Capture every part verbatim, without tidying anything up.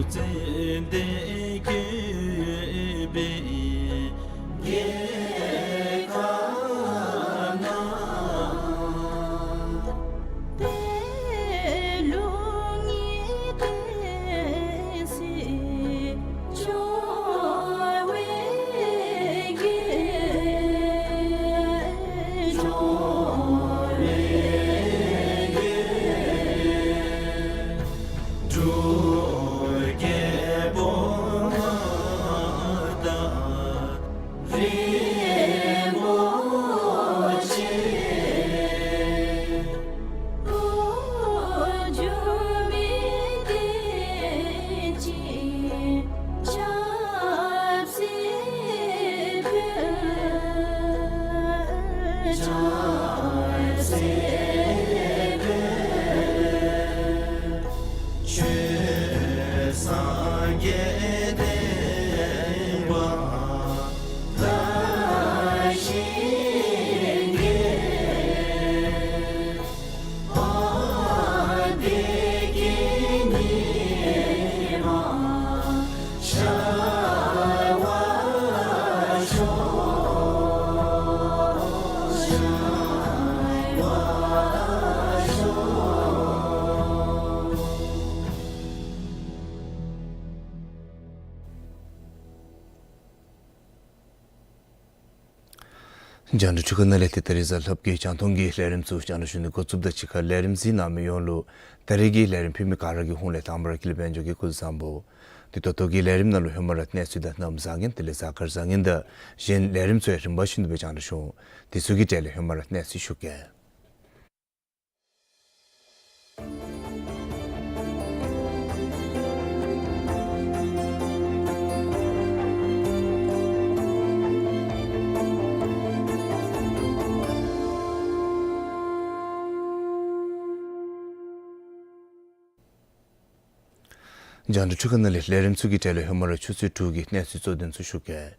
ཙན་དན་བཀོད་པའི་རྒྱལ་ཁབ་ན། ཏེ་ལུགས་གཉིས་ལྡན་སྲིད་འབྱོར་བའི་རྒྱལ། འབྱོར་བའི་རྒྱལ། འབྲུག་རྒྱལ་པོ་མངའ་བདག་རིན་པོ་ཆེ། འགྲོ་མི་བདེ་སྐྱིད་ཆབ་སྲིད་འཕེལ། ཆབ་སྲིད་འཕེལ། ཆོས་སངས་རྒྱས་བསྟན་པ་དར་ཞིང་རྒྱས། ཨ་བདེ་སྐྱིད་ཉི་མ་ཤར་བར་ཤོག། ཤར་བར་ཤོག། རྒྱང་བསྒྲགས་འཕྲུལ་ཁང་ནང་ལས་ཏེ་ད་རིས་གཟའ་ལྷག་པའི་རྒྱང་མཐོང་གི་ལས་རིམ་ཚུ་རྒྱང་བསྒྲགས་ཞུ་ནི་འགོ་བཙུགསཔ་དང་གཅིག་ཁར་ལས་རིམ་གཟིགས་གནང་མི་ཡོངས་ལུ་ད་རིས་ཀྱི་ལས་རིམ་ཕུལ་མི་ག་ར་གི་ཧོངས་ལས་དང་པ་ར་ཀུན་ལེགས་དཔལ་འབྱོར་གྱིས་སྐུ་གཟུགས་བཟང་པོ། ཏེ་ད་ལྟོ་གི་ལས་རིམ་ནང་ལུ་ཧེ་མ་ར་གནས་ཚུལ་དང་གནམ་བཟང་ངན་དེ་ལས་གཟའ་སྐར་བཟང་ངན་དང་གཞན་ལས་རིམ་ཚུ་ཡང་རིམ་པ་བཞིན་དུ་སྦེ་རྒྱང་བསྒྲགས་ཞུ་འོང་། དེ་ཚུ་གི་གྲས་ལས་ཧེ་མ་ར་གནས་ཚུལ་ཞུ་གེ། རྒྱང་བསྒྲགས་འཕྲུལ་ཁང་ནང་ལས་ལས་རིམ་ཚུ་གི་གྲས་ལས་ཧེ་མ་ར་ཆུ་ཚོད་དྲུག་གི་གནས་ཚུལ་གཙོ་དོན་ཚུ་ཞུ་གེ།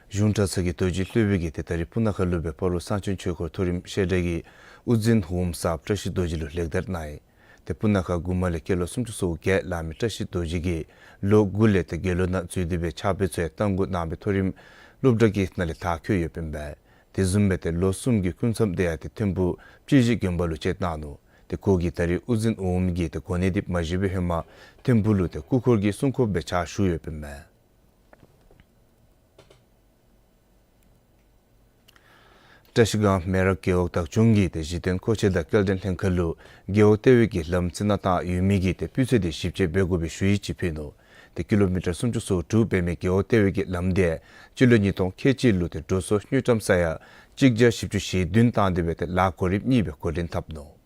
གཞུང་གྲྭ་ཚང་གི་རྡོ་རྗེ་སློབ་དཔོན་གྱིས་ཏེ་ད་རིས་སྤུ་ན་ཁ་ལུ་སྦེ་སྤ་རོ་གསང་མཆོག་ཆོས་འཁོར་མཐོ་རིམ་བཤད་གྲྭ་གི་དབུ་འཛིན་འོགམ་གསརཔ་བཀྲ་ཤིས་རྡོ་རྗེ་ལུ་ལེགས་དར་གནང་ཡི། ཏེ་སྤུ་ན་ཁ་མགུར་མ་ལས་སྐྱེས་ལོ་སུམ་ཅུ་སོ་བརྒྱད་ལང་མི་བཀྲ་ཤིས་རྡོ་རྗེ་གིས་ལོ་དགུ་ལས་ཏེ་དགེ་སློང་ནང་འཛུལ་ཏེ་སྦེ་ཕྱག་དཔེ་ཚུ་ཡང་རྟ་མགོ་ནང་པའི་མཐོ་རིམ་སློབ་གྲྭ་གི་ནང་ལས་མཐར་འཁྱོལ་ཡོདཔ་ཨིན་པས། དེ་བཟུམ་སྦེ་ཏེ་ལོ་གསུམ་གྱི་སྐུ་མཚམས་དེ་ཡང་ཏེ་ཐིམ་ཕུག་སྤྱི་གཞི་དགོན་པ་ལུ་བཅད་གནང་ནུག། ཏེ་ཁོ་གིས་ད་རིས་དབུ་འཛིན་འོགམ་གྱི་ཏེ་གོ་གནས་འདི་མ་བཞེས་པའི་ཧེ་མ་ཐིམ་ཕུག་ལུ་ཏེ་སྐུ་འཁོར་གྱི་སྲུང་འཁོརཔ་སྦེ་ཕྱག་ཞུ་ཡོདཔ་ཨིན་པས། བཀྲ་ཤིས་སྒང་མེ་རག་རྒེད་འོག་བདག་སྐྱོང་གིས་ཏེ་གཞི་རྟེན་མཁོ་ཆས་དང་སྐྱེལ་འདྲེན་ལྷན་ཁག་ལུ་རྒེད་འོག་ལྟེ་བའི་གི་ལམ་རྩི་ནག་བཏང་ཡོད་མི་གི་ཏེ་སྤུས་ཚད་དེ་ཞིབ་དཔྱད་འབད་དགོ་པའི་ཞུ་ཡིག་ཅིག་ཕུལ་ནུག། ཏེ་ཀི་ལོ་མི་ཊར་སུམ་ཅུ་སོ་དྲུག་འབད་མི་རྒེད་འོག་ལྟེ་བའི་གི་ལམ་དེ་སྤྱི་ལོ་ཉིས་སྟོང་ཁལ་གཅིག་ལུ་ཏེ་འགྲོ་སོང་དངུལ་ཀྲམ་ས་ཡ་གཅིག་བརྒྱ་བཞི་བཅུ་ཞེ་བདུན་བཏང་སྟེ་སྦེ་ཏེ་ལཱ་གོ་རིམ་གཉིས་སྦེ་འགོ་འདྲེན་འཐབ་ནུག།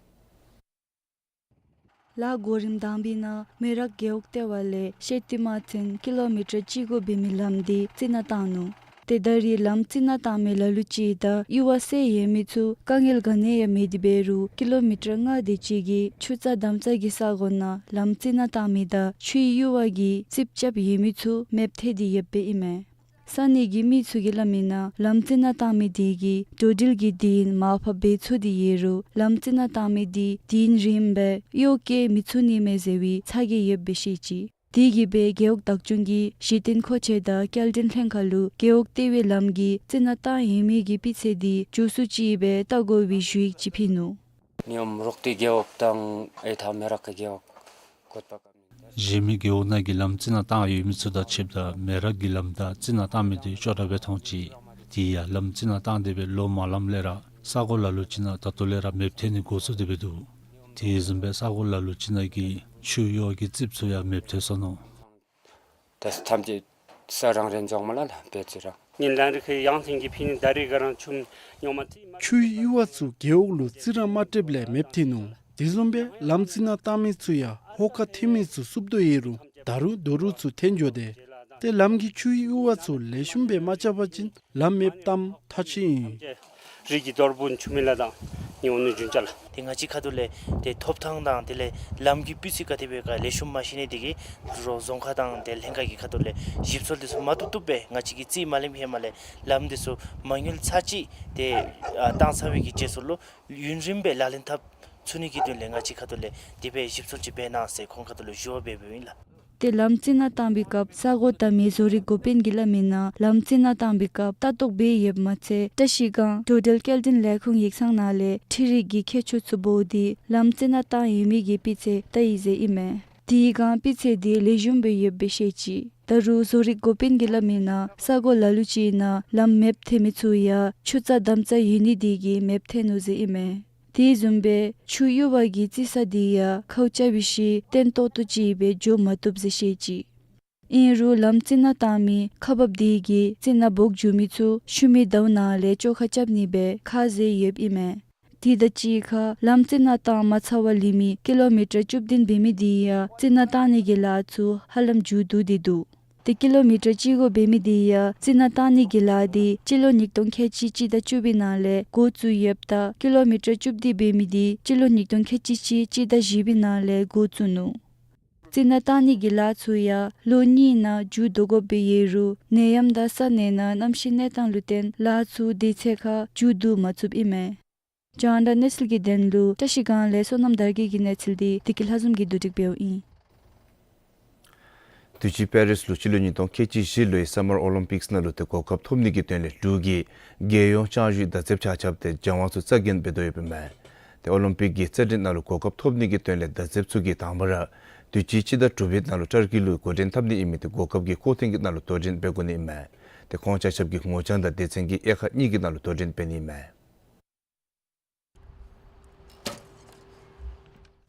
ལཱ་གོ་རིམ་དང་པའི་ནང་མེ་རག་རྒེད་འོག་ལྟེ་བ་ལས་ཤེ་ཏི་མ་ཚན་ཀི་ལོ་མི་ཊར་གཅིག་དགུ་འབད་མི་ལམ་འདི་རྩི་ནག་བཏང་ནུག། ཏེ་ད་རིས་ལམ་རྩི་ནག་བཏང་མི་ལ་ལུ་ཅིག་དང་གཡུར་བ་བསལ་ཡོད་མི་ཚུ་དཀའ་ངལ་ག་ནི་ཡང་མེད་དེ་འབད་རུང་ཀི་ལོ་མི་ཊར་ལྔ་དེ་ཅིག་གི་ཆུ་རྩ་དམ་རྩ་གི་ས་གོ་ནང་ལམ་རྩི་ནག་བཏང་མི་དང་ཆུའི་གཡུར་བ་གིས་རྩིགཔ་རྐྱབ་ཡོད་མི་ཚུ་མེདཔ་ཐལ་ཏེ་ཡོདཔ་ཨིན་མས། ས་གནས་ཀྱི་མི་ཚུ་གིས་སླབ་མིའི་ནང་ལམ་རྩི་ནག་བཏང་མི་དེ་གིས་འགྲོ་འགྲུལ་གྱི་དུས་ཡུན་མར་ཕབ་འབད་ཚུགས་ཏེ་ཡོད་རུང་ལམ་རྩི་ནག་བཏང་མི་དེ་དུས་ཡུན་རིངམོ་སྦེ་གཡོག་བཀོལ་མི་ཚུགས་ནི་མས་ཟེར་བའི་ཚ་གྱང་ཡོདཔ་སྦེ་བཤད་ཅི། དེ་གིས་སྦེ་རྒེད་འོག་བདག་སྐྱོང་གིས་གཞི་རྟེན་མཁོ་ཆས་དང་སྐྱེལ་འདྲེན་ལྷན་ཁག་ལུ་རྒེད་འོག་ལྟེ་བའི་ལམ་གྱི་རྩི་ནག་བཏང་ཡོད་མི་གི་སྤུས་ཚད་དེ་མགྱོགས་སུ་ཅིག་སྦེ་བལྟ་དགོ་པའི་ཞུ་ཡིག་ཅིག་ཕུལ་ནུག། ནི་ཨོམ་རོག་ཏི་རྒེད་འོག་དང་ཨེ་ཐ་མེ་རག་གི་རྒེད་འོག་བཀོད་པ་ཀ་མི་གཞན་མི་རྒེད་འོག་ནང་གི་ལམ་རྩི་ནག་བཏང་ཡོད་མི་ཚུ་དང་ཕྱདཔ་ད་མེ་རག་གི་ལམ་དང་རྩི་ནག་བཏང་མི་དེ་ཅོག་འཐདཔ་སྦེ་མཐོང་ཅི། དེ་ཡང་ལམ་རྩི་ནག་བཏང་སྟེ་སྦེ་ལོ་མ་ལངམ་ལས་ར་ས་གོ་ལ་ལུ་ཅིག་ནང་ད་ལྟོ་ལས་ར་མེདཔ་ཐལ་ནི་འགོ་བཙུགས་ཏེ་སྦེ་འདུག། དེ་བཟུམ་སྦེ་ས་གོ་ལ་ལུ་ཅིག་ནང་གི་ཆུ་གཡུར་བ་གི་རྩིགཔ་ཚུ་ཡང་མེདཔ་ཐལ་སོ་ནུག། ད་ཐམས་ཅད་ས་རང་རེ་འཛོམས་མ་ལ་ལ་བེ་ཚི་རང་ཉིན་ལན་རི་ཁའི་ཡང་ཐིང་གི་ཕི་ནི་ད་རི་ག་རང་ཆུམ་ཉོ་མ་ཐི་མ། ཆུའི་གཡུར་བ་ཚུ་རྒེད་འོག་ལུ་རྩི་རང་མ་སྤྲོདཔ་ལས་མེདཔ་ཐལ་ནུག། དེ་བཟུམ་སྦེ་ལམ་རྩི་ནག་བཏང་མི་ཚུ་ཡང་ཧོ་ཀ་ཐེམ་མི་ཚུ་བསུབ་དོ་ཡོད་རུང་ད་རུང་རྡོ་རུག་ཚུ་འཐེན་འགྱོ་དེས། ཏེ་ལམ་གྱི་ཆུའི་གཡུར་བ་ཚུ་ལེགས་ཤོམ་སྦེ་མ་རྐྱབ་པ་ཅིན་ལམ་མེདཔ་བཏངམ་ཐག་ཆོད་ཨིན། རི་གི་རྡོ་རུག་ཆུ་མི་ལ་དང་ཉོ་ནི་རྒྱུན་ཆ་ལ། ཏེ་ང་བཅས་ཁ་ཐུག་ལས་ཏེ་ཐོབ་ཐང་དང་དེ་ལས་ལམ་གྱི་སྤུས་ཚད་ག་དེ་སྦེ་ག་ལེགས་ཤོམ་མ་ཤེས་ནི་དེ་གིས་རོགས་རྫོང་ཁག་དང་ཏེ་ལྷན་ཁག་གི་ཁ་ཐུག་ལས་ཞིབ་འཚོལ་དེ་ཚུ་མ་བཏུབ་བཏུབ་སྦེ་ང་བཅས་ཀྱིས་རྩིས་མ་ལེནམ་ཧེ་མ་ལས་ལམ་དེ་ཚུ་མ་དངུལ་ཚར་གཅིག་ཏེ་ཨ་བཏང་ཚར་བའི་གི་རྗེས་སུ་ལུ་ཡུན་རིངམོ་སྦེ་ལག་ལེན་འཐབ་ཚུགས་ནི་གི་དོན་ལས་ང་བཅས་ཁ་ཐུག་ལས་དེ་སྦེ་ཞིབ་འཚོལ་ཅིག་འབད་གནང་ཟེར་ཁོང་ཁ་ཐུག་ལུ་ཞུ་བ་འབདཝ་ཨིན་ལགས། ཏེ་ལམ་རྩི་ནག་བཏང་པའི་སྐབས་ས་གོ་བལྟ་མི་བཟོ་རིག་འགོ་དཔོན་གྱིས་སླབ་མིའི་ནང་ལམ་རྩི་ནག་བཏང་པའི་སྐབས་ལྟ་རྟོག་འབད་ཡོདཔ་མ་ཚད་བཀྲ་ཤིས་སྒང་འགྲོ་འགྲུལ་སྐྱེལ་འདྲེན་ལས་ཁུངས་ཡིག་ཚང་ནང་ལས་འཕྲུལ་རིག་གི་ཁྱད་ཆོས་ཚུ་འབོ་སྟེ་ལམ་རྩི་ནག་བཏང་ཡོད་མི་གི་སྤུས་ཚད་བལྟ་ཡི་ཟེར་ཨིན་མས། དེའི་སྒང་སྤུས་ཚད་དེ་ལེགས་ཤོམ་སྦེ་ཡོདཔ་སྦེ་བཤད་ཅི། ད་རུང་བཟོ་རིག་འགོ་དཔོན་གྱིས་སླབ་མིའི་ནང་ས་གོ་ལ་ལུ་ཅིག་ནང་ལམ་མེཔ་ཐལ་མི་ཚུ་ཡང་ཆུ་རྩྭ་འདམ་རྩྭ་ཡོད་ནི་དེ་གིས་མེཔ་ཐལ་ནུག་ཟེར་ཨིན་མས། དེ་བཟུམ་སྦེ་ཆུ་གཡུར་བ་གི་རྩི་ས་དེ་ཡང་ཁཝ་རྐྱབ་པའི་ཤུལ་བརྟན་ཏོག་ཏོ་ཅིག་སྦེ་འགྱོ་མ་བཏུབ་ཟེར་བཤད་ཅི། ཨིན་རུང་ལམ་རྩི་ནག་བཏང་མི་ཁག་འབགཔ་དེ་གིས་རྩི་ནག་འབོག་འགྱོ་མི་ཚུ་ཤུལ་མའི་ཟླཝ་ནང་ལས་བཅོ་ཁ་རྐྱབ་ནི་སྦེ་ཁ་བཟེད་ཡོདཔ་ཨིན་མས། དེ་དང་གཅིག་ཁར་ལམ་རྩི་ནག་བཏང་མ་ཚར་བར་ལུས་མི་ཀི་ལོ་མི་ཊར་བཅུ་བདུན་འབད་མི་དེ་ཡང་རྩི་ནག་བཏང་ནི་གི་ལཱ་ཚུ་ཧ་ལམ་མཇུག་བསྡུ་སྟེ་འདུག། ཏེ་ཀི་ལོ་མི་ཊར་གཅིག་དགུ་འབད་མི་དེ་ཡང་རྩི་ནག་བཏང་ནི་གི་ལཱ་དེ་སྤྱི་ལོ་ཉིས་སྟོང་ཁལ་གཅིག་སྤྱི་ཟླ་བཅུ་པའི་ནང་ལས་འགོ་བཙུགས་ཡོདཔ་ད་ཀི་ལོ་མི་ཊར་བཅུ་བདུན་འབད་མི་དེ་སྤྱི་ལོ་ཉིས་སྟོང་ཁལ་གཅིག་གཅིག་སྤྱི་ཟླ་བཞི་པའི་ནང་ལས་འགོ་བཙུགས་ནུག། རྩི་ནག་བཏང་ནི་གི་ལཱ་ཚུ་ཡང་ལོ་གཉིས་ནང་མཇུག་བསྡུ་དགོཔ་སྦེ་ཡོད་རུང་ནད་ཡམས་དང་ས་གནས་ནང་གནམ་གཤིས་གནས་སྟངས་ལུ་བརྟེན་ལཱ་ཚུ་དུས་ཚོད་ཁར་མཇུག་བསྡུ་མ་ཚུགསཔ་ཨིན་མས། རྒྱང་བསྒྲགས་གནས་ཚུལ་གྱི་དོན་ལུ་བཀྲ་ཤིས་སྒང་ལས་བསོད་ནམས་དར་རྒྱས་ཀྱི་གནས་ཚུལ་དེ་བདེ་སྐྱིད་ལྷ་འཛོམས་ཀྱིས་བསྡུ་སྒྲིག་འབདཝ་ཨིན། དུས་ཅི་པེ་རིས་ལུ་སྤྱི་ལོ་ཉིས་སྟོང་ཁལ་གཅིག་བཞི་ལོའི་སམ་མར་ཨོ་ལིམ་པིགསི་ནང་ལུ་ཏེ་གོ་སྐབས་ཐོབ་ནི་གི་དོན་ལས་འབྲུག་གི་རྒྱལ་ཡོངས་ལྕང་གཞུང་མདའ་རྩེདཔ་ཆ་ཁྱབ་ཏེ་སྦྱང་བ་ཚུ་རྩ་འགེངས་འབད་དོ་ཡོདཔ་ཨིན་མས། ཏེ་ཨོ་ལིམ་པིག་གི་རྩེད་འགྲན་ནང་ལུ་གོ་སྐབས་ཐོབ་ནི་གི་དོན་ལས་མདའ་རྩེདཔ་ཚུ་གིས་དང་པ་ར་དུས་ཅི་སྤྱི་ཟླ་དྲུག་པའི་ནང་ལུ་ཊར་ཀི་ལུ་འགོ་འདྲེན་འཐབ་ནི་ཨིན་མི་དེ་གོ་སྐབས་ཀྱི་སྐོར་ཐེངས་ཀྱི་ནང་ལུ་དོ་འགྲན་འབད་དགོ་ནི་ཨིན་མས། ཏེ་ཁོང་ཆ་ཁྱབ་ཀྱིས་ངོ་རྐྱང་དང་སྡེ་ཚན་གྱི་དབྱེ་ཁག་གཉིས་ཀྱི་ནང་ལུ་དོ་འགྲན་འབད་ནི་ཨིན་མས།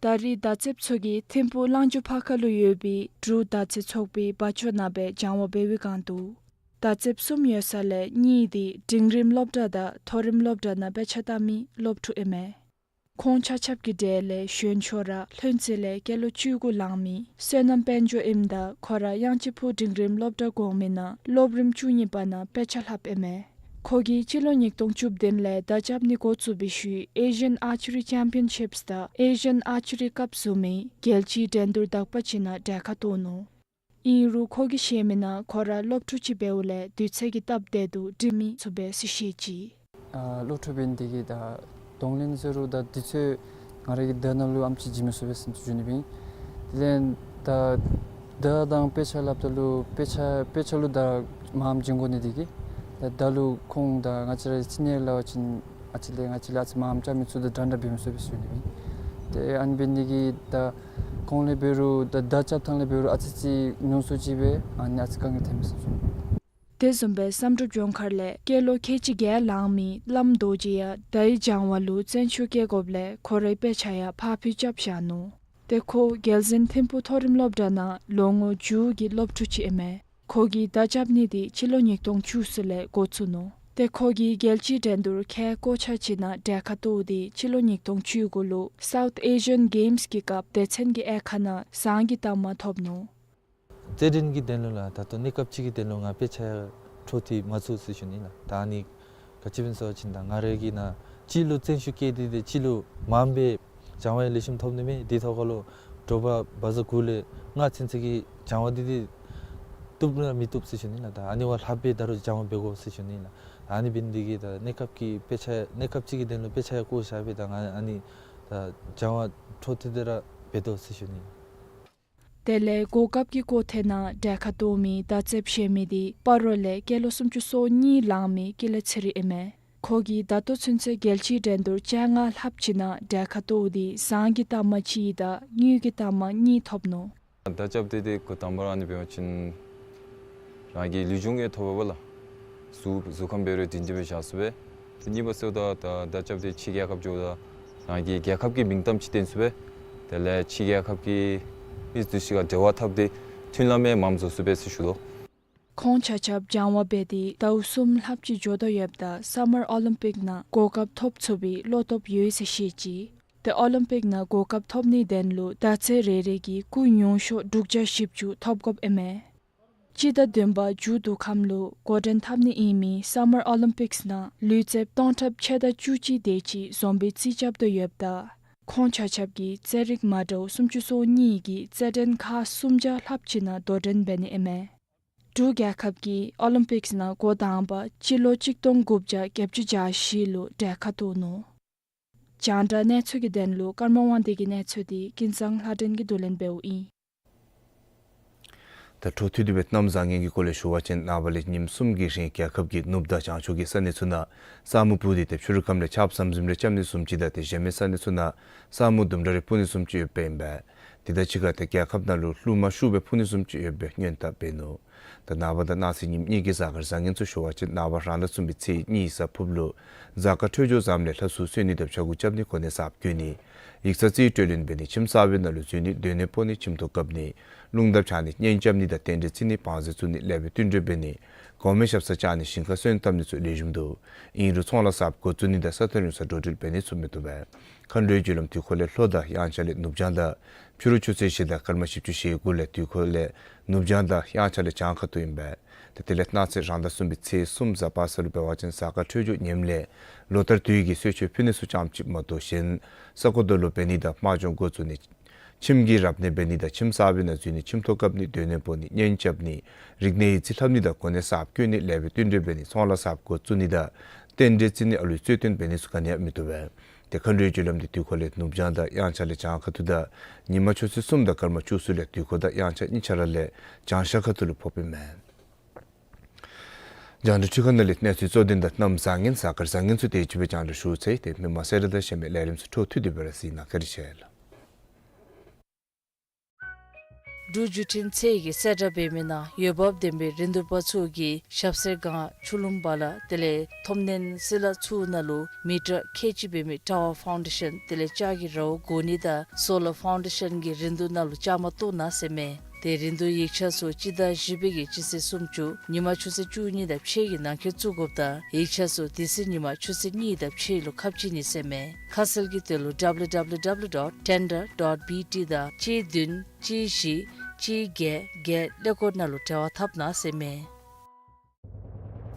ད་རེས་མདའ་རྩེདཔ་ཚུ་གིས་ཐིམ་ཕུག་གླང་ཆེན་ཕར་ཁ་ལུ་ཡོད་པའི་འབྲུག་མདའ་རྩེད་ཚོགས་པའི་བ་ཅོ་ནང་སྦེ་སྦྱང་བ་འབད་བའི་སྒང་དུ་མདའ་རྩེདཔ་གསུམ་ཡོད་ས་ལས་གཉིས་དེ་འབྲིང་རིམ་སློབ་གྲྭ་དང་མཐོ་རིམ་སློབ་གྲྭ་ནང་དཔེ་ཆ་ལྟ་མི་སློབ་ཕྲུག་ཨིན་མས། ཁོང་ཆ་ཁྱབ་ཀྱི་གྲས་ལས་གཞོན་ཤོས་ར་ལྷུན་རྩེ་ལས་སྐྱེས་ལོ་བཅུ་དགུ་ལང་མི་བསོད་ནམས་དཔལ་འབྱོར་ཨིནམ་ད་ཁོ་ར་གཡང་ཆེན་ཕུག་འབྲིང་རིམ་སློབ་གྲྭ་གོང་མའི་ནང་སློབ་རིམ་བཅུ་གཉིས་པ་ནང་དཔེ་ཆ་ལྷབ་ཨིན་མས། ཁོ་གིས་སྤྱི་ལོ་ཉིས་སྟོང་བཅུ་བདུན་ལས་མདའ་རྐྱབ་ནི་འགོ་བཙུགས་པའི་ཤུལ་ཨེ་ཤི་ཡཱན་ཨར་ཅི་རི་ཅེམ་པི་ཡན་ཤིབས་དང་ཨེ་ཤི་ཡཱན་ཨར་ཅི་རི་ཀབ་བཟུམ་མའི་རྒྱལ་སྤྱིའི་འགྲན་བསྡུར་དག་པ་ཅིག་ནང་གྲལ་ཁར་གཏོགས་ནུག། ཨིན་རུང་ཁོ་གིས་བཤད་མིའི་ནང་ཁོ་ར་སློབ་ཕྲུག་ཅིག་འབདཝ་ལས་དུས་ཚོད་ཀྱི་སྟབས་བདེ་སྡུག་འགྲིག་མི་ཚུགས་པས་ཟེར་བཤད་ཅི། ཨ་སློབ་ཕྲུག་འབད་ནི་དེ་གིས་ད་གདོང་ལེན་ཟེར་རུང་ད་དུས་ཚོད་ང་ར་གི་མདའ་ནང་ལུ་ཨེམ་ཅིག་བྱིན་མི་ཚུགས་པས་ཟེར་ཞུ་ནི་ཨིན། དེ་ལས་ད་མདའ་དང་དཔེ་ཆ་སླབ་ད་ལུ་དཔེ་ཆ་དཔེ་ཆ་ལུ་ད་མངམ་བྱིན་དགོ་ནི་དེ་གིས་ད་མདའ་ལུ་ཁོང་ད་ང་བཅས་ར་ཅིག་ནི་སླབ་པ་ཅིན་ཨ་ཙི་ལས་ང་བཅས་ལས་ཨ་ཙི་མངམ་རྐྱབ་མི་ཚུགས་ད་འདྲན་འདྲ་འབད་མི་ཚུགས་པས་ཟེར་ཞུ་ནི་ཨིན། ཏེ་ཨ་ནི་འབད་ནི་དེ་གིས་ད་ཁོང་ལས་འབད་རུང་ད་མདའ་རྐྱབ་ཐངས་ལས་འབད་རུང་ཨ་ཙི་ཅིག་ཉུང་སུ་ཅིག་སྦེ་ཨ་ནི་ཨ་ཙི་དཀའ་ངལ་ཐོན་མས་ཟེར་ཞུ་ནི་ཨིན། དེ་བཟུམ་སྦེ་བསམ་གྲུབ་ལྗོངས་མཁར་ལས་སྐྱེས་ལོ་ཁལ་གཅིག་བརྒྱད་ལང་མི་བླམ་རྡོ་རྗེ་ཡང་མདའི་སྦྱང་བ་ལུ་བརྩོན་ཤུགས་བསྐྱེད་དགོཔ་ལས་ཁོ་རའི་དཔེ་ཆ་ཡང་ཕར་འཕུལ་རྐྱབ་བཞག་ནུག། ཏེ་ཁོ་རྒྱལ་གཞུང་ཐིམ་ཕུག་མཐོ་རིམ་སློབ་གྲྭ་ནང་ལོ་ངོ་བཅུ་གི་སློབ་ཕྲུག་ཅིག་ཨིན་མས། ཁོ་གིས་མདའ་རྐྱབ་ནི་དེ་སྤྱི་ལོ་ཉིས་སྟོང་བཅུ་གསུམ་ལས་འགོ་བཙུགས་ནུག། ཏེ་ཁོ་གིས་རྒྱལ་སྤྱིའི་འགྲན་བསྡུར་ཁལ་ཀོ་ཆ་ཅིག་ནང་གྲལ་ཁར་གཏོགས་ཏེ་སྤྱི་ལོ་ཉིས་སྟོང་བཅུ་དགུ་ལུ་སའུཐ་ཨེ་ཤི་ཡཱན་གེམསི་གི་སྐབས་སྡེ་ཚན་གྱི་དབྱེ་ཁག་ནང་ཟངས་ཀྱི་རྟགས་མ་ཐོབ་ནུག། རྩེད་འགྲན་གྱི་དོན་ལུ་ལགས་ད་ལྟོ་གནས་སྐབས་ཅིག་གི་དོན་ལུ་ང་དཔེ་ཆ་འཕྲོ་མཐུད་མ་ཚུགས་ཟེར་ཞུ་ནི་ལགས། ད་ཨ་ནི་ག་ཅི་སྦེ་ཟེར་བ་ཅིན་ད་ང་རའི་གི་ནང་གཅིག་ལུ་བརྩོན་ཤུགས་བསྐྱེད་དེ་ཏེ་གཅིག་ལུ་མངམ་སྦེ་སྦྱང་བ་ཡང་ལེགས་ཤོམ་ཐོབ་ནི་མས། དེ་ཐོག་ཁར་ལུ་དྲོ་པ་བ་ཟ་དགུ་ལས་ལྔ་ཚུན་ཚོད་ཀྱི་སྦྱང་བ་འདི་ཏེ་བཏུབ་ན་མི་བཏུབ་ཟེར་ཞུ་ནི་ལགས། ད་ཨ་ནི་བ་ལྷགཔ་སྦེ་ད་རུང་སྦྱང་བ་འབད་དགོ་ཟེར་ཞུ་ནི་ལགས། ཨ་ནི་འབད་ནི་དེ་གིས་ད་གནས་སྐབས་ཀྱི་དཔེ་ཆ་གནས་སྐབས་ཅིག་གི་དོན་ལུ་དཔེ་ཆ་ཡང་བཀོ་བཞག་སྦེ་ད་ང་ཨ་ནི་ད་སྦྱང་བ་འཕྲོ་མཐུད་དེ་ར་འབད་དོ་ཟེར་ཞུ་ནི། དེ་ལས་གོ་སྐབས་ཀྱི་སྐོར་ཐེངས་ནང་གྲལ་ཁར་གཏོགས་མི་མདའ་རྩེདཔ་ཟེར་མི་དེ་སྤ་རོ་ལས་སྐྱེས་ལོ་སུམ་ཅུ་སོ་གཉིས་ལང་མི་ཀུན་ལེགས་ཚེ་རིང་ཨིན་མས། ཁོ་གིས་ད་ལྟོ་ཚུན་ཚོད་རྒྱལ་སྤྱིའི་འགྲན་བསྡུར་བཅོ་ལྔ་ལྷགཔ་ཅིག་ནང་གྲལ་ཁར་གཏོགས་ཏེ་ཟངས་ཀྱི་རྟགས་མ་གཅིག་དང་དངུལ་གྱི་རྟགས་མ་གཉིས་ཐོབ་ནུག། མདའ་རྐྱབ་སྟེ་ཏེ་འགོ་དང་པ་ར་ཨ་ནི་འབད་བ་ཅིན་རང་གི་ལུས་སྦྱོང་ཡང་ཐོབ་པས་ལགས། གཟུགས་གཟུགས་ཁམས་འབད་རུང་སྒྲིང་སྒྲི་སྦེ་བཞག་ཚུགས་པས། དེ་གཉིས་པ་ཟེརཝ་ད་ད་མདའ་རྐྱབ་སྟེ་ཕྱི་རྒྱལ་ཁབ་འགྱོཝ་ད་རང་གི་རྒྱལ་ཁབ་ཀྱི་མིང་གཏམ་ཅིག་བཏོན་ཚུགས་པས། དེ་ལས་ཕྱི་རྒྱལ་ཁབ་ཀྱི་མི་ཚུ་ཚུ་ག་འབྲེལ་བ་འཐབ་སྟེ་མཐུན་ལམ་ཡང་མངམ་བཟོ་ཚུགས་པས་ཟེར་ཞུ་དོ། ཁོང་ཆ་ཁྱབ་སྦྱང་བ་འབད་དེ་ཟླཝ་གསུམ་ལྷགཔ་ཅིག་འགྱོ་དོ་ཡོདཔ་ད་སམ་མར་ཨོ་ལིམ་པིག་ནང་གོ་སྐབས་ཐོབ་ཚུགས་པའི་བློ་སྟོབས་ཡོད་ཟེར་བཤད་ཅི། ཏེ་ཨོ་ལིམ་པིག་ནང་གོ་སྐབས་ཐོབ་ནིའི་དོན་ལུ་མདའ་རྩེད་རེ་རེ་གིས་སྐུགས་ཉུང་ཤོས་དྲུག་བརྒྱ་བཞི་བཅུ་ཐོབ་དགོཔ་ཨིན་མས། སྤྱི་ཟླ་བདུན་པ་མཇུག་བསྡུ་ཁམས་ལུ་འགོ་འདྲེན་འཐབ་ནི་ཨིན་མི་སམ་མར་ཨོ་ལིམ་པིགསི་ནང་ལུས་རྩལཔ་སྟོང་ཕྲག་ཕྱེད་དང་བཅུ་གཅིག་དེ་ཅིག་འཛོམས་པའི་རྩིས་རྐྱབ་དོ་ཡོདཔ་ད་ཁོང་ཆ་ཁྱབ་ཀྱིས་རྩེད་རིགས་མ་འདྲཝ་སུམ་ཅུ་སོ་གཉིས་ཀྱི་རྩེད་འགྲན་ཁག་སུམ་བརྒྱ་ལྷགཔ་ཅིག་ནང་དོ་འགྲན་འབད་ནི་ཨིན་མས། འབྲུག་རྒྱལ་ཁབ་ཀྱིས་ཨོ་ལིམ་པིགསི་ནང་འགོ་དང་པ་སྤྱི་ལོ་གཅིག་སྟོང་དགུ་བརྒྱ་བརྒྱད་ཅུ་གྱ་བཞི་ལུ་གྲལ་ཁར་གཏོགས་ནུག། རྒྱང་བསྒྲགས་གནས་ཚུལ་གྱི་དོན་ལུ་ཀརྨ་དབང་འདུས་ཀྱི་གནས་ཚུལ་དེ་ཀུན་བཟང་ལྷ་སྒྲོན་གྱིས་བསྡུ་ལེན་འབདཝ་ཨིན། ད་འཕྲོ་མཐུད་དེ་སྦེ་གནམ་བཟང་ངན་གྱི་སྐོར་ལས་ཞུ་བ་ཅིན་ནངས་པ་ལས་ཉིནམ་གསུམ་གྱི་རིང་རྒྱལ་ཁབ་ཀྱི་ནུབ་དང་བྱང་ཕྱོགས་ཀྱི་ས་གནས་ཚུ་ནང་ས་སྨུག་སྤུབས་ཏེ་ཕྱི་རུ་ཁམས་ལས་ཆརཔ་ཟམ་ཟིམ་རེ་རྐྱབ་ནི་བཟུམ་ཅིག་དང་དེ་གཞན་མི་ས་གནས་ཚུ་ནང་ས་སྨུག་ལྡུམ་ར་རེ་སྤུབས་ནི་བཟུམ་ཅིག་ཡོདཔ་ཨིན་པས། དེ་དང་གཅིག་ཁར་ཏེ་རྒྱལ་ཁབ་ནང་ལུ་རླུང་མ་ཤུགས་སྦེ་འཕུ་ནི་བཟུམ་ཅིག་ཡོདཔ་སྦེ་སྔོན་བརྡ་འབད་ནུག། ད་ནངས་པ་དང་གནངས་ཚེ་ཉིནམ་གཉིས་ཀྱི་གཟའ་སྐར་བཟང་ངན་ཚུ་ཞུ་བ་ཅིན་ནངས་པ་རང་ཟླ་གསུམ་པའི་ཚེས་གཉིས་གཟའ་ཕུརཔ་ལུ་གཟའ་སྐར་འཕྲོད་སྦྱོར་བཟངམ་ལས་ལྷ་སྲུང་གསོལ་ནི་དང་ཕྱྭ་འགུགས་རྐྱབ་ནི་གོ་གནས་གསརཔ་བསྐོ་ནི་ཡིག་ཚང་རྩིས་སྤྲོད་ལེན་འབད་ནི་ཁྱིམ་གསར་པའི་ནང་ལུ་འཛུལ་ནི་སྡོད་གནས་སྤོ་ནི་ཁྱིམ་ཐོག་བཀབ་ནི་རླུང་དང་འཕྱག་ནི་གཉེན་རྐྱབ་ནི་དང་རྟེན་འབྲེལ་བརྩི་ནི་བང་རྩལ་བཙུགས་ནི་ལེགས་པའི་བསྟུན་གྲོས་འབད་ནི་གོང་མའི་ཞབས་སར་བཅར་ནི་ཞིང་ཁར་སོན་བཏབ་ནི་ཚུ་ལེགས་ཤོམ་འདུག། ཨིན་རུང་ཚོང་ལཱ་གསརཔ་འགོ་བཙུགས་ནི་དང་ས་ཐོན་རིམ་ས་འགྲོ་འགྲུལ་འབད་ནི་ཚུ་མི་བཏུབ་པས། མཁའ་འགྲོའི་རྒྱུ་ལམ་དུས་འཁོར་ལས་ལྷོ་དང་དབྱངས་འཆར་ལས་ནུབ་བྱང་དང་ཕྱི་རུ་ཆུ་ཚོད་བཞི་དང་སྐར་མ་བཞི་བཅུ་ཞེ་དགུ་ལས་དུས་འཁོར་ལས་ནུབ་བྱང་དང་དབྱངས་འཆར་ལས་བྱང་ཁ་ཐུག་ཨིན་པས། ཏེ་དེ་ལས་གནངས་ཚེ་རང་ཟླ་གསུམ་པའི་ཚེས་གསུམ་གཟའ་པ་སངས་ལུ་འབད་བ་ཅིན་གཟའ་སྐར་འཕྲོད་སྦྱོར་ངནམ་ལས་ལོ་ལྟར་དུས་ཀྱི་གསོལ་མཆོད་ཕུལ་ནི་ཚུ་ཙམ་ཅིག་མ་གཏོགས་གཞན་ས་གོ་རྡོ་ལུ་འབད་ནི་དང་དམག་སྦྱོང་འགོ་བཙུགས་ནི་ཁྱིམ་གྱི་རབ་གནས་འབད་ནི་དང་ཁྱིམ་གསར་པའི་ནང་འཛུལ་ནི་ཁྱིམ་ཐོག་བཀབ་ནི་སྡོད་གནས་སྤོ་ནི་གཉེན་རྐྱབ་ནི་རིག་གནས་ཡིག་རྩིས་ལྷབ་ནི་དང་གོ་གནས་གསརཔ་བསྐོ་ནི་ལེགས་པའི་བསྟུན་གྲོས་འབད་ནི་ཚོང་ལཱ་གསརཔ་འགོ་བཙུགས་ནི་དང་རྟེན་འབྲེལ་བརྩི་ནི་ཨ་ལུའི་རྩོད་དོན་འབད་ནི་ཚུ་ག་ནི་ཡང་མི་བཏུབ་པས། ཏེ་མཁའ་འགྲོའི་རྒྱུ་ལམ་འདི་དུས་འཁོར་ལས་ནུབ་བྱང་དང་དབྱངས་འཆར་ལས་བྱང་ཁ་ཐུག་དང་ཉིན་མ་ཆུ་ཚོད་གསུམ་དང་སྐར་མ་བཅུ་གསུམ་ལས་དུས་འཁོར་དང་དབྱངས་འཆར་གཉིས་ཆ་ར་ལས་བྱང་ཤར་ཁ་ཐུག་ལུ་ཕོགཔ་ཨིན་མས། རྒྱང་བསྒྲགས་འཕྲུལ་ཁང་ནང་ལས་གནས་ཚུལ་གཙོ་དོན་དང་གནམ་བཟང་ངན་གཟའ་སྐར་བཟང་ངན་ཚུ་དེ་ཅིག་སྦེ་རྒྱང་བསྒྲགས་ཞུ་ཚར་ཡི། ཏེ་མི་མང་གསལ་བསྒྲགས་དང་གཞན་མི་ལས་རིམ་ཚུ་འཕྲོ་མཐུད་དེ་སྦེ་ར་གཟིགས་གནང་། བཀའ་དྲིན་ཆེ་ལགས། འབྲུག་བརྒྱུད་འཕྲིན་ཚད་ཀྱིས་གསལ་བསྒྲགས་འབད་མི་ནང་འོས་འབབ་ལྡན་པའི་རིན་བསྡུར་པ་ཚུ་གིས་ཞབས་སེར་སྒང་ཆུ་ལུང་བ་ལ་དེ་ལས་ཐོམ་ནན་སི་ལ་ཚུ་ནང་ལུ་མི་ཊར་ཁལ་གཅིག་འབད་མི་ཊ་ཝར་ཕའུན་ཌེ་ཤཱན་དེ་ལས་ལྕགས་ཀྱི་རཝ་བསྒོར་ནི་དང་སོ་ལར་ཕའུན་ཌེ་ཤཱན་གྱི་རིན་བསྡུར་ནང་ལུ་བཅའ་མར་གཏོགས་གནང་ཟེར་མས། ཏེ་རིན་བསྡུར་ཡིག་ཆ་ཚུ་སྤྱི་ཟླ་བཞི་པའི་གི་སྤྱི་ཚེས་སུམ་ཅུ་ཉིན་མ་ཆུ་ཚོད་བཅུ་གཉིས་དང་ཕྱེད་ཀྱི་ནང་འཁོད་བཙུགས་དགོཔ་དང་ཡིག་ཆ་ཚུ་དེ་ཚེ་ཉིན་མ་ཆུ་ཚོད་གཉིས་དང་ཕྱེད་ལུ་ཁ་ཕྱེ་ནི་ཟེར་མས། ཁ་གསལ་གྱི་དོན་ལུ་W W W dot tender dot B T དང་གཅིག་བདུན་གཅིག་བཞི་གཅིག་བརྒྱད་བརྒྱད་ཀླད་ཀོར་ནང་ལུ་འབྲེལ་བ་འཐབ་གནང་ཟེར་མས།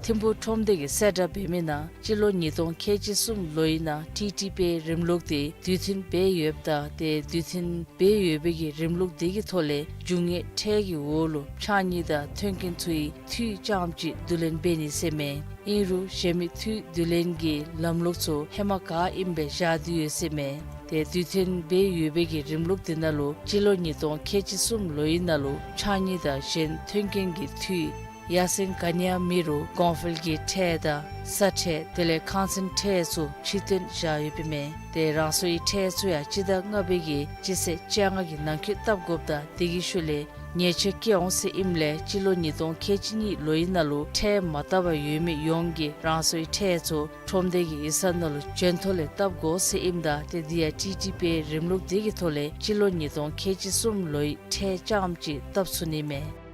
ཐིམ་ཕུག་ཁྲོམ་སྡེ་གིས་གསལ་བསྒྲགས་འབད་མི་ནང་སྤྱི་ལོ་ཉིས་སྟོང་ཁལ་གཅིག་གསུམ་ལོའི་ནང་ཊི་ཊི་པེ་རིམ་ལུགས་དེ་དུས་མཐུན་འབད་ཡོདཔ་ད་ཏེ་དུས་མཐུན་འབད་ཡོད་པའི་གི་རིམ་ལུགས་དེ་གི་ཐོག་ལས་རྒྱུ་དངོས་ཁྲལ་གྱི་འོག་ལུ་ཕྱགས་སྙིགས་དང་མཐུན་རྐྱེན་ཚུའི་འཐུས་རྐྱངམ་ཅིག་བསྡུ་ལེན་འབད་ནི་ཟེར་མས། ཨིན་རུང་གཞན་མི་འཐུས་བསྡུ་ལེན་གྱི་ལམ་ལུགས་ཚུ་ཧེ་མ་ག་ཨིནམ་སྦེ་བཞག་སྟེ་ཡོད་ཟེར་མས། ཏེ་དུས་མཐུན་འབད་ཡོད་པའི་གི་རིམ་ལུགས་དེ་ནང་ལུ་སྤྱི་ལོ་ཉིས་སྟོང་ཁལ་གཅིག་གསུམ་ལོའི་ནང་ལུ་ཕྱགས་སྙིགས་དང་གཞན་མཐུན་རྐྱེན་གྱི་འཐུས་ཡར་སེང་ག་ནི་ཡང་མེད་རུང་གོང་འཕེལ་གྱི་ཁྲལ་དང་ས་ཁྲལ་དེ་ལས་ཁང་ཚན་ཁྲལ་ཚུ་ཕྱིར་བཏོན་བཞག་ཡོདཔ་ཨིན་མས། ཏེ་རང་སོའི་ཁྲལ་ཚུ་ཡང་སྤྱི་ཟླ་ལྔ་པའི་གི་སྤྱི་ཚེས་བཅོ་ལྔ་གི་ནང་འཁོད་བཏབ་དགོཔ་དང་དེ་གི་ཤུལ་ལས་ཉེས་ཆད་བཀལ་འོང་ཟེར་ཨིནམ་ལས་སྤྱི་ལོ་ཉིས་སྟོང་ཁལ་གཅིག་གཉིས་ལོའི་ནང་ལུ་ཁྲལ་མ་བཏབ་པར་ཡོད་མི་ཡོངས་ཀྱིས་རང་སོའི་ཁྲལ་ཚུ་ཁྲོམ་སྡེ་གི་ཡིག་ཚང་ནང་ལུ་འཇོན་ཐོ་ལས་བཏབ་དགོ་ཟེར་ཨིནམ་ད་ཏེ་འདི་ཡང་ཊི་ཊི་པེ་རིམ་ལུགས་དེ་གི་ཐོག་ལས་སྤྱི་ལོ་ཉིས་སྟོང་ཁལ་གཅིག་གསུམ་ལོའི་ཁྲལ་རྐྱངམ་ཅིག་བཏབ་ཚུགས་ནི་མས།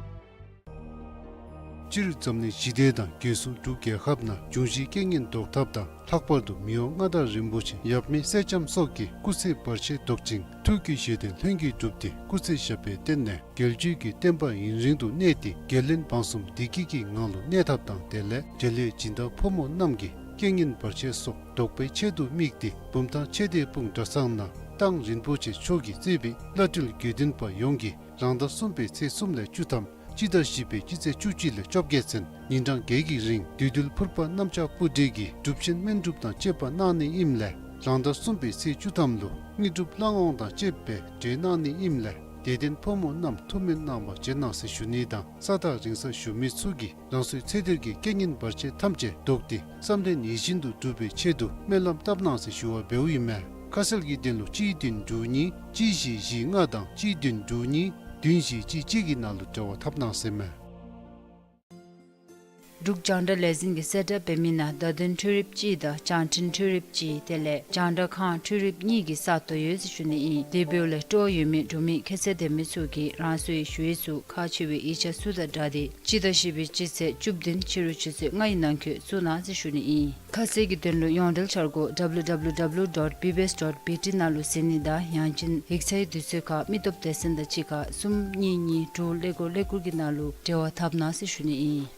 སྤྱིར་འཛམ་གླིང་ཞི་བདེ་དང་རྒྱལ་སྲུང་འབྲུག་རྒྱལ་ཁབ་ནང་འབྱུང་བཞིའི་རྐྱེན་ངན་ཟློག་ཐབས་དང་ལྷག་པར་དུ་མི་དབང་མངའ་བདག་རིན་པོ་ཆེ་ཡབ་མེས་སྲས་ལྕམ་སོགས་ཀྱི་སྐུ་ཚེ་བར་ཆད་བཟློག་ཅིང་ཐུགས་ཀྱི་བཞེད་དོན་ལྷུན་གྱིས་འགྲུབ་སྟེ་སྐུ་ཚེ་ཞབས་པད་བརྟན་ནས་རྒྱལ་བརྒྱུད་ཀྱི་བསྟན་པ་ཡུན་རིང་དུ་གནས་ཏེ་རྒྱལ་བློན་འབངས་གསུམ་བདེ་སྐྱིད་ཀྱི་ངང་ལུ་གནས་ཐབས་དང་དེ་ལས་རྒྱལ་བའི་སྦྱིན་བདག་ཕོ་མོ་རྣམས་ཀྱི་རྐྱེན་ངན་བར་ཆད་སོགས་ཟློག་པའི་ཆེད་དུ་དམིགས་ཏེ་བུམ་ཐང་ཆོས་སྡེ་སྤུངས་གྲྭ་ཚང་ནང་གཏང་རིན་པོ་ཆེ་མཆོག་གིས་གཙོས་པའི་བླ་སྤྲུལ་དགེ་འདུན་པ་ཡོངས་ཀྱིས་རང་ཟླ་གསུམ་པའི་ཚེས་གསུམ་ལས་བཅུ་ཐམ་སྤྱི་ཟླ་བཞི་པའི་སྤྱི་ཚེས་བཅུ་གཅིག་ལས་བཅོ་བརྒྱད་ཚུན་ཉིན་གྲངས་བརྒྱད་ཀྱི་རིང་བདུད་འདུལ་ཕུར་པ་གནམ་ལྕགས་སྤུ་གྲི་གིས་སྒྲུབ་ཆེན་སྨན་སྒྲུབ་དང་བཅས་པ་གནང་ནི་ཨིནམ་ལས་རང་ཟླ་གསུམ་པའི་ཚེས་བཅུ་ཐམ་ལུ་དངོས་གྲུབ་ལྷ་དབང་དང་བཅས་པའི་གྲལ་གནང་ནི་ཨིནམ་ལས་དད་ལྡན་ཕོ་མོ་རྣམས་ཐུགས་སྨོན་གནང་བར་བྱོན་གནང་ཟེར་ཞུ་ནི་དང་ས་ཐག་རིང་ས་བཞུགས་མི་ཚུ་གིས་རང་སོའི་ཚེ་འདིར་གྱི་རྐྱེན་ངན་བར་ཆད་ཐམས་ཅད་བཟློག་སྟེ་བསམ་དོན་ཡིད་བཞིན་དུ་འགྲུབ་པའི་ཆེད་དུ་སྨོན་ལམ་བཏབ་གནང་ཟེར་ཞུ་བ་འབདཝ་ཨིན་མས། ཁ་གསལ་གྱི་དོན་ལུ་གཅིག་བདུན་དྲུག་གཉིས་གཅིག་བཞི་བཞི་ལྔ་དང་གཅིག་བདུན་དྲུག་གཉིས་བདུན་བཞི་གཅིག་གཅིག་གི་ནང་ལུ་འབྲེལ་བ་འཐབ་གནང་ཟེར་མས། འབྲུག་རྒྱང་བསྒྲགས་ལས་འཛིན་གྱིས་གསལ་བསྒྲགས་འབད་མི་ནང་བརྡ་དོན་འཕྲུལ་རིགཔ་གཅིག་དང་བྱང་འཕྲིན་འཕྲུལ་རིགཔ་གཅིག་དེ་ལས་རྒྱང་བསྒྲགས་ཁང་འཕྲུལ་རིགཔ་གཉིས་ཀྱི་ས་སྟོང་ཡོད་ཟེར་ཞུ་ནི་ཨིན། དེ་འབདཝ་ལས་སྤྲོ་བ་ཡོད་མི་འབྲུག་མི་ཁྱད་ཚད་ལྡན་མི་ཚུ་གིས་རང་སོའི་ཞུ་ཡིག་ཚུ་ཁག་ཆེ་བའི་ཡིག་ཆ་ཚུ་དང་སྦྲགས་ཏེ་སྤྱི་ཟླ་བཞི་པའི་སྤྱི་ཚེས་བཅུ་བདུན་ཕྱི་རུ་ཆུ་ཚོད་ལྔའི་ནང་འཁོད་བཙུགས་གནང་ཟེར་ཞུ་ནི་ཨིན། ཁ་གསལ་གྱི་དོན་ལུ་ཡོངས་འབྲེལ་འཆར་སྒོ་W W W dot B B S dot B T ནང་ལུ་གཟིགས་ནི་དང་ཡང་ཅིན་ཡིག་ཚང་དུས་ཚོད་ཁར་མི་སྟོབས་སྡེ་ཚན་དང་གཅིག་ཁར་གསུམ་གཉིས་གཉིས་དྲུག་ཀླད་ཀོར་ཀླད་ཀོར་གྱི་ནང་ལུ་འབྲེལ་བ་འཐབ་གནང་ཟེར་ཞུ་ནི་ཨིན།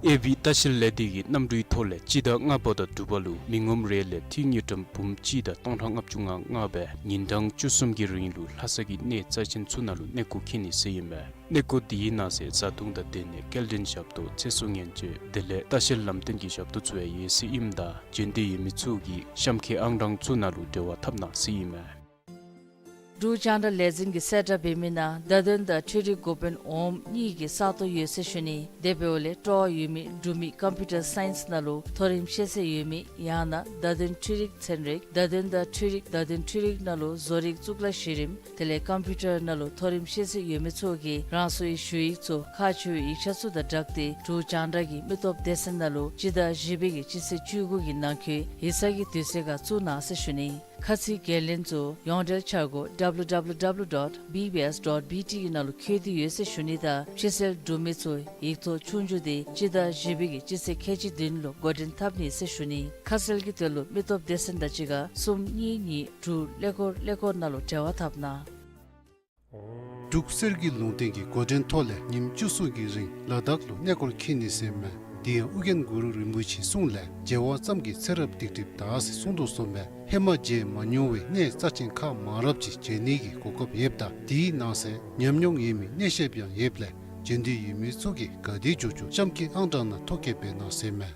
ཨེ་བི་ལྟ་བཤལ་ལས་སྡེ་གིས་གནམ་གྲུའི་ཐོག་ལས་སྤྱི་ཟླ་ལྔ་པ་དང་དྲུག་པ་ལུ་མི་ངོམ་རེ་ལས་འཐུས་དངུལ་ཀྲམ་འབུམ་གཅིག་དང་སྟོང་ཕྲག་ལྔ་བཅུ་ང་ལྔ་སྦེ་ཉིན་གྲངས་བཅུ་གསུམ་གྱི་རིང་ལུ་ལྷ་ས་གི་གནས་རྩ་ཆེན་ཚུ་ནང་ལུ་གནས་སྐོར་འཁྱིད་ནི་ཟེར་ཨིན་མས། གནས་སྐོར་དེའི་ནང་གསེས་བཟའ་བཏུང་དང་སྡོད་གནས་སྐྱེལ་འདྲེན་ཞབས་ཏོག་ཚེ་སྲོག་ཉེན་བཅོལ་དེ་ལས་ལྟ་བཤལ་ལམ་སྟོན་གྱི་ཞབས་ཏོག་ཚུ་ཡང་ཡོད་ཟེར་ཨིནམ་ད་འབྱོན་འདོད་ཡོད་མི་ཚུ་གིས་གཤམ་འཁོད་ཨང་གྲངས་ཚུ་ནང་ལུ་འབྲེལ་བ་འཐབ་གནང་ཟེར་ཨིན་མས། འབྲུག་རྒྱང་བསྒྲགས་ལས་འཛིན་གྱིས་གསལ་བསྒྲགས་འབད་མི་ནང་བརྡ་དོན་དང་འཕྲུལ་རིག་འགོ་དཔོན་འོགམ་གཉིས་ཀྱི་ས་སྟོང་ཡོད་ཟེར་ཞུ་ནི། དེ་འབདཝ་ལས་སྤྲོ་བ་ཡོད་མི་འབྲུག་མི་ཀམ་པིའུ་ཊར་སའིནསི་ནང་ལུ་མཐོ་རིམ་ཤེས་ཚད་ཡོད་མི་ཡང་ན་བརྡ་དོན་འཕྲུལ་རིག་ཚན་རིག་བརྡ་དོན་དང་འཕྲུལ་རིག་བརྡ་དོན་འཕྲུལ་རིག་ནང་ལུ་བཟོ་རིག་གཙུག་ལག་གཞི་རིམ་དེ་ལས་ཀམ་པིའུ་ཊར་ནང་ལུ་མཐོ་རིམ་ཤེས་ཚད་ཡོད་མི་ཚུ་གིས་རང་སོའི་ཞུ་ཡིག་ཚུ་ཁག་ཆེ་བའི་ཡིག་ཆ་ཚུ་དང་སྦྲགས་ཏེ་འབྲུག་རྒྱང་བསྒྲགས་ཀྱི་མི་སྟོབས་སྡེ་ཚན་ནང་ལུ་སྤྱི་ཟླ་བཞི་པའི་གི་སྤྱི་ཚེས་བཅུ་དགུ་གི་ནང་འཁོད་ཡིག་ཚང་གི་དུས་ཚོད་ཁར་བཙུགས་གནང་ཟེར་ཞུ་ནི། ཁ་ཚིག་འགན་ལེན་ཚུ་ཡོངས་འབྲེལ་འཆར་སྒོ་W W W dot B B S dot B T གི་ནང་ལུ་བཀོད་དེ་ཡོད་ཟེར་ཞུ་ནི་དང་ཕྱི་སེལ་འབྲུག་མི་ཚུ་ཡིག་ཐོག་ཆོས་རྒྱུགས་དེ་སྤྱི་ཟླ་བཞི་པའི་གི་སྤྱི་ཚེས་ཁལ་གཅིག་བདུན་ལུ་འགོ་འདྲེན་འཐབ་ནི་ཟེར་ཞུ་ནི། ཁ་གསལ་གྱི་དོན་ལུ་མི་སྟོབས་སྡེ་ཚན་དང་གཅིག་ཁར་གསུམ་གཉིས་གཉིས་དྲུག་ཀླད་ཀོར་ཀླད་ཀོར་ནང་ལུ་འབྲེལ་བ་འཐབ་གནང་། འབྲུག་གསེར་གྱི་ལུང་བསྟན་གྱི་འགོ་འདྲེན་ཐོག་ལས་ཉིནམ་བཅུ་གསུམ་གྱི་རིང་ལ་དྭགས་ལུ་གནས་སྐོར་འཁྱིད་ནི་ཟེར་མས། དེ་ཡང་ཨོ་རྒྱན་གུ་རུ་རིན་པོ་ཆེའི་གསུང་ལས་མཇལ་བ་ཙམ་གྱིས་ཚེ་རབས་སྡིག་སྒྲིབ་དག་ཟེར་གསུངས་དོ་བཟུམ་སྦེ་ཧེ་མ་མཇལ་མ་མྱོང་བའི་གནས་རྩ་ཆེན་ཁག་མང་རབས་ཅིག་མཇལ་ནི་གི་གོ་སྐབས་ཡོདཔ་ད་དེའི་ནང་གསེས་ཉམས་མྱོང་ཡོད་མི་གནས་བཤདཔ་ཡང་ཡོདཔ་ལས་མཇལ་འདོད་ཡོད་མི་ཚུ་གིས་ག་དེ་མགྱོགས་མགྱོགས་གཤམ་གྱི་ཨང་གྲངས་ནང་ཐོ་བཀོད་འབད་གནང་ཟེར་མས།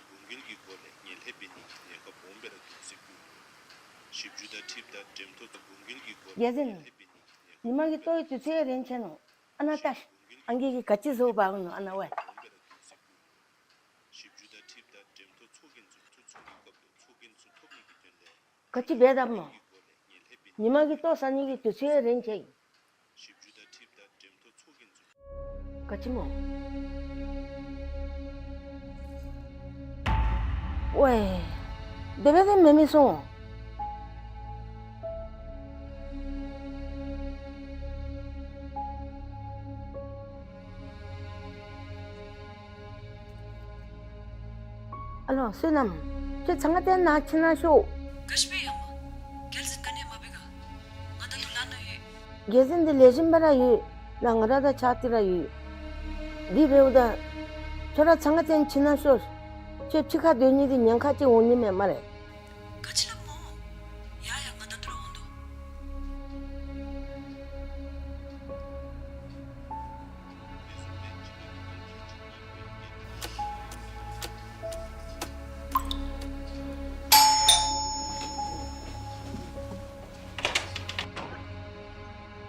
གོང་འཕེལ་གྱི་སྒོ་ལས་ངན་ལྷད་འབད་ནི་གི་ལས་ཀ་སྦོམ་སྦེ་ར་འདུག་ཟེར་གོ། ཞིབ་འཇུག་དང་འཁྲིལཝ་ད་འགྲེམས་ཐོག་ཏུ་གོང་འཕེལ་གྱི་སྒོ་ལས་རྒྱལ་མཚན། ངན་ལྷད་འབད་ནི་གི་ལས་ཀ་ཉི་མ་གི་ལྟོ་གི་དུས་ཚོད་རན་ཆི་ནུག། ཨ་ན་ལྟ་ཤིག། ཨང་རྒས་ཀྱིས་ག་ཅི་བཟོ་འབག་ནུག་ཨ་ན་ཝའི། ཞིབ་འཇུག་དང་འཁྲིལཝ་ད་འགྲེམས་ཐོག་ཚོགས་རྒྱན་ཚུ་ཐོ་ཚུགས་ཀྱི་སྐབས་ལུ་ཚོགས་རྒྱན་ཚུ་ཐོབ་ནི་གི་དོན་ལས། ག་ཅི་འབད་དཔ་སྨོ། ཉི་མ་གི་ལྟོ་ཟ་ནི་གི་དུས་ཚོད་རན་ཆི་ཡི། ག་ཅི་སྨོ། ཝའི། དེ་སྦེ་དེ་མེན་མི་སོང་། ཨ་ལོ་བསོད་ནམས། ཁྱོད་ཚང་ང་བརྟེན་ནཱ་ཕྱི་ནང་ཤོག། ག་ཅི་འབད་ཡ་མ། རྒྱལ་མཚན་ག་ནི་ཡང་མ་འབད་ག། ང་ད་ལྟོ་ལཱ་ནང་ཡོད། རྒྱལ་མཚན་འདི་ལེགས་ཤོམ་སྦེ་ར་ཡོད། ནཱ་ང་ར་དང་ཕྱག་ཏི་ར་ཡོད། དེ་འབདཝ་ད་ཁྱོད་ར་ཚང་ང་བརྟེན་ཕྱི་ནང་ཤོག། ཁྱོད་ཕྱི་ཁར་སྡོད་ནི་འདི་ཉེན་ཁ་ཅིག་འོང་ནི་མས་སྨ་རེ། ག་ཅི་སླབ་སྨོ། ཡ་ཡ་ང་ད་ལྟོ་ར་འོང་དོ།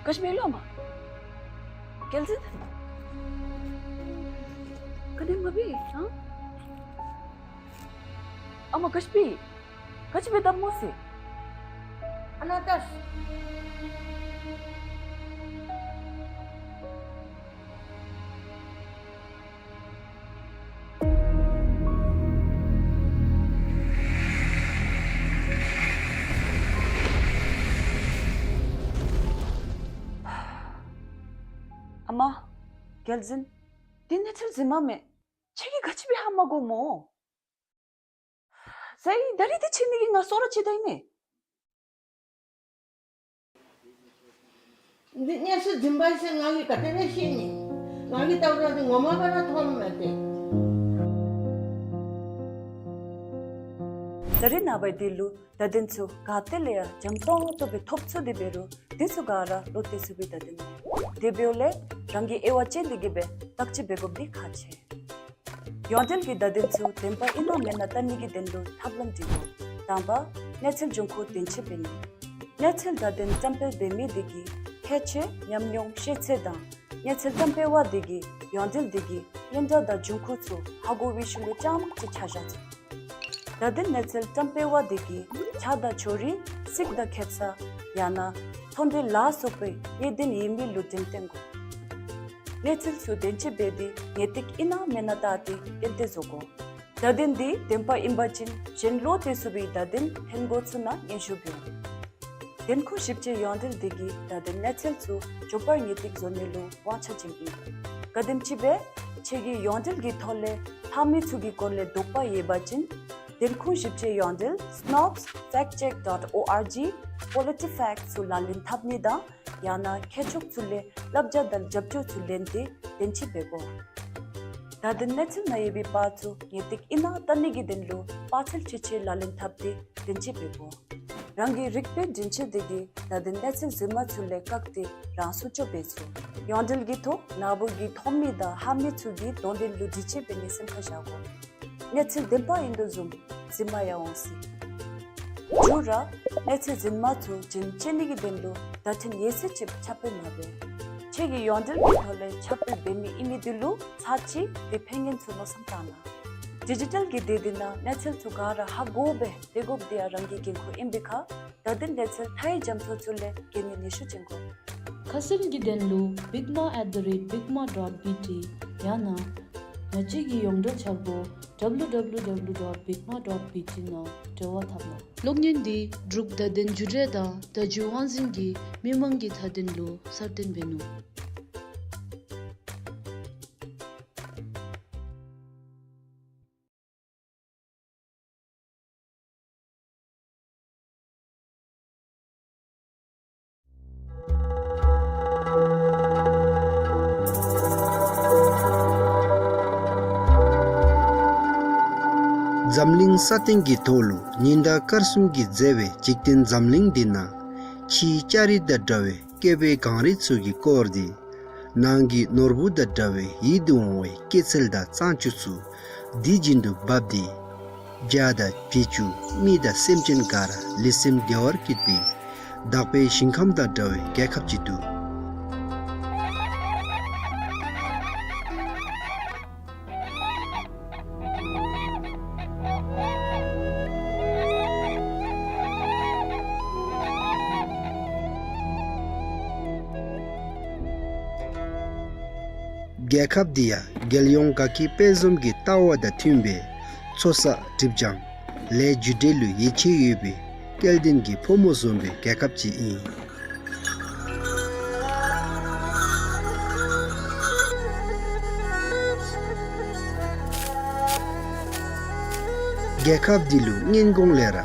ག་ཅི་འབད་ལོ་མ། རྒྱལ་མཚན། ག་ནི་མ་འབད་ཨ། ཨ་མ་ག་ཅི་འབད། ག་ཅི་འབད་དཔ་སྨོ་ཟེར། ཨ་ན་ལྟ་ཤིག། ཨ་མ། རྒྱལ་མཚན། འདི་གནས་ཚུལ་རྫུན་མ་མེན། ཁྱེད་ཀྱིས་ག་ཅི་འབད་ཧ་མ་གོ་སྨོ། ཟེར་ད་རིས་འདི་ཕྱེ་ནི་གི་ང་སོ་ར་ཕྱེ་ད་ཡི་མེན། འདི་གནས་ཚུལ་རྫུན་པ་ཟེར་ང་གིས་ག་དེ་སྦེ་ཤེས་ནི། ང་གིས་བལྟཝ་ད་འདི་ངོ་མ་སྦེ་ར་མཐོངམ་མས་ཏེ། ད་རིས་ནངས་པ་འདི་ལུ་བརྡ་དོན་ཚུ་ག་ཏེ་ལས་ཡང་འཇམ་ཏོང་ཏོ་སྦེ་ཐོབ་ཚུགས་ཏེ་འབད་རུང་འདི་ཚུ་ག་ར་བློ་གཏད་ཚུགས་པའི་བརྡ་དོན་མེན། དེ་འབདཝ་ལས་རང་གིས་དབྱེ་བ་དཔྱད་དེ་གིས་སྦེ་བརྟག་དཔྱད་འབད་དགོཔ་འདི་ཁག་ཆེ། ཡོངས་འབྲེལ་གྱི་བརྡ་དོན་ཚུ་བདེན་པ་ཨིན་ན་མེན་ན་བལྟ་ནི་གི་དོན་ལུ་ཐབས་ལམ་འདི་དགོ། དང་པ་གནས་ཚུལ་འབྱུང་ཁུངས་བདེན་དཔྱད་འབད་ནི། གནས་ཚུལ་བརྡ་དོན་བཀྲམ་སྤེལ་འབད་མི་དེ་གི་ཁྱད་ཆོས་ཉམས་མྱོང་ཤེས་ཚད་དང་གནས་ཚུལ་བཀྲམ་སྤེལ་བ་དེ་གི་ཡོངས་འབྲེལ་དེ་གི་སྙན་གྲགས་དང་འབྱུང་ཁུངས་ཚུ་ཧ་གོ་བའི་ཤུལ་ལུ་རྐྱངམ་གཅིག་ཆ་བཞག་ཚུགས། བརྡ་དོན་གནས་ཚུལ་བཀྲམ་སྤེལ་བ་དེ་གིས་ཆ་དང་ཕྱོགས་རིས་རྩིས་དང་ཁེབ་ས་ཡང་ན་ཚོང་འབྲེལ་ལ་སོགས་པའི་གནད་དོན་ཡོད་མི་ལུ་འགྲེམས་སྟོན་དགོ། གནས་ཚུལ་ཚུ་བདེན་དཔྱད་འབད་དེ་ངེས་ཏིག་ཨིན་ན་མེན་ན་བལྟ་སྟེ་གཏན་གཏན་བཟོ་དགོ། བརྡ་དོན་འདི་བདེན་པ་ཨིན་པ་ཅིན་གཞན་བློ་གཏད་ཚུགས་པའི་བརྡ་དོན་ལྷན་འགོ་ཚུ་ནང་སྙན་ཞུ་འབད་འོང་། བདེན་ཁུངས་ཞིབ་དཔྱད་ཡོངས་འབྲེལ་དེ་གིས་བརྡ་དོན་གནས་ཚུལ་ཚུ་མགྱོགས་པར་ངེས་ཏིག་བཟོ་ནི་ལུ་དབང་ཆ་བྱིནམ་ཨིན། ག་དེམ་ཅིག་སྦེ་ཁྱེད་ཀྱིས་ཡོངས་འབྲེལ་གྱི་ཐོག་ལས་ལྷག་མི་ཚུ་གི་སྐོར་ལས་དོགས་པ་ཡོད་པ་ཅིན་བདེན་ཁུངས་ཞིབ་དཔྱད་ཡོངས་འབྲེལ་snopes fact check dot org, PolitiFact ཚུ་ལག་ལེན་འཐབ་ནི་དང་ཡང་ན་མཁས་མཆོག་ཚུ་ལས་བསླབ་བྱ་དང་རྒྱབ་སྐྱོར་ཚུ་ལེན་ཏེ་བདེན་དཔྱད་འབད་དགོ། བརྡ་དོན་གནས་ཚུལ་ནང་ཡོད་པའི་པར་ཚུ་ངེས་ཏིག་ཨིན་ན་བལྟ་ནི་གི་དོན་ལུ་པར་ཚུ་ཆེ་ཆེ་ལག་ལེན་འཐབ་སྟེ་དྲན་ཤེས་འབད་དགོ། རང་གི་རིག་པའི་འདྲེན་བྱེད་དེ་གིས་བརྡ་དོན་གནས་ཚུལ་རྫུན་མ་ཚུ་ལས་བཀག་སྟེ་རང་སྲུང་སྐྱོབ་འབད་ཚུགས། ཡོངས་འབྲེལ་གྱི་ཐོག་ནཱ་བུ་གི་ཐོན་མི་དང་ལྷག་མི་ཚུ་གིས་དོན་ལྡན་ལུ་སྒྲིག་ཆས་འབད་ནི་སེམས་ཁར་བཞག་དགོ། གནས་ཚུལ་བདེན་པ་ཨིན་དོ་བཟུམ་རྫུན་མ་ཡང་འོང་སྲིད། མཇུག་ར་གནས་ཚུལ་རྫུན་མ་ཚུ་རྒྱུན་བཅད་ནི་གི་དོན་ལུ་བརྡ་དོན་ཡོད་ཚད་ཅིག་ཁྱབ་སྤེལ་མ་འབད། ཁྱོད་ཀྱིས་ཡོངས་འབྲེལ་གྱི་ཐོག་ལས་ཁྱབ་སྤེལ་འབད་མི་ཨིན་མི་འདི་ལུ་ཚར་གཅིག་དེ་ཕན་ངེས་ཚུ་མནོ་བསམ་བཏང་གནང་། ཌི་ཇི་ཊལ་གྱི་སྡེ་འདི་ནང་གནས་ཚུལ་ཚུ་ག་ར་ཧ་གོ་སྦེ་སྡོད་དགོཔ་འདི་ཡང་རང་གི་འགན་ཁུར་ཨིན་པའི་ཁར་བརྡ་དོན་གནས་ཚུལ་མཐའ་ཡས་རྒྱ་མཚོ་ཚུ་ལས་རྒྱལ་ནི་ནུས་ཤུགས་ཅན་དགོ། ཁ་གསལ་གྱི་དོན་ལུ་བིག་མ་at the rate bigma dot bt ཡང་ན་ང་བཅས་ཀྱི་ཡོངས་འབྲེལ་འཆར་སྒོ་www dot bigma dot bt ནང་འབྲེལ་བ་འཐབ་གནང་། གློག་བརྙན་འདི་འབྲུག་བརྡ་དོན་བརྒྱུད་འབྲེལ་དང་བརྡ་བརྒྱུད་དབང་འཛིན་གྱིས་མི་མང་གི་མཐའ་དོན་ལུ་གསར་བཏོན་འབད་ནུག། འཛམ་གླིང་ས་སྟེང་གི་ཐོག་ལུ་ཉི་ཟླ་སྐར་གསུམ་གྱིས་མཛེས་པའི་འཇིག་རྟེན་འཛམ་གླིང་འདི་ནང་ཕྱིའི་ལྕགས་རི་དང་འདྲ་བའི་བསྐལ་པའི་གངས་རི་ཚུ་གིས་བསྐོར་ཏེ་ནང་གི་ནོར་བུ་དང་འདྲ་བའི་ཡིད་དུ་འོང་བའི་སྐྱེད་ཚལ་དང་གཙང་ཆུ་ཚུ་དུས་རྒྱུན་དུ་འབབ་སྟེ་བྱ་དང་བྱི་ཅུང་མི་དང་སེམས་ཅན་ག་ར་ལུས་སེམས་བདེ་བར་བསྐྱེད་པའི་དག་པའི་ཞིང་ཁམས་དང་འདྲ་བའི་རྒྱལ་ཁབ་ཅིག་འདུག། རྒྱལ་ཁབ་འདི་ཡང་རྒྱལ་ཡོངས་དགའ་སྐྱིད་དཔལ་འཛོམས་ཀྱི་ལྟ་བ་དང་མཐུན་པའི་འཚོ་ས་སྒྲིབ་སྦྱང་ལས་རྒྱུ་འབྲས་ལུ་ཡིད་ཆེས་ཡོད་པའི་སྐལ་ལྡན་གྱི་ཕོ་མོ་འཛོམས་པའི་རྒྱལ་ཁབ་ཅིག་ཨིན། རྒྱལ་ཁབ་འདི་ལུ་སྔོན་གོང་ལས་ར་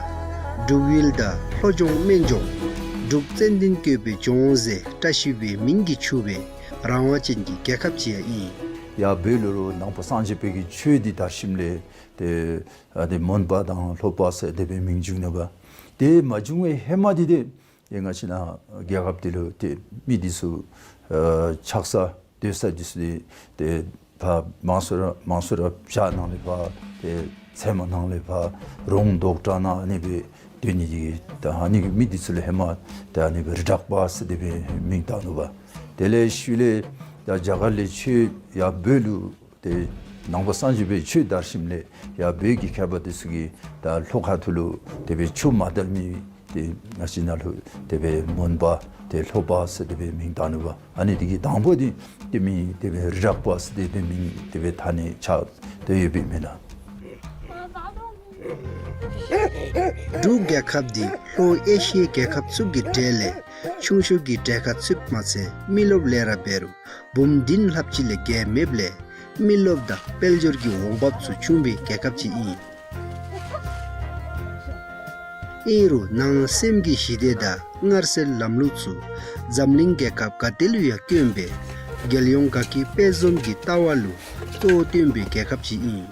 འབྲུག་ཡུལ་དང་ལྷོ་ལྗོངས་སྨད་ལྗོངས་འབྲུག་ཙན་དན་བཀོད་པའི་ལྗོངས་ཟེར་བཀྲ་ཤིས་པའི་མིང་གིས་ཕྱུག་པའི་རང་དབང་ཅན་གྱི་རྒྱལ་ཁབ་ཅིག་ཡང་ཨིན། ཡར་བོད་ལུ་རུང་ནང་པ་སངས་རྒྱས་པའི་གི་ཆོས་འདི་དར་ཞིནམ་ལས་ཏེ་ཨ་ཏེ་མོན་པ་དང་ལྷོ་པ་ཟེར་དེ་སྦེ་མིང་བྱུང་ནུག་པ། དེ་མ་བྱུང་བའི་ཧེ་མ་འདི་ཏེ་ཏེ་ང་བཅས་ནཱ་རྒྱལ་ཁབ་འདི་ལུ་ཏེ་མི་འདི་ཚུ་ཨ་ཆགས་ས་སྡོད་ས་འདི་ཚུ་ཏེ་ཏེ་ཕར་མང་སུ་ར་མང་སུ་ར་བྱག་ནང་ལས་ཕར་ཏེ་ཚལ་མ་ནང་ལས་ཕར་རོང་དོག་བྲག་ནང་ཨ་ནི་སྦེ་སྡོད་ནི་འདི་ད་ཨ་ནི་གི་མི་འདི་ཚུ་ལུ་ཧེ་མ་ཏེ་ཨ་ནི་སྦེ་རི་བྲག་པ་ཟེར་དེ་སྦེ་མིང་བཏགས་ནུག་པ། དེ་ལས་ཤུལ་ལས་ད་རྒྱ་གར་ལས་ཆོས་ཡར་བོད་ལུ་ཏེ་ནང་པ་སངས་རྒྱས་པའི་ཆོས་དར་ཞིནམ་ལས་ཡར་བོད་ཀྱི་མཁས་པ་འདི་ཚུ་གིས་ད་ལྷོ་ཁ་ཐུག་ལུ་དེ་སྦེ་ཆོས་མ་དར་མི་ཏེ་ང་བཅས་ནཱ་ལུ་དེ་སྦེ་མོན་པ་ཏེ་ལྷོ་པ་ཟེར་དེ་སྦེ་མིང་བཏགས་ནུག་པ། ཨ་ནི་འདི་གི་དང་པོ་འདི་ཏེ་མིང་དེ་སྦེ་རི་བྲག་པ་ཟེར་དེ་སྦེ་མིང་དེ་སྦེ་ཐ་སྙད་ཆགས་ཏེ་ཡོདཔ་ཨིན་མས་ལགས། འབྲུག་རྒྱལ་ཁབ་འདི་ལྷོ་ཨེ་ཤི་ཡའི་རྒྱལ་ཁབ་ཚུ་གི་གྲས་ལས་ཆུང་ཤོས་ཀྱི་གྲས་ཁར་ཚུདཔ་མ་ཚད་མི་རློབས་ལས་ར་འབད་རུང་འབུམ་བདུན་ལྷགཔ་ཅིག་ལས་བརྒལ་མེདཔ་ལས་མི་རློབས་དང་དཔལ་འབྱོར་གྱི་འོང་འབབ་ཚུ་ཆུང་བའི་རྒྱལ་ཁབ་ཅིག་ཨིན། ཨིན་རུང་ནང་སེམས་ཀྱི་ཞི་བདེ་དང་སྔར་སྲོལ་ལམ་ལུགས་ཚུ་འཛམ་གླིང་རྒྱལ་ཁབ་ག་ཏེ་ལུ་ཡང་དཀོན་པའི་རྒྱལ་ཡོངས་དགའ་སྐྱིད་དཔལ་འཛོམས་ཀྱི་ལྟ་བ་ལུ་གཙོ་བོ་བཏོན་པའི་རྒྱལ་ཁབ་ཅིག་ཨིན།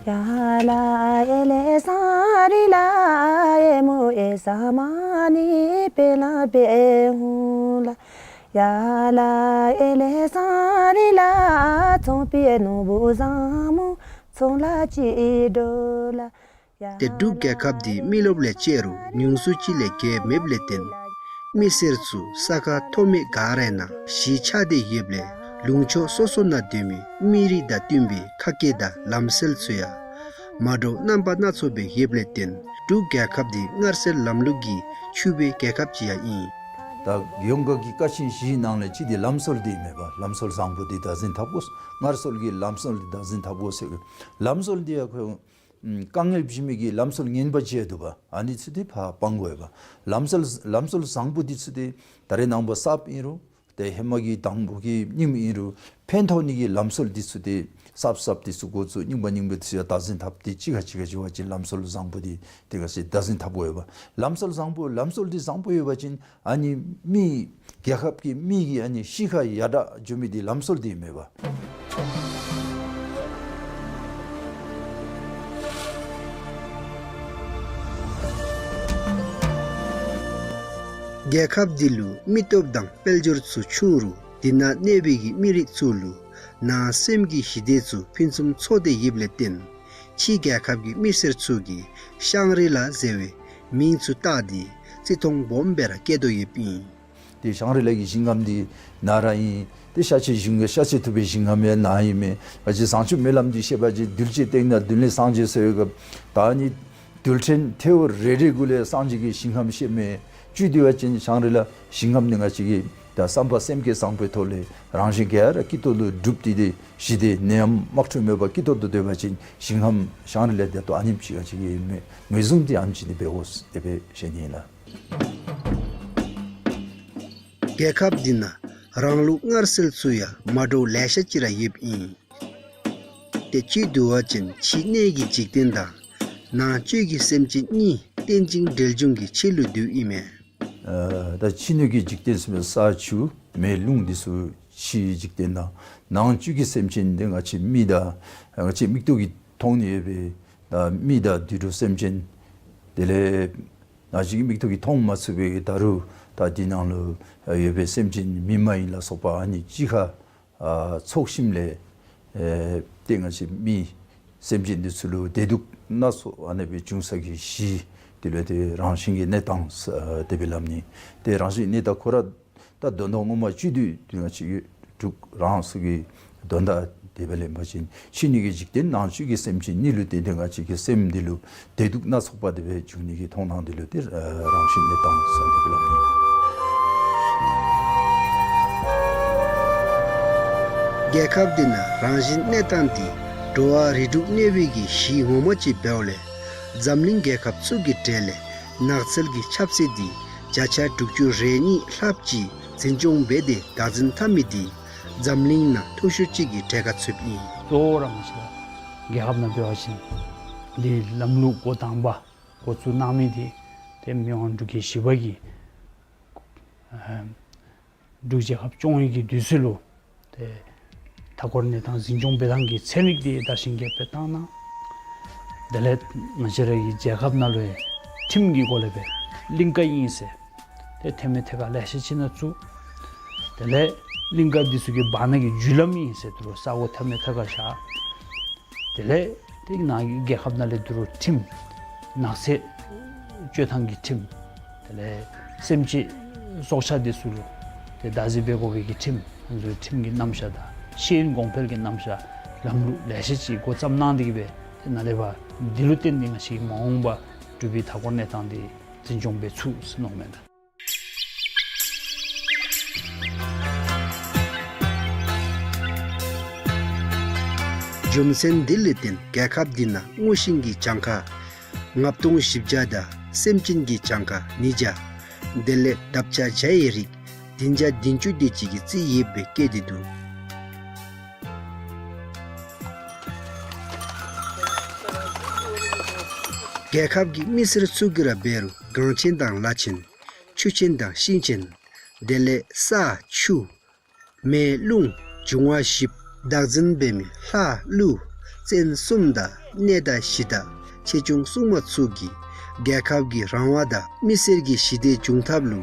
ཏེ་འབྲུག་རྒྱལ་ཁབ་འདི་མི་རློབས་ལས་བཅད་རུང་ཉུང་སུ་ཅིག་ལས་བརྒལ་མེདཔ་ལས་བརྟེན་མི་སེར་ཚུ་ས་ཁ་མཐོ་དམན་ག་རའི་ནང་གཞིས་ཆགས་ཏེ་ཡོདཔ་ལས་ལུང་ཕྱོགས་སོ་སོ་ནང་སྡོད་མི་མི་རིགས་དང་བསྟུན་པའི་ཁ་སྐད་དང་ལམ་སྲོལ་ཚུ་ཡང་མ་འདྲཝ་རྣམ་པ་སྣ་ཚོགས་སྦེ་ཡོདཔ་ལས་བརྟེན་འབྲུག་རྒྱལ་ཁབ་འདི་སྔར་སྲོལ་ལམ་ལུགས་ཀྱིས་ཕྱུག་པའི་རྒྱལ་ཁབ་ཅིག་ཡང་ཨིན། ད་ཡོངས་གྲགས་ཀྱི་ཀ་ཆེན་བཞིའི་ནང་ལས་གཅིག་འདི་ལམ་སྲོལ་འདི་ཨིན་མས་པ། ལམ་སྲོལ་བཟང་པོ་འདི་བདག་འཛིན་འཐབ་དགོ། སྔར་སྲོལ་གྱི་ལམ་སྲོལ་འདི་བདག་འཛིན་འཐབ་དགོ་ཟེར། ལམ་སྲོལ་འདི་ཡང་ཁོ་དཀའ་ངལ་བྱུང་མི་གི་ལམ་སྲོལ་ངན་པ་ཅིག་འདུག་པ། ཨ་ནི་ཚུ་འདི་ཕར་སྤང་དགོ་པ། ལམ་སྲོལ་ལམ་སྲོལ་བཟང་པོ་འདི་ཚུ་འདི་ད་རེས་ནངས་པ་གསརཔ་ཨིན་རུང་ཏེ་ཧེ་མ་གི་དང་པོ་གི་རྙིངམ་ཨིན་རུང་ཕན་ཐོགས་ནི་གི་ལམ་སྲོལ་འདི་ཚུ་འདི་གསརཔ་གསརཔ་འདི་ཚུ་འགོ་བཙུགས། རྙིངམ་རྙིངམ་འདི་ཚུ་ཡང་བདག་འཛིན་འཐབ་སྟེ་གཅིག་ཁར་གཅིག་ཁར་འགྱོ་བ་ཅིན་ལམ་སྲོལ་བཟང་པོ་འདི་ཏེ་ག་ཅི་བདག་འཛིན་འཐབ་དགོ་པ། ལམ་སྲོལ་བཟང་པོ་ལམ་སྲོལ་འདི་བཟང་པོ་ཡོད་པ་ཅིན་ཨ་ནི་མི་རྒྱལ་ཁབ་ཀྱི་མི་གི་ཨ་ནི་གཤིས་ཀ་ཡར་དྲག་འགྱོ་མི་འདི་ལམ་སྲོལ་འདི་ཨིན་མས་པ། རྒྱལ་ཁབ་འདི་ལུ་མི་སྟོབས་དང་དཔལ་འབྱོར་ཚུ་ཆུང་རུང་དེ་ནང་གནས་པའི་གི་མི་རིགས་ཚུ་ལུ་ནང་སེམས་ཀྱི་ཞི་བདེ་ཚུ་ཕུན་སུམ་ཚོགས་ཏེ་ཡོདཔ་ལས་བརྟེན་ཕྱི་རྒྱལ་ཁབ་ཀྱི་མི་སེར་ཚུ་གིས་ཤང་རི་ལ་ཟེར་བའི་མིང་ཚུ་བཏགས་ཏེ་བརྩི་མཐོང་སྦོམ་སྦེ་ར་བསྐྱེད་དོ་ཡོདཔ་ཨིན། ཏེ་ཤང་རི་ལ་གི་ཞིང་ཁམས་འདི་ནཱ་ར་ཨིན། ཏེ་ཤ་ཆེ་གཞུང་གི་ཤ་ཆེ་ཐུབ་པའི་ཞིང་ཁམས་ཡང་ནཱ་ཨིན་མས། ང་བཅས་བཟང་སྤྱོད་སྨོན་ལམ་འདི་བཤད་པ་ཅིན་གདུལ་བྱའི་སྟེང་ན་གདོན་ལས་སངས་རྒྱས་ཟེར་བའི་སྐབས་ད་ནི་རྡུལ་ཕྲན་ཐལཝ་རེ་རེ་གུ་ལས་སངས་རྒྱས་ཀྱི་ཞིང་ཁམས་བཤད་མི་ཅིག་འདུག་པ་ཅིན་ཤང་རི་ལ་ཞིང་ཁམས་འདི་ང་བཅས་ཀྱིས་ད་བསམ་པ་སེམས་བསྐྱེད་བཟང་པོའི་ཐོག་ལས་རང་གཞན་ག་ར་སྐྱིད་ཏོག་ཏོ་སྒྲུབ་སྟེ་ཏེ་ཞི་བདེ་ནད་ཡམས་དམག་འཁྲུག་མེད་པར་སྐྱིད་ཏོག་ཏོ་སྡོད་པ་ཅིན་ཞིང་ཁམས་ཤང་རི་ལ་འདི་ད་ཨ་ནེམ་ཅིག་ང་བཅས་ཀྱིས་ངོས་བཟུང་འདི་ཨ་ནེམ་ཅིག་འདི་འབད་དགོ་ཟེར་དེ་སྦེ་ཞུ་ནི་ཨིན་ལགས། རྒྱལ་ཁབ་འདི་ནང་རང་ལུགས་སྔར་སྲོལ་ཚུ་ཡང་མ་འདྲཝ་ལེ་ཤ་ཅིག་ར་ཡོདཔ་ཨིན། ཏེ་ཅིག་འདུག་པ་ཅིན་ཕྱི་གནས་ཀྱི་འཇིག་རྟེན་དང་ནང་བཅུད་ཀྱི་སེམས་ཅན་གཉིས་རྟེན་ཅིང་འབྲེལ་འབྱུང་གི་ཆེད་ལུ་འདུཝ་ཨིན་མས། ཨ་ད་ཕྱི་སྣོད་ཀྱི་འཇིག་རྟེན་ཟེར་བའི་ས་ཆུ་མེ་རླུང་འདི་ཚུ་ཕྱིའི་འཇིག་རྟེན་དང་ནང་བཅུད་ཀྱི་སེམས་ཅན་འདི་ང་བཅས་མི་དང་ང་བཅས་མིག་ཏོ་གིས་མཐོང་ནི་ཡོད་པའི་ད་མི་དང་དུད་འགྲོ་སེམས་ཅན་དེ་ལས་ང་བཅས་ཀྱི་མིག་ཏོ་གིས་མཐོང་མ་ཚུགས་པའི་ད་རུང་ད་འདི་ནང་ལུ་ཡོད་པའི་སེམས་ཅན་མི་མ་ཡིན་ལ་སོགས་པ་ཨ་ནི་ཅིག་ཁར་ཨ་ཚོགས་ཞིནམ་ལས་ཨེ་ཏེ་ང་བཅས་མི་སེམས་ཅན་འདི་ཚུ་ལུ་བདེ་སྡུག་སྣ་ཚོགས་ཨ་ནེ་སྦེ་འབྱུང་ས་གི་གཞི་དེ་ལུ་ཏེ་རང་བཞིན་གྱི་གནས་སྟངས་ཨ་དེ་སྦེ་སླབ་ནི། ཏེ་རང་བཞིན་གནས་སྟངས་ཁོ་ར་ད་དོན་དག་ངོ་མ་བཅུད་དུ་ཏེ་ང་བཅས་ཀྱི་འབྲུག་རང་སོ་གི་དོན་དག་དེ་སྦེ་ལེན་པ་ཅིན་ཕྱི་སྣོད་ཀྱི་འཇིག་རྟེན་ནང་བཅུད་ཀྱི་སེམས་ཅན་གཉིས་ལུ་བརྟེན་ཏེ་ང་བཅས་ཀྱི་སེམས་འདི་ལུ་བདེ་སྡུག་སྣ་ཚོགས་པ་དེ་སྦེ་འབྱུང་ནི་གི་མཐོང་སྣང་འདི་ལུ་ཏེ་ཨ་རང་བཞིན་གནས་སྟངས་ཟེར་དེ་སྦེ་སླབ་ནི། རྒྱལ་ཁབ་འདི་ནང་རང་བཞིན་གནས་སྟངས་འདི་འགྲོ་བ་རིགས་དྲུག་གནས་པའི་གི་གཞི་ངོ་མ་ཅིག་འབདཝ་ལས་འཛམ་གླིང་རྒྱལ་ཁབ་ཚུ་གི་གྲས་ལས་ནགས་ཚལ་གྱི་ཁྱབ་ཚད་འདི་བརྒྱ་ཆ་དྲུག་ཅུ་རེ་གཉིས་ལྷགཔ་ཅིག་འཛིན་སྐྱོང་འབད་དེ་བདག་འཛིན་འཐབ་མི་འདི་འཛམ་གླིང་ནང་མཐོ་ཤོས་ཅིག་གི་གྲས་ཁར་ཚུདཔ་ཨིན། གཙོ་བོ་ར་ང་བཅས་ར་རྒྱལ་ཁབ་ནང་འབད་བ་ཅིན་འདི་ལམ་ལུགས་འགོ་དང་པ་འགོ་བཙུགས་གནང་མི་འདི་ཏེ་མི་དབང་འབྲུག་རྒྱལ་བཞི་པ་གིས་ཨ་འབྲུག་རྒྱལ་ཁབ་སྐྱོང་བའི་གི་དུས་ཚོད་ལུ་ཏེ་མཐའ་འཁོར་གནས་སྟངས་འཛིན་སྐྱོང་འབད་ཐངས་ཀྱི་ཚན་རིག་འདི་དར་ཞིང་རྒྱས་པར་བཏང་གནང་། དེ་ལས་ང་བཅས་ར་གི་རྒྱལ་ཁབ་ནང་ལུ་ཡང་ཁྲིམས་ཀྱི་སྒོ་ལས་སྦེ་གླིང་ཀ་ཨིན་ཟེར་ཏེ་ཐེམ་མེ་ཐད་ཀར་ལེ་ཤ་ཅིག་ནང་བཙུགས། དེ་ལས་གླིང་ཀ་འདི་ཚུ་གི་བར་ན་གི་བརྒྱུད་ལམ་ཨིན་ཟེར་དེ་རུང་ས་གོ་ཐེམ་མེ་ཐད་ཀར་བཞག། དེ་ལས་ཏེ་ནཱ་གི་རྒྱལ་ཁབ་ནང་ལས་དེ་རུང་ཁྲིམས་ནགས་ཚལ་གཅོད་ཐངས་ཀྱི་ཁྲིམས་དེ་ལས་སེམས་ཅན་སྲོག་ཆགས་འདི་ཚུ་ལུ་ཏེ་བདག་འཛིན་འབད་དགོ་པའི་གི་ཁྲིམས་ང་བཅས་ཁྲིམས་ཀྱི་རྣམ་གཞག་དང་ཤེས་ཡོན་གོང་འཕེལ་གྱི་རྣམ་གཞག་ལམ་ལུགས་ལེ་ཤ་ཅིག་འགོ་བརྩམས་གནང་སྟེ་གི་སྦེ་ཏེ་ནཱ་ལས་ཕར་འདི་ལུ་བརྟེན་ཏེ་ང་བཅས་མ་འོངས་པ་འབྲུག་པའི་མཐའ་འཁོར་གནས་སྟངས་འདི་འཛིན་སྐྱོང་འབད་ཚུགས་ཟེར་མནོཝ་མས་ད། རྒྱུ་མཚན་འདི་ལས་བརྟེན་རྒྱལ་ཁབ་འདི་ནང་སྔོ་ཤིང་གི་གྱངས་ཁ་ལྔ་སྟོང་བཞི་བརྒྱ་དང་སེམས་ཅན་གྱི་གྱངས་ཁ་ཉིས་བརྒྱ། དེ་ལས་འདབ་ཆགས་བྱ་ཡི་རིགས་བདུན་བརྒྱ་བདུན་ཅུ་དེ་ཅིག་གི་རྩིས་ཡོདཔ་སྦེ་བཀོད་དེ་འདུག། རྒྱལ་ཁབ་ཀྱི་མི་སེར་ཚུ་གིས་ར་འབད་རུང་གངས་ཅན་དང་ལ་ཆེན་ཆུ་ཆེན་དང་ཤིང་ཆེན། དེ་ལས་ས་ཆུ་མེ་རླུང་འབྱུང་བ་བཞིཔ་བདག་འཛིན་འབད་མི་ལྷ་ཀླུ་བཙན་གསུམ་དང་གནས་དང་གཞི་བདག་ཆེ་ཆུང་སྲུང་མ་ཚུ་གིས་རྒྱལ་ཁབ་ཀྱི་རང་དབང་དང་མི་སེར་གྱི་ཞི་བདེ་འབྱུང་ཐབས་ལུ་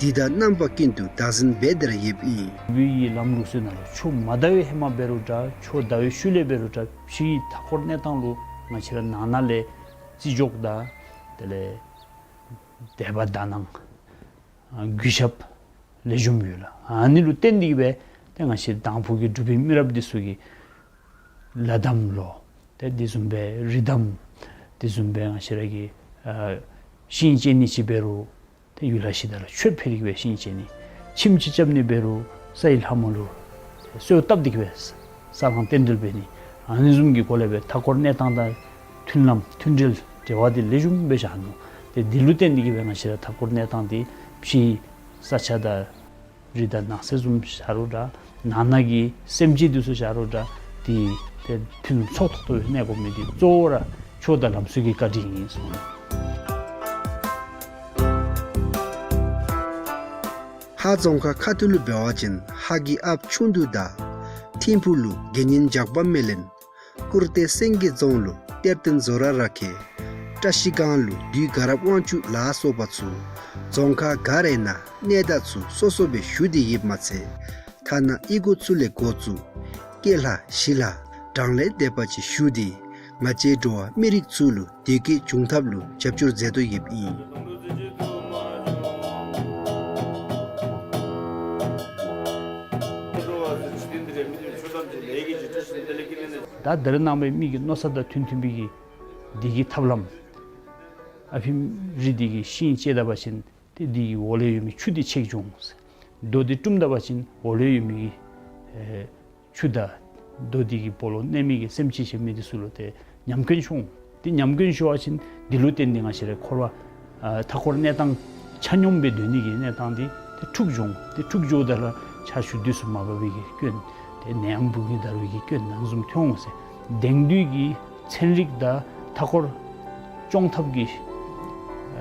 དུས་དང་རྣམ་པ་ཀུན་ཏུ་བདག་འཛིན་འབད་དེ་ར་ཡོདཔ་ཨིན། བོད་ཀྱི་ལམ་ལུགས་ཚུ་ནང་ལུ་ཆུ་མ་ཟླ་བའི་ཧེ་མ་འབད་རུང་འདྲ་ཆུ་ཟླ་བའི་ཤུལ་ལས་འབད་རུང་འདྲ་ཕྱིའི་མཐའ་འཁོར་གནས་སྟངས་ལུ་ང་བཅས་ར་ནང་ན་ལས་བརྩི་འཇོག་དང་དེ་ལས་དད་པ་དག་སྣང་གུས་ཞབས་ལེགས་ཤོམ་ཡོད་ལགས། ཨ་ནི་ལུ་བརྟེན་ཏེ་གི་སྦེ་ཏེ་ང་བཅས་དང་ཕུ་གི་འབྲུག་པའི་མི་རབས་འདི་ཚུ་གིས་ལ་དམ་ལོ་ཏེ་དེ་བཟུམ་སྦེ་རི་དམ་དེ་བཟུམ་སྦེ་ང་བཅས་ར་གི་ཨ་ཤིང་བཅད་ནི་ཅིག་འབད་རུང་ཏེ་ཡུལ་ལྷ་གཞི་བདག་ལུ་མཆོད་ཕུལ་ཏེ་གི་སྦེ་ཤིང་བཅད་ནི། ཁྱིམ་ཅིག་རྐྱབ་ནི་འབད་རུང་ས་ཡི་ལྷ་མོ་ལུ་གསོལཝ་བཏབ་སྟེ་གི་སྦེ་ས་ལྷང་རྟེན་འབྲེལ་འབད་ནི། ཨ་ནི་བཟུམ་གྱི་སྒོ་ལས་སྦེ་མཐའ་འཁོར་གནས་སྟངས་དང་མཐུན་ལམ་མཐུན་འབྲེལ་འབྲེལ་བ་འདི་ལེགས་ཤོམ་སྦེ་བཞག་ནུག། ཏེ་འདི་ལུ་བརྟེན་ཏེ་གི་སྦེ་ང་བཅས་ར་མཐའ་འཁོར་གནས་སྟངས་འདི་ཕྱིའི་ས་ཆ་དང་རི་དང་ནགས་ཚལ་བཟུམ་བཞག་རུང་འདྲ་ནང་ན་གི་སེམས་ཅན་འདི་ཚུ་བཞག་རུང་འདྲ་འདི་ཏེ་ཕུན་སུམ་ཚོགས་ཏོག་ཏོ་སྦེ་གནས་དགོ་མི་འདི་གཙོ་བོ་ར་ཆོས་དང་ལམ་སྲོལ་གྱི་བཀའ་དྲིན་ཨིན་གསུངས་ནུག། ཧཱ་རྫོང་ཁག་ཁ་ཐུག་ལུ་འབད་བ་ཅིན་ཧཱ་གི་ཨཔ་ཆུང་དུ་དང་ཐིམ་ཕུ་ལུ་དགེ་བསྙེན་ཇག་པ་མེ་ལེན། ཀུར་ཏེ་སེང་གེ་རྫོང་ལུ་གཏེར་སྟོན་ཛོ་ར་ར་ཁེ། བཀྲ་ཤིས་སྒང་ལུ་བདུད་དགའ་རབ་དབང་ཕྱུག་ལ་སོགས་པ་ཚུ་རྫོང་ཁག་ག་རའི་ནང་གནས་བདག་ཚུ་སོ་སོ་སྦེ་བཞུགས་ཏེ་ཡོདཔ་མ་ཚད། ཐ་ན་ཨི་ཁུ་ཚུ་ལས་འགོ་བཙུགས་སྐྱེས་ལྷ་ཞི་ལྷ་བགྲང་ལས་འདས་པ་ཅིག་བཞུགས་ཏེ་ང་བཅས་འགྲོ་བ་མི་རིགས་ཚུ་ལུ་བདེ་སྐྱིད་འབྱུང་ཐབས་ལུ་རྒྱབ་སྐྱོར་མཛད་དོ་ཡོདཔ་ཨིན། ད་ད་རེས་ནངས་པའི་མི་གི་མནོ་བསམ་དང་མཐུན་མཐུན་པའི་གི་བདེ་སྐྱིད་ཐབས་ལམ། ཨ་ཕི་རི་འདི་གི་ཤིང་བཅད་ད་པ་ཅིན་ཏེ་འདི་གི་འོག་ལས་ཡོད་མི་ཆུ་འདི་ཆད་འགྱོ་འོང་ཟེར། རྡོ་འདི་བཀྲུམ་ད་པ་ཅིན་འོག་ལས་ཡོད་མི་གི་ཨེ་ཆུ་དང་རྡོ་འདི་གི་སྦོ་ལོགས་གནས་མི་གི་སེམས་ཅན་ཟེར་མི་འདི་ཚུ་ལུ་ཏེ་ཉམས་སྐྱོན་ཤོར་འོང་། ཏེ་ཉམས་སྐྱོན་ཤོར་བ་ཅིན་འདི་ལུ་བརྟེན་ཏེ་ང་བཅས་ར་འཁོར་བ་ཨ་མཐའ་འཁོར་གནས་སྟངས་ཆ་སྙོམས་སྦེ་སྡོད་ནི་གི་གནས་སྟངས་འདི་ཏེ་འཁྲུགས་འགྱོ་འོང་། ཏེ་འཁྲུགས་འགྱོཝ་ད་ལུ་ཕྱག་ཞུ་དུས་སུ་མ་བབས་པའི་གི་སྐྱོན་ཏེ་ནད་ཡམས་བུ་གི་འདར་བའི་གི་སྐྱོན་ཨ་ནི་བཟུམ་ཐོན་འོང་ཟེར། དེང་དུས་ཀྱི་ཚན་རིག་དང་མཐའ་འཁོར་སྐྱོང་ཐབས་ཀྱི་ཨ་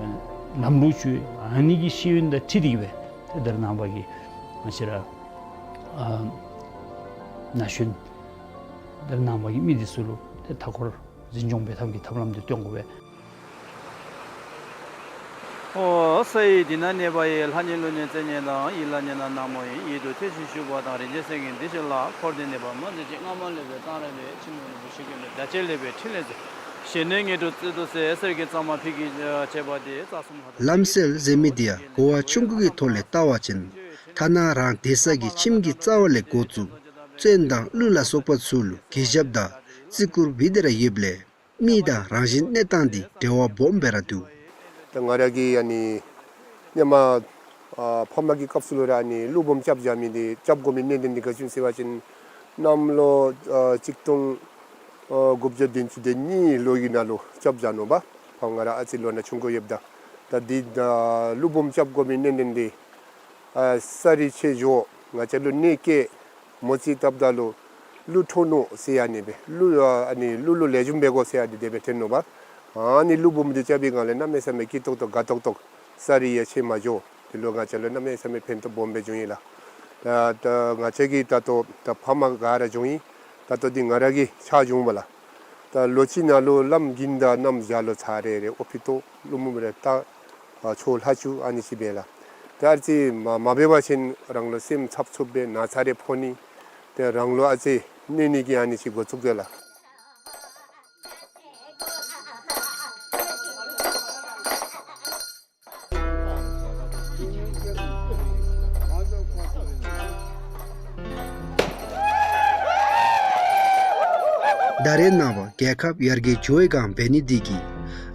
ལམ་ལུགས་ཚུ་ཨ་ནི་གི་ཤེས་ཡོན་དང་འཁྲིལ་ཏེ་གི་སྦེ་ཏེ་ད་རེས་ནངས་པ་གི་ང་བཅས་ར་ཨ་ན་གཞོན་ད་རེས་ནངས་པ་གི་མི་འདི་ཚུ་ལུ་ཏེ་མཐའ་འཁོར་འཛིན་སྐྱོང་འབད་ཐབས་ཀྱི་ཐབས་ལམ་འདི་སྟོན་དགོ་པས། ཨོ་ས་ཡི་འདི་ན་གནས་པ་ཡི། ལྷ་ཉིད་ཀླུ་ཉིད་རྩེ་ཉིད་དང་། ཡི་ལ་ཉིད་ན་ན་མོ་ཡི། ཡིད་དུ་ཐོད་ཕྱིར་ཞུགས་པ་དང་། རིན་ཆེན་སེང་གེ་འདི་ཞིག་ལ། འཁོར་འདི་གནས་པ་མ་མཛད་ཅིང་། སྔ་མ་ལས་པའི་གཏང་རག་ལས། ཕྱི་མ་ལུས་པའི་ཤིང་ཀུན་ལས། བརྡ་བཅས་ལས་པའི་ཕྲིན་ལས་མཛོད། ཞི་གནས་ངེས་འགྲོ་རྩེ་གཏོར་ཟེར། གསེར་གྱི་གཙང་མ་ཕུད་ཀྱིས་བྱས་པ་འདི། རྩ་གསུམ་ལྷ་དང་ལམ་སེལ་ཟེར་མི་འདི་ཡང་གོ་བ་ཆུང་ཀུ་གི་ཐོག་ལས་བལྟ་བ་ཅིན་ཐ་ན་རང་སྡོད་ས་གི་ཁྱིམ་གྱི་རྩ་བ་ལས་འགོ་བཙུགས་བཙོན་དང་ཀླུ་ལ་སོགས་པ་ཚུ་ལུ་གུས་ཞབས་དང་བརྩི་བཀུར་འབད་དེ་ར་ཡོདཔ་ལས་མི་དང་རང་བཞིན་གནས་སྟངས་འདི་འབྲེལ་བ་སྦོམ་སྦེ་ར་འདུག། ད་ང་ར་གིས་ཨ་ནི་སྔོན་མ་ཨ་ཕམ་གི་སྐབས་སུ་ལུ་ར་ཨ་ནི་ཀླུ་འབུམ་རྐྱབ་བཞག་མི་འདི་རྐྱབ་དགོ་མི་གནད་དོན་འདི་ག་ཅི་ཨིན་ཟེར་བ་ཅིན་གནམ་ལོ་ཨ་གཅིག་སྟོང་ཨ་དགུ་བརྒྱ་བདུན་ཅུ་དོན་གཉིས་ལོ་གི་ནང་ལུ་རྐྱབ་བཞག་ནུག་པ། ཕམ་ང་ར་ཨ་ཙི་ལོ་ན་ཆུང་ཀུ་ཡོདཔ་ད། ད་འདི་ད་ཀླུ་འབུམ་རྐྱབ་དགོ་མི་གནད་དོན་འདི་ཨ་ས་རུད་ཆད་འགྱོ། ང་བཅས་ལུ་གནོད་བཀལ། མོ་རྩིས་བཏབ་ད་ལུ་ཀླུ་འཕྲོག་ནུག་ཟེར་ཨ་ནི་སྦེ་ཀླུ་ཨ་ནི་ཀླུ་ལུ་ལེགས་ཤོམ་འབད་དགོ་ཟེར་ཨ་ནི་དེ་སྦེ་ཐོན་ནུག་པ། ཨ་ནི་ཀླུ་འབུམ་འདི་རྐྱབ་པའི་སྒང་ལས་གནམ་མེད་ས་མེད་སྐྱིད་ཏོག་ཏོ་དགའ་ཏོག་ཏོ། ས་རུད་ཡང་ཆད་མ་འགྱོ། དེ་ལུ་ང་བཅས་ལུ་གནམ་མེད་ས་མེད་ཕན་ཐོགས་སྦོམ་སྦེ་བྱུང་ཡི་ལགས། ད་ད་ང་བཅས་ཀྱིས་ད་ལྟོ་ད་ཕམ་ག་ར་བྱུང་ཡི། ད་ལྟོ་འདི་ང་ར་གི་ཆ་བྱུང་པ་ལགས། ད་ལོ་གཅིག་ནང་ལུ་བླམ་དགུན་དང་གནམ་བྱཱར་ལུ་ཚར་རེ་རེ་ཨོ་ཕི་ཏོ་ཀླུ་འབུམ་རེ་ད་ཨ་ཆོ་ལྷ་ཆུ་ཨ་ནི་ཅིག་འབད་ལགས། ད་ཨ་ཙི་མ་མ་འབད་བ་ཅིན་རང་ལུ་སེམས་འཚབ་འཚུབ་སྦེ་ན་ཚ་རེ་ཕོག་ནི། ཏེ་རང་ལུ་ཨ་ཙི་གནོད་ནི་གི་ཨ་ནི་ཅིག་འགོ་བཙུགས་ཏེ་ལགས། ད་རེས་ནངས་པ་རྒྱལ་ཁབ་ཡར་རྒྱས་འགྱོ་བའི་སྒང་འབད་ནི་འདི་གིས་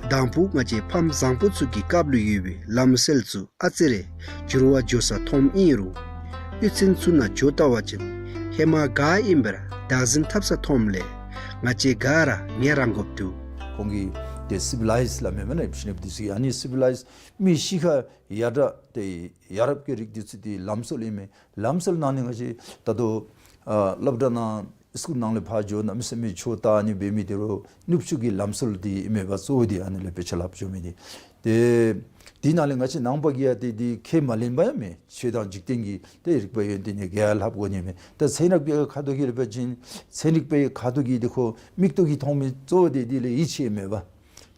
དང་ཕུ་ང་བཅས་ཕམ་བཟང་པོ་ཚུ་གི་སྐབས་ལུ་ཡོད་པའི་ལམ་སྲོལ་ཚུ་ཨ་ཙི་རེ་འགྱུར་བ་འགྱོ་ས་མཐོངམ་ཨིན་རུང་གཡུས་ཚན་ཚུ་ནང་འགྱོ་བལྟ་བ་ཅིན་ཧེ་མ་ག་ཨིནམ་སྦེ་ར་བདག་འཛིན་འཐབ་ས་མཐོངམ་ལས་ང་བཅས་ག་ར་ངལ་རངས་དགོཔ་འདུག། ཁོང་གིས་ཏེ་སི་བི་ལའིཛ་སླབ་མས་མེན་ན། ཨ་ནི་སི་བི་ལའིཛ་མི་ཤི་ཁར་ཡར་དྲགས་ཏེ་ཡ་རབས་ཀྱི་རིགས་འདི་ཚུ་འདི་ལམ་སྲོལ་ཨིན་མས། ལམ་སྲོལ་ནང་ནི་ང་བཅས་ད་ལྟོ་ཨ་སློབ་གྲྭ་ནང་སི་ཀུལ་ནང་ལས་ཕར་འགྱོ་གནམ་མེད་ས་མེད་ཆོས་ལྟ་ནི་འབད་མི་འདི་རུང་ནུབ་ཕྱོགས་ཀྱི་ལམ་སྲོལ་འདི་ཨིན་མས་པ། གཙོ་བོ་འདི་ཨ་ནི་ལས་དཔེ་ཆ་ལྷབ་འགྱོ་མི་འདི། ཏེ་འདི་ནང་ལས་ང་བཅས་ནང་པ་གིས་ཡང་ཏེ་འདི་ཁས་མ་ལེན་པ་ཡང་མེད། ཆོས་དང་འཇིག་རྟེན་གྱི་ཏེ་རིག་པ་ཡོན་ཏན་ནི་ག་ཡང་ལྷབ་དགོ་ནི་མས། ད་ཚན་རིག་པའི་ཁ་ཐུག་གི་ལས་འབད་བ་ཅིན་ཚན་རིག་པའི་ཁ་ཐུག་གི་འདི་ཁོ་མིག་ཏོ་གིས་མཐོང་མི་གཙོ་བོ་འདི་འདི་ལུ་ཡིད་ཆེས་མེད་པ།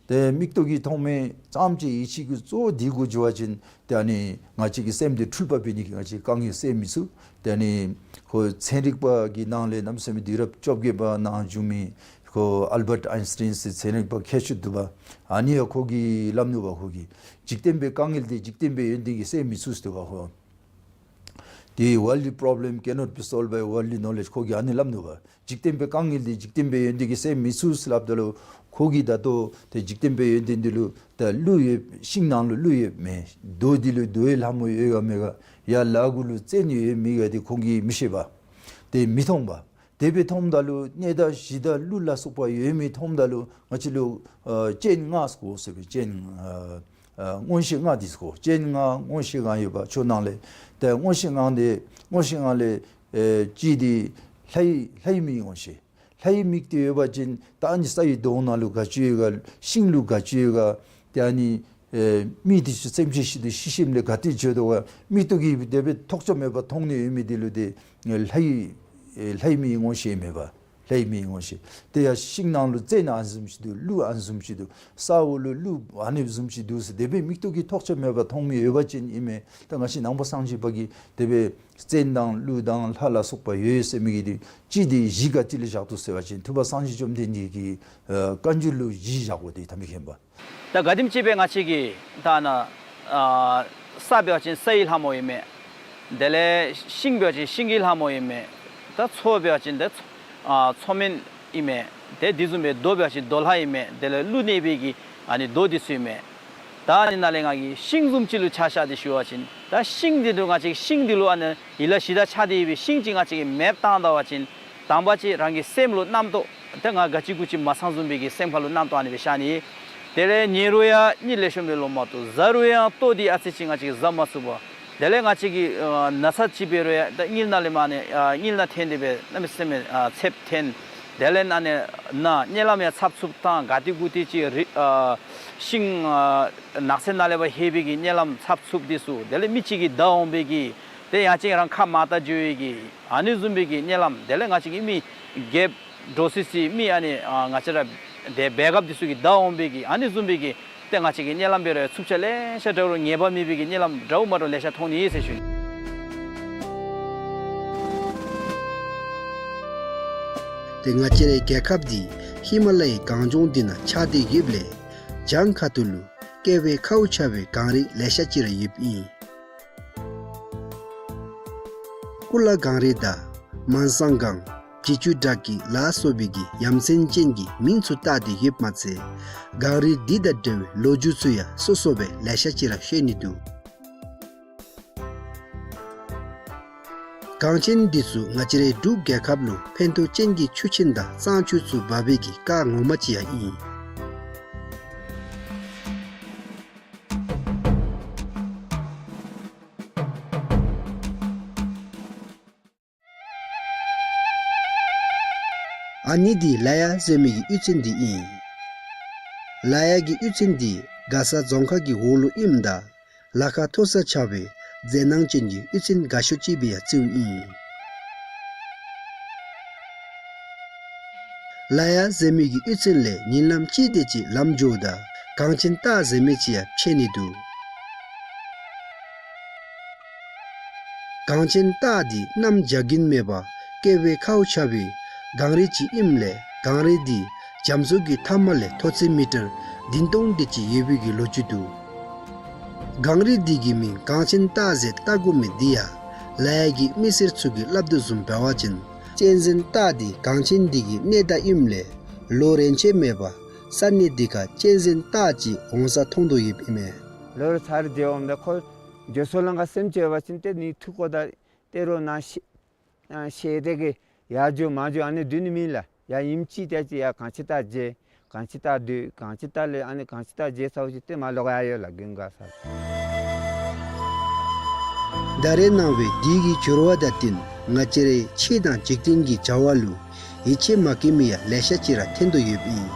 ཏེ་མིག་ཏོ་གིས་མཐོང་མི་ཙམ་ཅིག་ཡིད་ཆེས་ཀྱི་གཙོ་བོ་འདི་གུ་འགྱོ་བ་ཅིན་ཏེ་ཨ་ནི་ང་བཅས་ཀྱི་སེམས་འདི་འཁྲུལ་པ་འབད་ནི་གི་ང་བཅས་དཀའ་ངལ་སེལ་མི་ཚུགས། ཏེ་ཨ་ནི་ཁོ་ཚན་རིག་པ་གི་ནང་ལས་གནམ་མེད་ས་མེད་དུས་རབས་བཅོ་བརྒྱད་པ་ནང་བྱུང་མི་ཁོ་ཨལ་བཊ་ཨའིན་སི་ཊེན་ཟེར་ཚན་རིག་པ་མཁས་མཆོག་འདུག་པ། ཨ་ནི་ཡང་ཁོ་གིས་སླབ་ནུག་པ། ཁོ་གིས་འཇིག་རྟེན་པའི་དཀའ་ངལ་འདི་འཇིག་རྟེན་པའི་ཡོན་ཏན་གྱིས་སེལ་མི་ཚུགས་ཟེར་འདུག་པ་ཁོ། The worldly problem cannot be solved by worldly knowledge. ཁོ་གིས་ཨ་ནི་སླབ་ནུག་པ། འཇིག་རྟེན་པའི་དཀའ་ངལ་འདི་འཇིག་རྟེན་པའི་ཡོན་ཏན་གྱིས་སེལ་མི་ཚུགས་ཟེར་སླབ་ད་ལུ་ཁོ་གིས་ད་ལྟོ་ཏེ་འཇིག་རྟེན་པའི་ཡོན་ཏན་འདི་ལུ་ད་ཀླུ་ཡོད་ཤིང་ནང་ལུ་ཀླུ་ཡོདཔ་མས། རྡོ་འདི་ལུ་རྡོའི་ལྷ་མོ་ཡོད་ག་མེད་ག། ཡར་ལ་གུ་ལུ་བཙན་ཡོད་མེད་ག་འདི་ཁོང་གིས་མི་ཤེས་པ། ཏེ་མི་མཐོང་པ། དེ་སྦེ་མཐོངམ་ད་ལུ་གནས་བདག་གཞི་བདག་ཀླུ་ལ་སོགས་པ་ཡོད་མི་མཐོངམ་ད་ལུ་ང་བཅས་ལུ་ཨ་སྤྱན་ལྔ་ཟེར་གོ་ཟེར་བའི་སྤྱན་ཨ་ཨ་མངོན་ཤེས་ལྔ་འདི་ཟེར་གོ། སྤྱན་ལྔ་མངོན་ཤེས་ལྔ་ཡོད་པ་ཆོས་ནང་ལས། ཏེ་མངོན་ཤེས་ལྔ་འདི་མངོན་ཤེས་ལྔ་ལས་ཨེ་གཅིག་འདི་ལྷའི་ལྷའི་མིག་མངོན་ཤེས། ལྷའི་མིག་འདི་ཡོད་པ་ཅིན་ད་ཨ་ནི་ས་ཡི་དོང་ནང་ལུ་ག་ཅི་ཡོད་ག། ཤིང་ལུ་ག་ཅི་ཡོད་ག། ཏེ་ཨ་ནི་ཨེ་མི་འདི་ཚུ་སེམས་ཅན་ཤི་སྟེ་ཤི་ཞིནམ་ལས་ག་ཏེ་འགྱོ་དོ་ག། མིག་ཏོ་གིས་དེ་སྦེ་ཐོགས་ཆགས་མེད་པར་མཐོང་ནི་ཡོད་མི་འདི་ལུ་ཏེ་ལྷའི་ཨེ་ལྷའི་མིག་མངོན་ཤེས་མེད་པ། ལྷའི་མིང་ངོ་ཤེས། དེ་ཡང་ཤིང་ནང་ལུ་བཙན་ཨ་ནི་བཟུམ་ཅིག་འདུག། ཀླུ་ཨ་ནི་བཟུམ་ཅིག་འདུག། ས་འོག་ལུ་ཀླུ་ཨ་ནི་བཟུམ་ཅིག་འདུག་ཟེར་དེ་སྦེ་མིག་ཏོ་གིས་ཐོགས་ཆགས་མེད་པར་མཐོང་མི་ཡོད་པ་ཅིན་ཨིན་མས། ད་ང་བཅས་ནང་པ་སངས་རྒྱས་པ་གིས་དེ་སྦེ་བཙན་དང་ཀླུ་དང་ལྷ་ལ་སོགས་པ་ཡོད་ཟེར་མི་གི་དེ་ཅིག་དེ་གཞི་ག་ཅི་ལུ་བཞག་འདུག་ཟེར་བ་ཅིན་ཐུབ་པ་སངས་རྒྱས་བཅོམ་ལྡན་འདས་ཀྱི་ཨ་བཀའ་འགྱུར་ལུ་གཞི་བཞག་དགོ། དེ་ད་མི་མཁྱེན་པ། ད་ག་དེམ་ཅིག་སྦེ་ང་བཅས་ཀྱི་ད་ནཱ་ཨ་ས་འབད་བ་ཅིན་སའི་ལྷ་མོ་ཨིན་མས། དེ་ལས་ཤིང་འབད་བ་ཅིན་ཤིང་གི་ལྷ་མོ་ཨིན་མས། ད་མཚོ་འབད་བ་ཅིན་ད་ཨ་མཚོ་སྨན་ཨིན་མས། དེ་དེ་བཟུམ་སྦེ་རྡོ་འབད་བ་ཅིན་རྡོ་ལྷ་ཨིན་མས། དེ་ལས་ཀླུ་གནས་པའི་གི་ཨ་ནི་རྡོ་འདི་ཚུ་ཨིན་མས། ད་ཨ་ནི་ནང་ལས་ང་གིས་ཤིང་བཟུམ་ཅིག་ལུ་ཆ་བཞག་སྟེ་ཞུ་བ་ཅིན་ད་ཤིང་འདི་ལུ་ང་བཅས་ཤིང་འདི་ལུ་ཨ་ནི་ཡིད་ལ་ཞེན་ད་ཆགས་ཏེ་ཡོད་པའི་ཤིང་ཅིག་ང་བཅས་ཀྱིས་མེདཔ་བཏང་ད་བ་ཅིན་དང་པ་ཅིག་རང་གི་སེམས་ལུ་རྣམ་རྟོག་ད་ང་ག་ཅི་གུ་ཅི་མ་ཚང་བཟུམ་སྦེ་གི་སེམས་ཁ་ལུ་རྣམ་རྟོག་ཨ་ནི་སྦེ་ཤར་ནི། དེ་ལས་ཉལ་རུང་ཡང་གཉིད་ལེགས་ཤོམ་སྦེ་ལོག་མ་བཏུབ། བཟའ་རུང་ཡང་ལྟོ་འདི་ཨ་ཙི་ཅིག་ང་བཅས་ཀྱིས་བཟའ་མ་ཚུགས་པ། དེ་ལས་ང་བཅས་ཀྱིས་ཨ་ན་ཚ་ཅིག་འབད་རུང་ཡང་ད་གཉིད་ནང་ལས་མར་ཨ་ནི་ཨ་གཉིད་ནང་འཐེན་ཏེ་སྦེ་གནམ་མེད་ས་མེད་ཨ་ཚདཔ་འཐེན། དེ་ལས་ཨ་ནི་ན་གཉིད་ལམ་ཡང་ཚབ་ཚུབ་བཏང་། ག་ཏེ་གུ་ཏེ་ཅིག་རི་ཨ་ཤིང་ཨ་ནགས་ཚལ་ནང་ལས་ཕར་ལྷོད་པའི་གི་གཉིད་ལམ་ཚབ་ཚུབ་འདི་ཚུ། དེ་ལས་མི་ཅིག་གིས་བདའ་འོང་པའི་གི་དེ་ཡང་ཅིན་རང་ཁ་མར་བལྟ་འགྱོ་བའི་གི་ཨ་ནི་བཟུམ་སྦེ་གི་གཉིད་ལམ། དེ་ལས་ང་བཅས་ཀྱི་མི་རྒྱལཔོ་འདྲོག་སི་སི་མི་ཨ་ནི་ཨ་ང་བཅས་ར་དེ་སྦེ་རྒཔོ་འདི་ཚུ་གིས་བདའ་འོང་པའི་གི་ཨ་ནི་བཟུམ་སྦེ་གི་དེ་ང་བཅས་ཀྱི་གཉིད་ལམ་འབད་རུང་ཡང་འཚུབ་ཆ་ལེ་ཤ་འདྲ་རུང་ངེས་པ་མེད་པའི་གི་གཉིད་ལམ་འདྲཝ་མ་འདྲཝ་ལེ་ཤ་མཐོང་ནི་ཟེར་ཞུ་ནི། དེ་ང་བཅས་རའི་རྒྱལ་ཁབ་འདི་ཧི་མ་ལ་ཡའི་གངས་ལྗོངས་འདི་ནང་ཆགས་ཏེ་ཡོདཔ་ལས་བྱང་ཁ་ཐུག་ལུ་བསྐལ་པའི་ཁཝ་ཆགས་པའི་གངས་རི་ལེ་ཤ་ཅིག་ར་ཡོདཔ་ཨིན། ཀུ་ལ་གངས་རི་དང་མན་སང་གངས། འབྲི་ཆུ་བྲག་སྐྱིད་ལ་སོགས་པའི་གི་ཡ་མཚན་ཅན་གྱི་མིང་ཚུ་བཏགས་ཏེ་ཡོདཔ་མ་ཚད་གངས་རི་འདི་དང་འབྲེལ་བའི་ལོ་རྒྱུས་ཚུ་ཡང་སོ་སོ་སྦེ་ལེ་ཤ་ཅིག་ར་ཤེས་ནི་འདུག། གངས་ཆེན་འདི་ཚུ་ང་བཅས་རའི་འབྲུག་རྒྱལ་ཁབ་ལུ་ཕན་ཐོགས་ཅན་གྱི་ཆུ་ཆེན་དང་གཙང་ཆུ་ཚུ་འབབ་པའི་གི་རྐ་ངོ་མ་ཅིག་ཡང་ཨིན། ཨ་ནི་འདི་ལ་ཡ་ཟེར་མི་གི་གཡུས་ཚན་འདི་ཨིན། ལ་ཡ་གི་གཡུས་ཚན་འདི་མགར་ས་རྫོང་ཁག་གི་འོག་ལུ་ཨིནམ་ད་ལ་ཁ་མཐོ་ས་ཆགས་པའི་མཛེས་སྣང་ཅན་གྱི་གཡུས་ཚན་དགའ་ཤོས་ཅིག་སྦེ་ཡང་བརྩིཝ་ཨིན། ལ་ཡ་ཟེར་མི་གི་གཡུས་ཚན་ལས་ཉིན་ལམ་ཅིག་དེ་ཅིག་ལམ་འགྱོཝ་ད་གངས་ཆེན་སྟག་ཟེར་མི་ཅིག་ཡང་ཕྱད་ནི་འདུག། གངས་ཆེན་སྟག་འདི་གནམ་བྱཱར་རྒྱུན་མེད་པར་བསྐལ་པའི་ཁཝ་ཆགས་པའི་གངས་རི་ཅིག་ཨིནམ་ལས་གངས་རི་འདི་རྒྱ་མཚོ་གི་མཐའམ་ལས་མཐོ་ཚད་མི་ཊར་བདུན་སྟོང་དེ་ཅིག་ཡོད་པའི་གི་ལོ་རྒྱུས་འདུག། གངས་རི་འདི་གི་མིང་གངས་ཆེན་སྟག་ཟེར་བཏགས་དགོ་མི་འདི་ཡང་ལ་ཡ་གི་མི་སེར་ཚུ་གིས་སླབ་དོ་བཟུམ་འབད་བ་ཅིན་གཅན་གཟན་སྟག་འདི་གངས་ཆེན་འདི་གི་གནས་བདག་ཨིནམ་ལས་ལོ་རེ་ཆད་མེད་པར་ས་གནས་འདི་ཁར་གཅན་གཟན་སྟག་ཅིག་འོང་ས་མཐོང་དོ་ཡོདཔ་ཨིན་མས། ལོ་རེ་ཚར་རེ་འགྱོཝ་ད་ཁོ་འགྱོ་སོ་ལང་ཀ་སེམས་ཅན་འབད་བ་ཅིན་ཏེ་ནི་ཐུག་གོ་ད་ཏེ་རོགས་ནང་ཤེ་ཨ་ཤེས་ཏེ་གི་ཡར་འགྱོ་མར་འགྱོ་ཨ་ནི་སྡོད་ནི་མེད་ལགས། ཡར་ཨིནམ་ཅིག་ཏེ་ཅིག་ཡར་གངས་ཆེན་སྟག་མཇལ། གངས་ཆེན་སྟག་སྡོད། གངས་ཆེན་སྟག་ལས་ཨ་ནི་གངས་ཆེན་སྟག་མཇལ་ཚརཝ་ཅིག་ཏེ་མར་ལོག་ཡར་ཡོད་ལགས་དགུན་ཁ་ས། ད་རེས་གནང་བའི་འདི་གི་འགྱུར་བ་དང་བསྟུན་ང་བཅས་རའི་ཆོས་དང་འཇིག་རྟེན་གྱི་བྱ་བ་ལུ་ཡིད་ཆེས་མ་བསྐྱེད་མི་ཡང་ལེ་ཤ་ཅིག་ར་ཐོན་དོ་ཡོདཔ་ཨིན།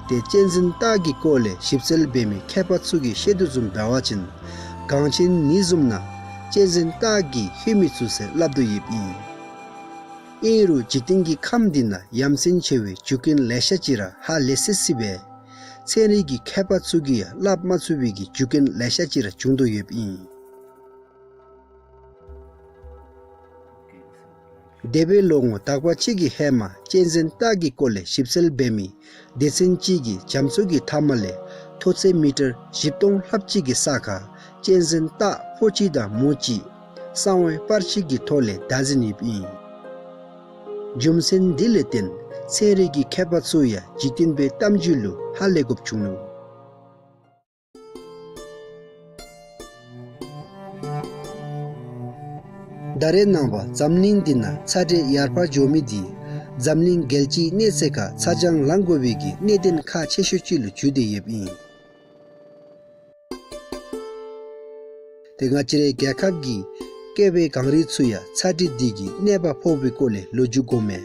ཏེ་གཅན་གཟན་སྟག་གི་སྐོར་ལས་ཞིབ་འཚོལ་འབད་མི་མཁས་པ་ཚུ་གིས་བཤད་དོ་བཟུམ་འབད་བ་ཅིན་གངས་ཆེན་ནི་བཟུམ་ནང་གཅན་གཟན་སྟག་གིས་ལྷོད་མི་ཚུགས་ཟེར་སླབ་དོ་ཡོདཔ་ཨིན། ཨིན་རུང་འཇིག་རྟེན་གྱི་ཁམས་འདི་ནང་ཡ་མཚན་ཆེ་བའི་རྒྱུ་རྐྱེན་ལེ་ཤ་ཅིག་ར་ཧ་ལས་སི་སི་སྦེ་ཚན་རིག་གི་མཁས་པ་ཚུ་གིས་ཡང་སླབ་མ་ཚུགས་པའི་གི་རྒྱུ་རྐྱེན་ལེ་ཤ་ཅིག་ར་བྱུང་དོ་ཡོདཔ་ཨིན། འདས་པའི་ལོ་ངོ་དག་པ་ཅིག་གི་ཧེ་མ་གཅན་གཟན་སྟག་གི་སྐོར་ལས་ཞིབ་འཚོལ་འབད་མི་སྡེ་ཚན་ཅིག་གིས་རྒྱ་མཚོ་གི་མཐའམ་ལས་མཐོ་ཚད་མི་ཊར་བཞི་སྟོང་ལྷགཔ་ཅིག་གི་ས་ཁར་གཅན་གཟན་སྟག་ཕོ་གཅིག་དང་མོ་གཅིག་གསང་བའི་པར་ཅིག་གི་ཐོག་ལས་བདའ་ཟུན་ཡོདཔ་ཨིན། རྒྱུ་མཚན་འདི་ལས་བརྟེན་ཚན་རིག་གི་མཁས་པ་ཚུ་ཡང་འཇིག་རྟེན་པའི་གཏམ་རྒྱུད་ལུ་ཧ་ལས་དགོཔ་བྱུང་ནུག། ད་རེས་ནངས་པ་འཛམ་གླིང་འདི་ནང་ཚ་དྲོད་ཡར་འཕར་འགྱོ་མི་འདི་འཛམ་གླིང་རྒྱལ་སྤྱིའི་གནས་ཚད་ཁར་ཚ་གྱང་ལང་དགོ་པའི་གི་གནད་དོན་ཁག་ཆེ་ཤོས་ཅིག་ལུ་གྱུར་ཏེ་ཡོདཔ་ཨིན། ཏེ་ང་བཅས་རའི་རྒྱལ་ཁབ་ཀྱི་བསྐལ་པའི་གངས་རི་ཚུ་ཡང་ཚ་དྲོད་འདི་གིས་གནོད་པ་ཕོག་པའི་སྐོར་ལས་ལོ་རྒྱུས་གོ་མས།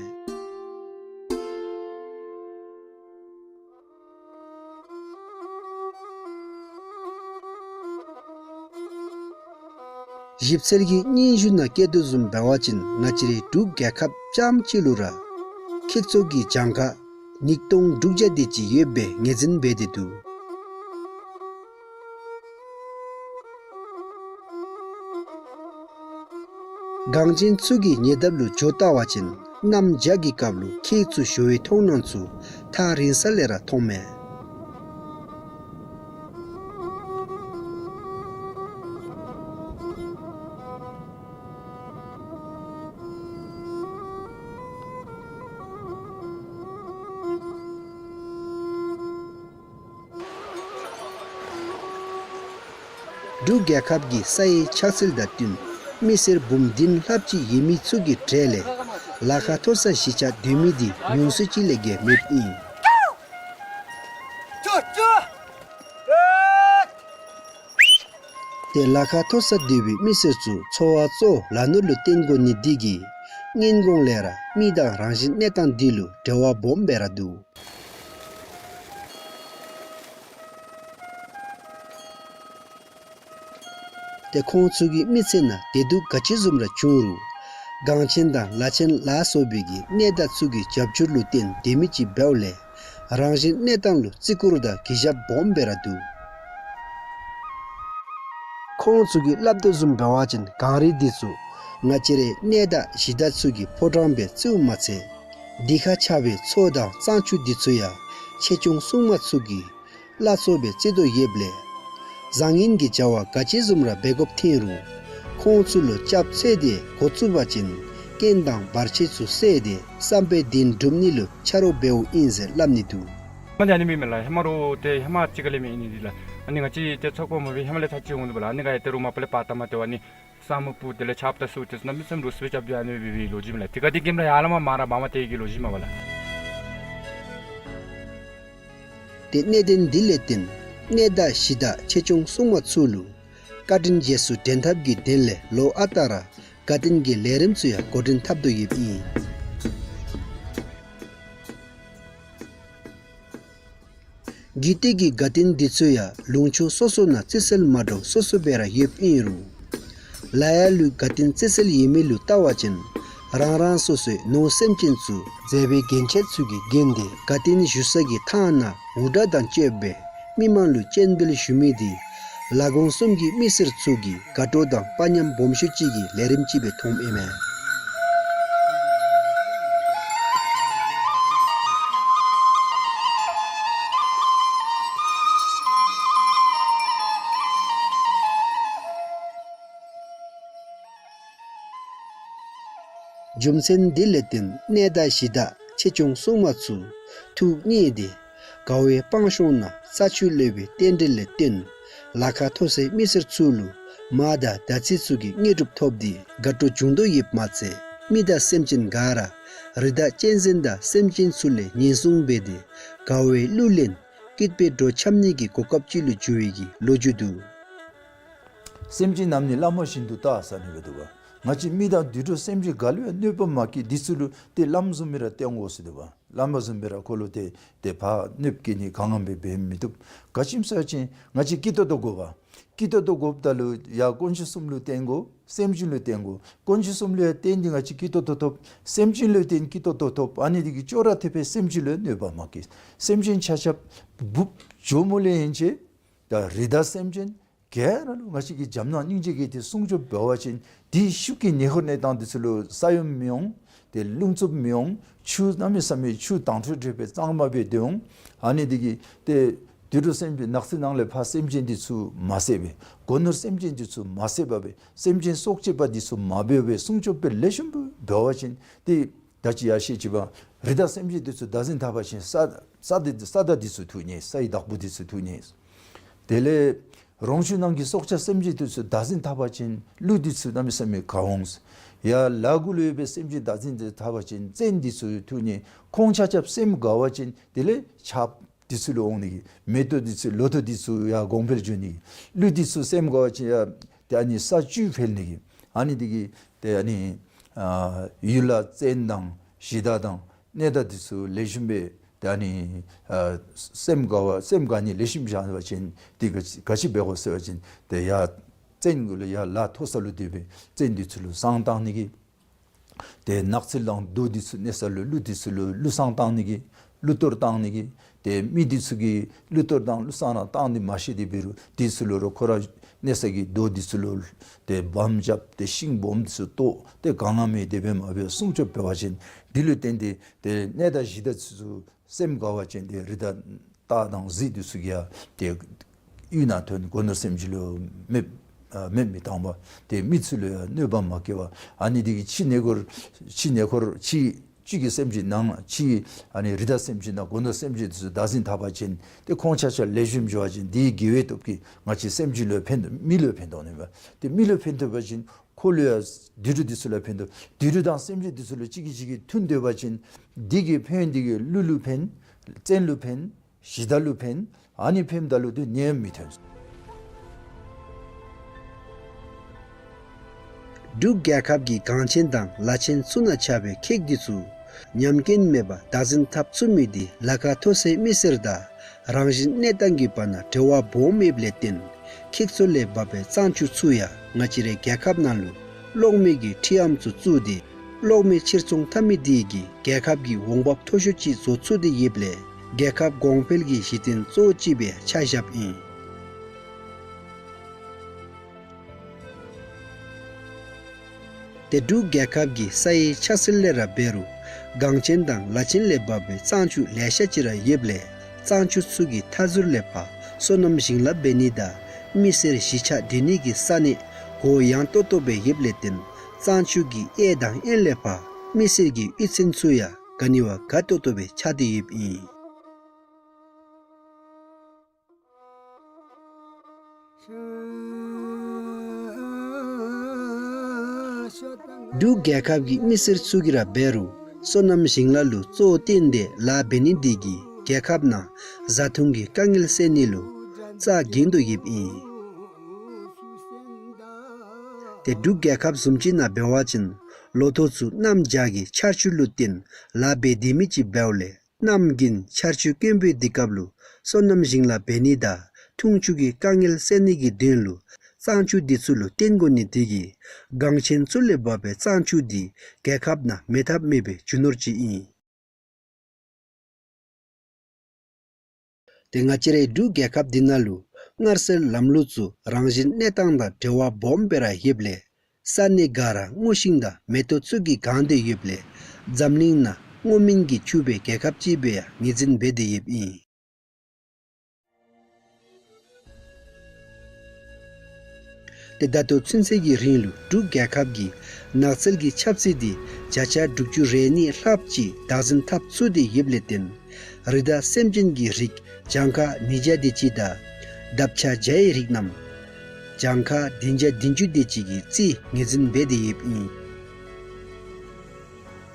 ཞིབ་འཚོལ་གྱི་སྙན་ཞུ་ནང་བཀོད་དོ་བཟུམ་འབད་བ་ཅིན་ང་བཅས་རའི་འབྲུག་རྒྱལ་ཁབ་རྐྱངམ་གཅིག་ལུ་ར་ཁྱི་ཚུ་གི་གྱངས་ཁ་ཉིས་སྟོང་དྲུག་བརྒྱ་དེ་ཅིག་ཡོད་པའི་ངོས་འཛིན་འབད་དེ་འདུག། གངས་ཅན་ཚུ་གི་ཉེ་འདབས་ལུ་འགྱོ་བལྟ་བ་ཅིན་གནམ་བྱཱར་གྱི་སྐབས་ལུ་ཁྱི་ཚུ་ཞོ་བའི་མཐོང་སྣང་ཚུ་ཐག་རིང་ས་ལས་ར་མཐོངམ་མས། འབྲུག་རྒྱལ་ཁབ་ཀྱི་ས་ཡི་ཆགས་ཚུལ་དང་བསྟུན་མི་སེར་འབུམ་བདུན་ལྷགཔ་ཅིག་ཡོད་མི་ཚུ་གི་གྲས་ལས་ལ་ཁ་མཐོ་ས་གཞིས་ཆགས་སྡོད་མི་འདི་ཉུང་སུ་ཅིག་ལས་བརྒལ་མེདཔ་ཨིན། ཏེ་ལ་ཁ་མཐོ་ས་སྡོད་པའི་མི་སེར་ཚུ་འཚོ་བ་གཙོ་བོ་ལ་ནོར་ལུ་བརྟེན་དགོ་ནི་འདི་གིས་སྔོན་གོང་ལས་ར་མི་དང་རང་བཞིན་གནས་སྟངས་འདི་ལུ་འབྲེལ་བ་སྦོམ་སྦེ་ར་འདུག། ཏེ་ཁོང་ཚུ་གི་མི་ཚེ་ནང་བདེ་སྡུག་ག་ཅི་བཟུམ་ར་བྱུང་རུང་གངས་ཅན་དང་ལ་ཆེན་ལ་སོགས་པའི་གི་གནས་བདག་ཚུ་གི་རྒྱབ་སྐྱོར་ལུ་བརྟེན་སྡོད་མི་ཅིག་འབདཝ་ལས་རང་བཞིན་གནས་སྟངས་ལུ་བརྩི་བཀུར་དང་གུས་ཞབས་སྦོམ་སྦེ་ར་འདུག། ཁོང་ཚུ་གིས་སླབ་དོ་བཟུམ་འབད་བ་ཅིན་གངས་རི་འདི་ཚུ་ང་བཅས་རའི་གནས་བདག་གཞི་བདག་ཚུ་གི་ཕོ་བྲང་སྦེ་བརྩིཝ་མ་ཚད་དེ་ཁར་ཆགས་པའི་མཚོ་དང་གཙང་ཆུ་འདི་ཚུ་ཡང་ཆེ་ཆུང་སྲུང་མ་ཚུ་གི་བླ་མཚོ་སྦེ་བརྩི་དོ་ཡོདཔ་ལས་བཟང་ངན་གྱི་བྱ་བ་ག་ཅི་བཟུམ་ར་འབད་དགོཔ་ཐོན་རུང་ཁོང་ཚུ་ལུ་སྐྱབས་འཚོལ་ཏེ་འགོ་བཙུགས་པ་ཅིན་རྐྱེན་དང་བར་ཆད་ཚུ་བསལ་ཏེ་བསམ་པའི་དོན་འགྲུབ་ནི་ལུ་ཆ་རོགས་འབདཝ་ཨིན་ཟེར་སླབ་ནི་འདུག། མ་ནི་ཨ་ནི་མེན་མས་ལགས། ཧེ་མ་རོགས་ཏེ་ཧེ་མ་ཅིག་ཁ་ལས་མེན་ཨིན་ནི་འདི་ལགས། ཨ་ནི་ང་བཅས་ཏེ་ཚོགས་པ་མ་འབད་ཧེ་མ་ལས་ཚར་ཅིག་འོང་དོ་བ་ལགས། ཨ་ནི་ག་ཡ་ཏེ་རུང་མ་པ་ལས་པར་བཏབ་མ་སྟེར་བ་ནི་ས་སྨུག་སྤུབ་དེ་ལས་ཆརཔ་དང་སུ་ཏེ་ཚུ་གནམ་མེད་ས་མེད་རུ་སི་སྦེ་རྐྱབ་སྟེ་ཨ་ནི་སྦེ་སྦེ་ལོ་རྒྱུས་མས་ལགས། དེ་ག་དེ་གིས་ར་ཡར་ལས་མར་མར་ར་འབག་མ་སྟེར་གི་ལོ་རྒྱུས་མས་པ་ལགས། ཏེ་གནད་དོན་འདི་ལས་བརྟེན་གནས་བདག་གཞི་བདག་ཆེ་ཆུང་སྲུང་མ་ཚུ་ལུ་བཀའ་དྲིན་རྗེས་སུ་དྲན་ཐབས་ཀྱི་དོན་ལས་ལོ་ཨ་རྟག་ར་དགའ་སྟོན་གྱི་ལས་རིམ་ཚུ་ཡང་འགོ་འདྲེན་འཐབ་དོ་ཡོདཔ་ཨིན། རྒྱུད་སྟོད་ཀྱི་དགའ་སྟོན་འདི་ཚུ་ཡང་ལུང་ཕྱོགས་སོ་སོ་ནང་བརྩི་སྲོལ་མ་འདྲཝ་སོ་སོ་སྦེ་ར་ཡོདཔ་ཨིན་རུང་ལ་ཡ་ལུ་དགའ་སྟོན་བརྩི་སྲོལ་ཡོད་མི་ལུ་བལྟ་བ་ཅིན་རང་རང་སོ་སོའི་ནོར་སེམས་ཅན་ཚུ་མཛད་པའི་རྒྱན་ཆ་ཚུ་གིས་བརྒྱན་ཏེ་དགའ་སྟོན་ཞུ་ས་གི་ཐང་ནང་འུར་སྒྲ་དང་བཅསཔ་སྦེ་མི་མང་ལུ་སྤྱན་འབུལ་ཞུ་མི་འདི་ལ་གོང་གསུམ་གྱི་མི་སེར་ཚུ་གི་དགའ་སྤྲོ་དང་དཔའ་ཉམས་སྦོམ་ཤོས་ཅིག་གི་ལས་རིམ་ཅིག་སྦེ་མཐོངམ་ཨིན་མས། རྒྱུ་མཚན་འདི་ལས་བརྟེན་གནས་བདག་གཞི་བདག་ཆེ་ཆུང་སྲུང་མ་ཚུ་ཐུགས་མཉེས་ཏེ་དགའ་བའི་སྤང་གཤོང་ནང་ས་ཆུ་ལུད་པའི་རྟེན་འབྲེལ་ལས་བརྟེན་ལ་ཁ་མཐོ་སའི་མི་སེར་ཚུ་ལུ་མ་དང་ཟླ་ཚེས་ཚུ་གི་དངོས་གྲུབ་ཐོབ་སྟེ་དགའ་སྤྲོ་བྱུང་དོ་ཡོདཔ་མ་ཚད་མི་དང་སེམས་ཅན་ག་ར་རི་དྭགས་གཅན་གཟན་དང་སེམས་ཅན་ཚུ་ལས་ཉེན་སྲུང་འབད་དེ་དགའ་བའི་གླུ་ལེན་སྐྱིད་པའི་འགྲོ་འཆམ་ནི་གི་གོ་སྐབས་ཅིག་ལུ་འགྱུར་བའི་གི་ལོ་རྒྱུས་འདུག། སེམས་ཅན་རྣམས་ནི་བླ་མ་བཞིན་དུ་བལྟ་ཟེར་ཨ་ནི་སྦེ་འདུག་པ། ང་བཅས་མི་དང་དུད་འགྲོ་སེམས་ཅན་ག་ལུ་ཡང་གནོད་པ་མ་བཀལ། འདི་ཚུ་ལུ་ཏེ་བླམ་བཟུམ་སྦེ་ར་བསྟེན་དགོ་ཟེར་འདུག་པ། བླམ་བཟུམ་སྦེ་ར་ཁོ་ལུ་ཏེ་ཏེ་ཕར་གནོདཔ་བཀལ་ནི་གང་འང་སྦེ་འབད་མི་བཏུབ། ག་ཅི་སྨོ་ཟེར་བ་ཅིན་ང་བཅས་སྐྱིད་ཏོག་ཏོ་དགོ་པ། སྐྱིད་ཏོག་ཏོ་དགོཔ་ད་ལུ་ཡང་དཀོན་མཆོག་གསུམ་ལུ་བརྟེན་དགོ། སེམས་ཅན་ལུ་བརྟེན་དགོ། དཀོན་མཆོག་གསུམ་ལུ་ཡང་བརྟེན་ཏེ་ང་བཅས་སྐྱིད་ཏོག་ཏོ་ཐོབ། སེམས་ཅན་ལུ་བརྟེན་སྐྱིད་ཏོག་ཏོ་ཐོབ། ཨ་ནི་འདི་གིས་ཅོག་ར་འཐདཔ་སྦེ་སེམས་ཅན་ལུ་གནོད་པ་མ་བཀལ། སེམས་ཅན་ཆ་ཁྱབ་འབུཔ་ཇོ་མོ་ལས་ཡན་ཆད་ད་རི་དྭགས་སེམས་ཅན་ག་ར་ལུ་ང་བཅས་ཀྱིས་འཇམ་ནག་སྙིང་རྗེ་གིས་ཏེ་སྲུང་སྐྱོབ་འབད་བ་ཅིན་དེའི་ཤུགས་ཀྱིས་ཉེ་འཁོར་གནས་སྟངས་འདི་ཚུ་ལུ་ས་ཡོམ་མི་འོང་། ཏེ་རླུང་འཚུབ་མི་འོང་། ཆུ་གནམ་མེད་ས་མེད་ཆུ་དྭངས་ཁྲོལ་ཁྲོལ་སྦེ་གཙང་མ་སྦེ་སྡོད་འོང་། ཨ་ནི་འདི་གིས་ཏེ་དུད་འགྲོ་སེམས་ཅན་ནགས་ཚལ་ནང་ལས་ཕར་སེམས་ཅན་འདི་ཚུ་མ་བསད་པར་སྒོ་ནོར་སེམས་ཅན་འདི་ཚུ་མ་བསད་པར་སྦེ་སེམས་ཅན་སྲོག་གཅོད་པ་འདི་ཚུ་མ་འབད་བར་སྲུང་སྐྱོབ་སྦེ་ལེགས་ཤོམ་སྦེ་འབད་བ་ཅིན་ཏེ་ད་ཅི་ཡར་བཤད་ཅི་པ་རི་དྭགས་སེམས་ཅན་འདི་ཚུ་བདག་འཛིན་འཐབ་པ་ཅིན་ས་ས་འདི་ས་དག་འདི་ཚུ་འཐུ་ནི། སའི་བདག་པོ་འདི་ཚུ་འཐུ་ནི། དེ་ལས་རོང་ཆུ་ནང་གི་སྲོག་ཆགས་སེམས་ཅན་འདི་ཚུ་བདག་འཛིན་འཐབ་པ་ཅིན་ཀླུ་འདི་ཚུ་གནམ་མེད་ས་མེད་དགའ་འོང་། ཡར་ལ་གུ་ལུ་ཡོད་པའི་སེམས་ཅན་བདག་འཛིན་འདི་འཐབ་པ་ཅིན་བཙན་འདི་ཚུ་འཐུ་ནི། ཁོང་ཆ་ཁྱབ་སེམས་དགའ་བ་ཅིན་དེ་ལས་ཆརཔ་འདི་ཚུ་ལུ་འོང་ནི་གི། མེ་ཏོག་འདི་ཚུ་ལོ་ཐོག་འདི་ཚུ་ཡར་གོང་འཕེལ་འགྱོ་ནི་གི། ཀླུ་འདི་ཚུ་སེམས་དགའ་བ་ཅིན་ཡར་ཏེ་ཨ་ནི་ས་བཅུད་འཕེལ་ནི་གི། ཨ་ནི་འདི་གིས་ཏེ་ཨ་ནི་ཨ་ཡུལ་ལ་བཙན་དང་གཞི་བདག་དང་གནས་བདག་འདི་ཚུ་ལེགས་ཤོམ་སྦེ་ཏེ་ཨ་ནི་ཨ་སེམས་དགའ་བ་སེམས་དགའ་ནི་ལེགས་ཤོམ་བཞག་པ་ཅིན་ཏེ་ག་ག་ཅི་འབད་དགོ་ཟེར་བ་ཅིན་ཏེ་ཡར་ བཙན་གུ་ལུ་ཡར་ལ་མཐོ་ས་ལུ་སྡོད་པའི་བཙན་འདི་ཚུ་ལུ་བསང་བཏང་ནི་གི། ཏེ་ནགས་ཚལ་དང་རྡོ་འདི་ཚུ་གནས་ས་ལུ་ཀླུ་འདི་ཚུ་ལུ་ཀླུ་བསང་བཏང་ནི་གི། ཀླུ་གཏོར་བཏང་ནི་གི། ཏེ་མི་འདི་ཚུ་གིས་ཀླུ་གཏོར་དང་ཀླུ་བསང་ར་བཏང་ནི་མ་ཤེས་ཏེ་འབད་རུང་འདི་ཚུ་ལུ་ར་ཁོ་ར་གནས་ས་གི་རྡོ་འདི་ཚུ་ལུ་ཏེ་སྦོམ་རྐྱབ་སྟེ་ཤིང་སྦོམ་འདི་ཚུ་བཏོག་སྟེ་གང་ན་མེད་དེ་སྦེ་མ་སྦེ་སྲུང་སྐྱོབ་འབད་བ་ཅིན་འདི་ལུ་བརྟེན་ཏེ་ཏེ་གནས་བདག་གཞི་བདག་ཚུ་ཚུ་སེམས་དགའ་བ་ཅིན་ཏེ་རི་དྭགས་སྟག་དང་གཟིག་འདི་ཚུ་གིས་ཡང་ཏེ་གཡུལ་ནང་ཐོན། སྒོ་ནོར་སེམས་ཅན་ལུ་མེདཔ་ཨ་མེདཔ་མི་བཏང་བ། ཏེ་མི་ཚུ་ལུ་ཡང་གནོད་པ་མ་བཀལ་བ། ཨ་ནི་འདི་གིས་ཕྱི་ནང་འཁོར་ཕྱི་ནང་འཁོར་ཕྱི་ཕྱི་གི་སེམས་ཅན་ནང་ཕྱི་ཨ་ནི་རི་དྭགས་སེམས་ཅན་དང་སྒོ་ནོར་སེམས་ཅན་འདི་ཚུ་བདག་འཛིན་འཐབ་པ་ཅིན་ཏེ་ཁོང་ཆ་ཁྱབ་ལེགས་ཤོམ་འགྱོ་བ་ཅིན་འདི་དགེ་བའི་སྟོབས་ཀྱིས་ང་བཅས་སེམས་ཅན་ལུ་ཕན་ཐོགས། མི་ལུ་ཕན་ཐོགས་ནི་མས། ཏེ་མི་ལུ་ཕན་ཐོགས་པ་ཅིན་ཁོ་ལུ་ཡང་དུད་འགྲོ་འདི་ཚུ་ལུ་ཕན་ཐོགས། དུད་འགྲོ་དང་སེམས་ཅན་འདི་ཚུ་ལུ་གཅིག་གིས་གཅིག་གིས་མཐུན་སྡོད་པ་ཅིན་འདི་གི་ཕན་འདི་གིས་ཀླུ་ལུ་ཕན། བཙན་ལུ་ཕན། གཞི་བདག་ལུ་ཕན། ཨ་ནི་ཕནམ་ད་ལུ་ཏེ་ནད་མི་ཐོན། འབྲུག་རྒྱལ་ཁབ་ཀྱི་གངས་ཅན་དང་ལ་ཆེན་ཚུ་ནང་ཆགས་པའི་ཁེགས་འདི་ཚུ་ཉམས་རྐྱེན་མེད་པར་བདག་འཛིན་འཐབ་ཚུགས་མི་འདི་ལ་ཁ་མཐོ་སའི་མི་སེར་དང་རང་བཞིན་གནས་སྟངས་ཀྱི་བར་ན་འབྲེལ་བ་སྦོམ་ཡོདཔ་ལས་བརྟེན་ཁེགས་ཚུ་ལས་བབས་པའི་གཙང་ཆུ་ཚུ་ཡང་ང་བཅས་རའི་རྒྱལ་ཁབ་ནང་ལུ་གློག་མེ་གི་འཕྲུལ་ཨམ་ཚུ་བཙུགས་ཏེ་གློག་མེ་ཕྱིར་ཚོང་འཐབ་མི་འདི་གིས་རྒྱལ་ཁབ་ཀྱི་འོང་འབབ་མཐོ་ཤོས་ཅིག་བཟོ་ཚུགས་ཏེ་ཡོདཔ་ལས་རྒྱལ་ཁབ་གོང་འཕེལ་གྱི་གཞི་རྟེན་གཙོ་བོ་ཅིག་སྦེ་ཆ་བཞགཔ་ཨིན། ཏེ་འབྲུག་རྒྱལ་ཁབ་ཀྱི་ས་ཡི་ཆགས་སྲོལ་ལས་ར་འབད་རུང་གངས་ཅན་དང་ལ་ཆེན་ལས་བབས་པའི་གཙང་ཆུ་ལེ་ཤ་ཅིག་ར་ཡོདཔ་ལས་གཙང་ཆུ་ཚུ་གི་མཐའ་ཟུར་ལས་ཕར་སོ་ནམ་ཞིང་ལཱ་འབད་ནི་དང་མི་སེར་གཞིས་ཆགས་སྡོད་ནི་གི་ས་གནས་གུ་ཡངས་ཏོག་ཏོ་སྦེ་ཡོདཔ་ལས་བརྟེན་གཙང་ཆུ་གི་གཡས་དང་གཡོན་ལས་ཕར་མི་སེར་གྱི་གཡུས་ཚན་ཚུ་ཡང་ག་ནི་བ་དགའ་ཏོག་ཏོ་སྦེ་ཆགས་ཏེ་ཡོདཔ་ཨིན། འབྲུག་རྒྱལ་ཁབ་ཀྱི་མི་སེར་ཚུ་གིས་ར་འབད་རུང་སོ་ནམ་ཞིང་ལཱ་ལུ་གཙོ་བོ་བཏོན་ཏེ་ལཱ་འབད་ནི་འདི་གིས་རྒྱལ་ཁབ་ནང་བཟའ་འཐུང་གི་དཀའ་ངལ་སེལ་ནི་ལུ་རྩ་འགེངས་དོ་ཡོདཔ་ཨིན། ཏེ་འབྲུག་རྒྱལ་ཁབ་བཟུམ་ཅིག་ནང་འབད་བ་ཅིན་ལོ་ཐོག་ཚུ་གནམ་བྱཱར་གྱི་ཆར་ཆུ་ལུ་བརྟེན་ལཱ་འབད་སྡོད་མི་ཅིག་འབདཝ་ལས་གནམ་དགུན་ཆར་ཆུ་དཀོན་པོའི་དུས་སྐབས་ལུ་སོ་ནམ་ཞིང་ལཱ་འབད་ནི་དང་འཐུང་ཆུ་གི་དཀའ་ངལ་སེལ་ནི་གི་དོན་ལུ་གཙང་ཆུ་འདི་ཚུ་ལུ་བརྟེན་དགོ་ནི་དེ་གིས་གངས་ཅན་ཚུ་ལས་བབས་པའི་གཙང་ཆུ་འདི་རྒྱལ་ཁབ་ནང་མེད་ཐབས་མེད་པའི་རྒྱུ་ནོར་ཅིག་ཨིན། ཏེ་ང་བཅས་རའི་འབྲུག་རྒྱལ་ཁབ་འདི་ནང་ལུ་མངར་ཟས་ལམ་ལུགས་ཚུ་རང་བཞིན་གནས་སྟངས་དང་འབྲེལ་བ་སྦོམ་སྦེ་ར་ཡོདཔ་ལས་ས་གནས་ག་ར་སྔོ་ཤིང་དང་མེ་ཏོག་ཚུ་གིས་གང་སྟེ་ཡོདཔ་ལས་འཛམ་གླིང་ནང་སྔོ་སྨན་གྱིས་ཕྱུག་པའི་རྒྱལ་ཁབ་ཅིག་སྦེ་ཡང་ངོས་འཛིན་འབད་དེ་ཡོདཔ་ཨིན། ཏེ་ད་ལྟོ་ཚུན་ཚོད་ཀྱི་རིང་ལུ་འབྲུག་རྒྱལ་ཁབ་ཀྱིས་ནགས་ཚལ་གྱི་ཁྱབ་ཚད་འདི་བརྒྱ་ཆ་དྲུག་ཅུ་རེ་གཉིས་ལྷགཔ་ཅིག་བདག་འཛིན་འཐབ་ཚུགས་ཏེ་ཡོདཔ་ལས་བརྟེན་རི་དྭགས་སེམས་ཅན་གྱི་རིགས་གྱངས་ཁ་ཉིས་བརྒྱ་དེ་ཅིག་དང་འདབ་ཆགས་བྱ་ཡི་རིགས་རྣམས་གྱངས་ཁ་བདུན་བརྒྱ་བདུན་ཅུ་དེ་ཅིག་གི་རྩིས་ངོས་འཛིན་འབད་དེ་ཡོདཔ་ཨིན།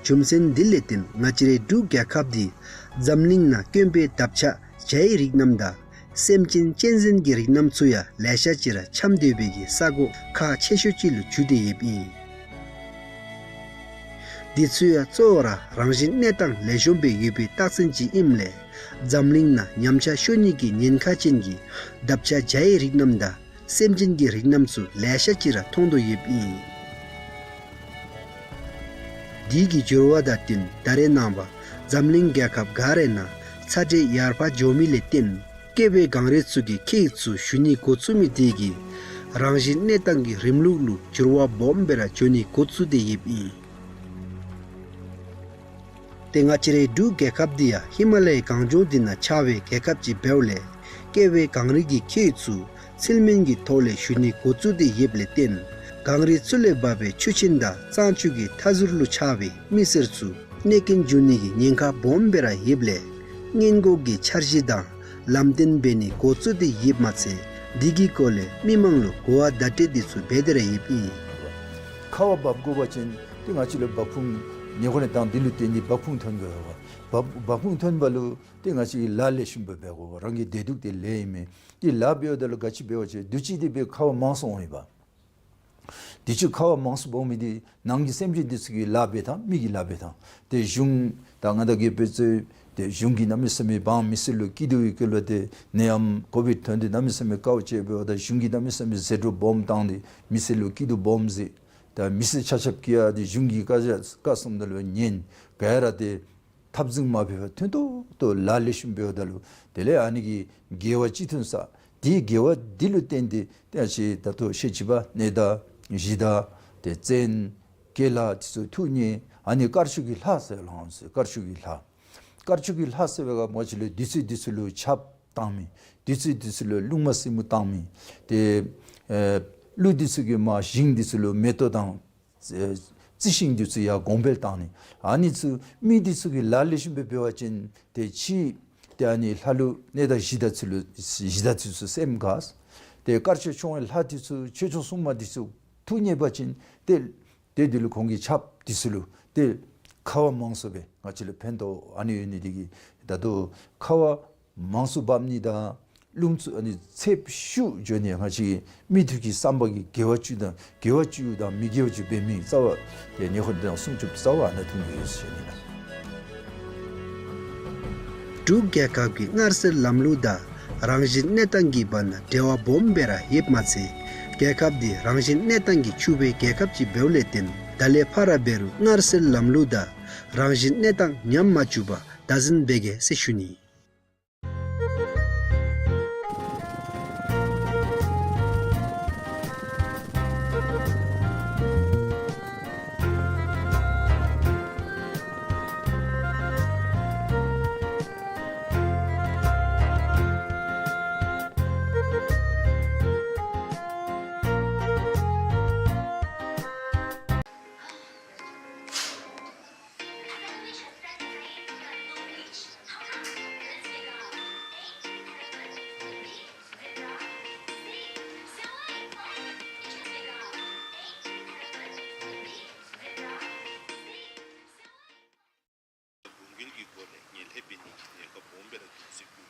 རྒྱུ་མཚན་འདི་ལས་བརྟེན་ང་བཅས་རའི་འབྲུག་རྒྱལ་ཁབ་འདི་འཛམ་གླིང་ནང་དཀོན་པའི་འདབ་ཆགས་བྱ་ཡི་རིགས་རྣམས་དང་སེམས་ཅན་གཅན་གཟན་གྱི་རིགས་རྣམས་ཚུ་ཡང་ལེ་ཤ་ཅིག་ར་འཁྱམས་སྡོད་པའི་གི་ས་གོ་ཁག་ཆེ་ཤོས་ཅིག་ལུ་གྱུར་ཏེ་ཡོདཔ་ཨིན། འདི་ཚུ་ཡང་གཙོ་བོ་ར་རང་བཞིན་གནས་སྟངས་ལེགས་ཤོམ་སྦེ་ཡོད་པའི་རྟགས་མཚན་ཅིག་ཨིནམ་ལས་འཛམ་གླིང་ནང་ཉམས་ཆག་ཤོར་ནི་གི་ཉེན་ཁ་ཅན་གྱི་འདབ་ཆགས་བྱ་ཡི་རིགས་རྣམས་དང་སེམས་ཅན་གྱི་རིགས་རྣམས་ཚུ་ལེ་ཤ་ཅིག་ར་མཐོང་དོ་ཡོདཔ་ཨིན། དེ་གི་འགྱུར་བ་དང་བསྟུན་ད་རེས་ནངས་པ་འཛམ་གླིང་རྒྱལ་ཁབ་ག་རའི་ནང་ཚ་དྲོད་ཡར་འཕར་འགྱོ་མི་ལས་བརྟེན་ཀེ་བའི་གངས་རི་ཚུ་གི་ཁྱེགས་ཚུ་ཞུ་ནི་འགོ་བཙུགས་མི་དེ་གིས་རང་བཞིན་གནས་སྟངས་ཀྱི་རིམ་ལུགས་ལུ་འགྱུར་བ་སྦོམ་སྦེ་ར་འགྱོ་ནི་འགོ་བཙུགས་ཏེ་ཡོདཔ་ཨིན། ཏེ་ང་བཅས་རའི་འབྲུག་རྒྱལ་ཁབ་འདི་ཡང་ཧི་མ་ལ་ཡའི་གངས་ལྗོངས་འདི་ནང་ཆགས་པའི་རྒྱལ་ཁབ་ཅིག་འབདཝ་ལས་ཀེ་བའི་གངས་རི་གི་ཁྱེགས་ཚུ་ཚིལ་སྨན་གྱི་ཐོག་ལས་ཞུ་ནི་འགོ་བཙུགས་ཏེ་ཡོདཔ་ལས་བརྟེན་གངས་རི་ཚུ་ལས་འབབ་པའི་ཆུ་ཆེན་དང་གཙང་ཆུ་གི་མཐའ་ཟུར་ལུ་ཆགས་པའི་མི་སེར་ཚུ་གནོད་སྐྱོན་འབྱུང་ནི་གི་ཉེན་ཁ་སྦོམ་སྦེ་ར་ཡོདཔ་ལས་སྔོན་འགོག་གི་འཆར་གཞི་དང་ལམ་སྟོན་འབད་ནི་འགོ་བཙུགས་ཏེ་ཡོདཔ་མ་ཚད་འདི་གི་སྐོར་ལས་མི་མང་ལུ་གོ་བ་བརྡ་སྤྲོད་འདི་ཚུ་འབད་དེ་ར་ཡོདཔ་ཨིན། ཁ་བ་འབབ་དགོ་པ་ཅིན་ཏེ་ང་བཅས་ལུ་བབ་ཁུངས་ཉེ་འཁོར་ནི་དང་འདི་ལུ་བརྟེན་ཏེ་བབ་ཁུངས་ཐོན་དགོ་པས། བབ་བབ་ཁུངས་ཐོན་པ་ལུ་ཏེ་ང་བཅས་ལཱ་ལེགས་ཤོམ་སྦེ་འབད་དགོ་པས། རང་གི་བདེ་སྡུག་དེ་ལས་ཨིན་མས། ཏེ་ལཱ་འབདཝ་ད་ལུ་ག་ཅི་འབད་བ་ཅིན་དུས་ཅི་དེ་སྦེ་ཁ་བ་མང་སུ་འོང་ཡི་པ། དུས་ཅི་ཁ་བ་མང་སུ་འབབ་མི་འདི་ནང་གི་སེམས་ཅན་འདི་ཚུ་གི་ལཱ་འབད་ཐངས་མི་གི་ལཱ་འབད་ཐངས་ཏེ་གཞུང་དང་ང་དང་གི་དཔེ་ཚུ་ གཞུང་གིས་གནམ་མེད་ས་མེད་འབངས་མི་སེར་ལུ་སྐྱིད་སྡུག་ཡོད་ཀྱི་ལོ་དེ་ནད་ཡམས་ཀོ་བིཌ་ཐོན་ཏེ་གནམ་མེད་ས་མེད་དཀའཝ་སྤྱད་འབདཝ་ད་གཞུང་གིས་གནམ་མེད་ས་མེད་ཟད་འགྲོ་སྦོམ་བཏང་སྟེ་མི་སེར་ལུ་སྐྱིད་སྡུག་སྦོམ་མཛད། ད་མི་སེར་ཆ་ཁྱབ་ཀྱིས་ཡང་དེ་གཞུང་གི་བཀའ་རྒྱ་བཀའ་གསུང་ད་ལུ་ཉན། ག་ར་དེ་འཐབ་འཛིང་མ་འབད་བར་ཐོན་ཏོག་ཏོ་ལཱ་ལེགས་ཤོམ་འབདཝ་ད་ལུ་དེ་ལས་ཨ་ནི་གི་དགེ་བ་ཅིག་ཐོན་ས། དེའི་དགེ་བ་འདི་ལུ་བརྟེན་ཏེ་ཏེ་ཨ་ཅི་ད་ལྟོ་ཤེས་བྱེད་པ་གནས་བདག་གཞི་བདག་དེ་བཙན་དགེ་ལྷ་དེ་ཚུ་ཐུགས་མཉེས། ཨ་ནི་དཀར་ཕྱོགས་ཀྱི་ལྷ་ཟེར་ལོ་ཟེར། དཀར་ཕྱོགས་ཀྱི་ལྷ། དཀར་ཕྱོགས་ཀྱི་ལྷ་ཟེར་བའི་ག་མ་ཅི་ལས་བདུད་རྩི་འདི་ཚུ་ལུ་ཆརཔ་བཏང་མི། བདུད་རྩི་འདི་ཚུ་ལུ་རླུང་མ་བསིལ་མོ་བཏང་མི། དེ་ཨེ་ཀླུ་འདི་ཚུ་གིས་མར་ཞིང་འདི་ཚུ་ལུ་མེ་ཏོག་དང་ཨེ་རྩི་ཤིང་འདི་ཚུ་ཡང་གོང་འཕེལ་བཏང་ནི། ཨ་ནི་ཚུ་མི་འདི་ཚུ་གིས་ལཱ་ལེགས་ཤོམ་སྦེ་འབད་བ་ཅིན་དེ་ཕྱི་དེ་ཨ་ནི་ལྷ་ཀླུ་གནས་བདག་གཞི་བདག་ཚུ་ལུ་གཞི་བདག་ཚུ་ཚུ་སེམས་དགའ། དེ་དཀར་ཕྱོགས་ཕྱོགས་ལྷ་འདི་ཚུ་ཆོས་སྐྱོང་སྲུང་མ་འདི་ཚུ་ཐུགས་མཉེས་པ་ཅིན་དེ་དེ་འདི་ལུ་ཁོང་གི་ཆརཔ་འདི་ཚུ་ལུ་དེ་ཁ་བ་མང་སུ་སྦེ་ང་བཅས་ལུ་ཕན་ཐོགས། ཨ་ནི་ཡོད་ནི་འདི་གིས་ད་ལྟོ་ཁ་བ་མང་སུ་འབབ་ནི་དང་རླུང་འཚུབ་ཨ་ནི་ཚད་ཤུགས་འགྱོ་ནི། ང་བཅས་མི་འདི་ཚུ་གི་བསམ་པ་གི་དགེ་བ་བཅུ་དང་དགེ་བ་བཅུ་དང་མི་དགེ་བ་བཅུ་འབད་མི་རྩ་བ་དེ་ཉེ་འཁོར་དང་སྲུང་སྐྱོབ་རྩ་བ་ཨ་ནཱ་ཐོན་གྱི་ཡོད་ཟེར་ཞུ་ནི་ལགས། འབྲུག་རྒྱལ་ཁབ་ཀྱི་སྔར་སྲོལ་ལམ་ལུགས་དང་རང་བཞིན་གནས་སྟངས་ཀྱི་བར་ན་འབྲེལ་བ་སྦོམ་སྦེ་ར་ཡོདཔ་མ་ཚད་རྒྱལ་ཁབ་འདི་རང་བཞིན་གནས་སྟངས་ཀྱི་ཕྱུག་པའི་རྒྱལ་ཁབ་ཅིག་འབདཝ་ལས་བརྟེན་ད་ལས་ཕར་འབད་རུང་སྔར་སྲོལ་ལམ་ལུགས་དང་རང་བཞིན་གནས་སྟངས་ཉམས་མ་བཅུག་པར་བདག་འཛིན་འབད་གེ་ཟེར་ཞུ་ནི། གོང་འཕེལ་གྱི་སྒོ་ལས་ངན་ལྷད་འབད་ནི་གི་གནས་སྐབས་སྦོམ་སྦེ་ར་འདུག་ཟེར་གོ།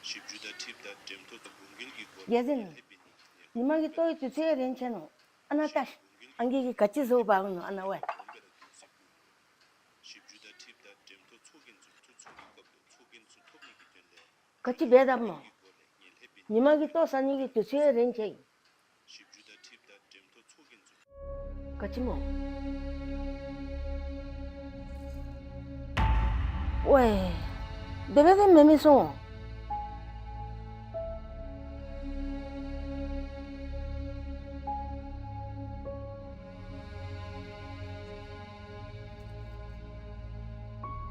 ཞིབ་འཇུག་དང་འཁྲིལཝ་ད་འགྲེམས་ཐོག་ཏུ་གོང་འཕེལ་གྱི་སྒོ་ལས་རྒྱལ་བཙུན། ངན་ལྷད་འབད་ནི་གི་གནས་སྐབས་ཉི་མ་གི་ལྟོ་གི་དུས་ཚོད་རན་ཆི་ནུག། ཨ་ནཱ་ལྟ་ཤིག། ཨང་རྒས་ཀྱིས་ག་ཅི་བཟོ་འབག་ནུག་ཨ་ནཱ་ཝའི། ཞིབ་འཇུག་དང་འཁྲིལཝ་ད་འགྲེམས་ཐོག་ཚོགས་རྒྱན་ཚུ་ཐོ་ཚོགས་ཀྱི་སྐབས་ལུ་ཚོགས་རྒྱན་ཚུ་ཐོབ་ནི་གི་དོན་ལས། ག་ཅི་འབད་དཔ་སྨོ། ཉི་མ་གི་ལྟོ་ཟ་ནི་གི་དུས་ཚོད་རན་ཆི། ཞིབ་འཇུག་དང་འཁྲིལཝ་ད་འགྲེམས་ཐོག་ཚོགས་རྒྱན་ཚུ། ག་ཅི་སྨོ། ཝའི། དེ་སྦེ་དེ་མེན་མི་སོང་།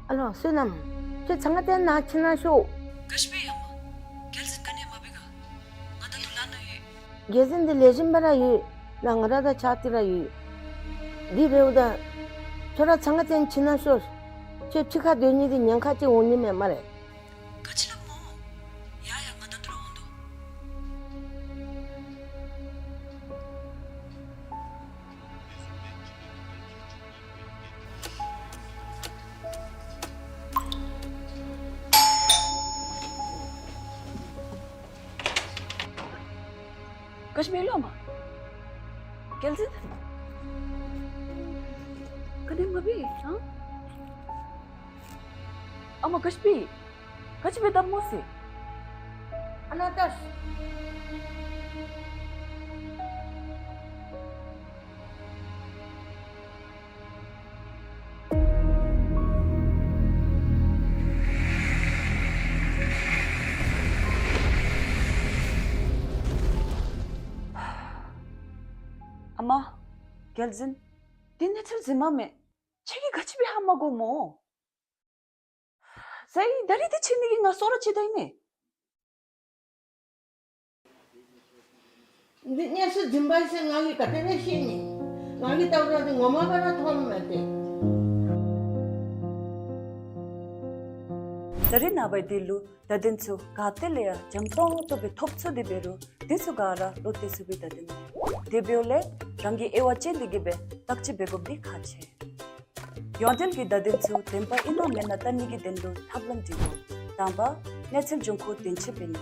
ཨ་ལོ་བསོད་ནམས། ཁྱོད་ཚང་ང་བརྟེན་ནཱ་ཕྱི་ནང་ཤོག། ག་ཅི་སྦེ་ཡ་མ། རྒྱལ་བཙུན་ག་ནི་མ་འབད་ག། ང་ད་ལྟོ་ལཱ་ནང་ཡོད། རྒྱལ་བཙུན་འདི་ལེགས་ཤོམ་སྦེ་ར་ཡོད། ནཱ་ང་ར་དང་གཅིག་ཁར་ར་ཡོད། དེ་འབདཝ་ད་ཁྱོད་ར་ཚང་ང་བརྟེན་ཕྱི་ནང་ཤོག། ཁྱོད་ཕྱི་ཁར་སྡོད་ནི་འདི་ཉེན་ཁ་ཅིག་འོང་ནི་མས་སྨ་རེ། ག་ཅི་སླབ་སྨོ། ཡ་ཡ་ང་ད་ལྟོ་ར་འོང་དོ། ག་ཅི་འབད་ལོ་མ། རྒྱལ་བཙུན། ག་ནི་མ་འབད་ཨང་། ཨ་མ་ག་ཅི་འབད། ག་ཅི་འབད་དཔ་སྨོ་ཟེར། ཨ་ནཱ་ལྟ་ཤིག། ཨ་མ། རྒྱལ་བཙུན། འདི་གནས་ཚུལ་རྫུན་མ་མེན། ཁྱེད་ཀྱིས་ག་ཅི་འབད་ཧ་མ་གོ་སྨོ། ཟེར་ད་རིས་འདི་ཕྱི་ནི་གི་ང་སོ་ར་ཅིག་ད་ཨིན་མས། འདི་གནས་ཚུལ་རྫུན་པ་ཟེར་ང་གིས་ག་དེ་སྦེ་ཤེས་ནི། ང་གིས་བལྟཝ་ད་འདི་ངོ་མ་སྦེ་ར་མཐོངམ་མས་ཏེ། ད་རིས་ནངས་པ་འདི་ལུ་བརྡ་དོན་ཚུ་ག་ཏེ་ལས་ཡང་འཇམ་ཏོང་ཏོ་སྦེ་ཐོབ་ཚུགས་ཏེ་འབད་རུང་འདི་ཚུ་ག་ར་བློ་གཏད་ཚུགས་པའི་བརྡ་དོན་མེན། དེ་འབདཝ་ལས་རང་གིས་དབྱེ་བ་དཔྱད་དེ་གི་སྦེ་བརྟག་དཔྱད་འབད་དགོཔ་འདི་ཁག་ཆེ། ཡོངས་འབྲེལ་གྱི་བརྡ་དོན་ཚུ་བདེན་པ་ཨིན་ན་མེན་ན་བལྟ་ནི་གི་དོན་ལུ་ཐབས་ལམ་འདི་དགོ། དང་པ་གནས་ཚུལ་འབྱུང་ཁུངས་བདེན་དཔྱད་འབད་ནི།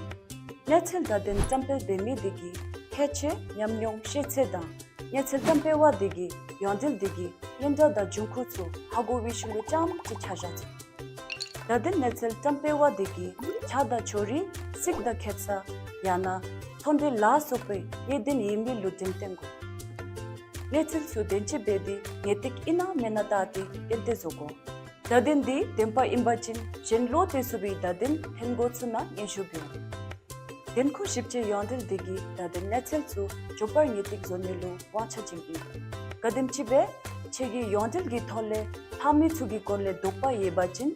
གནས་ཚུལ་བརྡ་དོན་བརྩམས་སྤེལ་འབད་མི་དེ་གིས་ཁྱད་ཆོས་ཉམས་མྱོང་ཤེས་ཚད་དང་གནས་ཚུལ་བརྩམས་སྤེལ་བ་དེ་གིས་ཡོངས་འབྲེལ་དེ་གི་སྙན་གྲགས་དང་འབྱུང་ཁུངས་ཚུ་ཧ་གོ་བའི་ཤུལ་ལུ་རྐྱངམ་གཅིག་ཆ་བཞག་ཚུགས། བརྡ་དོན་གནས་ཚུལ་བཀྲམ་སྤེལ་བ་དེ་གིས་ཆ་དང་ཕྱོགས་རིས་རྩིག་དང་ཁེབ་ས་ཡང་ན་ཚོང་འབྲེལ་ལ་སོགས་པའི་གནད་དོན་ཡིན་མིན་ལུ་འགྲེམས་སྟོན་དགོ། གནས་ཚུལ་ཚུ་བདེན་ཅིག་འབད་དེ་ངེས་ཏིག་ཨིན་ན་མེན་ན་བལྟ་སྟེ་གཏན་འཁེལ་བཟོ་དགོ། བརྡ་དོན་འདི་བདེན་པ་ཨིན་པ་ཅིན་གཞན་ལུ་དེ་ཚུ་སྦེ་བརྡ་དོན་ཕན་དགོ་ཚུགས་ན་སྙན་ཞུ་འབདཝ། བདེན་ཁུངས་ཞིབ་དཔྱད་ཡོངས་འབྲེལ་དེ་གིས་བརྡ་དོན་གནས་ཚུལ་ཚུ་མགྱོགས་པར་ངེས་ཏིག་བཟོ་ནི་ལུ་དབང་ཆ་ཅན་ཨིན། ག་དེམ་ཅིག་སྦེ་ཁྱོད་ཀྱིས་ཡོངས་འབྲེལ་གྱི་ཐོག་ལས་ལྷག་མི་ཚུ་གི་སྐོར་ལས་དོགས་པ་ཡོད་པ་ཅིན་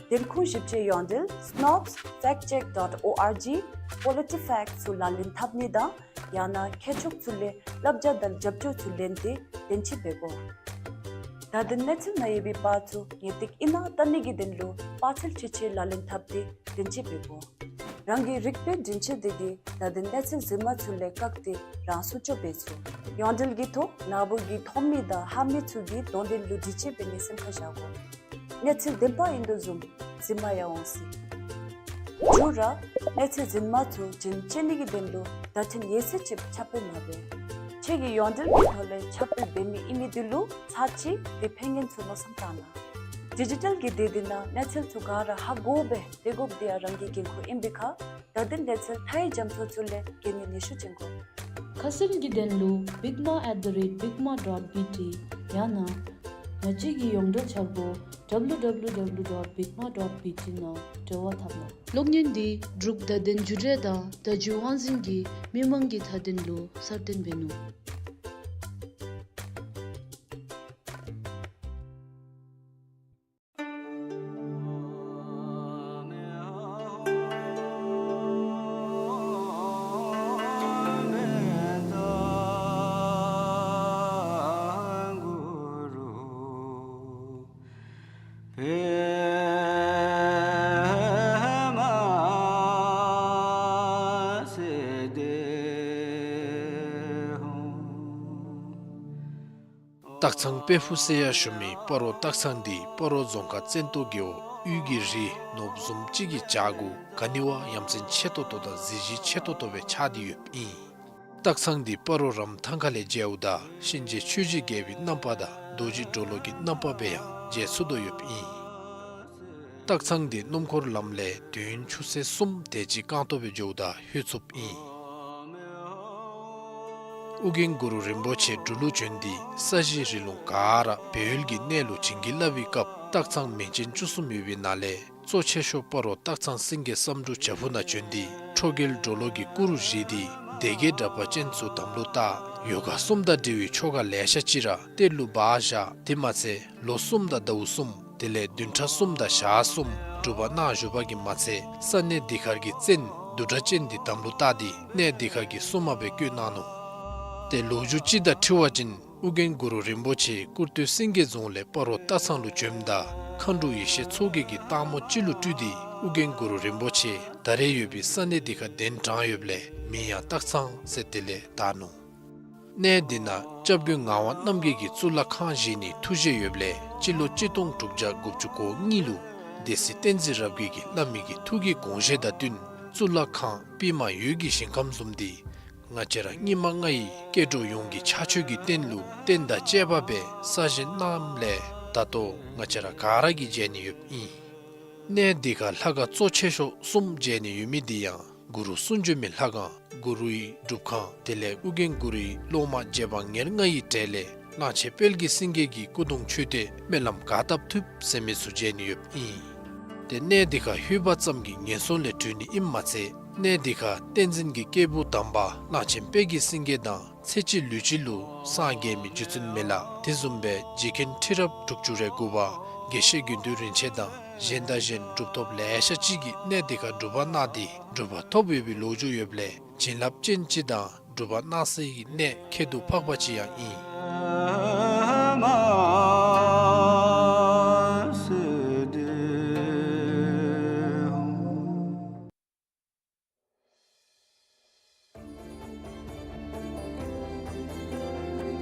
བདེན་ཁུངས་ཞིབ་དཔྱད་ཡོངས་འབྲེལ་snopes fact check dot org PolitiFact ཚུ་ལག་ལེན་འཐབ་ནི་དང་ཡང་ན་མཁས་མཆོག་ཚུ་ལས་བསླབ་བྱ་དང་རྒྱབ་སྐྱོར་ཚུ་ལེན་ཏེ་བདེན་ཅིག་འབད་དགོ། བརྡ་དོན་གནས་ཚུལ་ནང་ཡོད་པའི་པར་ཚུ་ངེས་ཏིག་ཨིན་ན་བལྟ་ནི་གི་དོན་ལུ་པར་ཚད་ཆེ་ཆེ་ལག་ལེན་འཐབ་སྟེ་བདེན་ཅིག་འབད་དགོ། རང་གི་རིག་པའི་འདྲེན་བྱེད་དེ་གིས་བརྡ་དོན་གནས་ཚུལ་རྫུན་མ་ཚུ་ལས་བཀག་སྟེ་རང་སྲུང་སྐྱོབ་འབད་ཚུགས། ཡོངས་འབྲེལ་གྱི་ཐོག་ནཱ་བུ་གིས་མཐོང་མི་དང་ལྷག་མི་ཚུ་གི་དོན་དོན་ལུ་འདྲི་དཔྱད་འབད་ནི་སེམས་ཁར་བཞག་དགོ། གནས་ཚུལ་བདེན་པ་ཨིན་དོ་བཟུམ་རྫུན་མ་ཡང་འོང་སྲིད། མཇུག་ར་གནས་ཚུལ་རྫུན་མ་ཚུ་རྒྱུན་བཅད་ནི་གི་དོན་ལུ་བརྡ་འཕྲིན་ཡོད་ཚད་ཅིག་ཁྱབ་སྤེལ་མ་འབད། ཁྱོད་ཀྱིས་ཡོངས་འབྲེལ་གྱི་ཐོག་ལས་ཁྱབ་སྤེལ་འབད་མི་ཨིན་མི་དེ་ལུ་ཚར་གཅིག་དེ་ཕན་ངེས་ཚུ་མནོ་བསམ་བཏང་གནང་། ཌི་ཇི་ཊལ་གྱི་སྡེ་འདི་ནང་གནས་ཚུལ་ཚུ་ག་ར་ཧ་གོ་སྦེ་སྡོད་དགོཔ་དེ་ཡང་རང་གི་འགན་ཁུར་ཨིན་པའི་ཁར་བརྡ་དོན་གནས་ཚུལ་མཐའ་ཡས་རྒྱ་མཚོ་ཚུ་ལས་གན་ཡོད་ནི་ཞུ་ཅིན་དགོ། ཁ་གསལ་གྱི་དོན་ལུ་bigma at the rate bigma dot B T ཡང་ན་ང་བཅས་ཀྱི་ཡོངས་འབྲེལ་འཆར་སྒོ་W W W dot bigma dot B T ནང་འབྲེལ་བ་འཐབ་གནང་། གློག་བརྙན་འདི་འབྲུག་བརྡ་དོན་བརྒྱུད་འབྲེལ་དང་བརྡ་བརྒྱུད་དབང་འཛིན་གྱིས་མི་མང་གི་མཐའ་དོན་ལུ་གསར་བཏོན་འབད་ནུག། སྟག་ཚང་དཔལ་ཕུག་ཟེར་ཡང་ཞུ་མི་སྤ་རོ་སྟག་ཚང་འདི་སྤ་རོ་རྫོང་ཁག་བཙན་ཏོ་རྒེད་འོག་དབུས་ཀྱི་རི་ནོར་བུ་བཟུམ་ཅིག་གི་བྱག་གུ་ག་ནི་བ་ཡ་མཚན་ཆེ་ཏོག་ཏོ་དང་གཟི་བརྗིད་ཆེ་ཏོག་ཏོ་སྦེ་ཆགས་ཏེ་ཡོདཔ་ཨིན། སྟག་ཚང་འདི་སྤ་རོ་རམ་ཐང་ཁ་ལས་མཇལཝ་ད་གཤིན་རྗེ་ཆོས་ཀྱི་རྒྱལ་པོའི་རྣམ་པ་དང་རྡོ་རྗེ་གྲོ་ལོད་ཀྱི་རྣམ་པ་སྦེ་ཡང་མཇལ་ཚུགས་དོ་ཡོདཔ་ཨིན། སྟག་ཚང་འདི་སྣུམ་འཁོར་ལམ་ལས་དུས་ཡུན་ཆུ་ཚོད་གསུམ་དེ་ཅིག་རྐང་སྟོང་སྦེ་འགྱོཝ་ད་ལྷོད་ཚུགསཔ་ཨིན། ཨོ་རྒྱན་གུ་རུ་རིན་པོ་ཆེ་འབྲུག་ལུ་བྱོན་ཏེ་ས་གཞི་རི་ལུང་ག་ར་སྦས་ཡུལ་གྱི་གནས་ལུ་བྱིན་གྱིས་བརླབས་པའི་སྐབས་སྟག་ཚང་མིང་ཅན་བཅུ་གསུམ་ཡོད་པའི་ནང་ལས་གཙོ་ཆེ་ཤོས་སྤ་རོ་སྟག་ཚང་སེང་གེ་བསམ་འགྲུབ་བྱག་ཕུག་ནང་བྱོན་ཏེ་ཁྲོ་རྒྱལ་གྲོ་ལོད་ཀྱི་སྐུ་རུ་བཞེངས་ཏེ་སྡེ་བརྒྱད་དྲེགས་པ་ཅན་ཚུ་དམ་ལུ་བཏགས། ཡོ་ག་གསུམ་དང་འབྲེལ་བའི་ཆོ་ག་ལེ་ཤ་ཅིག་ར་གཏེར་ལུ་སྦ་བཞག། དེ་མ་ཚད་ལོ་གསུམ་དང་ཟླཝ་གསུམ་དེ་ལས་བདུན་ཕྲག་གསུམ་དང་ཞག་གསུམ་སྒྲུབ་པ་གནང་བཞུགས་པ་གིས་མ་ཚད་ས་གནས་འདི་ཁར་གྱི་བཙན་བདུད་དྲེགས་ཅན་འདི་དམ་ལུ་བཏགས་ཏེ་གནས་འདི་ཁར་གྱི་སྲུང་མ་སྦེ་བསྐོས་གནང་ནུག། ཏེ་ལོ་རྒྱུས་ཅིག་དང་འཁྲིལ་བ་ཅིན་ཨོ་རྒྱན་གུ་རུ་རིན་པོ་ཆེ་སྐུར་སྟོད་སེང་གེ་རྫོང་ལས་སྤ་རོ་སྟག་ཚང་ལུ་བྱོནམ་ད་མཁའ་འགྲོ་ཡེ་ཤེས་མཚོ་རྒྱལ་གྱིས་སྟག་མོ་ཅིག་ལུ་སྤྲུལ་ཏེ་ཨོ་རྒྱན་གུ་རུ་རིན་པོ་ཆེ་ད་རེས་ཡོད་པའི་ས་གནས་འདི་ཁར་གདན་དྲངས་ཡོདཔ་ལས་མིང་ཡང་སྟག་ཚང་ཟེར་དེ་ལས་བཏགས་ནུག། གནས་འདི་ནང་སྐྱབས་མགོན་ངག་དབང་རྣམ་རྒྱལ་གྱིས་གཙུག་ལག་ཁང་བཞེངས་ནིའི་ཐུགས་བཞེད་ཡོདཔ་ལས་སྤྱི་ལོ་གཅིག་སྟོང་དྲུག་བརྒྱ་དགུ་བཅུ་གོ་གཉིས་ལུ་སྡེ་སྲིད་བསྟན་འཛིན་རབ་རྒྱས་ཀྱིས་བླ་མའི་གི་ཐུགས་ཀྱི་དགོངས་བཞེད་དང་བསྟུན་གཙུག་ལག་ཁང་པདྨ་འོད་ཀྱི་ཞིང་ཁམས་བཟུམ་འདི་ང་བཅས་ར་སྙིགས་མ་ལྔ་ཡི་སྐྱེ་འགྲོ་ཡོངས་ཀྱི་ཕྱག་མཆོད་ཀྱི་རྟེན་ལུ་རྟེན་དང་བཅས་པ་སྦེ་གསར་བཞེངས་གནངམ་ལས་ད་ལྟོ་ང་བཅས་ར་ག་ར་གིས་མཇལ་ནི་ཡོདཔ་ཨིན། གནས་འདི་ཁར་ལྷ་ཁང་གཙོ་ཆེ་ཤོས་གསུམ་མཇལ་ནི་ཡོད་མི་འདི་ཡང་གུ་རུ་གསུང་བྱོན་མའི་ལྷ་ཁང་གུ་རུའི་སྒྲུབ་ཁང་དེ་ལས་ཨོ་རྒྱན་གུ་རུའི་སློབ་མ་རྗེ་འབངས་ཉེར་ལྔ་ཡི་གྲས་ལས་གླང་ཆེན་དཔལ་གྱི་སེང་གེ་གི་སྐུ་གདུང་མཆོད་རྟེན་སྨོན་ལམ་ག་བཏབ་ཐུབ་ཟེར་མི་ཚུ་མཇལ་ནི་ཡོདཔ་ཨིན། ཏེ་གནས་འདི་ཁར་ལྷོད་པ་ཙམ་གྱིས་ངན་སོང་ལས་གྲོལ་ནི་ཨིནམ་མ་ཚད་གནས་འདི་ཁར་བསྟན་འཛིན་གྱི་སྐྱེས་བུ་དམ་པ་གླང་ཆེན་དཔལ་གྱི་སེང་གེ་དང་ཚེ་གཅིག་ལུས་གཅིག་ལུ་སངས་རྒྱས་མི་རྗེ་བཙུན་མི་ལ་དེ་བཟུམ་སྦེ་རྗེ་མཁན་ཁྲི་རབས་དྲུག་ཅུ་རེ་དགུ་པ་དགེ་བཤེས་དགེ་འདུན་རིན་ཆེན་དང་གཞན་དང་གཞན་གྲུབ་ཐོབ་ལེ་ཤ་ཅིག་གིས་གནས་འདི་ཁར་སྒྲུབ་པ་གནང་སྟེ་གྲུབ་པ་ཐོབ་ཡོད་པའི་ལོ་རྒྱུས་ཡོདཔ་ལས་བྱིན་རླབས་ཅན་ཅིག་དང་གྲུབ་པ་གནང་སའི་གནས་ཁྱད་དུ་འཕགས་པ་ཅིག་ཡང་ཨིན།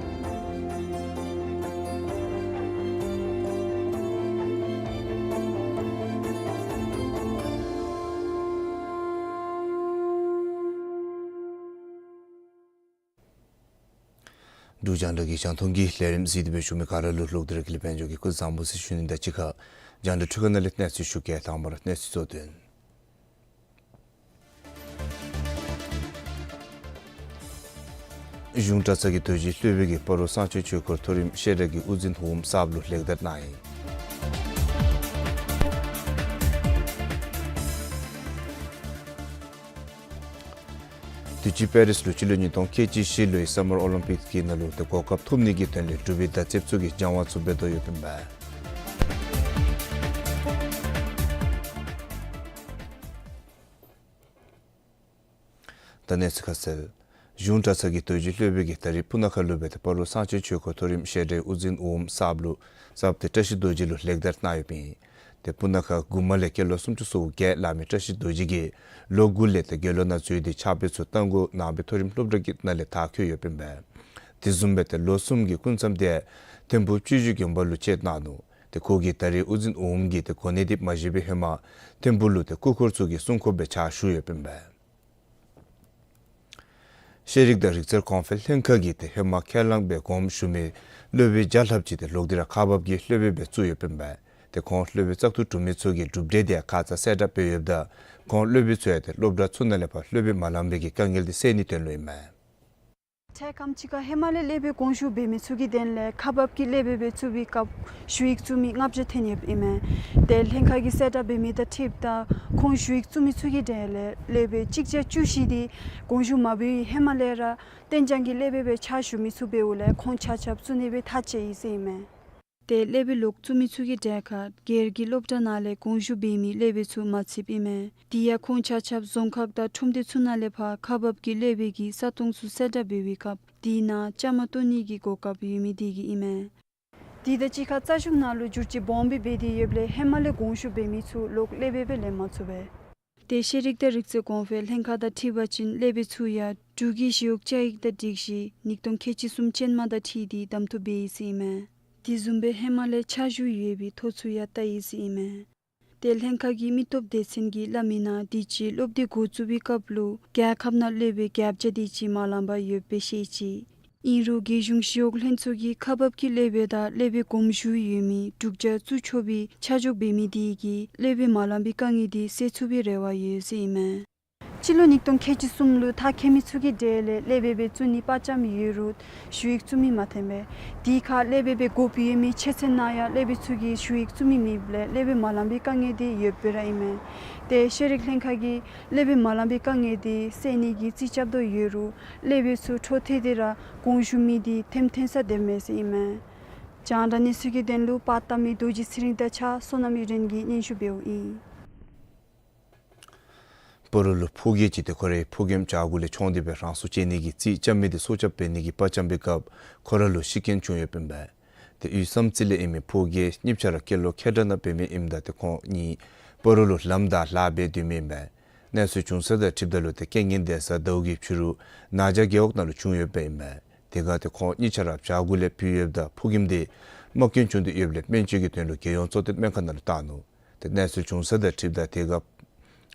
འབྲུག་རྒྱང་བསྒྲགས་ཀྱི་རྒྱང་མཐོང་གི་ལས་རིམ་གཟིགས་ཏེ་སྦེ་བཞུགས་མི་ག་ར་ལུ་ལོག་སྟེ་ར་དགེ་ལེགས་དཔལ་འབྱོར་གྱིས་སྐུ་གཟུགས་བཟང་པོ་ཟེར་ཞུ་ནི་དང་གཅིག་ཁར་རྒྱང་བསྒྲགས་འཕྲུལ་ཁང་ནང་ལས་གནས་ཚུལ་ཞུ་གེ། དང་པ་ར་གནས་ཚུལ་གཙོ་དོན། གཞུང་གྲྭ་ཚང་གི་རྡོ་རྗེ་སློབ་དཔོན་གྱིས་སྤ་རོ་གསང་ཆེན་ཆོས་འཁོར་མཐོ་རིམ་བཤད་གྲྭ་གི་དབུ་འཛིན་འོགམ་གསརཔ་ལུ་ལེགས་དར་གནང་ཡི། དུས་ཅི་པེ་རིས་ལུ་སྤྱི་ལོ་ཉིས་སྟོང་ཁལ་གཅིག་བཞི་ལོའི་སམ་མར་ཨོ་ལིམ་པིག་གི་ནང་ལུ་ཏེ་གོ་སྐབས་ཐོབ་ནི་གི་དོན་ལས་འབྲུག་པའི་མདའ་རྩེདཔ་ཚུ་གིས་སྦྱང་བ་ཚུ་འབད་དོ་ཡོདཔ་ཨིན་པས། ད་གནས་ཚུལ་ཁ་གསལ། གཞུང་གྲྭ་ཚང་གི་རྡོ་རྗེ་སློབ་དཔོན་གྱིས་ད་རིས་སྤུ་ན་ཁ་ལུ་སྦེ་ཏེ་སྤ་རོ་གསང་ཆེན་ཆོས་འཁོར་མཐོ་རིམ་བཤད་གྲྭའི་དབུ་འཛིན་འོགམ་གསརཔ་ལུ་གསརཔ་ཏེ་བཀྲ་ཤིས་རྡོ་རྗེ་ལུ་ལེགས་དར་གནང་ཡོདཔ་ཨིན། ཏེ་སྤུ་ན་ཁ་མགུ་མ་ལས་སྐྱེས་ལོ་སུམ་ཅུ་སོ་བརྒྱད་ལང་མི་བཀྲ་ཤིས་རྡོ་རྗེ་གིས་ལོ་དགུ་ལས་ཏེ་དགེ་སློང་ནང་འཛུལ་ཏེ་ཕྱག་དཔེ་ཚུ་རྟ་མགོ་ནང་པའི་མཐོ་རིམ་སློབ་གྲྭ་གི་ནང་ལས་མཐར་འཁྱོལ་ཡོདཔ་ཨིན་པས། དེ་བཟུམ་སྦེ་ཏེ་ལོ་གསུམ་གྱི་སྐུ་མཚམས་དེ་ཐིམ་ཕུག་སྤྱི་བཞུགས་དགོན་པ་ལུ་བཅད་གནང་ནུག། ཏེ་ཁོ་གིས་ད་རིས་དབུ་འཛིན་འོགམ་གྱི་ཏེ་གོ་གནས་དེ་མ་བཞེས་པའི་ཧེ་མ་ཐིམ་ཕུག་ལུ་ཏེ་སྐུ་འཁོར་ཚུ་གི་སྲུང་འཁོརཔ་སྦེ་ཕྱག་ཞུ་ཡོདཔ་ཨིན་པས། ཤེས་རིག་དང་རིག་རྩལ་གོང་འཕེལ་ལྷན་ཁག་གིས་ཏེ་ཧེ་མ་ཁས་བླངས་སྦེ་དགོངསམ་ཞུ་མི་སློབ་དཔོན་བརྒྱ་ལྷགཔ་ཅིག་ཏེ་ལོག་སྟེ་ར་ཁག་འབག་གི་སློབ་དཔོན་སྦེ་བཙུགས་ཡོདཔ་ཨིན་པས། ཏེ་ཁོང་སློབ་དཔོན་བཙག་འཐུ་གྲུབ་མི་ཚུ་གིས་གྲུབ་འབྲས་དེ་ཁ་ཙ་གསལ་བསྒྲགས་འབད་ཡོདཔ་ད་ཁོང་སློབ་དཔོན་ཚུ་ཡང་ཏེ་སློབ་གྲྭ་ཚུ་ནང་ལས་ཕར་སློབ་དཔོན་མ་ལང་པའི་གི་དཀའ་ངལ་དེ་སེལ་ནིའི་དོན་ལུ་ཨིན་མས། ཁྲལ་ཁམས་ཅིག་ཁར་ཧེ་མ་ལས་སློབ་དཔོན་དགོངས་ཞུ་འབད་མི་ཚུ་གི་དོན་ལས་ཁག་འབག་གི་སློབ་དཔོན་སྦེ་བཙུགས་པའི་སྐབས་ཞུ་ཡིག་བཙུགས་མི་ལྔ་བརྒྱ་ཐོན་ཡོདཔ་ཨིན་མས། ཏེ་ལྷན་ཁག་གིས་གསལ་བསྒྲགས་འབད་མི་དང་འཁྲིལཝ་ད་ཁོང་ཞུ་ཡིག་བཙུགས་མི་ཚུ་གི་གྲས་ལས་སློབ་དཔོན་གཅིག་བརྒྱ་བཅུ་བཞི་དེ་དགོངས་ཞུ་མ་འབད་བའི་ཧེ་མ་ལས་ར་གཏན་འཇགས་ཀྱི་སློབ་དཔོན་སྦེ་ཕྱག་ཞུ་མི་ཚུ་འབདཝ་ལས་ཁོང་ཆ་ཁྱབ་བཙུགས་ནི་སྦེ་ཐག་བཅད་ཡི་ཟེར་ཨིན་མས། ཏེ་སློབ་དཔོན་ལོག་བཙུགས་མི་ཚུ་གི་གྲས་ཁར་སྒེར་གྱི་སློབ་གྲྭ་ནང་ལས་དགོངས་ཞུ་འབད་མི་སློབ་དཔོན་ཚུ་མ་ཚུདཔ་ཨིན་མས། དེ་ཡང་ཁོང་ཆ་ཁྱབ་རྫོང་ཁག་དང་ཁྲོམ་སྡེ་ཚུ་ནང་ལས་ཕར་ཁག་འབག་གི་སློབ་དཔོན་གྱི་ས་སྟོང་ཚུ་གསལ་བསྒྲགས་འབད་བའི་སྐབས་དེ་ནང་བཅའ་མར་གཏོགས་ནི་གི་གོ་སྐབས་ཡོད་མི་དེ་གིས་ཨིན་མས། དེ་དང་གཅིག་ཁར་རྩ་གཞུང་ནང་ལུ་བསྒྱུར་བཅོས་སྦོམ་སྦེ་འབད་དེ་ཡོདཔ་ལས་ཧེ་མ་ལས་དགོངས་ཞུ་འབད་མི་ཚུ་ལོག་སློབ་དཔོན་སྦེ་ལེན་མ་ཚུགས་པས། ཏེ་ཤེས་རིག་དང་རིག་རྩལ་གོང་འཕེལ་ལྷན་ཁག་དང་འཁྲིལ་བ་ཅིན་སློབ་དཔོན་ཚུ་ཡང་འབྲུག་གི་ཞི་གཡོག་བཅའ་ཡིག་དང་སྒྲིག་གཞི་ཉིས་སྟོང་ཁལ་གཅིག་གསུམ་ཅན་མ་དང་འཁྲིལ་ཏེ་གདམ་འཐུ་འབད་ཡི་ཟེར་ཨིན་མས། དེ་བཟུམ་སྦེ་ཧེ་མ་ལས་ཕྱག་ཞུ་ཡོད་པའི་ཐོ་ཚུ་ཡང་བལྟ་ཡི་ཟེར་ཨིན་མས། ཏེ་ལྷན་ཁག་གི་མི་སྟོབས་སྡེ་ཚན་གྱིས་སླབ་མི་ནང་དུས་ཅི་སློབ་དེ་འགོ་བཙུགས་པའི་སྐབས་ལུ་རྒྱལ་ཁབ་ནང་སློབ་དཔོན་བརྒྱད་བརྒྱ་དེ་ཅིག་མ་ལང་པར་ཡོདཔ་སྦེ་བཤད་ཅི། ཨིན་རུང་རྒྱལ་གཞུང་ཞི་གཡོག་ལྷན་ཚོགས་ཀྱིས་ཁག་འབག་གི་སློབ་དཔོན་དང་སློབ་དཔོན་དགོངས་ཞུ་ཡོད་མི་དྲུག་བརྒྱ་བཙུགས་ཆོག་པའི་ཆ་འཇོག་འབད་མི་དེ་གིས་སློབ་དཔོན་མ་ལང་པའི་དཀའ་ངལ་དེ་སེལ་ཚུགས་པའི་རེ་བ་ཡོད་ཟེར་ཨིན་མས། སྤྱི་ལོ་ཉིས་སྟོང་ཁལ་གཅིག་གསུམ་ལུ་མཐར་འཁྱོལ་མི་ཚུ་གི་གྲས་ལས་སློབ་དཔོན་སྦེ་བཙུགས་ནི་དཔའ་བཅམ་ཡོད་རུང་ཞུ་ཡིག་བཙུགས་མི་མ་ཐོན་པས། དེ་ཁར་སློབ་དཔོན་སྦེ་དགོཔ་ཡོད་མི་ཆོས་ཚན་ནང་ཡང་སློབ་དཔོན་ཚུ་གིས་ཞུ་ཡིག་བཙུགས་མི་མེདཔ་ལས་སློབ་དཔོན་མ་ལང་པའི་དཀའ་ངལ་དེ་ཡོདཔ་སྦེ་ར་ཨིན་མས། ཏེ་ཤེས་རིག་ལྷན་ཁག་གིས་སློབ་དཔོན་མ་ལང་པའི་དཀའ་ངལ་དེ་སེལ་ནི་གི་རྩིས་རྐྱབ་དོ་ཡོད་རུང་སློབ་དཔོན་ཚུ་འཕྲོ་མཐུད་དེ་ར་དགོངས་ཞུ་མི་དེ་ཐོནམ་ཐོན་ས་དེ་མེད་ཟེར་ཨིན་མས། རྒྱང་བསྒྲགས་གནས་ཚུལ་གྱི་དོན་ལུ་པར་བཏབ་མི་རྡོ་རྗེ་ཚེ་རིང་དང་གཅིག་ཁར་བསོད་ནམས་ཡུན་རིང་གིས་སྙན་ཞུ་འབདཝ་ཨིན། སྤ་རོ་ལུ་ཕོ་རྒྱས་ཅིག་ཏེ་ཁོ་རའི་ཕོ་རྒནམ་བྱག་གུ་ལས་མཆོངས་ཏེ་སྦེ་རང་སྲོག་བཅད་ནི་གི་རྩིས་རྐྱབ་མི་དེ་སྲོག་སྐྱབས་འབད་ནི་གི་དཔའ་བཅམ་པའི་སྐབས་ཁོ་ར་ལུ་ཤི་རྐྱེན་བྱུང་ཡོདཔ་ཨིན་པས། ཏེ་ཡུལ་བསམ་རྩེ་ལས་ཨིན་མི་ཕོ་རྒྱས་གཉིས་ཆ་ར་སྐྱེས་ལོ་ཁལ་གྲངས་ནང་འབད་མི་ཨིནམ་ད་ཏེ་ཁོང་གཉིས་སྤ་རོ་ལུ་ལམ་བདའ་ལཱ་འབད་སྡོད་མི་ཨིན་པས། གནས་ཚུལ་བྱུང་ས་དང་འཁྲིལཝ་ད་ལུ་ཏེ་རྐྱེན་ངན་དེ་གཟའ་ཟླཝ་གི་ཕྱི་རུ་ན་བྱ་རྒེད་འོག་ནང་ལུ་བྱུང་ཡོདཔ་ཨིན་པས། དེ་ཁར་ཏེ་ཁོང་གཉིས་ཆ་ར་བྱག་གུ་ལས་བུད་ཡོདཔ་ད་ཕོ་རྒནམ་དེ་རྨ་སྐྱོན་བྱུང་སྟེ་ཡོདཔ་ལས་སྨན་བཅོས་ཀྱི་དོན་ལུ་རྒྱལ་ཡོངས་གཙོ་བསྟེན་སྨན་ཁང་ནང་ལུ་བཏང་ནུག། ཏེ་གནས་ཚུལ་བྱུང་ས་དང་འཁྲིལཝ་ད་དེ་ཁར་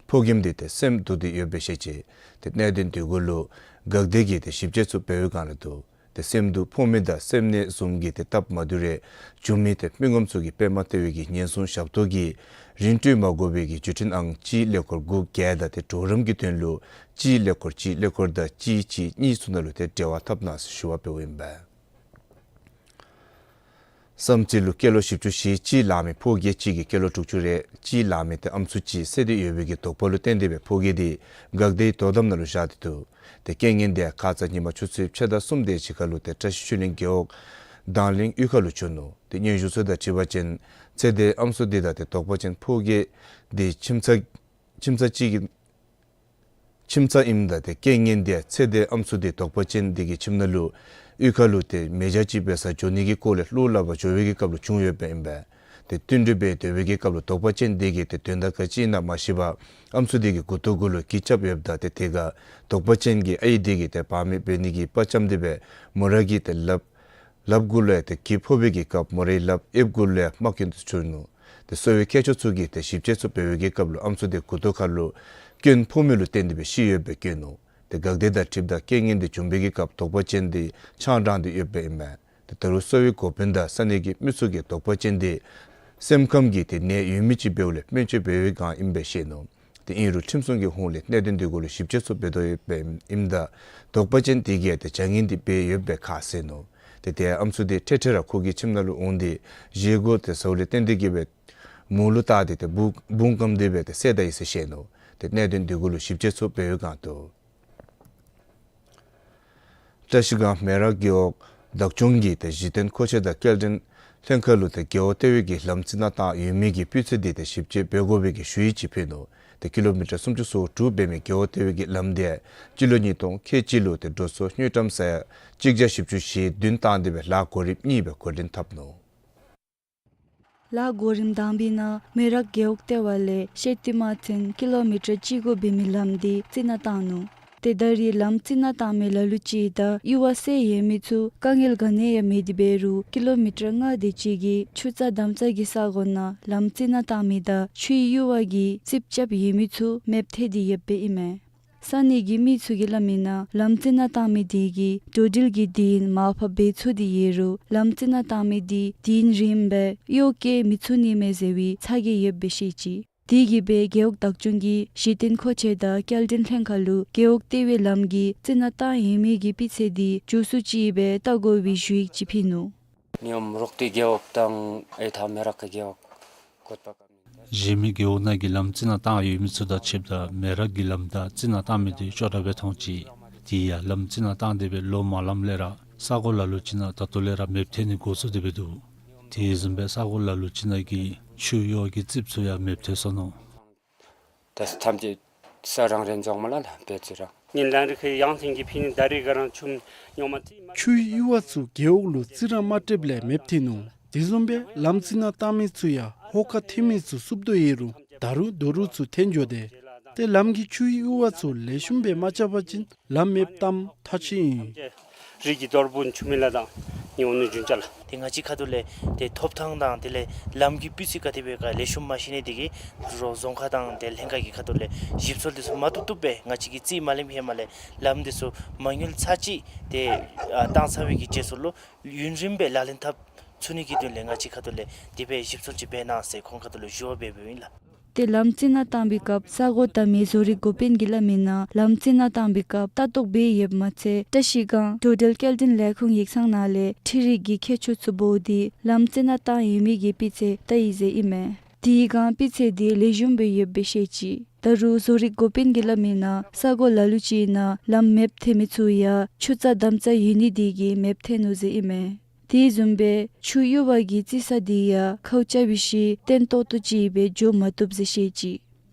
ཕོ་རྒནམ་དེ་ཏེ་སེམས་སྡུག་སྟེ་ཡོདཔ་སྦེ་བཤད་ཅི། ཏེ་གནད་དོན་དེ་གུ་ལུ་འགག་སྡེ་གིས་ཏེ་ཞིབ་དཔྱད་ཚུ་འབད་བའི་སྒང་ལུ་ཏེ་སེམས་སྡུག་ཕོག་མི་དང་སེམས་ནད་བཟུམ་གྱི་ཏེ་སྟབས་མ་བདེཝ་རེ་བྱུང་མི་ཏེ་མི་ངོམ་ཚུ་གི་པདྨ་ལྟ་བའི་གི་ཉེན་སྲུང་ཞབས་ཏོག་གི་རིན་སྤྲོད་མ་དགོ་པའི་གི་བརྒྱུད་འཕྲིན་ཨང་གཅིག་ཀླད་ཀོར་དགུ་བརྒྱད་དང་ཏེ་གྲོགས་རམ་གྱི་དོན་ལུ་གཅིག་ཀླད་ཀོར་གཅིག་ཀླད་ཀོར་དང་གཅིག་གཅིག་གཉིས་ཚུ་ནང་ལུ་ཏེ་འབྲེལ་བ་འཐབ་གནང་ཟེར་ཞུ་བ་འབདཝ་ཨིན་པས། བསམ་རྩེ་ལུ་སྐྱེས་ལོ་བཞི་བཅུ་ཞེ་གཅིག་ལང་མི་ཕོ་རྒྱས་ཅིག་གིས་སྐྱེས་ལོ་དྲུག་ཅུ་རེ་གཅིག་ལང་མི་ཏེ་ཨམ་སྲུ་ཅིག་བསད་དེ་ཡོད་པའི་གི་དོགས་པ་ལུ་བརྟེན་ཏེ་སྦེ་ཕོ་རྒྱས་དེ་འགག་སྡེའི་དོ་དམ་ནང་ལུ་བཞག་སྟེ་འདུག། ཏེ་རྐྱེན་ངན་དེ་ཁ་ཙ་ཉིན་མ་ཆུ་ཚོད་ཕྱེད་དང་གསུམ་དེ་ཅིག་ཁར་ལུ་ཏེ་བཀྲ་ཤིས་ཆོས་གླིང་རྒེད་འོག་དང་གླིང་གཡུས་ཁ་ལུ་བྱུང་ནུག། ཏེ་སྙན་ཞུ་ཚུ་དང་འཁྲིལ་བ་ཅིན་ཚེ་འདས་ཨམ་སྲུ་དེ་དང་ཏེ་དོགས་པ་ཅན་ཕོ་རྒྱས་དེ་ཁྱིམ་ཚང་ཁྱིམ་ཚང་གཅིག་གི་ཁྱིམ་ཚང་ཨིནམ་ད་ཏེ་རྐྱེན་ངན་དེ་ཚེ་འདས་ཨམ་སྲུ་དེ་དོགས་པ་ཅན་དེ་གི་ཁྱིམ་ནང་ལུ་གཡུས་ཁ་ལུ་ཏེ་མེ་སྦྱང་ཅིག་འབད་སར་འགྱོ་ནི་གི་སྐོར་ལས་གླུ་ལེན་པར་འགྱོ་བའི་གི་སྐབས་ལུ་བྱུང་ཡོདཔ་ཨིན་པས། ཏེ་བསྟུན་གྲོས་འབད་སྡོད་པའི་གི་སྐབས་ལུ་དོགས་པ་ཅན་དེ་གིས་ཏེ་དོན་དག་ག་ཅི་ཨིན་ན་མ་ཤེས་པར་ཨམ་སྲུ་དེ་གི་མགུ་ཏོ་གུ་ལུ་གྱི་རྐྱབ་ཡོདཔ་ད་ཏེ་དེ་ཁར་དོགས་པ་ཅན་གྱི་ཨའི་དེ་གིས་ཏེ་བག་མེད་འབད་ནི་གི་དཔའ་བཅམ་སྟེ་སྦེ་མོ་ར་གི་ཏེ་ལགཔ་ལགཔ་གུ་ལུ་ཡང་ཏེ་གྱི་ཕོག་པའི་གི་སྐབས་མོ་རའི་ལགཔ་ཨེབ་གུ་ལུ་ཡང་རྨ་སྐྱོན་དེ་བྱུང་ནུག། ཏེ་གསོ་བའི་མཁས་མཆོག་ཚུ་གིས་ཏེ་ཞིབ་དཔྱད་ཚུ་འབད་བའི་གི་སྐབས་ལུ་ཨམ་སྲུ་དེ་མགུ་ཏོ་ཁ་ལུ་སྐྱོན་ཕོག་མི་ལུ་བརྟེན་ཏེ་སྦེ་ཤི་ཡོདཔ་སྦེ་བཀོད་ནུག། ཏེ་འགག་སྡེ་དང་འཁྲིལཝ་ད་རྐྱེན་ངན་འདི་བྱུང་བའི་གི་སྐབས་དོགས་པ་ཅན་འདི་ཆང་དྲངས་ཏེ་ཡོདཔ་ཨིན་མས། ཏེ་ད་རུང་གསོ་བའི་འགོ་དཔོན་དང་ས་གནས་ཀྱི་མི་ཚུ་གིས་དོགས་པ་ཅན་འདི་སེམས་ཁམས་ཀྱི་ཏེ་ནད་ཡོད་མི་ཅིག་འབདཝ་ལས་སྨན་བཅོས་འབད་བའི་བསྒང་ཨིན་པས་ཟེར་ནུག། ཏེ་ཨིན་རུང་ཁྲིམས་སྲུང་གི་ཧོངས་ལས་གནད་དོན་འདི་གུ་ལུ་ཞིབ་དཔྱད་ཚུ་འབད་དོ་ཡོདཔ་ཨིནམ་ད་དོགས་པ་ཅན་དེ་གིས་ཏེ་བྱ་ངན་འདི་འབད་ཡོདཔ་སྦེ་ཁ་བཟེད་ནུག། ཏེ་ཏེ་ཨམ་སྲུ་འདི་འཕྲལ་འཕྲལ་ར་ཁོ་གི་ཁྱིམ་ནང་ལུ་འོང་སྟེ་བཞེས་སྒོ་ཏེ་ཟཝ་ལས་བརྟེན་ཏེ་གིས་སྦེ་མོ་ལུ་བལྟ་སྟེ་ཏེ་བུ་བུང་བཀམ་སྟེ་སྦེ་ཏེ་བསད་ད་ཡི་ཟེར་བཤད་ནུག། ཏེ་གནད་དོན་འདི་གུ་ལུ་ཞིབ་དཔྱད་ཚུ་འབད་བའི་བསྒང་དུ་བཀྲིས་སྒང་མེ་རག་རྒེད་འོག་བདག་སྐྱོང་གིས་ཏེ་གཞི་རྟེན་མཁོ་ཆས་དང་སྐྱེལ་འདྲེན་ལྷན་ཁག་ལུ་ཏེ་རྒེད་འོག་ལྟེ་བའི་གི་ལམ་རྩི་ནག་བཏང་ཡོད་མི་གི་སྤུས་ཚད་འདི་ཏེ་ཞིབ་དཔྱད་འབད་དགོ་པའི་གི་ཞུ་ཡིག་ཅིག་ཕུལ་ནུག། ཏེ་ཀི་ལོ་མི་ཊར་སུམ་ཅུ་སོ་དྲུག་འབད་མི་རྒེད་འོག་ལྟེ་བའི་གི་ལམ་འདི་སྤྱི་ལོ་ཉིས་སྟོང་ཁལ་གཅིག་ལུ་ཏེ་འགྲོ་སོང་དངུལ་ཀྲམ་ས་ཡ་གཅིག་བརྒྱ་བཞི་བཅུ་ཞེ་བདུན་བཏང་སྟེ་སྦེ་ལཱ་གོ་རིམ་གཉིས་སྦེ་འགོ་འདྲེན་འཐབ་ནུག། ལཱ་གོ་རིམ་དང་པའི་ནང་མེ་རག་རྒེད་འོག་ལྟེ་བ་ལས་ཤེ་ཏི་མ་ཚན་ཀི་ལོ་མི་ཊར་གཅིག་དགུ་འབད་མི་ལམ་འདི་རྩི་ནག་བཏང་ནུག། ཏེ་ད་རེས་ལམ་རྩི་ནག་བཏང་མི་ལ་ལུ་ཅིག་དང་ཡུར་བ་བསལ་ཡོད་མི་ཚུ་དཀའ་ངལ་ག་ནི་ཡང་མེད་དེ་འབད་རུང་ཀི་ལོ་མི་ཊར་ལྔ་དེ་ཅིག་གི་ཆུ་རྩ་དམ་རྩ་གི་ས་གོ་ནང་ལམ་རྩི་ནག་བཏང་མི་དང་ཆུའི་ཡུར་བ་གིས་རྩིགཔ་རྐྱབ་ཡོད་མི་ཚུ་མེདཔ་ཐལ་ཏེ་ཡོདཔ་ཨིན་མས། ས་གནས་ཀྱི་མི་ཚུ་གིས་སླབ་མིའི་ནང་ལམ་རྩི་ནག་བཏང་མི་དེ་གིས་འགྲོ་འགྲུལ་གྱི་དུས་ཡུན་མར་ཕབ་འབད་ཚུགས་ཏེ་ཡོད་རུང་ལམ་རྩི་ནག་བཏང་མི་དེ་དུས་ཡུན་རིངམོ་སྦེ་གཡོག་བཀོལ་མི་ཚུགས་ནི་མས་ཟེར་བའི་ཚ་གྱང་ཡོདཔ་སྦེ་བཤད་ཅི། དེ་གིས་སྦེ་རྒེད་འོག་བདག་སྐྱོང་གིས་གཞི་རྟེན་མཁོ་ཆས་དང་སྐྱེལ་འདྲེན་ལྷན་ཁག་ལུ་རྒེད་འོག་ལྟེ་བའི་ལམ་གྱི་རྩི་ནག་བཏང་ཡོད་མི་གི་སྤུས་ཚད་དེ་མགྱོགས་སུ་ཅིག་སྦེ་བལྟ་དགོ་པའི་ཞུ་ཡིག་ཅིག་ཕུལ་ནུག། ནི་ཡོམ་རོག་ཏི་རྒེད་འོག་དང་ཨེ་ཐ་མེ་རག་གི་རྒེད་འོག་བཀོད་པ་ཀ་མི་གཞན་མི་རྒེད་འོག་ནང་གི་ལམ་རྩི་ནག་བཏང་ཡོད་མི་ཚུ་དང་ཕྱདཔ་ད་མེ་རག་གི་ལམ་དང་རྩི་ནག་བཏང་མི་དེ་ཅོག་འཐདཔ་སྦེ་མཐོང་ཅི། དེ་ཡང་ལམ་རྩི་ནག་བཏང་སྟེ་སྦེ་ལོ་མང་ལངམ་ལས་ར་ས་གོ་ལ་ལུ་ཅིག་ནང་ད་ལྟོ་ལས་ར་མེདཔ་ཐལ་ནི་འགོ་བཙུགས་ཏེ་སྦེ་འདུག། དེ་བཟུམ་སྦེ་ས་གོ་ལ་ལུ་ཅིག་ནང་གི་ཆུ་ཡུར་བ་གི་རྩིགཔ་ཚུ་ཡང་མེདཔ་ཐལ་སོ་ནུག། ད་ཐམས་ཅད་ས་རང་རེ་འཛོམས་མ་ལ་ལ་འབད་ཚུ་ར། ཉིན་ལན་རི་ཁའི་ཡང་ཐེངས་ཀྱི་ཕི་ནི་ད་རེས་ག་རང་ཆུམ་ཉོ་མ་ཐི་མ། ཆུའི་ཡུར་བ་ཚུ་རྒེད་འོག་ལུ་རྩི་རང་མ་སྤྲོདཔ་ལས་མེདཔ་ཐལ་ནུག། དེ་བཟུམ་སྦེ་ལམ་རྩི་ནག་བཏང་མི་ཚུ་ཡང་ཧོ་ཀ་ཐེབས་མི་ཚུ་བསུབ་དོ་ཡོད་རུང་ད་རུང་རྡོ་རུག་ཚུ་འཐོན་འགྱོ་སྟེ། ཏེ་ལམ་གྱི་ཆུའི་ཡུར་བ་ཚུ་ལེགས་ཤོམ་སྦེ་མ་རྐྱབ་པ་ཅིན་ལམ་མེདཔ་བཏངམ་ཐག་ཆོད་ཨིན། རི་གི་རྡོ་རུག་ཆུ་མིག་ལ་དང་ཉོ་ནི་རྒྱུན་ཆ་ལ། ཏེ་ང་བཅས་ཁ་ཐུག་ལས་ཏེ་ཐོབ་ཐང་དང་དེ་ལས་ལམ་གྱི་སྤུས་ཚད་ག་དེ་སྦེ་ག་ལེགས་ཤོམ་མ་ཤེས་ནི་དེ་གིས་རོགས་རྫོང་ཁག་དང་ཏེ་ལྷན་ཁག་གི་ཁ་ཐུག་ལས་ཞིབ་འཚོལ་དེ་ཚུ་མ་བཏུབ་བཏུབ་སྦེ་ང་བཅས་ཀྱིས་རྩིས་མ་ལེནམ་ཧེ་མ་ལས་ལམ་དེ་ཚུ་མ་དངུལ་ཚར་གཅིག་ཏེ་ཨ་བཏང་ཚར་བའི་གི་རྗེས་སུ་ལུ་ཡུན་རིངམོ་སྦེ་ལག་ལེན་འཐབ་ཚུགས་ནི་གི་དོན་ལས་ང་བཅས་ཁ་ཐུག་ལས་དེ་སྦེ་ཞིབ་འཚོལ་ཅིག་འབད་གནང་ཟེར་ཁོང་ཁ་ཐུག་ལུ་ཞུ་བ་འབད་འབདཝ་ཨིན་ལགས། ཏེ་ལམ་རྩི་ནག་བཏང་པའི་སྐབས་ས་གོ་བལྟ་མི་བཟོ་རིག་འགོ་དཔོན་གྱིས་སླབ་མིའི་ནང་ལམ་རྩི་ནག་བཏང་པའི་སྐབས་ལྟ་རྟོག་འབད་ཡོདཔ་མ་ཚད་བཀྲིས་སྒང་འགྲོ་འགྲུལ་སྐྱེལ་འདྲེན་ལས་ཁུངས་ཡིག་ཚང་ནང་ལས་འཕྲུལ་རིག་གི་ཁྱད་ཆོས་ཚུ་འབོ་སྟེ་ལམ་རྩི་ནག་བཏང་ཡོད་མི་གི་སྤུས་ཚད་བལྟ་ཡི་ཟེར་ཨིན་མས། དེའི་སྒང་སྤུས་ཚད་དེ་ལེགས་ཤོམ་སྦེ་ཡོདཔ་སྦེ་བཤད་ཅི། ད་རུང་བཟོ་རིག་འགོ་དཔོན་གྱིས་སླབ་མིའི་ནང་ས་གོ་ལ་ལུ་ཅིག་ནང་ལམ་མེདཔ་ཐལ་མི་ཚུ་ཡང་ཆུ་རྩ་དམ་རྩ་ཡོད་ནི་དེ་གིས་མེདཔ་ཐལ་ནུག་ཟེར་ཨིན་མས། དེ་བཟུམ་སྦེ་ཆུ་ཡུར་བ་གི་རྩི་ས་དེ་ཡང་ཁཝ་རྐྱབ་པའི་ཤུལ་བརྟན་ཏོག་ཏོ་ཅིག་སྦེ་འགྱོ་མ་བཏུབ་ཟེར་བཤད་ཅི།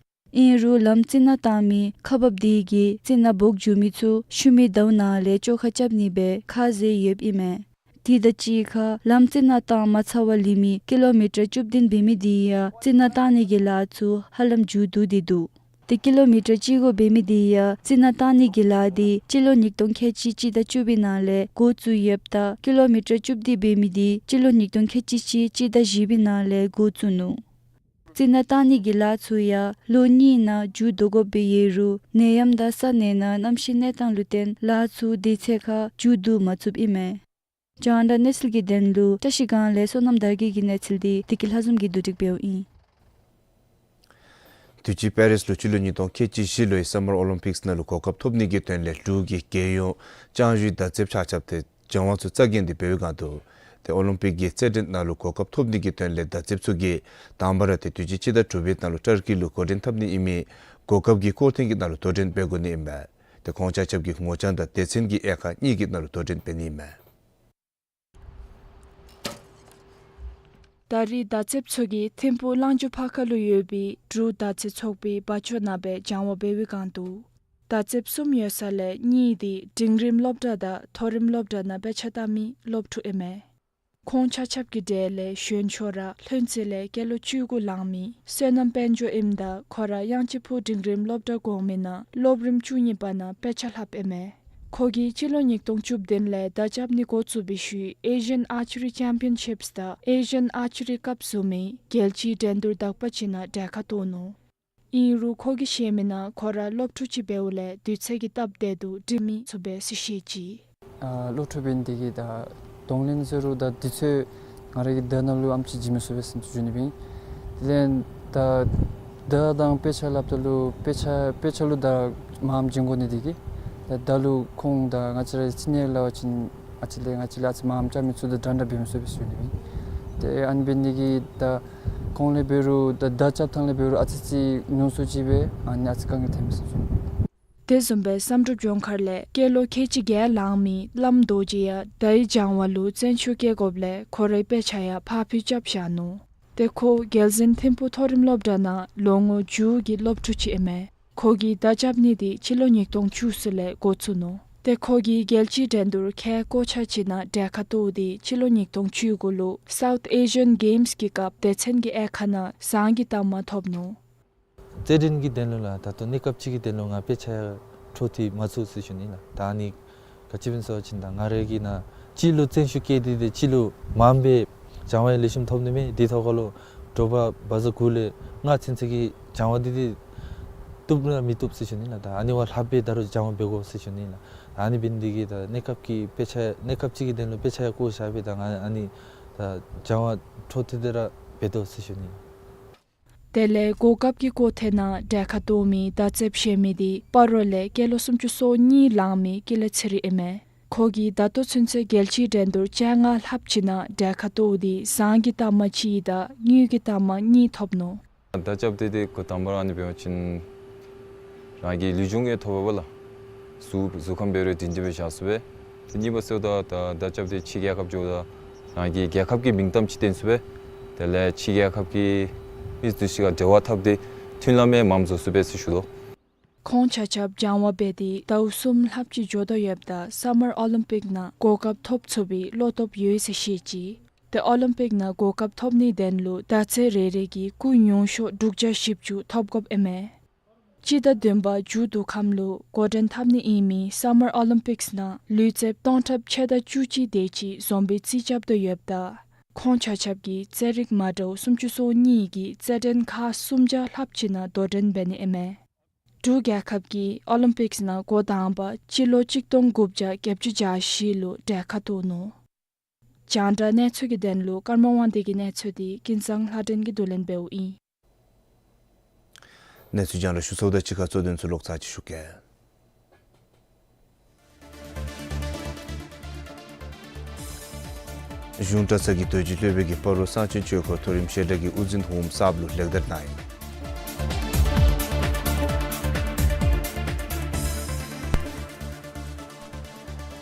ཨིན་རུང་ལམ་རྩི་ནག་བཏང་མི་ཁག་འབགཔ་དེ་གིས་རྩི་ནག་འབོག་འགྱོ་མི་ཚུ་ཤུལ་མའི་ཟླཝ་ནང་ལས་བཅོ་ཁ་རྐྱབ་ནི་སྦེ་ཁ་བཟེད་ཡོདཔ་ཨིན་མས། དེ་དང་གཅིག་ཁར་ལམ་རྩི་ནག་བཏང་མ་ཚར་བར་ལུས་མི་ཀི་ལོ་མི་ཊར་བཅུ་བདུན་འབད་མི་དེ་ཡང་རྩི་ནག་བཏང་ནི་གི་ལཱ་ཚུ་ཧ་ལམ་མཇུག་བསྡུ་སྟེ་འདུག། ཏེ་ཀི་ལོ་མི་ཊར་གཅིག་དགུ་འབད་མི་དེ་ཡང་རྩི་ནག་བཏང་ནི་གི་ལཱ་དེ་སྤྱི་ལོ་ཉིས་སྟོང་ཁལ་གཅིག་སྤྱི་ཟླ་བཅུ་པའི་ནང་ལས་འགོ་བཙུགས་ཡོདཔ་ད་ཀི་ལོ་མི་ཊར་བཅུ་བདུན་འབད་མི་དེ་སྤྱི་ལོ་ཉིས་སྟོང་ཁལ་གཅིག་གཅིག་སྤྱི་ཟླ་བཞི་པའི་ནང་ལས་འགོ་བཙུགས་ནུག། རྩི་ནག་བཏང་ནི་གི་ལཱ་ཚུ་ཡང་ལོ་གཉིས་ནང་མཇུག་བསྡུ་དགོཔ་སྦེ་ཡོད་རུང་ནད་ཡམས་དང་ས་གནས་ནང་གནམ་གཤིས་གནས་སྟངས་ལུ་བརྟེན་ལཱ་ཚུ་དེ་ཚེ་ཁར་མཇུག་བསྡུ་མ་ཚུགསཔ་ཨིན་མས། རྒྱང་བསྒྲགས་གནས་ཚུལ་གྱི་དོན་ལུ་བཀྲིས་སྒང་ལས་བསོད་ནམས་དར་རྒྱས་ཀྱིས་གནས་ཚུལ་དེ་བདེ་སྐྱིད་ལྷ་འཛོམས་ཀྱིས་བསྡུ་སྒྲིག་འབདཝ་ཨིན། དུས་ཅི་པེ་རིས་ལུ་སྤྱི་ལོ་ཉིས་སྟོང་ཁལ་གཅིག་བཞི་ལོའི་སམ་མར་ཨོ་ལིམ་པིགསི་ནང་ལུ་གོ་སྐབས་ཐོབ་ནི་གི་དོན་ལས་འབྲུག་གི་རྒྱལ་ཡོངས་ལྕང་གཞུའི་མདའ་རྩེདཔ་ཆ་ཁྱབ་ཏེ་སྦྱང་བ་ཚུ་རྩ་འགེངས་ཏེ་འབད་བའི་སྒང་དུ་ཏེ་ཨོ་ལིམ་པིག་གི་རྩེད་འགྲན་ནང་ལུ་གོ་སྐབས་ཐོབ་ནི་གི་དོན་ལས་མདའ་རྩེདཔ་ཚུ་གིས་དང་པ་ར་ཏེ་དུས་ཅི་སྤྱི་ཟླ་དྲུག་པའི་ནང་ལུ་ཏར་ཀི་ལུ་འགོ་འདྲེན་འཐབ་ནི་ཨིན་མི་གོ་སྐབས་ཀྱི་སྐོར་ཐེངས་ཀྱི་ནང་ལུ་དོ་འགྲན་འབད་དགོ་ནི་ཨིན་མས། ཏེ་ཁོང་ཆ་ཁྱབ་ཀྱིས་ངོ་རྐྱང་དང་སྡེ་ཚན་གྱི་དབྱེ་ཁག་གཉིས་ཀྱི་ནང་ལུ་དོ་འགྲན་འབད་ནི་ཨིན་མས། ད་རེས་མདའ་རྩེདཔ་ཚུ་གིས་ཐིམ་ཕུག་གླང་ཆེན་ཕར་ཁ་ལུ་ཡོད་པའི་འབྲུག་མདའ་རྩེད་ཚོགས་པའི་བ་ཅོ་ནང་སྦེ་སྦྱང་བ་འབད་བའི་སྒང་དུ་མདའ་རྩེདཔ་གསུམ་ཡོད་ས་ལས་གཉིས་དེ་འབྲིང་རིམ་སློབ་གྲྭ་དང་མཐོ་རིམ་སློབ་གྲྭ་ནང་དཔེ་ཆ་ལྟ་མི་སློབ་ཕྲུག་ཨིན་མས། ཁོང་ཆ་ཁྱབ་ཀྱི་གྲས་ལས་གཞོན་ཤོས་ར་ལྷུན་རྩེ་ལས་སྐྱེས་ལོ་བཅུ་དགུ་ལང་མི་བསོད་ནམས་དཔལ་འབྱོར་ཨིནམ་ད་ཁོ་ར་དབྱངས་ཅན་ཕུག་འབྲིང་རིམ་སློབ་གྲྭ་གོང་མའི་ནང་སློབ་རིམ་བཅུ་གཉིས་པ་ནང་དཔེ་ཆ་ལྷབ་ཨིན་མས། ཁོ་གིས་སྤྱི་ལོ་ཉིས་སྟོང་བཅུ་བདུན་ལས་མདའ་རྐྱབ་ནི་འགོ་བཙུགས་པའི་ཤུལ་ཨེ་ཤི་ཡཱན་ཨར་ཅི་རི་ཅེམ་པི་ཡཱན་ཤིབས་དང་ཨེ་ཤི་ཡཱན་ཨར་ཅི་རི་ཀབ་བཟུམ་མའི་རྒྱལ་སྤྱིའི་འགྲན་བསྡུར་དག་པ་ཅིག་ནང་གྲལ་ཁར་གཏོགས་ནུག། ཨིན་རུང་ཁོ་གིས་བཤད་མི་ནང་ཁོ་ར་སློབ་ཕྲུག་ཅིག་འབདཝ་ལས་དུས་ཚོད་ཀྱི་སྟབས་བདེ་ཏོག་ཏོ་སྒྲིག་མི་ཚུགས་པས་ཟེར་བཤད་ཅི། ཨ་སློབ་ཕྲུག་འབད་ནི་དེ་གིས་ད་གདོང་ལེན་ཟེར་རུང་ད་དུས་ཚོད་ང་ར་གིས་ཟླཝ་ནང་ལུ་ཨམ་ཅིག་བྱིན་མི་ཚུགས་པས་ཟེར་ཞུ་ནི་ཨིན། དེ་ལས་ད་ཟླཝ་དང་དཔེ་ཆ་སླབ་ད་ལུ་དཔེ་ཆ་དཔེ་ཆ་ལུ་ད་མངམ་བྱིན་དགོ་ནི་དེ་གིས་ད་ཟླཝ་ལུ་ཁོང་ད་ང་བཅས་ར་ཅིག་ནི་སླབ་པ་ཅིན་ཨ་ཙི་ལས་ང་བཅས་ལས་ཨ་ཙི་མངམ་རྐྱབ་མི་ཚུགས། ད་འདྲན་འདྲ་འབད་མི་ཚུགས་པས་ཟེར་ཞུ་ནི་ཨིན། ཏེ་ཨ་ནི་འབད་ནི་དེ་གིས་ད་ཁོང་ལས་འབད་རུང་ད་ཟླཝ་རྐྱབ་ཐངས་ལས་འབད་རུང་ཨ་ཙི་ཅིག་ཉུང་སུ་ཅིག་སྦེ་ཨ་ནི་ཨ་ཙི་དཀའ་ངལ་ཐོན་མས་ཟེར་ཞུ་ནི་ཨིན། དེ་བཟུམ་སྦེ་བསམ་གྲུབ་ལྗོངས་མཁར་ལས་སྐྱེས་ལོ་ཁལ་གཅིག་བརྒྱད་ལང་མི་བླམ་རྡོ་རྗེ་ཡང་ཟླཝ་གི་སྦྱང་བ་ལུ་བརྩོན་ཤུགས་བསྐྱེད་དགོཔ་ལས་ཁོ་རའི་དཔེ་ཆ་ཡང་ཕར་འཕུལ་རྐྱབ་བཞག་ནུག། ཏེ་ཁོ་རྒྱལ་འཛིན་ཐིམ་ཕུག་མཐོ་རིམ་སློབ་གྲྭ་ནང་ལོ་ངོ་དྲུག་གི་སློབ་ཕྲུག་ཅིག་ཨིན་མས། ཁོ་གིས་ཟླཝ་རྐྱབ་ནི་དེ་སྤྱི་ལོ་ཉིས་སྟོང་བཅུ་གསུམ་ལས་འགོ་བཙུགས་ནུག། ཏེ་ཁོ་གིས་རྒྱལ་སྤྱིའི་འགྲན་བསྡུར་ཁལ་ཀོ་ཆ་ཅིག་ནང་གྲལ་ཁར་གཏོགས་ཏེ་སྤྱི་ལོ་ཉིས་སྟོང་བཅུ་དགུ་ལུ་South Asian Games གི་སྐབས་སྡེ་ཚན་གྱི་དབྱེ་ཁག་ནང་ཟངས་ཀྱི་རྟགས་མ་ཐོབ་ནུག། རྩེད་འགྲན་གྱི་དོན་ལུ་ལགས་ད་ལྟོ་གནས་སྐབས་ཅིག་གི་དོན་ལུ་ང་དཔེ་ཆ་འཕྲོ་མཐུད་མ་ཚུགས་ཟེར་ཞུ་ནི་ལགས། ད་ཨ་ནི་ག་ཅི་སྦེ་ཨིན་ཟེར་བ་ཅིན་ད་ང་ར་གིས་ནཱ་གཅིག་ལུ་བརྩོན་ཤུགས་བསྐྱེད་དེ་ཏེ་གཅིག་ལུ་མངམ་སྦེ་སྦྱང་བ་ཡང་ལེགས་ཤོམ་ཐོབ་ནི་མས། དེ་ཐོག་ཁར་ལུ་དྲོ་པ་བ་ཛ་དགུ་ལས་ལྔ་ཚུན་ཚོད་ཀྱི་སྦྱང་བ་འདི་ཏེ་བཏུབ་ར་མི་བཏུབ་ཟེར་ཞུ་ནི་ལགས། ད་ཨ་ནི་བ་ལྷགཔ་སྦེ་ད་རུང་སྦྱང་བ་འབད་དགོ་ཟེར་ཞུ་ནི་ལགས། ཨ་ནི་འབད་ནི་དེ་གིས་ད་གནས་སྐབས་ཀྱི་དཔེ་ཆ་གནས་སྐབས་ཅིག་གི་དོན་ལུ་དཔེ་ཆ་ཡང་བཀོ་བཞག་སྦེ་ད་ང་ཨ་ནི་ད་སྦྱང་བ་འཕྲོ་མཐུད་དེ་ར་འབད་དོ་ཟེར་ཞུ་ནི། དེ་ལས་གོ་སྐབས་ཀྱི་སྐོར་ཐད་ནང་གྲལ་ཁར་གཏོགས་མི་མདའ་རྩེདཔ་ཟེར་མི་དེ་སྤ་རོ་ལས་སྐྱེས་ལོ་སུམ་ཅུ་སོ་གཉིས་ལང་མི་ཀུན་ལེགས་ཚེ་རིང་ཨིན་མས། ཁོ་གིས་ད་ལྟོ་ཚུན་ཚོད་རྒྱལ་སྤྱིའི་འགྲན་བསྡུར་བཅོ་ལྔ་ལྷགཔ་ཅིག་ནང་གྲལ་ཁར་གཏོགས་ཏེ་ཟངས་ཀྱི་རྟགས་མ་གཅིག་དང་དངུལ་གྱི་རྟགས་མ་གཉིས་ཐོབ་ནུག། མདའ་རྐྱབ་སྟེ་ཏེ་འགོ་དང་པ་ར་ཨ་ནི་འབད་བ་ཅིན་རང་གི་ལུས་སྦྱོང་ཡང་ཐོབ་པས་ལགས། གཟུགས་གཟུགས་ཁམས་འབད་རུང་སྒྲིང་སྒྲིང་སྦེ་བཞག་ཚུགས་པས། ཏེ་གཉིས་པ་ཟེརཝ་ད་ད་མདའ་རྐྱབ་སྟེ་ཕྱི་རྒྱལ་ཁབ་འགྱོཝ་ད་རང་གི་རྒྱལ་ཁབ་ཀྱི་མིང་གཏམ་ཅིག་བཏོན་ཚུགས་པས། དེ་ལས་ཕྱི་རྒྱལ་ཁབ་ཀྱི་མི་འདི་ཚུ་ག་འབྲེལ་བ་འཐབ་སྟེ་མཐུན་ལམ་ཡང་མངམ་བཟོ་ཚུགས་པས་ཟེར་ཞུ་དོ། ཁོང་ཆ་ཁྱབ་སྦྱང་བ་འབད་དེ་ཟླཝ་གསུམ་ལྷགཔ་ཅིག་འགྱོ་དོ་ཡོདཔ་ད་སཱ་མར་ཨོ་ལིམ་པིཀ་ནང་གོ་སྐབས་ཐོབ་ཚུགས་པའི་བློ་སྟོབས་ཡོད་ཟེར་བཤད་ཅི། ཏེ་ཨོ་ལིམ་པིཀ་ནང་གོ་སྐབས་ཐོབ་ནིའི་དོན་ལུ་མདའ་རྩེད་རེ་རེ་གིས་སྐུགས་ཉུང་ཤོས་དྲུག་བརྒྱ་བཞི་བཅུ་ཐོབ་དགོཔ་ཨིན་མས། སྤྱི་ཟླ་བདུན་པ་མཇུག་བསྡུ་ཁམས་ལུ་འགོ་འདྲེན་འཐབ་ནི་ཨིན་མི་སཱ་མར་ཨོ་ལིམ་པིཀསི་ནང་ལུས་རྩལཔ་སྟོང་ཕྲག་ཕྱེད་དང་བཅུ་གཅིག་དེ་ཅིག་འཛོམས་པའི་རྩིས་རྐྱབ་དོ་ཡོདཔ་ད་ཁོང་ཆ་ཁྱབ་ཀྱིས་རྩེད་རིགས་མ་འདྲཝ་སུམ་ཅུ་སོ་གཉིས་ཀྱི་རྩེད་འགྲན་ཁག་སུམ་བརྒྱ་ལྷགཔ་ཅིག་ནང་དོ་འགྲན་འབད་ནི་ཨིན་མས། འབྲུག་རྒྱལ་ཁབ་ཀྱིས་ཨོ་ལིམ་པིཀསི་ནང་འགོ་དང་པ་སྤྱི་ལོ་གཅིག་སྟོང་དགུ་བརྒྱ་བརྒྱད་ཅུ་གྱ་བཞི་ལུ་གྲལ་ཁར་གཏོགས་ནུག། རྒྱང་བསྒྲགས་གནས་ཚུལ་གྱི་དོན་ལུ་ཀརྨ་དབང་འདུས་ཀྱི་གནས་ཚུལ་དེ་ཀུན་བཟང་ལྷ་སྒྲོན་གྱིས་བསྡུ་ལེན་འབདཝ་ཨིན། གནས་ཚུལ་རྒྱང་བསྒྲགས་ཞུ་ཚརཝ་དང་གཅིག་ཁར་གཙོ་དོན་ཚུ་ལོག་ཚར་ཅིག་ཞུ་གེ། གཞུང་གྲྭ་ཚང་གི་དོལ་རྒྱལ་སློབ་དཔོན་གྱིས་སྤ་རོ་གསང་ཆེན་ཆོས་འཁོར་མཐོ་རིམ་བཤད་གྲྭ་གི་དབུ་འཛིན་འོགམ་གསརཔ་ལུ་ལེགས་དར་གནང་ཡི།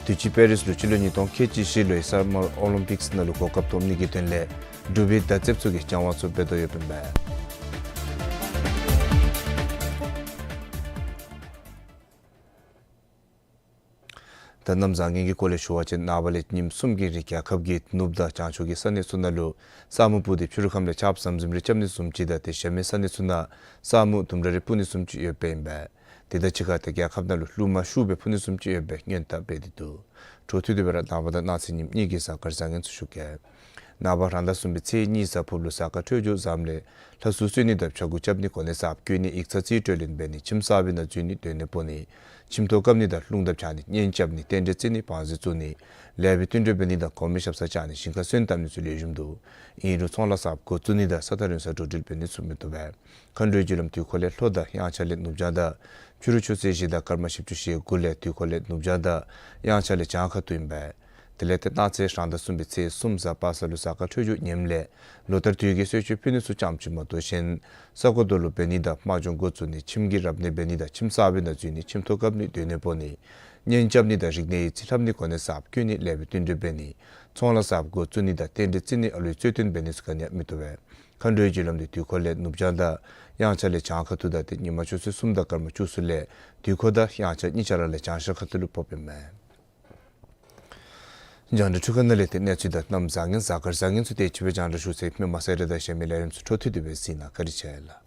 དུས་ཅི་པེ་རིས་ལུ་སྤྱི་ལོ་ཉིས་སྟོང་ཁལ་གཅིག་བཞི་ལོའི་སཱ་མར་ཨོ་ལིམ་པིཀསི་ནང་ལུ་གོ་སྐབས་ཐོབ་ནི་གི་དོན་ལས་འབྲུག་པའི་མདའ་རྩེདཔ་ཚུ་གིས་སྦྱང་བ་ཚུ་འབད་དོ་ཡོདཔ་ཨིན་པས། ད་གནམ་བཟང་ངན་གྱི་སྐོར་ལས་ཞུ་བ་ཅིན་ནངས་པ་ལས་ཉིནམ་གསུམ་གྱི་རིང་རྒྱལ་ཁབ་ཀྱི་ནུབ་དང་བྱང་ཕྱོགས་ཀྱི་ས་གནས་ཚུ་ནང་ལུ་ས་སྨུག་སྤུབས་ཏེ་ཕྱི་རུ་ཁམས་ལས་ཆརཔ་ཟམ་ཟིམ་རེ་རྐྱབ་ནི་བཟུམ་ཅིག་དང་ཏེ་གཞན་མི་ས་གནས་ཚུ་ནང་ས་སྨུག་ལྡུམ་ར་རེ་སྤུབས་ནི་བཟུམ་ཅིག་ཡོདཔ་ཨིན་པས། དེ་དང་གཅིག་ཁར་ཏེ་རྒྱལ་ཁབ་ནང་ལུ་རླུང་མ་ཤུགས་སྦེ་འཕུ་ནི་བཟུམ་ཅིག་ཡོདཔ་སྦེ་སྔོན་བརྡ་འབད་དེ་འདུག། འཕྲོ་མཐུད་དེ་སྦེ་ར་ནངས་པ་དང་གནངས་ཚེ་ཉིནམ་གཉིས་ཀྱི་གཟའ་སྐར་བཟང་ངན་ཚུ་ཞུ་གེ། ནངས་པ་རང་ཟླ་གསུམ་པའི་ཚེས་གཉིས་གཟའ་ཕུརཔ་ལུ་གཟའ་སྐར་འཕྲོད་སྦྱོར་བཟངམ་ལས་ལྷ་གསོལ་གསོལ་ནི་དང་ཕྱྭ་འགུགས་རྐྱབ་ནི་གོ་གནས་གསརཔ་བསྐོ་ནི་ཡིག་ཚང་རྩིས་སྤྲོད་ལེན་འབད་ནི་ཁྱིམ་གསར་པའི་ནང་འཛུལ་ནི་སྡོད་གནས་སྤོ་ནི་ཁྱིམ་ཐོག་བཀབ་ནི་དང་རླུང་རྟ་འཕྱར་ནི་གཉེན་རྐྱབ་ནི་རྟེན་འབྲེལ་བརྩི་ནི་བང་མཛོད་བཙུགས་ནི་ལེགས་པའི་བསྟུན་གྲོས་འབད་ནི་དང་གོང་མའི་ཞབས་སར་བཅར་ནི་ཞིང་ཁར་སོན་བཏབ་ནི་ཚུ་ལེགས་ཤོམ་འདུག། ཨིན་རུང་ཚོང་ལཱ་གསརཔ་འགོ་བཙུགས་ནི་དང་ས་ཐག་རིང་སར་འགྲོ་འགྲུལ་འབད་ནི་ཚུ་མི་བཏུབ་པས། མཁའ་འགྲོའི་རྒྱུ་ལམ་དུས་འཁོར་ལས་ལྷོ་དང་དབྱངས་འཆར་ལས་ནུབ་བྱང་དང་ཕྱི་རུ་ཆུ་ཚོད་བཞི་དང་སྐར་མ་བཞི་བཅུ་ཞེ་དགུ་ལས་དུས་འཁོར་ལས་ནུབ་བྱང་དང་དབྱངས་འཆར་ལས་བྱང་ཁ་ཐུག་ཨིན་པས། དེ་ལས་ཏེ་གནངས་ཚེ་རང་ཟླ་གསུམ་པའི་ཚེས་གསུམ་གཟའ་པ་སངས་ལུ་གཟའ་སྐར་འཕྲོད་སྦྱོར་ངནམ་ལས་ལོ་ལྟར་དུས་ཀྱི་གསོལ་མཆོད་ཕུལ་ནི་ཚུ་ཙམ་ཅིག་མ་གཏོགས་གཞན་ས་གོ་རྡོ་ལུ་འབད་ནི་དང་དམག་སྦྱོང་འགོ་བཙུགས་ནི་ཁྱིམ་གྱི་རབ་གནས་འབད་ནི་དང་ཁྱིམ་གསར་པའི་ནང་འཛུལ་ནི་ཁྱིམ་ཐོག་བཀབ་ནི་སྡོད་གནས་སྤོ་ནི་གཉེན་རྐྱབ་ནི་དང་རིག་གནས་ཡིག་རྩིས་ལྷབ་ནི་གོ་གནས་གསརཔ་བསྐོ་ནི་ལེགས་པའི་བསྟུན་གྲོས་འབད་ནི་ཚོང་ལཱ་གསརཔ་འགོ་བཙུགས་ནི་དང་རྟེན་འབྲེལ་བརྩི་ནི་ཨ་ལུའི་རྩོད་དོན་འབད་ནི་ཚུ་ག་ནི་ཡང་མི་བཏུབ་པས། མཁའ་འགྲོའི་རྒྱུ་ལམ་དུ་དུས་འཁོར་ལས་ནུབ་བྱང་དང་དབྱངས་འཆར་ལས་བྱང་ཁ་ཐུག་དང་ཏེ་ཉིན་མ་ཆུ་ཚོད་གསུམ་དང་སྐར་མ་བཅུ་གསུམ་ལས་དུས་འཁོར་དང་དབྱངས་འཆར་གཉིས་ཆ་ར་ལས་བྱང་ཤར་ཁ་ཐུག་ལུ་ཕོགཔ་ཨིན་མས། རྒྱང་བསྒྲགས་འཕྲུལ་ཁང་ནང་ལས་ཏེ་གནས་ཚུལ་དང་གནམ་བཟང་ངན་གཟའ་སྐར་བཟང་ངན་ཚུ་དེ་ཅིག་སྦེ་རྒྱང་བསྒྲགས་ཞུ་ཚར་ཡི། མི་མང་གསལ་བསྒྲགས་དང་གཞན་མི་ལས་རིམ་ཚུ་འཕྲོ་མཐུད་དེ་སྦེ་གཟིགས་གནང་། བཀའ་དྲིན་ཆེ་ལགས།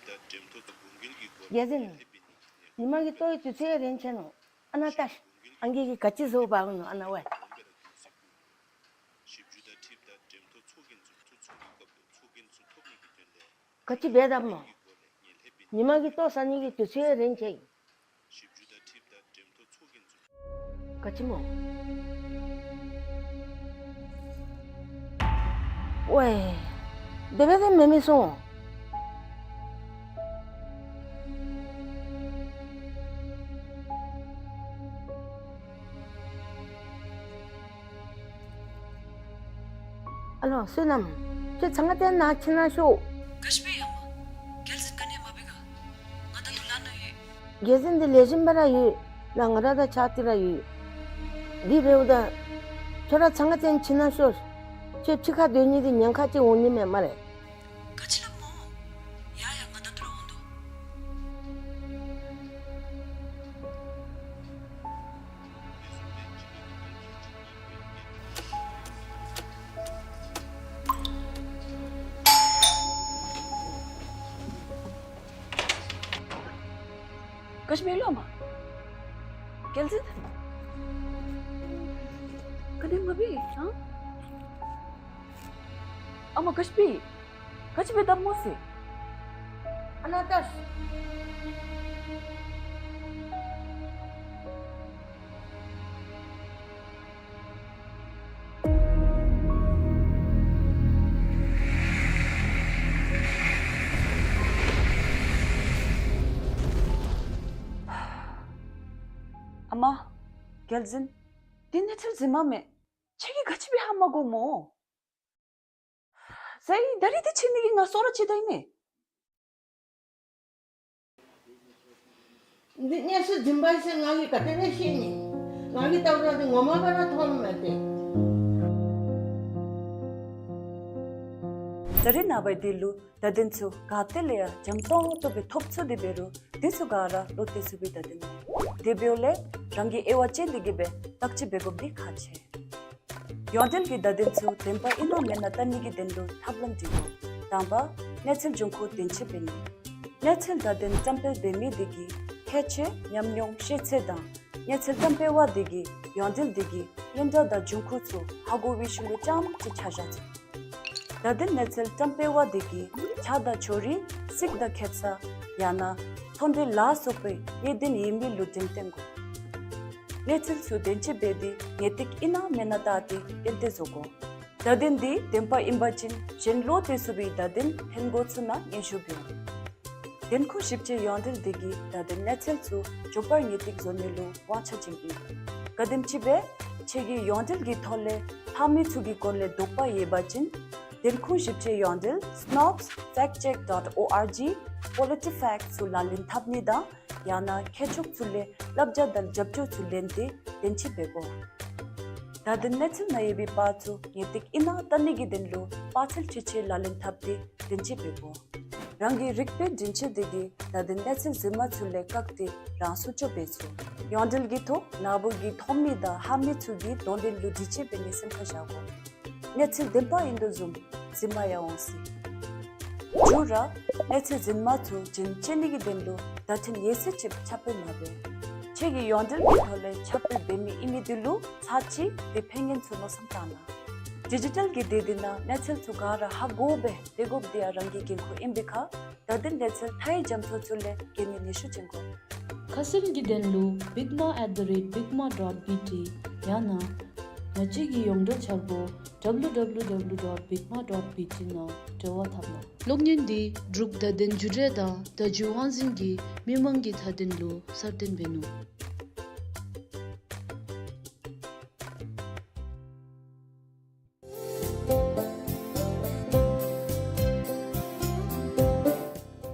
རྒྱལ་བཙུན། ཉི་མ་གི་ལྟོ་གི་དུས་ཚོད་རན་ཆི་ནུག། ཨ་ནཱ་ལྟ་ཤིག། ཨང་རྒས་ཀྱིས་ག་ཅི་བཟོ་འབག་ནུག། ཨ་ནཱ་ཝའི། ག་ཅི་འབད་དཔ་སྨོ། ཉི་མ་གི་ལྟོ་ཟ་ནི་གི་དུས་ཚོད་རན་ཆི། ག་ཅི་སྨོ། ཝའི། དེ་སྦེ་དེ་མེན་མི་སོང་། ཨ་ལོ་བསོད་ནམས། ཁྱོད་ཚང་ང་ཏེ་ནཱ་ཕྱི་ནང་ཤོག། ག་ཅི་སྦེ་ཡོད་མོ། རྒྱལ་བཙུན་ག་ནི་མ་འབད་ག། ང་དང་དུ་ལ་ན་ཡོད། རྒྱལ་བཙུན་འདི་ལེགས་ཤོམ་སྦེ་ར་ཡོད། ནཱ་ང་ར་དང་གཅིག་ཁར་ར་ཡོད། དེ་འབདཝ་ད་ཁྱོད་ར་ཚང་ང་ཏེ་ཕྱི་ནང་ཤོག། ཁྱོད་ཕྱི་ཁར་སྡོད་ནི་འདི་ཉེན་ཁ་ཅིག་འོང་ནི་མས་སྨ་རེ། ག་ཅི་སླབ་མོ། ཡ་ཡ་ང་དང་དུ་ར་འོང་དོ། ག་ཅི་འབད་ལོ་མ། རྒྱལ་བཙུན། ག་ནི་མ་འབད་ཨ། ཨ་མ་ག་ཅི་འབད། ག་ཅི་འབད་དཔ་སྨོ་ཟེར། ཨ་ནཱ་ལྟ་ཤིག། ཨ་མ། རྒྱལ་བཙུན། འདི་གནས་ཚུལ་རྫུན་མ་མས། ཁྱེད་ཀྱིས་ག་ཅི་འབད་ཧ་མ་གོ་མོ། ཟེར་ད་རིས་འདི་ཕྱི་ནི་གི་ང་སོ་ར་ཅིག་ད་ཨིན་མས། འདི་གནས་ཚུལ་རྫུན་པ་ཟེར་ང་གིས་ག་དེ་སྦེ་ཤེས་ནི། ང་གིས་བལྟཝ་ད་འདི་ངོ་མ་སྦེ་ར་མཐོངམ་མས་ཏེ། ད་རིས་ནངས་པ་འདི་ལུ་བརྡ་དོན་ཚུ་ག་ཏེ་ལས་ཡང་འཇམ་ཏོང་ཏོ་སྦེ་ཐོབ་ཚུགས་ཏེ་འབད་རུང་འདི་ཚུ་ག་ར་བློ་གཏད་ཚུགས་པའི་བརྡ་དོན་མས། དེ་འབདཝ་ལས་རང་གིས་དབྱེ་བ་དཔྱད་དེ་གིས་སྦེ་བརྟག་དཔྱད་འབད་དགོཔ་འདི་ཁག་ཆེ། ཡོངས་འབྲེལ་གྱི་བརྡ་དོན་ཚུ་བདེན་པ་ཨིན་ན་མེན་ན་བལྟ་ནི་གི་དོན་ལུ་ཐབས་ལམ་འདི་དགོ། དང་པ། གནས་ཚུལ་འབྱུང་ཁུངས་བདེན་དཔྱད་འབད་ནི། གནས་ཚུལ་བརྡ་དོན་བཀྲམ་སྤེལ་འབད་མི་དེ་གིས་ཁྱད་ཆོས་ཉམས་མྱོང་ཤེས་ཚད་དང་གནས་ཚུལ་བཀྲམ་སྤེལ་བ་དེ་གིས་ཡོངས་འབྲེལ་དེ་གི་སྙན་གྲགས་དང་འབྱུང་ཁུངས་ཚུ་ཧ་གོ་བའི་ཤུལ་ལུ་རྐྱངམ་ཅིག་ཆ་བཞག་ཚུགས། བརྡ་དོན་གནས་ཚུལ་བཀྲམ་སྤེལ་བ་དེ་གིས་ཆ་དང་ཕྱོགས་རིས་ཚིག་དང་ཁྱད་མཚར་ཡང་ན་ཚོང་འབྲེལ་ལ་སོགས་པའི་གནད་དོན་ཡོད་མི་ལུ་འགྲེམས་སྟོན་དགོ། གནས་ཚུལ་ཚུ་བདེན་དཔྱད་འབད་དེ་ངེས་ཏིག་ཨིན་ན་མེན་ན་བལྟ་སྟེ་གཏན་འཁེལ་བཟོ་དགོ། བརྡ་དོན་འདི་བདེན་པ་ཨིན་པ་ཅིན་གཞན་བློ་གཏད་ཚུགས་པའི་བརྡ་དོན་ལྷན་འགོ་ཚུ་ནང་སྙན་ཞུ་འབུལ། བདེན་ཁུངས་ཞིབ་དཔྱད་ཡོངས་འབྲེལ་དེ་གིས་བརྡ་དོན་གནས་ཚུལ་ཚུ་མགྱོགས་པར་ངེས་ཏིག་བཟོ་ནི་ལུ་དབང་ཆ་ཅན་ཨིན། ག་དེམ་ཅིག་སྦེ་ཁྱེད་ཀྱིས་ཡོངས་འབྲེལ་གྱི་ཐོག་ལས་ལྷག་མི་ཚུ་གི་སྐོར་ལས་དོགས་པ་ཡོད་པ་ཅིན་བདེན་ཁུངས་ཞིབ་དཔྱད་ཡོངས་འབྲེལ་snopes fact check dot org, PolitiFact ཚུ་ལག་ལེན་འཐབ་ནི་དང་ཡང་ན་མཁས་མཆོག་ཚུ་ལས་བསླབ་བྱ་དང་རྒྱབ་སྐྱོར་ཚུ་ལེན་ཏེ་བདེན་དཔྱད་འབད་དགོ། བརྡ་དོན་གནས་ཚུལ་ནང་ཡོད་པའི་པར་ཚུ་ངེས་ཏིག་ཨིན་ན་བལྟ་ནི་གི་དོན་ལུ་པར་ཚད་ཁྲི་ཆད་ལག་ལེན་འཐབ་སྟེ་བདེན་དཔྱད་འབད་དགོ། རང་གིས་རིག་པའི་དྲིན་ཆེན་དེ་གིས་བརྡ་དོན་གནས་ཚུལ་རྫུན་མ་ཚུ་ལས་བཀག་སྟེ་རང་སྲུང་སྐྱོབ་འབད་ཚུགས། ཡོངས་འབྲེལ་གྱི་ཐོག་ནཱ་བུ་གིས་མཐོང་མི་དང་ཧ་མི་ཚུ་གི་དོན་དོན་ལུ་དྲི་དཔྱད་འབད་ནི་སེམས་ཁར་བཞག་དགོ། གནས་ཚུལ་བདེན་པ་ཨིན་དོ་བཟུམ་རྫུན་མ་ཡང་འོང་སྲིད། མཇུག་ར་གནས་ཚུལ་རྫུན་མ་ཚུ་རྒྱུན་བཅད་ནི་གི་དོན་ལུ་བརྡ་འཕྲིན་ཡོད་ཚད་ཅིག་ཁྱབ་སྤེལ་མ་འབད། ཁྱེད་ཀྱིས་ཡོངས་འབྲེལ་གྱི་ཐོག་ལས་ཁྱབ་སྤེལ་འབད་མི་ཨིན་མི་དེ་ལུ་ཚར་གཅིག་དེ་ཕན་ངན་ཚུ་མནོ་བསམ་བཏང་གནང་། ཌི་ཇི་ཊལ་གྱི་སྡེ་འདི་ནང་གནས་ཚུལ་ཚུ་ག་ར་ཧ་གོ་སྦེ་སྡོད་དགོཔ་དེ་ཡང་རང་གི་འགན་ཁུར་ཨིན་པའི་ཁར་བརྡ་དོན་གནས་ཚུལ་མཐའ་ཡས་རྒྱ་མཚོ་ཚུ་ལས་གན་ནི་ནུས་ཤུགས་ཅན་དགོ། ཁ་གསལ་གྱི་དོན་ལུ་bigma at the rate bigma dot B T ཡང་ན་ང་བཅས་ཀྱི་ཡོངས་འབྲེལ་འཆར་སྒོ་W W W dot bigma dot B T ནང་འབྲེལ་བ་འཐབ་གནང་། གློག་བརྙན་འདི་འབྲུག་བརྡ་དོན་བརྒྱུད་རིམ་དང་བརྡ་བརྒྱུད་དབང་འཛིན་གྱིས་མི་མང་གི་མཐའ་དོན་ལུ་གསར་བཏོན་འབད་ནུག།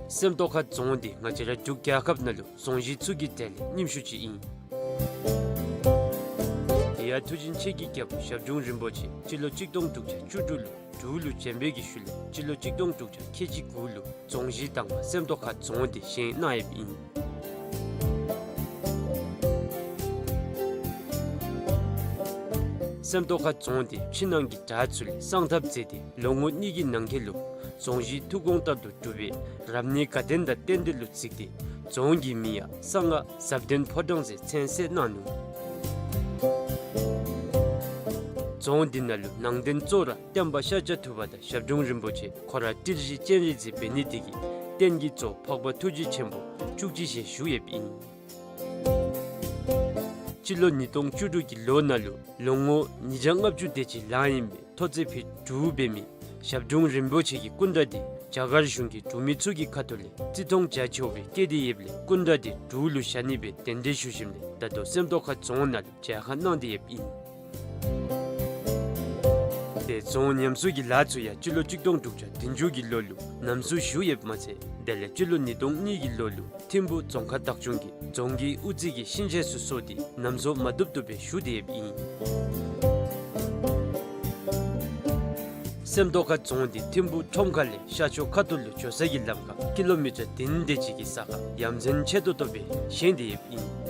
སེམས་རྟོགས་ཁ་རྫོང་འདི་ང་བཅས་ར་འབྲུག་རྒྱལ་ཁབ་ནང་ལུ་རྫོང་གཞི་ཚུ་གི་གྲས་ལས་རྙིང་ཤོས་ཅིག་ཨིན། དེ་ཡང་མཐུ་ཆེན་ཆོས་ཀྱི་རྒྱལ་པོ་ཞབས་དྲུང་རིན་པོ་ཆེ་སྤྱི་ལོ་གཅིག་སྟོང་དྲུག་བརྒྱ་བཅུ་དྲུག་ལུ་འབྲུག་ལུ་བྱོན་པའི་གི་ཤུལ་ལས་སྤྱི་ལོ་གཅིག་སྟོང་དྲུག་བརྒྱ་ཁལ་གཅིག་དགུ་ལུ་རྫོང་གཞི་དང་པ་སེམས་རྟོགས་ཁ་རྫོང་འདི་བཞེངས་གནང་ཡོདཔ་ཨིན། སེམས་རྟོགས་ཁ་རྫོང་འདི་ཕྱི་ནང་གི་བྲག་ཚུ་ལས་བསང་ཐབ་མཛད་དེ་ལོ་ངོ་གཉིས་ཀྱི་ནང་འཁོད་ལུ་ རྫོང་གཞི་ཐུགས་དགོངས་ལྟར་དུ་གྲུབ་པའི་རབ་གནས་དགའ་ལྡན་དང་རྟེན་འབྲེལ་ལུ་གཟིགས་ཏེ་རྫོང་གི་མིང་ཡང་གསང་སྔགས་ཟབ་ལྡན་ཕོ་བྲང་ཟེར་མཚན་གསོལ་གནང་ནུག། རྫོང་འདི་ནང་ལུ་ནང་རྟེན་གཙོ་བོ་ར་བསྟན་པ་ཤཱཀྱ་ཐུབ་པ་དང་ཞབས་དྲུང་རིན་པོ་ཆེ་ཁོ་ར་ཏིལ་བཞི་སྤྱན་རས་གཟིགས་འབད་ནི་དེ་གིས་རྟེན་གྱི་གཙོ་འཕགས་པ་ཐུགས་རྗེ་ཆེན་པོ་བཅུ་གཅིག་ཞལ་བཞུགས་ཡོདཔ་ཨིན། སྤྱི་ལོ་ཉིས་སྟོང་བཅུ་དྲུག་གི་ལོ་ནང་ལུ་ལོ་ངོ་ཉིས་བརྒྱ་ལྔ་བཅུ་དེ་ཅིག་ལང་ཡི་མི་ཐོག་བརྩེགས་ཕུད་དྲུག་འབད་མི་ཞབས་དྲུང་རིན་པོ་ཆེ་གི་སྐུ་འདྲ་དེ་རྒྱ་གར་གཞུང་གི་འབྲུག་མི་ཚུ་གི་ཁ་ཐུག་ལས་བརྩི་མཐོང་རྒྱ་ཆེ་བའི་བཀལ་ཏེ་ཡོདཔ་ལས་སྐུ་འདྲ་དེ་འབྲུག་ལུ་བཞག་ནི་སྦེ་གདན་འདྲེན་ཞུ་ཞིནམ་ལས་ད་ལྟོ་སེམས་རྟོགས་ཁ་རྫོང་ནང་ལུ་མཇལ་ཁ་གནང་སྟེ་ཡོདཔ་ཨིན། དེ་རྫོང་ཉམས་གསོ་གི་ལཱ་ཚུ་ཡང་སྤྱི་ལོ་གཅིག་སྟོང་དྲུག་བརྒྱ་བདུན་ཅུ་གི་ལོ་ལུ་ཉམས་གསོ་ཞུ་ཡོདཔ་མ་ཚད་དེ་ལས་སྤྱི་ལོ་ཉིས་སྟོང་གཉིས་ཀྱི་ལོ་ལུ་ཐིམ་ཕུ་རྫོང་ཁག་བདག་སྐྱོང་གིས་རྫོང་གི་དབུ་རྩེ་གི་ཤིང་ཆས་ཚུ་བཟོ་སྟེ་ཉམས་གསོ་མ་བཏུབ་བཏུབ་སྦེ་ཞུ་སྟེ་ཡོདཔ་ཨིན། སེམས་རྟོགས་ཁ་རྫོང་འདི་ཐིམ་ཕུ་ཁྲོམ་ཁ་ལས་ཤར་ཕྱོགས་ཁ་ཐུག་ལུ་འགྱོ་ས་གི་ལམ་ཁར་ཀི་ལོ་མི་ཊར་བདུན་དེ་ཅིག་གི་ས་ཁར་ཡ་མཚན་ཆེ་ཏོག་ཏོ་སྦེ་བཞེངས་ཏེ་ཡོདཔ་ཨིན།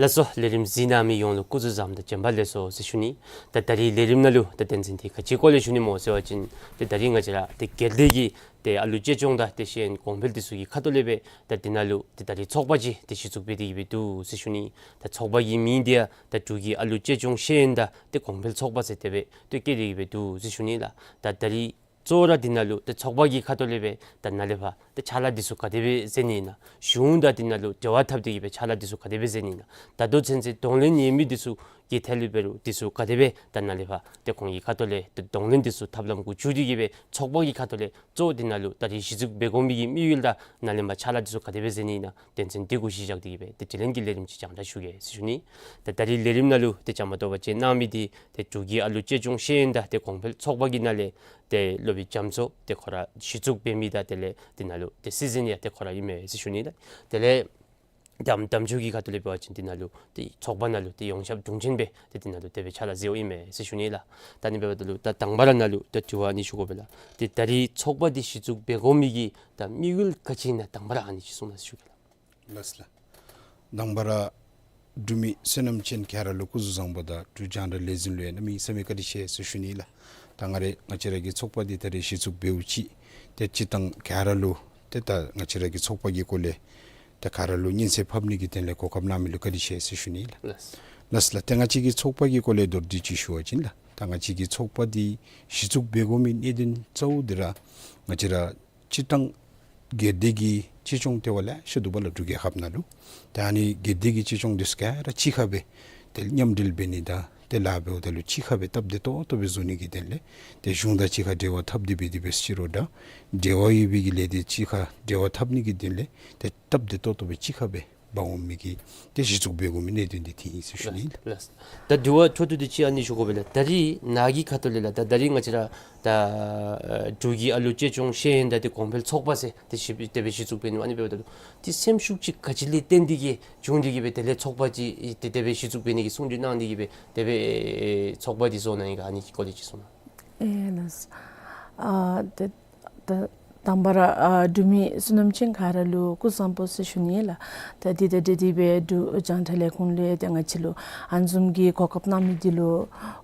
ལགས་སོ། ལས་རིམ་གཟིགས་གནང་མི་ཡོངས་ལུ་སྐུ་གཟུགས་བཟང་དང་བྱོན་པ་ལེགས་སོ་ཟེར་ཞུ་ནི། ད་ད་རིས་ལས་རིམ་ནང་ལུ་ད་དོན་ཚན་འདི་ག་ཅིའི་སྐོར་ལས་ཞུ་ནི་སྨོ་ཟེར་བ་ཅིན་ད་ད་རིས་ང་བཅས་ར་ད་སྒེར་སྡེ་གི་ཏེ་ཨ་ལུ་གཅེས་སྐྱོང་དང་ཏེ་ཤེས་ཡོན་གོང་འཕེལ་འདི་ཚུ་གི་ཁ་ཐུག་ལས་སྦེ་ད་འདི་ནང་ལུ་ཏེ་ད་རིས་ཚོགས་པ་ཅིག་ཏེ་གཞི་བཙུགས་འབད་དེ་གི་སྦེ་འདུག་ཟེར་ཞུ་ནི། ད་ཚོགས་པ་གི་མིང་འདི་ཡང་ད་འབྲུག་གི་ཨ་ལུ་གཅེས་སྐྱོང་ཤེས་ཡོན་དང་ཏེ་གོང་འཕེལ་ཚོགས་པ་ཟེར་དེ་སྦེ་ཏེ་བཀོད་དེ་གི་སྦེ་འདུག་ཟེར་ཞུ་ནི་ལགས། ད་ད་རིས་གཙོ་བོ་ར་འདི་ནང་ལུ་ཏེ་ཚོགས་པ་གི་ཁ་ཐུག་ལས་སྦེ་ད་ནཱ་ལས་ཕར་ཏེ་ཕྱག་ལཱ་འདི་ཚུ་ག་དེ་སྦེ་མཛད་ནི་ཨིན་ན། གཞུང་དང་འདི་ནང་ལུ་འབྲེལ་བ་འཐབ་སྟེ་གི་སྦེ་ཕྱག་ལཱ་འདི་ཚུ་ག་དེ་སྦེ་མཛད་ནི་ཨིན་ན། ད་ལྟོ་ཚུན་ཚོད་གདོང་ལེན་ཡོད་མི་འདི་ཚུ་གི་ཐད་ལུ་འབད་རུང་འདི་ཚུ་ག་དེ་སྦེ་ད་ནཱ་ལས་ཕར་ཏེ་ཁོང་གི་ཁ་ཐུག་ལས་ཏེ་གདོང་ལེན་འདི་ཚུ་ཐབས་ལམ་གུ་བཅུག་སྟེ་གི་སྦེ་ཚོགས་པ་གི་ཁ་ཐུག་ལས་གཙོ་བོ་འདི་ནང་ལུ་ད་རིས་གཞི་བཙུགས་འབད་དགོ་མི་གི་དམིགས་ཡུལ་དང་ནཱ་ལས་ཕར་ཕྱག་ལཱ་འདི་ཚུ་ག་དེ་སྦེ་མཛད་ནི་ཨིན་ན། དོན་ཚན་འདི་གུ་གཞི་བཞག་སྟེ་གི་སྦེ་ཏེ་དྲི་ལན་གྱི་ལས་རིམ་ཅིག་རྒྱང་བསྒྲགས་ཞུ་གེ་ཟེར་ཞུ་ནི། ཏེ་ད་རིས་ལས་རིམ་ནང་ལུ་ཏེ་བཅའ་མར་གཏོགས་པ་ཅིག་གནང་མི་འདི་ཏེ་འབྲུག་གི་ཨ་ལུ་གཅེས་སྐྱོང་ཤེས་ཡོན་དང་ཏེ་གོང་འཕེལ་ཚོགས་པ་གི་ནང་ལས་ཏེ་སློབ་དཔོན་རྒྱ་མཚོ་ཏེ་ཁོ་ར་གཞི་བཙུགས་འབད་མི་དང་དེ་ལས་འདི་ནང་ལུ་ཏེ་སྲིད་འཛིན་ཡང་ཏེ་ཁོ་ར་ཨིན་མས་ཟེར་ཞུ་ནི་ལགས། དེ་ལས་དམ་དམ་ཆོས་ཀྱི་ཁ་ཐུག་ལས་འབད་བ་ཅིན་འདི་ནང་ལུ་ཏེ་ཚོགས་པ་ནང་ལུ་ཏེ་ཡོངས་ཁྱབ་དྲུང་ཆེན་སྦེ་ཏེ་འདི་ནང་ལུ་དེ་སྦེ་ཕྱག་ལཱ་མཛད་དོ་ཨིན་མས་ཟེར་ཞུ་ནི་ལགས། ད་ཨ་ནི་འབདཝ་ད་ལུ་ད་དང་པ་ར་ནཱ་ལུ་ད་དྲི་བ་ཨ་ནི་ཞུ་དགོ་པས་ལགས། ཏེ་ད་རིས་ཚོགས་པ་འདི་གཞི་བཙུགས་འབད་དགོ་མི་གི་ད་དམིགས་ཡུལ་ག་ཅི་ཨིན་ན་དང་པ་ར་ཨ་ནི་ཅིག་གསུང་གནང་ཟེར་ཞུ་གེ་ལགས། ལགས་ལགས། དང་པ་ར་འབྲུག་མི་བསོད་ནམས་ཅན་ག་ར་ལུ་སྐུ་གཟུགས་བཟང་པོ་དང་འབྲུག་རྒྱང་བསྒྲགས་ལས་འཛིན་ལུ་ཡང་གནམ་མེད་ས་མེད་བཀའ་དྲིན་ཆེ་ཟེར་ཞུ་ནི་ལགས། ད་ང་ར་ང་བཅས་ར་གི་ཚོགས་པ་འདི་ད་རིས་གཞི་བཙུགས་འབདཝ་ཅིག་ཏེ་སྤྱིར་བཏང་ག་ར་ལུ་ཏེ་ད་ང་བཅས་ར་གི་ཚོགས་པ་གི་སྐོར་ལས་ཏེ་ག་ར་ལུ་ཉན་ཚད་ཕབ་ནི་གི་དོན་ལས་གོ་སྐབས་གནང་མི་ལུ་བཀའ་དྲིན་ཆེ་ཟེར་ཞུ་ནི་ལགས། ལགས་ལགས། ཏེ་ང་བཅས་ཀྱི་ཚོགས་པ་གི་སྐོར་ལས་མདོར་བསྡུས་ཅིག་ཞུ་བ་ཅིན་ལགས། ད་ང་བཅས་ཀྱི་ཚོགས་པ་འདི་གཞི་བཙུགས་འབད་དགོ་མི་གནད་དོན་གཙོ་བོ་འདི་ར་ང་བཅས་ར་སྤྱིར་བཏང་སྒེར་སྡེ་གི་གཅེས་སྐྱོང་ལྟེ་བ་ལེ་ཤ་འདུག་པ་ལགས་འབྲུག་རྒྱལ་ཁབ་ནང་ལུ། ད་ཨ་ནི་སྒེར་སྡེ་གི་གཅེས་སྐྱོང་འདི་ཚུ་ག་ར་གཅིག་ཁར་སྦེ་ཏེ་མཉམ་འབྲེལ་འབད་ནི་དང་ཏེ་ལཱ་འབདཝ་ད་ལུ་གཅིག་ཁར་སྦེ་སྟབས་བདེ་ཏོག་ཏོ་སྦེ་བཟོ་ནི་གི་དོན་ལས་ཏེ་གཞུང་དང་གཅིག་ཁར་འབྲེལ་བ་འཐབ་སྟེ་འབད་དེ་འབད་ཟེར་ཅི་རུང་ད་འབྲེལ་བ་ཡོད་པའི་གི་ལས་སྡེ་གཅིག་ཁར་འབྲེལ་བ་འཐབ་ནི་གི་དོན་ལས་ཏེ་སྟབས་བདེ་ཏོག་ཏོ་སྦེ་གཅིག་ཁར་སྦེ་འབག་འོང་མི་གི་ཏེ་གཞི་བཙུགས་འབད་དགོ་མི་གནད་དོན་འདི་འདི་ཨིན་ཟེར་ཞུ་ནི་ལགས། ལགས། ད་དྲི་བ་མཆོག་ཏུ་འདི་ཅིག་ཨ་ནི་ཞུ་དགོ་པས་ལགས། ད་རིས་ནཱ་གི་ཁ་ཐུག་ལས་ལགས་ད་ད་རིས་ང་བཅས་ར་ད་ཨ་འབྲུག་གི་ཨ་ལུ་གཅེས་སྐྱོང་ཤེས་ཡོན་དང་ཏེ་གོང་འཕེལ་ཚོགས་པ་ཟེར་ཏེ་གཞི་དེ་སྦེ་གཞི་བཙུགས་འབད་ནི་ཨ་ནི་འབདཝ་ད་ལུ་ཏེ་སེམས་ཤུགས་ཅིག་ག་ཅི་ལས་བརྟེན་ཏེ་གིས་བྱུང་སྟེ་གིས་སྦེ་དེ་ལས་ཚོགས་པ་ཅིག་ཏེ་དེ་སྦེ་གཞི་བཙུགས་འབད་ནི་གི་གསུང་གྲོས་གནང་སྟེ་གིས་སྦེ་དེ་སྦེ་ཚོགས་པ་འདི་བཟོ་གནང་ཡི་ག་ཨ་ནི་གི་སྐོར་ལས་ཅིག་གསུང་གནང་། ཨེ་ལགས། ཨ་ཏེ་ད་དང་པ་ར་ཨ་འབྲུག་མི་བསོད་ནམས་ཅན་ག་ར་ལུ་སྐུ་གཟུགས་བཟང་པོ་ཟེར་ཞུ་ནི་ལགས། ད་འདི་དང་འབྲེལ་ཏེ་སྦེ་འབྲུག་རྒྱང་བསྒྲགས་ལས་ཁུངས་ལུ་ཡང་ཏེ་ང་བཅས་ལུ་ཨ་ནི་བཟུམ་གྱི་གོ་སྐབས་གནང་མི་འདི་ལུ་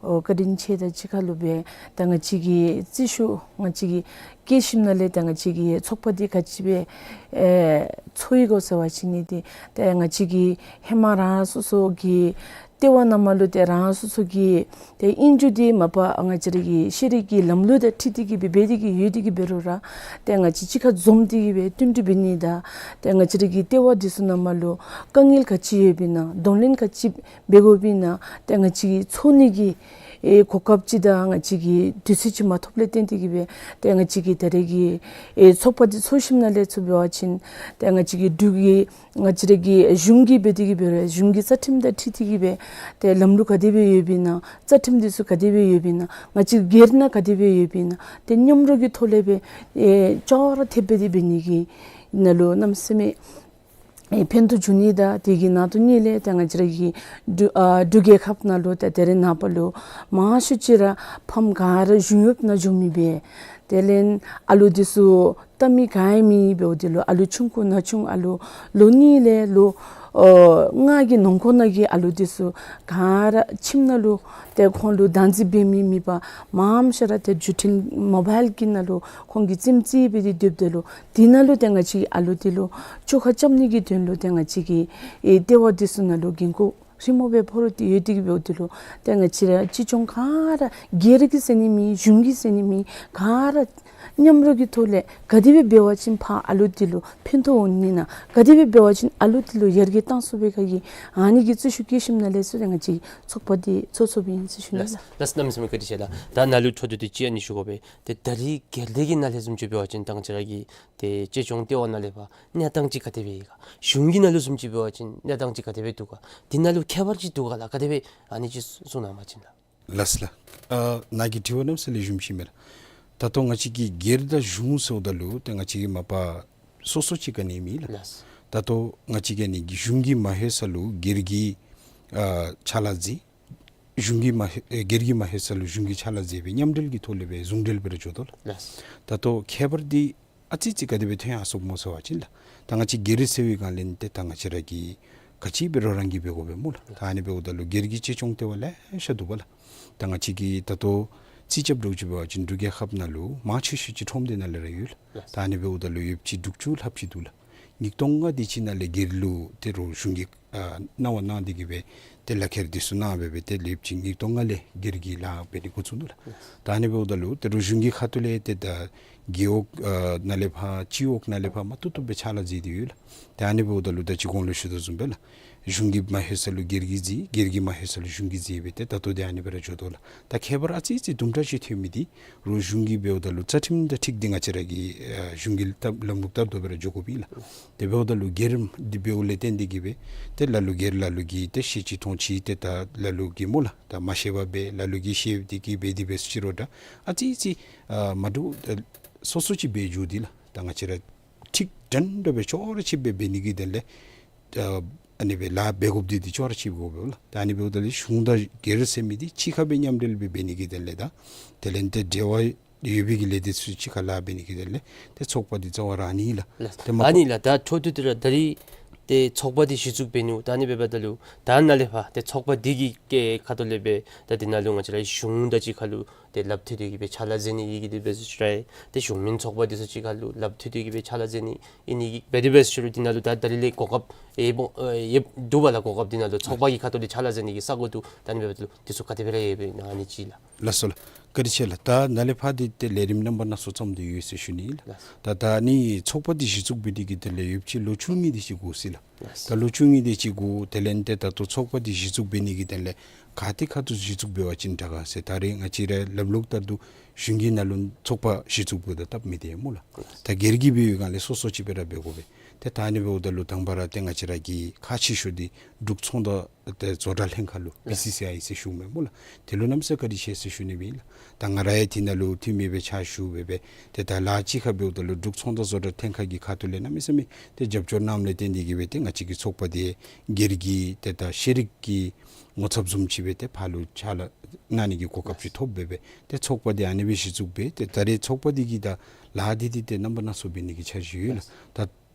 ཨོ་བཀའ་དྲིན་ཆེ་དང་གཅིག་ཁར་ལུ་སྦེ་ད་ང་བཅས་ཀྱི་རྩིས་ཞུ་ང་བཅས་ཀྱི་སྐྱེ་ཤིམ་ནང་ལས་ཏེ་ང་བཅས་ཀྱི་ཚོགས་པ་འདི་ག་ཅི་སྦེ་ཨེ་འཚོ་ཡི་གོ་ཟེར་བ་ཅིན་ནི་ཏེ་ཏེ་ང་བཅས་ཀྱི་ཧེ་མ་རང་སོ་སོ་གི་ལྟེ་བ་ནང་མ་ལུ་ཏེ་རང་སོ་སོ་གི་ཏེ་ཨིན་རྒྱུ་འདི་མ་པ་ང་བཅས་ར་གི་ཤེས་རིག་གི་ལམ་ལུགས་དང་འཁྲིལ་ཏེ་གིས་སྦེ་འབད་དེ་གིས་ཡོད་དེ་གིས་འབད་རུང་ར་ཏེ་ང་བཅས་གཅིག་ཁར་འཛོམས་ཏེ་གིས་སྦེ་བསྟུན་གྲོས་འབད་ནི་དང་ཏེ་ང་བཅས་ར་གི་ལྟེ་བ་འདི་ཚུ་ནང་མ་ལུ་དཀའ་ངལ་ག་ཅི་ཡོདཔ་ཨིན་ན་གདོང་ལེན་ག་ཅི་འབད་དགོཔ་ཨིན་ན་ཏེ་ང་བཅས་ཀྱི་འཚོ་ནི་གི་ ཨེ་གོ་སྐབས་ཅིག་དང་ང་བཅས་ཀྱི་དུས་ཚོད་ཅིག་མ་ཐོབ་ལས་བརྟེན་ཏེ་གིས་སྦེ་ཏེ་ང་བཅས་ཀྱི་ད་རེས་ཀྱི་ཨེ་ཚོགས་པ་འདི་ཚོགས་ཞིནམ་ལས་ཚུར་འབད་བ་ཅིན་ཏེ་ང་བཅས་ཀྱི་འབྲུག་གི་ང་བཅས་ར་གི་གཞུང་གིས་འབད་དེ་གིས་འབད་རུང་གཞུང་གི་རྩ་ཁྲིམས་དང་འཁྲིལ་ཏེ་གིས་སྦེ་ཏེ་ལམ་ལུགས་ག་དེ་སྦེ་ཡོདཔ་ཨིན་ན། རྩ་ཁྲིམས་འདི་ཚུ་ག་དེ་སྦེ་ཡོདཔ་ཨིན་ན། ང་བཅས་སྒེར་ནང་ག་དེ་སྦེ་ཡོདཔ་ཨིན་ན། ཏེ་མཉམ་རོགས་ཀྱི་ཐོག་ལས་སྦེ་ཨེ་ཅོག་ར་འཐདཔ་སྦེ་འདི་འབད་ནི་གི་ནང་ལུ་གནམ་མེད་ས་མེད་ཨེ་ཕན་ཐོགས་འབྱུང་ནི་དང་དེ་གི་ནང་དོན་ཉིད་ལས་ཏེ་ང་བཅས་ར་གི་འབྲུག་ཨ་འབྲུག་རྒྱལ་ཁབ་ནང་ལུ་ཏེ་ད་རེས་ནངས་པ་ལུ་མང་ཤོས་ཅིག་ར་ཕམ་ག་ར་གཞུང་གཡོགཔ་ནང་འགྱོ་མི་སྦེ། དེ་ལས་ཨ་ལུ་འདི་ཚུ་ལྟ་མི་ག་ཡང་མེད་འབདཝ་འདི་ལུ་ཨ་ལུ་ཆུང་ཀུ་ན་ཆུང་ཨ་ལུ་ལོ་གཉིས་ལས་ལོ་ཨ་ལྔ་གི་ནང་འཁོད་ནང་གི་ཨ་ལུ་འདི་ཚུ་ག་ར་ཁྱིམ་ནང་ལུ་ཏེ་ཁོང་ལུ་བདག་འཛིན་འབད་མི་མེད་པར་མངམ་ཤ་ར་ཏེ་བརྒྱུད་འཕྲིན་མོ་བཱའིལ་གྱི་ནང་ལུ་ཁོང་གིས་རྩེདམོ་རྩེ་སྦེ་འདི་སྡོདཔ་ད་ལུ་དེ་ནང་ལུ་ཏེ་ང་བཅས་ཀྱི་ཨ་ལུ་འདི་ལུ་བཅོ་ཁ་རྐྱབ་ནི་གི་དོན་ལུ་ཏེ་ང་བཅས་ཀྱི་ཨེ་ལྟེ་བ་འདི་ཚུ་ནང་ལུ་འགན་ཁུར་རི་མོ་སྦེ་ཕོག་རུང་ཏེ་ཡོད་དེ་གིས་འབདཝ་འདི་ལུ་ཏེ་ང་བཅས་ར་སྤྱི་སྐྱོང་ག་ར་སྒེར་གྱིས་ཟེར་ནི་མེད། གཞུང་གིས་ཟེར་ནི་མེད། ག་ར་མཉམ་རོགས་ཀྱི་ཐོག་ལས་ག་དེ་སྦེ་འབད་བ་ཅིན་ཕར་ཨ་ལུ་འདི་ལུ་ཕན་ཐོགས་འོང་ནི་ན། ག་དེ་སྦེ་འབད་བ་ཅིན་ཨ་ལུ་འདི་ལུ་ཡར་རྒྱས་གཏང་ཚུགས་པའི་ཁ་གི་ཨ་ནི་གི་རྩོད་ཤུགས་བསྐྱེད་ཞིནམ་ལས་ཚུར་ཏེ་ང་བཅས་ཚོགས་པ་འདི་ཚོགས་ཚོགསཔ་ཨིན་ཟེར་ཞུ་ནི་ལགས། ལགས་གནམ་མེད་ས་མེད་བཀའ་དྲིན་ཆེ་ལགས། ད་ནཱ་ལུ་འཕྲོ་མཐུད་དེ་ཅིག་ཨ་ནི་ཞུ་དགོ་པས། ཏེ་ད་རེས་སྒེར་སྡེ་གི་ནང་ལས་བཟུམ་ཅིག་འབད་བ་ཅིན་ད་ང་བཅས་ར་གི་ཏེ་སྤྱི་སྐྱོང་ལྟེ་བ་ནང་ལས་ཕར་གནས་སྟངས་ཅིག་ག་དེ་སྦེ་ཡོད་ག། གཞུང་གི་ནང་ལུ་བཟུམ་ཅིག་འབད་བ་ཅིན་གནས་སྟངས་ཅིག་ག་དེ་སྦེ་འདུག་ག། དེ་ནང་ལུ་ཁྱད་པར་ཅིག་འདུག་ག་ལགས། ག་དེ་སྦེ་ཨ་ནི་ཅིག་གསུང་གནང་བ་ཅིན་ལགས། ལགས་ལགས། ཨ་ནཱ་གི་དྲི་བ་གནམ་མེད་ས་མེད་ལེགས་ཤོམ་ཅིག་མས་ལགས། ད་ལྟོ་ང་བཅས་ཀྱི་སྒེར་དང་གཞུང་ཟེརཝ་ད་ལུ་ཏེ་ང་བཅས་ཀྱི་མ་པ་སོ་སོ་ཅིག་ག་ནི་མེད་ལགས། ལགས། ད་ལྟོ་ང་བཅས་ཀྱི་ཨ་ནི་གི་གཞུང་གིས་མ་ལྷོད་ས་ལུ་སྒེར་གྱིས་ཨ་ཕྱག་ལཱ་མཛད། གཞུང་གིས་མ་ལྷོད་ཨེ་སྒེར་གྱིས་མ་ལྷོད་ས་ལུ་གཞུང་གིས་ཕྱག་ལཱ་མཛད་སྦེ་མཉམ་འབྲེལ་གྱི་ཐོག་ལས་སྦེ་ཟུང་འབྲེལ་སྦེ་ར་འགྱོ་དོ་ལགས། ལགས། ད་ལྟོ་ཁྱད་པར་འདི་ཨ་ཙི་ཙི་ག་དེ་སྦེ་ཐོན་ཡར་སོཔ་སྨོ་ཟེར་བ་ཅིན་ལགས། ད་ང་བཅས་སྒེར་ཟེར་བའི་སྒང་ལས་ཏེ་ད་ང་བཅས་ར་གིས་ག་ཅི་འབད་རུང་རང་གིས་འབད་དགོ་པས་སྨོ་ལགས། ད་ཨ་ནི་འབདཝ་ད་ལུ་སྒེར་གྱི་གཅེས་སྐྱོང་ལྟེ་བ་ལེ་ཤ་འདུག་པ་ལགས། ད་ང་བཅས་ཀྱིས་ད་ལྟོ་རྩིས་རྐྱབ་འདྲཝ་ཅིག་འབད་བ་ཅིན་འབྲུག་རྒྱལ་ཁབ་ནང་ལུ་མང་ཆེ་ཤོས་ཅིག་ཁྲོམ་སྡེ་ནང་ལས་ར་ཡོད་ལགས། ད་ཨ་ནི་འབདཝ་ད་ལུ་ཡོདཔ་ཅིག་དྲུག་ཅུ་ལྷགཔ་ཅིག་འདུག་ལགས། ཉིས་སྟོང་ལྔ་དེ་ཅིག་ནང་ལས་སྒེར་ལུ་ཏེ་རོགས་གཞུང་གིས་ཨ་གནང་བ་གནང་སྟེ་གིས་སྦེ་ཏེ་ལག་ཁྱེར་འདི་ཚུ་གནང་སྦེ་སྦེ་ཏེ་ལེབ་ཅིག་ཉིས་སྟོང་ལྔ་ལས་སྒེར་གྱི་ལཱ་འབད་ནི་འགོ་བཙུགས་ནུག་ལགས། ད་ཨ་ནི་འབདཝ་ད་ལུ་ཏེ་རོགས་གཞུང་གི་ཁ་ཐུག་ལས་ཏེ་ད་རྒེད་འོག་ཨ་ནང་ལས་ཕར་སྤྱི་འོག་ནང་ལས་ཕར་མ་ཐུབ་ཐུབ་སྦེ་ཕྱག་ལཱ་མཛད་དེ་ཡོད་ལགས། ད་ཨ་ནི་འབདཝ་ད་ལུ་ད་ཅི་གོང་ལུ་ཞུ་དོ་བཟུམ་སྦེ་ལགས། གཞུང་གིས་མ་ལྷོད་ས་ལུ་སྒེར་གྱིས་མཛད། སྒེར་གྱིས་མ་ལྷོད་ས་ལུ་གཞུང་གིས་མཛད་སྦེ་ཏེ་ད་ལྟོ་འདི་ཨ་ནི་སྦེ་ར་འགྱོ་དོ་ལགས། ད་ཁྱད་པར་ཨ་ཙི་ཙི་དུམ་གྲ་ཅིག་ཐོན་མི་འདི་རོགས་གཞུང་གིས་འབདཝ་ད་ལུ་རྩ་ཁྲིམས་དང་འཁྲིལ་ཏེ་ང་བཅས་ར་གི་ཨ་གཞུང་གི་ལྟ་ལམ་ལུགས་ལྟར་དུ་སྦེ་ར་འགྱོ་དགོཔ་ཨིན་ལགས། དེ་འབདཝ་ད་ལུ་སྒེར་འདི་འབདཝ་ལས་བརྟེན་ཏེ་གིས་སྦེ་ཏེ་ལ་ལུ་སྒེར་ལ་ལུ་གིས་ཏེ་ཤེས་ཅི་མཐོང་ཅི་ཏེ་ད་ལ་ལུ་གིས་སྨོ་ལགས། ད་མ་ཤེས་པར་སྦེ་ལ་ལུ་གིས་ཤེས་ཏེ་གིས་སྦེ་དེ་སྦེ་ཅིག་ར་ད་ཨ་ཙི་ཙི་ཨ་མ་འདྲཝ་ད་སོ་སོ་ཅིག་སྦེ་འགྱོ་སྟེ་ལགས། ད་ང་བཅས་ར་འཁྲིག་དྲན་དོ་སྦེ་ཅོག་ར་ཅིག་སྦེ་འབད་ནི་གི་དོན་ལས་ཨ་ཨ་ནི་སྦེ་ལཱ་འབད་དགོཔ་འདི་འདི་ཅོག་ར་ཅིག་འབད་དགོ་པས་ལགས། ད་ཨ་ནི་འབདཝ་ད་ལུ་གཞུང་དང་སྒེར་ཟེར་མི་འདི་གཅིག་ཁར་སྦེ་མཉམ་འབྲེལ་སྦེ་འབད་ནི་གི་དོན་ལས་ད་དེ་ལས་ཏེ་འབྲེལ་བ་ཡོད་པའི་གི་ལས་སྡེ་ཚུ་གཅིག་ཁར་ལཱ་འབད་ནི་གི་དོན་ལས་ཏེ་ཚོགས་པ་འདི་རྩ་བ་ར་ཨ་ནི་ལགས། ལགས། ཏེ་མ་ཨ་ནི་ལགས། ད་འཕྲོ་མཐུད་དེ་ར་ད་རེས་ཏེ་ཚོགས་པ་འདི་གཞི་བཙུགས་འབད་ནི་ད་ཨ་ནི་འབདཝ་ད་ལུ་ད་ནཱ་ལས་ཕར་ཏེ་ཚོགས་པ་འདི་གི་ཁ་ཐུག་ལས་སྦེ་ད་འདི་ནང་ལུ་ང་བཅས་ར་གཞུང་དང་གཅིག་ཁར་ལུ་ཏེ་ལགཔ་མཐུད་དེ་གིས་སྦེ་ཕྱག་ལཱ་མཛད་ནི་གི་དེ་སྦེ་ཚུ་ཅིག་ར་ཏེ་གཞུང་མིན་ཚོགས་པ་འདི་ཚུ་གཅིག་ཁར་ལུ་ལགཔ་མཐུད་དེ་གིས་སྦེ་ཕྱག་ལཱ་མཛད་ནི་ཨིན་ནི་གི་སྦེ་དེ་སྦེ་ཚུ་ཅིག་ར་འདི་ནང་ལུ་ད་ད་རེས་ལས་གོ་སྐབས་ཡོདཔ་ཨེ་ཡོདཔ་འདུག་པ་ལགས། གོ་སྐབས་འདི་ནང་ལུ་ཚོགས་པ་གི་ཁ་ཐུག་ལས་ཕྱག་ལཱ་མཛད་ནི་གི་ས་གོ་འདུག། ད་ཨ་ནི་འབདཝ་ད་ལུ་འདི་ཚུ་ག་དེ་སྦེ་ར་ཡོད་པས་ན་ཨ་ནི་ཅིག་ལགས། ལགས་སོ་ལགས། བཀའ་དྲིན་ཆེ་ལགས། ད་ནཱ་ལས་ཕར་འདི་ཏེ་ལས་རིམ་རྣམ་པ་སྣ་ཚོགས་བརྩམས་ཏེ་ཡོད་ཟེར་ཞུ་ནི་ལགས། ལགས། ད་ད་ཨ་ནི་ཚོགས་པ་འདི་གཞི་བཙུགས་འབད་ནི་གི་དོན་ལས་ཡོདཔ་ཅིག་ལོ་བཅུ་གཉིས་དེ་ཅིག་འགོར་ཅི་ལགས། ལགས། ད་ལོ་བཅུ་གཉིས་དེ་ཅིག་འགོར། དེ་ལས་ཏེ་ད་ལྟོ་ཚོགས་པ་འདི་གཞི་བཙུགས་འབད་ནི་གི་དོན་ལས་ག་ཏེ་ཁ་ཐུག་གཞི་བཙུགས་འབད་བ་ཅིན་དྲག་ག་ཟེར། ད་རེས་ང་བཅས་ར་ལམ་ལུགས་ལྟར་དུ་གཞུང་གི་ནང་ལུ་ཚོགས་པ་གཞི་བཙུགས་འབདཝ་ད་སྟབས་མི་བདེ་སྨོ་ལགས། ད་སྒེར་གྱི་འབད་བའི་སྒང་ལས་སོ་སོ་ཅིག་སྦེ་ར་འབད་དགོ་པས། ཏེ་ད་ཨ་ནི་འབདཝ་ད་ལུ་དང་པ་ར་ཏེ་ང་བཅས་ར་གི་ཁག་ཆེ་ཤོས་འདི་འབྲུག་ཚོང་དང་ཏེ་བཟོ་གྲྭ་ལྷན་ཁག་ལུ་པི་སི་སི་ཨའི་ཟེར་ཞུཝ་མས་སྨོ་ལགས། དེ་ལུ་གནམ་མེད་ས་མེད་བཀའ་དྲིན་ཆེ་ཟེར་ཞུ་ནི་ཨིན་ལགས། ད་ང་ར་ཡང་དེ་ནང་ལུ་འཐུས་མི་སྦེ་ཕྱག་ཞུ་སྦེ་སྦེ་ཏེ་ད་ལཱ་གཅིག་ཁར་འབདཝ་ད་ལུ་འབྲུག་ཚོང་དང་བཟོ་གྲྭ་ལྷན་ཁག་གི་ཁ་ཐུག་ལས་གནམ་མེད་ས་མེད་ཏེ་རྒྱབ་སྐྱོར་གནངམ་ལས་བརྟེན་ཏེ་གིས་སྦེ་ཏེ་ང་བཅས་ཀྱི་ཚོགས་པ་འདི་སྒེར་གྱི་ཏེ་ད་ཤེས་རིག་གི་ངོ་ཚབ་བཟུམ་ཅིག་སྦེ་ཏེ་ཕར་ལུ་ཕྱག་ལཱ་གནང་ནི་གི་གོ་སྐབས་ཅིག་ཐོབ་སྦེ་སྦེ་ཏེ་ཚོགས་པ་འདི་ཨ་ནི་སྦེ་གཞི་བཙུགས་སྦེ་ཏེ་ད་རེས་ཚོགས་པ་འདི་གི་ད་ལཱ་འདི་འདི་ཏེ་རྣམ་པ་སྣ་ཚོགས་འབད་ནི་གི་འཆར་གཞི་ཡོད་ལགས། ད་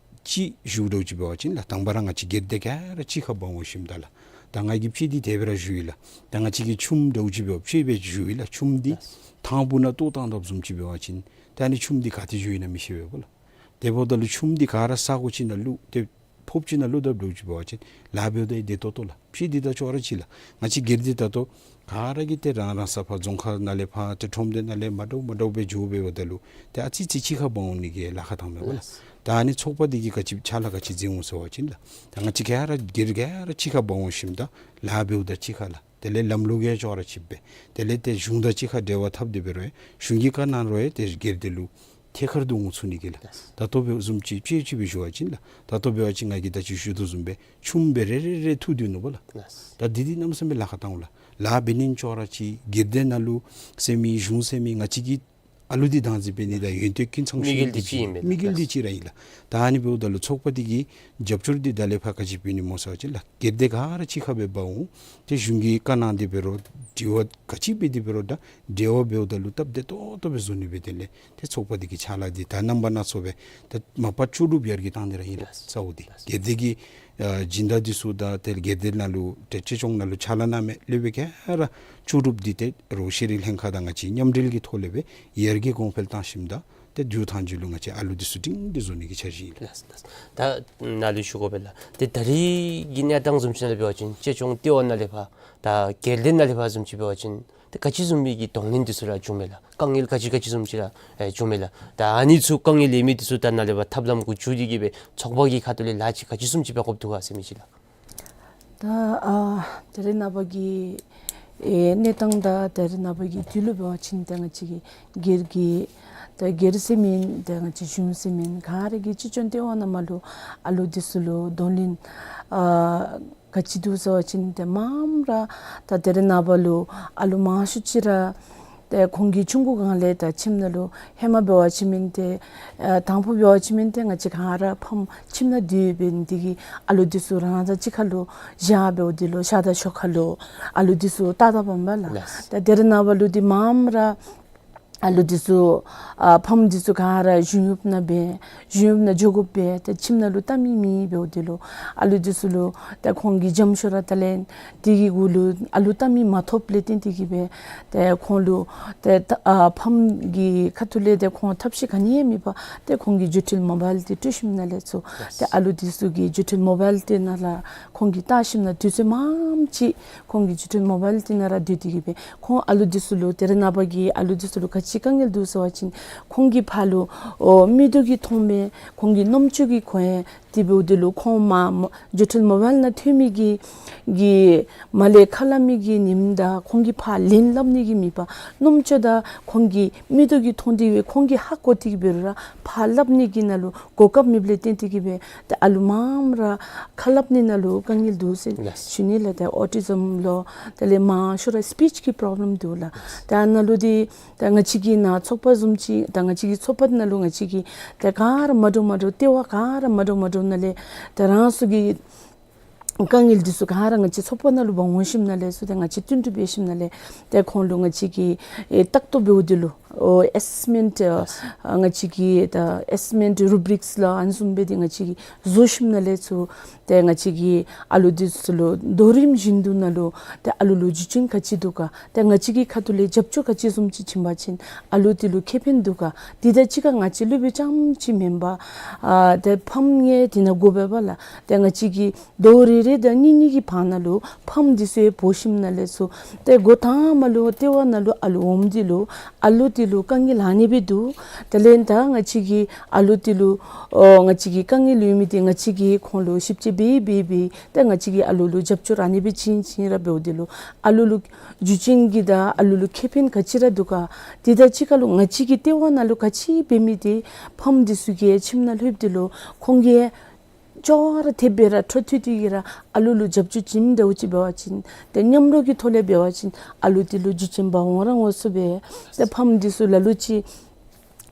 ཅིག་ཞུ་འདྲཝ་ཅིག་འབད་བ་ཅིན་ལགས། དང་པ་ར་ང་བཅས་སྒེར་སྡེ་ག་ར་གཅིག་ཁར་འབག་འོང་ཞིནམ་ད་ལགས། ད་ང་གིས་དཔེ་འདི་དེ་སྦེ་ར་ཞུ་ཡི་ལགས། ད་ང་བཅས་ཀྱི་ཆུམ་འདྲཝ་ཅིག་འབདཝ་དཔེ་སྦེ་ཞུ་ཡི་ལགས། ཆུམ་འདི་ཐང་བུ་ནང་ལྟོ་བཏང་དཔ་བཟུམ་ཅིག་འབད་བ་ཅིན་ད་ཨ་ནི་ཆུམ་འདི་ག་ཏེ་འགྱོ་ཡི་ན་མི་ཤེས་པས་སྨོ་ལགས། དེ་འབདཝ་ད་ལུ་ཆུམ་འདི་ག་ར་ས་གོ་ཅིག་ནང་བླུགས་ཏེ་ཕོརཔ་ཅིག་ནང་བླུགས་དཔ་འདྲཝ་ཅིག་འབད་བ་ཅིན་ལཱ་འབདཝ་ད་བདེ་ཏོག་ཏོ་ལགས། དཔེ་འདི་དང་ཅོག་ར་གཅིག་ལགས། ང་བཅས་སྒེར་སྡེ་ད་ལྟོ་ག་ར་གིས་ཏེ་རང་རང་ས་ཕར་རྫོང་ཁག་ནང་ལས་ཕར་ཏེ་ཁྲོམ་སྡེ་ནང་ལས་མ་འདྲཝ་མ་འདྲཝ་སྦེ་འགྱོ་འབདཝ་ད་ལུ་ཏེ་ཨ་ཙི་ཙི་གཅིག་ཁར་འབག་འོང་ནི་གི་ལཱ་ཁག་ཐང་མས་སྨོ་ལགས། ད་ཨ་ནི་ཚོགས་པ་འདི་གིས་ག་ཅི་ཕྱག་ལཱ་ག་ཅི་མཛད་འོང་ཟེར་བ་ཅིན་ལགས། ད་ང་བཅས་ག་ར་སྒེར་ག་ར་གཅིག་ཁར་འབག་འོང་ཞིནམ་ད་ལཱ་འབདཝ་ད་གཅིག་ཁར་ལགས། དེ་ལས་ལམ་ལུགས་ཡང་ཅོག་ར་གཅིགཔ་སྦེ། དེ་ལས་ཏེ་གཞུང་དང་གཅིག་ཁར་འབྲེལ་བ་འཐབ་སྟེ་འབད་རུང་ཡང་གཞུང་གིས་བཀའ་གནང་རུང་ཡང་ཏེ་སྒེར་སྡེ་ལུ་ཐད་ཀར་དུ་འོང་ཚུགས་ནི་གི་ལགས། ད་ལྟོ་འབད་བ་བཟུམ་ཅིག་དཔྱེ་ཅིག་སྦེ་ཞུ་བ་ཅིན་ལགས། ད་ལྟོ་འབད་བ་ཅིན་ང་གིས་ད་ཅི་ཞུ་དོ་བཟུམ་སྦེ་ཆུམ་སྦེ་རེ་རེ་རེ་འཐུ་སྡོད་ནུག་པ་ལགས། ལགས། ད་འདི་འདི་གནམ་མེད་ས་མེད་ལཱ་ཁག་བཏང་འོང་ལགས། ལཱ་འབད་ནི་ཅོག་ར་གཅིག། སྒེར་སྡེ་ནང་ལུ་ཟེར་མི་གཞུང་ཟེར་མི་ང་བཅས་ཀྱི་ཨ་ལུ་འདི་བདག་འཛིན་འབད་ནི་དང་ཡོན་ཏན་ཀུན་ཚང་ཤོས་འདི་དམིགས་ཡུལ་འདི་གཅིག་ཨིན་པས་ལགས། དམིགས་ཡུལ་འདི་གཅིག་ར་ཨིན་ལགས། ད་ཨ་ནི་འབདཝ་ད་ལུ་ཚོགས་པ་འདི་གིས་རྒྱབ་སྐྱོར་འདི་ད་ལས་ཕར་ག་ཅི་འབད་ནི་སྨོ་ཟེར་བ་ཅིན་ལགས། སྒེར་སྡེ་ག་ར་གཅིག་ཁར་སྦེ་འབག་འོང་། ཏེ་གཞུང་གིས་བཀའ་གནང་སྟེ་འབད་རུང་དྲི་བ་ག་ཅི་འབད་དེ་འབད་རུང་ད་འབྲེལ་བ་འབདཝ་ད་ལུ་སྟབས་བདེ་ཏོག་ཏོ་སྦེ་བཟོ་ནི་འབད་དེ་ལས་ཏེ་ཚོགས་པ་འདི་གི་ཕྱག་ལཱ་འདི་ད་རྣམ་པ་སྣ་ཚོགས་སྦེ་ད་མ་པ་ལྕོགས་གྲུབ་ཡར་རྒྱས་བཏང་ནི་ར་ཨིན་ལགས། གཙོ་བོ་འདི་སྒེར་སྡེ་གི་ཨ་སྦྱིན་བདག་འདི་ཚུ་དང་ཏེ་སྒེར་སྡེ་ནང་ལུ་ཏེ་གཅེས་སྐྱོང་ནང་ལུ་ཕྱག་ལཱ་གནང་མི་སློབ་དཔོན་ག་ར་ལྕོགས་གྲུབ་འདི་ཏེ་རོགས་ཤེས་རིག་ལྷན་ཁག་དང་ང་བཅས་མཉམ་འབྲེལ་གྱི་ཐོག་ལས་སྦེ་ཡར་རྒྱས་གོང་འཕེལ་བཏང་ཞིནམ་ད་ཏེ་མདུན་ཐང་ཅིག་ལུ་ང་བཅས་ཨ་ལུ་འདི་ཚུ་སྒྲིང་སྒྲི་བཟོ་ནི་གི་འཆར་གཞི་ཨིན་ལགས། ལགས་ལགས། ད་ནཱ་ལུ་ཞུ་དགོ་པས་ལགས། ཏེ་ད་རིས་ཀྱི་གནས་སྟངས་བཟུམ་ཅིག་ནང་ལས་འབད་བ་ཅིན་གཅེས་སྐྱོང་ལྟེ་བ་ནང་ལས་ཕར་ད་སྒེར་སྡེ་ནང་ལས་ཕར་བཟུམ་ཅིག་འབད་བ་ཅིན་ཏེ་ག་ཅི་བཟུམ་མའི་གི་གདོང་ལེན་འདི་ཚུ་ར་བྱུངམ་མས་ལགས། དཀའ་ངལ་ག་ཅི་ག་ཅི་བཟུམ་ཅིག་ར་ཨེ་བྱུངམ་མས་ལགས། ད་ཨ་ནི་ཚུ་དཀའ་ངལ་ཡོད་མི་འདི་ཚུ་ད་ནཱ་ལས་ཕར་ཐབས་ལམ་གུ་འཇུག་སྟེ་གི་སྦེ་ཚོགས་པ་གི་ཁ་ཐུག་ལས་ལཱ་ཅིག་ག་ཅི་བཟུམ་ཅིག་འབད་དགོཔ་འདུག་ག་ཟེར་མི་ཅིག་ལགས། ད་ཨ་ད་རེས་ནངས་པ་གི་ཨེ་གནས་སྟངས་དང་ད་རེས་ནངས་པ་གི་དུས་ལུ་འབད་བ་ཅིན་ད་ང་བཅས་ཀྱི་སྒེར་གྱི་ད་སྒེར་ཟེར་མེན་ད་ང་བཅས་གཞུང་ཟེར་མེན་ག་ར་གིས་གཅེས་སྐྱོང་ལྟེ་བ་ནང་མར་ལུ་ཨ་ལུ་འདི་ཚུ་ལུ་གདོང་ལེན་ཨ་ག་ཅི་འདུག་ཟེར་བ་ཅིན་ཏེ་མངམ་ར་ད་ད་རེས་ནངས་པ་ལུ་ཨ་ལུ་མང་ཤོས་ཅིག་ར་ཏེ་ཁོང་གིས་ཆུང་ཀུ་སྒང་ལས་ད་ཁྱིམ་ནང་ལུ་ཧེ་མ་འབད་བ་ཅིན་མེན་ཏེ་ཨ་དང་ཕུ་འབད་བ་ཅིན་མེན་ཏེ་ང་བཅས་ག་ར་ཕམ་ཁྱིམ་ནང་སྡོད་འབད་ནི་འདི་གིས་ཨ་ལུ་འདི་ཚུ་རང་དང་གཅིག་ཁར་ལུ་བཞག་འབདཝ་འདི་ལུ་ཤ་དང་ཤོ་ཁ་ལུ་ཨ་ལུ་འདི་ཚུ་ཏག་ཏག་འབད་མས་ལགས། ལགས། ད་ད་རེས་ནངས་པ་ལུ་འདི་མངམ་ར་ཨ་ལུ་འདི་ཚུ་ཨ་ཕམ་འདི་ཚུ་ག་ར་གཞུང་གཡོགཔ་ནང་འབད་གཞུང་གཡོགཔ་ནང་འགྱོ་དགོ་པས། ཏེ་ཁྱིམ་ནང་ལུ་ལྟ་མི་མེད་འབདཝ་འདི་ལུ་ཨ་ལུ་འདི་ཚུ་ལུ་ཏེ་ཁོང་གི་འཇམ་ཤོས་ར་ད་ལས་འདི་གི་གུ་ལུ་ཨ་ལུ་ལྟ་མི་མ་ཐོབ་ལས་བརྟེན་ཏེ་གི་སྦེ་ཏེ་ཁོང་ལུ་ཏེ་ད་ཨ་ཕམ་གི་ཁ་ཐུག་ལས་ཏེ་ཁོང་ཐབས་ཤེས་ག་ནི་ཡང་མེད་པར་ཏེ་ཁོང་གིས་འགྱོ་འཕྲལ་མོ་བཱའིལ་འདི་སྤྲོད་ཞིནམ་ལས་ཚུར་ཏེ་ཨ་ལུ་འདི་ཚུ་གི་འགྱོ་འཕྲལ་མོ་བཱའིལ་འདི་ནང་ར་ཁོང་གིས་བལྟ་ཞིནམ་ལས་དུས་ཚོད་མངམ་ཅིག་ཁོང་གིས་འགྱོ་འཕྲལ་མོ་བཱའིལ་འདི་ནང་ར་སྡོད་དེ་གི་སྦེ་ཁོང་ཨ་ལུ་འདི་ཚུ་ལུ་ད་རེས་ནངས་པ་གི་ཨ་ལུ་འདི་ཚུ་ལུ་ག་ཅི་དཀའ་ངལ་འདུག་ཟེར་བ་ཅིན་ཁོང་གིས་ཕར་ལུ་ཨོ་མིག་ཏོ་གིས་མཐོངམ་མས། ཁོང་གི་རྣམ་ཅོ་གིས་གོ་ཡི། དེ་འབདཝ་འདི་ལུ་ཁོང་མ་མ་འགྱོ་འཕྲལ་མོ་བཱའིལ་ནང་ཐོན་མི་གི་གི་མ་ལས་ཁ་སླབ་མི་གི་ཉིནམ་དང་ཁོང་གིས་ཕར་ལན་སླབ་ནི་གི་མེད་པར་རྣམ་ཅོ་དང་ཁོང་གི་མིག་ཏོ་གིས་མཐོང་སྟེ་སྦེ་ཁོང་གིས་ཧ་གོ་སྟེ་གི་འབད་རུང་ར་ཕར་སླབ་ནི་གི་ནང་ལུ་གོ་སྐབས་མེདཔ་ལས་བརྟེན་ཏེ་གི་སྦེ་ཏེ་ཨ་ལུ་མངམ་ར་ཁ་སླབ་ནི་ནང་ལུ་དཀའ་ངལ་འདུག་ཟེར་ལགས། ཞུ་ནི་ལགས། ཏེ་ཨོ་ཊི་ཛམ་ལོ་དེ་ལས་མང་ཤོས་ར་སི་པིཆ་གི་པོརོབ་ལེམ་འདུག་ལགས། ཏེ་ཨ་ནཱ་ལུ་འདི་ད་ང་བཅས་ཀྱི་ནཱ་ཚོགས་པ་བཟུམ་ཅིག་ད་ང་བཅས་ཀྱི་ཚོགས་པ་ནང་ལུ་ང་བཅས་ཀྱིས་ད་ག་ར་མ་འདྲཝ་མ་འདྲཝ་ལྟེ་བ་ག་ར་མ་འདྲཝ་མ་འདྲཝ་ནང་ལས་ད་རང་སོ་གི་དཀའ་ངལ་འདི་ཚུ་ག་ར་ང་བཅས་ཚོགས་པ་ནང་ལུ་འབག་འོང་ཞིནམ་ལས་ཚུར་ད་ང་བཅས་བསྟུན་གྲོས་འབད་ཞིནམ་ལས་ད་ཁོང་ལུ་ང་བཅས་ཀྱིས་ཨེ་ལྟ་རྟོག་འབདཝ་འདི་ལུ་ཨོ་ཨེ་སེསི་མེནཊ་ཨ་ང་བཅས་ཀྱིས་ད་ཨེ་སེསི་མེནཊ་རུ་བི་རིཀསི་ལགས་ཨ་ནི་བཟུམ་སྦེ་འདི་ང་བཅས་ཀྱིས་བཟོ་ཞིནམ་ལས་ཚུར་ཏེ་ང་བཅས་ཀྱིས་ཨ་ལུ་འདི་ཚུ་ལུ་མདོ་རིམ་བཞིན་དུ་ནང་ལུ་ཏེ་ཨ་ལུ་ལུ་རྒྱུ་རྐྱེན་ག་ཅི་འདུག་ག། ཏེ་ང་བཅས་ཀྱི་ཁ་ཐུག་ལས་རྒྱབ་སྐྱོར་ག་ཅི་བཟུམ་ཅིག་བྱིན་པ་ཅིན་ཨ་ལུ་འདི་ལུ་ཁེ་ཕན་འདུག་ག། དེ་དང་གཅིག་ཁར་ང་བཅས་སློབ་དཔོན་རྐྱངམ་ཅིག་མེན་པར་ཨ་ཏེ་ཕམ་ཡང་དེ་ནང་དགོ་པས་པ་ལགས། ཏེ་ང་བཅས་ཀྱིས་ཟླཝ་རེ་རེ་དང་གཉིས་གཉིས་ཀྱི་བར་ན་ལུ་ཕམ་འདི་ཚུ་ཡང་འབོ་ཞིནམ་ལས་ཚུར་ཏེ་འགོ་དང་པ་ལུ་ལྟེ་བ་ནང་ལུ་ཨ་ལུ་འོངམ་འདི་ལུ་ཨ་ལུ་འདི་ལུ་དཀའ་ངལ་ཨ་ནི་སྦེ་འདུག། དེ་ལས་ད་ང་བཅས་ཀྱིས་ཨ་ལུ་འདི་ལུ་ཨོ་ང་བཅས་ཀྱི་དཀའ་ངལ་ཡོད་མི་འདི་ང་བཅས་ཀྱིས་ཁོང་ལུ་ཞིབ་དཔྱད་འབད་འབད་འབད་ཏེ་ང་བཅས་ཀྱིས་ཨ་ལུ་ལུ་རྒྱབ་སྐྱོར་ཨ་ནི་སྦེ་བྱིན་བྱིན་ར་འབདཝ་འདི་ལུ་ཨ་ལུ་ལུ་རྒྱུ་རྐྱེན་གྱིས་ད་ཨ་ལུ་ལུ་ཁེ་ཕན་ག་ཅི་ར་འདུག་ག། དེ་དང་གཅིག་ཁར་ལུ་ང་བཅས་ཀྱི་ལྟེ་བ་ནང་ལུ་ག་ཅི་འབད་མི་འདི་ཕམ་འདི་ཚུ་གིས་ཁྱིམ་ནང་ལྷོདཔ་འདི་ལུ་ཁོང་གིས་ཅོག་ར་འཐདཔ་སྦེ་ར་འཕྲོ་མཐུད་དེ་གིས་ར་ཨ་ལུ་ལུ་རྒྱབ་སྐྱོར་བྱིནམ་འདྲཝ་ཅིག་འབད་བ་ཅིན་ཏེ་མཉམ་རོགས་ཀྱི་ཐོག་ལས་འབད་བ་ཅིན་ཨ་ལུ་འདི་ལུ་རྒྱུ་རྐྱེན་འབག་འོང་ར་འོང་ཚུགས་པས། ཏེ་ཕམ་འདི་ཚུ་ལ་ལུ་ཅིག་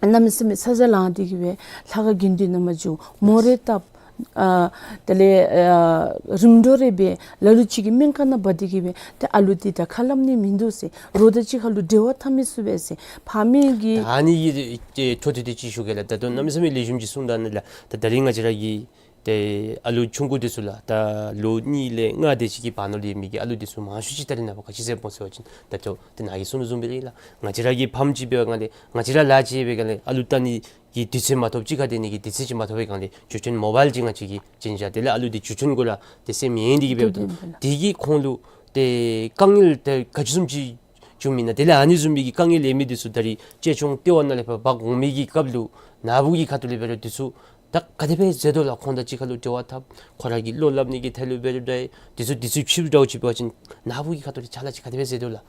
གནམ་མེད་ས་མེད་ཚ་གྱང་ལང་སྟེ་གིས་སྦེ་ལྷ་ཁང་དགེ་འདུན་ནང་མར་འགྱོ་མོ་རེ་བཏབ། ཨ་དེ་ལས་ཨ་རིམ་གྲོ་རེ་འབད། ལ་ལུ་ཅིག་གིས་སྨན་ཁང་ནང་འབག་སྟེ་གིས་སྦེ་ཏེ་ཨ་ལུ་འདི་ད་ཁ་སླབ་ནི་མིན་འདུག་ཟེར། རོགས་དང་གཅིག་ཁར་ལུ་འབྲེལ་བ་འཐབ་མི་ཚུགས་པས་ཟེར། ཕ་མའི་གི་ད་ཨ་ནི་གི་ཨེ་འཕྲོ་མཐུད་དེ་ཅིག་ཞུ་གེ་ལགས། ད་ལྟོ་གནམ་མེད་ས་མེད་ལེགས་ཤོམ་ཅིག་གསུངས་ད་ནི་ལགས། ད་ད་རིས་ང་བཅས་ར་གི་ཏེ་ཨ་ལུ་ཆུང་ཀུ་འདི་ཚུ་ལགས་ད་ལོ་གཉིས་ལས་ལྔ་དེ་ཅིག་གི་བར་ན་ལུ་ཡོད་མི་གི་ཨ་ལུ་འདི་ཚུ་མང་ཤོས་ཅིག་ད་རེས་ནངས་པ་ག་ཅི་ཟེར་སྨོ་ཟེར་བ་ཅིན་ད་ལྟོ་ཏེ་ནཱ་གིས་གསུངས་དོ་བཟུམ་སྦེ་ར་ཨིན་ལགས། ང་བཅས་ར་གི་ཕམ་ཅིག་འབད་བའི་སྒང་ལས་ང་བཅས་ར་ལཱ་ཅིག་འབད་བའི་སྒང་ལས་ཨ་ལུ་ལྟ་ནི་གི་དུས་ཚོད་མ་ཐོབ་ཅིག་ཁར་སྡོད་ནི་གི་དུས་ཚོད་ཅིག་མ་ཐོབ་པའི་སྒང་ལས་རྒྱུ་རྐྱེན་མོ་བཱའིལ་ཅིག་ང་བཅས་ཀྱིས་བྱིན་བཞག། དེ་ལས་ཨ་ལུ་འདི་རྒྱུ་རྐྱེན་གུ་ར་ཏེ་སེམས་ཡེངས་ཏེ་གིས་འབདཝ་ད་དེ་གིས་ཁོང་ལུ་ཏེ་དཀའ་ངལ་ཏེ་ག་ཅི་བཟུམ་ཅིག་བྱུངམ་ཨིན་ན། དེ་ལས་ཨ་ནི་བཟུམ་མའི་གི་དཀའ་ངལ་ཡོད་མི་འདི་ཚུ་ད་རིས་གཅེས་སྐྱོང་ལྟེ་བ་ནང་ལས་ཕར་འབག་འོང་མི་གི་སྐབས་ལུ་ནཱ་བུ་གི་ཁ་ཐུག་ལས་འབད་རུང་འདི་ཚུ་ ད་ག་དེ་སྦེ་མཛད་དོ་ལགས། ཁོང་དང་གཅིག་ཁར་ལུ་འབྲེལ་བ་འཐབ་ཁོང་ར་གི་བློ་སླབ་ནི་གི་ཐད་ལུ་འབད་རུང་འདྲ་འདི་ཚུ་འདི་ཚུ་ཕྱི་རུ་འདྲཝ་ཅིག་འབད་བ་ཅིན་ནཱ་བུ་གི་ཁ་ཐུག་ལས་ཕྱག་ལཱ་ཅིག་ག་དེ་སྦེ་མཛད་དོ་ལགས།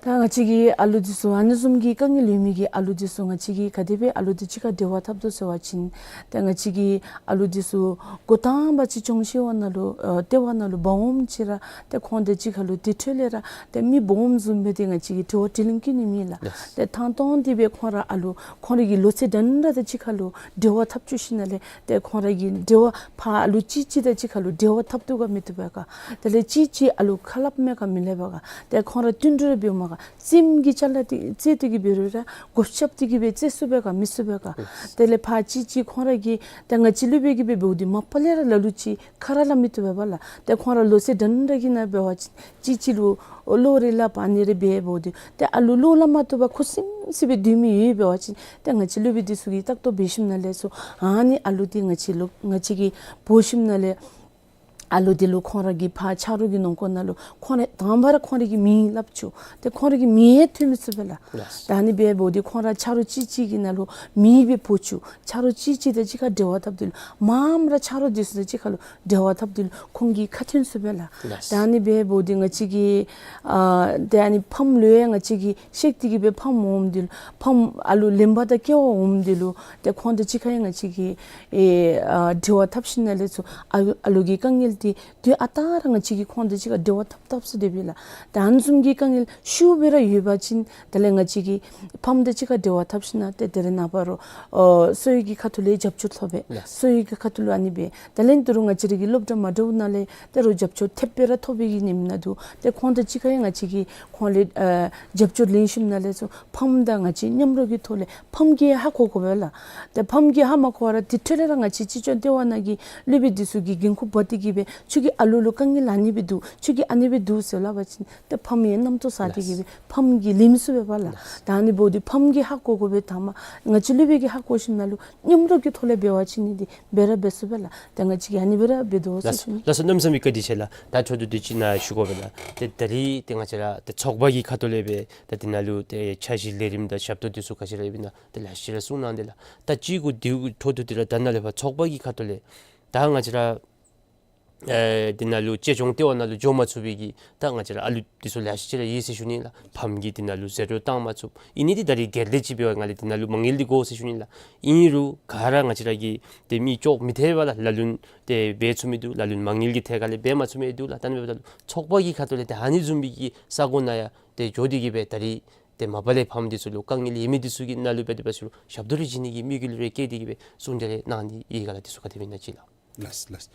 ད་ང་བཅས་ཀྱི་ཨ་ལུ་འདི་ཚུ་ཨ་ནི་བཟུམ་གྱི་དཀའ་ངལ་ཡོད་མི་གི་ཨ་ལུ་འདི་ཚུ་ང་བཅས་ཀྱིས་ག་དེ་སྦེ་ཨ་ལུ་འདི་གཅིག་ཁར་འབྲེལ་བ་འཐབ་དོ་ཟེར་བ་ཅིན་ད་ང་བཅས་ཀྱི་ཨ་ལུ་འདི་ཚུ་འགོ་དང་པ་ཅིག་སྦྱོང་བྱེད་པ་ནང་ལུ་ཨ་ལྟེ་བ་ནང་ལུ་འབག་འོངམ་ཅིག་ར་ཏེ་ཁོང་དང་གཅིག་ཁར་ལུ་དེ་འཕྲོ་ལས་ར་ཏེ་མི་འབག་འོངམ་བཟུམ་སྦེ་ཏེ་ང་བཅས་ཀྱིས་དྲི་བ་དྲིས་ལན་བཀོད་ནི་མེད་ལགས། ལགས། ཏེ་ཐང་སྟོང་སྟེ་སྦེ་ཁོང་ར་ཨ་ལུ་ཁོང་ར་གི་ལོ་ཚད་འདྲན་འདྲ་དང་གཅིག་ཁར་ལུ་འབྲེལ་བ་འཐབ་བཅུག་ཞིནམ་ལས་ཏེ་ཁོང་ར་གི་འབྲེལ་བ་ཕར་ཨ་ལུ་གཅིག་གཅིག་དང་གཅིག་ཁར་ལུ་འབྲེལ་བ་འཐབ་བཏུབ་ག་མི་བཏུབ་པས་ག། དེ་ལས་གཅིག་གཅིག་ཨ་ལུ་ཁ་སླབ་མས་ག་མི་སླབ་པས་ག། ཏེ་ཁོང་ར་བསྟུན་གྲོས་ར་འབདཝ་མས་ག། སེམས་ཀྱི་ཅ་ལ་འདི་རྩེད་དེ་གི་འབད་རུང་ར་གོ་ཤབ་སྟེ་གི་སྦེ་རྩེད་ཚུགས་པས་ག་མི་ཚུགས་པས་ག། དེ་ལས་ཕར་གཅིག་གཅིག་ཁོང་ར་གིས་ཏེ་ང་བཅས་སློབ་དཔོན་གྱིས་སྦེ་འབདཝ་འདི་མ་པ་ལས་ར་ལ་ལུ་ཅིག་ཁ་ར་སླབ་མི་བཏུབ་པས་ལགས། ཏེ་ཁོང་ར་ལོ་ཚད་འདྲན་འདྲ་གི་ནང་འབད་བ་ཅིན་གཅིག་གཅིག་ལུ་བློ་རེ་སླབ་ཨ་ནི་རེ་འབད་འབདཝ་འདི་ཏེ་ཨ་ལུ་བློ་སླབ་མ་བཏུབ་པར་ཁུ་སིམ་སི་སྦེ་སྡོད་མི་ཡོད་འབད་བ་ཅིན་ཏེ་ང་བཅས་སློབ་དཔོན་འདི་ཚུ་གིས་ལྟ་རྟོག་འབད་ཞིནམ་ལས་ཚུར་ཨ་ནི་ཨ་ལུ་འདི་ང་བཅས་ལུ་ང་བཅས་ཀྱིས་འབོ་ཞིནམ་ལས་ཨ་ལུ་འདི་ལུ་ཁོང་ར་གི་ཕར་ཆ་རོགས་ཀྱི་ནང་འཁོད་ནང་ལུ་ཁོང་ར་དང་པ་ར་ཁོང་ར་གི་མིང་སླབ་བཅུག། ཏེ་ཁོང་ར་གི་མིང་ཡང་ཐོན་མི་ཚུགས་པས་ལགས། ལགས། ད་ཨ་ནི་འབད་འབདཝ་འདི་ཁོང་ར་ཆ་རོགས་གཅིག་གཅིག་གི་ནང་ལུ་མིང་སྦེ་འབོ་བཅུག། ཆ་རོགས་གཅིག་གཅིག་དང་གཅིག་ཁར་འབྲེལ་བ་འཐབ་འདི་ལུ་མངམ་ར་ཆ་རོགས་འདི་ཚུ་དང་གཅིག་ཁར་ལུ་འབྲེལ་བ་འཐབ་འདི་ལུ་ཁོང་གི་ཁ་ཐོན་ཚུགས་པས་ལགས། ལགས། ད་ཨ་ནི་འབད་འབདཝ་འདི་ང་བཅས་ཀྱི་ཨ་ཏེ་ཨ་ནི་ཕམ་ལུ་ཡང་ང་བཅས་ཀྱིས་གཤེགས་ཏེ་གི་སྦེ་ཕམ་འོངམ་འདི་ལུ་ཕམ་ཨ་ལུ་གླེན་པ་དང་སྐྱེ་བ་འོངམ་འདི་ལུ་ཏེ་ཁོང་དང་གཅིག་ཁར་ཡང་ང་བཅས་ཀྱིས་ཨེ་ཨ་འབྲེལ་བ་འཐབ་ཞིནམ་ལས་ཚུར་ཨ་ཨ་ལུ་གི་དཀའ་ངལ་འདི་དུས་ཨ་རྟག་ར་ང་བཅས་ཀྱིས་ཁོང་དང་གཅིག་ཁར་འབྲེལ་བ་འཐབ་འཐབ་སྟེ་སྦེ་ལགས། ད་ཨ་ནི་བཟུམ་གྱི་དཀའ་ངལ་ཤུགས་སྦེ་ར་ཡོད་པ་ཅིན་དེ་ལས་ང་བཅས་ཀྱིས་ཕམ་དང་གཅིག་ཁར་འབྲེལ་བ་འཐབ་ཞིནམ་ཏེ་དེ་རེ་ནངས་པ་རོགས་ཨོ་གསོ་བའི་གི་ཁ་ཐུག་ལས་རྒྱབ་སྐྱོར་ཐོབ་པས། ལགས། གསོ་བའི་གི་ཁ་ཐུག་ལུ་ཨ་ནི་སྦེ་དེ་ལས་ད་རུང་ང་བཅས་ར་གི་སློབ་གྲྭ་མ་འདྲཝ་ནང་ལས་ད་རུང་རྒྱབ་སྐྱོར་ཐེབས་སྦེ་ར་ཐོབ་པའི་གི་ཉིནམ་ནང་འདུག། ཏེ་ཁོང་དང་གཅིག་ཁར་ཡང་ང་བཅས་ཀྱིས་ཁོང་ལས་ཨ་རྒྱབ་སྐྱོར་ལེན་ཞིནམ་ལས་ཚུར་ཕམ་དང་ང་བཅས་མཉམ་རོགས་ཀྱི་ཐོག་ལས་ཕམ་གྱིས་ཧ་གོ་དགོ་པས་ལགས། ཏེ་ཕམ་གྱིས་ཧ་མ་གོ་བར་དེ་འཕྲོ་ལས་ར་ང་བཅས་སྤྱི་སྐྱོང་ལྟེ་བ་ནང་གི་སློབ་དཔོན་འདི་ཚུ་གིས་འགན་ཁུར་འབག་སྟེ་གི་སྦེ་ཁྱོད་ཀྱི་ཨ་ལུ་ལུ་དཀའ་ངལ་ཨ་ནི་སྦེ་འདུག། ཁྱོད་ཀྱི་ཨ་ནི་སྦེ་འདུག་ཟེར་སླབ་པ་ཅིན་ཏེ་ཕམ་ཡང་རྣམ་རྟོག་ཟ་སྟེ་གི་སྦེ་ལགས། ཕམ་གྱིས་ལེན་ཚུགས་པས་ལགས། ལགས། ད་ཨ་ནི་འབདཝ་འདི་ཕམ་གྱིས་ཧ་གོ་དགོ་པས། ཐ་མ་ང་བཅས་སློབ་དཔོན་གྱིས་ཧ་གོ་ཞིནམ་ལས་མཉམ་རོགས་ཀྱི་ཐོག་ལས་འབད་བ་ཅིན་ནི་འདི་འབད་ར་འབད་ཚུགས་པས་ལགས། ཏེ་ང་བཅས་ཀྱིས་ཨ་ནི་སྦེ་ར་འབད་དོ་ཟེར་ཞུ་ནི། ལགས་སོ། གནམ་མེད་ས་མེད་བཀའ་དྲིན་ཆེ་ལགས། ད་འཕྲོ་མཐུད་དེ་ཅིག་ནཱ་ཞུ་དགོ་པས་ལགས། ཏེ་ད་རིས་ཏེ་ང་བཅས་ར་ཏེ་ཚོགས་པ་གི་ཁ་ཐུག་ལས་སྦེ་ད་འདི་ནང་ལུ་ཏེ་འཆར་གཞི་ལས་རིམ་དང་ཞབས་ཏོག་འདི་ཚུ་ག་ཅི་ར་ཡོདཔ་ཨིན་ན་ཏེ་ལེ་ཤ་ཅིག་ར་གསུངས་གནང་དེས་ལགས། ད་ཅིག་གུ་འདི་འཕྲོ་མཐུད་དེ་ར་ད་ནཱ་ལས་ཕར་ཚོགས་པ་གི་ཁ་ཐུག་ལས་ད་ང་བཅས་ར་ཨེ་འདི་ནང་ལུ་གཅེས་སྐྱོང་ལྟེ་བ་ནང་ལུ་འགྱོ་མ་ཚུགས་པའི་གི་ད་ང་བཅས་ར་ཨ་ལུ་འདི་ཚུ་ལེ་ཤ་ཅིག་ར་ཡོད་ཟེར་ཞུ་ནི་ལགས། ཕམ་གྱིས་འདི་ནང་ལུ་ཟད་འགྲོ་བཏང་མ་ཚུགས། ཨིན་ནི་འདི་ད་རིས་སྒེར་སྡེ་ཅིག་འབད་བའི་ངང་ལས་འདི་ནང་ལུ་མ་དངུལ་འདི་དགོ་ཟེར་ཞུ་ནི་ལགས། ཨིན་རུང་ག་ར་ང་བཅས་ར་གི་ཏེ་མི་ཅོག་མི་འཐད་པས་ལགས། ལ་ལུ་ཏེ་འབད་ཚུགས་མི་འདུག། ལ་ལུ་མ་དངུལ་གྱི་ཐད་ཁར་ལས་འབད་མ་ཚུགས་མི་འདུག་ལགས། ད་ཨ་ནི་འབདཝ་ད་ལུ་ཚོགས་པ་གི་ཁ་ཐུག་ལས་ཏེ་ཨ་ནི་བཟུམ་མའི་གི་ས་གོ་ནང་ཡང་ཏེ་འགྱོ་སྟེ་གི་སྦེ་ད་རིས་ཏེ་མ་པ་ལས་ཕམ་འདི་ཚུ་ལུ་དཀའ་ངལ་ཡོད་མི་འདི་ཚུ་གི་ནང་ལུ་འབད་དེ་འབད་ཚུ་ལུ་ཞབས་ཏོག་རེ་བྱིན་ནི་གི་དམིགས་ཡུལ་རེ་བསྐྱེད་དེ་གི་སྦེ་གསུང་གྲོས་རེ་གནང་ནི་ཨིན་ག་ལགས། འདི་ཚུ་ག་དེ་སྦེ་ཨིན་ན་ཅིག་ལགས། ལགས་ལགས།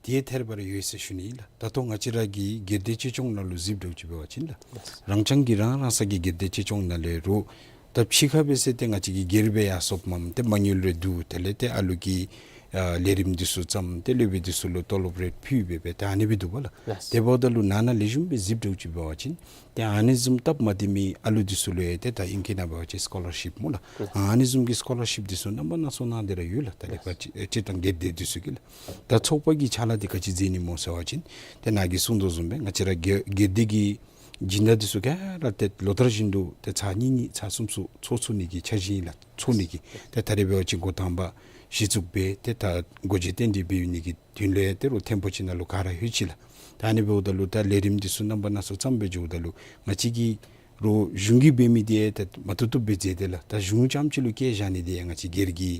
དེ་ཐད་རི་བ་རི་ཡོད་ཟེར་ཞུ་ནི་ལགས། ད་ལྟོ་ང་བཅས་ར་གི་སྒེར་སྡེ་གཅེས་སྐྱོང་ནང་ལུ་གཟིགས་འགྱོ་ཅིག་འབད་བ་ཅིན་ལགས། ལགས། རང་རྐྱང་གི་རང་རང་སོ་གི་སྒེར་སྡེ་གཅེས་སྐྱོང་ནང་ལས་རུང་ད་ཕྱི་ཁར་འབད་ཟེར་ཏེ་ང་བཅས་ཀྱིས་སྒེར་སྦེ་ཡར་སོངམ་ཏེ་མ་དངུལ་རེ་བསྡུ་དེ་ལས་ཏེ་ཨ་ལུ་གི་ཨ་ལས་རིམ་འདི་ཚུ་བརྩམ་ཏེ་སློབ་དཔོན་འདི་ཚུ་ལུ་ཏོ་ལོབ་རེ་ཕུལ་སྦེ་སྦེ་ད་ཨ་ནི་སྦེ་འདུག་པ་ལགས། ལགས། དེ་འབདཝ་ད་ལུ་ནང་ན་ལེགས་ཤོམ་སྦེ་གཟིགས་འགྱོ་ཅིག་འབད་བ་ཅིན་ཏེ་ཨ་ནི་བཟུམ་སྟབས་མ་བདེ་མི་ཨ་ལུ་འདི་ཚུ་ལུ་ཡང་ཏེ་ད་ཨིང་སྐད་ནང་འབད་བ་ཅིན་སི་ཀོ་ལར་ཤིབ་སྨོ་ལགས། ལགས། ཨ་ནི་བཟུམ་གྱི་སི་ཀོ་ལར་ཤིབ་འདི་ཚུ་རྣམ་པ་སྣ་ཚོགས་གནང་སྟེ་ར་ཡོད་ལགས། ད་ལས་ལགས། ཕར་སྤྱི་ཨེ་སྤྱིར་བཏང་སྒེར་སྡེ་འདི་ཚུ་གིས་ལགས། ད་ཚོགས་པ་གིས་ཕྱག་ལཱ་འདི་ག་ཅི་མཛད་ནི་སྨོ་ཟེར་བ་ཅིན་ཏེ་ནཱ་གིས་གསུངས་དོ་བཟུམ་སྦེ་ང་བཅས་ར་སྒེར་སྒེར་སྡེ་གི་སྦྱིན་བདག་འདི་ཚུ་ག་ར་ཏེ་ལོ་ལྟར་བཞིན་དུ་ཏེ་ཚར་གཉིས་གཉིས་ཚར་གསུམ་གསུམ་ཚོགས་ཚུགས་ནི་གི་འཆར་གཞི་ཨིན་ལགས། ཚོགས་ནི་གི་ཏེ་ད་རེས་འབད་བ་ཅིན་འགོ་དང་པ་གཞི་བཙུགས་འབད་ཏེ་ད་སྒོ་འབྱེད་རྟེན་འབྲེལ་འབད་ནི་གི་དོན་ལས་ཏེ་རོགས་ཐེམ་པོ་ཅིག་ནང་ལུ་ག་ར་ལྷོད་ཅི་ལགས། ད་ཨ་ནི་འབདཝ་ད་ལུ་ད་ལས་རིམ་འདི་ཚུ་རྣམ་པ་སྣ་ཚོགས་བརྩམས་སྦེ་འགྱོཝ་ད་ལུ་ང་བཅས་ཀྱི་རོགས་གཞུང་གིས་འབད་མི་འདི་ཡང་ད་མ་བཏུབ་བཏུབ་སྦེ་མཛད་དེ་ལགས། ད་གཞུང་རྐྱངམ་ཅིག་ལུ་བཀལ་བཞག་ནི་འདི་ཡང་ང་བཅས་སྒེར་གྱི་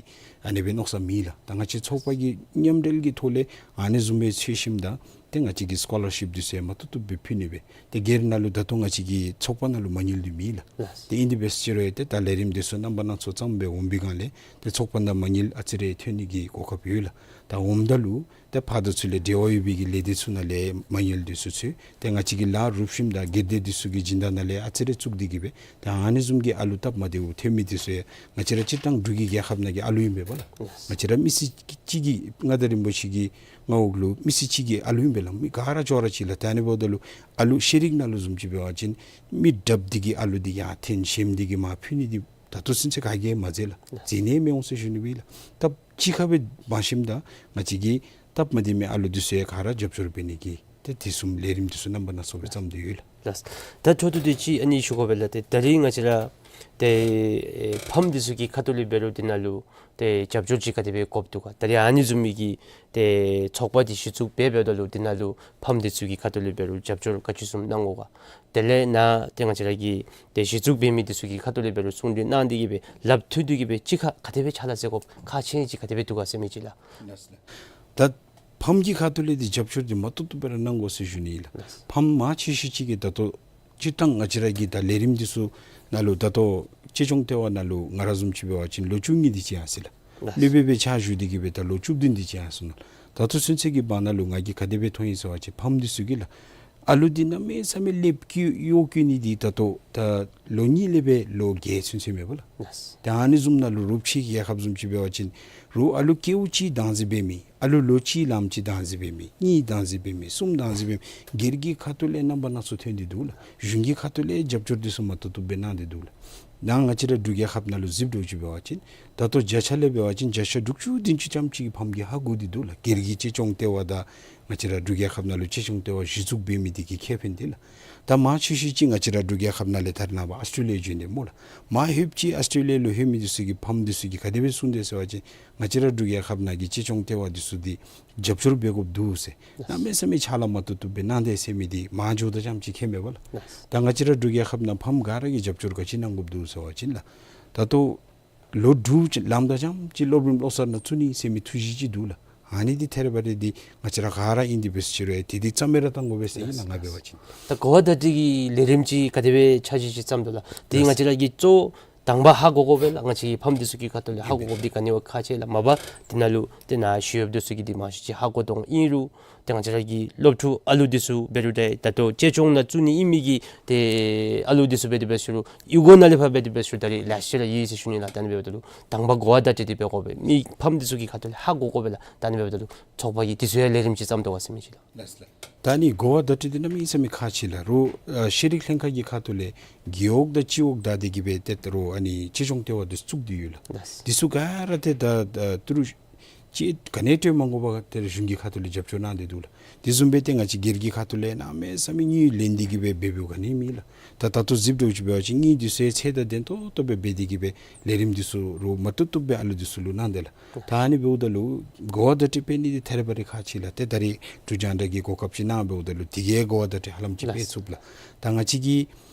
ཨ་ནི་སྦེ་མནོ་བསམ་མེད་ལགས། ད་ང་བཅས་ཚོགས་པ་གི་མཉམ་འབྲེལ་གྱི་ཐོག་ལས་ཨ་ནི་བཟུམ་སྦེ་འཚོལ་ཞིནམ་ད་ཏེ་ང་བཅས་ཀྱིས་སི་ཀོ་ལར་ཤིབ་འདི་ཚུ་ཡང་མ་བཏུབ་བཏུབ་སྦེ་ཕུལ་ནི་སྦེ། ཏེ་སྒེར་ནང་ལུ་ད་ལྟོ་ང་བཅས་ཀྱི་ཚོགས་པ་ནང་ལུ་མ་དངུལ་འདི་མེད་ལགས། ལགས། ཏེ་ཨིན་དེ་འབད་ཟེར་རུང་ཡང་ཏེ་ད་ལས་རིམ་འདི་ཚུ་རྣམ་པ་སྣ་ཚོགས་བརྩམས་སྦེ་འོང་པའི་སྒང་ལས་ཏེ་ཚོགས་པ་ནང་མ་དངུལ་ཨ་ཙི་རེ་ཐོན་ནི་གི་གོ་སྐབས་ཡོད་ལགས། ད་འོངམ་ད་ལུ་ཏེ་ཕར་དང་ཚུར་ལས་འབྲེལ་བ་ཡོད་པའི་གི་ལས་སྡེ་ཚུ་ནང་ལས་མ་དངུལ་འདི་ཚུ་འཚོལ། ཏེ་ང་བཅས་ཀྱིས་ལཱ་རུབ་ཞིནམ་ད་སྒེར་སྡེ་འདི་ཚུ་གི་སྦྱིན་བདག་ནང་ལས་ཨ་ཙི་རེ་བཙུགས་ཏེ་གི་སྦེ་ཏེ་ཨ་ནི་བཟུམ་གྱི་ཨ་ལུ་སྟབས་མ་བདེཝ་ཐོན་མི་འདི་ཚུ་ཡང་ང་བཅས་ར་སྤྱིར་བཏང་འབྲུག་གི་རྒྱལ་ཁབ་ནང་གི་ཨ་ལུ་ཨིན་པས་ལགས། ང་བཅས་ར་མི་སེར་གཅིག་གི་མངའ་བདག་རིན་པོ་ཆེ་གི་མངའ་འོག་ལུ་མི་སེར་གཅིག་གི་ཨ་ལུ་ཨིན་པས་ལགས། མི་ག་ར་ཅོག་ར་གཅིག་ལགས། ད་ཨ་ནི་འབདཝ་ད་ལུ་ཨ་ལུ་ཤེས་རིག་ནང་ལུ་བཟུམ་ཅིག་འབད་བ་ཅིན་མི་དྲགཔ་འདི་གི་ཨ་ལུ་འདི་ཡར་འཐེན་ཞནམ་འདི་གི་མར་ཕུད་ནི་འདི་ད་ལྟོ་ཚུན་ཚོད་ག་གིས་མ་མཛད་ལགས། མཛད་ནི་མི་འོང་ཟེར་ཞུ་ནི་སྦེ་ལགས། སྟབས་གཅིག་ཁར་སྦེ་འབད་ཞིནམ་ད་ང་བཅས་ཀྱི་སྟབས་མ་བདེ་མི་ཨ་ལུ་འདི་ཚུ་ཡང་ག་ར་རྒྱབ་སྐྱོར་འབད་ནི་གི་ཏེ་དེ་བཟུམ་ལས་རིམ་འདི་ཚུ་རྣམ་པ་སྣ་ཚོགས་སྦེ་བརྩམས་ཏེ་ཡོད་ལགས། ལགས། ད་འཕྲོ་མཐུད་དེ་ཅིག་ཨ་ནི་ཞུ་དགོ་པས་ལགས། ཏེ་ད་རིས་ང་བཅས་ར་ ཏེ་ཨེ་ཕམ་འདི་ཚུ་གི་ཁ་ཐུག་ལས་འབད་རུང་འདི་ནང་ལུ་ཏེ་རྒྱབ་སྐྱོར་ཅིག་ག་དེ་སྦེ་དགོཔ་འདུག་ག། ད་རེས་ཨ་ནི་བཟུམ་མའི་གི་ཏེ་ཚོགས་པ་འདི་གཞི་བཙུགས་འབད་འབདཝ་ད་ལུ་འདི་ནང་ལུ་ཕམ་འདི་ཚུ་གི་ཁ་ཐུག་ལས་འབད་རུང་རྒྱབ་སྐྱོར་ག་ཅི་བཟུམ་གནང་དགོ་ག། དེ་ལས་ནཱ་ཏེ་ང་བཅས་ར་གི་ཏེ་གཞི་བཙུགས་འབད་མི་འདི་ཚུ་གི་ཁ་ཐུག་ལས་འབད་རུང་གསུང་གྲོས་གནང་སྟེ་གི་སྦེ་ལགཔ་མཐུད་དེ་གི་སྦེ་གཅིག་ཁར་ག་དེ་སྦེ་ཕྱག་ལཱ་མཛད་དགོཔ་ཁག་ཆེ་ཅིག་ག་དེ་སྦེ་འདུག་ག་ཟེར་མི་ཅིག་ལགས། ལགས་སོ་ལགས། ད་ཕམ་གྱི་ཁ་ཐུག་ལས་འདི་རྒྱབ་སྐྱོར་འདི་མ་བཏུབ་བཏུབ་སྦེ་ར་གནང་དགོ་ཟེར་ཞུ་ནི་ལགས། ལགས་སོ། ཕམ་མང་ཆེ་ཤོས་ཅིག་གིས་ད་ལྟོ་སྤྱིར་བཏང་ང་བཅས་ར་གི་ད་ལས་རིམ་འདི་ཚུ་ནང་ལུ་ད་ལྟོ་གཅེས་སྐྱོང་ལྟེ་བ་ནང་ལུ་ང་ར་བཟུམ་ཅིག་འབད་བ་ཅིན་ལོ་བཅུ་གཉིས་འདི་ཅིག་ཡར་སོ་ཡི་ལགས། ལགས་སོ། སློབ་དཔོན་སྦེ་ཕྱག་ཞུ་སྟེ་གི་སྦེ་ད་ལོ་བཅུ་བདུན་འདི་ཅིག་ཡར་སོ་ནུག། ད་ལྟོ་ཚུན་ཚོད་ཀྱི་བར་ན་ལུ་ང་གིས་ག་དེ་སྦེ་མཐོང་ཡི་ཟེར་བ་ཅིན་ཕམ་འདི་ཚུ་གིས་ལགས་ཨ་ལུ་འདི་གནམ་མེད་ས་མེད་ལེགསཔ་གི་གཡོག་བཀོལ་ནི་འདི་ད་ལྟོ་ད་ལོ་གཉིས་ལས་འབད་ལོ་བརྒྱད་ཚུན་ཚོད་མེན་པ་ལགས། ལགས་སོ། ད་ཨ་ནི་བཟུམ་ནང་ལུ་རོགས་ཕྱི་རྒྱལ་ཁབ་བཟུམ་ཅིག་འབད་བ་ཅིན་རོགས་ཨ་ལུ་སྐྱེཝ་ཅིག་བདག་འཛིན་འབད་མི་ཨ་ལུ་ལོ་གཅིག་ལངམ་ཅིག་བདག་འཛིན་འབད་མི་གཉིས་བདག་འཛིན་འབད་མི་གསུམ་བདག་འཛིན་འབད་མི་སྒེར་གྱི་ཁ་ཐུག་ལས་རྣམ་པ་སྣ་ཚོགས་ཐོན་ཏེ་འདུག་ལགས། གཞུང་གི་ཁ་ཐུག་ལས་རྒྱབ་སྐྱོར་འདི་ཚུ་མ་བཏུབ་བཏུབ་སྦེ་གནང་སྟེ་འདུག་ལགས། ནཱ་ང་བཅས་ར་འབྲུག་རྒྱལ་ཁབ་ནང་ལུ་གཟིགསཔ་འདྲཝ་ཅིག་འབད་བ་ཅིན་ད་ལྟོ་བརྒྱ་ཆ་ལས་འབད་བ་ཅིན་བརྒྱ་ཆ་དྲུག་ཅུ་བདུན་ཅུ་ཙམ་ཅིག་གིས་ཕམ་གྱིས་ཧ་གོ་སྟེ་འདུག་ལགས། སྒེར་གྱི་གཅེས་སྐྱོང་ལྟེ་བ་དང་ང་བཅས་ར་འབྲུག་རྒྱལ་ཁབ་ནང་ལུ་གཅེས་སྐྱོང་ལྟེ་བ་གཞི་བཙུགས་འབད་མི་འདི་གི་ཁེ་ཕན་འདི་ལགས། ད་མང་ཆེ་ཤོས་ཅིག་ང་བཅས་ར་འབྲུག་རྒྱལ་ཁབ་ནང་ལས་ད་རེས་ནངས་པ་ཨཱོས་ཊེ་ལི་ཡ་བྱོན་ཏེ་སྨོ་ལགས། མར་ལྷོདཔ་ཅིག་ཨཱོས་ཊེ་ལི་ཡ་ལུ་ལྷོད་མི་འདི་ཚུ་གིས་ཕམ་འདི་ཚུ་གིས་ག་དེ་སྦེ་གསུངས་དེས་ཟེར་བ་ཅིན་ང་བཅས་ར་འབྲུག་རྒྱལ་ཁབ་ནང་གི་གཅེས་སྐྱོང་ལྟེ་བ་འདི་ཚུ་འདི་རྒྱབ་སྐྱོར་འབད་དགོཔ་འདུག་ཟེར། གནམ་མེད་ས་མེད་ཕྱག་ལཱ་མ་བཏུབ་བཏུབ་སྦེ་གནང་དེས་ཟེར་མི་འདི་མར་འགྱོཝ་ད་ཙམ་ཅིག་མཁྱེན་མས་པ་ལགས། ད་ང་བཅས་ར་འབྲུག་རྒྱལ་ཁབ་ནང་ཕམ་ག་ར་གིས་རྒྱབ་སྐྱོར་ག་ཅི་གནང་དགོཔ་འདུག་ཟེར་བ་ཅིན་ལགས། ད་ལྟོ་ལོ་དྲུག་ཅིག་ལངམ་ད་ཙམ་ཅིག་སློབ་རིམ་བློ་གསར་ནང་བཙུགས་ནི་ཟེར་མི་ཐུགས་བཞེད་ཅིག་འདུག་ལགས། ཨ་ནི་འདི་ཐད་རི་བ་རི་འདི་ང་བཅས་ར་ག་ར་ཨིན་ཏེ་འབད་ཟེར་ཅི་རུང་ཡང་དེ་འདི་རྩ་མེད་ར་བཏང་དགོ་པས་ཟེར་ཨིན་ལགས། ང་འབད་བ་ཅིན། ད་གོ་བ་བརྡ་སྤྲོད་ཀྱི་ལས་རིམ་ཅིག་ག་དེ་སྦེ་འཆར་གཞི་ཅིག་བརྩམ་དོ་ལགས། དེ་ང་བཅས་ར་གིས་གཙོ་དང་པ་ཧ་གོ་དགོ་པས་ལགས། ང་བཅས་ཀྱིས་ཕམ་འདི་ཚུ་གི་ཁ་ཐུག་ལས་ཧ་གོ་དགོཔ་འདི་ག་ནི་བ་ཁག་ཆེ་ལགས། མ་པ་འདི་ནང་ལུ་ཏེ་ནཱ་ཞུ་ཡོདཔ་འདི་ཚུ་གིས་འདི་མང་ཤོས་ཅིག་ཧ་གོ་དོ་ཨིན་རུང་ཏེ་ང་བཅས་ར་གི་སློབ་ཕྲུག་ཨ་ལུ་འདི་ཚུ་འབད་རུང་ཏེ་ད་ལྟོ་གཅེས་སྐྱོང་ནང་བཙུགས་ནི་ཨིན་མི་གི་ཏེ་ཨ་ལུ་འདི་ཚུ་འབད་དེ་འབད་ཟེར་རུང་གཡུས་སྒོ་ནང་ལས་ཕར་འབད་དེ་འབད་ཟེར་རུང་ད་རེས་ལེ་ཤ་ར་ཡོད་ཟེར་ཞུ་ནི་ལགས། ད་ཨ་ནི་འབདཝ་ད་ལུ་དང་པ་གོ་བ་བརྡ་སྤྲོད་འདི་འབད་དགོ་པས། མི་ཕམ་འདི་ཚུ་གི་ཁ་ཐུག་ལས་ཧ་གོ་དགོ་པས་ལགས། ད་ཨ་ནི་འབདཝ་ད་ལུ་ཚོགས་པ་གིས་འདི་ཚུ་ཡང་ལས་རིམ་ཅིག་བརྩམ་དོ་ག་ཟེར་མི་ཅིག་ལགས། ལགས་སོ་ལགས། ད་ཨ་ནི་གོ་བ་བརྡ་སྤྲོད་འདི་གནམ་མེད་ས་མེད་ཁག་ཆེ་ལགས། རོགས་ཨ་ཤེས་རིག་ལྷན་ཁག་གི་ཁ་ཐུག་ལས་རྒེད་འོག་དང་སྤྱི་འོག་བདའ་སྟེ་གི་སྦེ་ཏེ་རོགས་ཨ་ནི་གཅེས་སྐྱོང་ལྟེ་བ་འདི་བཙུགས་ཏེ་ཡོད་ལགས། ལགས་སོ། འདི་ཚུ་ག་ར་ཏེ་ད་ད་ཏི་རུ་ཅིག་ག་ནི་སྤྲོད་མ་དགོ་པར་ཏེ་གཞུང་གི་ཁ་ཐུག་ལས་རྒྱབ་སྐྱོར་གནང་སྟེ་འདུག་ལགས། དེ་བཟུམ་སྦེ་ཏེ་ང་བཅས་སྒེར་གྱི་ཁ་ཐུག་ལས་གནམ་མེད་ས་མེད་དངུལ་ལེན་ཏེ་གི་སྦེ་འབད་འབདཝ་ག་ནི་མེད་ལགས། ད་ད་ལྟོ་གཟིགསཔ་འདྲཝ་ཅིག་འབད་བ་ཅིན་དངུལ་འདི་ཚུ་ཚད་དང་ལྡན་ཏོག་ཏོ་སྦེ་འབད་དེ་གི་སྦེ་ལས་རིམ་འདི་ཚུ་རོགས་མ་བཏུབ་བཏུབ་སྦེ་ཨ་ལུ་འདི་ཚུ་ལུ་གནང་དེས་ལགས། ད་ཨ་ནི་འབདཝ་ད་ལུ་གོ་བ་བརྡ་སྤྲོད་འབད་ནི་འདི་ཐད་རི་བ་རི་ཁག་ཆེ་ལགས། ཏེ་ད་རེས་འབྲུག་རྒྱང་བསྒྲགས་ཀྱིས་གོ་སྐབས་ཅིག་གནང་འབདཝ་ད་ལུ་དེ་གིས་གོ་བ་བརྡ་སྤྲོད་ཧ་ལམ་ཅིག་འབད་ཚུགས་ལགས། ད་ང་བཅས་ཀྱིས་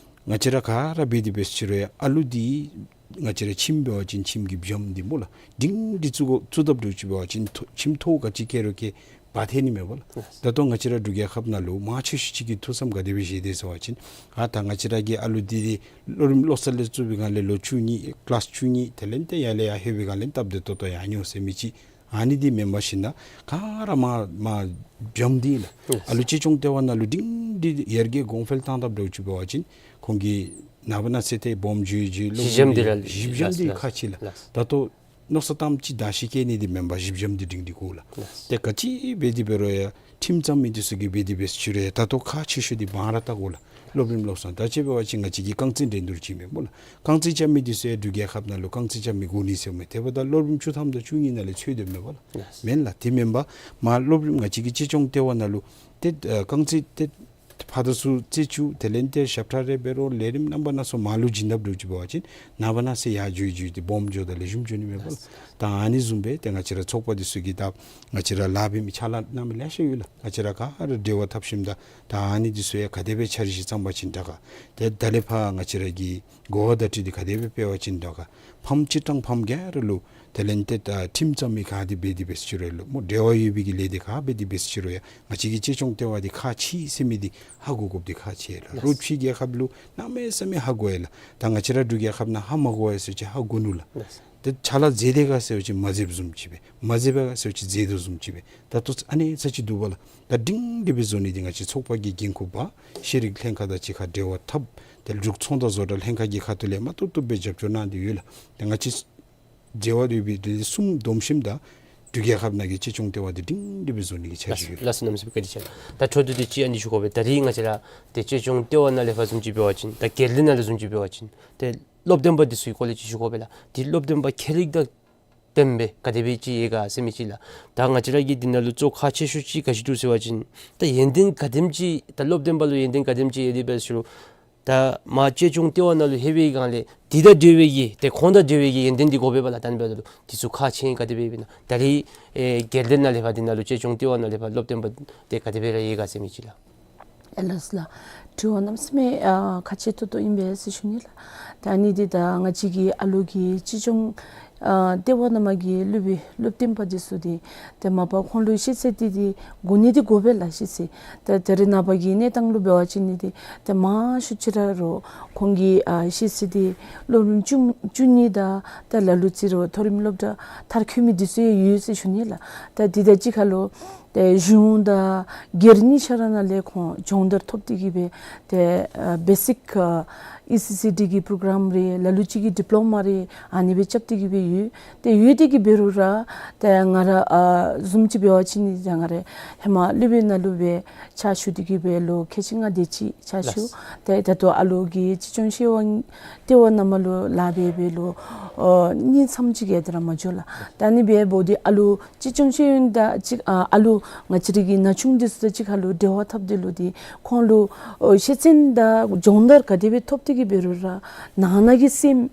ང་བཅས་ར་ག་ར་འབད་དེ་འབད་ཟེར་ཅི་རུང་ཡང་ཨ་ལུ་འདི་ང་བཅས་ར་ཁྱིམ་འབད་བ་ཅིན་ཁྱིམ་གྱི་བྱམོ་འདི་སྨོ་ལགས། སྒྲིང་སྒྲི་བཙུགས་དགོ་བཙུགས་དཔ་འདྲཝ་ཅིག་འབད་བ་ཅིན་ཐོ་ཁྱིམ་ཐོག་ག་ཅི་བཀལ་རུང་བཀལ་འབག་ཐལ་ནི་མས་པ་ལགས། ད་ལྟོ་ང་བཅས་ར་འབྲུག་རྒྱལ་ཁབ་ནང་ལུ་མང་ཆེ་ཤོས་ཅིག་གི་ཐུགས་བསམ་ག་དེ་སྦེ་བཞེས་དེས་ཟེར་བ་ཅིན་ཨ་ད་ང་བཅས་ར་གི་ཨ་ལུ་འདི་འདི་སློབ་རིམ་བློ་གསར་ལས་བཙུགས་པའི་སྒང་ལས་ལོ་བཅུ་གཉིས་ཀི་ལཱསི་བཅུ་གཉིས་དེ་ལས་ཏེ་ཡར་ལས་ཡར་ལྷོད་པའི་སྒང་ལས་སྟབས་བདེ་ཏོག་ཏོ་ཡར་འགྱོ་ཟེར་མི་ཅིག་ཨ་ནི་འདི་མེན་པར་ཞིན་ན་ག་ར་མར་མར་བྱམོ་འདི་ལགས། ཨ་ལུ་གཅེས་སྐྱོང་ལྟེ་བ་ནང་ལུ་སྒྲིང་སྒྲི་ཡར་རྒྱས་གོང་འཕེལ་བཏང་དཔ་འདྲཝ་ཅིག་འབད་བ་ཅིན་ཁོང་གིས་ནངས་པ་གནངས་ཚེ་ཏེ་སྦོམ་འགྱོ་འགྱོ་གཞི་འགྱམ་འདི་ར་གཞི་འགྱམ་འདི་ལགས། ཁག་ཆེ་ལགས། ལགས། ད་ལྟོ་མནོ་བསམ་ཙམ་ཅིག་བརྡ་ཤིག་བསྐྱལ་ནི་འདི་མེན་པར་གཞི་འགྱམ་འདི་སྒྲིང་སྒྲི་དགོ་ལགས། ལགས། ཏེ་ག་ཅི་འབད་དེ་འབད་རུང་ཡང་ཁྲིམས་བརྩམ་མི་འདི་ཚུ་གིས་འབད་དེ་འབད་ཟེར་ཅི་རུང་ཡང་ད་ལྟོ་ཁག་ཆེ་ཤོས་འདི་དབང་ར་བལྟ་དགོ་ལགས། སློབ་རིམ་བློ་གསར་ད་ཅི་འབད་བ་ཅིན་ང་བཅས་ཀྱི་རྐང་རྩེད་འགྲན་བསྡུར་ཅིག་མས་སྨོ་ལགས། རྐང་རྩེད་རྐྱབ་མི་འདི་ཚུ་ཡང་འབྲུག་རྒྱལ་ཁབ་ནང་ལུ་རྐང་རྩེད་རྐྱབ་མི་དགོ་ནི་ཟེར་མས། དེ་འབདཝ་ད་སློབ་རིམ་བཅུ་ཐམ་དང་བཅུ་གཉིས་ནང་ལས་ཚུད་དེ་མེན་པ་ལགས། ལགས། མེན་ལགས། དེ་མེན་པར་མར་སློབ་རིམ་ང་བཅས་ཀྱི་གཅེས་སྐྱོང་ལྟེ་བ་ནང་ལུ་ཏེ་ཨ་རྐང་རྩེད་ཏེ་ཕར་དང་ཚུར་རྩེད་བཅུག་དེ་ལས་ཏེ་ཞབས་ཁྲ་རེ་འབད་རུང་ལས་རིམ་རྣམ་པ་སྣ་ཚོགས་མར་ལུ་བྱིན་དཔ་འདྲཝ་ཅིག་འབད་བ་ཅིན་ནངས་པ་གནངས་ཚེ་ཡར་འགྱོ་འགྱོ་སྟེ་སྦོམ་འགྱོཝ་ད་ལེགས་ཤོམ་འགྱོ་ནི་མས་པ་ལགས། ད་ཨ་ནི་བཟུམ་སྦེ་ཏེ་ང་བཅས་ར་ཚོགས་པ་འདི་ཚུ་གིས་ད་ང་བཅས་ར་ལཱ་འབད་མི་ཕྱག་ལཱ་གནང་མི་ལེ་ཤ་ཡོད་ལགས། ང་བཅས་ར་ག་ར་འབྲེལ་བ་འཐབ་ཞིནམ་ད་ད་ཨ་ནི་འདི་ཚུ་ཡང་ག་དེ་སྦེ་འཆར་གཞི་བརྩམ་པ་ཅིན་དྲག་ག། ཏེ་ད་ལས་ཕར་ང་བཅས་ར་གི་གོ་བ་བརྡ་སྤྲོད་འདི་ག་དེ་སྦེ་སྤེལ་བ་ཅིན་དྲག་ག། ཕམ་སྤྱིར་བཏང་ཕམ་ག་ར་ལུ་དེ་ལས་ཏེ་ད་ཁྲིམས་བརྩམ་མི་ག་འདི་འབད་དེ་འབད་ཟེར་ཅི་རུང་ལུ་སྨོ་འབྲེལ་བ་ཡོད་པའི་གི་ལས་སྡེ་ག་འབད་དེ་འབད་ཟེར་ཅི་རུང་ཡང་ང་བཅས་ཀྱི་གཅེས་སྐྱོང་ལྟེ་བ་འདི་ཁག་ཆེ་ཟེར་མི་འདི་ཧ་གོ་དགོཔ་འདི་ཁག་ཆེ་ལགས། ལགས། རོགས་ཕྱི་རྒྱལ་ཁབ་ལུ་གནམ་མེད་ས་མེད་ཧ་གོ་ཡི་ལགས། ད་ང་བཅས་ར་འབྲུག་རྒྱལ་ཁབ་ནང་ཧ་མ་གོ་བ་ཡོད་ཟེར་བ་ཅིན་ཧ་གོ་ནུག་ལགས། ལགས། ཏེ་ཕྱག་ལཱ་མཛད་དེས་ག་ཟེར་བ་ཅིན་མ་མཛདཔ་བཟུམ་ཅིག་སྦེ་མ་མཛད་པས་ག་ཟེར་བ་ཅིན་མཛད་དོ་བཟུམ་ཅིག་སྦེ་ད་ལྟོ་ཨ་ནི་ཚར་ཅིག་འདུག་པ་ལགས། ད་སྒྲིང་སྒྲི་སྦེ་བཟོ་ནི་འདི་ང་བཅས་ཚོགས་པ་གི་འགན་ཁུར་འབག། ཤེས་རིག་ལྷན་ཁག་དང་གཅིག་ཁར་འབྲེལ་བ་འཐབ། ཏེ་འབྲུག་ཚོང་དང་བཟོ་གྲྭ་ལྷན་ཁག་གི་ཁ་ཐུག་ལས་མ་བཏུབ་བཏུབ་སྦེ་རྒྱབ་སྐྱོར་གནང་སྟེ་ཡོད་ལགས། ཏེ་ང་བཅས་འབྲེལ་བ་ཡོད་པའི་ལས་སྡེ་གསུམ་བསྡོམས་ཞིནམ་ད་འབྲུག་རྒྱལ་ཁབ་ནང་གི་གཅེས་སྐྱོང་ལྟེ་བ་འདི་སྒྲིང་སྒྲི་སྦེ་བཟོ་ནི་གི་འཆར་གཞི་ཡོད་ལགས། ལགས་སོ་གནམ་མེད་ས་མེད་བཀའ་དྲིན་ཆེ་ལགས། ད་འཕྲོ་མཐུད་དེ་ཅིག་ཨ་ནི་ཞུ་དགོ་པས། ད་རིས་ང་བཅས་ར་ཏེ་གཅེས་སྐྱོང་ལྟེ་བ་ནང་ལས་ཕར་བཟུམ་ཅིག་འབད་བ་ཅིན་ད་སྒེར་ལས་ནང་ལས་བཟུམ་ཅིག་འབད་བ་ཅིན་ཏེ་སློབ་སྟོན་པ་འདི་ཚུ་གི་སྐོར་ལས་ཅིག་ཞུ་དགོ་པས་ལགས། ཏེ་སློབ་སྟོན་པ་ཁྱད་རིག་དང་ལྡནམ་སྦེ་ག་དེ་སྦེ་ཅིག་ཡོད་ག་ཟེར་མི་ཅིག་ལགས། ད་ང་བཅས་ར་གི་འདི་ནང་ལུ་གཙོ་ཁག་ཆེ་ཤོས་ཅིག་ག་ཅི་འདུག་ཟེར་བ་ཅིན་ད་ཡོན་ཏན་ག་དེམ་ཅིག་ད་སློབ་སྟོན་པ་ལུ་ཡོན་ཏན་ག་དེམ་ཅིག་ཡོད་དེ་འབད་ཟེར་རུང་ ད་མར་གཅེས་སྐྱོང་ལྟེ་བ་ནང་ལུ་ལྷོད་པའི་སྒང་ལས་འདི་དང་འབྲེལ་བའི་གི་ཏེ་ཁོང་དང་འབྲེལ་བའི་གི་ཡོན་ཏན་འདི་དགོ་པས་པ་ལགས། ད་ཨ་ནི་འབདཝ་ད་ལུ་འདི་ཚུ་ཁག་ཆེ་ཨིན་ག་དེ་སྦེ་ཨིན་ན། ད་རེས་ཨེ་སྒེར་སྡེ་ནང་ལས་ཕར་འདི་ནང་ལུ་གཅེས་སྐྱོང་ལྟེ་བ་ནང་ལས་ཕར་སློབ་སྟོན་པ་འདི་ག་དེ་སྦེ་ར་ཡོད་ག་ཟེར་མི་ཅིག་ལགས། ཨེ་ལགས་སོ་ལགས། དྲི་བ་གནམ་མེད་ས་མེད་ཨ་ཁག་ཆེ་ཏོག་ཏོ་ཨིན་པས་ཟེར་ཞུ་ནི་ལགས། ད་ཨ་ནི་འདི་ད་ང་བཅས་ཀྱི་ཨ་ལུ་གི་གཅེས་སྐྱོང་ཨ་ལྟེ་བ་ནང་མར་གྱི་སློབ་དཔོན་སློབ་སྟོན་པ་འདི་ཚུ་འདི་ཏེ་མ་པ་ཁོང་ལུ་ཤེས་ཚད་འདི་འདི་དགོ་ནི་འདི་དགོ་པས་ལགས། ཤེས་ཚད་ད་ད་རེས་ནངས་པ་གི་གནས་སྟངས་ལུ་འབད་བ་ཅིན་ནི་འདི་ཏེ་མང་ཤོས་ཅིག་ར་རུང་ཁོང་གི་ཨ་ཤེས་ཚད་འདི་སློབ་རིམ་བཅུ་བཅུ་གཉིས་དང་ད་ལ་ལུ་ཅིག་རུང་མཐོ་རིམ་སློབ་གྲྭ་མཐར་འཁྱོལ་མི་འདི་ཚུ་ཡང་ཡོད་ཟེར་ཞུ་ནི་ལགས། ད་འདི་དང་གཅིག་ཁར་ལུ་ཏེ་གཞུང་དང་སྒེར་གཉིས་ཆ་ར་ནང་ལས་ཁོང་སྦྱོང་བརྡར་ཐོབ་སྟེ་གི་སྦེ་ཏེ་ཨ་བེ་སིཀ་ཨ་ཨི་སི་སི་ཌི་གི་པྲོ་གྲམ་རེ་ལ་ལུ་ཅིག་གིས་ཌིཔ་ལོ་མ་རེ་ཨ་ནི་སྦེ་རྐྱབ་སྟེ་གི་སྦེ་ཡོད། ཏེ་ཡོད་དེ་གི་འབད་རུང་ར་ཏེ་ང་ར་ཨ་བཟུམ་ཅིག་འབད་བ་ཅིན་ནི་ད་ང་ར་ཧེ་མ་སློབ་དཔོན་ནང་ལུ་སྦེ་ཕྱག་ཞུ་སྟེ་གི་སྦེ་ལོ་ཁལ་གཅིག་ལྔ་དེ་ཅིག་ཕྱག་ཞུ། ལགས། ཏེ་ད་ལྟོ་ཨ་ལུ་གི་གཅེས་སྐྱོང་ཤེས་ཡོན་ལྟེ་བ་ནང་མར་ལུ་ལཱ་འབད་སྦེ་ལོ་ཨ་གཉིས་ཙམ་ཅིག་གི་ཡར་ལྟ་ར་མ་འགྱོ་ལགས། ད་ཨ་ནི་སྦེ་འབདཝ་ད་ཨ་ལུ་གཅེས་སྐྱོང་ཤེས་ཡོན་དང་གཅིག་ཨ་ཨ་ལུ་ང་བཅས་ར་གི་ན་ཆུང་འདི་ཚུ་དང་གཅིག་ཁར་ལུ་འབྲེལ་བ་འཐབ་སྟེ་ལུ་འདི་ཁོང་ལུ་ཨོ་ཤེས་ཚད་དང་སྦྱོང་བརྡར་ག་དེ་སྦེ་ཐོབ་སྟེ་གི་འབད་རུང་ར་ནང་ན་གི་སེམས་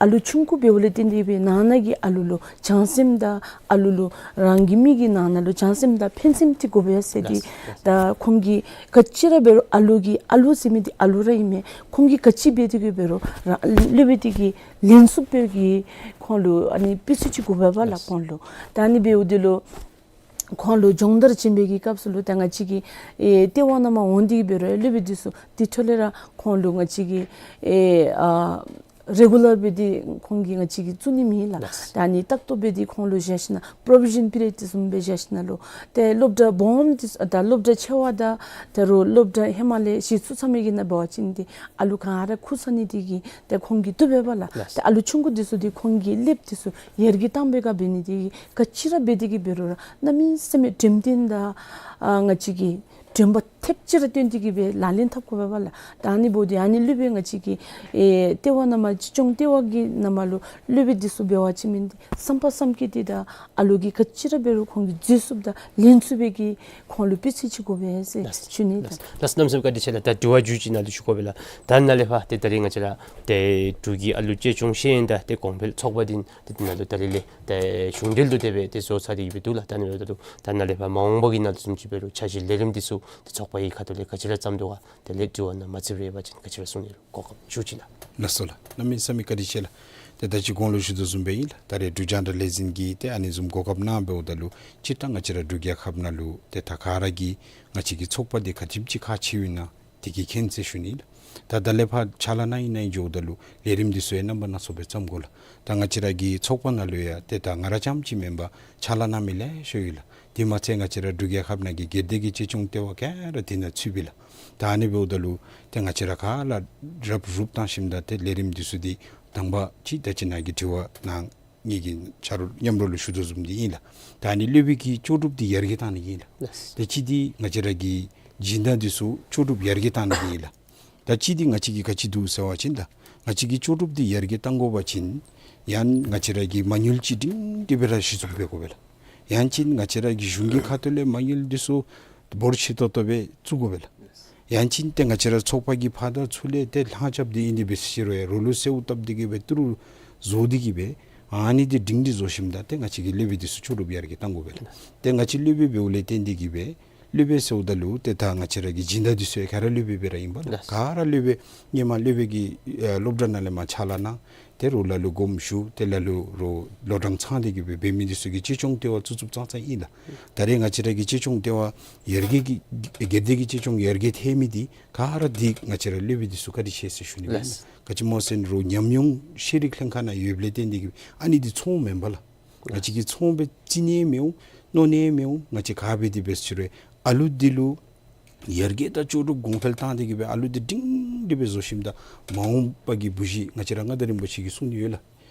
ཨ་ལུ་ཆུང་ཀུ་འབདཝ་ལས་བརྟེན་ཏེ་སྦེ་ནང་ན་གི་ཨ་ལུ་ལུ་བྱང་སེམས་དང་ཨ་ལུ་ལུ་རང་གི་མི་གི་ནང་ན་ལུ་བྱང་སེམས་དང་ཕན་སེམས་འདི་དགོ་པས་ཟེར་ཏེ། ལགས། ད་ཁོང་གིས་ག་ཅི་ར་འབད་རུང་ཨ་ལུ་གི་ཨ་ལུ་ཟེར་མི་འདི་ཨ་ལུ་ར་ཨིན་མས། ཁོང་གིས་ག་ཅི་འབད་དེ་གི་འབད་རུང་ར་སློབ་དཔོན་འདི་གིས་ལེན་ཚུགས་པའི་གི་ཁོང་ལུ་ཨ་ནི་སྤུས་ཚད་ཅིག་དགོ་པས་པ་ལགས། ལགས། ཁོང་ལུ་ད་ཨ་ནི་འབདཝ་ད་ལུ་ཁོང་ལུ་སྦྱོང་བརྡར་བྱིན་པའི་གི་སྐབས་སུ་ལུ་ད་ང་བཅས་ཀྱི་ཨེ་ལྟེ་བ་ནང་མར་འོང་སྟེ་གི་འབད་རུང་སློབ་དཔོན་འདི་ཚུ་དེ་འཕྲོ་ལས་ར་ཁོང་ལུ་ང་བཅས་ཀྱིས་ཨེ་ཨ་རེ་གུ་ལར་སྦེ་འདི་ཁོང་གིས་ང་བཅས་ཀྱིས་བཙུགས་ནི་མེད་ལགས། ལགས། ད་ཨ་ནི་ལྟག་ཏོ་སྦེ་འདི་ཁོང་ལུ་བཞག་ཞིན་ན་པྲོ་བི་ཤཱན་པི་རི་ཡོཌ་འདི་བཟུམ་སྦེ་བཞག་ཞིན་ན་ལུ་ཏེ་སློབ་གྲྭ་སྦོམ་འདི་ད་སློབ་གྲྭ་ཆེ་བ་དང་ད་རུང་སློབ་གྲྭ་ཧེ་མ་ལས་གཞི་བཙུགས་ཚར་མི་གི་ནང་འབད་བ་ཅིན་འདི་ཨ་ལུ་ག་ར་ཁུ་ས་ནི་འདི་གིས་ཏེ་ཁོང་གིས་བཏུབ་པས་པ་ལགས། ལགས། ཏེ་ཨ་ལུ་ཆུང་ཀུ་འདི་ཚུ་འདི་ཁོང་གི་སློབ་འདི་ཚུ་ཡར་རྒྱས་བཏང་པའི་ག་འབད་ནི་འདི་གིས་ག་ཅི་ར་འབད་དེ་གི་འབད་རུང་ར་གནམ་མེད་ས་མེད་དྲན་རྟེན་དང་ཨ་ང་བཅས་ཀྱི་དྲན་པ་ཐེབས་ཅིག་ར་བཏོན་ཏེ་གི་སྦེ་ལག་ལེན་འཐབ་དགོ་པས་པ་ལགས། ད་ཨ་ནི་འབདཝ་ད་ཨ་ནི་སློབ་དཔོན་ང་བཅས་ཀྱི་ཨེ་ལྟེ་བ་ནང་མར་གཅེས་སྐྱོང་ལྟེ་བ་གི་ནང་མར་ལུ་སློབ་དཔོན་འདི་ཚུ་འབད་བ་ཅིན་མིན་འདི་བསམ་པ་བསམ་འཁྱེར་འདི་དང་ཨ་ལུ་གིས་ག་ཅི་ར་འབད་རུང་ཁོང་གིས་མཛད་ཚུགསཔ་དང་ལེན་ཚུགས་པའི་གི་ཁོང་ལུ་སྤུས་ཚད་ཅིག་དགོ་པས་ཟེར་ཞུ་ནི་ལགས། ལགས། ལགས། གནམ་མེད་ས་མེད་བཀའ་དྲིན་ཆེ་ལགས། ད་དྲི་བ་མཇུག་ཅིག་ནང་ལུ་ཞུ་དགོ་པས་ལགས། ད་ནཱ་ལས་ཕར་ཏེ་ད་རེས་ང་བཅས་ར་ཏེ་འབྲུག་གི་ཨ་ལུ་གཅེས་སྐྱོང་ཤེས་ཡོན་དང་ཏེ་གོང་འཕེལ་ཚོགས་པ་འདི་ཏེ་ནཱ་ལུ་ད་རེས་ལས་ཏེ་གཞུང་འབྲེལ་དུ་དེ་སྦེ་ཏེ་བཟོ་ཚར་ཏེ་གི་སྦེ་འདུག་ལགས། ད་ནཱ་ལས་ཕར་མ་འོངས་པ་གི་ནང་ལུ་བཟུམ་ཅིག་འབད་རུང་འཆར་གཞི་ལས་རིམ་འདི་ཚུ་ཏེ་ཚོགས་པ་གི་ཁ་ཐུག་ལས་ག་ཅི་ར་བརྩམ་དོ་ག་དེ་ལས་དྲི་བ་ནང་མ་ཚུད་རེ་བ་ཅིན་ག་ཅི་ར་གསུང་ནི་རུང་གོ་སྐབས་ཞུ་ཅི་ལགས། ལགས་སོ་ལགས། གནམ་མེད་ས་མེད་བཀའ་དྲིན་ཆེ་ལགས། ཏེ་ད་ཅི་གོང་ལུ་ཞུ་དོ་བཟུམ་སྦེ་ཨིན་ལགས། ད་རེས་འབྲུག་རྒྱང་བསྒྲགས་ལས་འཛིན་གྱིས་ཏེ་ཨ་ནི་བཟུམ་གོ་སྐབས་གནང་འབདཝ་ད་ལུ་སྤྱིར་བཏང་ང་བཅས་ར་འབྲུག་རྒྱལ་ཁབ་ནང་ལུ་ཏེ་ད་ག་ར་གིས་ང་བཅས་ཀྱི་ཚོགས་པ་འདི་ག་དེམ་ཅིག་ཁག་ཆེཝ་ཨིན་ན་དེ་གིས་མཁྱེན་ཟེར་ཞུ་ནི་ལགས། ད་ད་ལས་ཕར་ཕྱག་ལཱ་གནང་ཡི་གནང་ཡི་འགྱོཝ་ད་ལུ་ལས་རིམ་འདི་ཚུ་ཡང་རྣམ་པ་སྣ་ཚོགས་སྦེ་བརྩམ་དགོ་ལགས། ད་ང་བཅས་ར་གི་ཚོགས་པ་ནང་ལུ་ཡང་ཏེ་ད་ང་ར་རྐྱངམ་ཅིག་མེན་པར་ཕྱག་ལཱ་གནང་མི་ལེ་ཤ་ཡོད་ལགས། དེ་མ་ཚད་ང་བཅས་ར་འབྲུག་རྒྱལ་ཁབ་ནང་གི་སྒེར་སྡེ་གི་གཅེས་སྐྱོང་ལྟེ་བ་ག་ར་དེ་ནང་ཚུད་པས་ལགས། ད་ཨ་ནི་འབདཝ་ད་ལུ་ཏེ་ང་བཅས་ར་ག་ར་རུབ་རུབ་བཏང་ཞིནམ་ད་ཏེ་ལས་རིམ་འདི་ཚུ་འདི་དང་པ་ཅིག་ད་ཅི་ནཱ་གི་དྲི་བ་ནང་ངེ་གི་ཆ་རོགས་མཉམ་རོགས་ལུ་ཞུ་དོ་བཟུམ་འདི་ཨིན་ལགས། ད་ཨ་ནི་སློབ་དཔོན་གྱི་ལྕོགས་གྲུབ་འདི་ཡར་རྒྱས་བཏང་ནི་ཨིན་ལགས། ལགས། ད་ཅི་འདི་ང་བཅས་ར་གི་སྦྱིན་བདག་འདི་ཚུ་ལྕོགས་གྲུབ་ཡར་རྒྱས་བཏང་ནི་ཨིན་ལགས། ད་ཅི་འདི་ང་བཅས་ཀྱིས་ག་ཅི་འདུག་ཟེར་བ་ཅིན་ད་ང་བཅས་ཀྱི་ལྕོགས་གྲུབ་འདི་ཡར་རྒྱས་བཏང་དགོ་པ་ཅིན་ཡང་ང་བཅས་ར་གིས་མ་དངུལ་ཅིག་སྒྲིང་སྒྲི་སྦེ་ར་གཞི་བཙུགས་འབད་དགོ་པས་ལགས། ཡང་ཅིན་ང་བཅས་ར་གི་གཞུང་གི་ཁ་ཐུག་ལས་མ་དངུལ་འདི་ཚུ་འབོར་ཆེ་ཏོག་ཏོ་སྦེ་བཙུགས་དགོ་པས་ལགས། ཡང་ཅིན་ཏེ་ང་བཅས་ར་ཚོགས་པ་གི་ཕར་དང་ཚུར་ལས་ཏེ་ལྷང་རྐྱབ་སྟེ་ཨིན་ཏེ་འབད་ཟེར་རུང་ཡང་རོགས་ལུ་གསོལཝ་བཏབ་སྟེ་གི་སྦེ་ཏི་རུ་བཟོ་སྟེ་གི་སྦེ་ཨ་ནི་འདི་སྒྲིང་སྒྲི་བཟོ་ཞིནམ་ད་ཏེ་ང་བཅས་ཀྱི་སློབ་དཔོན་འདི་ཚུ་ལྕོགས་གྲུབ་ཡར་རྒྱས་བཏང་དགོ་པས་ལགས། ཏེ་ང་བཅས་སློབ་དཔོན་འབདཝ་ལས་བརྟེན་ཏེ་གི་སྦེ་སློབ་དཔོན་ཟེརཝ་ད་ལུ་ཏེ་ད་ང་བཅས་ར་གི་སྦྱིན་བདག་འདི་ཚུ་ཡང་ག་ར་སློབ་དཔོན་སྦེ་ར་ཨིན་པས་ལགས། ལགས། ག་ར་སློབ་དཔོན་སྔོན་མ་སློབ་དཔོན་གྱི་ཨེ་སློབ་གྲྭ་ནང་ལས་མར་ཕྱག་ལཱ་གནང་། ཏེ་རོགས་ལ་ལུ་དགོངསམ་ཞུ། ཏེ་ལ་ལུ་རོགས་ལོ་གྲངས་ཚང་སྟེ་གི་སྦེ་འབད་མི་འདི་ཚུ་གིས་གཅེས་སྐྱོང་ལྟེ་བ་བཙུགས་བཙུགསཔ་ཙང་ཙང་ཨིན་ལགས། ད་རེས་ང་བཅས་ར་གི་གཅེས་སྐྱོང་ལྟེ་བ་ཡར་རྒྱས་ཀྱི་སྒེར་སྡེ་གི་གཅེས་སྐྱོང་ཡར་རྒྱས་ཐལ་མི་འདི་ག་ར་འདི་ང་བཅས་ར་སློབ་དཔོན་འདི་ཚུ་བཀའ་དྲིན་ཆེ་ཟེར་ཞུ་ནི་ཨིན་ལགས། ག་ཅི་སྨོ་ཟེར་རུང་ཉམས་མྱོང་ཤེས་རིག་ལྷན་ཁག་ནང་ཡོདཔ་ལས་བརྟེན་ཏེ་གི་ཨ་ནི་འདི་ཚོང་མེན་པས་ལགས། ང་བཅས་ཀྱིས་ཚོང་སྦེ་བརྩི་ནི་མི་འོང་གནོད་ནི་མི་འོང་། ང་བཅས་ག་འབད་དེ་འབད་ཟེར་རུང་ཨ་ལུ་འདི་ལུ་ཡར་རྒྱས་དང་ལྕོགས་གྲུབ་གོང་འཕེལ་བཏང་སྟེ་གི་སྦེ་ཨ་ལུ་འདི་སྒྲིང་སྒྲི་སྦེ་བཟོ་ཞིནམ་ད་མ་འོངས་པ་གི་བུ་གཞི་ང་བཅས་ར་མངའ་བདག་རིན་པོ་ཆེ་གིས་གསུང་ནི་ཡོད་ལགས།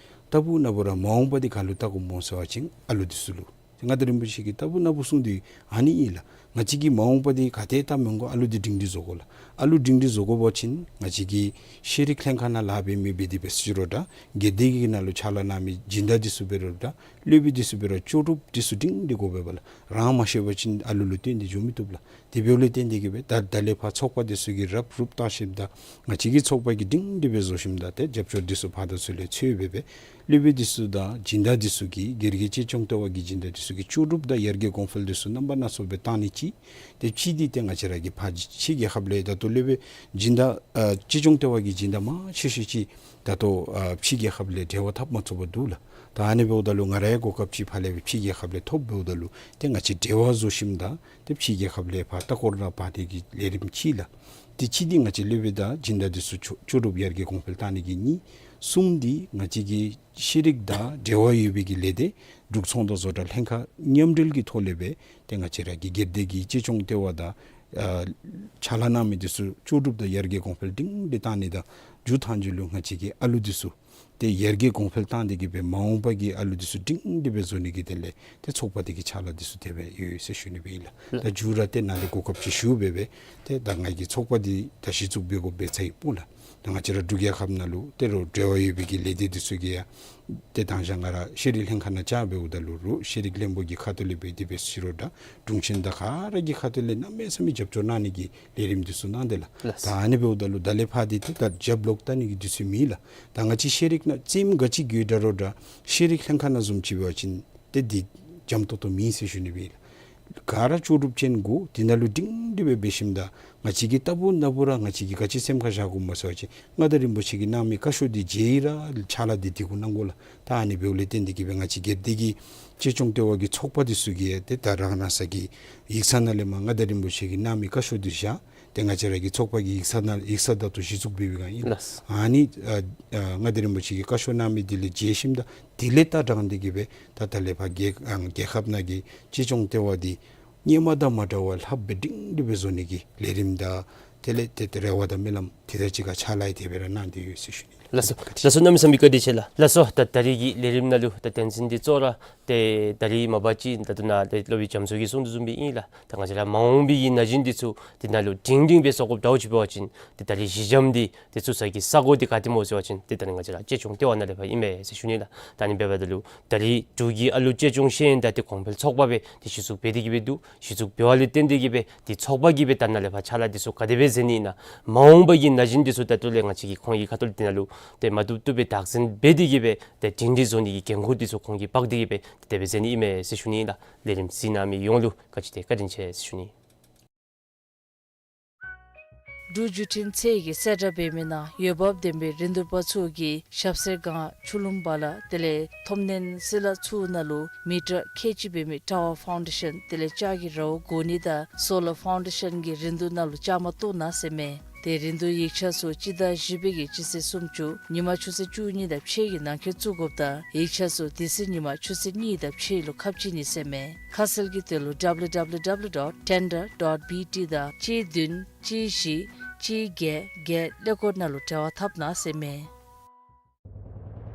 ལྟ་བུ་ན་བུ་ར་མ་འོངས་པ་འདི་ག་ལུ་བལྟ་དགོཔ་སྨོ་ཟེར་བ་ཅིན་ཨ་ལུ་འདི་ཚུ་ལུ། ཏེ་མངའ་བདག་རིན་པོ་ཆེ་གིས་ལྟ་བུ་ན་བུ་གསུངས་ཏེ་ཨ་ནི་ཨིན་ལགས། ང་བཅས་ཀྱིས་མ་འོངས་པ་འདི་ག་ཏེ་བལྟ་མི་དགོ། ཨ་ལུ་འདི་སྒྲིང་སྒྲི་བཟོ་དགོ་ལགས། ཨ་ལུ་སྒྲིང་སྒྲི་བཟོ་དགོ་པ་ཅིན་ང་བཅས་ཀྱི་ཤེས་རིག་ལྷན་ཁག་ནང་ལཱ་འབད་མི་འབད་དེ་འབད་ཟེར་རུང་འདྲ། སྒེར་སྡེ་གི་ནང་ལུ་ཕྱག་ལཱ་གནང་མི་སྦྱིན་བདག་འདི་ཚུ་འབད་རུང་འདྲ། སློབ་དཔོན་འདི་ཚུ་འབད་རུང་ལྕོགས་གྲུབ་འདི་ཚུ་སྒྲིང་སྒྲི་དགོ་པས་ལགས། རང་མ་ཤེས་པ་ཅིན་ཨ་ལུ་ལུ་སྟོན་ཏེ་འགྱོ་མི་བཏུབ་ལགས། དེ་འབདཝ་ལས་བརྟེན་ཏེ་གིས་སྦེ་ད་ད་ལས་ཕར་ཚོགས་པ་འདི་ཚུ་གིས་རུབ་རུབ་བཏང་ཞིནམ་ད་ང་བཅས་ཀྱི་ཚོགས་པ་གིས་སྒྲིང་སྒྲི་སྦེ་བཟོ་ཞིནམ་ད་ཏེ་རྒྱབ་སྐྱོར་འདི་ཚུ་ཕར་དང་ཚུར་ལས་འཚོལ་སྦེ་སྦེ་སློབ་དཔོན་འདི་ཚུ་དང་སྦྱིན་བདག་འདི་ཚུ་གིས་སྒེར་གྱི་གཅེས་སྐྱོང་ལྟེ་བ་གི་སྦྱིན་བདག་འདི་ཚུ་གིས་ལྕོགས་གྲུབ་དང་ཡར་རྒྱས་གོང་འཕེལ་འདི་ཚུ་རྣམ་པ་སྣ་ཚོགས་སྦེ་བཏང་ནི་གཅིག། ཏེ་གཅིག་འདི་ཏེ་ང་བཅས་ར་གིས་ཕར་ཕྱི་རྒྱལ་ཁབ་ལས་ད་ལྟོ་སློབ་དཔོན་སྦྱིན་བདག་ཨ་གཅེས་སྐྱོང་ལྟེ་བ་གི་སྦྱིན་བདག་མང་ཆེ་ཤོས་ཅིག་ད་ལྟོ་ཨ་ཕྱི་རྒྱལ་ཁབ་ལས་འབྲེལ་བ་འཐབ་མ་ཚུགས་པར་འདུག་ལགས། ད་ཨ་ནི་འབདཝ་ད་ལུ་ང་ར་ཡང་གོ་སྐབས་ཅིག་ཕར་ལས་སྦེ་ཕྱི་རྒྱལ་ཁབ་ལས་ཐོབ་འབདཝ་ད་ལུ་ཏེ་ང་བཅས་འབྲེལ་བ་བཟོ་ཞིནམ་ད་ཏེ་ཕྱི་རྒྱལ་ཁབ་ལས་ཕར་ལྟ་སྐོར་ར་འབག་སྟེ་གི་ལས་རིམ་གཅིག་ལགས། ཏེ་གཅིག་འདི་ང་བཅས་སློབ་དཔོན་དང་སྦྱིན་བདག་འདི་ཚུ་ལྕོགས་ལྕོགས་གྲུབ་ཡར་རྒྱས་གོང་འཕེལ་བཏང་ནི་གི་གཉིས། གསུམ་འདི་ང་བཅས་ཀྱི་ཤེས་རིག་དང་འབྲེལ་བ་ཡོད་པའི་གི་ལས་སྡེ་འབྲུག་ཚོང་དང་བཟོ་གྲྭ་ལྷན་ཁག་མཉམ་འབྲེལ་གྱི་ཐོག་ལས་སྦེ་ཏེ་ང་བཅས་ར་གི་སྒེར་སྡེ་གི་གཅེས་སྐྱོང་ལྟེ་བ་དང་ཨ་ཕྱག་ལཱ་གནང་མི་འདི་ཚུ་ལྕོགས་གྲུབ་དང་ཡར་རྒྱས་གོང་འཕེལ་སྒྲིང་སྒྲི་བཏང་ནི་དང་མཇུག་མཐའ་མཇུག་ལུ་ང་བཅས་ཀྱི་ཨ་ལུ་འདི་ཚུ་ཏེ་ཡར་རྒྱས་གོང་འཕེལ་བཏང་སྟེ་གིས་སྦེ་མ་འོངས་པ་གི་ཨ་ལུ་འདི་ཚུ་སྒྲིང་སྒྲི་སྦེ་བཟོ་ནི་གི་དོན་ལས་ཏེ་ཚོགས་པ་འདི་གི་ཕྱག་ལཱ་འདི་ཚུ་དེ་སྦེ་ཡོད་ཟེར་ཞུ་ནི་སྦེ་ཨིན་ལགས། ལགས། ད་མཇུག་ར་ཏེ་ནཱ་ལས་གོ་སྐབས་ཅིག་ཞུ་སྦེ་སྦེ་ཏེ་ད་ང་གིས་ཚོགས་པ་འདི་ད་གཞི་བཙུགས་འབད་དགོཔ་འབད་ཚར་ཡི་སྨོ་ལགས། ད་ང་བཅས་ར་འབྲུག་རྒྱལ་ཁབ་ནང་ལུ་ཏེ་རོགས་འབྲེལ་བ་ཡོད་པའི་གི་ལས་སྡེ་འདི་ཚུ་གིས་ཡང་ཏེ་དང་ཞག་ང་ར་ཤེས་རིག་ལྷན་ཁག་ནང་བཅར་འབདཝ་ད་ལུ་རོགས་ཤེས་རིག་བློན་པོ་གི་ཁ་ཐུག་ལས་འབད་དེ་འབད་ཟེར་རུང་འདྲ། དྲུང་ཆེན་དང་ག་ར་གི་ཁ་ཐུག་ལས་གནམ་མེད་ས་མེད་རྒྱབ་སྐྱོར་གནང་ནི་གི་ལས་རིམ་འདི་ཚུ་གནང་དེས་ལགས། ལགས། ད་ཨ་ནི་འབདཝ་ད་ལུ་ད་ལས་ཕར་འདི་ཏེ་ད་རྒྱབ་ལོག་བལྟ་ནི་གི་དུས་ཚོད་མེད་ལགས། ད་ང་བཅས་ཤེས་རིག་ནང་རྩེདམོ་ག་ཅི་རྒྱུ་འདྲ་རུང་འདྲ་ཤེས་རིག་ལྷན་ཁག་ནང་བཟུམ་ཅིག་འབད་བ་ཅིན་ཏེ་འདི་འཇམ་ཏོང་ཏོ་མེད་ཟེར་ཞུ་ནི་སྦེ་ཨིན་ལགས། ག་ར་ལྕོགས་གྲུབ་ཅན་དགོ། འདི་ནང་ལུ་སྒྲིང་སྒྲི་སྦེ་འབད་ཞིནམ་ད་ང་བཅས་ཀྱིས་རྟག་བུ་ནམ་བུ་ར་ང་བཅས་ཀྱིས་ག་ཅི་སེམས་ཁར་བཞག་དགོ་སྨོ་ཟེར་བ་ཅིན་མངའ་བདག་རིན་པོ་ཆེ་གིས་གནང་མི་བཀའ་ཤོག་འདི་མཇལ་ཡི་ར་ཕྱག་ལཱ་འདི་དེ་གུ་གནང་དགོ་ལགས། ད་ཨ་ནི་འབདཝ་ལས་བརྟེན་ཏེ་གིས་སྦེ་ང་བཅས་སྒེར་སྡེ་གི་གཅེས་སྐྱོང་ལྟེ་བ་གི་ཚོགས་པ་འདི་ཚུ་གིས་ཏེ་ད་རང་རང་སོ་གི་ཡིག་ཚང་ནང་ལས་མར་མངའ་བདག་རིན་པོ་ཆེ་གིས་གནང་མི་བཀའ་ཤོག་འདི་བཞག། ཏེ་ང་བཅས་ར་གི་ཚོགས་པ་གི་ཡིག་ཚང་ནང་ཡིག་ཚང་ད་ལྟོ་གཞི་བཙུགས་འབད་བའི་སྒང་ཨིན་ལགས། ལགས། ཨ་ནི་ཨ་ཨ་མངའ་བདག་རིན་པོ་ཆེ་གི་བཀའ་ཤོག་གནང་མི་འདི་ལས་མཇལ་ཞིནམ་ད་དེ་ལས་ད་དྲངས་ཏེ་གིས་སྦེ་ད་ད་ལས་ཕར་རྒྱལ་ཨ་རྒྱལ་ཁབ་ནང་གི་གཅེས་སྐྱོང་ལྟེ་བ་འདི་སྔོན་མ་དང་མ་འདྲ་བར་ལྷགཔ་སྦེ་སྒྲིང་སྒྲི་སྦེ་བཟོ་ནི་གི་ལས་རིམ་དང་དེ་ལས་ཏེ་ཏེ་རེ་བ་དང་སྨོན་ལམ་དེ་དང་གཅིག་ཁར་ཕྱག་ལཱ་ཡང་དེ་སྦེ་ར་གནང་སྟེ་ཡོད་ཟེར་ཞུ་ནི། ལགས་སོ། ལགས་སོ། གནམ་མེད་ས་མེད་བཀའ་དྲིན་ཆེ་ལགས། ལགས་སོ། ད་ད་རིས་ཀྱི་ལས་རིམ་ནང་ལུ་ད་དོན་ཚན་འདི་གཙོ་བོ་ར་ཏེ་ད་རིས་མ་པ་ཅིག་ད་ལྟོ་ནཱ་ཏེ་སློབ་དཔོན་རྒྱ་མཚོ་གིས་གསུང་དོ་བཟུམ་སྦེ་ཨིན་ལགས། ད་ང་བཅས་ར་མ་འོངས་པའི་གི་ན་གཞོན་འདི་ཚུ་འདི་ནང་ལུ་སྒྲིང་སྒྲིང་སྦེ་བཟོ་དགོཔ་འདྲཝ་ཅིག་འབད་བ་ཅིན་ཏེ་ད་རིས་གཞི་འགྱམ་འདི་ཏེ་བཙུགས་ས་གི་ས་གོ་འདི་ག་ཏེ་སྨོ་ཟེར་བ་ཅིན་ཏེ་ད་ནི་ང་བཅས་ར་གཅེས་སྐྱོང་ལྟེ་བ་ནང་ལས་ཕར་ཨིན་མས་ཟེར་ཞུ་ནི་ལགས། ད་ཨ་ནི་འབདཝ་ད་ལུ་ད་རིས་འབྲུག་གི་ཨ་ལུ་གཅེས་སྐྱོང་ཤེས་ཡོན་དང་ཏེ་གོང་འཕེལ་ཚོགས་པ་སྦེ་ཏེ་གཞི་བཙུགས་འབད་དེ་གིས་སྦེ་འདུག། གཞི་བཙུགས་འབད་བ་ལས་བརྟེན་ཏེ་གིས་སྦེ་ཏེ་ཚོགས་པ་གིས་སྦེ་ད་ནཱ་ལས་ཕར་ཕྱག་ལཱ་འདི་ཚུ་ག་དེ་སྦེ་མཛད་ནི་ཨིན་ན། མ་འོངས་པ་གི་ན་གཞོན་འདི་ཚུ་ད་ལྟོ་ལས་ང་བཅས་ཀྱིས་ཁོང་གི་ཁ་ཐུག་ལས་འདི་ནང་ལུ་ཏེ་མ་བཏུབ་བཏུབ་སྦེ་བདག་འཛིན་འབད་དེ་གིས་སྦེ་ཏེ་སྒྲིང་སྒྲི་བཟོ་ནི་གི་འགན་ཁུར་འདི་ཚུ་ཁོང་གིས་འབག་སྟེ་གིས་སྦེ་ཏེ་དེ་སྦེ་མཛད་ནི་ཨིན་མས་ཟེར་ཞུ་ནི་ཨིན་ལགས། ལས་རིམ་གཟིགས་གནང་མི་ཡོངས་ལུ་བཀའ་དྲིན་ཆེ་བཀའ་དྲིན་ཆེ་ཟེར་ཞུ་ནི། འབྲུག་བརྒྱུད་འཕྲིན་ཚད་ཀྱིས་གསལ་བསྒྲགས་འབད་མི་ནང་འོས་འབབ་ལྡན་པའི་རིན་བསྡུར་པ་ཚུ་གིས་ཞབས་སེར་སྒང་ཆུ་ལུང་པ་ལ་དེ་ལས་ཐོབ་ནན་སི་ལ་ཚུ་ནང་ལུ་མི་ཊར་ཁལ་གཅིག་འབད་མི་ཊ་ཝར་ཕའུན་ཌེ་ཤཱན་དེ་ལས་ལྕགས་ཀྱི་རཝ་བསྒོར་ནི་དང་སོ་ལར་ཕའུན་ཌེ་ཤཱན་གྱི་རིན་བསྡུར་ནང་ལུ་བཅའ་མར་གཏོགས་གནང་ཟེར་མས། ཏེ་རིན་བསྡུར་ཡིག་ཆ་ཚུ་སྤྱི་ཟླ་བཞི་པའི་གི་སྤྱི་ཚེས་སུམ་ཅུ་ཉིན་མ་ཆུ་ཚོད་བཅུ་གཉིས་དང་ཕྱེད་ཀྱི་ནང་འཁོད་བཙུགས་དགོཔ་དང་ཡིག་ཆ་ཚུ་དེ་ཚེ་ཉིན་མ་ཆུ་ཚོད་གཉིས་དང་ཕྱེད་ལུ་ཁ་ཕྱེ་ནི་ཟེར་མས། ཁ་གསལ་གྱི་དོན་ལུ་ཌབ་ལུ་ཌབ་ལུ་ཌབ་ལུ་ཌོཊ་ཊེན་ཌར་ཌོཊ་བི་ཊི་དང་གཅིག་བདུན་གཅིག་བཞི་གཅིག་བརྒྱད་བརྒྱད་ཀླད་ཀོར་ནང་ལུ་འབྲེལ་བ་འཐབ་གནང་ཟེར་མས།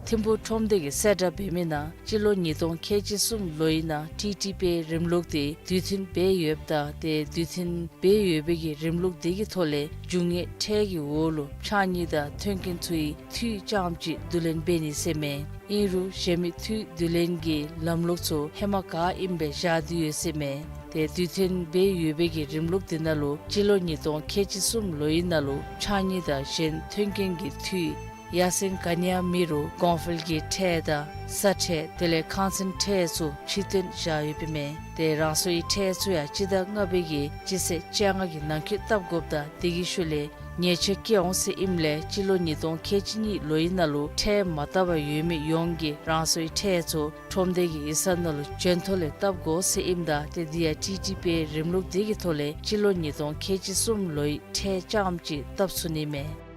ཐིམ་ཕུག་ཁྲོམ་སྡེ་གིས་གསལ་བསྒྲགས་འབད་མི་ནང་སྤྱི་ལོ་ཉིས་སྟོང་ཁལ་གཅིག་གསུམ་ལོའི་ནང་ཊི་ཊི་པེ་རིམ་ལུགས་དེ་དུས་མཐུན་འབད་ཡོདཔ་ད་ཏེ་དུས་མཐུན་འབད་ཡོད་པའི་གི་རིམ་ལུགས་དེ་གི་ཐོག་ལས་རྒྱུ་དངོས་ཁྲལ་གྱི་འོག་ལུ་ཕྱགས་སྙིགས་དང་མཐུན་རྐྱེན་ཚུའི་འཐུས་རྐྱངམ་ཅིག་བསྡུ་ལེན་འབད་ནི་ཟེར་མས། ཨིན་རུང་གཞན་མི་འཐུས་བསྡུ་ལེན་གྱི་ལམ་ལུགས་ཚུ་ཧེ་མ་ག་ཨིནམ་སྦེ་བཞག་སྟེ་ཡོད་ཟེར་མས། ཏེ་དུས་མཐུན་འབད་ཡོད་པའི་གི་རིམ་ལུགས་དེ་ནང་ལུ་སྤྱི་ལོ་ཉིས་སྟོང་ཁལ་གཅིག་གསུམ་ལོའི་ནང་ལུ་ཕྱགས་སྙིགས་དང་གཞན་མཐུན་རྐྱེན་གྱི་འཐུས་ཡར་སེང་ག་ནི་ཡང་མེད་རུང་གོང་འཕེལ་གྱི་ཁྲལ་དང་ས་ཁྲལ་དེ་ལས་ཁང་ཚན་ཁྲལ་ཚུ་ཕྱིར་བཏོན་བཞག་ཡོདཔ་མས། ཏེ་རང་སོའི་ཁྲལ་ཚུ་ཡང་སྤྱི་ཟླ་ལྔ་པའི་གི་སྤྱི་ཚེས་བཅོ་ལྔ་གི་ནང་འཁོད་བཏབ་དགོཔ་དང་དེ་གི་ཤུལ་ལས་ཉེས་ཆད་བཀལ་འོང་ཟེར་ཨིནམ་ལས་སྤྱི་ལོ་ཉིས་སྟོང་ཁལ་གཅིག་གཉིས་ལོའི་ནང་ལུ་ཁྲལ་མ་བཏབ་པར་ཡོད་མི་ཡོངས་ཀྱིས་རང་སོའི་ཁྲལ་ཚུ་ཁྲོམ་སྡེ་གི་ཡིག་ཚང་ནང་ལུ་འཇོན་ཐོ་ལས་བཏབ་དགོ་ཟེར་ཨིནམ་ད་ཏེ་འདི་ཡང་ཊི་ཊི་པེ་རིམ་ལུགས་དེ་གི་ཐོག་ལས་སྤྱི་ལོ་ཉིས་སྟོང་ཁལ་གཅིག་གསུམ་ལོའི་ཁྲལ་རྐྱངམ་ཅིག་བཏབ་ཚུགས་ནི་མས།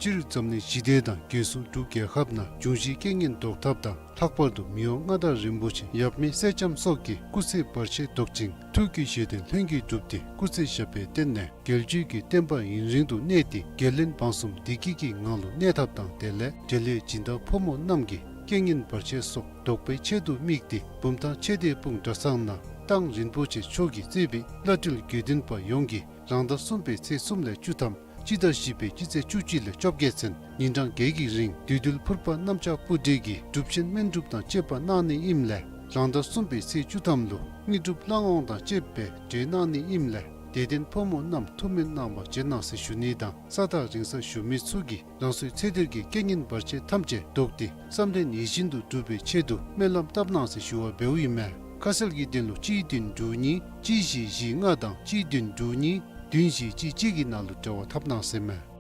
སྤྱིར་འཛམ་གླིང་ཞི་བདེ་དང་རྒྱལ་སྲུང་འབྲུག་རྒྱལ་ཁབ་ནང་འབྱུང་བཞིའི་རྐྱེན་ངན་ཟློག་ཐབས་དང་ལྷག་པར་དུ་མི་དབང་མངའ་བདག་རིན་པོ་ཆེ་ཡབ་མེས་སེང་ལྕམ་སོགས་ཀྱི་སྐུ་ཚེ་བར་ཆད་ཟློག་ཅིང་ཐུགས་ཀྱི་བཞེད་དོན་ལྷུན་གྱིས་གྲུབ་སྟེ་སྐུ་ཚེ་ཞབས་པད་བརྟན་ནས་རྒྱལ་བརྒྱུད་ཀྱི་བསྟན་པ་ཡུན་རིང་དུ་གནས་ཏེ་རྒྱལ་བློན་འབངས་གསུམ་བདེ་སྐྱིད་ཀྱི་ངང་ལུ་གནས་ཐབས་དང་དེ་ལས་འབྲེལ་ཡོད་སྦྱིན་བདག་ཕོ་མོ་རྣམས་ཀྱི་རྐྱེན་ངན་བར་ཆད་སོགས་ཟློག་པའི་ཆེད་དུ་དམིགས་ཏེ་བུམ་ཐང་ཆོས་སྡེ་སྤུངས་གྲྭ་ཚང་ནང་ རྟ་དབང་རིན་པོ་ཆེ་མཆོག་གིས་གཙོས་པའི་བླ་སྤྲུལ་དགེ་འདུན་པ་ཡོངས་ཀྱིས་རང་ཟླ་གསུམ་པའི་ཚེས་གསུམ་ལས་བཅུ་ཐམ་སྤྱི་ཟླ་བཞི་པའི་སྤྱི་ཚེས་བཅུ་གཅིག་ལས་བཅོ་བརྒྱད་ཚུན་ཉིན་གྲངས་བརྒྱད་ཀྱི་རིང་བདུད་འདུལ་ཕུར་པ་གནམ་ལྕགས་སྤུ་གྲི་གི་སྒྲུབ་ཆེན་སྨན་སྒྲུབ་དང་བཅས་པ་གནང་ནི་ཨིནམ་ལས་རང་ཟླ་གསུམ་པའི་ཚེས་བཅུ་ཐམ་ལུ་དངོས་གྲུབ་ལྷ་དབང་དང་བཅས་པའི་གྲོལ་གནང་ནི་ཨིནམ་ལས་དད་ལྡན་ཕོ་མོ་རྣམས་ཐུགས་སྨོན་གནང་བར་བྱོན་གནང་ཟེར་ཞུ་ནི་དང་ས་ཐག་རིང་ས་བཞུགས་མི་ཚུ་གིས་རང་སོའི་ཚེ་འདིར་གྱི་རྐྱེན་ངན་བར་ཆད་ཐམས་ཅད་བཟློག་སྟེ་བསམ་དོན་ཡིད་བཞིན་དུ་འགྲུབ་པའི་ཆེད་དུ་སྨོན་ལམ་བཏབ་གནང་ཟེར་ཞུ་བ་འབདཝ་ཨིན་མས། ཁ་གསལ་གྱི་དོན་ལུ་གཅིག་བདུན་དྲུག་གཉིས་གཅིག་བཞི་བཞི་ལྔ་དང་གཅིག་བདུན་དྲུག་གཉིས་བདུན་བཞི་གཅིག་གཅིག་གི་ནང་ལུ་འབྲེལ་བ་འཐབ་གནང་ཟེར་མས།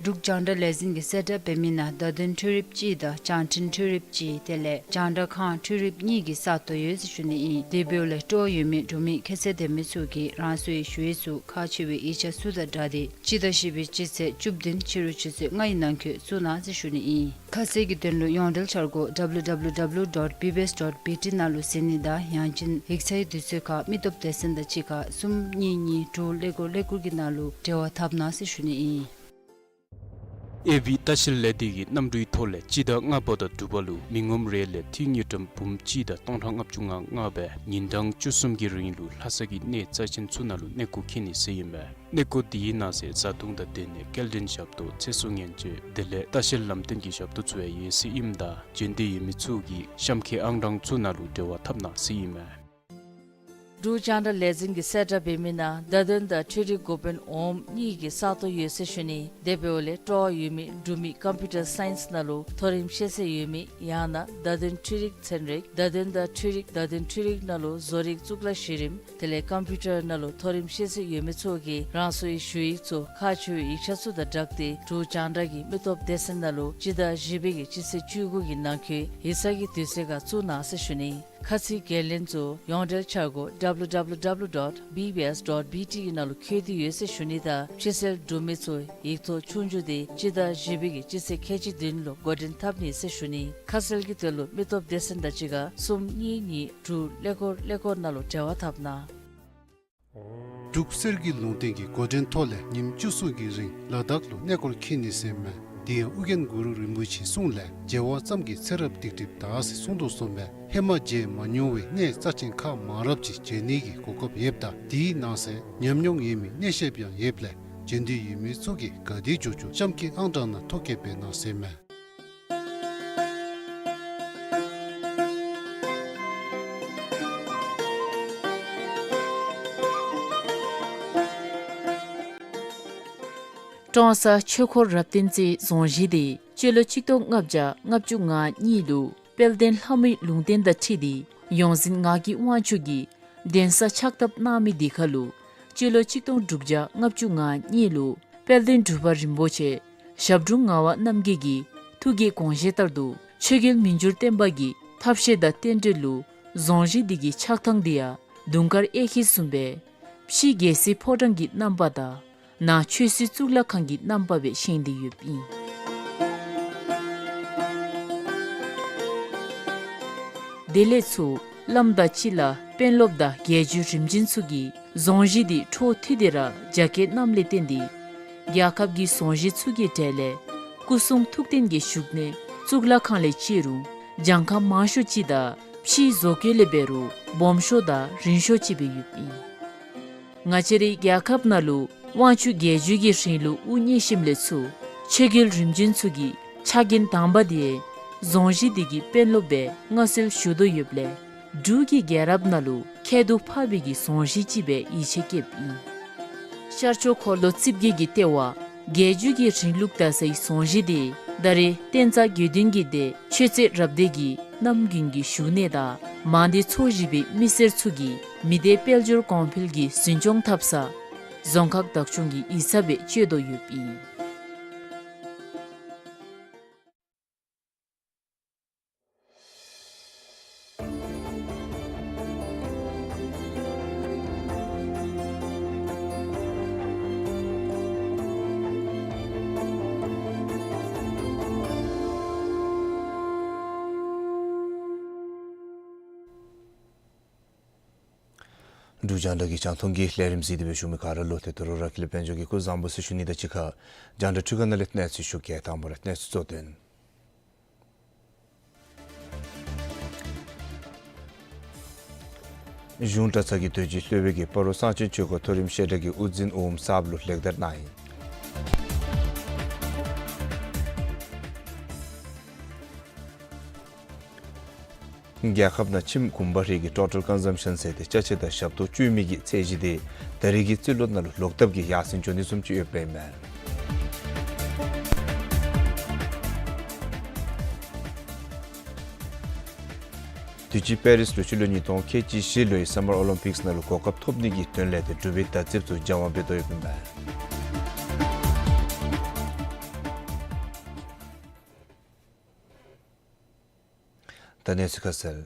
འབྲུག་རྒྱང་བསྒྲགས་ལས་འཛིན་གྱིས་གསལ་བསྒྲགས་འབད་མི་ནང་བརྡ་དོན་འཕྲུལ་རིགཔ་གཅིག་དང་བྱང་འཕྲིན་འཕྲུལ་རིགཔ་གཅིག་དེ་ལས་རྒྱང་བསྒྲགས་ཁང་འཕྲུལ་རིགཔ་གཉིས་ཀྱི་ས་སྟོང་ཡོད་ཟེར་ཞུ་ནི་ཨིན། དེ་འབདཝ་ལས་སྤྲོ་བ་ཡོད་མི་འབྲུག་མི་ཁྱད་ཚད་ལྡན་མི་ཚུ་གིས་རང་སོའི་ཞུ་ཡིག་ཚུ་ཁག་ཆེ་བའི་ཡིག་ཆ་ཚུ་དང་སྦྲགས་ཏེ་སྤྱི་ཟླ་བཞི་པའི་སྤྱི་ཚེས་བཅུ་བདུན་ཕྱི་རུ་ཆུ་ཚོད་ལྔ་ཡི་ནང་འཁོད་བཙུགས་གནང་ཟེར་ཞུ་ནི་ཨིན། ཁ་གསལ་གྱི་དོན་ལུ་ཡོངས་འབྲེལ་འཆར་སྒོ་W W W dot B B S dot B T ནང་ལུ་གཟིགས་ནི་དང་ཡང་ཅིན་ཡིག་ཚང་གི་དུས་ཚོད་ཁར་མི་སྟོབས་སྡེ་ཚན་དང་གཅིག་ཁར་གསུམ་གཉིས་གཉིས་དྲུག་ཀླད་ཀོར་ཀླད་ཀོར་གྱི་ནང་ལུ་འབྲེལ་བ་འཐབ་གནང་ཟེར་ཞུ་ནི་ཨིན། ཨེ་བི་ལྟ་བཤལ་ལས་སྡེ་གིས་གནམ་གྲུའི་ཐོག་ལས་སྤྱི་ཟླ་ལྔ་པ་དང་དྲུག་པ་ལུ་མི་ངོམ་རེ་ལས་འཐུས་དངུལ་ཀྲམ་འབུམ་གཅིག་དང་སྟོང་ཕྲག་ལྔ་བཅུ་ང་ལྔ་སྦེ་ཉིན་གྲངས་བཅུ་གསུམ་གྱི་རིང་ལུ་ལྷ་ས་གི་གནས་རྩ་ཆེན་ཚུ་ནང་ལུ་གནས་སྐོར་འཁྱིད་ནི་ཟེར་ཨིན་མས། གནས་སྐོར་དེའི་ནང་གསེས་བཟའ་འཐུང་དང་དེ་ལས་སྐྱེལ་འདྲེན་ཞབས་ཏོག་ཚེ་སྲོག་ཉེན་བཅོལ་དེ་ལས་ལྟ་བཤལ་ལམ་སྟོན་གྱི་ཞབས་ཏོག་ཚུ་ཡང་ཡོད་ཟེར་ཨིནམ་ད་འབྱོན་འདོད་ཡོད་མི་ཚུ་གིས་གཤམ་འཁོད་ཨང་གྲངས་ཚུ་ནང་ལུ་འབྲེལ་བ་འཐབ་གནང་ཟེར་ཨིན་མས། འབྲུག་རྒྱང་བསྒྲགས་ལས་འཛིན་གྱིས་གསལ་བསྒྲགས་འབད་མི་ནང་བརྡ་དོན་དང་འཕྲུལ་རིག་འགོ་དཔོན་འོགམ་གཉིས་ཀྱི་ས་སྟོང་ཡོད་ཟེར་ཞུ་ནི། དེ་འབདཝ་ལས་སྤྲོ་བ་ཡོད་མི་འབྲུག་མི་ཀམ་པིའུ་ཊར་སའིནསི་ནང་ལུ་མཐོ་རིམ་ཤེས་ཚད་ཡོད་མི་ཡང་ན་བརྡ་དོན་འཕྲུལ་རིག་ཚན་རིག་བརྡ་དོན་དང་འཕྲུལ་རིག་བརྡ་དོན་འཕྲུལ་རིག་ནང་ལུ་བཟོ་རིག་གཙུག་ལག་གཞི་རིམ་དེ་ལས་ཀམ་པིའུ་ཊར་ནང་ལུ་མཐོ་རིམ་ཤེས་ཚད་ཡོད་མི་ཚུ་གིས་རང་སོའི་ཞུ་ཡིག་ཚུ་ཁག་ཆེ་བའི་ཡིག་ཆ་ཚུ་དང་སྦྲགས་ཏེ་འབྲུག་རྒྱང་བསྒྲགས་ཀྱི་མི་སྟོབས་སྡེ་ཚན་ནང་ལུ་སྤྱི་ཟླ་བཞི་པའི་གི་སྤྱི་ཚེས་བཅུ་དགུ་གི་ནང་འཁོད་ཡིག་ཚང་གི་དུས་ཚོད་ཁར་བཙུགས་གནང་ཟེར་ཞུ་ནི། ཁ་ཚིག་འགན་ལེན་ཚུ་ཡོངས་འབྲེལ་འཆར་སྒོ་W W W dot B B S dot B T གི་ནང་ལུ་བཀོད་དེ་ཡོད་ཟེར་ཞུ་ནི་དང་ཕྱི་སེལ་འབྲུག་མི་ཚུ་ཡིག་ཐོག་ཆོས་རྒྱུགས་དེ་སྤྱི་ཟླ་བཞི་པའི་གི་སྤྱི་ཚེས་ཁལ་གཅིག་བདུན་ལུ་འགོ་འདྲེན་འཐབ་ནི་ཟེར་ཞུ་ནི། ཁ་གསལ་གྱི་དོན་ལུ་མི་སྟོབས་སྡེ་ཚན་དང་གཅིག་ཁར་གསུམ་གཉིས་གཉིས་དྲུག་ཀླད་ཀོར་ཀླད་ཀོར་ནང་ལུ་འབྲེལ་བ་འཐབ་གནང་། འབྲུག་གསེར་གྱི་ལུང་བསྟན་གྱི་འགོ་འདྲེན་ཐོག་ལས་ཉིནམ་བཅུ་གསུམ་གྱི་རིང་ལ་དྭགས་ལུ་གནས་སྐོར་འཁྱིད་ནི་ཟེར་མས། དེ་ཡང་ཨོ་རྒྱན་གུ་རུ་རིན་པོ་ཆེའི་གསུང་ལས་མཇལ་བ་ཙམ་གྱིས་ཚེ་རབས་སྡིག་སྒྲིབ་དག་ཟེར་གསུངས་དོ་གསུངས་པས། ཧེ་མ་མཇལ་མ་མྱོང་བའི་གནས་རྩ་ཆེན་ཁག་མང་རབས་ཅིག་མཇལ་ནི་གི་གོ་སྐབས་ཡོདཔ་ད་དེའི་ནང་གསེས་ཉམས་མྱོང་ཡོད་མི་གནས་བཤདཔ་ཡང་ཡོདཔ་ལས་མཇལ་འདོད་ཡོད་མི་ཚུ་གིས་ག་དེ་མགྱོགས་མགྱོགས་གཤམ་འཁོད་ཨང་གྲངས་ནང་ཐོ་བཀོད་འབད་གནང་ཟེར་མས། ཀྲོང་གསར་ཆོས་འཁོར་རབ་བརྟན་རྩེའི་རྫོང་གཞིས་དེ་སྤྱི་ལོ་གཅིག་སྟོང་ལྔ་བརྒྱ་ལྔ་བཅུ་ང་གཉིས་ལུ་དཔལ་ལྡན་ལྷ་མོའི་ལུང་བསྟན་དང་འཁྲིལ་ཏེ་ཡོངས་འཛིན་ངག་གི་དབང་ཕྱུག་གིས་གདན་ས་ཕྱག་བཏབ་གནང་མི་དེ་ཁར་ལུ་སྤྱི་ལོ་གཅིག་སྟོང་དྲུག་བརྒྱ་ལྔ་བཅུ་ང་གཉིས་ལུ་དཔལ་ལྡན་འབྲུག་པ་རིན་པོ་ཆེ་ཞབས་དྲུང་ངག་དབང་རྣམ་རྒྱལ་གྱི་ཐུགས་ཀྱི་དགོངས་བཞེད་ལྟར་དུ་ཆོས་རྒྱལ་མི་འགྱུར་བརྟན་པ་གི་ཐབས་ཤེས་དང་རྟེན་འབྲེལ་ལུ་རྫོང་གཞིས་དེ་གི་ཆགས་ཐངས་དེ་ཡང་དུང་དཀར་གཡས་འཁྱིལ་བཟུམ་སྦེ་ཕྱི་རྒྱལ་སྲིད་ཕོ་བྲང་གི་རྣམ་པ་དང་ནང་ཆོས་སྲིད་གཙུག་ལག་ཁང་གི་རྣམ་པ་སྦེ་བཞེངས་ཏེ་ཡོདཔ་ཨིན། དེ་ལས་ཚུར་བླམ་དང་སྤྱི་བླ་དཔོན་སློབ་དང་རྒྱལ་བརྒྱུད་རིམ་བྱོན་ཚུ་གིས་རྫོང་གཞིས་དེ་འཕྲོ་མཐུད་དེ་ར་རྒྱ་སྐྱེད་གནངམ་ལས་བརྟེན་ཏེ་རྒྱལ་ཁབ་ཀྱི་རྫོང་གཞིས་ཚུ་གི་གྲས་ལས་སྐུ་གསུང་ཐུགས་རྟེན་གྱི་བཞུགས་གནས་གཙུག་ལག་ཁང་ལས་བརྩིས་རུང་གྱངས་ཁ་མང་ཤོས་ཅིག་དང་ཕྱིའི་བཟོ་བཀོད་ལས་འབད་རུང་སྦོམ་ཤོས་དང་རིང་ཤོས་ཅིག་སྦེ་ཡོདཔ་ཨིན། ང་བཅས་རའི་རྒྱལ་ཁབ་ནང་ལུ་དབང་ཕྱུག་རྒྱལ་བརྒྱུད་ཀྱི་རིང་ལུགས་དབུ་བརྙེས་ཞིནམ་ལས་ཚུར་ཆོས་རྒྱལ་རིམ་བྱོན་ཚུ་གི་ཕྱག་འགན་དང་པ་དེ་རྫོང་གཞིས་དེ་གི་དཔོན་སློབ་སྦེ་མངའ་གསོལ་ཞུ་དོ་ཡོདཔ་ལས་འབྲུག་གི་རྒྱལ་རབས་ནང་ལུ་ཁྱད་དུ་འཕགས་པའི་གི་རྫོང་གཞིས་ཅིག་སྦེ་ཡིད་ཆེས་བསྐྱེདཔ་ཨིན། ཤར་ཕྱོགས་འཁོར་ལོ་རྩིབས་བརྒྱད་ཀྱི་ལྟེ་བ་རྒྱལ་བརྒྱུད་ཀྱི་རིང་ལུགས་དར་སའི་རྫོང་གཞིས་དེ་ད་རེས་བསྟན་རྩ་དགེ་འདུན་གྱི་སྡེ་ཆོས་རྩེ་རབ་སྡེ་གི་རྣམ་རྒྱུན་གྱི་བཞུགས་གནས་དང་མང་སྡེ་ཚོ་བཞི་པའི་མི་སེར་ཚུ་གིས་མི་སྡེ་དཔལ་འབྱོར་གོང་འཕེལ་གྱི་འཛིན་སྐྱོང་འཐབ་ས་རྫོང་ཁག་བདག་སྐྱོང་གི་ཡིག་ཚང་སྦེ་སྤྱོད་དོ་ཡོདཔ་ཨིན། འབྲུག་རྒྱང་བསྒྲགས་ཀྱི་རྒྱང་མཐོང་གི་ལས་རིམ་གཟིགས་ཏེ་སྦེ་བཞུགས་མི་ག་ར་ལུ་ཏེ་ད་རུང་ར་ཀུན་ལེགས་དཔལ་འབྱོར་གྱིས་སྐུ་གཟུགས་བཟང་པོ་ཟེར་ཞུ་ནི་དང་གཅིག་ཁར་རྒྱང་བསྒྲགས་འཕྲུལ་ཁང་ནང་ལས་གནས་ཚུལ་ཞུ་གེ། དང་པ་ར་གནས་ཚུལ་གཙོ་དོན། གཞུང་གྲྭ་ཚང་གི་རྡོ་རྗེ་སློབ་དཔོན་གྱིས་སྤ་རོ་གསང་ཆེན་ཆོས་འཁོར་མཐོ་རིམ་བཤད་གྲྭ་གི་དབུ་འཛིན་འོགམ་གསརཔ་ལུ་ལེགས་དར་གནང་ཡི། རྒྱལ་ཁབ་ནང་ཁྱིམ་གུང་པ་རེ་གི་ཊོ་ཊཱལ་ཀོན་སམ་ཤཱན་ཟེར་ཏེ་ཅ་ཆས་དང་ཞབས་ཏོག་སྤྱོད་མི་གི་ཚད་གཞི་དེ་ད་རེས་ཀྱི་རྩིས་ལོ་ནང་ལུ་ལོག་ལྟབ་ཀྱིས་ཡར་སེང་འགྱོ་ནི་བཟུམ་ཅིག་ཡོདཔ་ཨིན་མས། དུས་ཅི་པེ་རིས་ལུ་སྤྱི་ལོ་ཉིས་སྟོང་ཁལ་གཅིག་བཞི་ལོའི་སམ་མར་ཨོ་ལིམ་པིགསི་ནང་ལུ་གོ་སྐབས་ཐོབ་ནི་གི་དོན་ལས་ཏེ་འབྲུག་པའི་དར་ཚདཔ་ཚུ་སྦྱང་བ་འབད་དོ་ཡོདཔ་ཨིན་མས། ད་གནས་ཚུལ་ཁ་གསལ།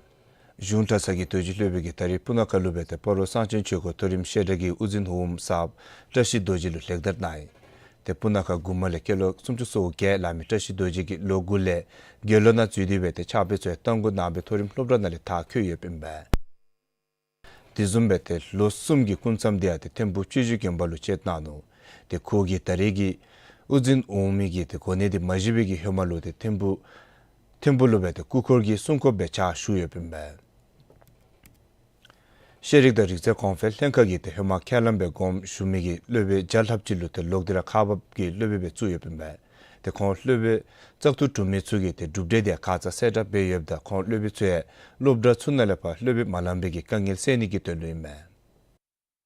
གཞུང་གྲྭ་ཚང་གི་རྡོ་རྗེ་སློབ་དཔོན་གྱིས་ད་རིས་སྤུ་ན་ཁ་ལུ་སྦེ་ཏེ་སྤ་རོ་གསང་ཆེན་ཆོས་འཁོར་མཐོ་རིམ་བཤད་གྲྭ་གི་དབུ་འཛིན་འོགམ་གསརཔ་བཀྲ་ཤིས་རྡོ་རྗེ་ལུ་ལེགས་དར་གནང་ཡི། ཏེ་སྤུ་ན་ཁ་གུ་མ་ལས་སྐྱེས་ལོ་སུམ་ཅུ་སོ་བརྒྱད་ལང་མི་བཀྲ་ཤིས་རྡོ་རྗེ་གིས་ལོ་དགུ་ལས་དགེ་སློང་ནང་འཛུལ་ཏེ་སྦེ་ཏེ་ཕྱག་དཔེ་ཚུ་ཡང་རྟ་མགོ་ནང་པའི་མཐོ་རིམ་སློབ་གྲྭ་ནང་ལས་མཐར་འཁྱོལ་ཡོདཔ་ཨིན་པས། དེ་བཟུམ་སྦེ་ཏེ་ལོ་གསུམ་གྱི་སྐུ་མཚམས་དེ་ཡང་ཏེ་ཐིམ་ཕུག་སྤྱི་བཞུགས་དགོན་པ་ལུ་བཅད་གནང་ནུག། ཏེ་ཁོ་གིས་ད་རེས་ཀྱི་དབུ་འཛིན་འོག་མའི་གི་ཏེ་གོ་གནས་དེ་མ་བཞེས་པའི་གི་ཧེ་མ་ལུ་ཏེ་ཐིམ་ཕུག་ཐིམ་ཕུག་ལུ་སྦེ་ཏེ་སྐུ་འཁོར་གྱི་སྲུང་འཁོརཔ་སྦེ་ཕྱག་ཞུ་ཡོདཔ་ཨིན་པས། ཤེས་རིག་དང་རིག་རྩལ་གོང་འཕེལ་ལྷན་ཁག་གིས་ཏེ་ཧེ་མ་ཁས་བླངས་སྦེ་དགོངསམ་ཞུ་མི་གི་སློབ་དཔོན་བརྒྱ་ལྷགཔ་ཅིག་ལུ་ཏེ་ལོག་སྟེ་ར་ཁག་འབགཔ་གི་སློབ་དཔོན་སྦེ་བཙུགས་ཡོདཔ་ཨིན་པས། ཏེ་ཁོང་སློབ་དཔོན་བཙག་འཐུ་གྲུབ་མི་ཚུ་གིས་ཏེ་གྲུབ་འབྲས་དེ་ཁ་ཙ་གསལ་བསྒྲགས་འབད་ཡོདཔ་ད་ཁོང་སློབ་དཔོན་ཚུ་ཡང་སློབ་གྲྭ་ཚུ་ནང་ལས་ཕར་སློབ་དཔོན་མ་ལང་པའི་གི་དཀའ་ངལ་སེལ་ནི་གི་དོན་ལུ་ཨིན་མས།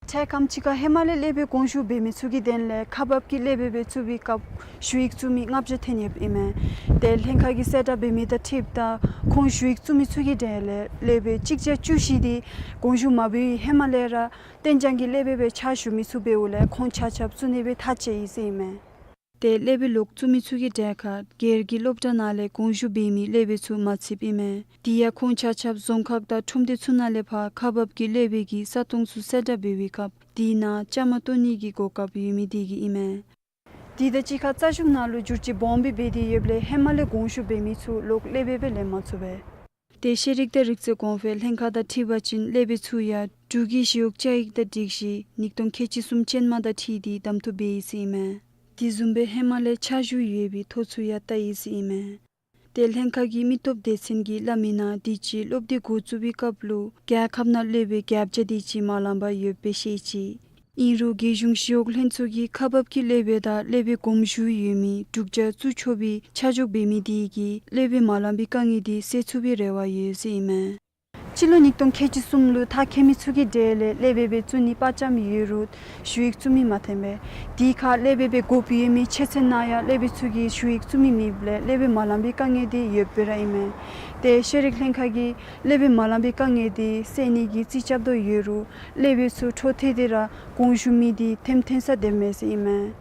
འཕྲལ་ཁམས་ཅིག་ཁར་ཧེ་མ་ལས་སློབ་དཔོན་དགོངས་ཞུ་འབད་མི་ཚུ་གི་དོན་ལས་ཁག་འབགཔ་གི་སློབ་དཔོན་སྦེ་བཙུགས་པའི་སྐབས་ཞུ་ཡིག་བཙུགས་མི་ལྔ་བརྒྱ་ཐོན་ཡོདཔ་ཨིན་མས། ཏེ་ལྷན་ཁག་གིས་གསལ་བསྒྲགས་འབད་མི་དང་འཁྲིལཝ་ད་ཁོང་ཞུ་ཡིག་བཙུགས་མི་ཚུ་གི་གྲས་ལས་སློབ་དཔོན་གཅིག་བརྒྱ་བཅུ་བཞི་དེ་དགོངས་ཞུ་མ་འབད་བའི་ཧེ་མ་ལས་ར་གཏན་འཇགས་ཀྱི་སློབ་དཔོན་སྦེ་ཕྱག་ཞུ་མི་ཚུ་འབདཝ་ལས་ཁོང་ཆ་ཁྱབ་བཙུགས་ནི་སྦེ་ཐག་བཅད་ཡི་ཟེར་ཨིན་མས། ཏེ་སློབ་དཔོན་ལོག་བཙུགས་མི་ཚུ་གི་གྲས་ཁར་སྒེར་གྱི་སློབ་གྲྭ་ནང་ལས་དགོངས་ཞུ་འབད་མི་སློབ་དཔོན་ཚུ་མ་ཚུདཔ་ཨིན་མས། དེ་ཡང་ཁོང་ཆ་ཁྱབ་རྫོང་ཁག་དང་ཁྲོམ་སྡེ་ཚུ་ནང་ལས་ཕར་ཁག་འབགཔ་གི་སློབ་དཔོན་གྱི་ས་སྟོང་ཚུ་གསལ་བསྒྲགས་འབད་བའི་སྐབས་དེ་ནང་བཅའ་མར་གཏོགས་ནི་གི་གོ་སྐབས་ཡོད་མི་དེ་གིས་ཨིན་མས། དེ་དང་གཅིག་ཁར་རྩ་གཞུང་ནང་ལུ་བསྒྱུར་བཅོས་སྦོམ་སྦེ་འབད་དེ་ཡོདཔ་ལས་ཧེ་མ་ལས་དགོངས་ཞུ་འབད་མི་ཚུ་ལོག་སློབ་དཔོན་སྦེ་ལེན་མ་ཚུགས་པས། ཏེ་ཤེས་རིག་དང་རིག་རྩལ་གོང་འཕེལ་ལྷན་ཁག་དང་འཁྲིལ་བ་ཅིན་སློབ་དཔོན་ཚུ་ཡང་འབྲུག་གི་ཞི་གཡོག་བཅའ་ཡིག་དང་སྒྲིག་གཞི་ཉིས་སྟོང་ཁལ་གཅིག་གསུམ་ཅན་མ་དང་འཁྲིལ་ཏེ་གདམ་འཐུ་འབད་ཡི་ཟེར་ཨིན་མས། དེ་བཟུམ་སྦེ་ཧེ་མ་ལས་ཕྱག་ཞུ་ཡོད་པའི་ཐོ་ཚུ་ཡང་བལྟ་ཡི་ཟེར་ཨིན་མས། ཏེ་ལྷན་ཁག་གི་མི་སྟོབས་སྡེ་ཚན་གྱིས་སླབ་མི་ནང་དུས་ཅི་སློབ་དུས་འགོ་བཙུགས་པའི་སྐབས་ལུ་རྒྱལ་ཁབ་ནང་སློབ་དཔོན་བརྒྱ་བརྒྱ་དེ་ཅིག་མ་ལང་པར་ཡོདཔ་སྦེ་བཤད་ཅི། ཨིན་རུང་རྒྱལ་གཞུང་ཞི་གཡོག་ལྷན་ཚོགས་ཀྱིས་ཁག་འབགཔ་གི་སློབ་དཔོན་དང་སློབ་དཔོན་དགོངས་ཞུ་ཡོད་མི་དྲུག་བརྒྱ་བཙུགས་ཆོག་པའི་ཆ་འཇོག་འབད་མི་དེ་གིས་སློབ་དཔོན་མ་ལང་པའི་དཀའ་ངལ་དེ་སེལ་ཚུགས་པའི་རེ་བ་ཡོད་ཟེར་ཨིན་མས། སྤྱི་ལོ་ཉིས་སྟོང་ཁལ་གཅིག་གསུམ་ལུ་མཐར་འཁྱོལ་མི་ཚུ་གི་གྲས་ལས་སློབ་དཔོན་སྦེ་བཙུགས་ནི་དཔའ་བཅམ་ཡོད་རུང་ཞུ་ཡིག་བཙུགས་མི་མ་ཐོན་པས། དེ་ཁར་སློབ་དཔོན་སྦེ་དགོཔ་ཡོད་མི་ཆོས་ཚན་ནང་ཡང་སློབ་དཔོན་ཚུ་གིས་ཞུ་ཡིག་བཙུགས་མི་མེདཔ་ལས་སློབ་དཔོན་མ་ལང་པའི་དཀའ་ངལ་དེ་ཡོདཔ་སྦེ་ར་ཨིན་མས། ཏེ་ཤེས་རིག་ལྷན་ཁག་གིས་སློབ་དཔོན་མ་ལང་པའི་དཀའ་ངལ་དེ་སེལ་ནི་གི་རྩིས་རྐྱབ་དོ་ཡོད་རུང་སློབ་དཔོན་ཚུ་འཕྲོ་མཐུད་དེ་ར་དགོངས་ཞུ་མི་དེ་ཐོནམ་ཐོན་ས་དེ་མེད་ཟེར་ཨིན་མས།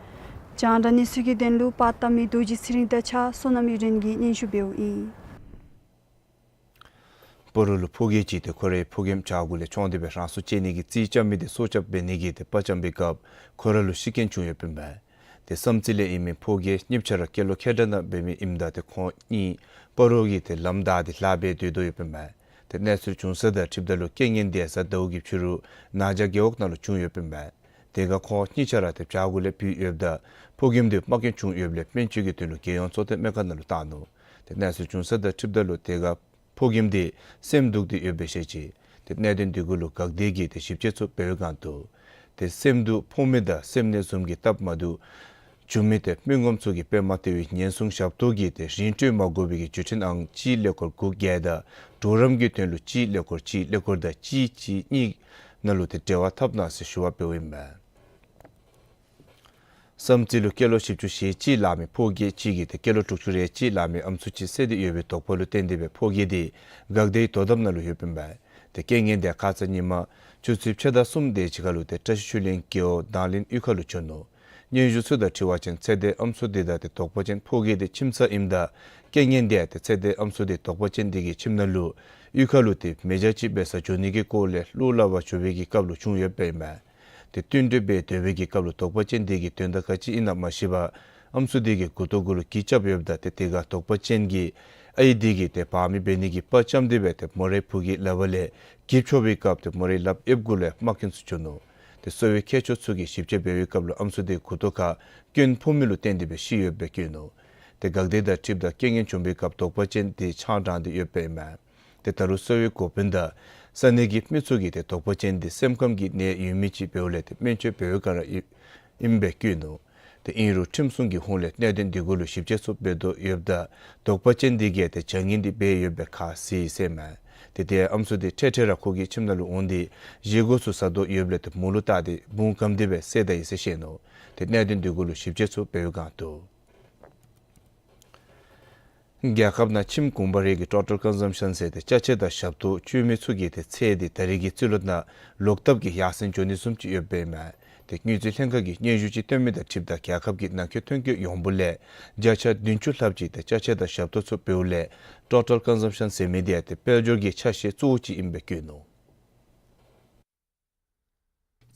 རྒྱང་བསྒྲགས་གནས་ཚུལ་གྱི་དོན་ལུ་པར་བཏབ་མི་རྡོ་རྗེ་ཚེ་རིང་དང་གཅིག་ཁར་བསོད་ནམས་ཡུན་རིང་གིས་སྙན་ཞུ་འབདཝ་ཨིན། སྤ་རོ་ལུ་ཕོ་རྒས་ཅིག་ཏེ་ཁོ་རའི་ཕོ་རྒནམ་བྱག་གུ་ལས་མཆོངས་ཏེ་སྦེ་རང་སྲོག་བཅད་ནི་གི་རྩིས་རྐྱབ་མི་དེ་སྲོག་སྐྱབས་འབད་ནི་གི་ཏེ་དཔའ་བཅམ་པའི་སྐབས་ཁོ་ར་ལུ་ཤི་རྐྱེན་བྱུང་ཡོདཔ་ཨིན་པས། ཏེ་བསམ་རྩེ་ལས་ཨིན་མི་ཕོ་རྒས་གཉིས་ཆ་ར་སྐྱེས་ལོ་ཁལ་གྲངས་ནང་འབད་མི་ཨིནམ་ད་ཏེ་ཁོང་གཉིས་སྤ་རོ་གི་ཏེ་ལམ་བདའ་སྟེ་ལཱ་འབད་སྡོད་དོ་ཡོདཔ་ཨིན་པས། ཏེ་གནས་ཚུལ་བྱུང་ས་དང་འཁྲིལཝ་ད་ལུ་རྐྱེན་ངན་དེ་གཟའ་ཟླཝ་གི་ཕྱི་རུ་ན་ཇ་རྒེད་འོག་ནང་ལུ་བྱུང་ཡོདཔ་ཨིན་པས། དེ་ཁར་ཁོང་གཉིས་ཆ་ར་ཏེ་བྱག་གུ་ལས་བུད་ཡོདཔ་ད་ཕོ་རྒནམ་དེ་རྨ་སྐྱོན་བྱུང་ཡོདཔ་ལས་སྨན་བཅོས་ཀྱི་དོན་ལུ་རྒྱལ་ཡོངས་གཙོ་བསྟེན་སྨན་ཁང་ནང་ལུ་བཏང་ནུག། ཏེ་གནས་ཚུལ་བྱུང་ས་དང་འཁྲིལཝ་ད་ལུ་དེ་ཁར་ཕོ་རྒནམ་དེ་སེམས་སྡུག་སྟེ་ཡོདཔ་སྦེ་བཤད་ཅི། ཏེ་གནད་དོན་དེ་གུ་ལུ་འགག་སྡེ་གིས་ཏེ་ཞིབ་དཔྱད་ཚུ་འབད་བའི་སྒང་དུ་ཏེ་སེམས་སྡུག་ཕོག་མི་དང་སེམས་ནད་བཟུམ་གྱི་སྟབས་མ་བདེཝ་བྱུང་མི་ཏེ་མི་ངོམ་ཚུ་གི་པདྨ་ལྟེ་བའི་ཉེན་སྲུང་ཞབས་ཏོག་གིས་ཏེ་རིན་སྤྲོད་མ་དགོ་པའི་གི་བརྒྱུད་འཕྲིན་ཨང་གཅིག་ཀླད་ཀོར་དགུ་བརྒྱད་དང་གྲོགས་རམ་གྱི་དོན་ལུ་གཅིག་ཀླད་ཀོར་གཅིག་ཀླད་ཀོར་དང་གཅིག་གཅིག་གཉིས་ནང་ལུ་ཏེ་འབྲེལ་བ་འཐབ་གནང་ཟེར་ཞུ་བ་འབདཝ་ཨིན་པས། བསམ་རྩེ་ལུ་སྐྱེས་ལོ་བཞི་བཅུ་ཞེ་གཅིག་ལང་མི་ཕོ་རྒས་ཅིག་གིས་ཏེ་སྐྱེས་ལོ་དྲུག་ཅུ་རེ་གཅིག་ལང་མི་ཨམ་སྲུ་ཅིག་བསད་དེ་ཡོད་པའི་དོགས་པ་ལུ་བརྟེན་ཏེ་སྦེ་ཕོ་རྒས་དེ་འགག་སྡེའི་དོ་དམ་ནང་ལུ་ཡོདཔ་ཨིན་པས། ཏེ་རྐྱེན་ངན་དེ་ཁ་ཙ་ཉིན་མ་ཆུ་ཚོད་ཕྱེད་དང་གསུམ་དེ་ཅིག་ཁར་ལུ་ཏེ་བཀྲ་ཤིས་ཆོས་གླིང་རྒེད་འོག་དང་ལེན་གཡུས་ཁ་ལུ་བྱོན་ནུག། སྙན་ཞུ་ཚུ་དང་འཁྲིལ་བ་ཅིན་ཚེ་འདས་ཨམ་སྲུ་དེ་དང་ཏེ་དོགས་པ་ཅན་ཕོ་རྒས་དེ་ཁྱིམ་ཚང་ཨིནམ་ད་རྐྱེན་ངན་དེ་ཏེ་ཚེ་འདས་ཨམ་སྲུ་དེ་དོགས་པ་ཅན་དེ་གི་ཁྱིམ་ནང་ལུ་གཡུས་ཁ་ལུ་ཏེ་མེ་སྦྱང་ཅིག་འབད་སར་འགྱོ་ནི་གི་སྐོར་ལས་བློ་སླབ་པར་འགྱོ་བའི་གི་སྐབས་ལུ་བྱུང་ཡོདཔ་ཨིན་མས། ཏེ་བསྟུན་གྲོས་འབད་སྡོད་པའི་གི་སྐབས་ལུ་དོགས་པ་ཅན་དེ་གིས་དོན་དག་ག་ཅི་ཨིན་ན་མ་ཤེས་པར་ཨམ་སྲུ་དེ་གི་མགུ་ཏོ་གུ་ལུ་གྱི་རྐྱབ་ཡོདཔ་ད་ཏེ་དེ་ཁར་དོགས་པ་ཅན་གྱི་ཨའི་དེ་གིས་ཏེ་བག་མེད་འབད་ནི་གི་དཔའ་བཅམ་སྟེ་སྦེ་ཏེ་མོ་རའི་བུ་གི་ལག་པ་ལས་གྱི་འཕྱོག་པའི་སྐབས་ཏེ་མོ་རའི་ལགཔ་གཡསཔ་གུ་ལས་རྨ་སྐྱོན་ཚུ་བྱུང་ནུག། ཏེ་གསོ་བའི་མཁས་མཆོག་ཚུ་གིས་ཞིབ་དཔྱད་འབད་བའི་སྐབས་ལུ་ཨམ་སྲུ་དེ་མགུ་ཏོ་ཁར་སྐྱོན་ཕོག་མི་ལུ་བརྟེན་ཏེ་སྦེ་ཤི་ཡོདཔ་སྦེ་བཀོད་ནུག། ཏེ་འགག་སྡེ་དང་འཁྲིལཝ་ད་རྐྱེན་ངན་བྱུང་བའི་སྐབས་དོགས་པ་ཅན་དེ་ཆང་དྲངས་ཏེ་ཡོདཔ་ཨིན་མས། ཏེ་ད་རུང་གསོ་བའི་འགོ་དཔོན་དང་ས་གནས་ཀྱི་མི་ཚུ་གིས་ཏེ་དོགས་པ་ཅན་འདི་སེམས་ཁམས་ཀྱི་ནད་ཡོད་མི་ཅིག་འབདཝ་ལས་ཏེ་སྨན་བཅོས་འབད་བའི་བསྒང་ར་ཨིན་པས་བཀོད་ནུག། ཏེ་ཨིན་རུང་ཁྲིམས་སྲུང་གི་ཧོངས་ལས་གནད་དོན་འདི་གུ་ལུ་ཞིབ་དཔྱད་ཚུ་འབད་དོ་ཡོདཔ་ད་དོགས་པ་ཅན་འདི་གིས་ཏེ་བྱ་ངན་འདི་འབད་ཡོདཔ་སྦེ་ཁ་བཟེད་ཡི་ཟེར་མས། ཏེ་ཏེ་ཨམ་སྲུ་འདི་འཕྲལ་འཕྲལ་ར་ཁོ་གི་ཁྱིམ་ནང་ལུ་འོང་སྟེ་བཞེས་སྒོ་ཚུ་བཟའ་དོ་ཡོདཔ་ལས་ཏེ་མོ་ལུ་བལྟ་སྟེ་བུང་བཀབ་སྟེ་སྦེ་བསད་ད་ཡི་ཟེར་བཤད་ནུག། ཏེ་གནད་དོན་འདི་གུ་ལུ་ཞིབ་དཔྱད་ཚུ་འབད་བའི་བསྒང་འདུག། རྒྱལ་ཁབ་ནང་ཁྱིམ་གུང་པ་རེ་གི་ཊོ་ཊཱལ་ཀོན་ཟམ་ཤཱན་ཟེར་ཏེ་ཅ་ཆས་དང་ཞབས་ཏོག་སྤྱོད་མི་ཚུ་གི་ཏེ་ཚད་འདི་ད་རེས་ཀྱི་རྩིས་ལོ་ནང་ལོག་ལྟབ་ཀྱིས་ཡར་སེང་འགྱོ་ནི་བཟུམ་ཅིག་ཡོདཔ་ཨིན་མས། ཏེ་དངུལ་རྩིས་ལྷན་ཁག་གིས་སྙན་ཞུ་ཅིག་བཏོན་མི་དང་འཁྲིལཝ་ད་རྒྱལ་ཁབ་ཀྱི་ནང་འཁོད་ཐོན་སྐྱེད་ཡོངས་འབོར་ལས་བརྒྱ་ཆ་བདུན་ཅུ་ལྷགཔ་ཅིག་ཏེ་ཅ་ཆས་དང་ཞབས་ཏོག་ཚུ་འབདཝ་ལས་ཊོ་ཊཱལ་ཀོན་ཟམ་ཤཱན་ཟེར་མི་འདི་ཡང་ཏེ་དཔལ་འབྱོར་གྱི་ཆ་ཤས་གཙོ་བོ་ཅིག་ཨིནམ་སྦེ་བཀོད་ནུག།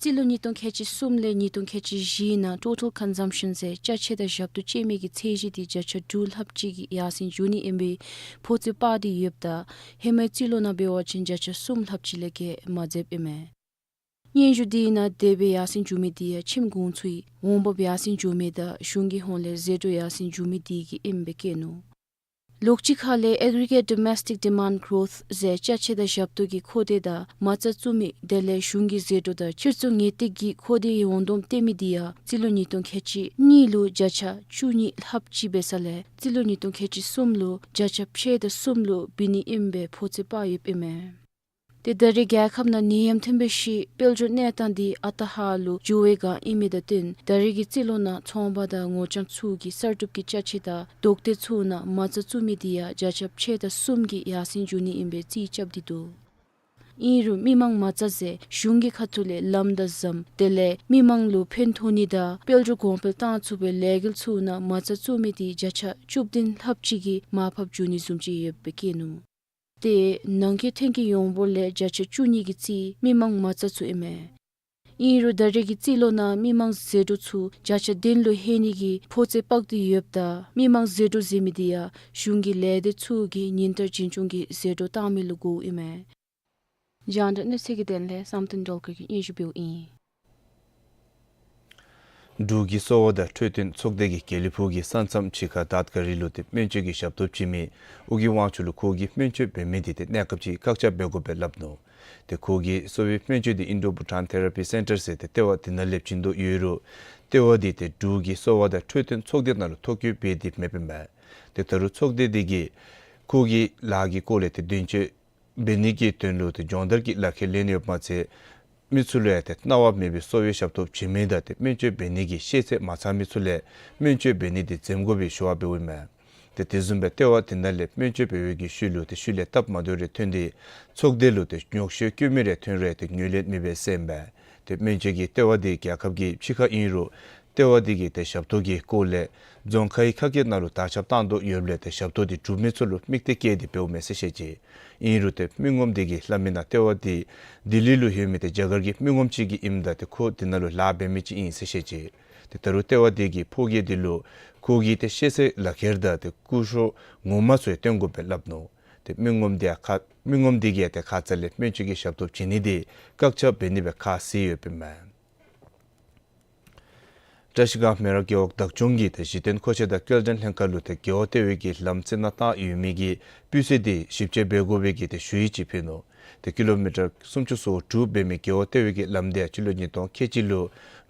རྩིས་ལོ་ཉིས་སྟོང་ཁལ་གཅིག་གསུམ་ལས་ཉིས་སྟོང་ཁལ་གཅིག་བཞི་ནང་ཊོ་ཊཱལ་ཀོན་ཟམ་ཤཱན་ཟེར་ཅ་ཆས་དང་ཞབས་ཏོག་སྤྱོད་མི་གི་ཚད་གཞི་འདི་བརྒྱ་ཆ་དྲུག་ལྷགཔ་ཅིག་གིས་ཡར་སེང་འགྱོ་ནི་ཨིན་པའི་ཕོ་ཚོད་དཔག་སྟེ་ཡོདཔ་ད་ཧེ་མའི་རྩིས་ལོ་ནང་འབད་བ་ཅིན་བརྒྱ་ཆ་གསུམ་ལྷགཔ་ཅིག་ལས་བརྒལ་མ་འཛེམ་ཨིན་མས། སྙན་ཞུ་འདི་ནང་དེ་སྦེ་ཡར་སེང་འགྱོ་མི་འདི་ཡང་ཁྱིམ་གུང་ཚུའི་འོང་འབབ་ཡར་སེང་འགྱོ་མི་དང་གཞུང་གི་ཧོངས་ལས་ཟད་འགྲོ་ཡར་སེང་འགྱོ་མི་འདི་གིས་ཨིནམ་སྦེ་བཀོད་ནུག། ལོགས་ཅིག་ཁ་ལས་Aggregate Domestic Demand Growth ཟེར་ཅ་ཆས་དང་ཞབས་ཏོག་གི་མཁོ་འདོད་དང་མ་རྩ་བཙུགས་མི་དེ་ལས་གཞུང་གི་ཟད་འགྲོ་དང་ཕྱིར་ཚོང་ངེས་ཏིག་གི་མཁོ་འདོད་ཡོངས་བསྡོམས་བཏོན་མི་འདི་ཡང་རྩིས་ལོ་ཉིས་སྟོང་ཁལ་གཅིག་གཉིས་ལུ་བརྒྱ་ཆ་བཅུ་གཉིས་ལྷགཔ་ཅིག་འབད་ས་ལས་རྩིས་ལོ་ཉིས་སྟོང་ཁལ་གཅིག་གསུམ་ལུ་བརྒྱ་ཆ་ཕྱེད་དང་གསུམ་ལུ་འབད་ནི་ཨིནམ་སྦེ་ཕོ་ཚོད་དཔག་ཡོདཔ་ཨིན་མས། ཏེ་ད་རེས་རྒྱལ་ཁབ་ནང་ནད་ཡམས་ཐོན་པའི་ཤུལ་དཔལ་འབྱོར་གནས་སྟངས་འདི་ཨ་རྟག་ཧ་ལུ་འགྱུར་བའི་བསྒང་ཨིན་མི་དང་བསྟུན་ད་རེས་ཀྱི་རྩིས་ལོ་ནང་ཚོང་པ་དང་ངོ་རྐྱང་ཚུ་གིས་གསར་སྒྲུབ་ཀྱི་ཅ་ཆས་དང་རྡོག་ཐེབས་ཚུ་ནང་མ་རྩ་བཙུགས་མི་འདི་ཡང་བརྒྱ་ཆ་ཕྱེད་དང་གསུམ་གྱིས་ཡར་སེང་འགྱོ་ནི་ཨིན་པའི་རྩིས་རྐྱབ་སྟེ་འདུག། ཨིན་རུང་མི་མང་མ་རྩ་ཟེར་གཞུང་གི་ཁ་ཐུག་ལས་ལམ་དང་ཟམ་དེ་ལས་མི་མང་ལུ་ཕན་ཐོགས་ནི་དང་དཔལ་འབྱོར་གོང་འཕེལ་གཏང་ཚུགས་པའི་ལས་འགུལ་ཚུ་ནང་མ་རྩ་བཙུགས་མི་འདི་བརྒྱ་ཆ་བཅུ་བདུན་ལྷགཔ་ཅིག་གིས་མར་ཕབ་འགྱོ་ནི་བཟུམ་ཅིག་ཡོདཔ་སྦེ་བཀོད་ནུག། ཏེ་ནང་འཁོད་ཐོན་སྐྱེད་ཡོངས་འབོར་ལས་བརྒྱ་ཆ་བཅུ་གཉིས་ཀྱི་རྩིས་མི་མང་མ་རྩ་ཚུ་ཨིན་མས། ཨིན་རུང་ད་རེས་ཀྱི་རྩིས་ལོ་ནང་མི་མང་ཟད་འགྲོ་ཚུ་བརྒྱ་ཆ་བདུན་ལུ་ལྷོད་ནི་གི་ཕོ་ཚོད་དཔག་སྟེ་ཡོདཔ་ད་མི་མང་ཟད་འགྲོ་ཟེར་མི་འདི་ཡང་གཞུང་གི་ལས་སྡེ་ཚུ་གིས་ཉིན་ལྟར་འཛིན་སྐྱོང་གི་ཟད་འགྲོ་གཏང་མི་ལུ་གོཝ་ཨིན་མས། རྒྱང་བསྒྲགས་གནས་ཚུལ་གྱི་དོན་ལས་བསམ་གཏན་སྒྲོལ་དཀར་གྱིས་སྙན་ཞུ་འབདཝ་ཨིན། འབྲུག་གི་གསོ་བ་དང་འཕྲོད་བསྟེན་ཚོགས་སྡེ་གིས་དགེ་ལེགས་ཕུག་གི་ས་མཚམས་ཕྱི་ཁ་དར་དཀར་རི་ལུ་ཏེ་སྨན་བཅོས་ཀྱི་ཞབས་ཏོག་བྱིན་མི་ཨོ་རྒྱན་དབང་ཕྱུག་ལུ་ཁོ་གིས་སྨན་བཅོས་འབད་མི་འདི་ཏེ་གནས་སྐབས་ཅིག་བཀག་ཆ་འབད་དགོ་པའི་སླབ་ནུག། ཏེ་ཁོ་གིས་གསོ་བའི་སྨན་བཅོས་འདི་ཨིན་ཌོ་བྷུ་ཊཱན་ཐེ་ར་པི་སེན་ཊར་ཟེར་ཏེ་ལྟེ་བ་འདི་ནང་ལས་བྱིན་དོ་ཡོད་རུང་ལྟེ་བ་འདི་ཏེ་འབྲུག་གི་གསོ་བ་དང་འཕྲོད་བསྟེན་ཚོགས་སྡེ་ནང་ལུ་ཐོ་བཀོད་འབད་དེ་མེདཔ་ཨིན་མས། ཏེ་ད་རུང་ཚོགས་སྡེ་འདི་གིས་ཁོ་གི་ལཱ་གི་སྐོར་ལས་ཏེ་དོན་གཅོད་འབད་ནི་གི་དོན་ལུ་ཏེ་སྦྱོང་བརྡར་གྱི་ལག་ཁྱེར་ལེན་ཡོདཔ་མ་ཚད་མི་ཚུ་ལུ་ཡང་ཏེ་གནང་བ་མེད་པའི་གསོ་བའི་ཞབས་ཏོག་བྱིན་མི་དང་ཏེ་སྨན་བཅོས་འབད་ནི་གི་ཤེས་ཚད་མ་ཚང་མི་ཚུ་ལས་སྨན་བཅོས་འབད་ནི་འདི་འཛེམ་དགོ་པའི་ཞུ་བ་འབདཝ་ཨིན་མས། ཏེ་དེ་བཟུམ་སྦེ་ལྟེ་བ་འདི་ནང་ལས་སྨན་བཅོས་འབད་བའི་གི་ཤུལ་ལུ་ཏེ་ཤུལ་ལས་སྟབས་མ་བདེཝ་རེ་ཐོན་ཏེ་ཚོགས་སྡེ་ལུ་ཏེ་ཉོགས་བཤད་བཀོད་མི་རེ་ཐོན་རུང་ཏེ་ངོས་ལེན་མེད་པས་ཟེར་ཨིན་པས། ཏེ་སྨན་བཅོས་ཀྱི་ལྟེ་བ་འདི་རྒྱལ་ཁབ་ཀྱི་ཕྱི་ཁར་ཨིན་རུང་ལྟེ་བ་འདི་གིས་ཏེ་ཞབས་ཏོག་གི་སྐོར་ལས་རྫོང་ཁག་གི་ཁ་སྐད་ནང་ལུ་དར་ཁྱབ་བཏང་དོ་ཡོདཔ་ལས་ཏེ་ཞབས་ཏོག་འདི་གྲུབ་མི་ཚུ་ལུ་དམིགས་གཏད་བསྐྱེད་དེ་འབདཝ་མས་ཟེར་བཤད་ཅི། ཨིན་རུང་ཏེ་མི་ངོམ་འདི་གིས་སླབ་མི་ནང་ལྟེ་བ་འདི་ལྡི་ལི་ལུ་ཡོད་མི་ཏེ་རྒྱ་གར་གྱི་མི་ངོམ་ཅིག་གི་ཨིནམ་ད་ཏེ་ཁོ་འདི་ནང་ལུ་ལཱ་འབད་མི་ཅིག་ཨིན་ཟེར་བཤད་ཅི། ཏེ་ད་རུང་ལྟེ་བ་འདི་གིས་ཕོ་སྐྱེས་འདི་ལུ་ཁོ་གི་ཏེ་ཤེས་ཚད་ལག་ཁྱེར་དང་ཏེ་སྐུ་སྲོག་ངོ་མ་ཚུ་ཡང་སྟོན་དགོ་པའི་སླབ་ནུག། ཏེ་མི་ངོམ་འདི་ཁ་མི་ངོམ་འདི་གིས་ཏེ་ཁ་ཙ་ལས་སྨན་བཅོས་ཀྱི་ཞབས་ཏོག་བྱིན་ནི་འདི་བཀག་ཆ་འབད་ནི་སྦེ་ཁ་བཟེད་ཡོདཔ་ཨིན་མས། བཀྲ་ཤིས་སྒང་མེ་རག་རྒེད་འོག་བདག་སྐྱོང་གིས་ཏེ་གཞི་རྟེན་མཁོ་ཆས་དང་སྐྱེལ་འདྲེན་ལྷན་ཁག་ལུ་ཏེ་རྒེད་འོག་ལྟེ་བའི་གི་ལམ་རྩི་ནག་བཏང་ཡོད་མི་གི་སྤུས་ཚད་འདི་ཞིབ་དཔྱད་འབད་དགོ་པའི་གི་ཏེ་ཞུ་ཡིག་ཅིག་ཕུལ་ནུག། ཏེ་ཀི་ལོ་མི་ཊར་སུམ་ཅུ་སོ་དྲུག་འབད་མི་རྒེད་འོག་ལྟེ་བའི་གི་ལམ་འདི་ཡང་སྤྱི་ལོ་ཉིས་སྟོང་ཁལ་གཅིག་ལུ་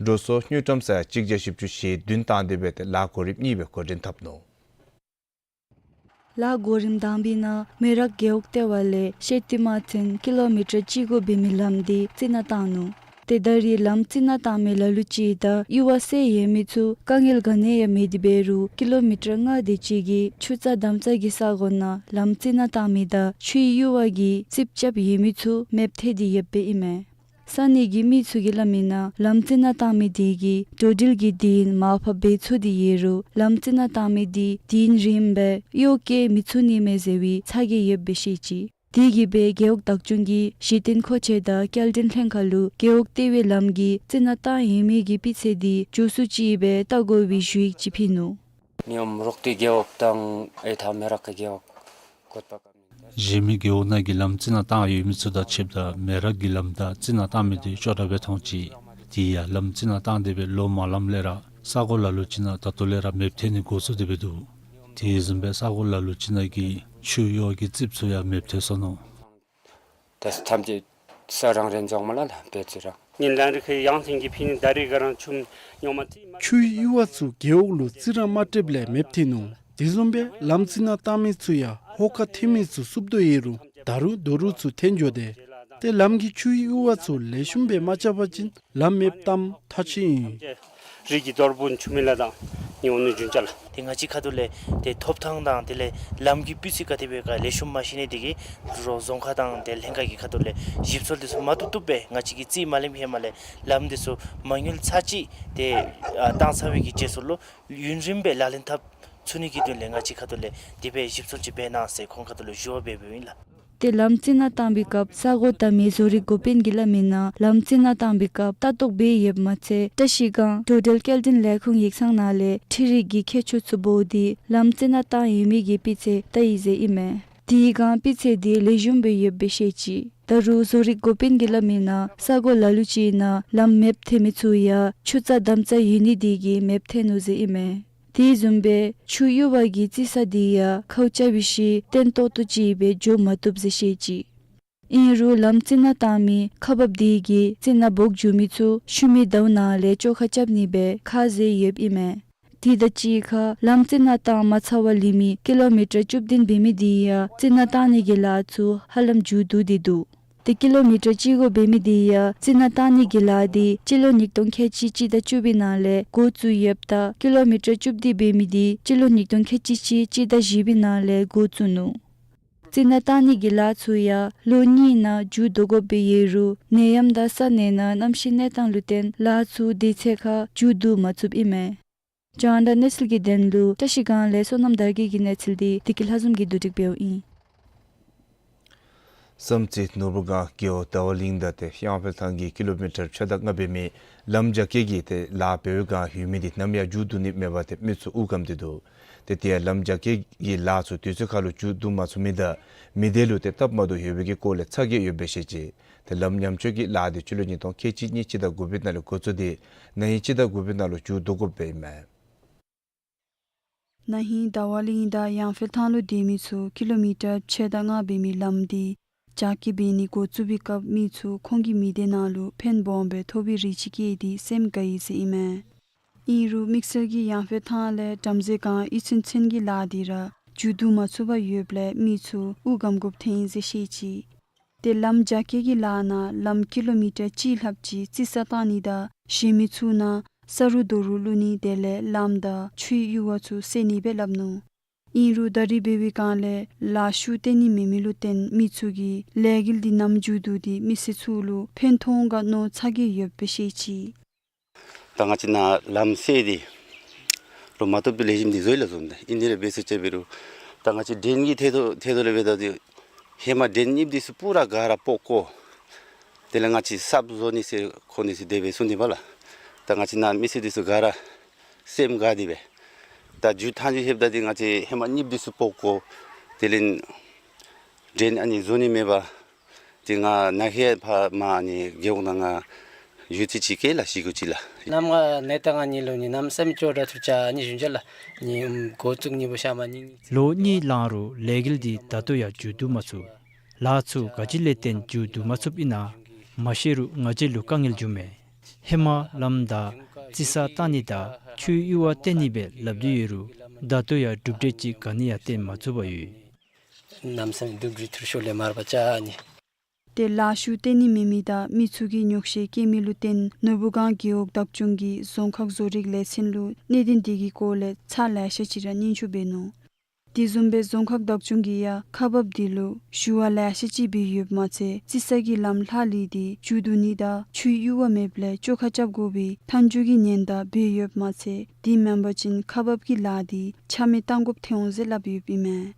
འགྲོ་སོང་དངུལ་ཀྲམ་ས་ཡ་གཅིག་བརྒྱ་བཞི་བཅུ་ཞེ་བདུན་བཏང་སྟེ་སྦེ་ཏེ་ལཱ་གོ་རིམ་གཉིས་སྦེ་འགོ་འདྲེན་འཐབ་ནུག། ལཱ་གོ་རིམ་དང་པའི་ནང་མེ་རག་རྒེད་འོག་ལྟེ་བ་ལས་ཤེ་ཏི་མ་ཚན་ཀི་ལོ་མི་ཊར་གཅིག་དགུ་འབད་མི་ལམ་འདི་རྩི་ནག་བཏང་ནུག། ཏེ་ད་རེས་ལམ་རྩི་ནག་བཏང་མི་ལ་ལུ་ཅིག་དང་ཡུར་བ་བསལ་ཡོད་མི་ཚུ་དཀའ་ངལ་ག་ནི་ཡང་མེད་དེ་འབད་རུང་ཀི་ལོ་མི་ཊར་ལྔ་དེ་ཅིག་གི་ཆུ་རྩྭ་དམ་རྩྭ་གི་ས་གོ་ནང་ལམ་རྩི་ནག་བཏང་མི་དང་ཆུའི་ཡུར་བ་གིས་རྩིགཔ་རྐྱབ་ཡོད་མི་ཚུ་མེདཔ་ཐལ་ཏེ་ཡོདཔ་ཨིན་མས། ས་གནས་ཀྱི་མི་ཚུ་གིས་སླབ་མི་ནང་ལམ་རྩི་ནག་བཏང་མི་དེ་གིས་འགྲོ་འགྲུལ་གྱི་དུས་ཡུན་མར་ཕབ་འབད་ཚུགས་ཏེ་ཡོད་རུང་ལམ་རྩི་ནག་བཏང་མི་དེ་དུས་ཡུན་རིངམོ་སྦེ་གཡོག་བཀོལ་མི་ཚུགས་ནི་མས་ཟེར་བའི་ཚ་གྱང་ཡོདཔ་སྦེ་བཤད་ཅི། དེ་གིས་སྦེ་རྒེད་འོག་བདག་སྐྱོང་གིས་གཞི་རྟེན་མཁོ་ཆས་དང་སྐྱེལ་འདྲེན་ལྷན་ཁག་ལུ་རྒེད་འོག་ལྟེ་བའི་ལམ་གྱི་རྩི་ནག་བཏང་ཡོད་མི་གི་སྤུས་ཚད་དེ་མགྱོགས་སུ་ཅིག་སྦེ་བལྟ་དགོ་པའི་ཞུ་ཡིག་ཅིག་ཕུལ་ནུག། ནི་ཡོམ་རོག་ཏི་རྒེད་འོག་དང་ཨེ་ཐ་མེ་རག་གི་རྒེད་འོག་བཀོད་པ་ག་མི་གཞན་མི་རྒེད་འོག་ནང་གི་ལམ་རྩི་ནག་བཏང་ཡོད་མི་ཚུ་དང་ཕྱདཔ་ད་མེ་རག་གི་ལམ་དང་རྩི་ནག་བཏང་མི་དེ་ཅོག་འཐདཔ་སྦེ་མཐོང་ཅི། དེ་ཡང་ལམ་རྩི་ནག་བཏང་སྟེ་སྦེ་ལོ་མང་ལངམ་ལས་ར་ས་གོ་ལ་ལུ་ཅིག་ནང་ད་ལྟོ་ལས་ར་མེདཔ་ཐལ་ནི་འགོ་བཙུགས་ཏེ་སྦེ་འདུག། དེ་བཟུམ་སྦེ་ས་གོ་ལ་ལུ་ཅིག་ནང་གི་ཆུ་གཡུར་བ་གི་རྩིགཔ་ཚུ་ཡང་མེདཔ་ཐལ་སོ་ནུག། ད་ཐམས་ཅད་ས་རང་རེ་འཛོམས་མ་ལ་ལ་འབད་ཚུ་རང་། ཉིན་ལང་རི་ཁའི་ཡང་ཐེངས་ཀྱི་ཕི་ནི་ད་རེས་ཀ་རང་ཆུ་ཉོ་མ་ཐི་མ། ཆུའི་གཡུར་བ་ཚུ་རྒེད་འོག་ལུ་རྩིག་རང་མ་སྤྲོདཔ་ལས་མེདཔ་ཐལ་ནུག། དེ་བཟུམ་སྦེ་ལམ་རྩིག་ནང་བཏང་མི་ཚུ་ཡང་ཧོ་ཀ་ཐེབས་མི་ཚུ་བསུབ་དོ་ཡོད་རུང་ད་རུང་རྡོ་རུག་ཚུ་འཐེན་འགྱོ་སྟེ། ཏེ་ལམ་གྱི་ཆུའི་གཡུར་བ་ཚུ་ལེགས་ཤོམ་སྦེ་མ་རྐྱབ་པ་ཅིན་ལམ་མེདཔ་བཏངམ་ཐག་ཆོད་ཨིན། རི་གི་རྡོ་རུག་ཆུ་མེད་ལ་དང་ཉོ་ནི་རྒྱུན་ཆགས་ལ། ཏེ་ང་བཅས་ཁ་ཐུག་ལས་ཏེ་ཐོབ་ཐང་དང་དེ་ལས་ལམ་གྱི་སྤུས་ཚད་ག་དེ་སྦེ་ག་ལེགས་ཤོམ་མ་ཤེས་ནི་དེ་གིས་རོགས་རྫོང་ཁག་དང་ཏེ་ལྷན་ཁག་གི་ཁ་ཐུག་ལས་ཞིབ་འཚོལ་དེ་ཚུ་མ་བཏུབ་བཏུབ་སྦེ་ང་བཅས་ཀྱིས་རྩིས་མ་ལེནམ་ཧེ་མ་ལས་ལམ་དེ་ཚུ་མ་དངུལ་ཚར་གཅིག་ཏེ་ཨ་བཏང་ཚར་བའི་གི་རྗེས་སུ་ལུ་ཡུན་རིངམོ་སྦེ་ལག་ལེན་འཐབ་ཚུགས་ནི་གི་དོན་ལས་ང་བཅས་ཁ་ཐུག་ལས་དེ་སྦེ་ཞིབ་འཚོལ་ཅིག་འབད་གནང་ཟེར་ཁོང་ཁ་ཐུག་ལུ་ཞུ་བ་འབདཝ་ཨིན་ལགས། ཏེ་ལམ་རྩིག་ནང་བཏང་བའི་སྐབས་ས་གོ་བདའ་མི་བཟོ་རིག་འགོ་དཔོན་གྱིས་སླབ་མི་ནང་ལམ་རྩིག་ནང་བཏང་བའི་སྐབས་ལྟ་རྟོག་འབད་ཡོདཔ་མ་ཚད་བཀྲིས་སྒང་འགྲོ་འགྲུལ་སྐྱེལ་འདྲེན་ལས་ཁུངས་ཡིག་ཚང་ནང་ལས་འཕྲུལ་རིག་གི་མཁས་མཆོག་ཚུ་འབོ་སྟེ་ལམ་རྩིག་ནང་བཏང་ཡོད་མི་གི་སྤུས་ཚད་བལྟ་ཡི་ཟེར་ཨིན་མས། དེའི་སྒང་སྤུས་ཚད་དེ་ལེགས་ཤོམ་སྦེ་ཡོདཔ་སྦེ་བཤད་ཅི། ད་རུང་བཟོ་རིག་འགོ་དཔོན་གྱིས་སླབ་མི་ནང་ས་གོ་ལ་ལུ་ཅིག་ནང་ལམ་མེདཔ་ཐལ་མི་ཚུ་ཡང་ཆུ་རྩྭ་དམ་རྩྭ་ཡོད་ནི་དེ་གིས་མེདཔ་ཐལ་ནུག་ཟེར་ཨིན་མས། དེ་བཟུམ་སྦེ་ཆུ་གཡུར་བ་གི་རྩིག་ས་དེ་ཡང་ཁའུ་རྐྱབ་པའི་ཤུལ་བརྟན་ཏོག་ཏོ་ཅིག་སྦེ་འགྱོ་མ་བཏུབ་ཟེར་བཤད་ཅི། ཨིན་རུང་ལམ་རྩིག་ནང་བཏང་མི་ཁག་འབགཔ་དེ་གིས་རྩིག་ནང་འབོག་འགྱོ་མི་ཚུ་ཤུལ་མའི་ཟླཝ་ནང་ལས་བཅོ་ཁ་རྐྱབ་ནི་སྦེ་ཁ་བཟེད་ཡོདཔ་ཨིན་མས། དེ་དང་གཅིག་ཁར་ལམ་རྩིག་ནང་བཏང་མ་ཚར་བར་ལུས་མི་ཀི་ལོ་མི་ཊར་བཅུ་བདུན་འབད་མི་དེ་ཡང་རྩིག་ནང་བཏང་ནི་གི་ལཱ་ཚུ་ཧ་ལམ་མཇུག་བསྡུ་སྟེ་འདུག། ཏེ་ཀི་ལོ་མི་ཊར་གཅིག་དགུ་འབད་མི་དེ་ཡང་རྩིག་ནང་བཏང་ནི་གི་ལཱ་དེ་སྤྱི་ལོ་ཉིས་སྟོང་ཁལ་གཅིག་སྤྱི་ཟླ་བཅུ་པའི་ནང་ལས་འགོ་བཙུགས་ཡོདཔ་ད་ཀི་ལོ་མི་ཊར་བཅུ་བདུན་འབད་མི་དེ་སྤྱི་ལོ་ཉིས་སྟོང་ཁལ་གཅིག་གཅིག་སྤྱི་ཟླ་བཞི་པའི་ནང་ལས་འགོ་བཙུགས་ནུག། རྩིག་ནང་བཏང་ནི་གི་ལཱ་ཚུ་ཡང་ལོ་གཉིས་ནང་མཇུག་བསྡུ་དགོཔ་སྦེ་ཡོད་རུང་ནད་ཡམས་དང་ས་གནས་ནང་གནམ་གཤིས་གནས་སྟངས་ལུ་བརྟེན་ལཱ་ཚུ་དེ་ཚེ་ཁར་མཇུག་བསྡུ་མ་ཚུགསཔ་ཨིན་མས། རྒྱང་བསྒྲགས་གནས་ཚུལ་གྱི་དོན་ལུ་བཀྲིས་སྒང་ལས་བསོད་ནམས་དར་རྒྱས་ཀྱི་གནས་ཚུལ་དེ་བདེ་སྐྱིད་ལྷ་འཛོམས་ཀྱིས་བསྡུ་སྒྲིག་འབདཝ་ཨིན། བསམ་རྩེ་ནོར་བུ་སྒང་རྒེད་འོག་ཟླ་བ་གླིང་དང་ཏེ་གཡང་འཕེལ་ཐང་གི་ཀི་ལོ་མི་ཊར་ཕྱེད་དང་ལྔ་འབད་མི་ལམ་རྒྱ་སྐྱེད་ཀྱི་ཏེ་ལཱ་འབད་བའི་སྒང་ཡོད་མི་དེ་ནམ་ཡང་མཇུག་བསྡུ་ནི་མེད་པར་ཏེ་མི་ཚུ་དབུགས་སྒམ་སྟེ་འདུག། ཏེ་དེ་ཡང་ལམ་རྒྱ་སྐྱེད་ཀྱི་ལཱ་ཚུ་དུས་ཚོད་ཁར་ལུ་མཇུག་བསྡུ་མ་ཚུགས་མི་དང་མི་སྡེ་ལུ་ཏེ་སྟབས་མ་བདེཝ་ཡོད་པའི་གི་སྐོར་ལས་ཚ་གྱང་ཡོདཔ་སྦེ་བཤད་ཅི། ཏེ་ལམ་ཉམས་བཅོས་ཀྱི་ལཱ་དེ་སྤྱི་ལོ་ཉིས་སྟོང་ཁལ་གཅིག་གཉིས་སྤྱི་ཟླ་དགུ་པའི་ནང་ལས་འགོ་བཙུགས་ཏེ་ན་ཧིང་སྤྱི་ཟླ་དགུ་པའི་ནང་ལུ་མཇུག་བསྡུ་དགོཔ་སྦེ་ཨིན་མས། ན་ཧིང་ཟླ་བ་གླིང་དང་གཡང་འཕེལ་ཐང་ལུ་སྡོད་མི་ཚུ་ཀི་ལོ་མི་ཊར་ཕྱེད་དང་ལྔ་འབད་མི་ལམ་དེ་རྒྱ་སྐྱེད་འབད་ནི་འགོ་བཙུགས་པའི་སྐབས་མི་ཚུ་ཁོང་གི་མི་སྡེ་ནང་ལུ་ཕན་སྦོམ་སྦེ་ཐོབ་པའི་རེ་ཆེ་བསྐྱེད་དེ་སེམས་དགའ་ཡི་ཟེར་ཨིན་མས། ཨིན་རུང་དམིགས་བསལ་གྱིས་གཡང་འཕེལ་ཐང་ལས་བྲམ་ཟེ་སྒང་གཡུས་ཚན་ཚུན་གྱི་ལཱ་དེ་ར་མཇུག་བསྡུ་མ་ཚུགས་པར་ཡོདཔ་ལས་མི་ཚུ་དབུགས་སྒམ་དགོཔ་ཐོན་ཡི་ཟེར་བཤད་ཅི། ཏེ་ལམ་རྒྱ་སྐྱེད་ཀྱི་ལཱ་ནང་ལམ་ཀི་ལོ་མི་ཊར་གཅིག་ལྷགཔ་ཅིག་རྩིག་ས་བཏང་ནི་དང་གཞན་མི་ཚུ་ནང་ས་རུག་རྡོ་རུག་བླུག་ནི་དེ་ལས་ལམ་དང་ཆུའི་གཡུར་བ་ཚུ་སེལ་ནི་སྦེ་སླབ་ནུག། ཨིན་རུང་ད་རིས་འབད་བའི་སྒང་ལས་ལཱ་ཤུགས་བཏོན་ནི་མེད་མི་ལུ་བརྟེན་མི་ཚུ་གིས་ལས་འགུལ་འདི་ནམ་མཇུག་བསྡུ་སྟེ་མི་སེར་ཚུ་ལུ་ཕན་ཐོགས་ག་མནོ་ཚ་གྱང་ཡོདཔ་སྦེ་བཤད་ཅི། ད་ང་བཅས་ནཱ་ལམ་སེལ་ཏེ་ལོ་མ་བཏུབ་པའི་ལེགས་ཤོམ་འདི་བཟོ་ཡི་ལགས་སོ། ཨིན་ཏེ་ར་འབད་ཟེར་ཅིག་འབད་རུང་ད་ང་བཅས་ཌེན་གྱི་ཐད་དོ་ཐད་དོ་ལས་འབདཝ་ད་ཏེ་ཧེ་མ་ཌེན་གཉིསཔ་འདི་ཚུ་པུ་ར་ག་ར་སྤོ་བཀོ། དེ་ལས་ང་བཅས་གསརཔ་བཟོ་ནི་ཟེར་བཀོ་ནི་ཟེར་དེ་སྦེ་གསུངས་ནི་པ་ལགས། ད་ང་བཅས་ནཱ་མི་སེར་འདི་ཚུ་ག་ར་སེམས་དགའ་སྟེ་སྦེ་ད་མཇུག་མཐའ་མཇུག་ལྷོདཔ་ད་ཏེ་ང་བཅས་ཧེ་མ་གཉིསཔ་འདི་ཚུ་སྤོ་བཀོ། དེ་ལས་ཌེན་ཨ་ནི་བཟོ་ནི་མེད་པར་ཏེ་ང་ན་ཧིང་ཕར་མར་ཨ་ནི་རྒེད་འོག་ནང་ང་ཡུདཔ་ཅིག་སྐྱེལ་ལ་ཞི་གོ་ཅིག་ལགས། གནམ་ང་ནེ་ཏ་ང་གཉིས་ལུ་ནི་གནམ་མེད་ས་མེད་སྐྱོ་དྲགས་ཐུགས་ཅག་ནི་ཞུན་ཅ་ལགས། ནི་འགོ་བཙུགས་ནི་འབོ་ཤ་མ་ནི་ནི། ལོ་གཉིས་ལང་རུང་ལས་འགུལ་འདི་ད་ལྟོ་ཡང་མཇུག་བསྡུ་མ་ཚུགས། ལཱ་ཚུ་ག་ཅི་ལས་བརྟེན་མཇུག་བསྡུ་མ་ཚུགསཔ་ཨིན་ན་མ་ཤེས་རུང་ང་བཅས་ལུ་དཀའ་ངལ་འབྱུངམ་མས། ཧེ་མ་ལམ་དང་རྩིག་ས་བཏང་ནི་དང་ཆུའི་གཡུར་བ་བཏོན་ནི་སྦེ་སླབ་སྟེ་ཡོད་རུང་ད་ལྟོ་ཡང་གྲུབ་འབྲས་ཅིག་ག་ནི་ཡང་བཏོན་མ་ཚུགས་པར་ཡོད། གནམ་མེད་ས་མེད་སྡུག་རུས་ཐུར་ཤོར་ལས་མར་བ་ཅ་ནི། ཏེ་ལཱ་ཤུགས་བཏོན་ནི་མེད་མི་དང་མི་ཚུ་གིས་ཉོགས་བཤད་བཀོད་མི་ལུ་བརྟེན་ནོར་བུ་སྒང་རྒེད་འོག་བདག་སྐྱོང་གིས་རྫོང་ཁག་བཟོ་རིག་ལས་ཚན་ལུ་གནད་དོན་དེ་གི་སྐོར་ལས་ཚར་ལེ་ཤ་ཅིག་ར་སྙན་ཞུ་འབད་ནུག། དེ་བཟུམ་སྦེ་རྫོང་ཁག་བདག་སྐྱོང་གིས་ཡང་ཁག་འབགཔ་དེ་ལུ་ཞུ་བ་ལེ་ཤ་ཅིག་འབད་ཡོདཔ་མ་ཚད་རྩིག་ས་གི་ལམ་ལྷག་ལུས་ཏེ་མཇུག་བསྡུ་ནི་དང་ཆུའི་གཡུར་བ་མེདཔ་ལས་བཅོ་ཁ་རྐྱབ་དགོ་པའི་མཐའ་མཇུག་གི་ཉེན་བརྡ་འབད་ཡོདཔ་མ་ཚད་དེ་མེན་པ་ཅིན་ཁག་འབག་གི་ལཱ་དེ་ཆ་མེད་བཏང་དགོཔ་ཐོན་འོང་ཟེར་སླབ་ཡོདཔ་ཨིན་མས།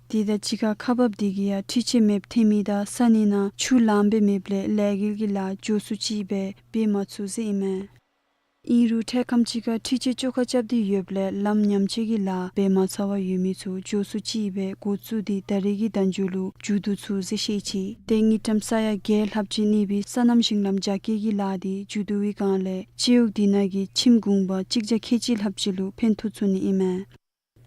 དེ་དང་གཅིག་ཁར་ཁག་འབགཔ་དེ་གིས་ཡང་འཕྲུལ་ཆས་མེདཔ་ཐོན་མི་དང་ས་གནས་ནང་ཆུ་ལངམ་སྦེ་མེདཔ་ལས་ལས་འགུལ་གྱི་ལཱ་མགྱོགས་སུ་ཅིག་སྦེ་འབད་མ་ཚུགས་ཟེར་ཨིན་མས། ཨིན་རུང་འཕྲལ་ཁམས་ཅིག་ཁར་འཕྲུལ་ཆས་བཅོ་ཁ་རྐྱབ་སྟེ་ཡོདཔ་ལས་ལམ་ཉམས་བཅོས་ཀྱི་ལཱ་འབད་མ་ཚར་བར་ཡོད་མི་ཚུ་མགྱོགས་སུ་ཅིག་སྦེ་འགོ་བཙུགས་ཏེ་ད་རིས་ཀྱི་ཟླ་མཇུག་ལུ་མཇུག་བསྡུ་ཚུགས་ཟེར་བཤད་ཅི། ཏེ་དངུལ་ཀྲམ་ས་ཡ་བརྒྱད་ལྷགཔ་ཅིག་གནས་པའི་སོ་ནམ་ཞིང་ལམ་རྒྱ་སྐྱེད་ཀྱི་ལཱ་དེ་མཇུག་བསྡུ་བའི་སྒང་ལས་སྤྱི་འོག་དེ་ནང་གི་ཁྱིམ་གུང་པ་གཅིག་བརྒྱ་ཁལ་གཅིག་ལྷགཔ་ཅིག་ལུ་ཕན་ཐོགས་ཚུགས་ནི་ཨིན་མས།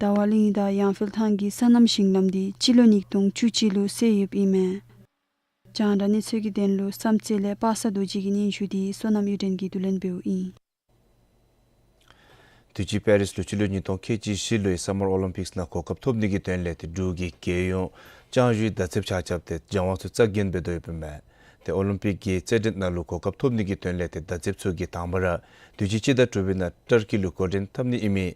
ཟླ་བ་གླིང་དང་ཡང་ཧྥེལ་ཐང་གི་སོ་ནམ་ཞིང་ལམ་འདི་སྤྱི་ལོ་ཉིས་སྟོང་བཅུ་གཅིག་ལུ་སེལ་ཡོདཔ་ཨིན་མས། རྒྱང་བསྒྲགས་གནས་ཚུལ་གྱི་དོན་ལུ་བསམ་རྩེ་ལས་པ་སངས་རྡོ་རྗེ་གི་སྙན་ཞུ་འདི་བསོད་ནམས་གཡུ་སྒྲོན་གྱིས་བསྡུ་ལེན་འབདཝ་ཨིན། དུས་ཅི་པེ་རིས་ལུ་སྤྱི་ལོ་ཉིས་སྟོང་ཁལ་གཅིག་བཞི་ལོའི་སམ་མར་ཨོ་ལིམ་པིགསི་ནང་གོ་སྐབས་ཐོབ་ནི་གི་དོན་ལས་ཏེ་འབྲུག་གི་རྒྱལ་ཡོངས་ལྕང་ཞུའི་མདའ་རྩེདཔ་ཆ་ཁྱབ་ཏེ་སྦྱང་བ་ཚུ་རྩ་འགེངས་འབད་དོ་ཡོདཔ་ཨིན་མས། ཏེ་ཨོ་ལིམ་པིག་གི་རྩེད་འགྲན་ནང་ལུ་གོ་སྐབས་ཐོབ་ནི་གི་དོན་ལས་ཏེ་མདའ་རྩེདཔ་ཚུ་གིས་དང་པ་ར་དུས་ཅི་སྤྱི་ཟླ་དྲུག་པའི་ནང་ཏར་ཀི་ལུ་འགོ་འདྲེན་འཐབ་ནི་ཨིན་མི་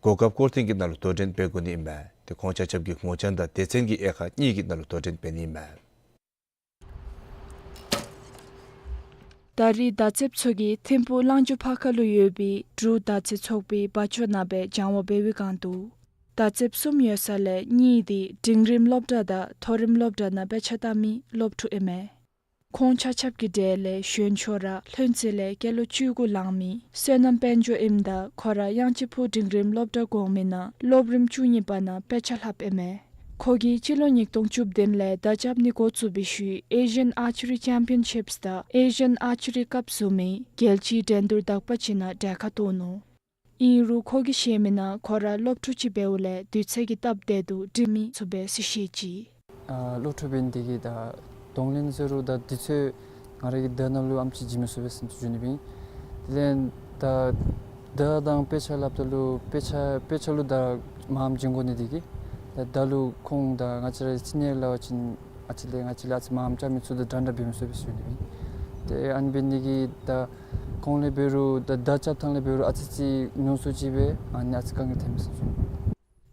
གོ་སྐབས་སྐོར་ཐེངས་ཀྱི་ནང་ལུ་དོ་འགྲན་འབད་དགོ་ནི་ཨིན་མས། ཏེ་ཁོང་ཆ་ཁྱབ་ཀྱིས་ངོ་རྐྱང་དང་སྡེ་ཚན་གྱི་དབྱེ་ཁག་གཉིས་ཀྱི་ནང་ལུ་དོ་འགྲན་འབད་ནི་ཨིན་མས། ད་རེས་མདའ་རྩེདཔ་ཚུ་གིས་ཐིམ་ཕུག་གླང་ཆེན་ཕ་ཁ་ལུ་ཡོད་པའི་འབྲུག་མདའ་རྩེད་ཚོགས་པའི་བ་ཅོ་ནང་སྦེ་སྦྱང་བ་འབད་བའི་སྒང་དུ་མདའ་རྩེདཔ་གསུམ་ཡོད་ས་ལས་གཉིས་འདི་འབྲིང་རིམ་སློབ་གྲྭ་དང་མཐོ་རིམ་སློབ་གྲྭ་ནང་དཔེ་ཆ་བལྟ་མི་སློབ་ཕྲུག་ཨིན་མས། ཁོང་ཆ་ཁྱབ་ཀྱི་གྲས་ལས་གཞོན་ཤོས་ར་ལྷུན་རྩེ་ལས་སྐྱེས་ལོ་བཅུ་དགུ་ལང་མི་བསོད་ནམས་དཔལ་འབྱོར་ཨིནམ་ད་ཁོ་ར་གཡང་ཆེན་ཕུག་འབྲིང་རིམ་སློབ་གྲྭ་གོང་མའི་ནང་སློབ་རིམ་བཅུ་གཉིས་པ་ནང་དཔེ་ཆ་ལྷབ་ཨིན་མས། ཁོ་གིས་སྤྱི་ལོ་ཉིས་སྟོང་བཅུ་བདུན་ལས་མདའ་རྐྱབ་ནི་འགོ་བཙུགས་པའི་ཤུལ་ཨེ་ཤི་ཡཱན་ཨར་ཅི་རི་ཅེམ་པི་ཡོན་ཤིབསི་དང་ཨེ་ཤི་ཡཱན་ཨར་ཅི་རི་ཀབ་བཟུམ་མའི་རྒྱལ་སྤྱིའི་འགྲན་བསྡུར་དག་པ་ཅིག་ནང་གྲལ་ཁར་གཏོགས་ནུག། ཨིན་རུང་ཁོ་གིས་བཤད་མི་ནང་ཁོ་ར་སློབ་ཕྲུག་ཅིག་འབདཝ་ལས་དུས་ཚོད་ཀྱི་སྟབས་བདེ་སྟེ་འགྲིག་མི་ཚུ་སྦེ་ཟེར་བཤད་ཅི། ཨ་སློབ་ཕྲུག་འབད་ནི་དེ་གིས་ད་གདོང་ལེན་ཟེར་རུང་ད་དུས་ཚོད་ང་ར་གིས་མདའ་ནང་ལུ་ཨ་ཙི་བྱིན་མི་ཚུགས་པས་ཟེར་ཞུ་ནི་ཨིན། དེ་ལས་ད་མདའ་དང་དཔེ་ཆ་ལྷབ་ད་ལུ་དཔེ་ཆ་དཔེ་ཆ་ལུ་ད་མངམ་བྱིན་དགོ་ནི་དེ་གིས་ད་མདའ་ལུ་ཁོང་ད་ང་བཅས་ར་སི་ནི་ཡར་སླབ་པ་ཅིན་ཨ་ཙི་ལས་ང་བཅས་ལས་ཨ་ཙི་མངམ་རྐྱབ་མི་ཚུགས་ད་འདྲན་འདྲ་འབད་མི་ཚུགས་པས་ཟེར་ཞུ་ནི་ཨིན། ཏེ་ཨ་ནི་འབད་ནི་དེ་གིས་ད་ཁོང་ལས་འབད་རུང་ད་མདའ་རྐྱབ་ཐངས་ལས་འབད་རུང་ཨ་ཙི་ཅིག་ཉུང་སུ་ཅིག་སྦེ་ཨ་ནི་ཨ་ཙི་དཀའ་ངལ་འཐོན་མས་ཟེར་ཞུ་ནི་ཨིན།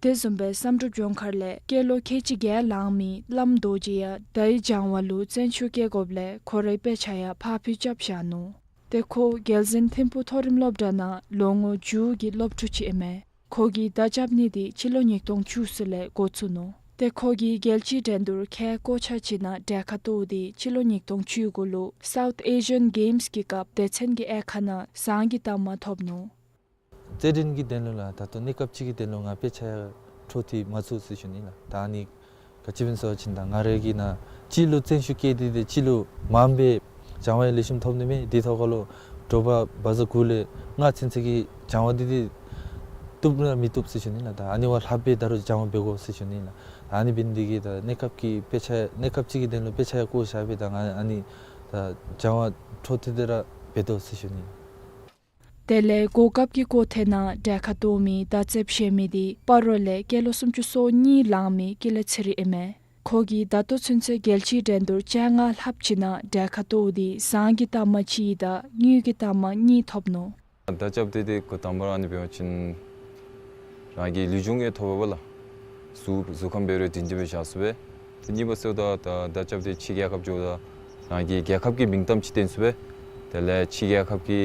དེ་བཟུམ་སྦེ་བསམ་གྲུབ་ལྗོངས་མཁར་ལས་སྐྱེས་ལོ་ཁལ་གཅིག་བརྒྱད་ལང་མི་བླམ་རྡོ་རྗེ་ཡང་མདའི་སྦྱང་བ་ལུ་བརྩོན་ཤུགས་བསྐྱེད་དགོཔ་ལས་ཁོ་རའི་དཔེ་ཆ་ཡང་ཕར་འཕུལ་རྐྱབ་བཞག་ནུག། ཏེ་ཁོ་རྒྱལ་གཞུང་ཐིམ་ཕུག་མཐོ་རིམ་སློབ་གྲྭ་ནང་ལོ་ངོ་དྲུག་གི་སློབ་ཕྲུག་ཅིག་ཨིན་མས། ཁོ་གིས་མདའ་རྐྱབ་ནི་འདི་སྤྱི་ལོ་ཉིས་སྟོང་བཅུ་གསུམ་ལས་འགོ་བཙུགས་ནུག། ཏེ་ཁོ་གིས་རྒྱལ་སྤྱིའི་འགྲན་བསྡུར་ཁལ་བཀོ་ཆ་ཅིག་ནང་གྲལ་ཁར་གཏོགས་ཏེ་སྤྱི་ལོ་ཉིས་སྟོང་བཅུ་དགུ་ལུ་སའུཐ་ཨེ་ཤི་ཡཱན་གེམསི་གི་སྐབས་སྡེ་ཚན་གྱི་དབྱེ་ཁག་ནང་ཟངས་ཀྱི་རྟགས་མ་ཐོབ་ནུག། རྩེད་འགྲན་གྱི་དོན་ལུ་ལགས་ད་ལྟོ་གནས་སྐབས་ཅིག་གི་དོན་ལུ་ང་དཔེ་ཆ་འཕྲོ་མཐུད་མ་ཚུགས་ཟེར་ཞུ་ནི་ལགས། ད་ཨ་ནི་ག་ཅི་སྦེ་ཟེར་བ་ཅིན་ད་ང་རའི་གི་ནང་གཅིག་ལུ་བརྩོན་ཤུགས་བསྐྱེད་དེ་ཏེ་གཅིག་ལུ་མངམ་སྦེ་སྦྱང་བ་ཡང་ལེགས་ཤོམ་ཐོབ་ནི་མས། དེ་ཐོག་ཁར་ལུ་དྲོ་པ་བ་ཛ་དགུ་ལས་ལྔ་ཚུན་ཚོད་ཀྱི་སྦྱང་བ་འདི་ཏེ་བཏུབ་ན་མི་བཏུབ་ཟེར་ཞུ་ནི་ལགས། ད་ཨ་ནི་བ་ལྷགཔ་སྦེ་ད་རུང་སྦྱང་བ་འབད་དགོ་ཟེར་ཞུ་ནི་ལགས། ཨ་ནི་འབད་ནི་དེ་གིས་ད་གནས་སྐབས་ཀྱི་དཔེ་ཆ་གནས་སྐབས་ཅིག་གི་དོན་ལུ་དཔེ་ཆ་ཡང་བཀོ་བཞག་སྦེ་ད་ང་ཨ་ནི་ད་སྦྱང་བ་འཕྲོ་མཐུད་དེ་ར་འབད་དོ་ཟེར་ཞུ་ནི། དེ་ལས་གོ་སྐབས་ཀྱི་སྐོར་ཐེངས་ནང་གྲལ་ཁར་གཏོགས་མི་མདའ་རྩེདཔ་ཟེར་མི་འདི་སྤ་རོ་ལས་སྐྱེས་ལོ་སུམ་ཅུ་སོ་གཉིས་ལང་མི་ཀུན་ལེགས་ཚེ་རིང་ཨིན་མས། ཁོ་གིས་ད་ལྟོ་ཚུན་ཚོད་རྒྱལ་སྤྱིའི་འགྲན་བསྡུར་བཅོ་ལྔ་ལྷགཔ་ཅིག་ནང་གྲལ་ཁར་གཏོགས་ཏེ་ཟངས་ཀྱི་རྟགས་མ་གཅིག་དང་དངུལ་གྱི་རྟགས་མ་གཉིས་ཐོབ་ནུག། མདའ་རྐྱབ་སྟེ་ཏེ་འགོ་དང་པ་ར་ཨ་ནི་འབད་བ་ཅིན་རང་གི་ལུས་སྦྱོང་ཡང་ཐོབ་པས་ལགས། གཟུགས་གཟུགས་ཁམས་འབད་རུང་སྒྲིང་སྒྲིང་སྦེ་བཞག་ཚུགས་པས། ཏེ་གཉིས་པ་ཟེརཝ་ད་ད་མདའ་རྐྱབ་སྟེ་ཕྱི་རྒྱལ་ཁབ་འགྱོཝ་ད་རང་གི་རྒྱལ་ཁབ་ཀྱི་མིང་གཏམ་ཅིག་བཏོན་ཚུགས་པས། དེ་ལས་ཕྱི་རྒྱལ་ཁབ་ཀྱི་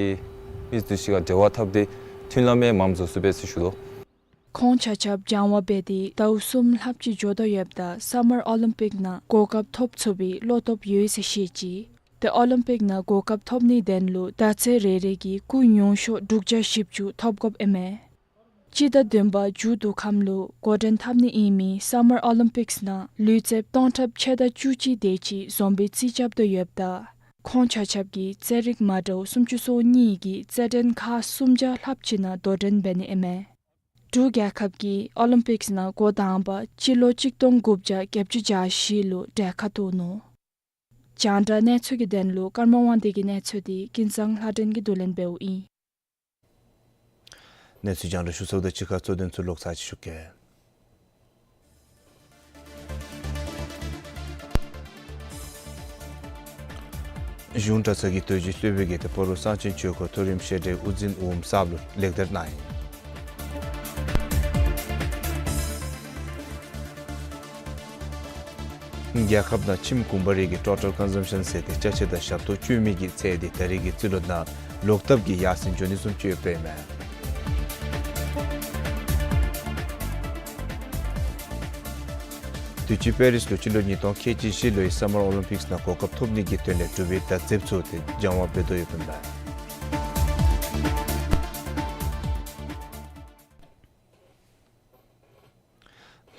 མི་འདི་ཚུ་ག་འབྲེལ་བ་འཐབ་སྟེ་མཐུན་ལམ་ཡང་མངམ་བཟོ་ཚུགས་པས་ཟེར་ཞུ་དོ། ཁོང་ཆ་ཁྱབ་སྦྱང་བ་འབད་དེ་ཟླཝ་གསུམ་ལྷགཔ་ཅིག་འགྱོ་དོ་ཡོདཔ་ད་སམ་མར་ཨོ་ལིམ་པིག་ནང་གོ་སྐབས་ཐོབ་ཚུགས་པའི་བློ་སྟོབས་ཡོད་ཟེར་བཤད་ཅི། ཏེ་ཨོ་ལིམ་པིག་ནང་གོ་སྐབས་ཐོབ་ནིའི་དོན་ལུ་མདའ་རྩེད་རེ་རེ་གིས་སྐུགས་ཉུང་ཤོས་དྲུག་བརྒྱ་བཞི་བཅུ་ཐོབ་དགོཔ་ཨིན་མས། སྤྱི་ཟླ་བདུན་པ་མཇུག་བསྡུ་ཁམས་ལུ་འགོ་འདྲེན་འཐབ་ནི་ཨིན་མི་སམ་མར་ཨོ་ལིམ་པིགསི་ནང་ལུས་རྩལཔ་སྟོང་ཕྲག་ཕྱེད་དང་བཅུ་གཅིག་དེ་ཅིག་འཛོམས་པའི་རྩིས་རྐྱབ་དོ་ཡོདཔ་ད་ཁོང་ཆ་ཁྱབ་ཀྱིས་རྩེད་རིགས་མ་འདྲཝ་སུམ་ཅུ་སོ་གཉིས་ཀྱིས་རྩེད་འགྲན་ཁག་སུམ་བརྒྱ་ལྷགཔ་ཅིག་ནང་དོ་འགྲན་འབད་ནི་ཨིན་མས། འབྲུག་རྒྱལ་ཁབ་ཀྱིས་ཨོ་ལིམ་པིགསི་ནང་འགོ་དང་པ་སྤྱི་ལོ་གཅིག་སྟོང་དགུ་བརྒྱ་བརྒྱད་ཅུ་གྱ་བཞི་ལུ་གྲལ་ཁར་གཏོགས་ནུག། རྒྱང་བསྒྲགས་གནས་ཚུལ་གྱི་དོན་ལུ་ཀརྨ་དབང་འདུས་ཀྱི་གནས་ཚུལ་འདི་ཀུན་བཟང་ལྷ་སྒྲོན་གྱིས་བསྡུ་ལེན་འབདཝ་ཨིན། གནས་ཚུལ་རྒྱང་བསྒྲགས་ཞུ་ཚརཝ་དང་གཅིག་ཁར་གཙོ་དོན་ཚུ་ལོག་ཚར་ཅིག་ཞུ་གེ། གཞུང་གྲྭ་ཚང་གི་དུས་ཅི་སློབ་དཔོན་གྱིས་ཏེ་སྤ་རོ་གསང་ཆེན་ཆོས་འཁོར་མཐོ་རིམ་བཤད་གྲྭའི་དབུ་འཛིན་འོགམ་གསརཔ་ལུ་ལེགས་སྡེར་གནང་ཡི། རྒྱལ་ཁབ་ནང་ཁྱིམ་གུང་པ་རེ་གི་ཊོ་ཊཱལ་ཀོན་སམ་ཤཱན་ཟེར་ཏེ་ཅ་ཆས་དང་ཞབས་ཏོག་སྤྱོད་མི་གི་ཚད་འདི་ད་རེས་ཀྱི་རྩིས་ལོ་ནང་ལོག་ལྟབ་ཀྱིས་ཡར་སེང་འགྱོ་ནི་བཟུམ་ཅིག་ཡོདཔ་ཨིན་མས། དུས་ཅི་པེ་རིས་ལུ་སྤྱི་ལོ་ཉིས་སྟོང་ཁལ་གཅིག་བཞི་ལོའི་སམ་མར་ཨོ་ལིམ་པིགསི་ནང་གོ་སྐབས་ཐོབ་ནི་གི་དོན་ལས་འབྲུག་པའི་མདའ་རྩེདཔ་ཚུ་ཏེ་སྦྱང་བ་འབད་དོ་ཡོདཔ་ཨིན་མས།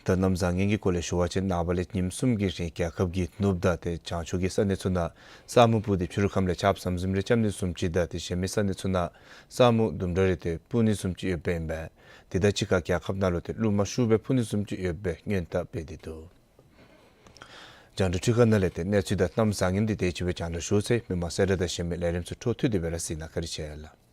ད་གནམ་བཟང་ངན་གྱི་སྐོར་ལས་ཞུ་བ་ཅིན་ནངས་པ་ལས་ཉིནམ་གསུམ་གྱི་རིང་རྒྱལ་ཁབ་ཀྱི་ནུབ་དང་ཏེ་བྱང་ཕྱོགས་ཀྱི་ས་གནས་ཚུ་ནང་ས་སྨུག་སྤུབས་ཏེ་ཕྱི་རུ་ཁམས་ལས་ཆརཔ་ཟམ་ཟིམ་རེ་རྐྱབ་ནི་བཟུམ་ཅིག་དང་ཏེ་གཞན་མི་ས་གནས་ཚུ་ནང་ས་སྨུག་ལྡུམ་ར་རེ་ཏེ་སྤུབ་ནི་བཟུམ་ཅིག་ཡོདཔ་ཨིན་པས། དེ་དང་གཅིག་ཁར་རྒྱལ་ཁབ་ནང་ལུ་ཏེ་རླུང་མ་ཤུགས་སྦེ་འཕུ་ནི་བཟུམ་ཅིག་ཡོདཔ་སྦེ་སྔོན་དཔག་འབད་དེ་འདུག། རྒྱང་བསྒྲགས་འཕྲུལ་ཁང་ནང་ལས་ཏེ་གནས་ཚུལ་དང་གནམ་བཟང་ངན་འདི་དེ་ཅིག་སྦེ་རྒྱང་བསྒྲགས་ཞུ་ཚར་ཡི། མི་མང་གསལ་བསྒྲགས་དང་གཞན་མི་ལས་རིམ་ཚུ་འཕྲོ་མཐུད་དེ་སྦེ་ར་གཟིགས་གནང། བཀའ་དྲིན་ཆེ་ལགས།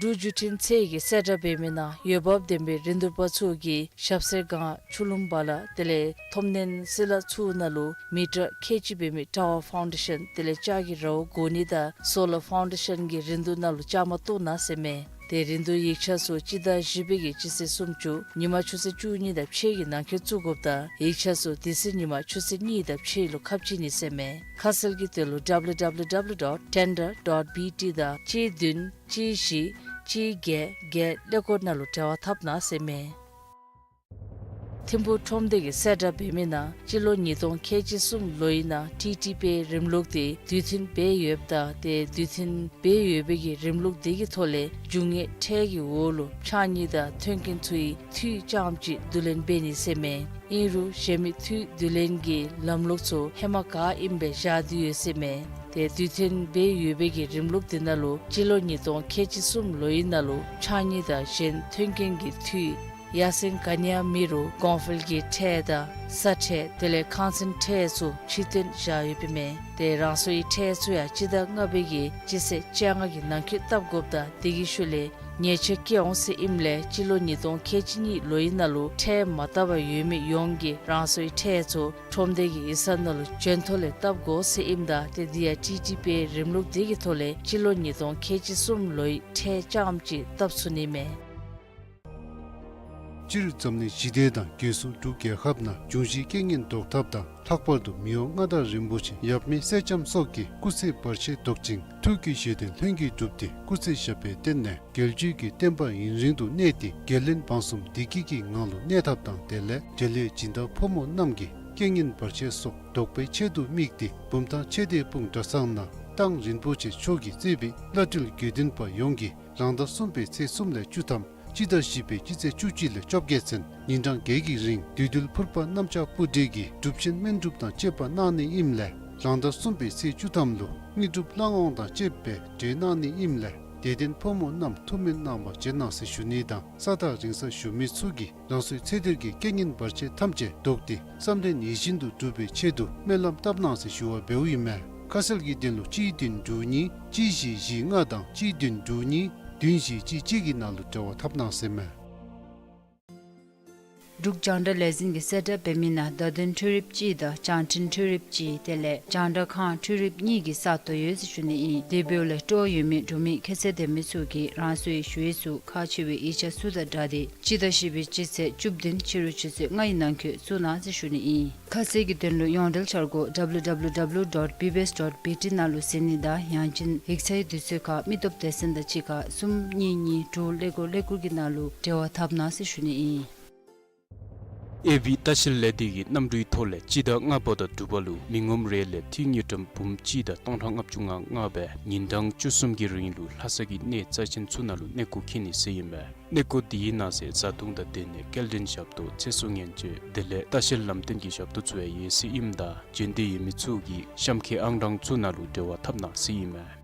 འབྲུག་བརྒྱུད་འཕྲིན་ཚད་ཀྱིས་གསལ་བསྒྲགས་འབད་མི་ནང་འོས་འབབ་ལྡན་པའི་རིན་བསྡུར་པ་ཚུ་གིས་ཞབས་སེར་སྒང་ཆུ་ལུང་བ་ལ་དེ་ལས་ཐོབ་ནན་སི་ལ་ཚུ་ནང་ལུ་མི་ཊར་ཁལ་གཅིག་འབད་མི་ཊ་ཝར་ཕའུན་ཌེ་ཤཱན་དེ་ལས་ལྕགས་ཀྱི་རཝ་བསྒོར་ནི་དང་སོ་ལར་ཕའུན་ཌེ་ཤཱན་གྱི་རིན་བསྡུར་ནང་ལུ་བཅའ་མར་གཏོགས་གནང་ཟེར་མས། ཏེ་རིན་བསྡུར་ཡིག་ཆ་ཚུ་སྤྱི་ཟླ་བཞི་པའི་གི་སྤྱི་ཚེས་སུམ་ཅུ་ཉིན་མ་ཆུ་ཚོད་བཅུ་གཉིས་དང་ཕྱེད་ཀྱི་ནང་འཁོད་བཙུགས་དགོཔ་དང་ཡིག་ཆ་ཚུ་དེ་ཚེ་ཉིན་མ་ཆུ་ཚོད་གཉིས་དང་ཕྱེད་ལུ་ཁ་ཕྱེ་ནི་ཟེར་མས། ཁ་གསལ་གྱི་དོན་ལུ་W W W dot tender dot B T དང་གཅིག་བདུན་གཅིག་བཞི་གཅིག་བརྒྱད་བརྒྱད་ཀླད་ཀོར་ནང་ལུ་འབྲེལ་བ་འཐབ་གནང་ཟེར་མས། ཐིམ་ཕུག་ཁྲོམ་སྡེ་གིས་གསལ་བསྒྲགས་འབད་མི་ནང་སྤྱི་ལོ་ཉིས་སྟོང་ཁལ་གཅིག་གསུམ་ལོའི་ནང་ཊི་ཊི་པེ་རིམ་ལུགས་དེ་དུས་མཐུན་འབད་ཡོདཔ་དང་ཏེ་དུས་མཐུན་འབད་ཡོད་པའི་གི་རིམ་ལུགས་དེ་གི་ཐོག་ལས་རྒྱུ་དངོས་ཁྲལ་གྱི་འོག་ལུ་ཕྱགས་སྙིགས་དང་མཐུན་རྐྱེན་ཚུ་ཡི་འཐུས་རྐྱངམ་གཅིག་བསྡུ་ལེན་འབད་ནི་ཟེར་མས། ཨིན་རུང་གཞན་མི་འཐུས་བསྡུ་ལེན་གྱི་ལམ་ལུགས་ཚུ་ཧེ་མ་ག་ཨིནམ་སྦེ་བཞག་སྟེ་ཡོད་ཟེར་མས། ཏེ་དུས་མཐུན་འབད་ཡོད་པའི་གི་རིམ་ལུགས་དེ་ནང་ལུ་སྤྱི་ལོ་ཉིས་སྟོང་ཁལ་གཅིག་གསུམ་ལོའི་ནང་ལུ་ཕྱགས་སྙིགས་དང་གཞན་མཐུན་རྐྱེན་གྱི་འཐུས་ཡར་སེང་ག་ནི་ཡང་མེད་རུང་གོང་འཕེལ་གྱི་ཁྲལ་དང་ས་ཁྲལ་དེ་ལས་ཁང་ཚན་ཁྲལ་ཚུ་ཕྱིར་བཏོན་བཞག་ཡོདཔ་ཨིན་མས། ཏེ་རང་སོའི་ཁྲལ་ཚུ་ཡང་སྤྱི་ཟླ་ལྔ་པའི་གི་སྤྱི་ཚེས་བཅོ་ལྔ་གི་ནང་འཁོད་བཏབ་དགོཔ་དང་དེ་གི་ཤུལ་ལས་ཉེས་ཆད་བཀལ་འོང་ཟེར་ཨིནམ་ལས་སྤྱི་ལོ་ཉིས་སྟོང་ཁལ་གཅིག་གཉིས་ལོའི་ནང་ལུ་ཁྲལ་མ་བཏབ་པར་ཡོད་མི་ཡོངས་ཀྱིས་རང་སོའི་ཁྲལ་ཚུ་ཁྲོམ་སྡེ་གི་ཡིག་ཚང་ནང་ལུ་འབྱོན་ཐོག་ལས་བཏབ་དགོ་ཟེར་ཨིནམ་ད་ཏེ་འདི་ཡང་ཊི་ཊི་པེ་རིམ་ལུགས་དེ་གི་ཐོག་ལས་སྤྱི་ལོ་ཉིས་སྟོང་ཁལ་གཅིག་གསུམ་ལོའི་ཁྲལ་རྐྱངམ་གཅིག་བཏབ་ཚུགས་ནི་མས། སྤྱིར་འཛམ་གླིང་ཞི་བདེ་དང་རྒྱལ་སྲུང་འབྲུག་རྒྱལ་ཁབ་ནང་འབྱུང་བཞིའི་རྐྱེན་ངན་ཟློག་ཐབས་དང་ལྷག་པར་དུ་མི་དབང་མངའ་བདག་རིན་པོ་ཆེ་ཡབ་མེས་སྲས་ལྕམ་སོགས་ཀྱི་སྐུ་ཚེ་བར་ཆད་ཟློག་ཅིང་ཐུགས་ཀྱི་བཞེད་དོན་ལྷུན་གྱིས་གྲུབ་སྟེ་སྐུ་ཚེ་ཞབས་པད་བརྟན་ནས་རྒྱལ་བརྒྱུད་ཀྱི་བསྟན་པ་ཡུན་རིང་དུ་གནས་ཏེ་རྒྱལ་བློན་འབངས་གསུམ་བདེ་སྐྱིད་ཀྱི་ངང་ལུ་གནས་ཐབས་དང་དེ་ལས་འབྲེལ་ཡོད་སྦྱིན་བདག་ཕོ་མོ་རྣམས་ཀྱི་རྐྱེན་ངན་བར་ཆད་སོགས་ཟློག་པའི་ཆེད་དུ་དམིགས་ཏེ་བུམ་ཐང་ཆོས་སྡེ་སྤུངས་གྲྭ་ཚང་ནང་རྟགས་རིན་པོ་ཆེ་མཆོག་གིས་གཙོས་པའི་བླ་སྤྲུལ་དགེ་འདུན་པ་ཡོངས་ཀྱིས་རང་ཟླ་གསུམ་པའི་ཚེས་གསུམ་ལས་བཅུ་ཐམ་སྤྱི་ཟླ་བཞི་པའི་སྤྱི་ཚེས་བཅུ་གཅིག་ལས་བཅོ་བརྒྱད་ཚུན་ཉིན་གྲངས་བརྒྱད་ཀྱི་རིང་བདུད་འདུལ་ཕུར་པ་གནམ་ལྕགས་སྤུ་གྲི་གིས་སྒྲུབ་ཆེན་སྨན་སྒྲུབ་དང་བཅས་པ་གནང་ནི་ཨིནམ་ལས་རང་ཟླ་གསུམ་པའི་ཚེས་བཅུ་ཐམ་ལུ་དངོས་གྲུབ་ལྷ་དབང་དང་བཅས་པའི་གྲོལ་གནང་ནི་ཨིནམ་ལས་དད་ལྡན་ཕོ་མོ་རྣམས་ཐུགས་སྨོན་གནང་བར་བྱོན་གནང་ཟེར་ཞུ་ནི་དང་ས་ཐག་རིང་སར་བཞུགས་མི་ཚུ་གིས་རང་སོའི་ཚེ་འདིར་གྱི་རྐྱེན་ངན་བར་ཆད་ཐམས་ཅད་ཟློག་སྟེ་བསམ་དོན་ཡིད་བཞིན་དུ་འགྲུབ་པའི་ཆེད་དུ་སྨོན་ལམ་བཏབ་གནང་ཟེར་ཞུ་བ་འབདཝ་ཨིན་མས། ཁ་གསལ་གྱི་དོན་ལུ་གཅིག་བདུན་དྲུག་གཉིས་གཅིག་བཞི་བཞི་ལྔ་དང་གཅིག་བདུན་དྲུག་གཉིས་བདུན་བཞི་གཅིག་གཅིག་གི་ནང་ལུ་འབྲེལ་བ་འཐབ་གནང་ཟེར་མས། འབྲུག་རྒྱང་བསྒྲགས་ལས་འཛིན་གྱིས་གསལ་བསྒྲགས་འབད་མི་ནང་བརྡ་དོན་འཕྲུལ་རིགཔ་གཅིག་དང་བྱང་འཕྲིན་འཕྲུལ་རིགཔ་གཅིག་དེ་ལས་རྒྱང་བསྒྲགས་ཁང་འཕྲུལ་རིགཔ་གཉིས་ཀྱི་ས་སྟོང་ཡོད་ཟེར་ཞུ་ནི་ཨིན། དེ་འབདཝ་ལས་སྤྲོ་བ་ཡོད་མི་འབྲུག་མི་ཁྱད་ཚད་ལྡན་མི་ཚུ་གིས་རང་སོའི་ཞུ་ཡིག་ཚུ་ཁག་ཆེ་བའི་ཡིག་ཆ་ཚུ་དང་སྦྲགས་ཏེ་སྤྱི་ཟླ་བཞི་པའི་སྤྱི་ཚེས་བཅུ་བདུན་ཕྱི་རུ་ཆུ་ཚོད་ལྔ་ཡི་ནང་འཁོད་བཙུགས་གནང་ཟེར་ཞུ་ནི་ཨིན། ཁ་གསལ་གྱི་དོན་ལུ་ཡོངས་འབྲེལ་འཆར་སྒོ་W W W dot B B S dot B T ནང་ལུ་གཟིགས་ནི་དང་ཡང་ཅིན་ཡིག་ཚང་གི་དུས་ཚོད་ཁར་མི་སྟོབས་སྡེ་ཚན་དང་གཅིག་ཁར་གསུམ་གཉིས་གཉིས་དྲུག་ཀླད་ཀོར་ཀླད་ཀོར་གྱི་ནང་ལུ་འབྲེལ་བ་འཐབ་གནང་ཟེར་ཞུ་ནི་ཨིན། ཨེ་བི་ལྟ་བཤལ་ལས་སྡེ་གིས་གནམ་གྲུའི་ཐོག་ལས་སྤྱི་ཟླ་ལྔ་པ་དང་དྲུག་པ་ལུ་མི་ངོམ་རེ་ལས་འཐུས་དངུལ་ཀྲམ་འབུམ་གཅིག་དང་སྟོང་ཕྲག་ལྔ་བཅུ་ང་ལྔ་སྦེ་ཉིན་གྲངས་བཅུ་གསུམ་གྱི་རིང་ལུ་ལྷ་ས་གི་གནས་རྩ་ཆེན་ཚུ་ནང་ལུ་གནས་སྐོར་འཁྱིད་ནི་ཟེར་ཨིན་མས། གནས་སྐོར་འདི་ནང་གཟའ་བདུད་དང་དེ་ནས་སྐྱེལ་འདྲེན་ཞབས་ཏོག་ཚེ་སྲོག་ཉེན་བཅོལ་དེ་ལས་ལྟ་བཤལ་ལམ་སྟོན་གྱི་ཞབས་ཏོག་ཚུ་ཡང་ཡོད་ཟེར་ཨིནམ་ད་འབྱོན་འདོད་ཡོད་མི་ཚུ་གིས་གཤམ་འཁོད་ཨང་གྲངས་ཚུ་ནང་ལུ་འབྲེལ་བ་འཐབ་གནང་ཟེར་ཨིན་མས།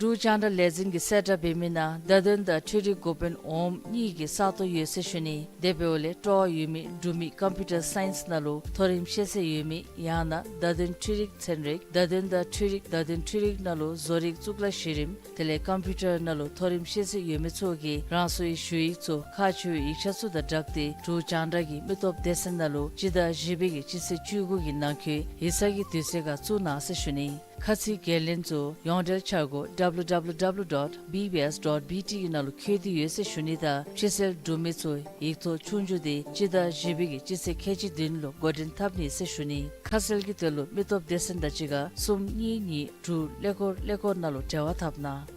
འབྲུག་རྒྱང་བསྒྲགས་ལས་འཛིན་གྱིས་གསལ་བསྒྲགས་འབད་མི་ནང་བརྡ་དོན་དང་འཕྲུལ་རིག་འགོ་དཔོན་འོགམ་གཉིས་ཀྱི་ས་སྟོང་ཡོད་ཟེར་ཞུ་ནི། དེ་འབདཝ་ལས་སྤྲོ་བ་ཡོད་མི་འབྲུག་མི་ཀམ་པིའུ་ཊར་སའིནསི་ནང་ལུ་མཐོ་རིམ་ཤེས་ཚད་ཡོད་མི་ཡང་ན་བརྡ་དོན་འཕྲུལ་རིག་ཚན་རིག་བརྡ་དོན་དང་འཕྲུལ་རིག་བརྡ་དོན་འཕྲུལ་རིག་ནང་ལུ་བཟོ་རིག་གཙུག་ལག་གཞི་རིམ་དེ་ལས་ཀམ་པིའུ་ཊར་ནང་ལུ་མཐོ་རིམ་ཤེས་ཚད་ཡོད་མི་ཚུ་གིས་རང་སོའི་ཞུ་ཡིག་ཚུ་ཁག་ཆེ་བའི་ཡིག་ཆ་ཚུ་དང་སྦྲགས་ཏེ་འབྲུག་རྒྱང་བསྒྲགས་ཀྱི་མི་སྟོབས་སྡེ་ཚན་ནང་ལུ་སྤྱི་ཟླ་བཞི་པའི་གི་སྤྱི་ཚེས་བཅུ་དགུ་གི་ནང་འཁོད་ཡིག་ཚང་གི་དུས་ཚོད་ཁར་བཙུགས་གནང་ཟེར་ཞུ་ནི། ཁ་ཚིག་འགན་ལེན་ཚུ་ཡོངས་འབྲེལ་འཆར་སྒོ་W W W dot B B S dot B T གི་ནང་ལུ་བཀོད་དེ་ཡོད་ཟེར་ཞུ་ནི་དང་ཕྱི་སེལ་འབྲུག་མི་ཚུ་ཡིག་ཐོག་ཆོས་རྒྱུགས་དེ་སྤྱི་ཟླ་བཞི་པའི་གི་སྤྱི་ཚེས་ཁལ་གཅིག་བདུན་ལུ་འགོ་འདྲེན་འཐབ་ནི་ཟེར་ཞུ་ནི། ཁ་གསལ་གྱི་དོན་ལུ་མི་སྟོབས་སྡེ་ཚན་དང་གཅིག་ཁར་གསུམ་གཉིས་གཉིས་དྲུག་ཀླད་ཀོར་ཀླད་ཀོར་ནང་ལུ་འབྲེལ་བ་འཐབ་གནང་།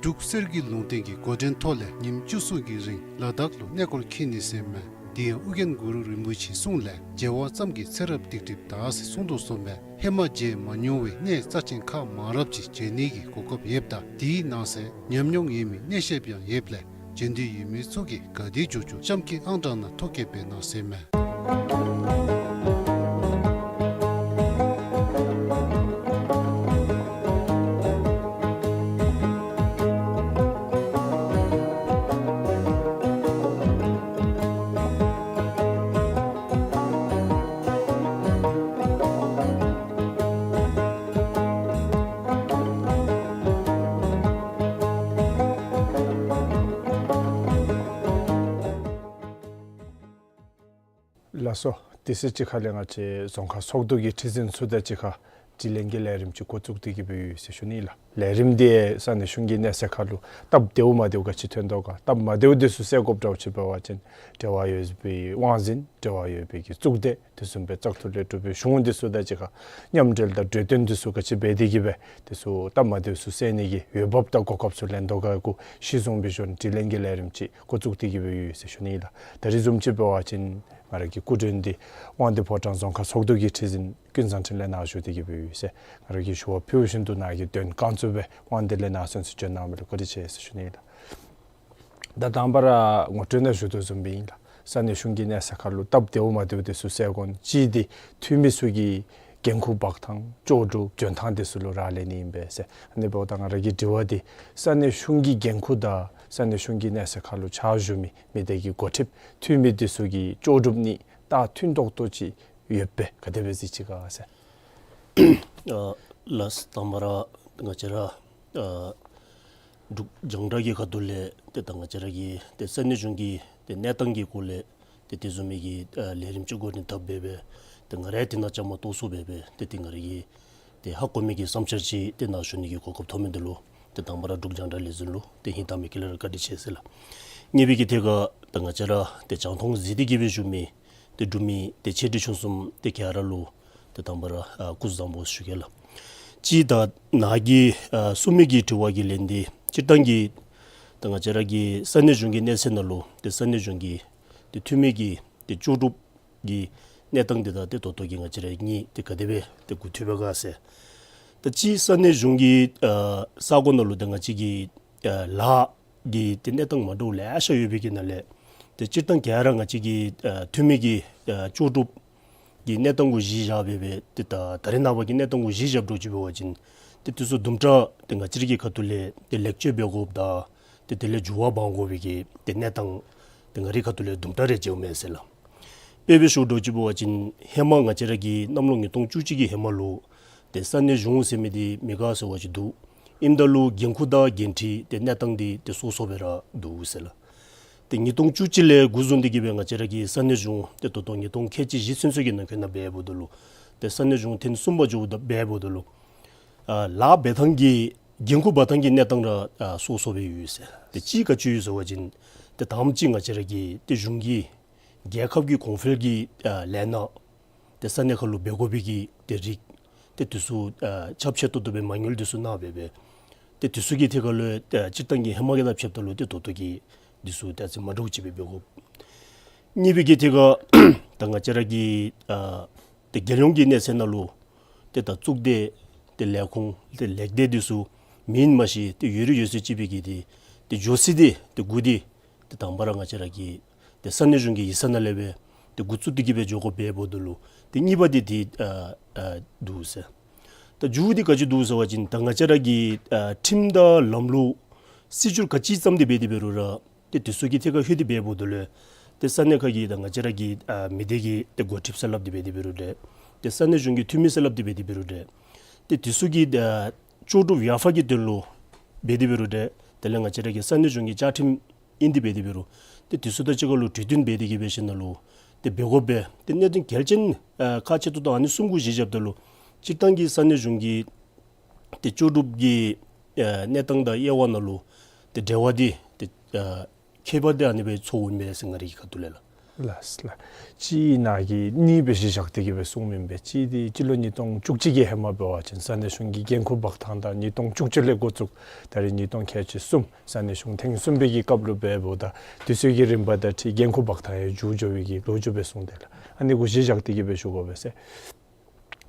འབྲུག་གསེར་གྱི་ལུང་བསྟན་གྱི་འགོ་འདྲེན་ཐོག་ལས་ཉིནམ་བཅུ་གསུམ་གྱི་རིང་ལ་དྭགས་ལུ་གནས་སྐོར་འཁྱིད་ནི་ཟེར་མས། དེ་ཡང་ཨོ་རྒྱན་གུ་རུ་རིན་པོ་ཆེའི་གསུང་ལས་མཇལ་བ་ཙམ་གྱིས་ཚེ་རབས་སྡིག་སྒྲིབ་དག་ཟེར་གསུངས་དོ་བཟུམ་སྦེ་ཧེ་མ་མཇལ་མ་མྱོང་བའི་གནས་རྩ་ཆེན་ཁག་མང་རབས་ཅིག་མཇལ་ནི་གི་གོ་སྐབས་ཡོདཔ་ད་དེའི་ནང་གསེས་ཉམས་མྱོང་ཡོད་མི་གནས་བཤདཔ་ཡང་ཡོདཔ་ལས་ རྗེས་འདེད་ཡོད་མི་ཚུ་གིས་ག་དེ་མགྱོགས་མགྱོགས་གཤམ་གྱི་ཨང་གྲངས་ནང་ཐོ་བཀོད་འབད་གནང་ཟེར་མས། ལགས་སོ། དེ་ཚེ་གཅིག་ཁར་ལས་ང་བཅས་རྫོང་ཁག་ཚོགས་འདུ་གི་ཁྲི་འཛིན་ཚུ་དང་གཅིག་ཁར་དྲི་ལན་གྱི་ལས་རིམ་ཅིག་འགོ་བཙུགས་ཏེ་གི་སྦེ་ཡོད་ཟེར་ཞུ་ནི་ལགས། ལས་རིམ་འདི་ས་གནས་གཞུང་གི་གནས་ཚད་ཁར་ལུ་སྟབས་བདེཝ་མ་བདེཝ་ག་ཅི་ཐོན་དོ་ག། སྟབས་མ་བདེཝ་འདི་ཚུ་སེལ་དགོཔ་འདྲཝ་ཅིག་འབད་བ་ཅིན་འབྲེལ་བ་ཡོད་པའི་དབང་འཛིན་འབྲེལ་བ་ཡོད་པའི་གི་གཙུག་སྡེ། དེ་བཟུམ་སྦེ་བཙག་འཐུ་ལས་གྲུབ་པའི་གཞུང་འདི་ཚུ་དང་གཅིག་ཁར་མཉམ་འབྲེལ་དང་གྲོས་བསྟུན་འདི་ཚུ་ག་ཅི་འབད་དེ་གི་སྦེ་དེ་ཚུ་སྟབས་མ་བདེཝ་ཚུ་སེལ་ནི་གི་འོས་འབབ་དང་གོ་སྐབས་ཚུ་ལེན་དོ་ག་གུ་གཞི་བཟུང་སྦེ་ཞུ་ནི་དྲི་ལན་གྱི་ལས་རིམ་ཅིག་འགོ་བཙུགས་ཏེ་གི་སྦེ་ཡོད་ཟེར་ཞུ་ནི་ལགས། ད་རིས་བཟུམ་ཅིག་འབད་བ་ཅིན་ང་ར་གི་སྐུ་མགྲོན་འདི་དབང་འདུས་ཕོ་བྲང་རྫོང་ཁག་ཚོགས་འདུ་གི་ཁྲི་འཛིན་ཀུན་བཟང་འཕྲིན་ལས་ནཱ་བཞུགས་ཏེ་གི་སྦེ་ཡོད་ཟེར། ང་ར་གིས་ཞུ་བ་ཕུལ་བཞིན་དུ་ནཱ་གིས་དོན་རྐང་བཙུགས་སྦེ་དབང་འདུས་ལས་ནཱ་གསན་ས་བྱོན་གནང་མི་ལུ་བཀའ་དྲིན་ཆེ་ཟེར་ཞུ་ནི་ལགས། ད་དང་པ་ར་ངོ་སྤྲོད་ནང་ཞུ་དོ་བཟུམ་སྦེ་ཨིན་ལགས། ས་གནས་གཞུང་གི་གནས་ཚད་ཁར་ལུ་སྟབས་བདེཝ་མ་བདེཝ་དེ་ཚུ་སེལ་དགོ་ནི་ཅིག་འདི་འཐུས་མི་ཚུ་གི་འགན་ཁུར་འབག་ཐངས་ལྕོགས་གྲུབ་འཇོན་ཐངས་དེ་ཚུ་ལུ་རག་ལས་ནི་ཨིན་པས་ཟེར། ཨ་ནི་འབདཝ་ད་ང་ར་གི་དྲི་བ་འདི་ས་གནས་གཞུང་གི་འགན་ཁུར་དང་ས་གནས་གཞུང་གི་གནས་ཚད་ཁར་ལུ་ཕྱག་ཞུ་མི་མི་སྡེ་གི་འགོ་ཁྲིདཔ་འཐུས་མི་དེ་ཚུ་གི་ལྕོགས་གྲུབ་གཉིས་ད་མཐུན་ཏོག་ཏོ་ཅིག་ཡོདཔ་སྦེ་ག་དེ་སྦེ་གཟིགས་ཅི་ག་ཟེར། ཨ་ལགས། དང་པ་ར་ང་བཅས་ར་ཨ་འབྲུག་རྒྱང་བསྒྲགས་ཀྱི་ཁ་ཐུག་ལས་ཏེ་ད་ང་བཅས་ར་གི་ཏེ་ས་གནས་གཞུང་གི་ཏེ་གནས་སྟངས་ཀྱི་སྐོར་ལས་ཏེ་དེ་བཟུམ་མའི་གི་ཨ་ལས་རིམ་ཅིག་འགོ་འདྲེན་འཐབ་སྦེ་སྦེ་ཏེ་ང་ར་ཡང་དེ་ནང་བཅའ་མར་གཏོགས་སོང་སྦེ་སྦེ་ཏེ་ཏེ་ང་ར་གི་ཏེ་ཧ་གོ་མི་གི་བསམ་འཆར་ཅིག་ཏེ་ནཱ་ཞུ་ནི་གི་གོ་སྐབས་ཐོབ་མི་འདི་ལུ་ཏེ་དང་པ་ར་འབྲུག་རྒྱང་བསྒྲགས་ལས་འཛིན་ལུ་ཏེ་སྙིང་ཐག་མི་དགྱེས་ལས་ར་བཀའ་དྲིན་ཆེ་ཟེར་ལགས། གཉིས་པའི་གི་ཐད་ཁར་ད་ང་བཅས་ར་ཏེ་རྒྱང་མཐོང་གཟིགས་ཏེ་གི་སྦེ་བཞུགས་མི་ཏེ་འབྲུག་མི་ཏེ་ཆེ་འབྲིང་ཆུང་གསུམ་ཏེ་ག་ར་ལུ་ཏེ་དང་པ་ར་ཨ་སྐུ་གཟུགས་བཟང་པོ་ཞུ་གེ་ལགས། གཅིག་ད་ནཱ་གིས་ཨ་གསུངས་མི་གི་དྲི་བ་གི་ལན་འདི་སྤྱིར་བཏང་གི་ད་ང་བཅས་ར་གི་ས་གནས་གཞུང་གི་གནས་ཚད་ནང་ལུ་ཏེ་ས་གནས་གཞུང་གི་ཏེ་འཐུས་མི་གི་ཏེ་ལྕོགས་གྲུབ་ཀྱི་གནས་སྟངས་འདི་དང་ཏེ་ད་ལྟོ་གི་ང་བཅས་ར་གཉིས་ཏེ་ག་དེ་སྦེ་ཏེ་གོ་ཐུབ་པས་ག་ཟེར། ད་གཅིག་ས་གནས་གཞུང་གི་ཨ་ས་གོ་ནང་ལུ་ད་ང་བཅས་ཀྱི་ཨ་ལཱ་གི་ཏེ་གནས་སྟངས་མ་འདྲཝ་ལེ་ཤ་ཡོད་པའི་གི་ནང་ལས་ཏེ་སྤྱིར་བཏང་ག་ར་ང་བཅས་ཀྱི་ཨ་འཐུས་མི་གི་ཨ་ལྕོགས་གྲུབ་ཀྱི་གནས་སྟངས་གུ་གཞི་བཞག་སྦེ་སྦེ་ཏེ་ད་ད་རེས་ནངས་པ་གི་གནས་སྟངས་གུ་གཞི་བཞགཔ་འདྲཝ་ཅིག་འབད་བ་ཅིན་ཏེ་དེ་ཚུ་དུམ་གྲ་ཏེ་ང་བཅས་ར་གི་ཁ་ཐུག་ལས་ཏེ་ལེགས་བཅོས་འབད་དགོཔ་དང་ཏེ་དེ་ལས་འགྱུར་བ་འབག་དགོ་པའི་གི་ཏེ་གནས་སྟངས་ཏེ་ང་རའི་ཁ་ཐུག་ལས་དུམ་གྲ་རེ་མཇལཝ་མས་ཟེར་ལགས། དཔེ་སྦེ་ཞུཝ་འདྲཝ་ཅིག་འབད་བ་ཅིན་ཧེ་མ་ང་བཅས་ར་གི་གནམ་ལོ་ཉིས་སྟོང་བཅུ་གཅིག་གི་ཧེ་མ་ལུ་ཏེ་ས་གནས་གཞུང་ཟེར་མི་འདི་མེད་ག་ཟེར་བ་ཅིན་འདུག། ཨིནམ་ད་ལུ་འགན་ཁུར་དང་འགན་འཁྲི་ཏེ་གནས་སྟངས་འདི་ཏེ་སོ་སོ་སྦེ་ར་འདུག་ཟེར་ལགས། ཏེ་ཉིས་སྟོང་བཅུ་གཅིག་ལས་འགོ་བཟུང་སྟེ་གི་སྦེ་ང་བཅས་ར་གི་ས་གནས་གཞུང་ཏེ་ད་ལྟོ་ཉིས་སྟོང་ཁལ་གཅིག་བཞི་ཚུན་ཚོད་ཀྱི་ནང་འཁོད་ནང་འབདཝ་ད་ལུ་ཏེ་ས་གནས་གཞུང་ཐེངས་གསུམ་པ་འགྱོཝ་ད་འབདཝ་ད་ལུ་ཨ་ལཱ་འབད་ཐངས་ཀྱི་འགན་ཁུར་འབག་ཐངས་ཀྱི་གནས་སྟངས་ར་ཨ་སོ་སོ་སྦེ་ཡོད་ཟེར། ཏེ་གཅིག་ག་ཅི་ཡོད་ཟེར་བ་ཅིན་ཏེ་དང་པ་ཅིག་ང་བཅས་ར་གི་ཏེ་གཞུང་གི་རྒྱལ་ཁབ་ཀྱི་གོང་འཕེལ་གྱི་ཨ་ལས་སྣ་ཏེ་ས་གནས་ཁར་ལུ་འབད་དགོ་པའི་གི་ཏེ་རིགས་ཏེ་དེ་ཚུ་ཨ་ཁྱབ་ཆེ་ཏོག་ཏོ་སྦེ་མ་དངུལ་དེ་ཚུ་གནང་སྦེ་སྦེ་ཏེ་དེ་ཚུ་གི་ཐད་ཁར་ལུ་ཏེ་སྤྱིར་བཏང་གི་ཧེ་མ་གི་དང་ཕྱདཔ་ད་ལུ་ཏེ་ད་ལྟོ་གི་དེ་ཚུ་ཏེ་ཨ་ཙི་མ་འདྲཝ་ཅིག་སྦེ་འབད་དགོ། གཉིས་པའི་གི་ཐད་ཁར་ད་ང་བཅས་ར་གི་ཨ་ཏེ་རྒྱལ་ཡོངས་ཀྱི་གནས་ཚད་ནང་ལུ་ཏེ་ད་གཙུག་སྡེ་ཏེ་ལས་ཁུངས་ཏེ་ལས་སྡེ་དེ་ཚུ་མེན་མ་གཞི་ཏེ་ཡོད་རིགས་ཡོད་ཚད་ཅིག་སྦེ་གི་ཏེ་ཏེ་འགྱོ་ས་འདི་ཏེ་འགོ་འདི་ཏེ་དང་པ་ར་ང་བཅས་ར་གི་ཏེ་ས་གནས་གཞུང་གི་ཡིག་ཚང་ནང་ལས་སྦེ་ཏེ་འགོ་བཙུགས་ཏེ་གི་སྦེ་འགྱོ་དགོཔ་འབདཝ་ད་ལུ་ཏེ་གཉིས་པ་འདི་ཏེ་ཨ་ཨ་འདུག་ཟེར། ད་མཇུག་འདི་ག་ཅི་འདུག་ཟེར་བ་ཅིན་ད་ང་བཅས་ར་གི་ཨ་ཁྲིམས་དང་ལམ་ལུགས་སྲིད་བྱུས་ག་ཅི་བརྩམས་ཏེ་འབད་དེ་འབད་རུང་ར་ཏེ་དེ་ཚུ་གི་ཐད་ཁར་ལྷོད་དེ་འབདཝ་ད་ལུ་ཏེ་ས་གནས་ཁ་གི་ད་ང་བཅས་ར་གི་ཨ་མི་སྡེ་གི་ཏེ་འགོ་ཁྲིདཔ་ཟེར་སླབ་སྟེ་འབད་དེ་འབད་རུང་འདྲ། ཏེ་ས་གནས་གཞུང་གི་འཐུས་མི་ཟེར་སླབ་སྟེ་འབད་དེ་འབད་རུང་འདྲ། ཏེ་དེ་ཚུ་གི་ཨ་ལྕོགས་གྲུབ་ཡར་འཕར་གྱི་དོན་ལུ་འབད་དེ་འབད་རུང་འདྲ། དེ་ལས་ང་བཅས་ར་གི་ས་གནས་གཞུང་གི་བཅའ་ཁྲིམས་ཨིན་ཏེ་འབད་དེ་འབད་རུང་ཏེ་དེ་ཚུ་དང་གཅིག་ཁར་ལུ་གྲོས་བསྟུན་འབད་དེ་གི་འབད་ཞིནམ་ལས་ཏེ་འབད་དགོ་པས། ཏེ་གནད་དོན་གལ་ཆེན་ཨ་ཁག་ཆེ་ཏོག་ཏོ་ཨ་ནི་གསུམ་གུ་གཞི་བཞགཔ་ད་ལུ་སྤྱིར་བཏང་གི་ས་གནས་གཞུང་གི་ཏེ་ལྕོགས་གྲུབ་ཀྱི་ཨ་གནས་སྟངས་དང་དབྱེ་བ་ནང་ལུ་ཏེ་འབྲེལ་བ་འདི་ཏེ་ཨ་ཁྱད་པར་འདི་ཨ་ནི་སྦེ་ཚོརཝ་ཨིན་པས་ཟེར་ང་རའི་གི་ཁ་ཐུག་ལས་ལགས། ལགས་ལགས། གཅིག་ནཱ་གིས་གཉིས་སྦེ་གཞི་བཞག་སྟེ་གི་སྦེ་གསུངམ་ཨིན་པས། གཅིག་འདི་སྤྱི་ལོ་ཉིས་སྟོང་བཅུ་གཅིག་གི་ཧེ་མ་འབད་བ་ཅིན་ས་གནས་གཞུང་གི་འགན་ཁུར་འབག་ཐངས་དང་ཉིས་སྟོང་བཅུ་གཅིག་ལས་འགོ་བཙུགས་ད་རེས་ཉིས་སྟོང་ཁལ་གཅིག་གསུམ་ས་གནས་གཞུང་ཐེངས་གསུམ་པའི་གི་སྐབས་ལུ་འབདཝ་ད་དུས་ཚོད་ཀྱི་རིམ་པ་དང་འཁྲིལ་འགན་ཁུར་འབག་ཐངས་ཡང་འགྱུར་འགྱོ་བའི་གི་ལོ་རྒྱུས་སྦེ་གསུངས་དེས་ལགས། ཨ་ནི་གུ་གཞི་བཞག་སྟེ་གི་སྦེ་ཞུ་དགོ་པས་ཟེར།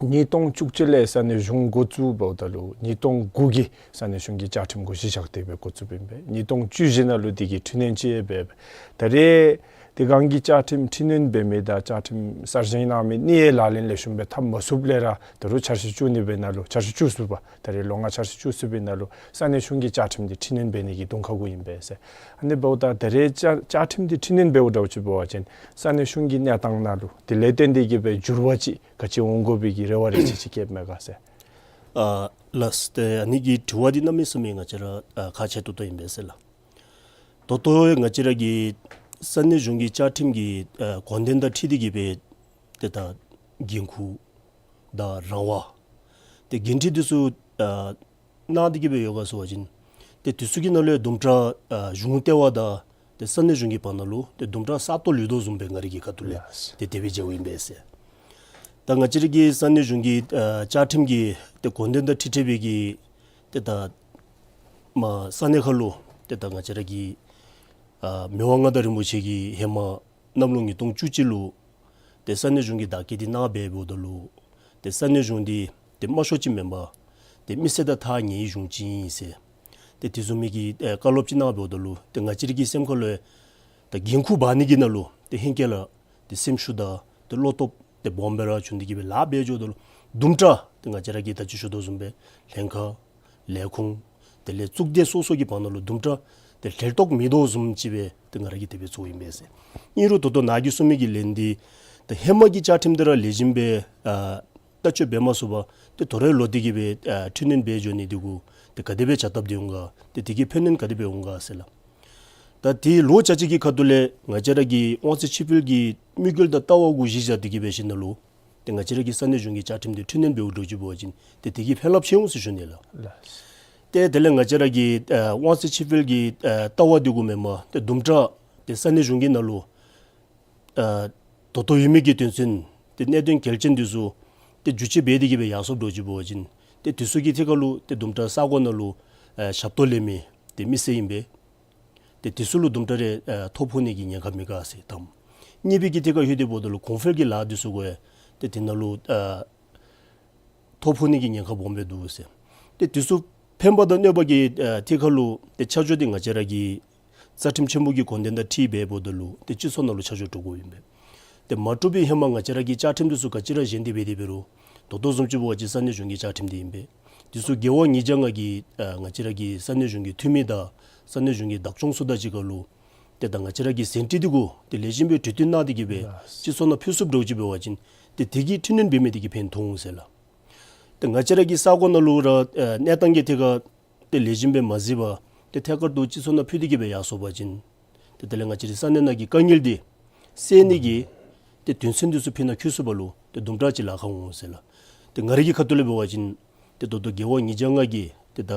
ཉིས་སྟོང་བཅུ་གཅིག་ལས་ས་གནས་གཞུང་འགོ་བཙུགས་འབདཝ་ད་ལུ་ཉིས་སྟོང་དགུ་གི་ས་གནས་གཞུང་གི་བཅའ་ཁྲིམས་གུ་གཞི་བཞག་སྟེ་སྦེ་འགོ་བཙུགསཔ་ཨིན་པས། ཉིས་སྟོང་བཅུ་བཞི་ནང་ལུ་དེ་གི་འཕྲི་སྣོན་ཅིག་འབད་འབད། ད་རེས་དེ་སྒང་གི་བཅའ་ཁྲིམས་འཕྲི་སྣོན་འབད་མི་དང་བཅའ་ཁྲིམས་གསར་བཞེངས་གནང་མི་གཉིས་ལག་ལེན་ལེགས་ཤོམ་སྦེ་འཐབ་མ་ཚུགསཔ་ལས་ར་ད་རུང་འཆར་གཞི་བཅུ་གཉིས་པའི་ནང་ལུ་འཆར་གཞི་བཅུ་གསུམ་པ་ད་རེས་ལོ་ལྔ་འཆར་གཞི་བཅུ་གསུམ་པའི་ནང་ལུ་ས་གནས་གཞུང་གི་བཅའ་ཁྲིམས་འདི་འཕྲི་སྣོན་འབད་ནི་གི་གདོང་ཁ་གུ་ཨིན་པས་ཟེར། ཨ་ནི་འབདཝ་ད་ད་རེས་བཅའ་བཅའ་ཁྲིམས་འདི་འཕྲི་སྣོན་འབདཝ་འདྲཝ་ཅིག་འབད་བ་ཅིན་ས་གནས་གཞུང་གི་གནས་སྟངས་ནང་ལུ་དེ་ལས་བརྟེན་ཏེ་གི་སྦེ་འགྱུར་བ་ཅིག་ག་ཅི་འོང་དགོ་པའི་གི་རེ་བ་རེ་ཆེ་ཅིག་བསྐྱེདཔ་མས་ག་ཟེར། ཨ་ལགས། ཏེ་ཨ་ནི་གི་དྲི་བ་འདི་གནམ་མེད་ས་མེད་ང་བཅས་ར་ཨ་ཁག་ཆེ་ཏོག་ཏོ་ཨིན་པས་ཟེར་ལགས། ད་ལྟོ་ང་བཅས་ར་གི་ས་གནས་གཞུང་གི་བཅའ་ཁྲིམས་ཀྱི་ཨ་དགོངས་དོན་དང་འཁྲིལ་ཏེ་གི་སྦེ་ཏེ་ད་འགན་ཁུར་དང་རང་དབང་ཏེ་འགན་འཁྲི་འདི་ཚུ་ཨ་གནང་སྟེ་གི་སྦེ་ཡོད་ག་ཟེར་བ་ཅིན་ཏེ་དེ་ཚུ་གི་ནང་ལུ་དུམ་གྲ་ཨ་གཞུང་ལྟེ་བ་དང་ཏེ་ས་གནས་གཞུང་གི་བར་ན་ལུ་ཏེ་དུམ་གྲ་ས་སྟོང་ལུས་དོ་བཟུམ་སྦེ་ང་རའི་གི་ཁ་ཐུག་ལས་ལགས། ཏེ་དེ་སྦེ་མཇལཝ་ཨིན་པས་ཟེར། ད་ང་བཅས་ར་གི་ས་གནས་གཞུང་གི་ཨ་བཅའ་ཁྲིམས་ཀྱི་ཏེ་དགོངས་དོན་དང་འཁྲིལ་འཁྲིལ་བའི་གི་ཏེ་ད་མ་ས་གནས་ཁར་ལུ་ཏེ་ད་ང་བཅས་ར་གི་ཨ་མི་དབང་མངའ་བདག་རིན་པོ་ཆེ་གིས་ཧེ་མ་གནམ་ལོ་ཉིས་སྟོང་བཅུ་གཅིག་ལུ་ཏེ་ས་གནས་གཞུང་གི་བདག་སྐྱེད་འདི་གནང་སྦེ་འབདཝ་ད་ལུ་ཏེ་ས་གནས་གཞུང་འདི་ཏེ་དམའ་ཤོས་ཅིག་མེན་པར་ཏེ་མི་སེར་དང་ཐག་ཉེ་བའི་གཞུང་ཅིག་ཨིན་ཟེར། ཏེ་དེ་བཟུམ་མའི་གི་ཨེ་བཀའ་སློབ་ཅིག་གནང་འབདཝ་ད་ལུ་ཏེ་ང་བཅས་ར་གི་སེམས་ཁ་ལུ་ཏེ་འགན་ཁུར་འབག་ནི་གི་ནང་ལུ་ཏེ་ཧེང་སྐལ་ར་ཏེ་སེམས་ཤུགས་དང་ཏེ་བློ་སྟོབས་ཏེ་སྦོམ་སྦེ་ར་བྱུང་སྟེ་གི་སྦེ་ལཱ་འབད་འགྱོཝ་ད་ལུ་དུམ་གྲ་ཏེ་ང་བཅས་ར་གིས་ད་ཅི་ཞུ་དོ་བཟུམ་སྦེ་ལྷན་ཁག་ལས་ཁུངས་དེ་ལས་གཙུག་སྡེ་སོ་སོ་གི་བར་ན་ལུ་དུམ་གྲ་ཏེ་ལྷོད་ཏོག་མེད་དོ་བཟུམ་ཅིག་སྦེ་ཏེ་ང་ར་གིས་དེ་སྦེ་ཚོརཝ་ཨིན་པས་ཟེར། ཨིན་རུང་ད་ལྟོ་ནཱ་གིས་གསུངས་མི་གི་ལན་འདི་ཏེ་ཧེ་མ་གི་བཅའ་ཁྲིམས་འདི་ར་ལེགས་ཤོམ་སྦེ་ཨ་བསྟར་སྤྱོད་འབད་མ་ཚུགས་པར་ཏེ་དོ་རུང་ལོག་སྟེ་གི་སྦེ་ཨ་འཕྲི་སྣོན་འབད་འགྱོ་ནི་འདི་གུ་ཏེ་ག་དེ་སྦེ་བྱ་སྟབས་འདི་འོང་ག། ཏེ་དེ་གི་ཕན་གནོད་ག་དེ་སྦེ་འོང་ག་ཟེར་ལགས། ད་ཏེ་ལོག་ཅ་ཅིག་གི་ཁ་ཐུག་ལས་ང་བཅས་ར་གི་དབང་ཚད་ཕྱིར་སྤེལ་གྱི་དམིགས་ཡུལ་དང་ལྟ་བ་གུ་གཞི་བཞག་སྟེ་གི་འབད་ཞིནམ་ལས་ཏེ་ང་བཅས་ར་གི་ས་གནས་གཞུང་གི་བཅའ་ཁྲིམས་འདི་འཕྲི་སྣོན་འབདཝ་འདྲཝ་ཅིག་འབད་བ་ཅིན་ཏེ་དེ་གི་ཕན་རླབས་ཆེ་འོང་ཟེར་ཞུ་ནི་ལགས། ལགས། ཏེ་དེ་ལས་ང་བཅས་ར་གི་ཨ་དབང་ཚད་ཕྱིར་སྤེལ་གྱི་ཨ་ལྟ་བ་འདི་གུ་མེན་པར་ཏེ་དུམ་གྲ་ཏེ་ས་གནས་གཞུང་གི་ནང་ལུ་ཨ་ད་ལྟོ་ཡོད་མི་གི་དོན་ཚན་ཏེ་གནད་དོན་གལ་ཆེན་འདི་ཚུ་ཏེ་བསྒྱུར་བཅོས་འབད་དེ་གི་སྦེ་ཡར་སོངམ་འདྲཝ་ཅིག་འབད་བ་ཅིན་ཏེ་དེ་ཚུ་གི་ཐད་ཁར་ལུ་ཏེ་དུམ་གྲ་ས་གོ་ནང་ལུ་ཨ་ཞབས་ཏོག་ལེན་མི་ཏེ་མི་སེར་ཨིན་པས། ཏེ་དེ་ཚུ་ལུ་དུམ་གྲ་རེ་ཨ་ཐོ་ཕོག་ནི་གི་ཉེན་ཁ་མེད་ག་ཟེར་དང་། གཉིས་པའི་གི་ཐད་ཁར་ལྷོད་དེ་འབདཝ་ད་ལུ་གོང་འཕེལ་གྱི་ལཱ་འདི་ཚུ་གུ་ཡང་ཏེ་དེ་ནང་ལུ་ཨ་ཐོ་ཕོག་ནི་གི་ཉེན་ཁ་སྦོམ་སྦེ་འདུག་ཟེར། ཏེ་དེ་ཚུ་ཕན་པ་དང་གནོད་པ་གི་ཨ་ཐད་ཁར་ལུ་ཏེ་ཆ་འཇོག་འདི་ང་བཅས་ར་གི་རྩ་ཁྲིམས་ཆེན་པོ་གི་དགོངས་དོན་དང་འཁྲིལ་སྦེ་འབདཝ་ད་ལུ་ཏེ་སྤྱི་ཚོགས་ནང་ལུ་ཆ་འཇོག་གྲུབ་དགོཔ་ཨིན་པས། ཏེ་མ་གྲུབ་པའི་ཧེ་མ་ང་བཅས་ར་གི་བཅའ་ཁྲིམས་འདི་ཚུ་ག་ཅི་ར་བཞེངས་ཏེ་འབད་དེ་འབད་རུང་ད་ལྟོ་བཟུམ་ཅིག་འབད་བ་ཅིན་ས་གནས་གཞུང་གི་བཅའ་ཁྲིམས་འདི་ཨིན་པས། དེ་ཚུ་རྒེད་འོག་ཉིས་བརྒྱ་ལྔ་གི་ཨ་ང་བཅས་ར་གི་ས་གནས་གཞུང་གི་འཐུས་མི་དང་ས་གནས་གཞུང་གི་བདག་སྐྱོང་ཚུ་དང་གཅིག་ཁར་ལུ་ཏེ་ད་ང་བཅས་ར་གི་ཟིན་བྲིས་འདི་གུ་ཏེ་ལེགས་ཤོམ་སྦེ་གྲོས་བསྟུན་གནང་སྟེ་གི་སྦེ་ལགས། སྤྱི་ཚོགས་ནང་ཕུལ་ཚུགསཔ་འདྲཝ་ཅིག་འབད་བ་ཅིན་ཏེ་དེ་གིས་འཕྲི་སྣོན་འབད་མི་དེ་གིས་ཕན་ཐོགས་འོང་ཟེར་ལགས། ཏེ་ང་བཅས་ར་གི་ས་གོ་ནང་ལུ་ར་ཨ་གནས་སྟངས་ཀྱི་ཐད་ཁར་ཏེ་ལེགས་ཤོམ་སྦེ་མ་གཟིགས་པར་ཏེ་ཐད་ཀར་དུ་སྤྱི་ཚོགས་ནང་ཕུལ་ཏེ་གི་སྦེ་ཡར་སོང་པ་ཅིན་ཏེ་དེ་ལས་ང་བཅས་རའི་ས་གནས་ནང་གི་དཀའ་ངལ་འདི་སེལ་ནི་གི་ཏེ་དོན་ཚན་འདི་ཚུ་ཕི་ནང་འཁྱོལ་ཚུགས་པ་ལུ་ཏེ་དུམ་གྲ་ཅིག་ལཱ་ཁག་འོང་ཟེར་ལགས། ཏེ་ང་རའི་གི་ཁ་ཐུག་ལས་འབད་བ་ཅིན་ཏེ་ད་ལྟོ་རྒེད་འོག་ཉིས་བརྒྱ་ལྔ་གི་ཏེ་ད་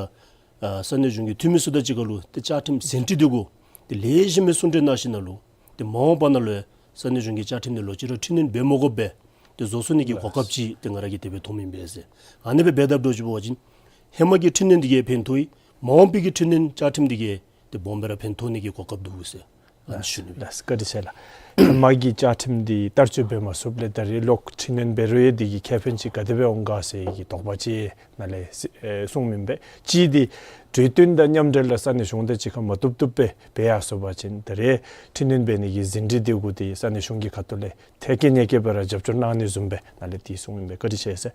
ཨ་ས་གནས་གཞུང་གི་འཐུས་མི་ཚུ་དང་གཅིག་ཁར་ལུ་ཏེ་བཅའ་ཁྲིམས་ཟིན་བྲིས་འདི་གུ་ཏེ་ལེགས་ཤོམ་སྦེ་གསུང་གྲོས་གནང་ཞིནམ་ལས་ཏེ་མ་འོངས་པ་ནང་ལུ་ཡང་ས་གནས་གཞུང་གི་བཅའ་ཁྲིམས་འདི་ལོག་ཅི་ར་འཕྲི་སྣོན་འབད་མ་དགོཔ་སྦེ་ཏེ་བཟོ་ཚུགས་ནི་གི་གོ་སྐབས་ཅིག་ཏེ་ང་ར་གིས་དེ་སྦེ་མཐོངམ་ཨིན་པས་ཟེར། ཨ་ནི་སྦེ་འབད་དཔ་འདྲཝ་ཅིག་འབད་བ་ཅིན་ཧེ་མ་གི་འཕྲི་སྣོན་འདི་གིས་ཕན་ཐོགས་ཡི། མ་འོངས་པའི་གི་འཕྲི་སྣོན་བཅའ་ཁྲིམས་འདི་གིས་ཏེ་སྦོམ་སྦེ་ར་ཕན་ཐོགས་ནི་གི་གོ་སྐབས་འདུག་ཟེར་ཨ་ནི་ཞུ་ནི་ཨིན་པས། ལགས་སོ། བཀའ་དྲིན་ཆེ་ལགས། ཧེ་མ་གི་བཅའ་ཁྲིམས་འདི་བསྟར་སྤྱོད་འབད་མ་ཚུགསཔ་ལས་ད་རེས་ལོག་འཕྲི་སྣོན་འབད་རུང་ཡང་འདི་གིས་ཁེ་ཕན་ཅིག་ག་དེ་སྦེ་འོང་ག་ཟེར་གྱི་དོགས་པ་ཅིག་ནཱ་ལས་ཨེ་གསུངམ་ཨིན་པས། གཅིག་འདི་གྲོས་བསྟུན་དང་མཉམ་འབྲེལ་ལུ་ས་གནས་གཞུང་དང་གཅིག་ཁར་མ་བཏུབ་བཏུབ་སྦེ་འབད་ཡར་སོང་པ་ཅིན་ད་རེས་འཕྲི་སྣོན་འབད་ནི་གི་ཟིན་བྲིས་འདི་གུ་ཏེ་ས་གནས་གཞུང་གི་ཁ་ཐུག་ལས་ཐད་ཀར་ཉེ་ཀར་སྦེ་ར་རྒྱབ་སྐྱོར་གནང་ནི་བཟུམ་སྦེ་ནཱ་ལས་ཏེ་གསུངམ་ཨིན་པས། བཀའ་དྲིན་ཆེ་ཟེར།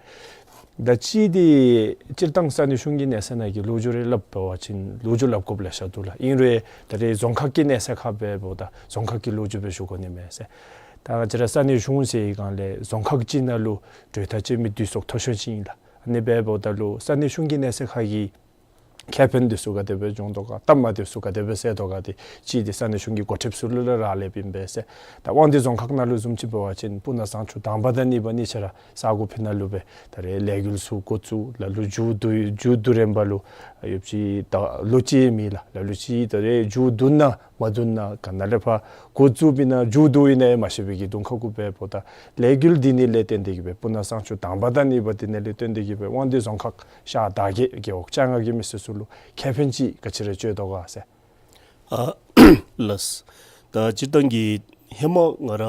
ད་གཅིག་འདི་སྤྱིར་བཏང་ས་གནས་གཞུང་གི་གནས་ཚད་ནང་གི་ལོ་རྒྱུས་རེ་སླབ་འབད་བ་ཅིན་ལོ་རྒྱུས་སླབ་དགོཔ་ལེ་ཤ་འདུག་ལགས། ཨིན་རུང་ད་རེས་རྫོང་ཁག་གི་གནས་ཚད་ཁར་སྦེ་འབདཝ་ད་རྫོང་ཁག་གི་ལོ་རྒྱུས་སྦེ་ཞུ་དགོ་ནི་མས་ཟེར། ད་ང་བཅས་ར་ས་གནས་གཞུང་ཟེར་བའི་སྒང་ལས་རྫོང་ཁག་ཅིག་ནང་ལུ་གྲོས་ཐག་བཅད་མི་འདི་ཚུ་མཐོ་ཤོས་ཅིག་ཨིན་ལགས། ཨ་ནི་སྦེ་འབདཝ་ད་ལུ་ས་གནས་གཞུང་གི་གནས་ཚད་ཁར་གྱི་ཁེ་ཕན་འདི་ཚུ་ག་དེ་སྦེ་འབྱུང་དོ་ག། གཏམ་འདི་ཚུ་ག་དེ་སྦེ་སེལ་དོ་ག། ཏེ་གཅིག་འདི་ས་གནས་གཞུང་གི་འགོ་ཁྲིདཔ་ཚུ་ལུ་ར་རག་ལསཔ་ཨིན་པས་ཟེར། ད་དབང་འདུས་རྫོང་ཁག་ནང་ལུ་བཟུམ་ཅིག་འབད་བ་ཅིན་སྤུ་ན་གཙང་ཆུ་དང་པ་དང་གཉིས་པ་གཉིས་ཆ་ར་ས་གོ་ཕི་ནང་ལུ་སྦེ་ད་རེས་ལས་འགུལ་ཚུ་འགོ་བཙུགས། ལ་ལུ་མཇུག་བསྡུ་མཇུག་བསྡུ་རན་པ་ལུ་ཡོདཔ་ཅིག་ད་ལོ་གཅིག་མེད་ལགས། ལ་ལུ་ཅིག་ད་རེས་མཇུག་བསྡུ་ན་མ་བསྡུ་ན་ག་ནཱ་ལས་ཕར་འགོ་བཙུགས་པའི་ནང་མཇུག་བསྡུ་ཡི་ན་ཡང་མ་ཤེས་པའི་གི་གདོང་ཁ་གུ་སྦེ་འབདཝ་ད་ལས་འགུལ་འདི་ནི་ལས་བརྟེན་ཏེ་གི་སྦེ་སྤུ་ན་གཙང་ཆུ་དང་པ་དང་གཉིས་པ་འདི་ནི་ལས་བརྟེན་ཏེ་གི་སྦེ་དབང་འདུས་རྫོང་ཁག་ཤར་དར་རྒྱས་རྒེད་འོག་བཅོ་ལྔ་གི་མི་སེར་ཚུ་ལུ་ཁེ་ཕན་ཅིག་ག་ཅི་ར་བྱུང་དོ་ག་ཟེར། ཨ་ལགས། ད་སྤྱིར་བཏང་གི་ཧེ་མ་ང་ར་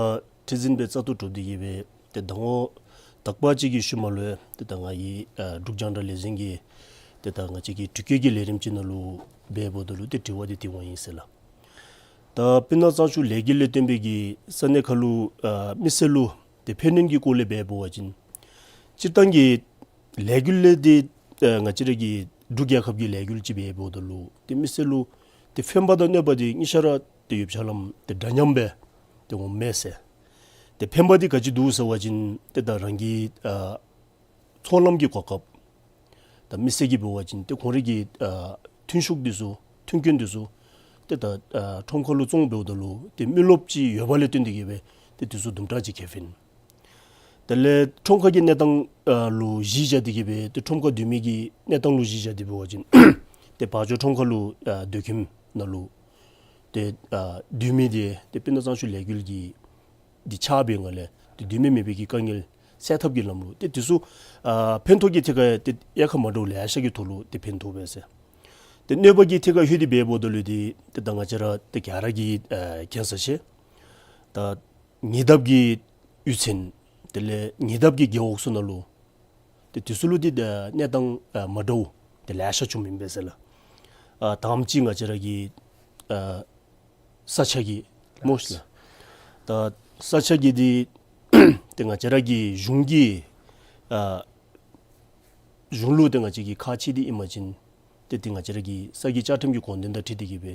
ཁྲི་འཛིན་སྦེ་བཙག་འཐུ་གྲུབ་སྟེ་གི་སྦེ་ཏེ་ཟླ་ངོ་ དག་པ་ཅིག་གིས་ཞུ་མ་ལུ་ཏེ་ད་ང་གི་ཨ་འབྲུག་རྒྱང་བསྒྲགས་ལས་འཛིན་གྱི་ཏེ་ད་ང་བཅས་ཀྱི་དྲི་བཀོད་ཀྱི་ལས་རིམ་ཅིག་ནང་ལུ་འབདཝ་ད་ལུ་ཏེ་དྲི་བ་འདི་དེ་འོང་ཡི་ཟེར་ལགས། ད་སྤུ་ན་གཙང་ཆུ་ལས་འགུལ་ལས་བརྟེན་པའི་གི་ས་གནས་ཁར་ལུ་ཨ་མི་སེར་ལུ་ཏེ་ཕན་གནོད་ཀྱི་སྐོར་ལས་འབད་འབད་བ་ཅིན་སྤྱིར་བཏང་གི་ལས་འགུལ་ལས་འདི་ཨ་ང་བཅས་ར་གི་འབྲུག་རྒྱལ་ཁབ་ཀྱི་ལས་འགུལ་ཅིག་འབད་འབདཝ་ད་ལུ་ཏེ་མི་སེར་ལུ་ཏེ་ཕན་པ་དང་གནོད་པ་འདི་གཉིས་ཆ་ར་ཏེ་ཡོདཔ་ཆ་ལམ་ཏེ་འདྲ་མཉམ་སྦེ་ཏེ་འོངམ་མས་ཟེར། ཏེ་ཕན་པ་འདི་ག་ཅི་འདུག་ཟེར་བ་ཅིན་ཏེ་ད་རང་གི་ཨ་ཚོང་ལམ་གྱི་གོ་སྐབས། ད་མི་སེར་གྱིས་འབད་བ་ཅིན་ཏེ་ཁོང་རའི་གི་ཨ་ཐོན་ཤུགས་འདི་ཚུ་ཐོན་སྐྱེད་འདི་ཚུ་ཏེ་ད་ཨ་ཁྲོམ་ཁ་ལུ་བཙོང་འབདཝ་ད་ལུ་ཏེ་མི་རློབས་ཅིག་ཡོད་པ་ལས་བརྟེན་ཏེ་གིས་སྦེ་ཏེ་འདི་ཚུ་དུམ་གྲ་ཅིག་ཁེ་ཕན། དེ་ལས་ཁྲོམ་ཁ་གི་གནས་སྟངས་ཨ་ལུ་གཞི་བཞག་སྟེ་གིས་སྦེ་ཏེ་ཁྲོམ་ཁ་སྡོད་མི་གི་གནས་སྟངས་ལུ་གཞི་བཞག་སྟེ་འབད་བ་ཅིན་ཏེ་བ་ཅོ་ཁྲོམ་ཁ་ལུ་ཨ་སྡོད་ཁྱིམ་ནང་ལུ་ཏེ་ཨ་སྡོད་མི་འདི་ཏེ་སྤུ་ན་གཙང་ཆུ་ལས་འགུལ་གྱི་འདི་ཆགས་པའི་སྒང་ལས་ཏེ་སྡོད་མི་མེད་པའི་གི་དཀའ་ངལ་སེལ་ཐབས་ཀྱི་ལམ་ལུགས་ཏེ་འདི་ཚུ་ཨ་ཕན་ཐོགས་ཀྱི་ཐད་ཁར་ཏེ་དབྱེ་ཁག་མ་འདྲཝ་ལེ་ཤ་གི་ཐོག་ལུ་ཏེ་ཕན་ཐོགས་པས་ཟེར། ཏེ་གནོད་པ་གི་ཐད་ཁར་ལྷོད་དེ་འབདཝ་ད་ལུ་འདི་ཏེ་ད་ང་བཅས་ར་ཏེ་ག་ར་གིས་ཨ་མཁྱེན་ས་ཅིག། ད་ཉེ་འདབས་ཀྱི་གཡུས་ཚན་དེ་ལས་ཉེ་འདབས་ཀྱི་རྒེད་འོག་ཚུ་ནང་ལུ་ཏེ་འདི་ཚུ་ལུ་འདི་ཨ་གནས་སྟངས་ཨ་མ་འདྲཝ་ཏེ་ལེ་ཤ་བྱུངམ་ཨིན་པས་ཟེར་ལགས། ཨ་དང་པ་ཅིག་ང་བཅས་ར་གི་ཨ་ས་ཆ་གི་སྨོ་ཤིག་ལགས། ད་ས་ཆ་གི་འདི་ཏེ་ང་བཅས་ར་གི་གཞུང་གི་ཨ་གཞུང་ལུ་ཏེ་ང་བཅས་ཀྱིས་ཁག་ཆེ་སྟེ་ཨིན་པ་ཅིན་ཏེ་འདི་ང་བཅས་ར་གི་ས་གི་བཅའ་ཁྲིམས་ཀྱི་དགོངས་དོན་དང་འཁྲིལ་ཏེ་གིས་སྦེ་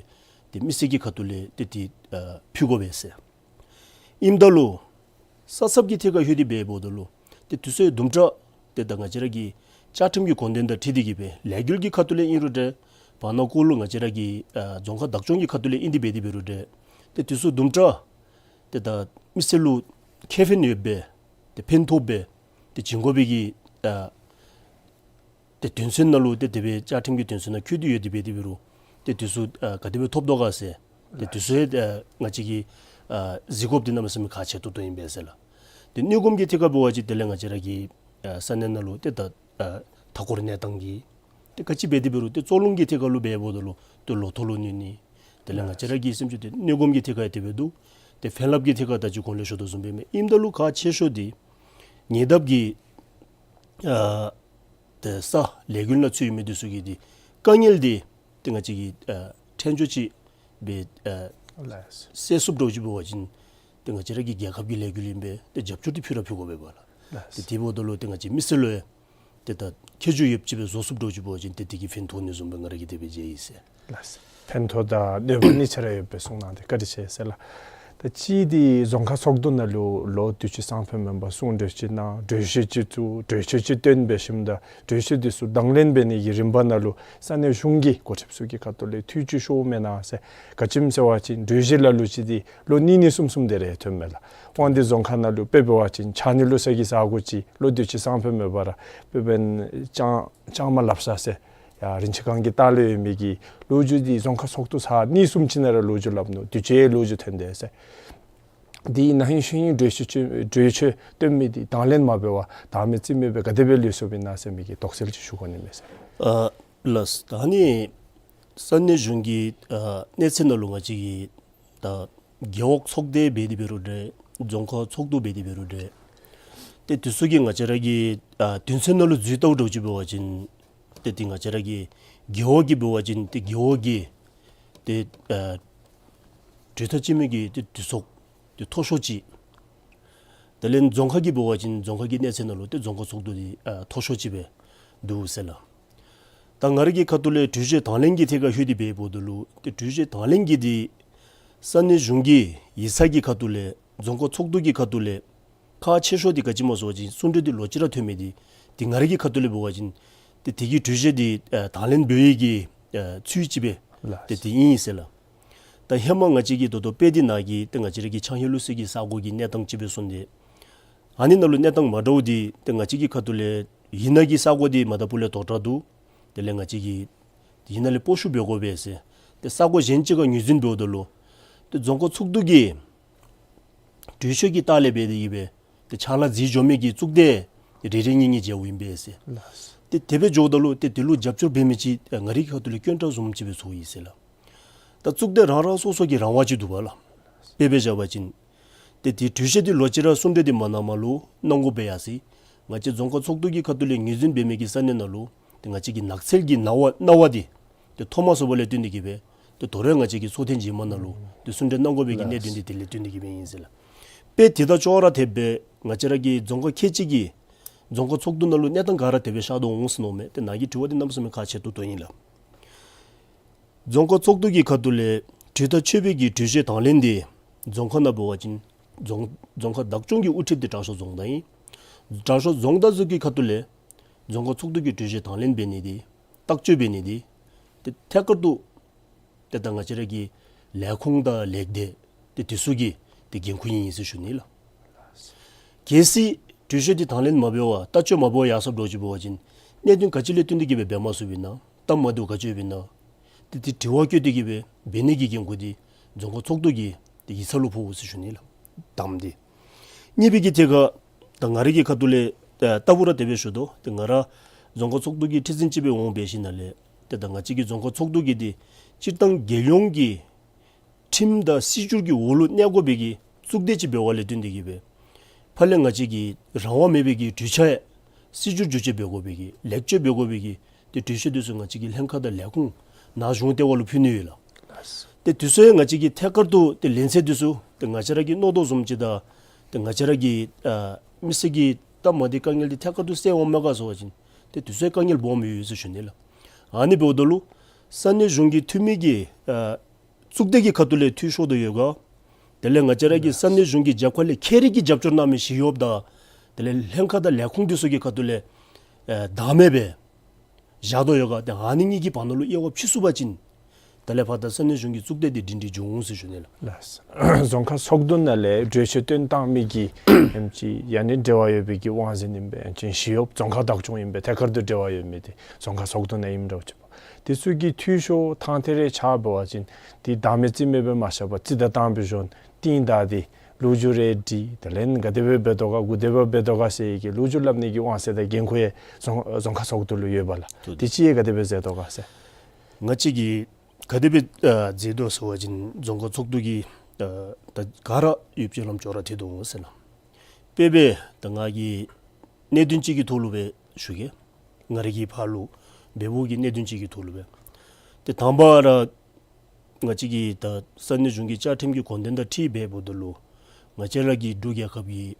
ཏེ་མི་སེར་གྱི་ཁ་ཐུག་ལས་ཏེ་འདི་ཨ་ཕུལ་དགོ་པས་ཟེར། ཨིནམ་ད་ལུ་ས་ཚབ་ཀྱི་ཐད་ཁར་ལྷོད་དེ་འབདཝ་ད་ལུ་ཏེ་འདི་ཚུ་དུམ་གྲ་ཏེ་ད་ང་བཅས་ར་གི་བཅའ་ཁྲིམས་ཀྱི་དགོངས་དོན་དང་འཁྲིལ་ཏེ་གིས་སྦེ་ལས་འགུལ་གྱི་ཁ་ཐུག་ལས་ཨིན་རུང་འདྲ། བར་ན་ཀོ་ལུ་ང་བཅས་ར་གི་ཨ་རྫོང་ཁག་བདག་སྐྱོང་གི་ཁ་ཐུག་ལས་ཨིན་ཏེ་འབད་དེ་འབད་རུང་འདྲ། ཏེ་འདི་ཚུ་དུམ་གྲ་ཏེ་ད་མི་སེར་ལུ་ཁེ་ཕན་ཡོདཔ་སྦེ་ཏེ་ཕན་ཐོགས་སྦེ་ཏེ་བྱིན་དགོ་པའི་གི་ཨ་ཏེ་དོན་ཚན་ནང་ལུ་ཏེ་དེ་སྦེ་བཅའ་ཁྲིམས་ཀྱི་དོན་ཚན་ནང་བཀོད་དེ་ཡོད་དེ་འབད་དེ་འབད་རུང་ཏེ་འདི་ཚུ་ཨ་ག་དེ་སྦེ་ཐོབ་དོ་ག་ཟེར། ཏེ་འདི་ཚུ་ཡང་ཨ་ང་བཅས་ཀྱིས་ཨ་གཟིགས་དགོཔ་འདི་གནམ་མེད་ས་མེད་ཁག་ཆེ་ཏོག་ཏོ་ཨིན་པས་ཟེར་ལགས། ཏེ་གནོད་སྐོམ་གྱི་ཐད་ཁར་འབད་བ་ཅིན་དེ་ལས་ང་བཅས་ར་གི་ཨ་ས་གནས་ནང་ལུ་ཏེ་ད་ཨ་མཐའ་འཁོར་གནས་སྟངས་ཀྱི་ཏེ་ག་ཅི་འབད་དེ་འབད་རུང་ཏེ་བཙོག་རླུང་གི་ཐད་ཁར་ལུ་འབདཝ་ད་ལུ་ཏེ་ལོ་ཐོག་ལུ་གནོད་ནི། དེ་ལས་ང་བཅས་ར་གི་སེམས་ཅན་ཏེ་གནོད་སྐོམ་གྱི་ཐད་ཁར་ཡང་དེ་སྦེ་འདུག། ཏེ་ཕན་རླབས་ཀྱི་ཐད་ཁར་ད་ཅི་གོང་ལས་ཞུ་དོ་བཟུམ་སྦེ་མས། ཨིནམ་ད་ལུ་ཁག་ཆེ་ཤོས་འདི་ཉེ་འདབས་ཀྱི་ཨ་ཏེ་ས་ལས་འགུལ་ནང་ཚུད་ཡོད་མི་འདི་ཚུ་གི་འདི་དཀའ་ངལ་འདི་ཏེ་ང་བཅས་ཀྱིས་ཨ་ཕྲན་ཅུང་ཅིག་སྦེ་ཨ་ལགས། སེལ་ཚུགསཔ་འདྲཝ་ཅིག་འབད་བ་ཅིན་ཏེ་ང་བཅས་ར་གི་རྒྱལ་ཁབ་ཀྱི་ལས་འགུལ་ཨིན་པས། ཏེ་རྒྱབ་སྐྱོར་འདི་ཕུལ་ར་ཕུལ་དགོ་པས་ལགས། ལགས། ཏེ་དེ་འབདཝ་ད་ལུ་ཏེ་ང་བཅས་མི་སེར་ལུ་ཡང་ཏེ་ད་ཁྱད་འཇུག་ཡོདཔ་ཅིག་སྦེ་བཟོ་ཚུགསཔ་འདྲཝ་ཅིག་འབད་བ་ཅིན་ཏེ་དེ་གིས་ཕན་ཐོགས་ནི་བཟུམ་སྦེ་ང་ར་གིས་དེ་སྦེ་མཇལ་ཡི་ཟེར། ལགས། ཕན་ཐོགས་དང་གནོད་པ་གཉིས་ཆ་ར་ཡོདཔ་སྦེ་གསུངས་གནང་སྟེ་བཀའ་དྲིན་ཆེ་ཟེར་ལགས། ད་ཅི་འདི་རྫོང་ཁག་ཚོགས་འདུ་ནང་ལུ་ལོ་དུས་ཅི་སང་ཕོད་མེན་པར་གསུང་གྲོས་ཅིག་གནང་གྲོས་གཞི་ཅིག་བཙུགས་གྲོས་ཆོད་ཅིག་བཏོན་འབད་ཞིནམ་ད་གྲོས་གཞི་འདི་ཚུ་དང་ལེན་འབད་ནི་གི་རིམ་པ་ནང་ལུ་ས་གནས་གཞུང་གི་འགོ་ཁྲིདཔ་ཚུ་གི་ཁ་ཐུག་ལས་ཐུགས་བཅུད་ཤོར་མེན་ན་ཟེར། ག་ཅི་སྨོ་ཟེར་བ་ཅིན་གྲོས་གཞི་ལ་ལུ་ཅིག་འདི་ལོ་གཉིས་གཉིས་གསུམ་གསུམ་དེ་རེ་ཐོནམ་མས་ལགས། དབང་འདུས་རྫོང་ཁག་ནང་ལུ་དཔེ་འབད་བ་ཅིན་ཆ་གནས་ལུ་ས་གི་ས་གོ་ཅིག་ལོ་དུས་ཅི་སང་ཕོད་མེན་པར་དཔེ་འབདན་ལྕང་ལྕང་མ་ལབ་ས་ཟེར་ཡར་རིན་ཆེན་སྒང་གི་ལྟག་ལུ་ཡོད་མི་གི་ལོ་རྒྱུས་འདི་རྫོང་ཁག་ཚོགས་འདུ་ཚར་གཉིས་གསུམ་ཅིག་ནང་ར་ལོ་རྒྱུས་སླབ་ནུག། དུས་ཅི་ལོ་རྒྱུས་ཐོན་དེས་ཟེར། འདི་ནང་ཧིང་ཤུལ་ཧིང་གྲོས་ཆོད་གྲོས་ཆོད་བཏོན་མི་འདི་དང་ལེན་མ་འབད་བར་དང་མེད་རྩིས་མེད་སྦེ་ག་དེ་སྦེ་ལུས་སོཔ་ཨིན་ན་ཟེར་མི་གི་དོགས་སེལ་ཅིག་ཞུ་དགོ་ནི་མས་ཟེར། ཨ་ལགས། ད་ནི་ས་གནས་གཞུང་གི་ཨ་གནས་ཚད་ནང་ལུ་ང་བཅས་ཀྱི་ད་རྒེད་འོག་ཚོགས་སྡེ་འབད་དེ་འབད་རུང་འདྲ། རྫོང་ཁག་ཚོགས་འདུ་འབད་དེ་འབད་རུང་འདྲ། ཏེ་འདི་ཚུ་གིས་ང་བཅས་ར་གི་ཨ་དོན་ཚན་ནང་ལུ་འཛུལ་བལྟཝ་འདྲཝ་ཅིག་འབད་བ་ཅིན་ཏེ་འདི་ང་བཅས་ར་གི་རྒེད་འོག་གི་འབད་བ་ཅིན་ཏེ་རྒེད་འོག་གི་ཏེ་ཨ་གྲོས་ཐག་བཅད་མི་གི་ཏེ་གྲོས་ཚོགས་ཏེ་མཐོ་ཤོས་ཅིག། དེ་ལས་རྫོང་ཁག་གི་འབད་བ་ཅིན་རྫོང་ཁག་གི་གནས་ཚད་ནང་ལུ་ཏེ་རྫོང་ཁག་ཚོགས་འདུ་འདི་ཨ་མཐོ་ཤོས་ཅིག་སྦེ་འདུག་ཟེར་ལགས། ད་ང་ར་གི་ཁ་ཐུག་ལས་གྲོས་གཞི་དང་ལེན་གྱི་ཐད་ཁར་ལྷོད་དེ་འབདཝ་ད་ལུ་ཏེ་གྲོས་གཞི་དང་ལེན་གྱི་འདི་ས་གནས་གཞུང་གི་ཡིག་ཚང་གི་ཁ་ཐུག་ལས་རྫོང་ཁག་ཚོགས་འདུ་གི་ཁ་ཐུག་ལས་ཁག་ཆེ་ཤོས་འདི་ག་ཅི་སྨོ་ཟེར་བ་ཅིན་གསུང་གྲོས་འདི་ལོག་ཅི་ར་ཐོན་མི་འདི་ཏེ་ང་ར་གི་ཁ་ཐུག་ལས་འབད་བ་ཅིན་ཏེ་དེ་གི་གྲོས་གཞི་འདི་ཨ་དང་ལེན་འབད་ནི་གི་ཨ་ཚུལ་ཅིག་སྦེ་ལགས། ཏེ་དེ་ཨིན་ཟེར་ལགས། ད་ཧེ་མ་ང་བཅས་ཀྱི་ད་ལྟོ་དཔེ་འདི་ནང་གི་ཏེ་ང་བཅས་ར་གི་ཆ་ཧེ་ལུ་ས་གི་ས་གོ་གི་གནས་སྟངས་ཅིག་སྦེ་སོང་སྟེ་ཨ་ནི་ནང་ལུ་གནས་སྟངས་མ་འདྲཝ་འདི་ཏེ་ང་བཅས་ཀྱི་ཁ་ཐུག་ལས་ཡིག་ནང་གི་ས་གོ་འདི་མ་དང་ཕུ་ལས་དོག་དྲགས་འདུག། དེ་ལས་ང་བཅས་ཀྱིས་ཡིག་ནང་ལས་སྤོ་བཤུད་འབད་དགོ་པས་ཟེར། ཏེ་ས་གོ་གཞན་ཅིག་ཁར་ངོས་འཛིན་འབདཝ་ད་ལུ་ཏེ་རྫོང་ཁག་ཚོགས་འདུ་གི་གྲོས་ཆོད་ཀྱི་ལྟག་ལས་འབད་དེ་གིས་སྦེ་ཏེ་ཕྱག་ལཱ་མཛད་འགྱོ་མི་གི་གཙུག་སྡེ་རེ་རེ་གཉིས་གཉིས་མཇལཝ་ཨིན་པས་ཟེར། ལགས། ཏེ་དེ་སྦེ་འགྱོཝ་ད་ལུ་ཏེ་དེ་ལུ་རྒྱབ་སྐྱོར་འབད་མི་ཅིག་ང་རའི་ཁ་ཐུག་ལས་དཀོན་དྲགས་བཟུམ་ཅིག་སྦེ་ཚོར་ཡི་ཟེར་ལགས། ད་གཙུག་སྡེ་རང་རང་སོ་སོ་གི་རང་དབང་ཅིག་འདུག་པ་ལགས། དཔེ་སྦེ་བཞག་པ་ཅིན་ཏེ་དེ་གྲོས་གཞི་འདི་ལོག་ཅི་ར་གསུང་གྲོས་འདི་མ་གནངམ་ལུ་གནང་དགོ་པས་ཡ་ཟེར། ང་བཅས་རྫོང་ཁག་ཚོགས་འདུ་གི་ཁ་ཐུག་ལས་ངོས་འཛིན་འབད་མི་གི་ས་གནས་ནང་ལུ་ཏེ་ང་བཅས་ཀྱི་ནགས་ཚལ་གྱི་གནང་བ་གནང་བ་འདི་ཏེ་ཐོབ་མ་ཚུགས་པ་ལས་བརྟེན་ཏེ་གིས་སྦེ་ཏེ་དོ་རུང་ང་བཅས་ཀྱིས་ཚོགས་ཐེངས་རྗེས་མ་ནང་ལུ་ཏེ་གསུང་གྲོས་གནང་དགོ་པའི་གི་གནད་དོན་འདི་དེ་ལས་བརྟེན་ཏེ་གིས་སྦེ་ཨིན་ཟེར་ལགས། དཔེ་དེ་དང་ཅོག་ར་འཐདཔ་སྦེ་ང་བཅས་ར་གི་རྫོང་ཁག་ཁལ་གཅིག་གི་རྫོང་ཁག་ཚོགས་འདུ་ནང་ལུ་གནས་སྟངས་ག་ར་དེ་སྦེ་ཤར་དོ་འོང་ཟེར་མནོཝ་མས། ཏེ་ནཱ་གི་དྲི་བ་འདི་གནམ་མེད་ས་མེད་ཁག་ཆེ་ཏོག་ཏོ་ཨིན་ལགས། རྫོང་ཁག་ཚོགས་འདུ་གི་ཁ་ཐུག་ལས་གྲོས་ཐག་ཆོད་པའི་གི་གྲོས་ཆོད་དང་ལེན་འདི་རྫོང་ཁག་ནང་འབད་བ་ཅིན་རྫོང་རྫོང་ཁག་བདག་སྐྱོང་གི་དབུ་ཁྲིདཔ་འདི་དྲག་ཤོས་རྫོང་བདག་ཨིན། དྲག་ཤོས་རྫོང་བདག་ཚུ་གི་ཁ་ཐུག་ལས་རྫོང་ཁག་ཚོགས་འདུ་གི་གྲོས་ཆོད་དང་ལེན་འབད་ནི་འདི་ཐག་གཅོད་འབད་ནི་འདི་ཏེ་ཐད་ཀར་དུ་ཏེ་ད་ང་བཅས་ར་གི་ལས་ཁུངས་དང་ལས་སྡེ་ཏེ་དེ་ཚུ་གི་ཏེ་འགན་ཁུར་ཨིན་ཟེར་ཞུ་ནི་ལགས། གལ་སྲིད་གྲོས་ཆོད་འདི་དང་ལེན་མ་འབད་བར་ལྟ་སྤྱོད་མ་འབད་བར་ཡར་སོངམ་འདྲཝ་ཅིག་འབད་བ་ཅིན་གནད་དོན་ག་ཅི་ལས་བརྟེན་ཏེ་གིས་སྦེ་འབད་མ་ཚུགསཔ་ཨིན་ན་སྟབས་མ་བདེཝ་ག་ཅི་ཡོདཔ་ཨིན་ན་ཏེ་དེ་དྲི་བ་བཀོད་དེ་གིས་སྦེ་འབད་ནི་གི་འགན་ཁུར་འདི་རྫོང་ཁག་ཚོགས་འདུ་གི་ཏེ་ཡིག་ཚང་ལུ་ཕོག་འོང་ཟེར་ཞུ་ནི་ལགས། དང་པ་འདི། གཉིས་པའི་གི་ཐད་ཁར་ད་ང་རའི་གི་ཁ་ཐུག་ལས་ད་ལྟ་བུ་ར་དེ་སྦེ་ཞུ་དོ། ཏེ་ང་ར་རྫོང་ཁག་ཚོགས་འདུ་གི་ཁྲི་འཛིན་ཅིག་སྦེ་འོང་འབད་ཞིནམ་ལས་ཏེ་ད་ང་བཅས་ཀྱི་རྫོང་ཁག་ཚོགས་འདུ་གི་འདི་སྤྱིར་བཏང་རྒྱལ་ཡོངས་ཀྱི་ཁྲིམས་དང་སྲིད་བྱུས་ཀྱི་འོག་ལུ་གནས་དགོ་པའི་གི་གཙུག་སྡེ་ཅིག་འབད་བ་ལས་བརྟེན་ཏེ་གིས་སྦེ་ཕར་ལས་ང་བཅས་ཀྱི་རང་དབང་མེད་པའི་གི་གྲོས་འཆར་ཡང་སྲིད་བྱུས་བསྒྱུར་བཅོས་འབད་དགོ་པའི་གི་ལེགས་བཅོས་འབད་དགོ་པའི་གི་ཏེ་གྲོས་ཆོད་འདི་ཚུ་ང་བཅས་ཀྱི་ལྷན་ཁག་དང་ལས་ཁུངས་ནཱ་གཞུང་ལྟེ་བ་ལུ་ཕུལ་ནི་ཡོད་ལགས། ཏེ་དེ་ཚུ་ཡང་ང་བཅས་ཀྱིས་ཐད་ཀར་དུ་ཏེ་ལན་ཚད་འདི་ཚུ་ཏེ་ང་བཅས་ར་གིས་མནོ་དོ་བཟུམ་ཅིག་དང་ཏེ་ང་བཅས་ར་གི་ཨ་མི་སེར་གྱི་སྟབས་མ་བདེ་དཀའ་ངལ་འདི་ཐད་ཀར་དུ་སེལ་འོང་མས་ག་ཟེར་བ་ཅིན་ཏེ་དེ་ཚུ་ཡང་དཀའ་ངལ་སྦོམ་ཡོད་ཟེར་ཞུ་ནི་ལགས། ཨ་ནི་འབདཝ་ད་ལུ་ས་གནས་གཞུང་གི་འཐུས་མི་གི་ཨ་གཙུག་སྡེ་གི་ཁ་ཐུག་ལས་འཐུས་ཤོར་དོ་ཡོད་ག། དེ་ལས་ང་བཅས་ར་གི་ས་གནས་གཞུང་གི་རྒྱབ་ཁ་ལས་ཁྱད་རིག་གི་རྒྱབ་སྐྱོར་གནང་མི་ཞི་གཡོགཔ་དང་དེ་ལས་ལྷན་ཁག་དང་ལས་ཁུངས་འདི་ཚུ་གི་ཁ་ཐུག་ལས་ཨེ་བདག་མེད་སྦེ་བཞག་དོ་ཡོད་ག། ཏེ་ཨ་ནི་གཉིས་ཀྱི་བར་ན་ལུ་དབྱེ་བ་ཕྱེ་ཚུགས་པ་ཅིན་དེ་ལས་ཕར་ད་ས་གནས་གཞུང་གི་གཙུག་སྡེ་འདི་སྒྲིང་སྒྲིང་འགྱོ་འོང་ཟེར་ཞུ་ནི་ལགས། ལགས། རྫོང་ཁག་ཚོགས་འདུ་ནང་ལས་གྲོས་ཆོད་བཏོན་བཏང་མི་གི་ཨེམ་ཅིག་ཡང་ན་འབྲེལ་བ་ཡོད་པའི་གི་དབང་འཛིན་ཨིན་པས། ཨེམ་ཅིག་ཞི་གཡོགཔ་རྫོང་ཁག་བདག་སྐྱོང་ཨིན་པས། ཐད་ཀར་དུ་འབྲེལ་བ་ཡོད་མི་འདི་རྫོང་ཁག་ཚོགས་འདུ་ནང་ཨིནམ་འདྲཝ་ཅིག་འབད་དེ་ཚུ་གི་འཐུས་ཤོར་ཐང་ཐད་རེ་ཆགས་འབད་བ་ཅིན་འདི་བདག་མེད་རྩིས་མེད་སྦེ་མ་བཞག་པར་རྩིས་ད་བཏང་བའི་གཞུང་རྟིང་བདའ་སྟེ་ལོ་རྒྱུས་རེ་འབྲི་དེ་ལས་ག་དེ་སྦེ་འབད་དོ་ག་གུ་དེ་སྦེ་འབད་དོ་ག་ཟེར་གྱི་ལོ་རྒྱུས་སླབ་ནི་གི་དབང་ཚད་དང་འགན་ཁུར་ཡང་རྫོང་རྫོང་ཁག་ཚོགས་འདུ་ལུ་ཡོད་པས་ལགས། ཏེ་ཅིག་ཡང་ག་དེ་སྦེ་མཛད་དོ་ག་ཟེར། ང་བཅས་ཀྱིས་ག་དེ་སྦེ་ཨ་མཛད་དོ་ཟེར་བ་ཅིན་རྫོང་ཁག་ཚོགས་འདུ་གི་ཨ་ད་ག་ར་ཡོདཔ་ཅིག་ལམ་ཅོག་ར་འཐད་དོ་འོང་ཟེར་ན། དཔེ་སྦེ་ད་ང་གིས་གནད་དོན་ཅིག་གི་ཐོག་ལུ་སྦེ་ཞུ་གེ། ང་རའི་གི་ཕར་ལུ་འབདཝ་གི་གནད་དོན་ཅིག་གི་ཐོག་ལུ་སྦེ། ཏེ་དང་པ་ར་ང་བཅས་ཀྱི་ད་ས་གནས་གཞུང་གི་བཅའ་ཁྲིམས་ཀྱི་དགོངས་དོན་དང་འཁྲིལ་འབདཝ་ད་ལུ་ང་བཅས་ར་གི་འབྲུག་རྒྱལ་ཁབ་ཀྱི་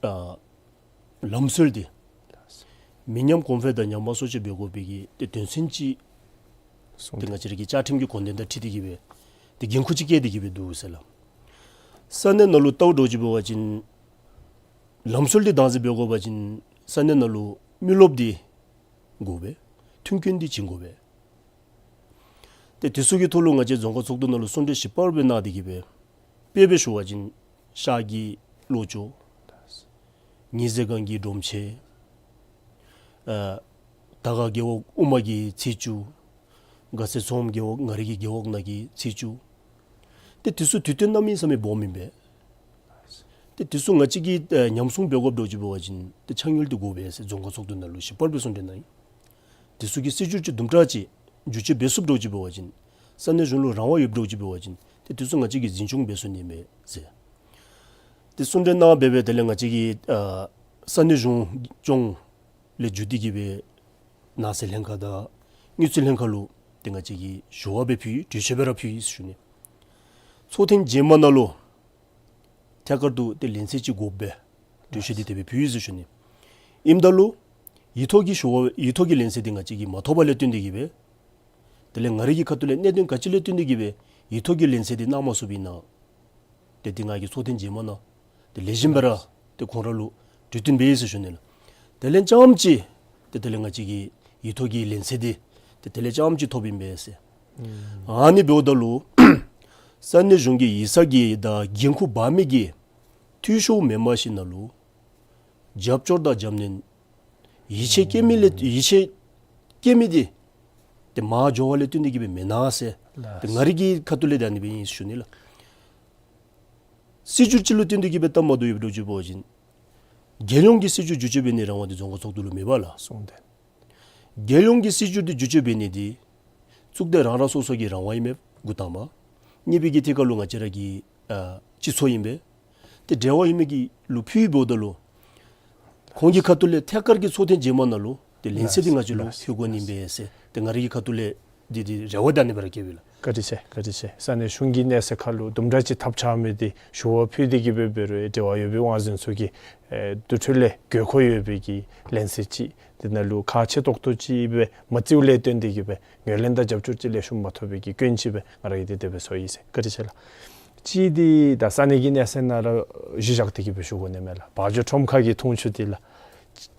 ཨ་ལམ་སྲོལ་འདི་མི་ཉམས་གོང་འཕེལ་དང་ཉམས་པ་སོར་ཆུད་འབད་དགོ་པའི་གི་ཏེ་དོན་ཚན་ཅིག་གསུངས་ཏེ་ཏེ་ང་བཅས་ར་གི་བཅའ་ཁྲིམས་ཀྱི་དགོངས་དོན་དང་འཁྲིལ་ཏེ་གིས་སྦེ་ཏེ་འགན་ཁུར་ཅིག་བཀལ་ཏེ་གིས་སྦེ་འདུག་ཟེར་ལགས། ས་གནས་ནང་ལུ་ལྟཝ་འདྲཝ་ཅིག་འབད་བ་ཅིན་ལམ་སྲོལ་འདི་བདག་འཛིན་འབད་དགོ་པ་ཅིན་ས་གནས་ནང་ལུ་མི་རློབས་འདི་དགོ་པས། མཐུན་རྐྱེན་འདི་བྱིན་དགོ་པས། ཏེ་དེ་ཚུ་གི་ཐོག་ལུ་ང་བཅས་རྫོང་ཁག་ཚོགས་འདུ་ནང་ལུ་གསུང་གྲོས་ཞིབ་པར་སྦེ་གནང་སྟེ་གིས་སྦེ་དཔེ་སྦེ་ཞུ་བ་ཅིན་ཤར་གྱི་ལོ་ཅོག། ཉི་ཟེར་སྒང་གི་སྒྲོམ་ཆེན། ཨ་དར་དཀར་རྒེད་འོག་དབུ་མ་གི་ཚེས་བཅུ། དགའ་ཚལ་མཚོ་སྒང་རྒེད་འོག་ང་རའི་གི་རྒེད་འོག་ནང་གི་ཚེས་བཅུ། ཏེ་དེ་ཚུ་དུས་སྟོན་གནམ་མེད་ས་མེད་སྦོམ་ཨིན་པས། ཏེ་དེ་ཚུ་ང་བཅས་ཀྱིས་ཨ་ཉམས་སྲུང་འབད་དགོཔ་འདྲཝ་ཅིག་འབད་བ་ཅིན་ཏེ་ཕྱག་སྙིགས་འདི་དགོ་པས་ཟེར་རྫོང་ཁག་ཚོགས་འདུ་ནང་ལུ་ཞིབ་པར་སྦེ་གསུང་གྲོས་གནང་ཡི། དེ་ཚུ་གི་སྲིད་བྱུས་ཅིག་དུམ་གྲ་ཅིག་བསྒྱུར་བཅོས་འབད་ཚུགསཔ་འདྲཝ་ཅིག་འབད་བ་ཅིན་ཏེ་ས་གནས་གཞུང་ལུ་རང་དབང་ཡོདཔ་འདྲཝ་ཅིག་འབད་བ་ཅིན་ཏེ་དེ་ཚུ་ང་བཅས་ཀྱིས་འཛིན་སྐྱོང་འབད་ཚུགས་ནི་མས་ཟེར། ཏེ་གསུང་གྲོས་གནང་སྦེ་སྦེ་དེ་ལས་ང་བཅས་ཀྱི་ཨ་ས་གནས་གཞུང་སྐྱོང་ལས་བརྒྱུད་དེ་གིས་སྦེ་ནགས་ཚལ་ལྷན་ཁག་དང་དངུལ་རྩིས་ལྷན་ཁག་ལུ་ཏེ་ང་བཅས་ཀྱིས་ཞུ་བ་སྦེ་ཕུལ་ཡི། གྲོས་ཆོད་སྦེ་ར་ཕུལ་ཡི་ཟེར་ཞུ་ནི། ཚོགས་ཐེངས་རྗེས་མ་ནང་ལུ་ཐད་ཀར་དུ་ཏེ་ལན་གསལ་ཅིག་དགོ་པས། གྲོས་ཆོད་འདི་དེ་སྦེ་ཕུལ་ཡི་ཟེར་ཞུ་ནི། ཨིནམ་ད་ལུ་ཡིག་ཐོག་གི་ཞུ་བ་ཡིག་ཐོག་གི་ལན་གསལ་འདི་ང་བཅས་ཀྱིས་མ་ཐོབ་པ་ལས་བརྟེན་ཏེ་གིས་སྦེ་དེ་ལས་ང་རའི་གི་ཁ་ཐུག་ལས་གནད་དོན་ག་ཅི་ལས་བརྟེན་ཏེ་གིས་སྦེ་ཡིག་ཐོག་གི་ལན་གསལ་འདི་གནང་མ་ཚུགསཔ་ཨིན་ན། ཏེ་འདི་ང་གིས་ཚོགས་ཐེངས་རྗེས་མ་ནང་ཏེ་ལེགས་ཤོམ་སྦེ་ར་ཏེ་ཁོང་ར་ལུ་གྲོས་བསྟུན་འབད་ཡི་ཟེར་ཞུ་ནི་ལགས། དེ་ལས་རྐྱངམ་ཅིག་ཏེ་དེ་ལས་ང་བཅས་ཀྱི་ཡིག་ཐོག་གི་ལན་གསལ་འདི་ཏེ་དེ་ལས་རྐྱངམ་ཅིག་ཐོབ་ཨིན་པས་ཟེར། ཨ་ནི་འབདཝ་ད་ལུ་ས་གནས་གཞུང་གི་ཡིག་ཚང་གི་དང་འགན་ཁུར་འབག་མི་གི་འཐུས་ཤོར་མེནམ་ཞིནམ་ལས་རྒྱབ་སྐྱོར་དང་རྒྱབ་སྣོན་ཡིད་ཆེས་བསྐྱེད་མི་ལས་ཡིད་ཆེས་བསྐྱེད་མི་འདི་ཏེ་མར་འགྱོ་བ་ལས་བརྟེན་ཏེ་གིས་སྦེ་མེན་ན་ཟེར། ཏེ་ང་རའི་གི་ཁ་ཐུག་ལས་ད་ཨ་ནི་སྦེ་ཨིན་ཟེར་ཞུ་ནི་ལགས། སྲིད་བྱུས་ཅིག་ལུ་བརྟེན་ཏེ་གིས་སྦེ་སྟབས་མ་བདེཝ་ཡོདཔ་འདྲཝ་ཅིག་འབད་བ་ཅིན་རྒྱལ་ཡོངས་ཀྱི་སྲིད་བྱུས་བསྒྱུར་བཅོས་འབད་ནིའི་རང་དབང་འདི་རྫོང་ཁག་ཚོགས་འདུ་ལུ་མེད་པས་ལགས། གསུངས་ཏེ། རྒྱལ་ཡོངས་ཀྱི་སྲིད་བྱུས་འདི་བསྒྱུར་བཅོས་འབད་ནི་འདི་གཙུག་སྡེ་རང་རང་སོ་སོ་གི་རང་དབང་ཨིན་མས་འགོ་དང་པ། གཉིས་པའི་གི་ཐད་ཁར་ལུ་ང་བཅས་ར་གི་ཨ་སྤྱི་ཚོགས་ཨིན་པས། ཏེ་འབྲེལ་བ་ཡོད་མི་གི་ལུ་ཕུལཝ་ད་ལུ་ ཁོང་གི་ཁ་ཐུག་ལས་ཐད་ཀར་གྱི་ཚོགས་ཐེངས་རྗེས་མ་ནང་ལུ་ཏེ་ལན་གསལ་འདི་ང་བཅས་ལུ་ལགས། ཕུལ་དགོ་ནི་ཨིན་པས་ཟེར་ཏེ་ང་རའི་གི་ཁ་ཐུག་ལས་འདི་འདི་རེ་བ་ད་ཨ་ནི་སྦེ་ར་བསྐྱེདཔ་ཨིན་ལགས། བཀའ་དྲིན་ཆེ། བཀའ་དྲིན་ཆེ། ས་གནས་གཞུང་གི་གནས་ཚད་ཁར་ལུ་དུམ་གྲ་ཅིག་ཐབས་ཆག་མི་འདི་ཞུ་བ་ཕུལ་ཏེ་གི་སྦེ་འབད་རུང་འབྲེལ་བ་ཡོད་པའི་དབང་འཛིན་ཚུ་གིས་ཨེ་དེ་འཕྲོ་ལས་དགོས་མཁོ་ཡོད་པའི་གི་ལན་གསལ་ཅིག་འདི་ནང་ལུ་ཁག་ཆེ་ཏོག་ཏོ་ཅིག་སྦེ་མ་བརྩིཝ་ལས་བརྟེན་ཏེ་གི་སྦེ་ངོས་ལེན་དང་རྒྱབ་སྐྱོར་ཅིག་ལེགས་ཤོམ་མ་ཐོབ་པའི་གི་སྐྱོན་ཅིག་སྦེ་ང་ར་གིས་འདི་དེ་སྦེ་ཞུ་ཡི་ཟེར། བཀའ་དྲིན་ཆེ་ལགས། གཅིག་འདི་ད་ས་གནས་ཀྱི་གནས་ཚད་ནང་ར་གཞི་བཞག་སྟེ་གི་སྦེ་ཞུ་དགོ་ནི་མས་ལགས། བ་འཇོ་ཁྲོམ་ཁ་གི་འཐུང་ཆུ་འདི་ལགས།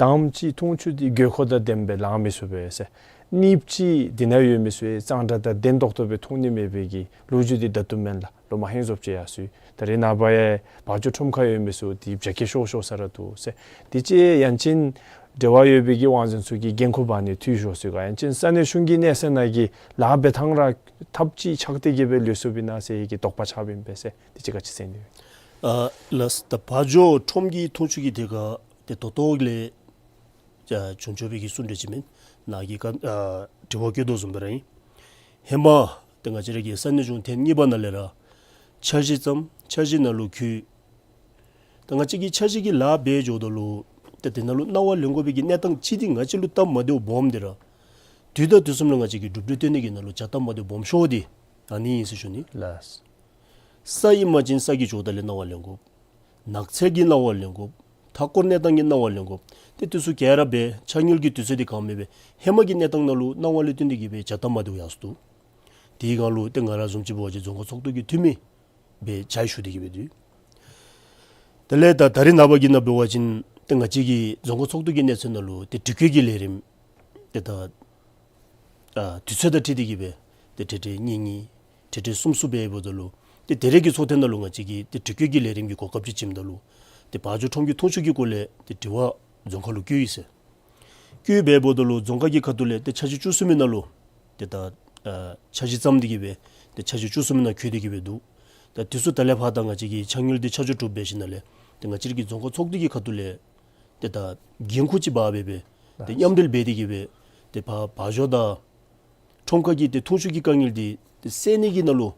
དང་པ་ཅིག་འཐུང་ཆུ་འདི་དགོས་མཁོ་དང་ལྡནམ་སྦེ་ལང་མི་ཚུགས་པས་ཟེར། གཉིས་པ་ཅིག་འདི་ནང་ཡོད་མི་ཚུ་གཙང་སྦྲ་དང་ལྡན་ཏོག་ཏོ་སྦེ་འཐུང་ནི་མེད་པའི་གི་ལོ་རྒྱུས་འདི་ད་ལྟོ་མེན་ལགས། ལོ་མ་ཧེང་སོབ་ཅིག་ཡར་སོང་ཡི། ད་རེས་ནངས་པ་ཡང་བ་འཇོ་ཁྲོམ་ཁ་ཡོད་མི་ཚུ་འདི་བྱ་སྐྱེ་ཤོར་ཤོར་ས་ར་འདུག་ཟེར། འདི་ཅིག་ཡང་ཅིན་འབྲེལ་བ་ཡོད་པའི་གི་དབང་འཛིན་ཚུ་གིས་འགན་ཁུར་འབག་ནི་འཐུས་ཤོར་སོང་ག། ཡང་ཅིན་ས་གནས་གཞུང་གི་གནས་ཚད་ནང་གི་ལཱ་འབད་ཐངས་ར་ཐབས་ཅིག་ཆགས་ཏེ་གི་སྦེ་ལུས་སོཔ་ཨིན་ན་ཟེར་བའི་གི་དོགས་པ་ཆགསཔ་ཨིན་པས་ཟེར། འདི་ཅིག་ག་ཅི་ཟེར་ནི། ཨ་ལགས། ད་བ་འཇོ་ཁྲོམ་གྱི་འཐུང་ཆུ་གི་ཐད་ཁར་ཏེ་ད་ལྟོ་ལས་ཨ་བྱུང་ཆོག་པའི་གི་གསུང་གྲོས་ཅིག་མེན། ནཱ་གིས་ཀ་ཨ་དྲི་བ་བཀོད་དོ་བཟུམ་སྦེ་ར་ཨིན། ཧེ་མ་ཏེ་ང་བཅས་ར་གི་ས་གནས་གཞུང་ཐེངས་གཉིས་པ་ནང་ལས་ར་འཆར་གཞི་བརྩམས། འཆར་གཞི་ནང་ལུ་བཀོད། ད་ང་བཅས་ཀྱིས་འཆར་གཞི་གི་ལཱ་འབད་འགྱོཝ་ད་ལུ་ཏེ་དེ་ནང་ལུ་གནང་བ་ལེན་དགོ་པའི་གི་གནས་སྟངས་ཅིག་འདི་ང་བཅས་ལུ་སྟབས་མ་བདེཝ་སྦོམ་འདི་ར་དུས་དང་དུས་གསུམ་ལུ་ང་བཅས་ཀྱིས་གྲུབ་འབྲས་སྟོན་ནི་གི་ནང་ལུ་བྱ་སྟབས་མ་བདེཝ་སྦོམ་ཤོས་འདི་ཨ་ནི་ཨིན་ཟེར་ཞུ་ནི། ལགས། ས་ཨིན་པ་ཅིན་ས་གི་ཕྱོགས་དང་ལས་གནང་བ་ལེན་དགོ། ནགས་ཚལ་གྱི་གནང་བ་ལེན་དགོ། མཐའ་འཁོར་གནས་སྟངས་ཀྱི་གནང་བ་ལེན་དགོ། ཏེ་དེ་ཚུ་ག་ར་འབད་ཆ་དངུལ་གྱི་དུས་ཚོད་འདི་གང་མེད་པས། ཧེ་མ་གི་གནས་སྟངས་ནང་ལུ་གནང་བ་ལས་བརྟེན་ཏེ་གི་སྦེ་བྱ་སྟབས་མ་བདེཝ་ཡར་སོང་འདུག། དེའི་སྒང་ལུ་ཏེ་ང་ར་བཟུམ་ཅིག་འབད་བ་ཅིན་རྫོང་ཁག་ཚོགས་འདུ་གི་འཐུས་མི་སྦེ་ཕྱག་ཞུ་སྟེ་གི་སྦེ་འདུག། དེ་ལས་ད་ད་རེས་ནངས་པ་གི་ནང་འབད་བ་ཅིན་ཏེ་ང་བཅས་ཀྱི་རྫོང་ཁག་ཚོགས་འདུ་གི་གནས་ཚད་ནང་ལུ་ཏེ་དྲི་བཀོད་ཀྱི་ལས་རིམ་ཏེ་ད་ཨ་དུས་ཚོད་དང་འཁྲིལ་ཏེ་གི་སྦེ་ཏེ་ཏེ་ཏེ་གཉིས་གཉིས་ཏེ་ཏེ་གསུམ་གསུམ་སྦེ་འབདཝ་ད་ལུ་ཏེ་ད་རེས་ཀྱི་ཚོགས་ཐེངས་ནང་ལུ་ང་བཅས་ཀྱིས་ཏེ་དྲི་བཀོད་ཀྱི་ལས་རིམ་གྱི་གོ་སྐབས་ཅིག་བྱིནམ་ད་ལུ་ཏེ་བ་འཇོ་ཁྲོམ་གྱི་འཐུང་ཆུ་གི་སྐོར་ལས་ཏེ་དྲི་བ་རྫོང་ཁག་ལུ་བཀོད་ཡི་ཟེར། བཀོད་འབདཝ་ད་ལུ་རྫོང་ཁག་གི་ཁ་ཐུག་ལས་ཏེ་འཆར་གཞི་བཅུ་གསུམ་པའི་ནང་ལུ་ཏེ་ད་ཨ་འཆར་གཞི་བརྩམས་ཏེ་གི་སྦེ་ཏེ་འཆར་གཞི་བཅུ་གསུམ་པའི་ནང་བཀོད་དེ་གི་སྦེ་འདུག། ད་དེ་ཚུ་ད་ལས་ཕར་ད་ང་བཅས་ཀྱིས་ཆ་དངུལ་འདི་ཆ་འཇོག་གྲུབ་འབད་ཞིནམ་ལས་ཏེ་ང་བཅས་ར་གི་རྫོང་ཁག་ཚོགས་འདུ་གི་ཁ་ཐུག་ལས་ཏེ་ད་འགན་ཁུར་ཅིག་འབག་སྦེ་སྦེ་ཏེ་མཉམ་འབྲེལ་འབད་དེ་གི་སྦེ་ཏེ་བ་བ་འཇོ་དང་ཁྲོམ་ཁ་གི་ཏེ་འཐུང་ཆུ་གི་དཀའ་ངལ་འདི་ཏེ་སེལ་ནི་གི་ནང་ལུ་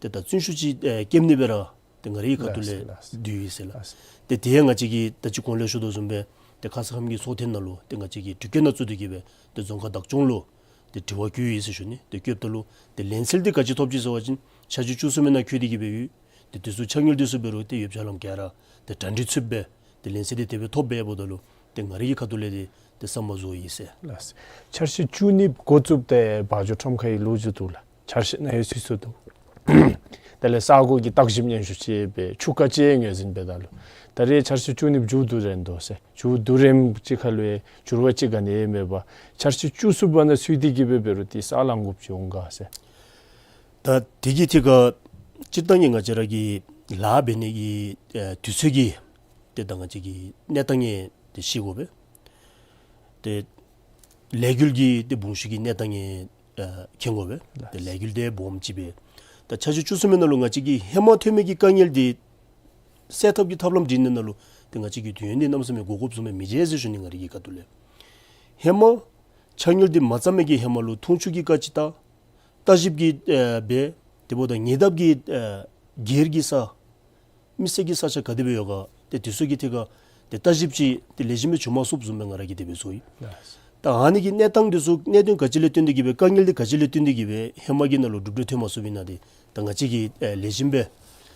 ཏེ་ད་བརྩོན་ཤུགས་ཅིག་ཨེ་བསྐྱེད་ནི་སྦེ་ར་ཏེ་ང་རའི་ཁ་ཐུག་ལས་ལགས་སོ། ལགས་སོ། འདུག་ཡོད་ཟེར་ལགས། ལགས་སོ། ཏེ་དེ་ཡང་ང་བཅས་ཀྱིས་ད་ཅི་གོང་ལས་ཞུ་དོ་བཟུམ་སྦེ་ཏེ་ཁ་ཙ་ཁམས་ཀྱི་ཚོགས་ཐེངས་ནང་ལུ་ཏེ་ང་བཅས་ཀྱིས་དྲི་བཀོད་ནང་བཙུགས་ཏེ་གི་སྦེ་ཏེ་རྫོང་ཁག་བདག་སྐྱོང་ལུ་ཏེ་དྲི་བ་བཀོད་ཡི་ཟེར་ཞུ་ནི། ཏེ་བཀོདཔ་ད་ལུ་ཏེ་ལན་གསལ་འདི་ག་ཅི་ཐོབ་ཅི་ཟེར་བ་ཅིན་འཆར་གཞི་བཅུ་གསུམ་པའི་ནང་བཀོད་དེ་གི་སྦེ་ཡོད། ཏེ་དེ་ཚུ་ཆ་དངུལ་དེ་ཚུ་འབད་རུང་ཏེ་ཡོདཔ་ཅ་ལམ་ག་ར་ཏེ་གྲ་སྒྲིག་ཚུདཔ་སྦེ་ཏེ་ལན་གསལ་འདི་དེ་སྦེ་ཐོབ་འབདཝ་ད་ལུ་ཏེ་ང་རའི་གི་ཁ་ཐུག་ལས་ཏེ་ཏེ་བསམ་པ་རྫོགས་ཡི་ཟེར། ལགས་སོ། འཆར་གཞི་བཅུ་གཉིས་འགོ་བཙུགས་ཏེ་བ་འཇོ་ཁྲོམ་ཁའི་ལོ་རྒྱུས་འདུག་ལགས། འཆར་གཞི་ནང་ཡང་ཚུད་སོང་འདུག། དེ་ལས་ས་གོ་གི་བརྟག་ཞིབ་སྙན་ཞུ་ཅིག་འབད་ཆུ་རྐ་ཅིག་ངོས་འཛིན་འབད་ད་ལུ་ད་རེས་འཆར་གཞི་བཅུ་གཉིས་མཇུག་བསྡུ་རན་འདུག་ཟེར། མཇུག་བསྡུ་རནམ་ཅིག་ཁར་ལུ་ཡང་འགྱུར་བ་ཅིག་ག་ནི་ཡང་མེད་པར་འཆར་གཞི་བཅུ་གསུམ་པ་ནང་ཚུད་དེ་གི་སྦེ་འབད་རུང་ཏེ་ས་ལང་དགོཔ་ཅིག་འོང་ག་ཟེར། ད་དེ་གི་ཐད་ཁར་སྤྱིར་བཏང་གི་ང་བཅས་ར་གི་ལཱ་འབད་ནི་གི་ཨེ་དུས་ཚོད་ཀྱི་ཏེ་ད་ང་བཅས་ཀྱི་གནས་སྟངས་ཡང་ཏེ་ཤེས་དགོ་པས། ཏེ་ལས་འགུལ་གྱི་ཏེ་འབུངས་ཤུགས་ཀྱི་གནས་སྟངས་ཡང་ཨ་མཁྱེན་དགོ་པས། ཏེ་ལས་འགུལ་འདི་སྦོམ་ཅིག་སྦེ་ད་འཆར་གཞི་བཅུ་གསུམ་པའི་ནང་ལུ་ང་བཅས་ཀྱི་ཧེ་མ་ཐོན་མི་གི་དཀའ་ངལ་འདི་སེལ་ཐབས་ཀྱི་ཐབས་ལམ་སྒྲིག་ནི་ནང་ལུ་ཏེ་ང་བཅས་ཀྱི་དུས་ཡུན་འདི་གནམ་མེད་ས་མེད་འགོར་དགོཔ་བཟུམ་སྦེ་མི་མཇལ་ཟེར་ཞུ་ནི། ང་རའི་གི་ཁ་ཐུག་ལས་ཧེ་མ་ཆ་དངུལ་འདི་མ་བརྩམ་མི་གི་ཧེ་མ་ལུ་འཐུང་ཆུ་གི་བཀའ་ཅིག་བཏང་། བརྟག་ཞིབ་ཀྱི་ཨེ་འབད། དེ་འབདཝ་ད་ཉེ་འདབས་ཀྱི་ཨེ་སྒེར་གྱི་ས་མི་སེར་གྱི་ས་ཆ་ག་དེ་སྦེ་ཡོད་ག་ཏེ་དེ་ཚུ་གི་ཐད་ཁར་ཏེ་བརྟག་ཞིབ་ཅིག་ཏེ་ལེགས་ཤོམ་སྦེ་བྱུང་མ་ཚུགསཔ་བཟུམ་སྦེ་ང་ར་གིས་དེ་སྦེ་བཟོ་ཡི། ད་ཨ་ནི་གི་གནས་སྟངས་དེ་ཚུ་གནད་དོན་ག་ཅི་ལས་བརྟེན་ཏེ་གི་སྦེ་དཀའ་ངལ་འདི་ག་ཅི་ལས་བརྟེན་ཏེ་གི་སྦེ་ཧེ་མ་གི་ནང་ལུ་གྲུབ་འབྲས་ཐོན་མ་ཚུགསཔ་ཨིན་ན་འདི་ད་ང་བཅས་ཀྱིས་ཨེ་ལེགས་ཤོམ་སྦེ་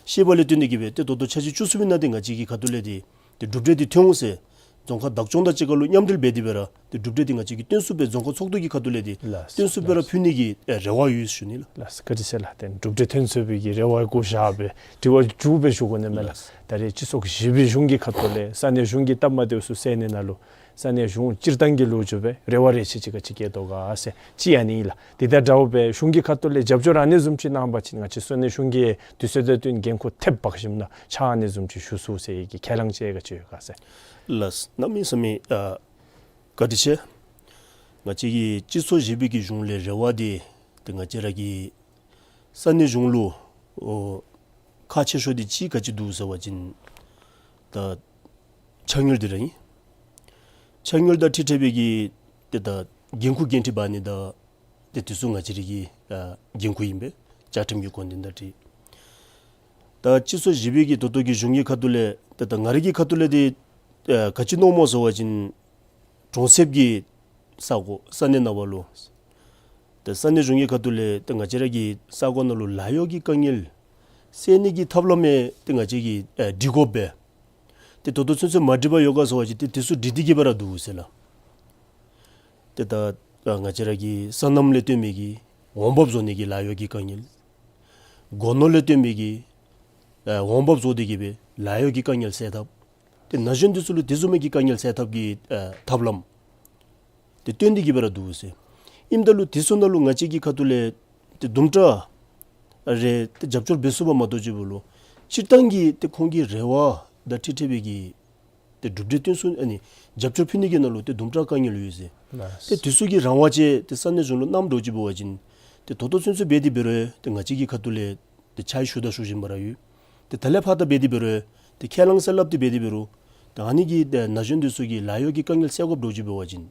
ཤེས་པ་ལས་བརྟེན་ཏེ་གི་སྦེ་ཏེ་ད་ལྟོ་འཆར་གཞི་བཅུ་གསུམ་པའི་ནང་འདི་ང་བཅས་ཀྱི་ཁ་ཐུག་ལས་ཏེ་ཏེ་གྲུབ་འབྲས་འདི་ཐོན་འོང་ཟེར་རྫོང་ཁག་བདག་སྐྱོང་དང་གཅིག་ཁར་ལུ་མཉམ་འབྲེལ་འབད་དེ་སྦེ་ར་ཏེ་གྲུབ་འབྲས་འདི་ང་བཅས་ཀྱིས་སྟོན་ཚུགསཔ་སྦེ་རྫོང་ཁག་ཚོགས་འདུ་གི་ཁ་ཐུག་ལས་ཏེ་ལགས་སོ། སྟོན་ཚུགསཔ་སྦེ་ར་ཕུལ་ནི་གི་ཨེ་རེ་བ་ཡོད་ཞུ་ནི་ལགས། ལགས་སོ། བཀའ་དྲིན་ཆེ་ལགས། ཏེ་གྲུབ་འབྲས་ཐོན་ཚུགས་པའི་གི་རེ་བ་བསྐུལ་བཞག་སྦེ་དྲི་བ་མཇུག་སྦེ་ཞུ་དགོ་ནི་མས་ལགས། ལགས་སོ། ད་རེས་སྤྱི་ཚོགས་བཞི་པའི་གཞུང་གི་ཁ་ཐུག་ལས་ས་གནས་གཞུང་གི་སྟབས་མ་བདེཝ་ཚུ་སེལ་ནི་ནང་ལུ་ས་གནས་གཞུང་སྤྱིར་བཏང་གི་ལོ་རྒྱུས་སྦེ་རེ་བ་རེ་ཆེ་ཅིག་ག་ཅི་བསྐྱེད་དོ་ག་ཟེར་ཅིག་ཨ་ནི་ལགས། དེ་དང་འདྲཝ་སྦེ་གཞུང་གི་ཁ་ཐུག་ལས་རྒྱབ་སྐྱོར་ཨ་ནི་བཟུམ་ཅིག་གནང་པ་ཅིན་ང་བཅས་ས་གནས་གཞུང་གིས་དུས་ཚོད་དང་བསྟུན་འགན་ཁུར་ཐེབས་འབག་ཞིནམ་ན་ཕྱག་ཨ་ནི་བཟུམ་ཅིག་ཞུ་ཚུགས་ཟེར་བའི་གི་ཁས་བླངས་ཅིག་ག་ཅི་ཡོད་ག་ཟེར། ལགས། གནམ་མེད་ས་མེད་ཨ་བཀའ་དྲིན་ཆེ། ང་བཅས་ཀྱི་སྤྱི་ཚོགས་བཞི་པའི་གི་གཞུང་ལས་རེ་བ་འདི་ཏེ་ང་བཅས་ར་གི་ས་གནས་གཞུང་ལུ་ཨོ་ཁག་ཆེ་ཤོས་འདི་ཅིག་ག་ཅི་འདུག་ཟེར་བ་ཅིན་ད་ཆ་དངུལ་འདི་ར་ཨིན། ཆ་དངུལ་དང་འཁྲིལ་འཁྲིལ་བའི་གི་ཏེ་ད་འགན་ཁུར་འགན་འཁྲི་འབག་ནི་དང་ཏེ་དེ་ཚུ་ང་བཅས་ར་གི་ཨ་འགན་ཁུར་ཨིན་པས། བཅའ་ཁྲིམས་ཀྱི་དགོངས་དོན་དང་འཁྲིལ། ད་སྤྱི་ཚོགས་བཞི་པའི་གི་ད་ལྟོ་གི་གཞུང་གི་ཁ་ཐུག་ལས་ཏེ་ད་ང་རའི་གི་ཁ་ཐུག་ལས་ཏེ་ ཨ་ག་ཅི་མནོཝ་སྨོ་ཟེར་བ་ཅིན་གྲོང་གསེབ་ཀྱི་ས་གོ་ས་གནས་ནང་བ་ལུ་ཏེ་ས་གནས་གཞུང་གི་ཁ་ཐུག་ལས་ཏེ་ང་བཅས་ར་གི་ས་གོ་ནང་ལུ་ལཱ་གཡོག་གི་དཀའ་ངལ་སེལ་ནི་གི་ཐབས་ལམ་ཡང་ཏེ་ང་བཅས་ཀྱིས་ཨ་སྒྲིག་དགོ་པས། ཏེ་ད་ལྟོ་ཚུན་ཚོད་མ་སྒྲིག་པར་ཡོད་ག་ཟེར་བ་ཅིན་ཏེ་དེ་ཚུ་སྒྲིག་སྟེ་གི་སྦེ་ར་འདུག་ཟེར་ལགས། ཏེ་ད་ཨ་ང་བཅས་ར་གི་སོ་ནམ་ལས་བརྟེན་མི་གི་འོང་འབབ་བཟོ་ནི་གི་ལཱ་གཡོག་གི་དཀའ་ངལ། སྒོ་ནོར་ལས་བརྟེན་མི་གི་ཨ་འོང་འབབ་བཟོ་སྟེ་གི་སྦེ་ལཱ་གཡོག་གི་དཀའ་ངལ་སེལ་ཐབས། ཏེ་ན་གཞོན་འདི་ཚུ་ལུ་དེ་བཟུམ་མའི་གི་དཀའ་ངལ་སེལ་ཐབས་ཀྱི་ཨ་ཐབས་ལམ་ཏེ་སྟོན་ཏེ་གི་སྦེ་ར་འདུག་ཟེར། ཨིནམ་ད་ལུ་དེ་ཚུ་ནང་ལུ་ང་བཅས་ཀྱི་ཁ་ཐུག་ལས་ཏེ་དུམ་གྲ་རེ་ཏེ་རྒྱབ་སྐྱོར་འབད་ཚུགསཔ་མ་གཏོགས་ཅིག་འབད་རུང་སྤྱིར་བཏང་གི་ཏེ་ཁོང་གི་རེ་བ་དང་འཁྲིལ་འཁྲིལ་བའི་གི་ཏེ་གྲུབ་འབྲས་སྟོན་ཚུགས་ཨ་ནི་རྒྱབ་སྐྱོར་ཕུལ་ནི་གི་ནང་ལུ་ཏེ་དུམ་གྲ་དཀའ་ངལ་ཡོད་ཟེར། ལགས། ཏེ་དེ་ཚུ་གི་རང་དབང་ཅིག་ཏེ་ས་གནས་གཞུང་ལུ་གནངམ་འདྲཝ་ཅིག་འབད་བ་ཅིན་ཏེ་ད་ལྟོ་ཚུན་ཚོད་འབད་དེ་འབད་རུང་ཏེ་ང་བཅས་ཀྱི་ཁ་ཐུག་ལས་ཏེ་ཕྱག་ཞུ་དང་ཞུ་བཞིན་པ་ར་ཡོད། ཏེ་ད་ལས་ཕར་ད་འབད་དེ་འབད་རུང་ཏེ་ཁས་བླངས་ཟེར་སླབ་སྟེ་འབད་དེ་འབད་རུང་ཏེ་ཨ་ནི་གི་ཏེ་ན་གཞོན་འདི་ཚུ་གི་ལཱ་གཡོག་གི་དཀའ་ངལ་སེལ་དགོཔ་འདྲཝ་ཅིག་འབད་བ་ཅིན་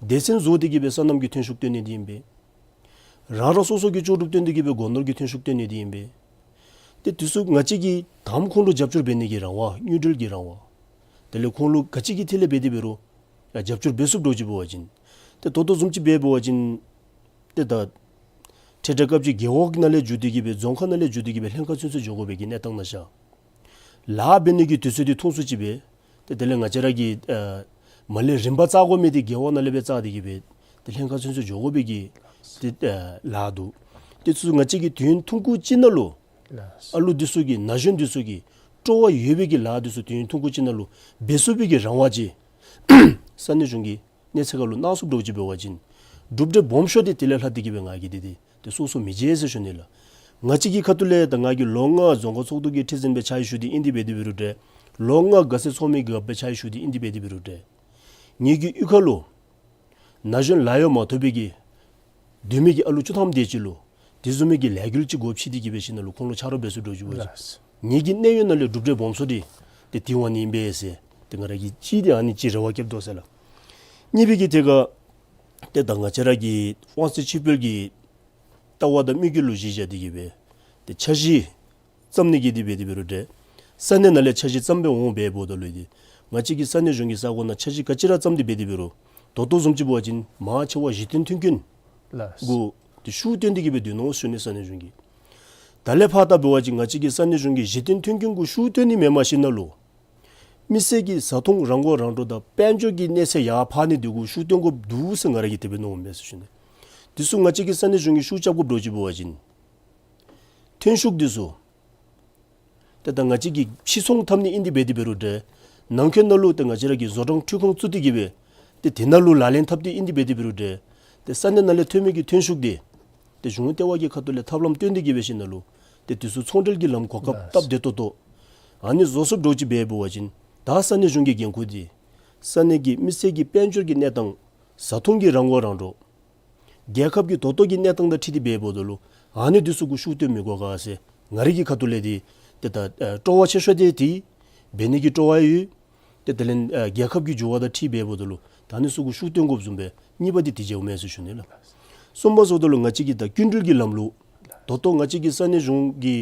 སྡེ་ཚན་བཟོ་སྟེ་གི་སྦེ་སོ་ནམ་གྱི་ཐོན་ཤུགས་བཏོན་ནི་འདི་ཨིན་པས། རང་རང་སོ་སོ་གི་ལྕོགས་གྲུབ་བཏོན་ཏེ་གི་སྦེ་སྒོ་ནོར་གྱི་ཐོན་ཤུགས་བཏོན་ནི་འདི་ཨིན་པས། ཏེ་དེ་ཚུ་ང་བཅས་ཀྱིས་དང་པ་ཁོང་ལུ་རྒྱབ་སྐྱོར་འབད་ནི་གི་རང་དབང་དངུལ་འབྲེལ་གྱི་རང་དབང་དེ་ལས་ཁོང་ལུ་ག་ཅི་གི་ཐད་ལས་འབད་དེ་འབད་རུང་ཡང་རྒྱབ་སྐྱོར་འབད་ཚུགསཔ་འདྲཝ་ཅིག་འབད་བ་ཅིན་ཏེ་ད་ལྟོ་བཟུམ་ཅིག་འབད་འབད་བ་ཅིན་ཏེ་ད་འཕྲལ་འཕྲལ་སྐབས་ཅིག་རྒེད་འོག་ནང་ལས་བརྒྱུད་དེ་གི་སྦེ་རྫོང་ཁག་ནང་ལས་བརྒྱུད་དེ་གི་སྦེ་ལྷན་ཁག་ཚུན་ཚོད་འགྱོ་དགོ་པའི་གི་གནས་སྟངས་ནང་ཤར། ལཱ་འབད་ནི་གི་དུས་ཚོད་འདི་ཐུང་སུ་ཅིག་སྦེ་ཏེ་དེ་ལས་ང་བཅས་ར་གིས་ཨ་མར་ལས་རིམ་པ་བཙག་དགོ་མི་འདི་རྒེད་འོག་ནང་ལས་སྦེ་བཙག་སྟེ་གི་སྦེ་ཏེ་ལྷན་ཁག་ཚུན་ཚོད་འགྱོ་དགོ་པའི་གི་ཏེ་ཨ་ལཱ་འདུག། ཏེ་ཚུ་ང་བཅས་ཀྱིས་དུས་ཡུན་ཐུང་ཀུ་ཅིག་ནང་ལུ་ལགས། ཨ་ལུ་འདི་ཚུ་གི་ན་གཞོན་འདི་ཚུ་གི་སྤྲོ་བ་ཡོད་པའི་གི་ལཱ་འདི་ཚུ་དུས་ཡུན་ཐུང་ཀུ་ཅིག་ནང་ལུ་འབད་ཚུགས་པའི་གི་རང་དབང་ཅིག་ས་གནས་གཞུང་གི་གནས་ཚད་ཁར་ལུ་གནང་ཚུགསཔ་འདྲཝ་ཅིག་འབད་བ་ཅིན་གྲུབ་འབྲས་སྦོམ་ཤོས་འདི་དེ་ལས་ལྷག་སྟེ་གི་སྦེ་ང་གིས་འདི་འདི་ཏེ་སོ་སོ་མི་བརྗེད་ཟེར་ཞུ་ནི་ལགས། ང་བཅས་ཀྱི་ཁ་ཐུག་ལས་ད་ང་གིས་ལོ་ལྔ་རྫོང་ཁག་ཚོགས་འདུ་གི་ཁྲི་འཛིན་སྦེ་ཕྱག་ཞུ་སྟེ་ཨིན་ཏེ་འབད་དེ་འབད་རུང་འདྲ། ལོ་ལྔ་དགའ་སེང་ཚོགས་མི་གི་སྦེ་ཕྱག་ཞུ་སྟེ་ཨིན་ཏེ་འབད་དེ་འབད་རུང་འདྲ། ངེ་གི་གཡུས་ཁ་ལུ་ན་གཞོན་ལཱ་གཡོག་མ་ཐོབ་པའི་གི་སྡོད་མི་གི་ཨ་ལུ་བཅུ་ཐམ་དེ་ཅིག་ལུ་དེ་བཟུམ་མའི་གི་ལས་འགུལ་ཅིག་འགོ་ཁྲིད་དེ་གི་སྦེ་ཞིནམ་ལས་ཁོང་ལུ་ཆ་རོགས་འབད་ཚུགསཔ་འདྲཝ་ཅིག་འབད་བ་ཅིན་ལགས། ངེ་གི་གནས་ཡུལ་ནང་ལས་གྲུབ་འབྲས་སྦོམ་ཤོས་འདི་ཏེ་དེ་འབད་ནི་ཨིན་པས་ཟེར་ཏེ་ང་ར་གིས་གཅིག་འདི་ཨ་ནི་ཅིག་རེ་བ་བསྐྱེདཔ་དོ་ཟེར་ལགས། གཉིས་པའི་གི་ཐད་ཁར་ཏེ་ད་ང་བཅས་ར་གི་དབང་ཚད་ཕྱིར་སྤེལ་གྱི་ལྟ་བ་དང་དམིགས་ཡུལ་ལུ་གཞི་བཞག་སྟེ་གི་སྦེ་ཏེ་འཆར་གཞི་བརྩམ་ནི་གི་འདི་འབད་དེ་འབད་རུང་འདྲ། ས་གནས་ནང་ལས་འཆར་གཞི་བརྩམས་སྦེ་འོང་སྦེ་འབདཝ་ད་ལུ་འདི་ང་བཅས་ཀྱི་ས་གནས་གཞུང་གི་ས་གོ་ནང་འཆར་གཞི་ག་ཅི་ར་བརྩམས་ཏེ་འབད་དེ་འབད་རུང་ད་ལྟོ་བཟུམ་ཅིག་འབད་བ་ཅིན་མང་ཆེ་བ་གཞི་རྟེན་མཐུན་རྐྱེན་ལགས། གུ་ཏེ་ཤུགས་བཏོན་ཏེ་གི་སྦེ་སྡོད་ནུག་ཞུ་ནི། ས་གནས་གཞུང་གིས་ད་ལས་ཕར་ད་འབད་བ་ཅིན་ང་བཅས་ཀྱི་ས་གནས་གཞུང་གིས་གཞི་རྟེན་མཐུན་རྐྱེན་གུ་ཤུགས་བཏོན་ནི་མེནམ་ཞིནམ་ལས་མི་སེར་གྱི་བཟའ་འཐུང་རང་མགོ་རང་འདྲོངས་དང་དཔལ་འབྱོར་གྱི་གནས་ཚད་ཡར་འཕར་ནི་འདི་གུ་ཤུགས་བཏོན་དགོཔ་འདུག་ཟེར་ང་ར་གིས་དེ་སྦེ་མནོཝ་མས་ཟེར་ཞུ་ནི། དེ་ཚུ་ང་བཅས་ཀྱི་ས་གནས་གཞུང་གིས་ཤུགས་རྐྱབ་དགོཔ་འདྲཝ་ཅིག་འབད་བ་ཅིན་ཐོན་ཤུགས་འདི་ཚུ་ཏེ་ད་ང་བཅས་ཀྱིས་ཕྱིར་ཚོང་འཐབ་ནི་ཨིན་ཏེ་འབད་དེ་འབད་རུང་འདྲ། ནང་འཁོད་ནང་ལུ་ཏེ་ང་བཅས་ར་གིས་བཟོ་གྲྭ་འཕྲུལ་ཁང་བཙུགས་ཏེ་གི་སྦེ་ཏེ་དེ་ནང་ལུ་ལག་ལེན་འཐབ་སྟེ་ཨིན་ཏེ་འབད་དེ་འབད་རུང་འདྲ། ཏེ་ས་གནས་ནང་ལས་ཐོན་མི་གི་ཐོན་ཤུགས་འདི་ཏེ་གཞུང་ལྟེ་བ་གི་ཁ་ཐུག་ལས་ཐབས་ལམ་སྟོན་ཏེ་གི་སྦེ་ཞིནམ་ལས་ཏེ་དེ་ཚུ་ཚོང་འབྲེལ་གྱི་ལམ་གོ་སྐབས་སྟབས་བདེ་ཏོག་ཏོ་ཨ་ནི་བཟོ་ཚུགསཔ་འདྲཝ་ཅིག་འབད་འབད་བ་ཅིན་ད་ས་གནས་གཞུང་གི་འགན་ཁུར་འདི་ས་གནས་ཀྱི་མི་སེར་གྱི་དཔལ་འབྱོར་གྱི་གནས་སྟངས་བཟའ་འཐུང་གི་རང་མགོ་རང་འདྲོངས་རྒྱལ་ཁབ་ཀྱི་ད་ལྟོ་གི་གནས་སྟངས་དང་འཁྲིལ་ཏེ་འབད་འབདཝ་ད་ལུ་ཨ་ནི་འདི་ཚུ་གུ་ཤུགས་བཏོན་མི་དགོ་ག་ཟེར་ང་རའི་གི་ཁ་ཐུག་ལས་འདི་ཏེ་ད་ཨ་སྤྲོ་བ་ཆེ་ཤོས་འདི་འདི་འབད་ནི་གི་སྤྲོ་བ་ཡོད། ཏེ་དེ་ལས་ཨ་རྒྱལ་ཁབ་ཀྱི་འགྱུར་བ་དང་འཁྲིལ་འབད་འབདཝ་ད་ལུ་ད་ཨ་ནི་ཚུ་གུ་ཤུགས་བཏོན་དགོཔ་བཟུམ་སྦེ་གཉིས་པ་འདི་དེ་འབདཝ་མས་ཟེར་ཞུ་ནི་ལགས། གསུམ་པ་ཟེརཝ་ད་ལུ་ང་བཅས་ཀྱི་ད་སྐྱིན་འགྲུལ་གྱི་ལམ་ལུགས་ད་ལྟོ་ང་བཅས་ཀྱི་ས་གནས་གཞུང་གི་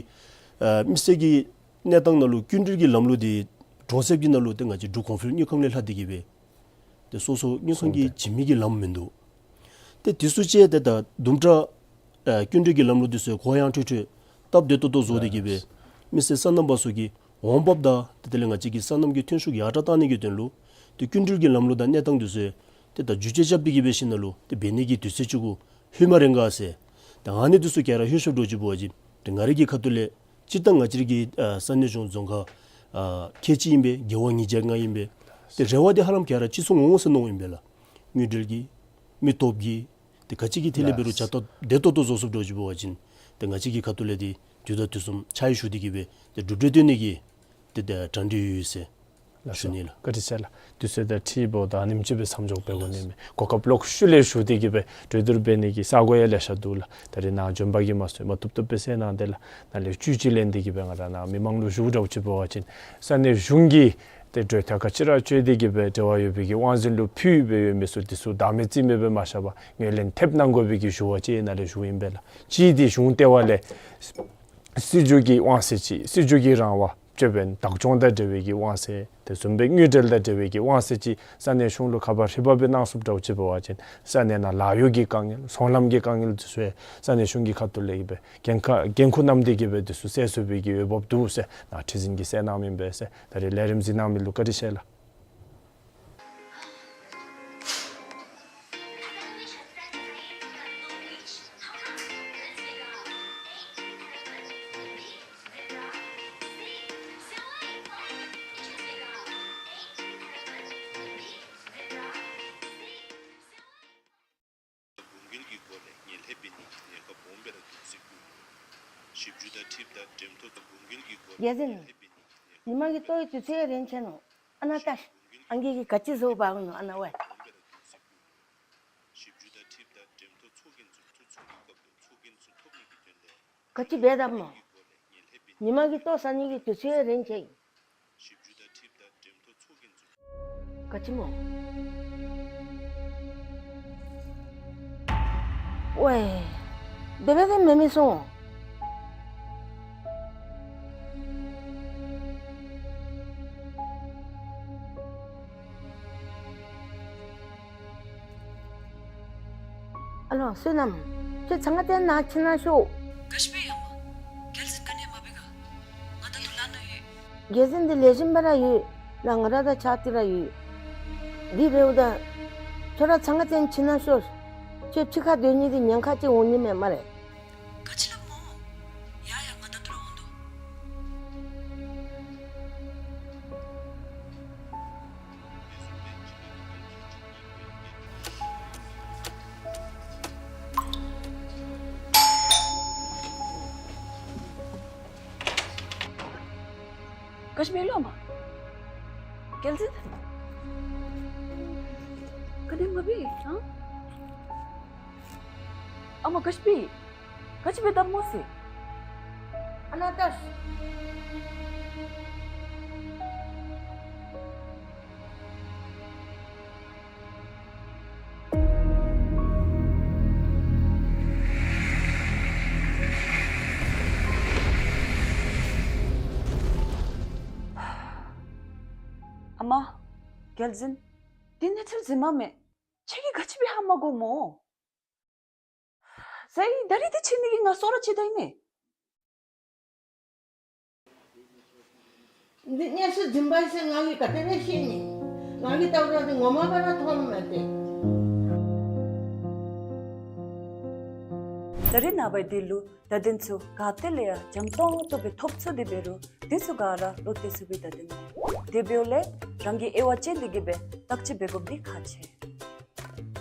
ཨ་མི་སེར་གྱི་གནས་སྟངས་ནང་ལུ་སྐྱིན་འགྲུལ་གྱི་ལམ་ལུགས་འདི་གྲོང་གསེབ་ཀྱི་ནང་ལུ་ཏེ་ང་བཅས་འབྲུག་གོང་འཕེལ་དངུལ་ཁང་ལས་ལྷག་སྟེ་གི་སྦེ་ཏེ་སོ་སོ་དངུལ་ཁང་གིས་བྱིན་མི་གི་ལམ་མིན་འདུག། ཏེ་དེ་ཚུ་ཅིག་ཏེ་ད་དུམ་གྲ་ཨ་སྐྱིན་འགྲུལ་གྱི་ལམ་ལུགས་འདི་ཚུ་གུ་ཡངས་ཁྲོལ་ཁྲོལ་སྟབས་བདེ་ཏོག་ཏོ་བཟོ་སྟེ་གི་སྦེ་མི་སེར་སོ་ནམ་པ་ཚུ་གི་འོང་འབབ་དང་ཏེ་དེ་ལས་ང་བཅས་ཀྱི་སོ་ནམ་གྱི་ཐོན་ཤུགས་ཡར་དྲག་གཏང་ནི་གི་དོན་ལུ་ཏེ་སྐྱིན་འགྲུལ་གྱི་ལམ་ལུགས་དང་གནས་སྟངས་འདི་ཚུ་ཏེ་ད་བསྒྱུར་བཅོས་རྐྱབ་སྟེ་གི་སྦེ་ཞིནམ་ལས་ཏེ་འབད་ནི་གི་དུས་ཚོད་ཅིག་གུ་ལྷོད་སྨ་རེ་ག་ཟེར། ཏེ་ཨ་ནི་འདི་ཚུ་ག་ར་ལྷོད་ཤོརཝ་འདྲཝ་ཅིག་འབད་བ་ཅིན་ཏེ་ང་རའི་གི་ཁ་ཐུག་ལས་སྤྱིར་བཏང་ང་བཅས་རའི་གི་ཨ་ས་གནས་གཞུང་རྫོང་ཁག་ཨ་ཁལ་གཅིག་ཨིན་པས། རྒེད་འོག་ཉིས་བརྒྱ་ལྔ་ཨིན་པས། ཏེ་རེ་བ་འདི་ཧ་ལམ་ག་ར་ཅིག་ཚུ་འོང་ཟེར་མནོཝ་ཨིན་པས་ལགས། དངུལ་འབྲེལ་གྱི་མི་སྟོབས་ཀྱི་ཏེ་ག་ཅི་གི་ཐད་ལས་འབད་རུང་བྱ་སྟབས་བདེ་ཏོག་ཏོ་བཟོ་ཚུགསཔ་འདྲཝ་ཅིག་འབད་བ་ཅིན་ཏེ་ང་བཅས་ཀྱི་ཁ་ཐུག་ལས་འདི་དུས་དང་དུས་གསུམ་ཕྱག་ཞུ་སྟེ་གི་སྦེ་ཏེ་གྲུབ་འབྲས་སྟོན་ནི་གི་ཏེ་ཏེ་གྲ་སྒྲིག་ཡོད་ཟེར་ལགས་སོ། ཞུ་ནི་ལགས། བཀའ་དྲིན་ཆེ་ལགས། དུས་ཚོད་དང་འཁྲིལ་འབདཝ་ད་ཨ་ནེམ་ཅིག་སྦེ་མཚམས་འཇོག་འབད་དགོ་ནི་མས། གོ་སྐབས་ལོག་ཤུལ་ལས་ཞུ་སྟེ་གི་སྦེ་གྲོས་བསྡུར་འབད་ནི་གི་ས་གོ་ཡང་ལེ་ཤ་འདུག་ལགས། ད་རིས་ནཱ་བྱོན་པ་གིས་མ་ཚད་མ་བཏུབ་བཏུབ་སྦེ་གསན་གནང་སྟེ་ལགས། ནཱ་ལས་བཅུད་ཅིག་ལེན་ཏེ་གི་སྦེ་ང་ར་ནཱ་མི་མང་ལུ་ཞུཝ་འདྲཝ་ཅིག་འབད་བ་ཅིན་ས་གནས་གཞུང་གིས་ཏེ་གྲོས་ཐག་ག་ཅི་ར་གཅོད་དེ་གི་སྦེ་འབྲེལ་བ་ཡོད་པའི་གི་དབང་འཛིན་ལུ་ཕུལ་སྦེ་ཡོད་མི་ཚུ་འདི་ཚུ་བདག་མེད་རྩིས་མེད་སྦེ་མ་བཞག་པར་ངོས་ལེན་ཐེབས་གནང་དགོ་པའི་གི་ཞུ་བ་ཅིག་ནཱ་ལས་ཞུཝ་ཨིན་པས་ལགས། གཅིག་འདི་གཞུང་ལྟེ་བ་ལས་སྲིད་བྱུས་ཀྱི་དབང་ཚད་ཅིག་སྲིད་བྱུས་ཀྱི་རང་དབང་ ཅོད་པན་བདག་སྐྱོང་དང་འབྲེལ་བའི་གི་དབང་ཚད་དེ་བཟུམ་སྦེ་དངུལ་འབྲེལ་དང་འབྲེལ་བའི་གི་དབང་ཚད་ཅིག་ས་གནས་གཞུང་ལུ་ཁ་པར་ཧྲིལ་བུམ་སྦེ་གནང་ཚུགསཔ་འདྲཝ་ཅིག་འབད་བ་ཅིན་ས་གནས་ནང་ལཱ་གཡོག་གི་དཀའ་ངལ་ཚོང་ལམ་གྱི་དཀའ་ངལ་ཚུ་ཡང་ས་གནས་གཞུང་གི་ཁ་ཐུག་ལས་ཀྱི་སྦེ་འགན་ཁག་འགན་ཁུར་བསྣམས་ཏེ་གི་སྦེ་དེ་ཚུ་སེལ་ཚུགས་པའི་གི་འོས་འབབ་འདུག་ཟེར་ནཱ་ཁྲི་འཛིན་གྱིས་གསལ་གནངམ་ཨིན་པས་ཟེར། ད་རེས་ལས་རིམ་གཟིགས་གནང་མི་ལུ་བཀའ་དྲིན་ཆེ་ལགས། འབུ་འགུལ་གྱི་སྒོ་ལས་ངན་ལྷད་འབད་ནི་གི་ནད་ཁབ་སྦོམ་སྦེ་ར་འདུག་ཟེར་གོ། ཞིབ་འཇུག་དང་འཁྲིལཝ་ད་འགྲེམས་ཐོག་ཏུ་འབུ་འགུལ་གྱི་སྒོ་ལས་རྒྱལ་འཛིན། ངན་ལྷད་འབད་ནི་གི་ནད་ཉི་མ་གི་ལྟོ་གི་དུས་ཚོད་རན་ཆི་ནུག། ཨ་ནཱ་ལྟ་ཤིག། ཨང་རྒས་ཀྱིས་ག་ཅི་བཟོ་འབག་འོང་ནུག་ཨ་ནཱ་ཝའི། ཞིབ་འཇུག་དང་འཁྲིལཝ་ད་འགྲེམས་ཐོག་ཚོགས་རྒྱན་ཚུ་ཚོགས་ཚོགས་ཀྱི་སྐབས་ལུ་ཚོགས་རྒྱན་ཚུ་ཐོབ་ནི་གི་དོན་ལས། ག་ཅི་འབད་དཔ་སྨོ། ཉི་མ་གི་ལྟོ་ཟ་ནི་གི་དུས་ཚོད་རན་ཆི། ག་ཅི་སྨོ། ཝའི། དེ་སྦེ་དེ་མེན་མི་སོང་། ཨ་ལོ་བསོད་ནམས། ཁྱོད་ཚང་ང་བརྟེན་ནཱ་ཕྱི་ནང་ཤོག། ག་ཅི་འབད་ཡ་མ། རྒྱལ་འཛིན་ག་ནི་མ་འབད་ག། ང་ད་ལྟོ་ལཱ་ནང་ཡོད། རྒྱལ་འཛིན་འདི་ལེགས་ཤོམ་སྦེ་ར་ཡོད། ནཱ་ང་ར་དང་གཅིག་ཁར་ར་ཡོད། དེ་འབདཝ་ད་ཁྱོད་ར་ཚང་ང་བརྟེན་ཕྱི་ནང་ཤོག། ཁྱོད་ཕྱི་ཁར་སྡོད་ནི་འདི་ཉེན་ཁ་ཅིག་འོང་ནི་མས་སྨ་རེ། ག་ཅི་སླབ་སྨོ། ཡ་ཡ་ང་ད་ལྟོ་ར་འོང་དོ། ག་ཅི་འབད་ལོ་ཨ་མ། རྒྱལ་འཛིན། ག་ནི་མ་འབད་ཨ། ཨ་མ་ག་ཅི་འབད། ག་ཅི་འབད་དཔ་སྨོ་ཟེར། ཨ་ནཱ་ལྟ་ཤིག། ཨ་མ། རྒྱལ་འཛིན། འདི་གནས་ཚུལ་རྫུན་མ་མས། ཁྱེད་ཀྱིས་ག་ཅི་འབད་ཧ་མ་གོ་སྨོ། ཟེར་ད་རིས་འདི་ཆི་ནི་གི་ང་སོ་ར་ཆི་ད་ཨིན་མས། འདི་གནས་ཚུལ་རྫུན་པ་ཟེར་ང་གིས་ག་དེ་སྦེ་ཤེས་ནི། ང་གིས་བལྟཝ་ད་འདི་ངོ་མ་སྦེ་ར་མཐོངམ་མས་ཏེ། ད་རིས་ནངས་པ་འདི་ལུ་བརྡ་དོན་ཚུ་ག་ཏེ་ལས་ཡང་འཇམ་ཏོང་ཏོ་སྦེ་ཐོབ་ཚུགས་ཏེ་འབད་རུང་འདི་ཚུ་ག་ར་བློ་གཏད་ཚུགས་པའི་བརྡ་དོན་མེད། དེ་འབདཝ་ལས་རང་གིས་དབྱེ་བ་དཔྱད་དེ་གི་སྦེ་བརྟག་དཔྱད་འབད་དགོཔ་འདི་ཁག་ཆེ།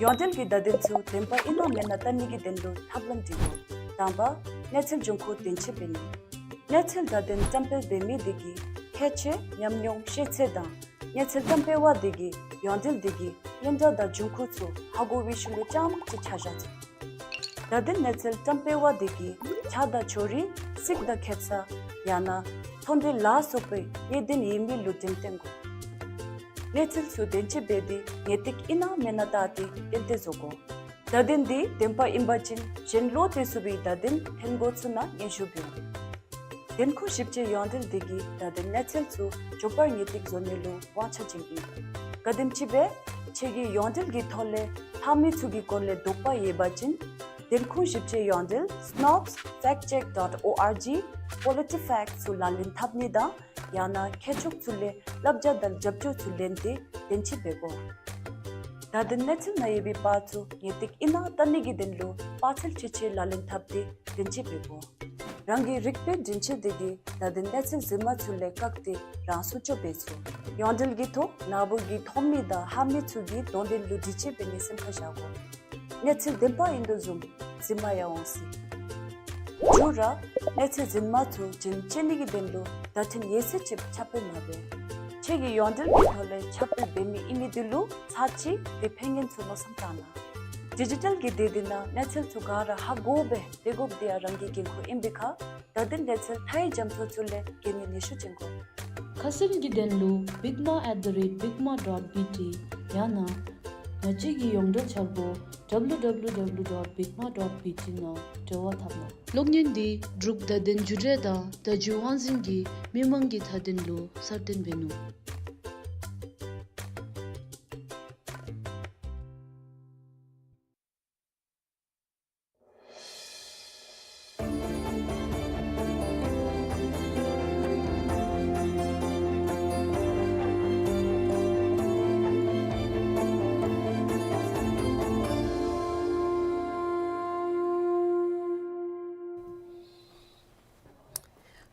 ཡོངས་འབྲེལ་གྱི་བརྡ་དོན་ཚུ་བདེན་པ་ཨིན་ན་མེན་ན་བལྟ་ནི་གི་དོན་ལུ་ཐབས་ལམ་འདི་དགོ། དང་པ་གནས་ཚུལ་འབྱུང་ཁུངས་བདེན་དཔྱད་འབད་ནི། གནས་ཚུལ་བརྡ་དོན་བཀྲམ་སྤེལ་འབད་མི་དེ་གིས་ཁྱད་ཆོས་ཉམས་མྱོང་ཤེས་ཚད་དང་གནས་ཚུལ་བཀྲམ་སྤེལ་བ་དེ་གིས་ཡོངས་འབྲེལ་དེ་གི་སྙན་གྲགས་དང་འབྱུང་ཁུངས་ཚུ་ཧ་གོ་བའི་ཤུལ་ལུ་རྐྱངམ་ཅིག་ཆ་བཞག་ཚུགས། བརྡ་དོན་གནས་ཚུལ་བཀྲམ་སྤེལ་བ་དེ་གིས་ཆ་དང་ཕྱོགས་རིས་རྩིས་དང་ཁེ་ས་ཡང་ན་ཚོང་འབྲེལ་ལ་སོགས་པའི་གནད་དོན་ཡོད་མི་ལུ་འགྲེམས་སྟོན་དགོ། གནས་ཚུལ་ཚུ་བདེན་དཔྱད་འབད་དེ་ངེས་ཏིག་ཨིན་ན་མེན་ན་བལྟ་སྟེ་ཏན་ཏན་བཟོ་དགོ། བརྡ་དོན་འདི་བདེན་པ་ཨིན་པ་ཅིན་གཞན་བློ་གཏད་ཚུགས་པའི་བརྡ་དོན་ཐོན་དགོ་ཚུགས་ན་སྙན་ཞུ་འབདཝ་ཨིན། བདེན་ཁུངས་ཞིབ་དཔྱད་ཡོངས་འབྲེལ་དེ་གིས་བརྡ་དོན་གནས་ཚུལ་ཚུ་མགྱོགས་པར་ངེས་ཏིག་བཟོ་ནི་ལུ་དབང་ཆ་བྱིནམ་ཨིན། ག་དེམ་ཅིག་སྦེ་ཁྱེད་ཀྱིས་ཡོངས་འབྲེལ་གྱི་ཐོག་ལས་ལྷག་མི་ཚུ་གི་སྐོར་ལས་དོགས་པ་ཡོད་པ་ཅིན་བདེན་ཁུངས་ཞིབ་དཔྱད་ཡོངས་འབྲེལ་snopes fact check dot org, PolitiFact ཚུ་ལག་ལེན་འཐབ་ནི་དང་ཡང་ན་མཁས་མཆོག་ཚུ་ལས་བསླབ་བྱ་དང་རྒྱབ་སྐྱོར་ཚུ་ལེན་ཏེ་བདེན་དཔྱད་འབད་དགོ། བརྡ་དོན་གནས་ཚུལ་ནང་ཡོད་པའི་པར་ཚུ་ངེས་ཏིག་ཨིན་ན་བལྟ་ནི་གི་དོན་ལུ་པར་ཚད་ཁྲི་ཆེ་ལག་ལེན་འཐབ་སྟེ་བདེན་དཔྱད་འབད་དགོ། རང་གི་རིག་པའི་འདྲེན་བྱེད་དེ་གིས་བརྡ་དོན་གནས་ཚུལ་རྫུན་མ་ཚུ་ལས་བཀག་སྟེ་རང་སྲུང་སྐྱོབ་འབད་ཚུགས། ཡོངས་འབྲེལ་གྱི་ཐོག་ནཱ་བུ་གི་ཐོབ་མི་དང་ལྷག་མི་ཚུ་གི་དོན་ལྡན་ལུ་འདྲི་གཅོད་འབད་ནི་སེམས་ཁར་བཞག་དགོ། གནས་ཚུལ་བདེན་པ་ཨིན་དོ་བཟུམ་རྫུན་མ་ཡང་འོང་སྲིད། མཇུག་ར་གནས་ཚུལ་རྫུན་མ་ཚུ་རྒྱུན་བཅད་ནི་གི་དོན་ལུ་བརྡ་འཕྲིན་ཡོད་ཚད་ཅིག་ཁྱབ་སྤེལ་མ་འབད། ཁྱེད་ཀྱིས་ཡོངས་འབྲེལ་གྱི་ཐོག་ལས་ཁྱབ་སྤེལ་འབད་མི་ཨིན་མི་དེ་ལུ་ཚར་གཅིག་དེ་ཕན་ངེས་ཚུ་མནོ་བསམ་བཏང་གནང་། ཌི་ཇི་ཊལ་གྱི་སྡེ་འདི་ནང་གནས་ཚུལ་ཚུ་ག་ར་ཧ་གོ་སྦེ་སྡོད་དགོཔ་འདི་ཡང་རང་གི་འགན་ཁུར་ཨིན་པའི་ཁར་བརྡ་དོན་གནས་ཚུལ་མཐའ་ཡས་འཇམ་ཐོང་ཚུ་ལས་གན་ནི་ནུས་ཤུགས་བྱིན་དགོ། ཁ་གསལ་གྱི་དོན་ལུ་bigma at the rate bigma dot B T ཡང་ན་ ང་བཅས་ཀྱི་ཡོངས་འབྲེལ་འཆར་སྒོ་W W W dot bigma dot B T ནང་འབྲེལ་བ་འཐབ་གནང་། གློག་བརྙན་འདི་འབྲུག་བརྡ་དོན་བརྒྱུད་འབྲེལ་དང་བརྡ་བརྒྱུད་དབང་འཛིན་གྱིས་མི་མང་གི་མཐའ་དོན་ལུ་གསར་བཏོན་འབད་ནུག།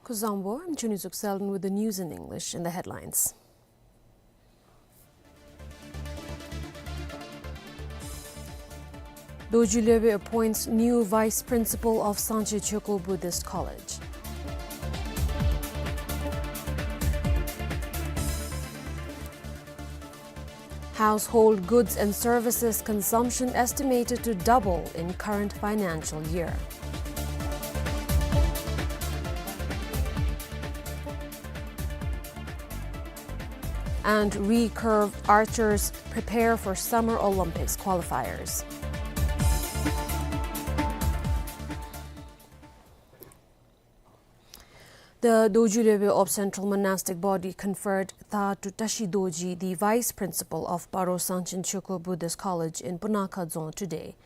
Kuzuzangpo, I'm Chunizuk Selden with the news in English. In the headlines, Dorji Lyobe appoints new vice principal of Sangchen Choekho Buddhist College. Household goods and services consumption estimated to double in current financial year. And recurve archers prepare for Summer Olympics qualifiers. The Dorji Lyobe of Central Monastic Body conferred Tha Tru Tashi Dorji, the Vice Principal of Paro Sangchen Choekho Buddhist College in Punakha Dzong today.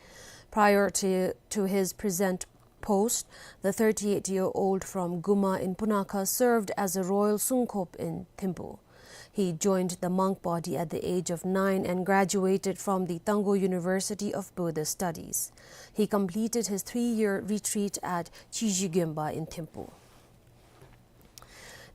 Prior to, to his present post, the thirty-eight-year-old from Guma in Punakha served as a royal Sungkhop in Thimphu. He joined the monk body at the age of nine and graduated from the Tangkhul University of Buddhist Studies. He completed his three-year retreat at Chiji Gemba in Thimphu.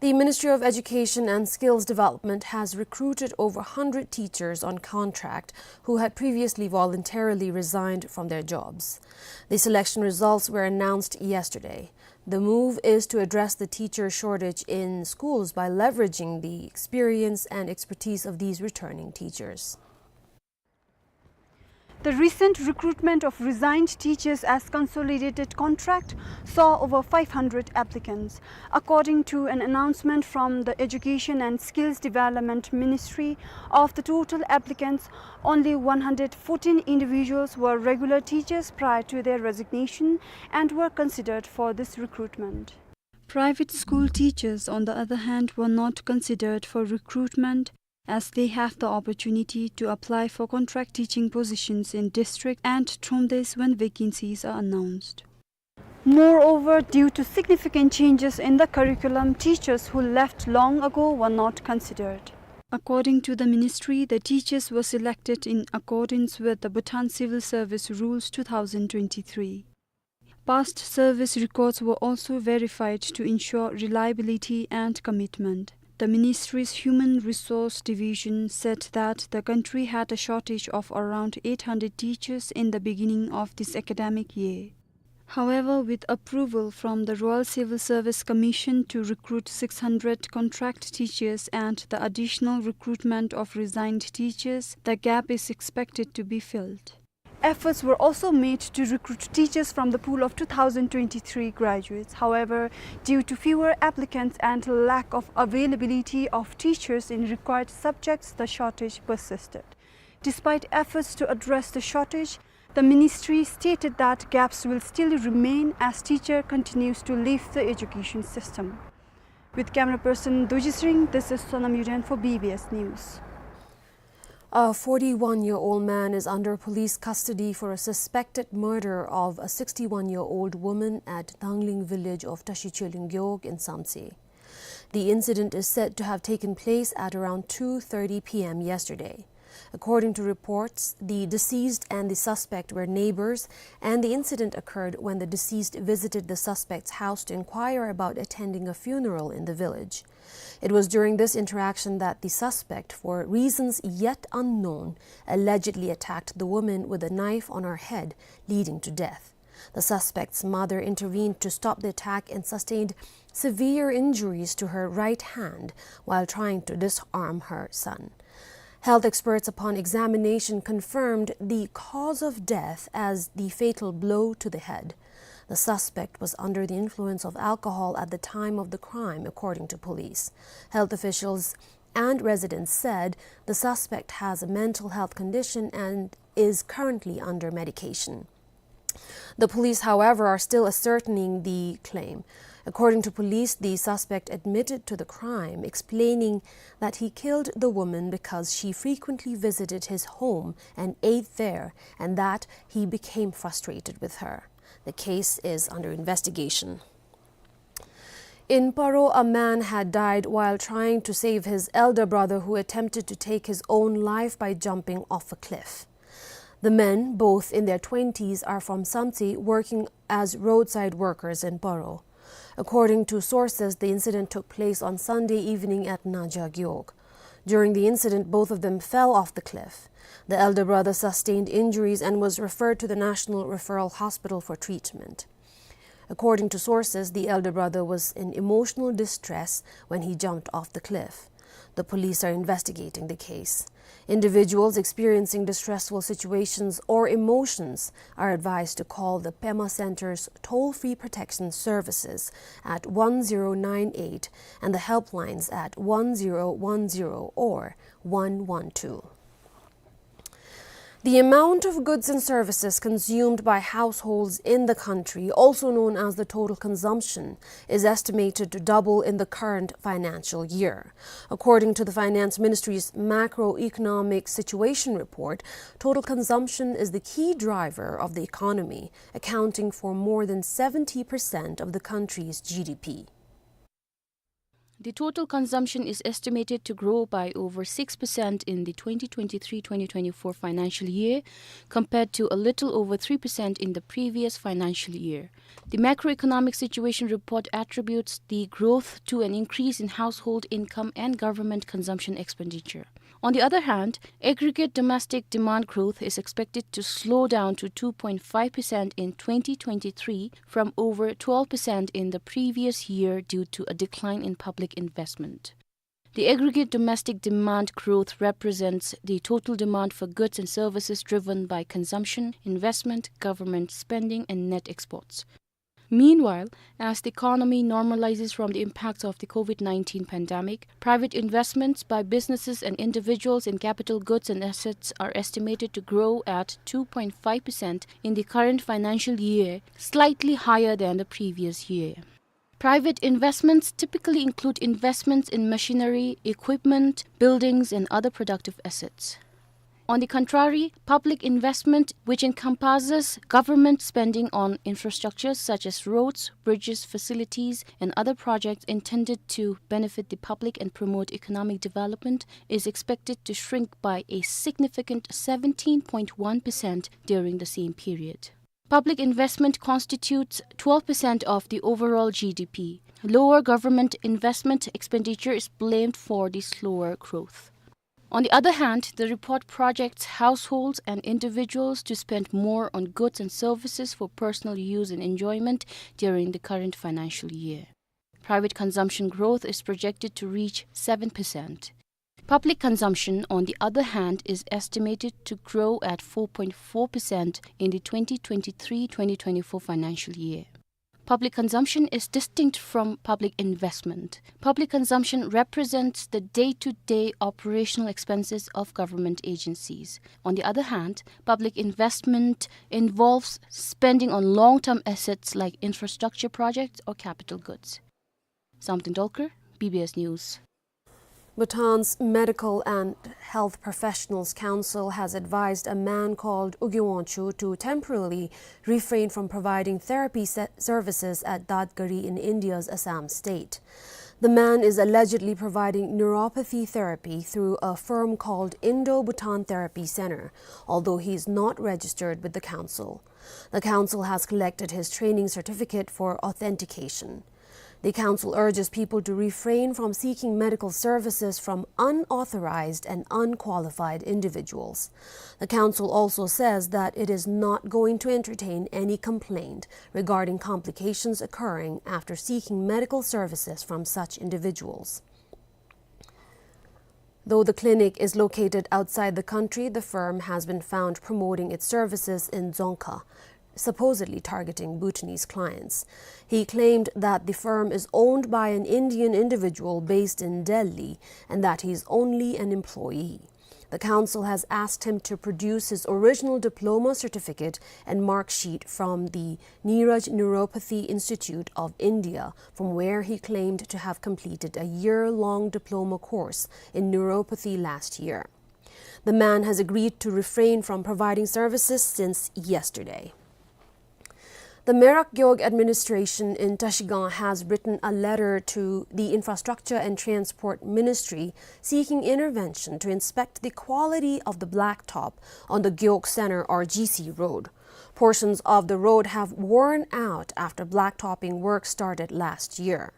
The Ministry of Education and Skills Development has recruited over hundred teachers on contract who had previously voluntarily resigned from their jobs. The selection results were announced yesterday. The move is to address the teacher shortage in schools by leveraging the experience and expertise of these returning teachers. The recent recruitment of resigned teachers as consolidated contract saw over five hundred applicants. According to an announcement from the Education and Skills Development Ministry, of the total applicants, only one hundred fourteen individuals were regular teachers prior to their resignation and were considered for this recruitment. Private school teachers, on the other hand, were not considered for recruitment as they have the opportunity to apply for contract teaching positions in district and thromdes when vacancies are announced. Moreover, due to significant changes in the curriculum, teachers who left long ago were not considered. According to the ministry, the teachers were selected in accordance with the Bhutan Civil Service Rules two thousand twenty-three. Past service records were also verified to ensure reliability and commitment. The ministry's Human Resource Division said that the country had a shortage of around eight hundred teachers in the beginning of this academic year. However, with approval from the Royal Civil Service Commission to recruit six hundred contract teachers and the additional recruitment of resigned teachers, the gap is expected to be filled. Efforts were also made to recruit teachers from the pool of two thousand twenty-three graduates. However, due to fewer applicants and lack of availability of teachers in required subjects, the shortage persisted. Despite efforts to address the shortage, the ministry stated that gaps will still remain as teacher continues to leave the education system. With camera person Dorji Sring, this is Sonam Yuden for B B S News. A forty-one-year-old man is under police custody for a suspected murder of a sixty-one-year-old woman at Dangling village of Tashi Choeling Gewog in Samtse. The incident is said to have taken place at around two thirty P M yesterday. According to reports, the deceased and the suspect were neighbors, and the incident occurred when the deceased visited the suspect's house to inquire about attending a funeral in the village. It was during this interaction that the suspect, for reasons yet unknown, allegedly attacked the woman with a knife on her head, leading to death. The suspect's mother intervened to stop the attack and sustained severe injuries to her right hand while trying to disarm her son. Health experts, upon examination, confirmed the cause of death as the fatal blow to the head. The suspect was under the influence of alcohol at the time of the crime, according to police. Health officials and residents said the suspect has a mental health condition and is currently under medication. The police, however, are still ascertaining the claim. According to police, the suspect admitted to the crime, explaining that he killed the woman because she frequently visited his home and ate there, and that he became frustrated with her. The case is under investigation. In Paro, a man had died while trying to save his elder brother, who attempted to take his own life by jumping off a cliff. The men, both in their twenties, are from Samtse, working as roadside workers in Paro. According to sources, the incident took place on Sunday evening at Naja Gyog. During the incident, both of them fell off the cliff. The elder brother sustained injuries and was referred to the National Referral Hospital for treatment. According to sources, the elder brother was in emotional distress when he jumped off the cliff. The police are investigating the case. Individuals experiencing distressful situations or emotions are advised to call the Pema Center's toll-free protection services at one zero nine eight and the helplines at one zero one zero or one one two. The amount of goods and services consumed by households in the country, also known as the total consumption, is estimated to double in the current financial year. According to the Finance Ministry's macroeconomic situation report, total consumption is the key driver of the economy, accounting for more than seventy percent of the country's G D P. The total consumption is estimated to grow by over six percent in the twenty twenty-three twenty twenty-four financial year, compared to a little over three percent in the previous financial year. The macroeconomic situation report attributes the growth to an increase in household income and government consumption expenditure. On the other hand, aggregate domestic demand growth is expected to slow down to two point five percent in twenty twenty-three from over twelve percent in the previous year due to a decline in public investment. The aggregate domestic demand growth represents the total demand for goods and services driven by consumption, investment, government spending, and net exports. Meanwhile, as the economy normalizes from the impacts of the COVID nineteen pandemic, private investments by businesses and individuals in capital goods and assets are estimated to grow at two point five percent in the current financial year, slightly higher than the previous year. Private investments typically include investments in machinery, equipment, buildings, and other productive assets. On the contrary, public investment, which encompasses government spending on infrastructure such as roads, bridges, facilities, and other projects intended to benefit the public and promote economic development, is expected to shrink by a significant seventeen point one percent during the same period. Public investment constitutes twelve percent of the overall G D P. Lower government investment expenditure is blamed for the slower growth. On the other hand, the report projects households and individuals to spend more on goods and services for personal use and enjoyment during the current financial year. Private consumption growth is projected to reach seven percent. Public consumption, on the other hand, is estimated to grow at four point four percent in the twenty twenty-three twenty twenty-four financial year. Public consumption is distinct from public investment. Public consumption represents the day-to-day operational expenses of government agencies. On the other hand, public investment involves spending on long-term assets like infrastructure projects or capital goods. Samten Dolkar, B B S News. Bhutan's Medical and Health Professionals Council has advised a man called Ugi Wangchuk to temporarily refrain from providing therapy se-, services at Dadgari in India's Assam state. The man is allegedly providing neuropathy therapy through a firm called Indo-Bhutan Therapy Center, although he is not registered with the council. The council has collected his training certificate for authentication. The council urges people to refrain from seeking medical services from unauthorized and unqualified individuals. The council also says that it is not going to entertain any complaint regarding complications occurring after seeking medical services from such individuals. Though the clinic is located outside the country, the firm has been found promoting its services in Dzongkha, supposedly targeting Bhutanese clients. He claimed that the firm is owned by an Indian individual based in Delhi and that he is only an employee. The council has asked him to produce his original diploma certificate and mark sheet from the Neeraj Neuropathy Institute of India, from where he claimed to have completed a year-long diploma course in neuropathy last year. The man has agreed to refrain from providing services since yesterday. The Merak Gewog administration in Trashigang has written a letter to the Infrastructure and Transport Ministry seeking intervention to inspect the quality of the blacktop on the Gewog Center or G C road. Portions of the road have worn out after blacktopping work started last year.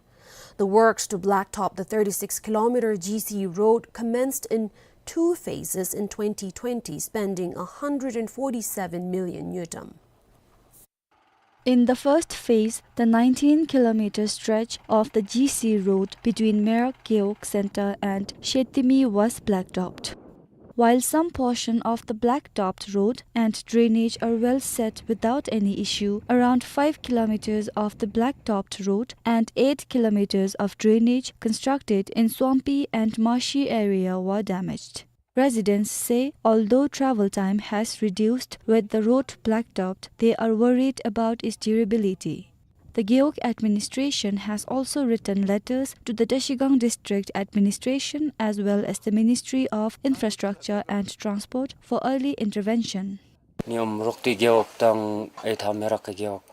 The works to blacktop the thirty-six kilometer G C road commenced in two phases in twenty twenty, spending a hundred and forty-seven million ngultrum. In the first phase, the nineteen kilometer stretch of the G C road between Merak Gewog Center and Shetimi was blacktopped. While some portion of the blacktopped road and drainage are well set without any issue, around five kilometers of the blacktopped road and eight kilometers of drainage constructed in swampy and marshy area were damaged. Residents say, although travel time has reduced with the road blacktopped, they are worried about its durability. The Gewog administration has also written letters to the Trashigang District Administration as well as the Ministry of Infrastructure and Transport for early intervention. ཉམ་རོག་ཏི་གེའོག་དང་ཨེ་ཐ་མེ་རག་གི་གེའོག།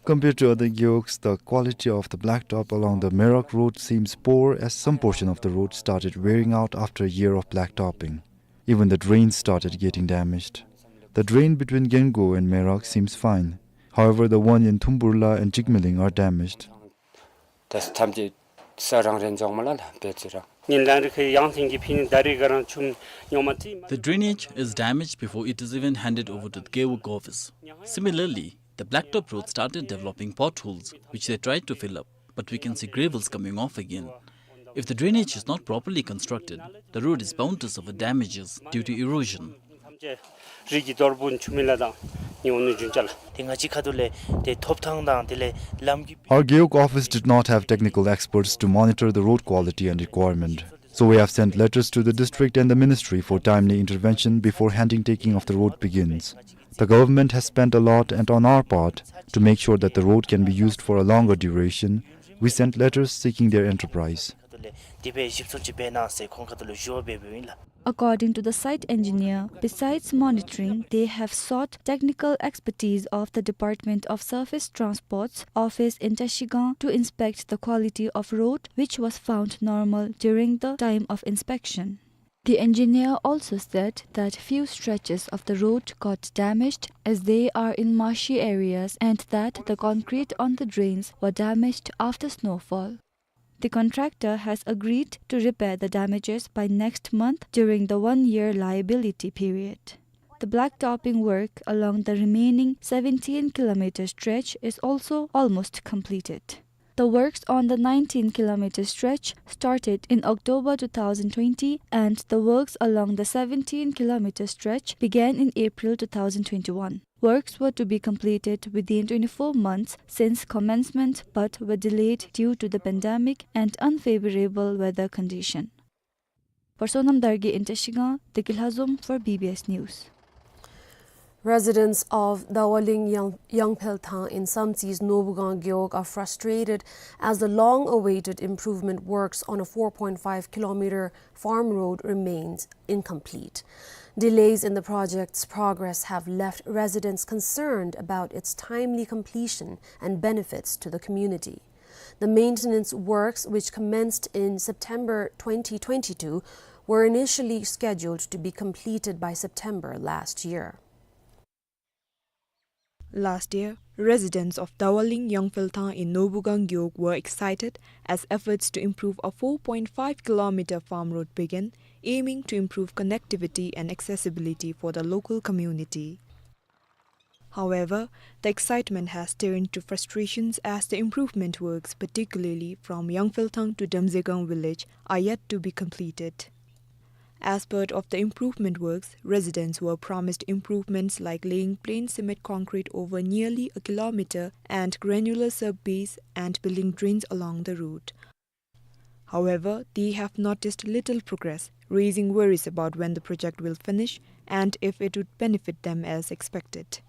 Compared to other gewogs, the quality of the blacktop along the Merak road seems poor, as some portion of the road started wearing out after a year of blacktopping. Even the drains started getting damaged. The drain between Gengo and Merak seems fine. However, the one in Thumburla and Jigmeling are damaged. ད་ཐམས་ཅད་ས་རང་རེ་འཇོག་མ་ལ་ལ་བེད་ཚེ་རང་། ཉིན་ལང་རི་ཁའི་ཡང་ཐེངས་ཀྱི་ཕི་ནི་ད་རི་ག་རང་ཆུམ་ཉོ་མ་ཐི། The drainage is damaged before it is even handed over to the Gewog office. Similarly, the blacktop road started developing potholes, which they tried to fill up, but we can see gravels coming off again. If the drainage is not properly constructed, the road is bound to suffer damages due to erosion. རི་གི་རྡོ་ར་བུན་ཆུ་མི་ལ་དང་ཉོ་ནུ་ཇུན་ཅ་ལ། དེ་ང་ཅི་ཁ་ཐུ་ལེ་དེ་ཐོབ་ཐང་དང་དེ་ལེ་ལམ་གི། Our Gewog office did not have technical experts to monitor the road quality and requirement. So we have sent letters to the district and the ministry for timely intervention before handing taking of the road begins. The government has spent a lot, and on our part, to make sure that the road can be used for a longer duration, we sent letters seeking their enterprise. དེ་སྦེ་ཞིབ་འཚོལ་ཅིག་འབད་གནང་ཟེར་ཁོང་ཁ་ཐུ་ལུ་ཞུ་བ་འབད་འབདཝ་ཨིན་ལགས། According to the site engineer, besides monitoring, they have sought technical expertise of the Department of Surface Transport's office in Trashigang to inspect the quality of road, which was found normal during the time of inspection. The engineer also said that few stretches of the road got damaged as they are in marshy areas and that the concrete on the drains were damaged after snowfall. The contractor has agreed to repair the damages by next month during the one-year liability period. The blacktopping work along the remaining seventeen kilometer stretch is also almost completed. The works on the nineteen kilometer stretch started in October two thousand twenty, and the works along the seventeen kilometer stretch began in April two thousand twenty-one. Works were to be completed within twenty-four months since commencement, but were delayed due to the pandemic and unfavorable weather condition. Personam Dargi in Trashigang, Deki Lhazom for B B S News. Residents of Dawaling Yang-, Yangphelthang in Samtsi's Nobugang Gewog are frustrated as the long-awaited improvement works on a four point five kilometer farm road remains incomplete. Delays in the project's progress have left residents concerned about its timely completion and benefits to the community. The maintenance works, which commenced in September twenty twenty-two, were initially scheduled to be completed by September last year. Last year, residents of Dawaling Yangphelthang in Nobugang Gewog were excited as efforts to improve a four point five kilometer farm road began, aiming to improve connectivity and accessibility for the local community. However, the excitement has turned to frustrations as the improvement works, particularly from Yangphelthang to Damzegang village, are yet to be completed. As part of the improvement works, residents were promised improvements like laying plain cement concrete over nearly a kilometer and granular sub-base and building drains along the route. However, they have noticed little progress, raising worries about when the project will finish and if it would benefit them as expected.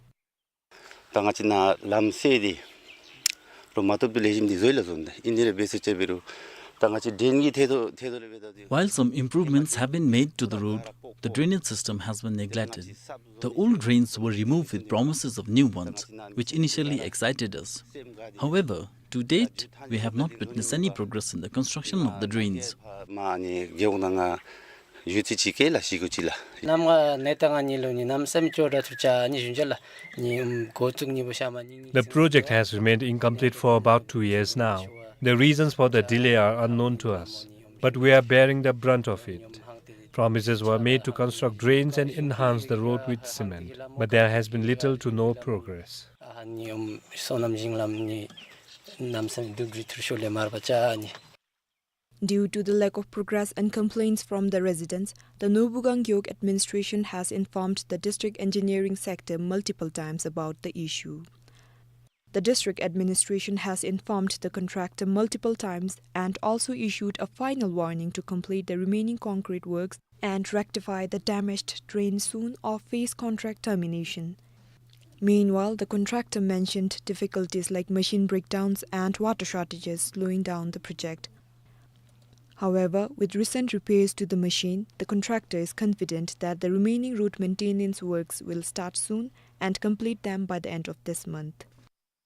ད་ང་བཅས་ནཱ་ལམ་སེལ་ཏེ་རོགས་མ་བཏུབ་པའི་ལེགས་ཤོམ་འདི་བཟོ་ཡི་ལགས་ཟེར་ད། ཨིན་ཏེ་ར་འབད་ཟེར་ཅིག་འབད་རུང་ད་ང་བཅས་ཌེན་གྱི་ཐད་དོ་ཐད་དོ་ལས་འབདཝ་ད་འདི། While some improvements have been made to the road, the drainage system has been neglected. The old drains were removed with promises of new ones, which initially excited us. However, to date, we have not witnessed any progress in the construction of the drains. མ་ནི་རྒེད་འོག་ནང་ང་ཡོད་ཚད་ཅིག་གི་ལཱ་ཞུ་དགོ་ཅི་ལགས། གནམ་ང་ནེ་ད་ང་གཉིས་ལུ་ནི་གནམ་མེད་ས་མེད་ཅོག་འཐདཔ་ཐུག་ཅི་ནི་ཞུ་ཅི་ལགས། ནི་འགོ་བཙུགས་ནི་བུ་ཤ་མ་ནི་ནི། The project has remained incomplete for about two years now. The reasons for the delay are unknown to us, but we are bearing the brunt of it. Promises were made to construct drains and enhance the road with cement, but there has been little to no progress. ཨ་ནི་སོ་ནམ་ཞིང་ལམ་ནི་གནམ་མེད་ས་མེད་སྡུག་རུ་ཐུར་ཤོར་ལས་མར་བ་ཅི་ནི། Due to the lack of progress and complaints from the residents, the Nobukang Gewog administration has informed the district engineering sector multiple times about the issue. The district administration has informed the contractor multiple times and also issued a final warning to complete the remaining concrete works and rectify the damaged drain soon or face contract termination. Meanwhile, the contractor mentioned difficulties like machine breakdowns and water shortages slowing down the project. However, with recent repairs to the machine, the contractor is confident that the remaining road maintenance works will start soon and complete them by the end of this month.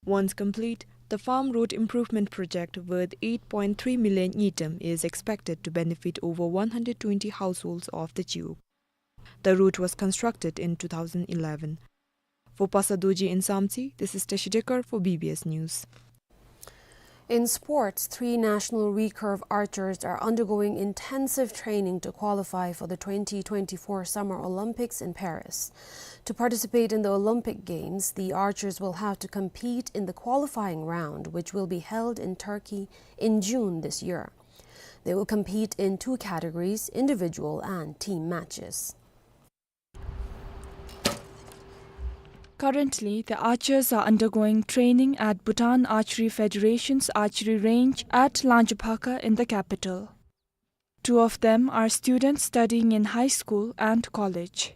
Once complete, the farm road improvement project worth eight point three million ngultrum is expected to benefit over one hundred twenty households of the Gewog. The road was constructed in two thousand eleven. For Pasa Dorji in Samtse, this is Tashi Dekar for B B S News. In sports, three national recurve archers are undergoing intensive training to qualify for the twenty twenty-four Summer Olympics in Paris. To participate in the Olympic Games, the archers will have to compete in the qualifying round, which will be held in Turkey in June this year. They will compete in two categories, individual and team matches. Currently, the archers are undergoing training at Bhutan Archery Federation's archery range at Langjuphaka in the capital. Two of them are students studying in high school and college.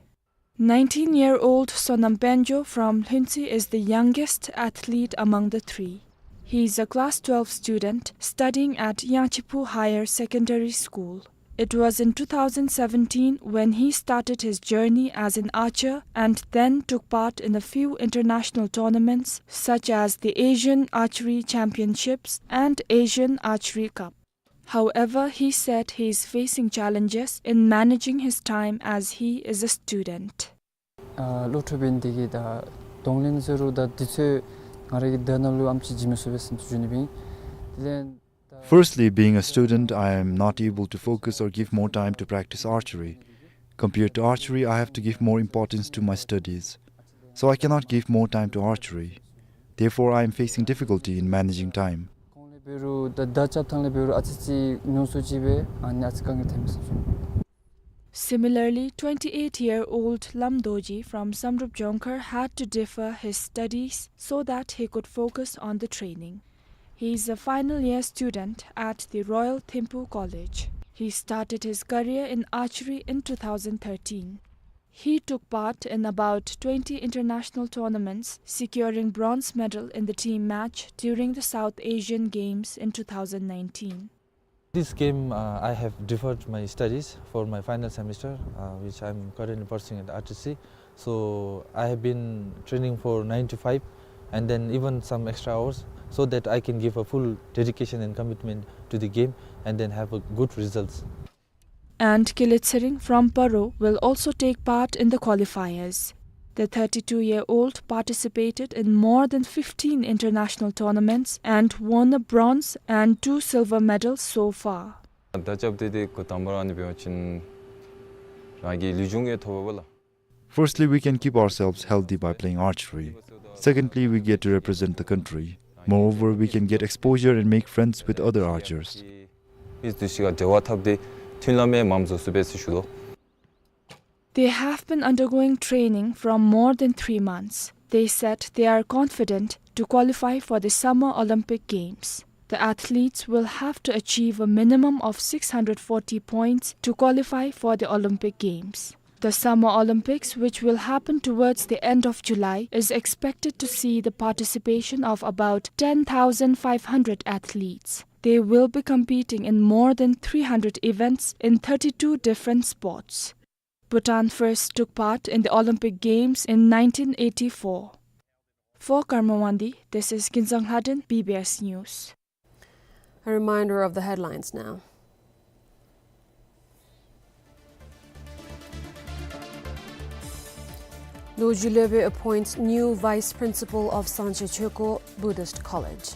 Nineteen-year-old Sonam Penjo from Lhuentse is the youngest athlete among the three. He is a class twelve student studying at Yangchiphu Higher Secondary School. It was in two thousand seventeen when he started his journey as an archer and then took part in a few international tournaments such as the Asian Archery Championships and Asian Archery Cup. However, he said he is facing challenges in managing his time as he is a student. ཨ་བློ་འཚབ་འབད་ནི་དེ་གིས་ད་གདོང་ལེན་ཟེར་རུང་ད་དུས་ཚོད་ང་ར་གི་དོན་ལུ་ཨམ་ཅིག་བྱིན་མི་ཚུགས་པས་ཟེར་ཞུ་ནི་ཨིན། དེ་ལས་ད། Firstly, being a student, I am not able to focus or give more time to practice archery. Compared to archery, I have to give more importance to my studies. So I cannot give more time to archery. Therefore, I am facing difficulty in managing time. གོང་ལས་འབད་རུང་ད་མདའ་རྐྱབ་ཐངས་ལས་འབད་རུང་ཨ་ཙི་ཅིག་ཉུང་སུ་ཅིག་སྦེ་ཨ་ནི་ཨ་ཙི་དཀའ་ངལ་ཐོན་མས་ཟེར་ཞུ་ནི། Similarly, twenty-eight-year-old Lam Dorji from Samrup Jongkhar had to defer his studies so that he could focus on the training. He is a final year student at the Royal Thimphu College. He started his career in archery in two thousand thirteen. He took part in about twenty international tournaments, securing bronze medal in the team match during the South Asian Games in two thousand nineteen. This game, uh, I have deferred my studies for my final semester, uh, which I'm currently pursuing at R T C. So I have been training for nine to five and then even some extra hours so that I can give a full dedication and commitment to the game and then have a good results. And Kile Tshering from Paro will also take part in the qualifiers. The thirty-two-year-old participated in more than fifteen international tournaments and won a bronze and two silver medals so far. ད་རྐྱབ་སྟེ་དེ་གོ་དང་པ་ར་ཨ་ནི་འབད་བ་ཅིན་རང་གི་ལུས་སྦྱོང་ཡང་ཐོབ་པས་ལགས། Firstly, we can keep ourselves healthy by playing archery. Secondly, we get to represent the country. Moreover, we can get exposure and make friends with other archers. མི་འདི་ཚུ་ག་འབྲེལ་བ་འཐབ་སྟེ་མཐུན་ལམ་ཡང་མངམ་བཟོ་ཚུགས་པས་ཟེར་ཞུ་དོ། They have been undergoing training from more than three months. They said they are confident to qualify for the Summer Olympic Games. The athletes will have to achieve a minimum of six hundred forty points to qualify for the Olympic Games. The Summer Olympics, which will happen towards the end of July, is expected to see the participation of about ten thousand five hundred athletes. They will be competing in more than three hundred events in thirty-two different sports. Bhutan first took part in the Olympic Games in nineteen eighty-four. For Karma Wangdi, this is Kinzang Lhaden, B B S News. A reminder of the headlines now. Dorji Lhobe appoints new vice principal of Sangcha Choekho Buddhist College.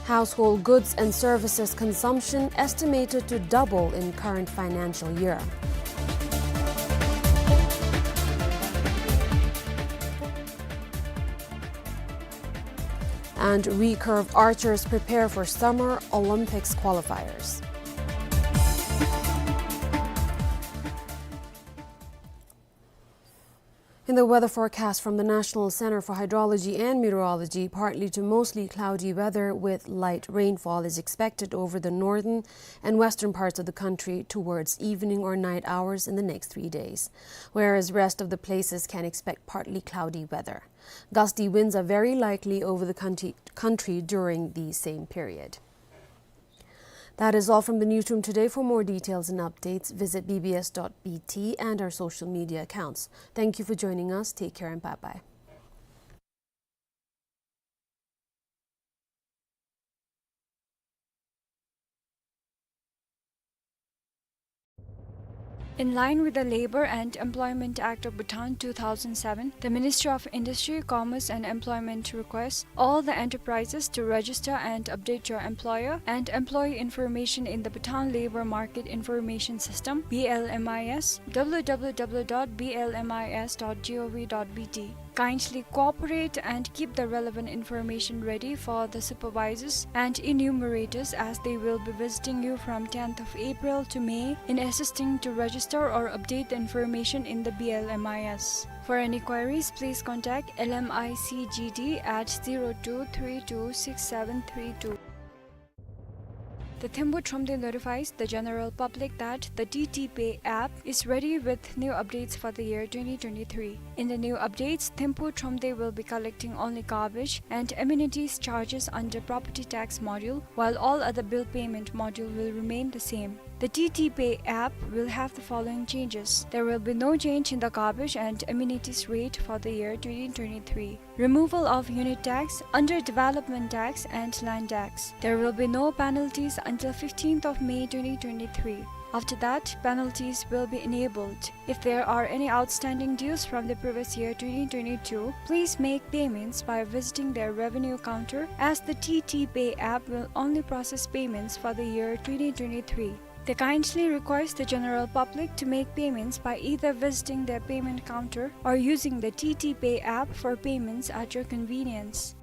Household goods and services consumption estimated to double in current financial year. And recurve archers prepare for Summer Olympics qualifiers. In the weather forecast from the National Center for Hydrology and Meteorology, partly to mostly cloudy weather with light rainfall is expected over the northern and western parts of the country towards evening or night hours in the next three days, whereas rest of the places can expect partly cloudy weather. Gusty winds are very likely over the country, country during the same period. That is all from the newsroom today. For more details and updates, visit B B S dot B T and our social media accounts. Thank you for joining us. Take care and bye-bye. In line with the Labour and Employment Act of Bhutan two thousand seven, the Ministry of Industry, Commerce and Employment requests all the enterprises to register and update your employer and employee information in the Bhutan Labour Market Information System, B L M I S, W W W dot B L M I S dot gov dot B T. Kindly cooperate and keep the relevant information ready for the supervisors and enumerators, as they will be visiting you from tenth of April to May in assisting to register or update the information in the B L M I S. For any queries, please contact L M I C G D at zero two three two six seven three two. The Thimphu Thromde notifies the general public that the T T Pay app is ready with new updates for the year twenty twenty-three. In the new updates, Thimphu Thromde will be collecting only garbage and amenities charges under property tax module, while all other bill payment module will remain the same. The T T Pay app will have the following changes. There will be no change in the garbage and amenities rate for the year twenty twenty-three. Removal of unit tax, underdevelopment tax and land tax. There will be no penalties until fifteenth of May twenty twenty-three. After that, penalties will be enabled. If there are any outstanding dues from the previous year twenty twenty-two, please make payments by visiting their revenue counter, as the T T Pay app will only process payments for the year twenty twenty-three. They kindly request the general public to make payments by either visiting their payment counter or using the T T Pay app for payments at your convenience.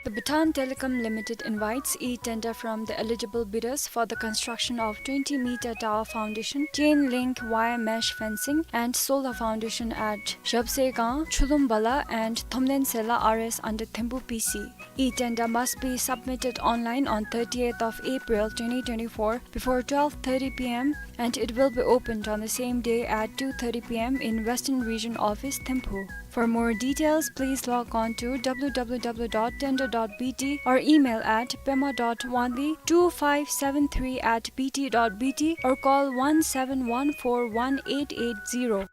The Bhutan Telecom Limited invites e-tender from the eligible bidders for the construction of twenty meter tower foundation, chain link wire mesh fencing and solar foundation at Zhabsegang, Chulum Bala and Thomlen Sela R S under Thimphu P C. E-tender must be submitted online on thirtieth of April twenty twenty-four before twelve thirty P M, and it will be opened on the same day at two thirty P M in Western Region Office, Thimphu. For more details, please log on to W W W dot tender dot B T or email at pema dot wangdi two five seven three at B T dot B T or call one seven one four one eight eight zero.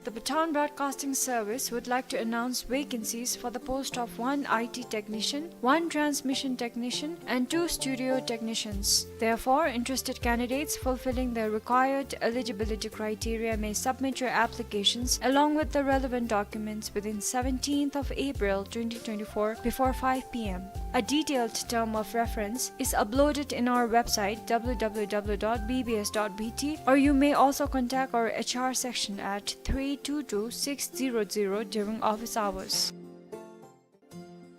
The Bhutan Broadcasting Service would like to announce vacancies for the post of one I T technician, one transmission technician, and two studio technicians. Therefore, interested candidates fulfilling the required eligibility criteria may submit your applications along with the relevant documents within seventeenth of April twenty twenty-four before five P M. A detailed term of reference is uploaded in our website, W W W dot B B S dot B T, or you may also contact our H R section at three two two six zero zero during office hours.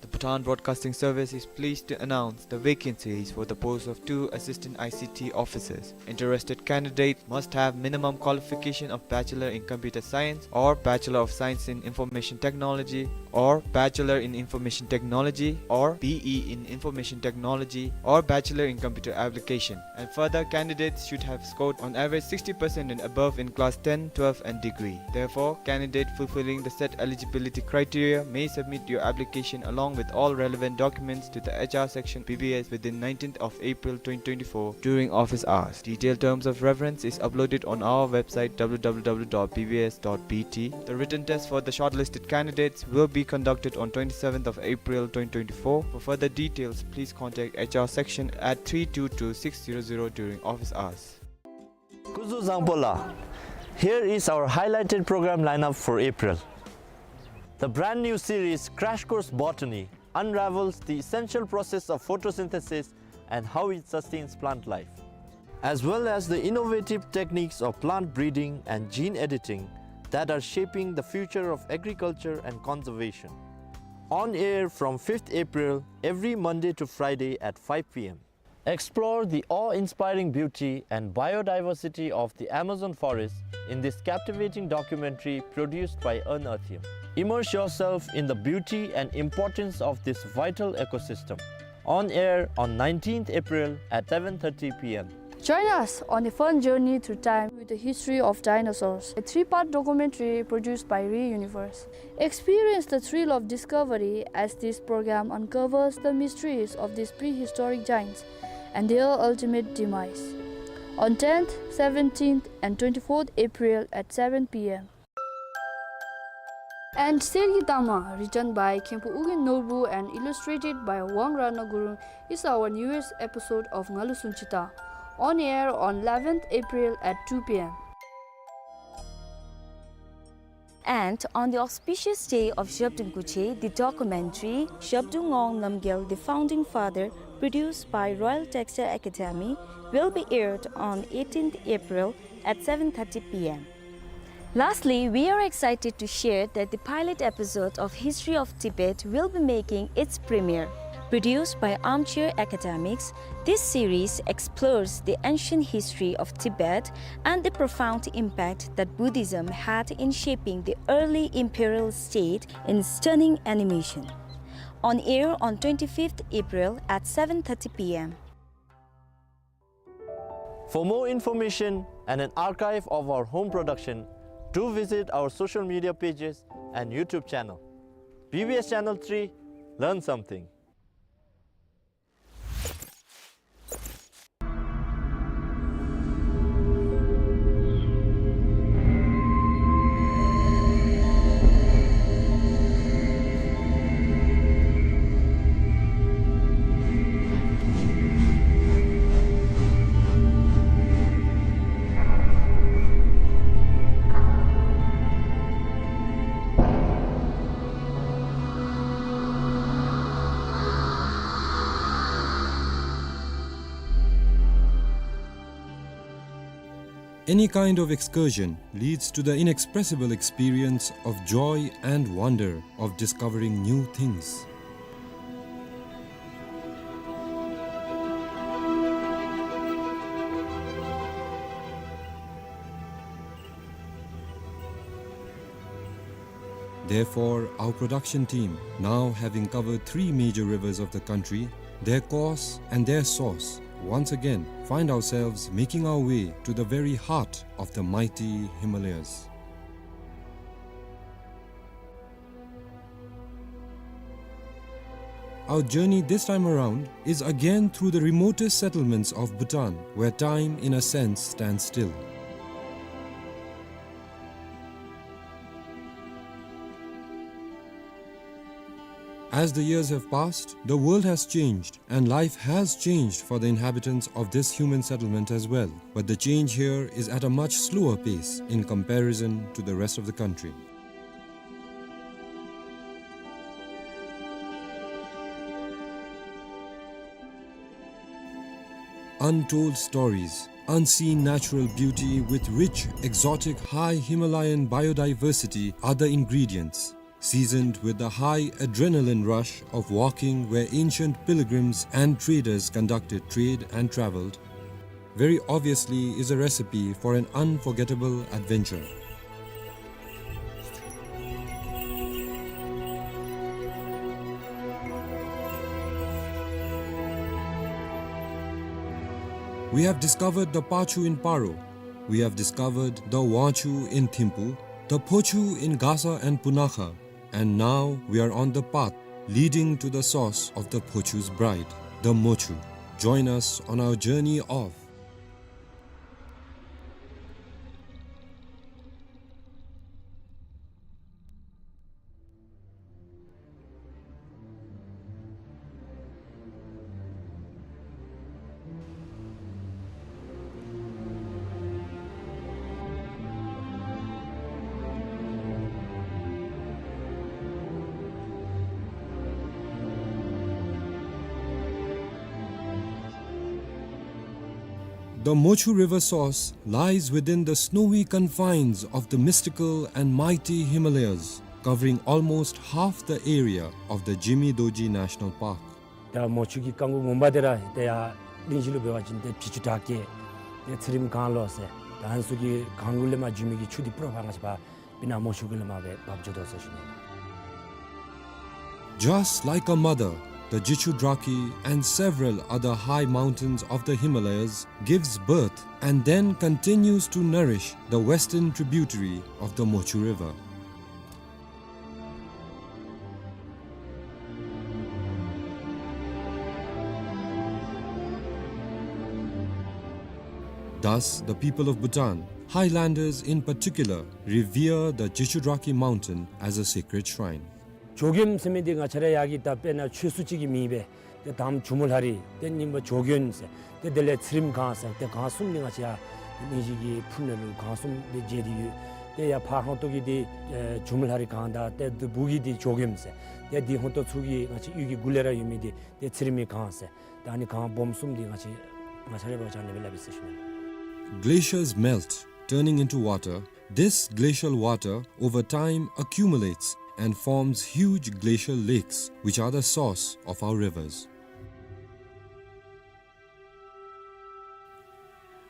The Bhutan Broadcasting Service is pleased to announce the vacancies for the post of two assistant I C T officers. Interested candidates must have minimum qualification of Bachelor in Computer Science or Bachelor of Science in Information Technology or Bachelor in Information Technology or B E in Information Technology or Bachelor in Computer Application. And further, candidates should have scored on average sixty percent and above in class ten, twelve and degree. Therefore, candidate fulfilling the set eligibility criteria may submit your application along with all relevant documents to the H R section B B S within nineteenth of April twenty twenty-four during office hours. Detailed terms of reference is uploaded on our website w w w dot b b s dot b t. The written test for the shortlisted candidates will be conducted on twenty-seventh of April twenty twenty-four. For further details, please contact H R section at three two two six zero zero during office hours. Kuzuzangpo la. Here is our highlighted program lineup for April. The brand new series Crash Course Botany unravels the essential process of photosynthesis and how it sustains plant life, as well as the innovative techniques of plant breeding and gene editing that are shaping the future of agriculture and conservation. On air from fifth April, every Monday to Friday at five p m. Explore the awe-inspiring beauty and biodiversity of the Amazon forest in this captivating documentary produced by Unearthium. Immerse yourself in the beauty and importance of this vital ecosystem. On air on nineteenth April at seven thirty p m. Join us on a fun journey through time with the history of dinosaurs, a three-part documentary produced by Re Universe. Experience the thrill of discovery as this program uncovers the mysteries of these prehistoric giants and their ultimate demise. On tenth, seventeenth, and twenty-fourth April at seven p m. And Sergi Tama, written by Khenpo Ugyen Norbu and illustrated by Wang Ratna Gurung, is our newest episode of Ngalu Sunchita, on air on eleventh April at two p m. And on the auspicious day of Zhabdrung Kuche, the documentary Zhabdrung Ngawang Namgyal, the Founding Father, produced by Royal Textile Academy, will be aired on eighteenth April at seven thirty p m. Lastly, we are excited to share that the pilot episode of History of Tibet will be making its premiere. Produced by Armchair Academics, this series explores the ancient history of Tibet and the profound impact that Buddhism had in shaping the early imperial state in stunning animation. On air on twenty-fifth April at seven thirty p m. For more information and an archive of our home production, do visit our social media pages and YouTube channel. B B S Channel three, learn something. Any kind of excursion leads to the inexpressible experience of joy and wonder of discovering new things. Therefore, our production team, now having covered three major rivers of the country, their course and their source, once again find ourselves making our way to the very heart of the mighty Himalayas. Our journey this time around is again through the remotest settlements of Bhutan, where time, in a sense, stands still. As the years have passed, the world has changed, and life has changed for the inhabitants of this human settlement as well. But the change here is at a much slower pace in comparison to the rest of the country. Untold stories, unseen natural beauty with rich, exotic, high Himalayan biodiversity are the ingredients. seasoned with the high adrenaline rush of walking where ancient pilgrims and traders conducted trade and traveled, very obviously is a recipe for an unforgettable adventure. We have discovered the Pachu in Paro. We have discovered the Wangchu in Thimphu, the Phochu in Gasa and Punakha, and now we are on the path leading to the source of the Phochu's bride, the Mochu. Join us on our journey of The Mochu River source lies within the snowy confines of the mystical and mighty Himalayas, covering almost half the area of the Jimi Dorji National Park. ད་མོ་ཆུ་གི་རྐང་མགོ་ངོ་མ་འདི་ར་ཏེ་ཡར་གླིང་བཞི་ལུ་འབད་བ་ཅིན་ཏེ་བྱི་ཅུ་བྲག་སྐྱེས་ཏེ་ཚེ་རིང་སྒང་ལུ་ཟེར། ད་ཨ་ནི་ཚུ་གི་སྒང་གུ་ལས་མར་འགྱོ་མི་གི་ཆུ་འདི་པུ་ར་ཕར་ང་བཅས་པ་སྤུ་ན་མོ་ཆུ་གུ་ལས་མར་སྦེ་འབབ་འགྱོ་དོ་ཟེར་ཞུ་ནི། Just like a mother, the Jichudrakhi and several other high mountains of the Himalayas gives birth and then continues to nourish the western tributary of the Mochu River. Thus, the people of Bhutan, highlanders in particular, revere the Jichudrakhi mountain as a sacred shrine. ཇོ་མགོན་ཟེར་མི་འདི་ང་བཅས་ར་ཡར་གྱི་ད་དཔེར་ན་ཆོས་སྲུང་ཅིག་གི་མིང་སྦེ། ཏེ་དང་པ་ཇོ་མོ་ལྷ་རི། ཏེ་གཉིས་པ་ཇོ་མགོན་ཟེར། ཏེ་དེ་ལས་ཚེ་རིང་སྒང་ཟེར། ཏེ་སྒང་གསུམ་འདི་ང་བཅས་ཡར་གླིང་བཞི་གི་ཕུ་ནང་ལུ་སྒང་གསུམ་སྦེ་མཇལ་ཏེ་ཡོད། ཏེ་ཡར་ཕར་ཧོང་ཏོ་གི་འདི་ཨེ་ཇོ་མོ་ལྷ་རི་སྒང་དང་ཏེ་འདི་སྦུག་གི་འདི་ཇོ་མགོན་ཟེར། ཏེ་འདི་ཧོང་ཏོ་ཚུ་གི་ང་བཅས་གཡུས་ཀྱི་གུ་ལས་ར་ཡོད་མི་འདི་ཏེ་ཚེ་རིང་མའི་སྒང་ཟེར། ད་ཨ་ནི་སྒང་སྦོམ་གསུམ་འདི་ང་བཅས་ང་བཅས་ར་འབད་བ་ཅིན་ཨ་ནི་སྦེ་སླབ་ཨིན་ཟེར་ཞུ་ནི། Glaciers melt, turning into water. This glacial water over time accumulates and forms huge glacial lakes, which are the source of our rivers.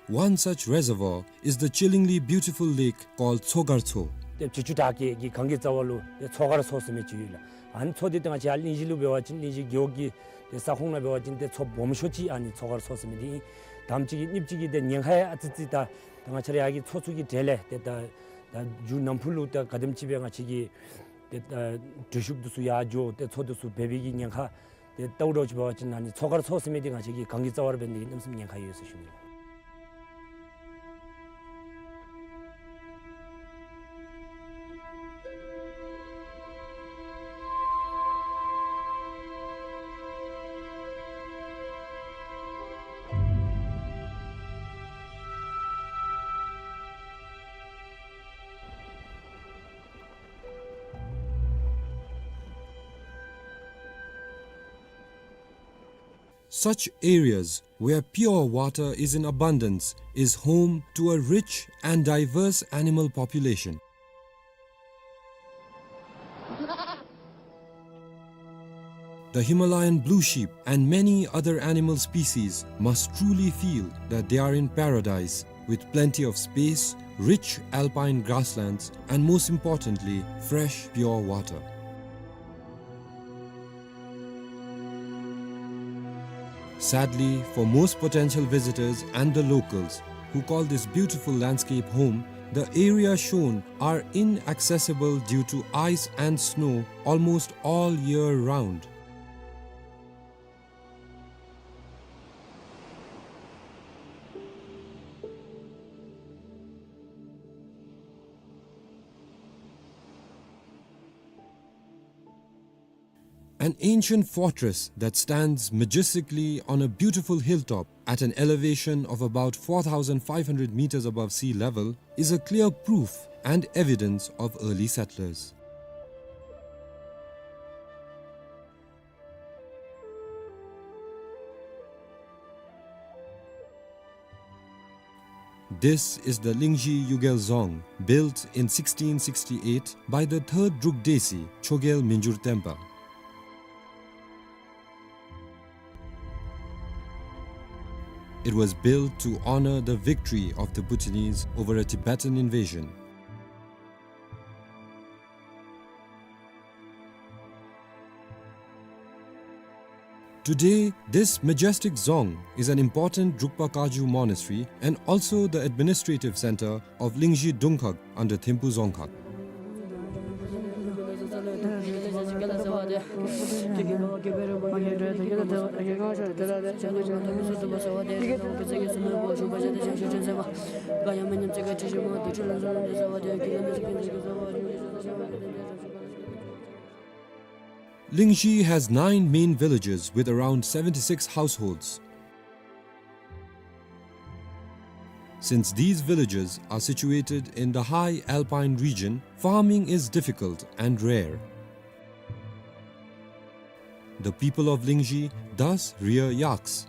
One such reservoir is the chillingly beautiful lake called Tsogar Tso. ཏེ་བྱི་ཅུ་བྲག་སྐྱེས་ཀྱི་སྒང་གི་རྩ་བ་ལུ་ཏེ་ཚོ་མཁར་མཚོ་ཟེར་མི་ཅིག་ཡོད་ལགས། ཨ་ནི་མཚོ་འདི་ཏེ་ང་བཅས་ཡར་གླིང་བཞི་ལུ་འབད་བ་ཅིན་གླིང་བཞི་རྒེད་འོག་གི་ཏེ་ས་ཁོངས་ནང་འབད་བ་ཅིན་ཏེ་མཚོ་སྦོམ་ཤོས་ཅིག་ཨ་ནི་ཚོ་མཁར་མཚོ་ཟེར་མི་འདི་ཨིན། དང་པ་ཅིག་གི་གཉིས་པ་ཅིག་གི་ཏེ་ཉེན་ཁ་ཡང་ཨ་ཙི་ཙི་ད་ད་ང་བཅས་ར་ཡར་གྱི་མཚོ་ཚུ་གི་གྲས་ལས་ཏེ་ད་ད་མཇུག་ནམ་ཕུགས་ལུ་ད་ག་དེམ་ཅིག་སྦེ་ང་བཅས་ཀྱི་ཏེ་ད་གྲུ་ཤུབས་འདི་ཚུ་ཡར་འགྱོ་ཏེ་མཚོ་འདི་ཚུ་འབལ་བའི་གི་ཉེན་ཁ། ཏེ་ལྟཝ་ད་ཅིག་འབད་བ་ཅིན་ཨ་ནི་ཚོ་མཁར་མཚོ་ཟེར་མི་འདི་ང་བཅས་ཀྱི་སྒང་གི་རྩ་བར་འབད་ནི་གནམ་མེད་ས་མེད་ཉེན་ཁ་ཡོད་ཟེར་ཞུ་ནི། Such areas where pure water is in abundance is home to a rich and diverse animal population. The Himalayan blue sheep and many other animal species must truly feel that they are in paradise with plenty of space, rich alpine grasslands, and most importantly, fresh, pure water. Sadly, for most potential visitors and the locals, who call this beautiful landscape home, the area shown are inaccessible due to ice and snow almost all year round. An ancient fortress that stands majestically on a beautiful hilltop at an elevation of about four thousand five hundred meters above sea level is a clear proof and evidence of early settlers. This is the Lingzhi Yugel Dzong, built in sixteen sixty-eight by the third Druk Desi, Chogyel Minjur Tenpa. It was built to honor the victory of the Bhutanese over a Tibetan invasion. Today, this majestic dzong is an important Drukpa Kagyu monastery and also the administrative center of Lingzhi Dungkhag under Thimphu Dzongkhag. Lingzhi has nine main villages with around seventy-six households. Since these villages are situated in the high alpine region, farming is difficult and rare. The people of Lingzhi thus rear yaks.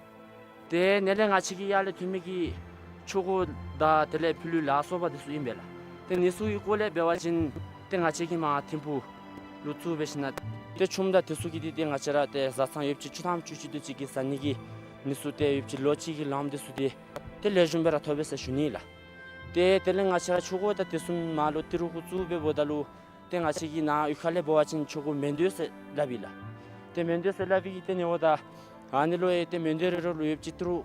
ཏེ་ནཱ་ལས་ང་བཅས་ཀྱི་ཡར་ལས་ཐོན་མི་གི་ཆོ་ག་དང་དེ་ལས་ཕྱི་ལུ་ལ་སོགས་པ་དེ་ཚུ་ཨིན་པས་ལགས། ཏེ་ཨ་ནི་ཚུ་གི་སྐོར་ལས་འབད་བ་ཅིན་ཏེ་ང་བཅས་ཀྱིས་མར་ཐིམ་ཕུག་ལུ་བཙུགས་འབད་ཞིནམ་ལས་ཏེ་ཆུམ་དང་དེ་ཚུ་གི་འདི་ཏེ་ང་བཅས་ར་ཏེ་བཟའ་ཚང་ཡོདཔ་ཅིག་བཅུ་ཐམ་བཅུ་གཅིག་དེ་ཅིག་གི་བཟའ་ནི་གི་ཨ་ནི་ཚུ་ཏེ་ཡོདཔ་ཅིག་ལོ་གཅིག་གི་ལངམ་དེ་ཚུ་ཏེ་ཏེ་ལེགས་ཤོམ་སྦེ་ར་ཐོབ་པས་ཟེར་ཞུ་ནི་ལགས། ཏེ་དེ་ལས་ང་བཅས་ར་ཆོ་ག་དང་དེ་ཚུ་མར་ལུ་ཏི་རུ་གུ་བཙུགས་འབདཝ་ད་ལུ་ཏེ་ང་བཅས་ཀྱི་ནཱ་གཡུས་ཁ་ལས་འབད་བ་ཅིན་ཆོ་ག་མཎྜལ་ཟེར་སླབ་ཨིན་ལགས། ཏེ་མཎྜལ་ཟེར་སླབ་པའི་ཏེ་ཨ་ནི་འབདཝ་ད་ཨ་ནི་ལུ་ཡང་ཏེ་མཎྜལ་རེ་རེ་ལུ་ཡོདཔ་ཅིག་ཏི་རུ་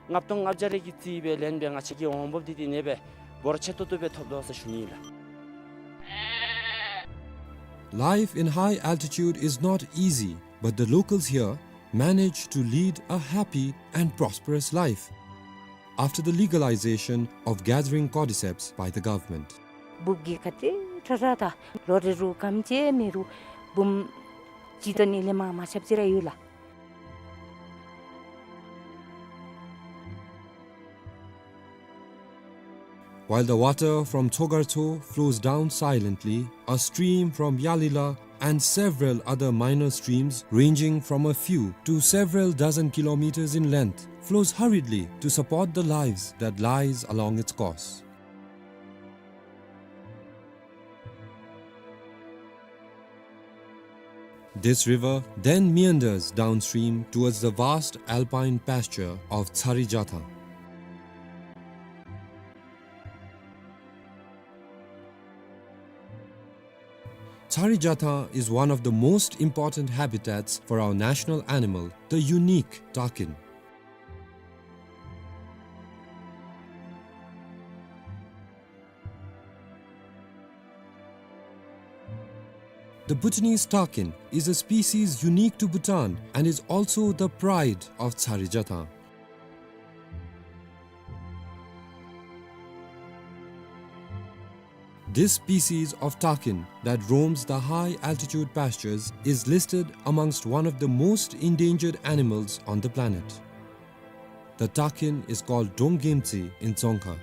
ལྔ་སྟོང་ལྔ་བརྒྱ་རེ་གི་རྩིས་སྦེ་ལེན་སྦེ་ང་བཅས་ཀྱི་འོང་འབབ་འདི་ཏེ་ཨ་ནི་སྦེ་འབོར་ཆེ་ཏོག་ཏོ་སྦེ་ཐོབ་དོ་ཟེར་ཞུ་ནི་ལགས། Life in high altitude is not easy, but the locals here manage to lead a happy and prosperous life after the legalization of gathering cordyceps by the government. འབུཔ་གི་ཁ་ཏེ་ཁྲ་ཁྲ་དང་ལོ་རེ་རུ་གམ་ཅིག་མེད་རུང་འབུམ་གཅིག་དང་ཨ་ནི་ལས་མར་མ་ཆགཔ་ཅིག་ར་ཡོད་ལགས། While the water from Tsogartso flows down silently, a stream from Yalila and several other minor streams ranging from a few to several dozen kilometers in length flows hurriedly to support the lives that lies along its course. This river then meanders downstream towards the vast alpine pasture of Tsari Jatha. Tsari Jatha is one of the most important habitats for our national animal, the unique takin. The Bhutanese takin is a species unique to Bhutan and is also the pride of Tsari Jatha. This species of takin that roams the high altitude pastures is listed amongst one of the most endangered animals on the planet. The takin is called Dong Gemtsi in Dzongkha.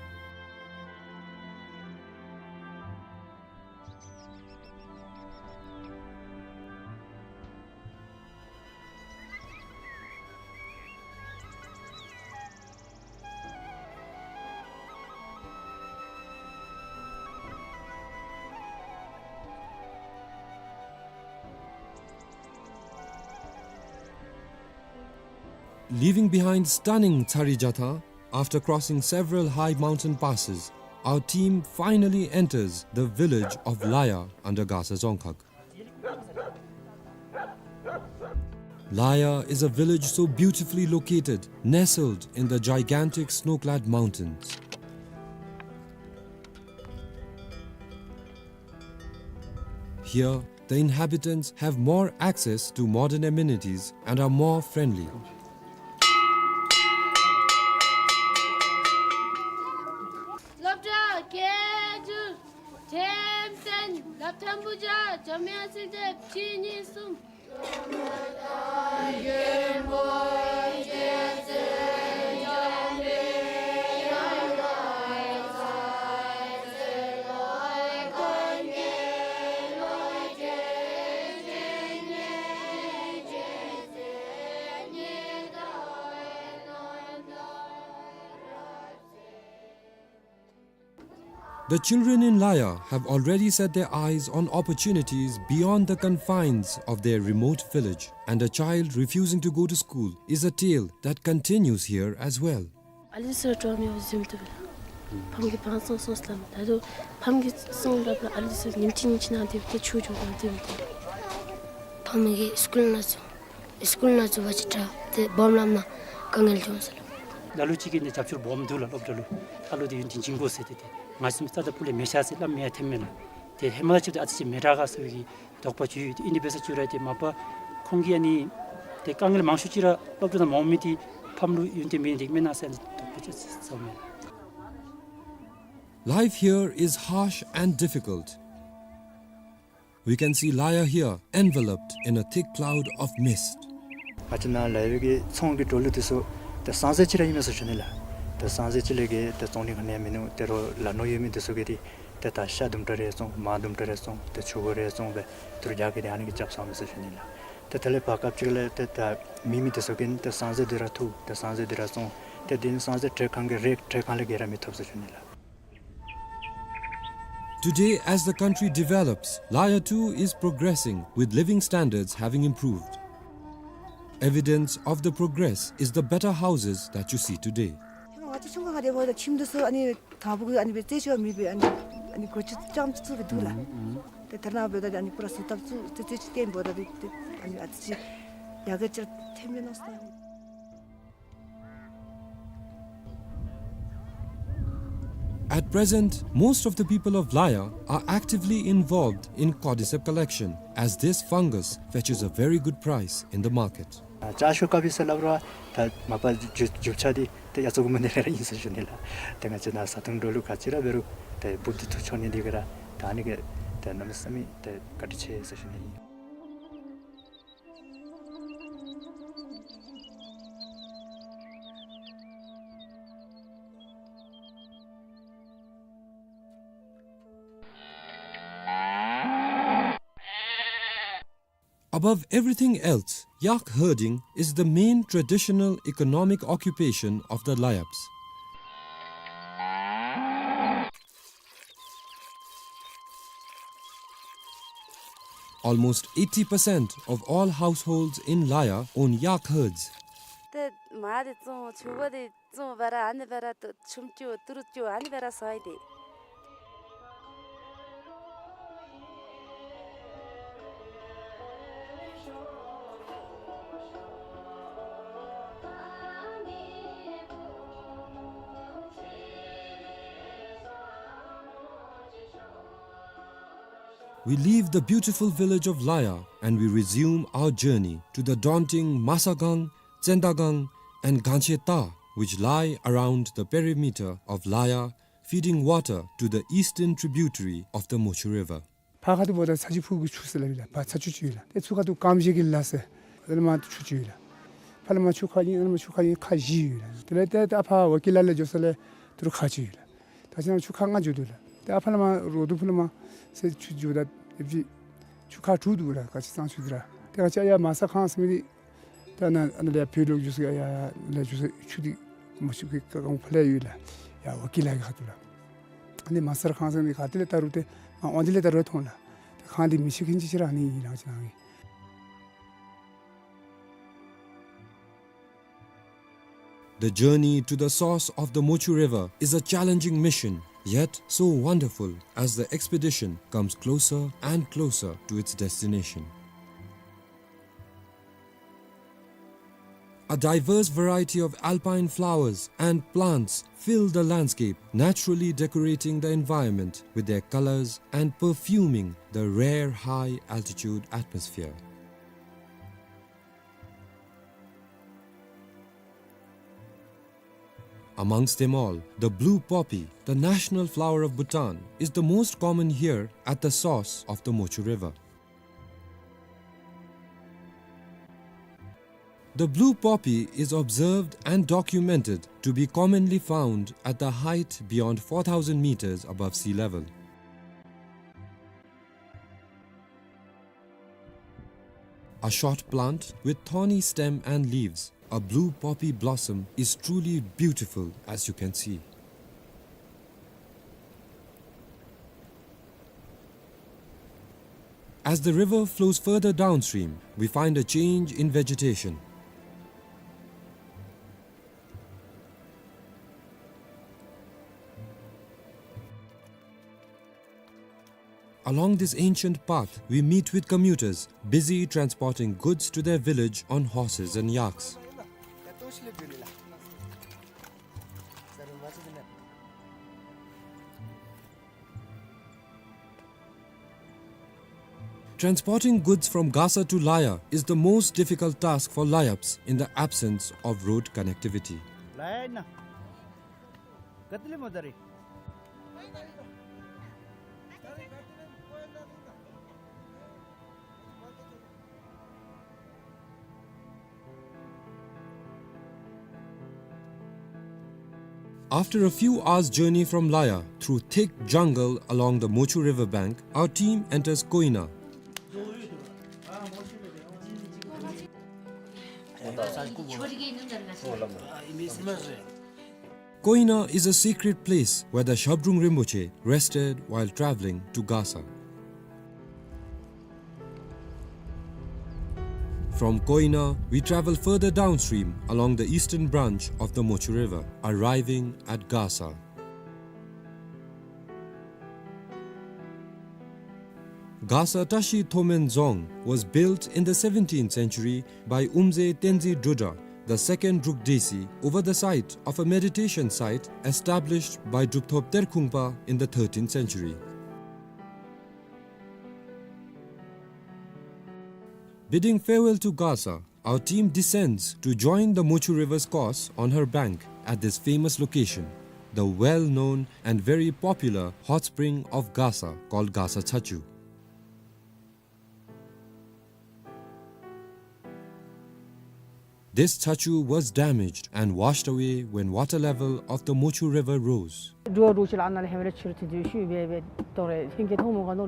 Leaving behind stunning Tsari Jatha, after crossing several high mountain passes, our team finally enters the village of Laya under Gasa Dzongkhag. Laya is a village so beautifully located, nestled in the gigantic snow-clad mountains. Here, the inhabitants have more access to modern amenities and are more friendly. སློབ་གྲྭ་སྐད་སྒྱུར་ཐེམ་ཐེམ་ལབ་ཐེམ་བུ་བརྒྱ་འཇམ་དབྱངས་སྲིད་སྡེ་ཕྱི་ཉིན་གསུམ། The children in Laya have already set their eyes on opportunities beyond the confines of their remote village, and a child refusing to go to school is a tale that continues here as well. ཨ་ལི་སི་ར་འགྲོ་མི་འོ་ཟིམ་དུ། ཕམ་གི་བང་སོང་སོང་སླབ། ད་དུང་ཕམ་གི་སོང་སླབ་ལ་ཨ་ལི་སི་ཉིན་གཅིག་ཉིན་གཅིག་ནང་དེ་དེ་ཆུ་འགྱོ་ནང་དེ་དེ། ཕམ་གི་སི་ཀུལ་ནང་ཚུ་སི་ཀུལ་ནང་ཚུ་བ་ཅིག་དྲག་དེ་སྦོམ་ལམ་ནང་དཀའ་ངལ་བྱུང་སོང་། ལ་ལུ་ཅིག་གིས་ནི་རྒྱབ་སྐྱོར་སྦོམ་འདུག་ལ། སློབ་གྲྭ་ལུ་ད་ལོ་དེ་ཡུན་དེ་འཇིང་དགོ་ཟེར་ཏེ་དེ་ང་སེམས་རྩ་དང་སྤུ་ལས་མེད་ཤག་ཟེར་སླབ་མི་ཡང་ཐོནམ་མེན་ལགས། དེ་ཧེ་མ་ལས་ཅིག་ཏུ་ཨ་ཙི་ཅིག་མི་དྲག་ག་ཟེར་བའི་གི་དོགས་པ་ཅིག་ཡོད། དེ་ཨིན་དེ་འབད་ས་ཅིག་ར་དེ་མ་པ་ཁོང་གིས་ཨ་ནི་དེ་དཀའ་ངལ་མང་ཤོས་ཅིག་ར་སློབ་གྲྭ་ནང་མ་འོང་མི་དེ་ཕམ་ལུ་ཡུན་དེ་མེད་དེ་མེན་ན་ཟེར་དོགས་པ་ཅིག་ཟ་མས། Life here is harsh and difficult. We can see Laya here enveloped in a thick cloud of mist. ང་བཅས་ནཱ་ལ་ཡོད་པའི་གི་ཚོང་གི་འགྲོ་ལུགས་དེ་ཚུ་ཏེ་སང་ཟེར་ཅིག་ར་ཨིན་མས་ཟེར་ཞུ་ནི་ལགས། ཏེ་སང་ཟེར་ཅིག་ལས་བརྒལ་ཏེ་བཙོང་ནི་ག་ནི་ཡང་མིན་ནུག། ཏེ་རོགས་ལ་ནོར་ཡོད་མི་དེ་ཚུ་གིས་ཏེ་ཏེ་ད་ཤ་དུམ་གྲ་རེ་བཙོང་མར་དུམ་གྲ་རེ་བཙོང་ཏེ་ཕྱུར་བུ་རེ་བཙོང་སྦེ་ཏེ་རྒྱ་གི་དེ་ཨ་ནི་གིས་རྐྱབ་སོང་མས་ཟེར་ཞུ་ནི་ལགས། ཏེ་དེ་ལས་བར་སྐབས་ཅིག་ལས་ཏེ་ད་མེད་མི་དེ་ཚུ་གིས་ཏེ་སང་ཟེར་དེ་ར་ཐུག། ཏེ་སང་ཟེར་དེ་ར་བཙོང་། ཏེ་དེ་ནི་སང་ཟེར་ཏེ་གང་གི་རེ་ཏེ་གང་ལས་བརྒལ་ར་མི་ཐོབ་ཟེར་ཞུ་ནི་ལགས། Today, as the country develops, Laya too is progressing, with living standards having improved. Evidence of the progress is the better houses that you see today. ང་བཅས་ཆུང་ཀུ་ཁ་དེ་འབདཝ་ད་ཁྱིམ་དེ་ཚུ་ཨ་ནི་དང་ཕུ་གི་ཨ་ནི་སྦེ་རྩེག་ཅིག་མེད་པའི་ཨ་ནི་ཨ་ནི་སྒོ་ཅིག་རྐྱངམ་ཅིག་བཙུགས་སྦེ་འདུག་ལགས། ཏེ་ཐ་ན་འབདཝ་ད་ཨ་ནི་ཁོ་ར་བཟོ་ཐབས་ཚུ་ཏེ་རྩེག་ཅིག་བཏོན་འབདཝ་ད་ཏེ་ཨ་ནི་ཨ་ཙི་ཅིག་ཡར་རྒྱས་ཅིག་ཐོནམ་མས་མནོ་སོང་། At present, most of the people of Laya are actively involved in cordyceps collection, as this fungus fetches a very good price in the market. ཨ་ཅ་ཤོ་ཀ་པི་ཟེར་སླབ་རུང་ད་མ་པ་རྒྱུ་རྒྱུ་ཆ་འདི་ཏེ་ཡ་ཚོ་གུ་མ་ནི་རེ་རེ་ཨིན་ཟེར་ཞུ་ནི་ལགས། ཏེ་ང་བཅས་ནཱ་བཟའ་འཐུང་འགྲོ་ལུགས་ག་ཅི་ར་འབད་རུང་ཏེ་འབུཔ་འདི་འཐུ་འགྱོ་ནི་འདི་གིས་ར་ད་ཨ་ནི་གིས་ཏེ་གནམ་མེད་ས་མེད་ཏེ་བཀའ་དྲིན་ཆེ་ཟེར་ཞུ་ནི་ཨིན། Above everything else, yak herding is the main traditional economic occupation of the Layabs. Almost eighty percent of all households in Laya own yak herds. ཏེ་མར་འདི་བཙོང་ཕྱུར་བུ་འདི་བཙོང་སྦེ་ར་ཨ་ནི་སྦེ་ར་ཏེ་ཆུམ་རྐྱབ་ཏི་རུ་རྐྱབ་ཨ་ནི་སྦེ་ར་བཟའ་ཡི་ཏེ། We leave the beautiful village of Laya and we resume our journey to the daunting Masagang, Tsendagang, and Gancheta, which lie around the perimeter of Laya, feeding water to the eastern tributary of the Mochu River. ཕར་ཁ་ཐུག་འབདཝ་ད་ཚ་ཆུ་ཕུག་གི་ཆུ་ཟེར་སླབ་ཨིན་ལགས། ཕར་ཚ་ཆུ་ཅིག་ཡོད་ལགས། ཏེ་ཚུར་ཁ་ཐུག་ཀམ་ཤེ་གི་ལ་ཟེར་ཨ་ནི་མར་ཆུ་ཅིག་ཡོད་ལགས། ཕར་ལས་མར་ཆུ་ཁ་ཨིན་ཨ་ནི་མར་ཆུ་ཁ་ཨིན་ཁ་བཞི་ཡོད་ལགས། དེ་ལས་ཏེ་ད་ཕར་ཝ་ཀི་ལ་ལས་འགྱོ་ས་ལས་ཏི་རུ་ཁ་ཅིག་ཡོད་ལགས། ད་ཅི་ན་ཆུ་ཁ་ལྔ་འགྱོ་དོ་ལགས། ཏེ་ཨ་ཕར་ལས་མར་རོ་དུ་ཕུ་ལས་མར་ཟེར་ཆུ་འགྱོཝ་ད་ཨེ་ཕྱི་ཆུ་ཁ་དྲུག་འདུག་ལགས། ག་ཅི་གཙང་ཆུ་འདི་ར། ཏེ་ང་བཅས་ཡར་མ་ས་ཁང་ཟེར་མི་འདི་ད་ནཱ་ཨ་ནཱ་ལས་ཕར་ལོག་འགྱོ་ས་ཡར་ཡར་ལས་འགྱོ་ས་ཆུ་འདི་མ་ཆུ་གི་ཀ་གང་ཕར་ལས་ཡོད་ལགས། ཡར་ཝ་ཀི་ལ་གི་ཁ་ཐུག་ལགས། ཨ་ནི་མ་ས་ཁང་ཟེར་མི་ག་ཏེ་ལས་ད་རུང་ཏེ་མར་འོང་དེ་ལས་ད་རུང་མཐོང་ལགས། ཏེ་ཁང་འདི་མི་ཆེ་ཁེན་ཅིག་ཅིག་ར་ཨ་ནི་ཨིན་ལགས་ཅི་ན་ཨིན། The journey to the source of the Mochu River is a challenging mission, yet so wonderful as the expedition comes closer and closer to its destination. A diverse variety of alpine flowers and plants fill the landscape, naturally decorating the environment with their colors and perfuming the rare high-altitude atmosphere. Amongst them all, the blue poppy, the national flower of Bhutan, is the most common here at the source of the Mochu River. The blue poppy is observed and documented to be commonly found at the height beyond four thousand meters above sea level. A short plant with thorny stem and leaves, a blue poppy blossom is truly beautiful, as you can see. As the river flows further downstream, we find a change in vegetation. Along this ancient path, we meet with commuters busy transporting goods to their village on horses and yaks. Transporting goods from Gasa to Laya is the most difficult task for Layups in the absence of road connectivity. After a few hours' journey from Laya, through thick jungle along the Mochu river bank, our team enters Koina. Koina is a secret place where the Shabdrung Rinpoche rested while traveling to Gasa. From Koina, we travel further downstream along the eastern branch of the Mochu River, arriving at Gasa. Gasa Tashi Thomen Dzong was built in the seventeenth century by Umze Tenzin Drudra, the second Druk Desi, over the site of a meditation site established by Drupthop Terkhungpa in the thirteenth century. Bidding farewell to Gasa, our team descends to join the Mochu River's course on her bank at this famous location, the well-known and very popular hot spring of Gasa called Gasa Chachu. This chachu was damaged and washed away when water level of the Mochu River rose. འགྲོ་བ་འགྲོ་ཤེས་ལ་ཨ་ནཱ་ལས་ཧེ་མ་ལས་ཆུ་ལུད་ཐོན་ཏེ་ཤུལ་སྦེ་སྦེ་དོ་རེ་ཧིང་གི་མཐོང་མོ་ག་ནོ།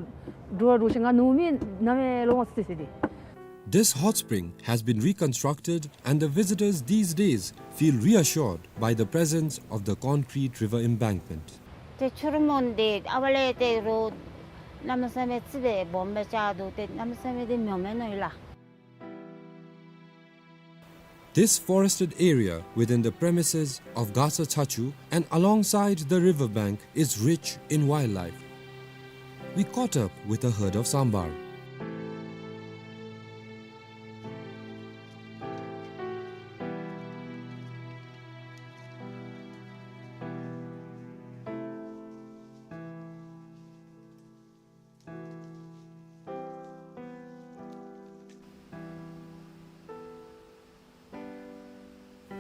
འགྲོ་བ་འགྲོ་ཤེས་ང་ནུབ་མི་ནམ་ཡང་ལོང་བ་སི་སི་ཏེ། This hot spring has been reconstructed and the visitors these days feel reassured by the presence of the concrete river embankment. ཏེ་ཆུ་རུད་མོ་འདི་ཨ་ཕར་ལས་ཏེ་རོ་གནམ་མེད་ས་མེད་རྩིག་པ་སྦོམ་སྦེ་རྐྱབ་འདུག། ཏེ་གནམ་མེད་ས་མེད་འདི་མྱོང་མེན་ནོ་ཡོད་ལགས། This forested area within the premises of Gasa Chachu and alongside the river bank is rich in wildlife. We caught up with a herd of sambar.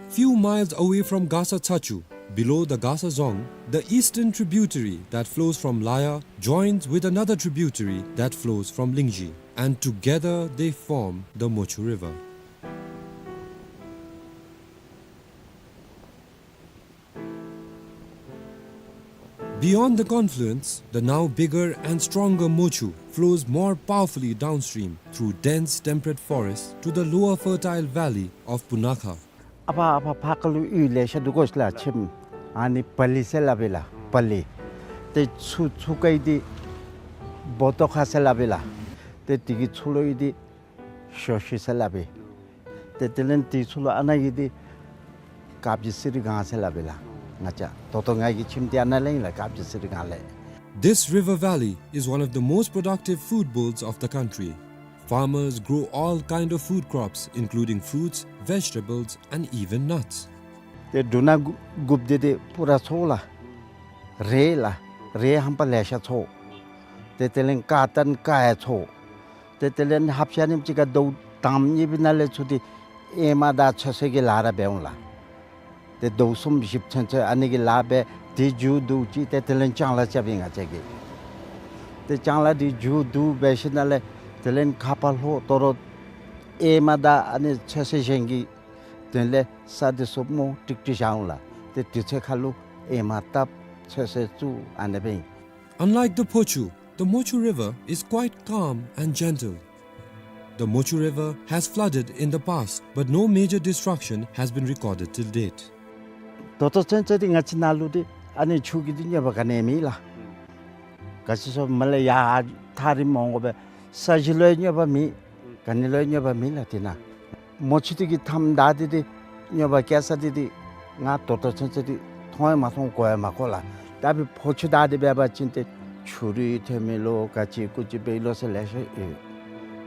Few miles away from Gasa Chachu, below the Gasa Dzong, the eastern tributary that flows from Laya joins with another tributary that flows from Lingzhi, and together they form the Mochu River. Beyond the confluence, the now bigger and stronger Mochu flows more powerfully downstream through dense temperate forest to the lower fertile valley of Punakha. ཨ་ཕ་ཨ་ཕ་ཕར་ཁ་ལུ་གཡུས་ལེ་ཤ་འདུག་གོ་ཤ་ལགས་ཁྱིམ། ཨ་ནི་པ་ལི་ཟེར་སླབ་ཨིན་ལགས། པ་ལི། ཏེ་ཚུར་ཚུར་ཁ་གི་འདི་བོ་ཏོ་ཁ་ཟེར་སླབ་ཨིན་ལགས། ཏེ་དེ་གི་ཚུར་ལུ་གི་འདི་ཞོ་ཤི་ཟེར་སླབ་ཨིན། ཏེ་དེ་ལས་དེ་ཚུར་ལུ་ཨ་ནཱ་གི་འདི་དཀར་སྦྱིས་སི་རི་སྒང་ཟེར་སླབ་ཨིན་ལགས། ང་བཅས་ད་ལྟོ་ང་གི་ཁྱིམ་འདི་ཨ་ནཱ་ལས་ཨིན་ལགས། དཀར་སྦྱིས་སི་རི་སྒང་ལས། This river valley is one of the most productive food bowls of the country. Farmers grow all kind of food crops, including fruits, vegetables, and even nuts. ཏེ་འབྲུ་སྣ་དགུ་དགུཔ་འདི་ཏེ་པུ་ར་འཚོ་ལགས། རེད་ལགས། རེད་ཧམ་པ་ལེ་ཤ་འཚོ། ཏེ་དེ་ལས་ཀར་ཊོན་ཀར་ཡང་འཚོ། ཏེ་དེ་ལས་ཧབ་ཤ་ནིམ་ཅིག་ཁར་དོ་དང་པ་གཉིས་པའི་ནང་ལས་ཚུར་ཏེ་ཨེ་མ་དང་ཚོད་བསྲེ་གི་ལཱ་ར་འབད་འོང་ལགས། ཏེ་དོ་གསུམ་བཞི་ཚུན་ཚོད་ཨ་ནི་གི་ལཱ་འབད། ཏེ་མཇུག་བསྡུ་ཅི་ཏེ་དེ་ལས་ལྕང་ལཱ་རྐྱབ་ཨིན་ང་བཅས་ཀྱིས། ཏེ་ལྕང་ལཱ་འདི་མཇུག་བསྡུ་འབད་ཞིནམ་ལས་དེ་ལས་ཁ་ཕར་ལྷོ་དོ་རུང་ཨེ་མ་དང་ཨ་ནི་ཚོད་བསྲེ་གཞན་གྱི་དོན་ལས་ས་འདི་ཚུ་སྨོ་ཀྲིག་ཀྲི་བཞག་འོང་ལགས། ཏེ་དུས་ཚོད་ཁར་ལུ་ཨེ་མ་བཏབ་ཚོད་བསྲེ་བཙུགས་ཨ་ནི་སྦེ་ཨིན། Unlike the Phochu, the Mochu River is quite calm and gentle. The Mochu River has flooded in the past, but no major destruction has been recorded till date. ད་ལྟོ་ཚུན་ཚོད་འདི་ང་བཅས་ནཱ་ལུ་འདི་ཨ་ནི་ཆུ་གི་འདི་གནོད་པ་ག་ནི་མེད་ལགས། ག་ཅི་སོང་མ་ལས་ཡར་ཐག་རིངམོ་འོང་དགོ་པས། ས་གཞི་ལུ་ཡང་གནོད་པ་མེད། ག་ནི་ལུ་ཡང་གནོད་པ་མེད་ལགས་དེ་ནང་། མོ་ཆུ་དེ་གིས་མཐའམ་བདའ་སྟེ་དེ་གནོད་པ་བཀལ་ས་དེ་དེ་ང་ད་ལྟོ་ཚུན་ཚོད་དེ་མཐོང་ཡང་མ་མཐོང་གོ་ཡང་མ་གོ་ལགས། ད་འབདན་ཕོ་ཆུ་བདའ་སྟེ་འབད་བ་ཅིན་ཏེ་ཆུ་རུད་ཐོན་མི་ལོ་ག་ཅི་གུ་ཅི་འབད་ལོ་ཟེར་ལེ་ཤ་ཡོད།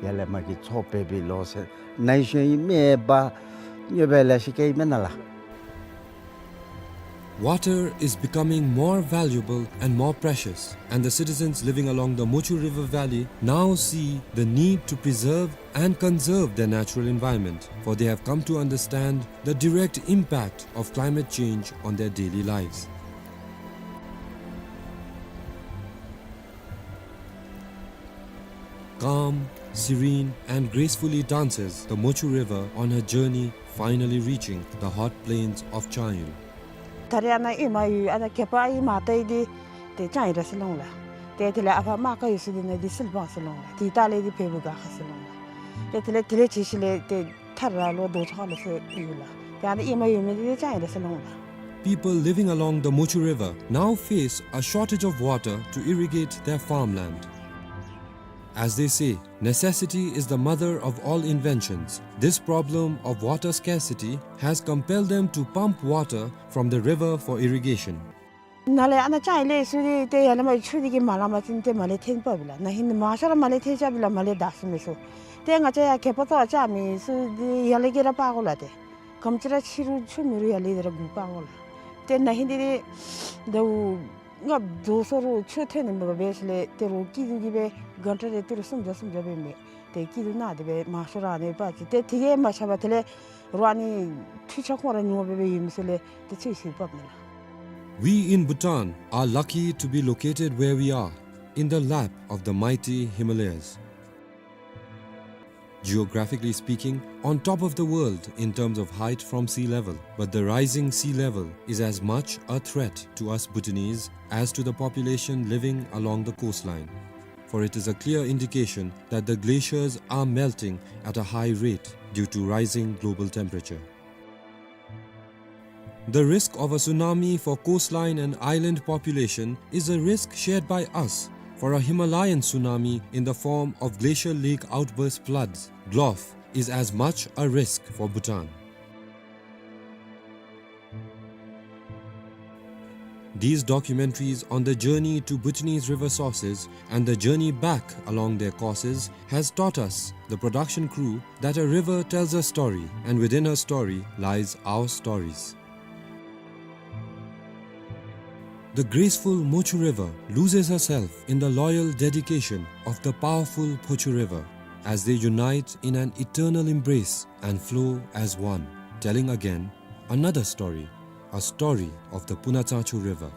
ཡར་ལས་མར་གྱི་མཚོ་འབད་བའི་ལོ་ཟེར་ནཱ་གཞི་ཡང་མེ་འབར་གནོད་པ་ལེ་ཤ་བཀལ་ཡི་མེན་ན་ལགས། Water is becoming more valuable and more precious, and the citizens living along the Mochu River Valley now see the need to preserve and conserve their natural environment, for they have come to understand the direct impact of climate change on their daily lives. Calm, serene, and gracefully dances the Mochu River on her journey, finally reaching the hot plains of Changyo. ད་རེས་ཨ་ནཱ་ཨེ་མ་ཡོད་ཨ་ནཱ་གད་པ་ཨེ་མ་བཏང་ཡི་དེ་དེ་ཅང་ཨིན་ར་ཟེར་ལོང་ལགས། ཏེ་དེ་ལས་ཨ་ཕ་མ་ཁ་ཡོད་ས་དེ་ནང་དེ་སིལ་བ་ཟེར་ལོང་ལགས། དེ་ད་ལས་དེ་བལ་པོ་ག་ཁ་ཟེར་ལོང་ལགས། ཏེ་དེ་ལས་དེ་ལས་ཅིག་ཤུལ་ལས་ཏེ་ཐར་ར་ལོ་རྡོ་ཆག་ལོ་ཟེར་ཡོད་ལགས། ཏེ་ཨ་ནཱ་ཨེ་མ་ཡོད་མི་དེ་དེ་ཅང་ཨིན་ར་ཟེར་ལོང་ལགས། People living along the Mochu River now face a shortage of water to irrigate their farmland. As they say, necessity is the mother of all inventions. This problem of water scarcity has compelled them to pump water from the river for irrigation. ནཱ་ལས་ཨ་ནཱ་ཅང་ཨིན་ལས་སུ་དེ་ཏེ་ཡར་ལས་མར་ཆུ་དེ་གིས་མ་ལང་པ་ཅིན་ཏེ་མར་ལས་འཐེན་འབགཔ་ཨིན་ལགས། ན་ཧིང་མང་ཤོས་ར་མར་ལས་འཐེན་རྐྱབ་ཨིན་ལགས། མར་ལས་བདའ་ཚུགས་མི་ཚུ། ཏེ་ང་བཅས་ཡར་གད་པ་བཏོག་རྐྱབ་མི་ཚུ་དེ་ཡར་ལས་ཀྱི་ར་འབག་དགོ་ལགས་ཏེ། ག་དེམ་ཅིག་ར་ཆུ་རུད་ཆུ་མེད་རུང་ཡར་ལས་དེ་ར་འགོ་འབག་དགོ་ལགས། ཏེ་ན་ཧིང་དེ་དེ་ཟླཝ་ལྔ་བཅུ་སོ་རུང་ཆུ་ཐོན་ནི་མེད་པར་འབད་ཞིནམ་ལས་ཏེ་རོགས་སྐྱིད་སྡུག་གིས་སྦེ་གྷན་ཊ་རེ་ཏི་རུ་སུམ་བརྒྱ་སུམ་བརྒྱ་སྦེ་མི་དེ་སྐྱིད་སྡུག་ནང་དེ་སྦེ་མང་ཤོས་ར་ཨ་ནི་འབག་ཅི། ཏེ་དེ་གིས་མ་ཆགས་པར་དེ་ལས་རོགས་ཨ་ནི་འཕྲུལ་ཆས་ཁོང་ར་ཉོ་སྦེ་སྦེ་ཡོད་མི་ཚུ་ལས་ཏེ་ཚུ་ཞིག་འབགཔ་ཨིན་ལགས། We in Bhutan are lucky to be located where we are, in the lap of the mighty Himalayas. Geographically speaking, on top of the world in terms of height from sea level, but the rising sea level is as much a threat to us Bhutanese as to the population living along the coastline. For it is a clear indication that the glaciers are melting at a high rate due to rising global temperature. The risk of a tsunami for coastline and island population is a risk shared by us, for a Himalayan tsunami in the form of glacial lake outburst floods, GLOF, is as much a risk for Bhutan. These documentaries on the journey to Bhutanese river sources and the journey back along their courses has taught us, the production crew, that a river tells a story, and within her story lies our stories. The graceful Mochu River loses herself in the loyal dedication of the powerful Phochu River, as they unite in an eternal embrace and flow as one, telling again another story, a story of the Punatsangchu River.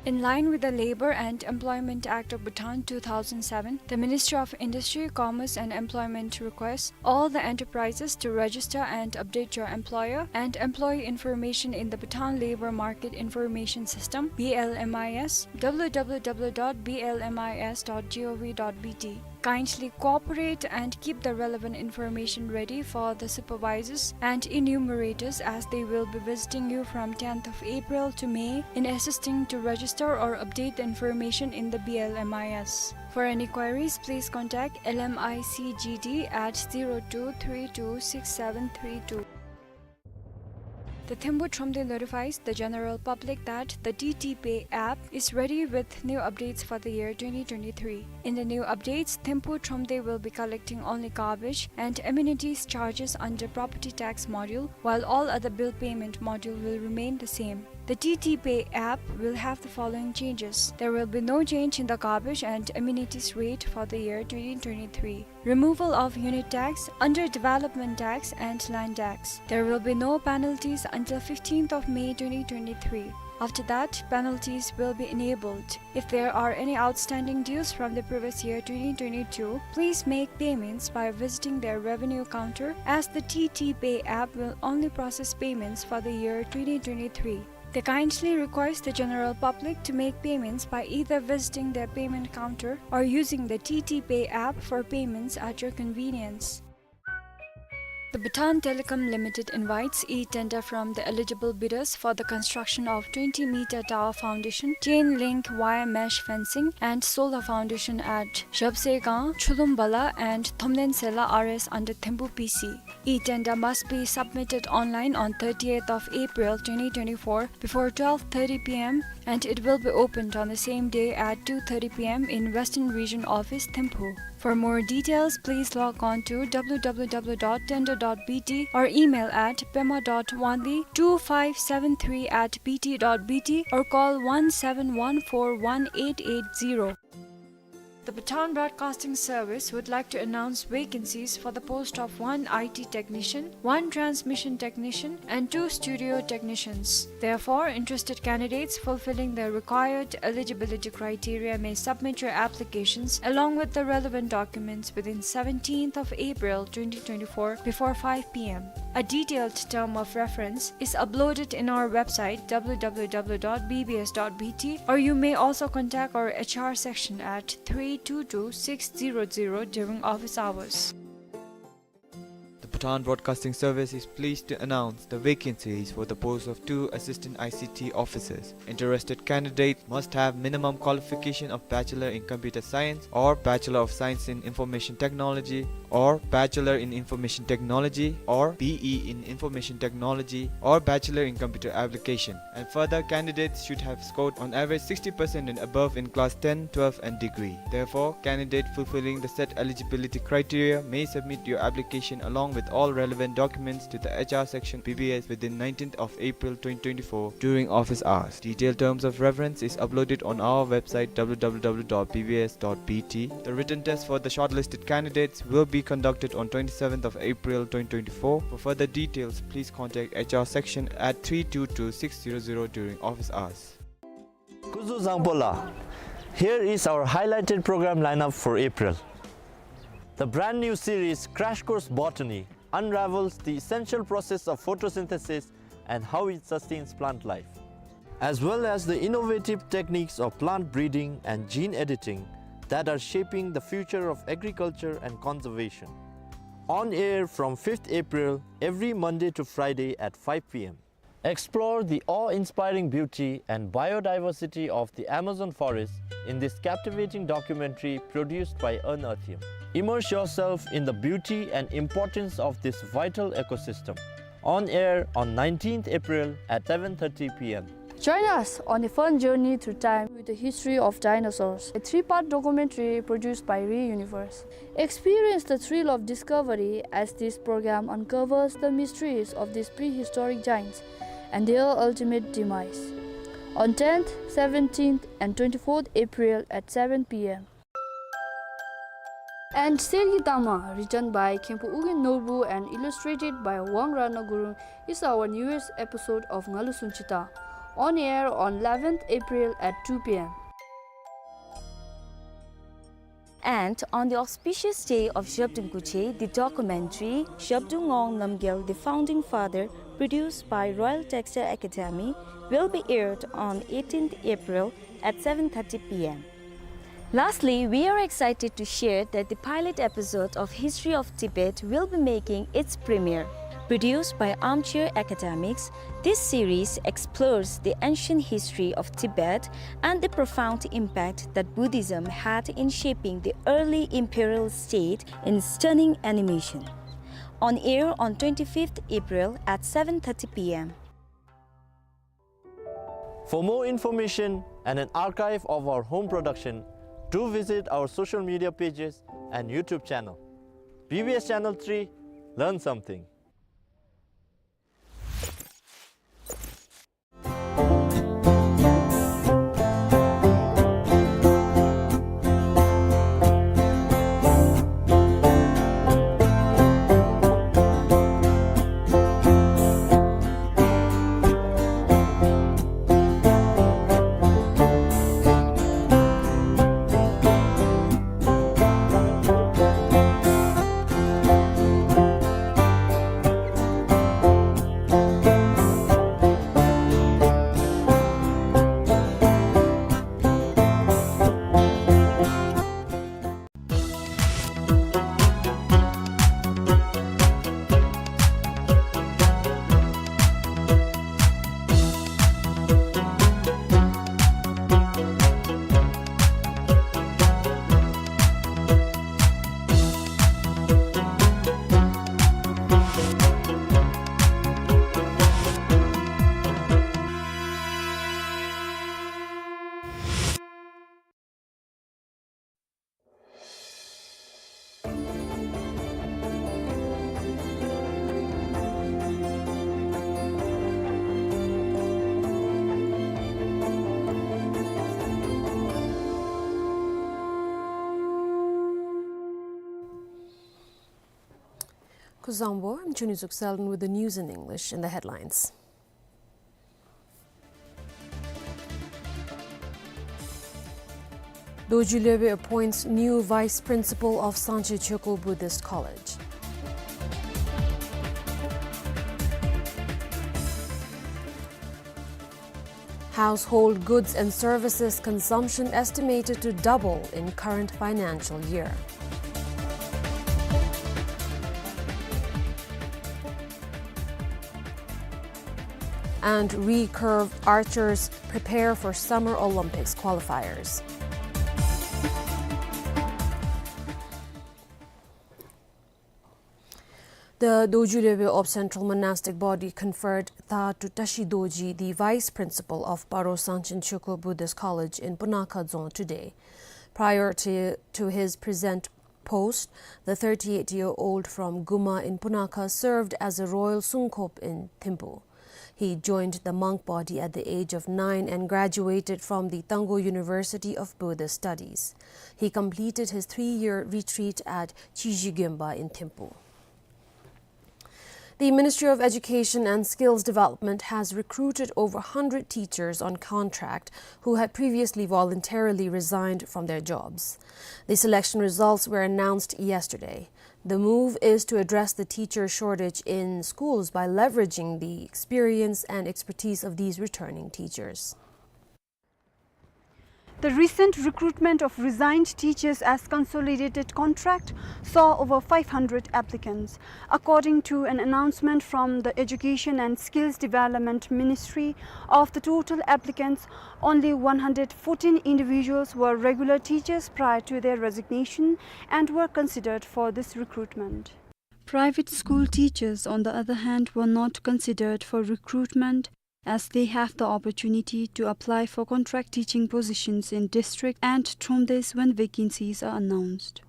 In line with the Labour and Employment Act of Bhutan two thousand seven, the Ministry of Industry, Commerce and Employment requests all the enterprises to register and update your employer and employee information in the Bhutan Labour Market Information System, B L M I S, W W W dot B L M I S dot gov dot B T. Kindly cooperate and keep the relevant information ready for the supervisors and enumerators, as they will be visiting you from tenth of April to May in assisting to register or update the information in the B L M I S. For any queries, please contact L M I C G D at zero two three two six seven three two. The Thimphu Thromde notifies the general public that the T T Pay app is ready with new updates for the year twenty twenty-three. In the new updates, Thimphu Thromde will be collecting only garbage and amenities charges under property tax module, while all other bill payment module will remain the same. The T T Pay app will have the following changes. There will be no change in the garbage and amenities rate for the year twenty twenty-three. Removal of unit tax, under development tax and land tax. There will be no penalties until fifteenth of May twenty twenty-three. After that, penalties will be enabled. If there are any outstanding dues from the previous year twenty twenty-two, please make payments by visiting their revenue counter, as the T T Pay app will only process payments for the year twenty twenty-three. They kindly request the general public to make payments by either visiting their payment counter or using the T T Pay app for payments at your convenience. The Bhutan Telecom Limited invites e-tender from the eligible bidders for the construction of twenty meter tower foundation, chain link wire mesh fencing, and solar foundation at Zhabsegang, Chulum Bala, and Thomnen Sela R S under Thempu P C. E-tender must be submitted online on thirtieth of April twenty twenty-four before twelve thirty P M, and it will be opened on the same day at two thirty P M in Western Region Office, Thimphu. For more details, please log on to W W W dot tender dot B T or email at pema dot wanli two five seven three at B T dot B T or call one seven one four one eight eight zero. The Bhutan Broadcasting Service would like to announce vacancies for the post of one I T technician, one transmission technician, and two studio technicians. Therefore, interested candidates fulfilling the required eligibility criteria may submit your applications along with the relevant documents within seventeenth of April twenty twenty-four before five P M. A detailed term of reference is uploaded in our website, W W W dot B B S dot B T, or you may also contact our H R section at three two two six zero zero during office hours. The Bhutan Broadcasting Service is pleased to announce the vacancies for the post of two assistant I C T officers. Interested candidates must have minimum qualification of Bachelor in Computer Science or Bachelor of Science in Information Technology or Bachelor in Information Technology or B E in Information Technology or Bachelor in Computer Application. And further, candidates should have scored on average sixty percent and above in class ten, twelve and degree. Therefore, candidate fulfilling the set eligibility criteria may submit your application along with all relevant documents to the H R section B B S within nineteenth of April twenty twenty-four during office hours. Detailed terms of reference is uploaded on our website, W W W dot B B S dot B T. The written test for the shortlisted candidates will be conducted on twenty-seventh of April twenty twenty-four. For further details, please contact H R section at three two two six zero zero during office hours. Kuzuzangpo la. Here is our highlighted program lineup for April. The brand new series Crash Course Botany unravels the essential process of photosynthesis and how it sustains plant life, as well as the innovative techniques of plant breeding and gene editing that are shaping the future of agriculture and conservation. On air from fifth April, every Monday to Friday at five P M. Explore the awe-inspiring beauty and biodiversity of the Amazon forest in this captivating documentary produced by Earn Earthium. Immerse yourself in the beauty and importance of this vital ecosystem. On air on nineteenth April at seven thirty P M. Join us on a fun journey through time with the history of dinosaurs, a three-part documentary produced by Re Universe. Experience the thrill of discovery as this program uncovers the mysteries of these prehistoric giants and their ultimate demise. On tenth, seventeenth, and twenty-fourth April at seven P M. And Sergi Tama, written by Khenpo Ugyen Norbu and illustrated by Wang Ratna Gurung, is our newest episode of Ngalu Sunchita, on air on eleventh April at two P M. And on the auspicious day of Zhabdrung Kuche, the documentary Zhabdrung Ngawang Namgyel, the Founding Father, produced by Royal Textile Academy, will be aired on eighteenth April at seven thirty P M. Lastly, we are excited to share that the pilot episode of History of Tibet will be making its premiere. Produced by Armchair Academics, this series explores the ancient history of Tibet and the profound impact that Buddhism had in shaping the early imperial state in stunning animation. On air on twenty-fifth April at seven thirty P M. For more information and an archive of our home production, do visit our social media pages and YouTube channel. B B S Channel three, learn something. Kuzuzangpo, I'm Chuni Zukselden with the news in English. In the headlines: Dorji Lyobe appoints new vice principal of Sangchi Choekul Buddhist College. Household goods and services consumption estimated to double in current financial year. And recurve archers prepare for Summer Olympics qualifiers. The Dorji Lyobe of Central Monastic Body conferred Tha Tutashi Dorji, the vice principal of Paro Sangchi Choekul Buddhist College in Punakha Dzong today. Prior to, to his present post, the thirty-eight-year-old from Guma in Punakha served as a royal sungkop in Thimphu. He joined the monk body at the age of nine and graduated from the Tangkhul University of Buddhist Studies. He completed his three-year retreat at Chiji Gemba in Thimphu. The Ministry of Education and Skills Development has recruited over a hundred teachers on contract who had previously voluntarily resigned from their jobs. The selection results were announced yesterday. The move is to address the teacher shortage in schools by leveraging the experience and expertise of these returning teachers. The recent recruitment of resigned teachers as consolidated contract saw over five hundred applicants. According to an announcement from the Education and Skills Development Ministry, of the total applicants, only one hundred fourteen individuals were regular teachers prior to their resignation and were considered for this recruitment. Private school teachers, on the other hand, were not considered for recruitment as they have the opportunity to apply for contract teaching positions in district and thromdes when vacancies are announced.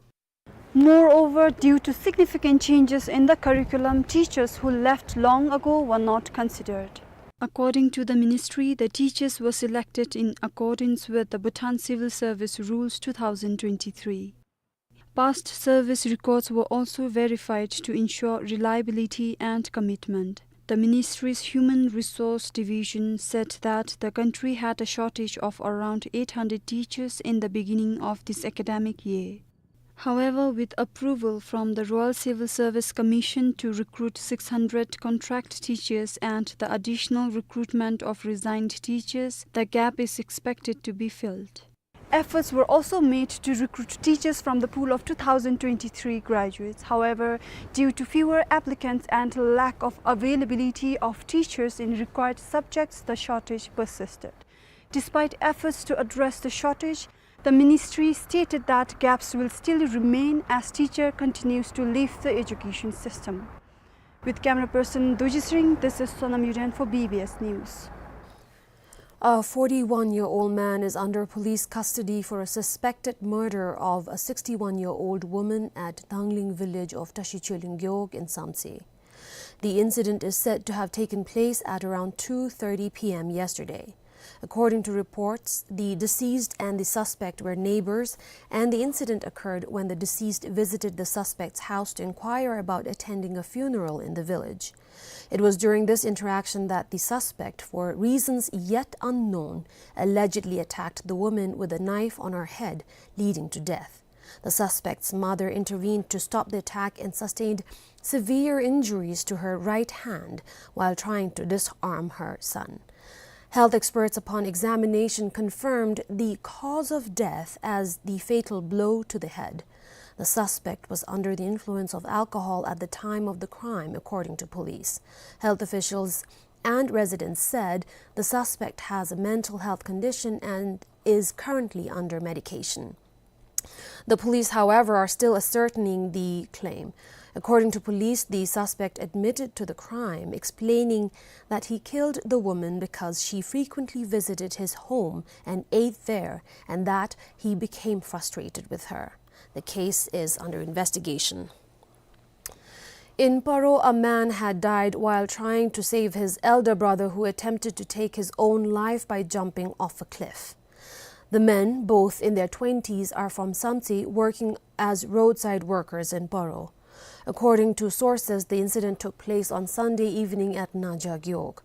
Moreover, due to significant changes in the curriculum, teachers who left long ago were not considered. According to the ministry, the teachers were selected in accordance with the Bhutan Civil Service Rules two thousand twenty-three. Past service records were also verified to ensure reliability and commitment. The ministry's Human Resource Division said that the country had a shortage of around eight hundred teachers in the beginning of this academic year. However, with approval from the Royal Civil Service Commission to recruit six hundred contract teachers and the additional recruitment of resigned teachers, the gap is expected to be filled. Efforts were also made to recruit teachers from the pool of two thousand twenty-three graduates. However, due to fewer applicants and lack of availability of teachers in required subjects, the shortage persisted. Despite efforts to address the shortage, the ministry stated that gaps will still remain as teacher continues to leave the education system. With camera person Dorji Sring, this is Sonam Yuden for B B S News. A forty-one-year-old man is under police custody for a suspected murder of a sixty-one-year-old woman at Dangling village of Tashi Choeling Gewog in Samtse. The incident is said to have taken place at around two thirty p m yesterday. According to reports, the deceased and the suspect were neighbors, and the incident occurred when the deceased visited the suspect's house to inquire about attending a funeral in the village. It was during this interaction that the suspect, for reasons yet unknown, allegedly attacked the woman with a knife on her head, leading to death. The suspect's mother intervened to stop the attack and sustained severe injuries to her right hand while trying to disarm her son. Health experts, upon examination, confirmed the cause of death as the fatal blow to the head. The suspect was under the influence of alcohol at the time of the crime, according to police. Health officials and residents said the suspect has a mental health condition and is currently under medication. The police, however, are still ascertaining the claim. According to police, the suspect admitted to the crime, explaining that he killed the woman because she frequently visited his home and ate there, and that he became frustrated with her. The case is under investigation. In Paro, a man had died while trying to save his elder brother, who attempted to take his own life by jumping off a cliff. The men, both in their twenties, are from Samtse, working as roadside workers in Paro. According to sources, the incident took place on Sunday evening at Naja Gewog.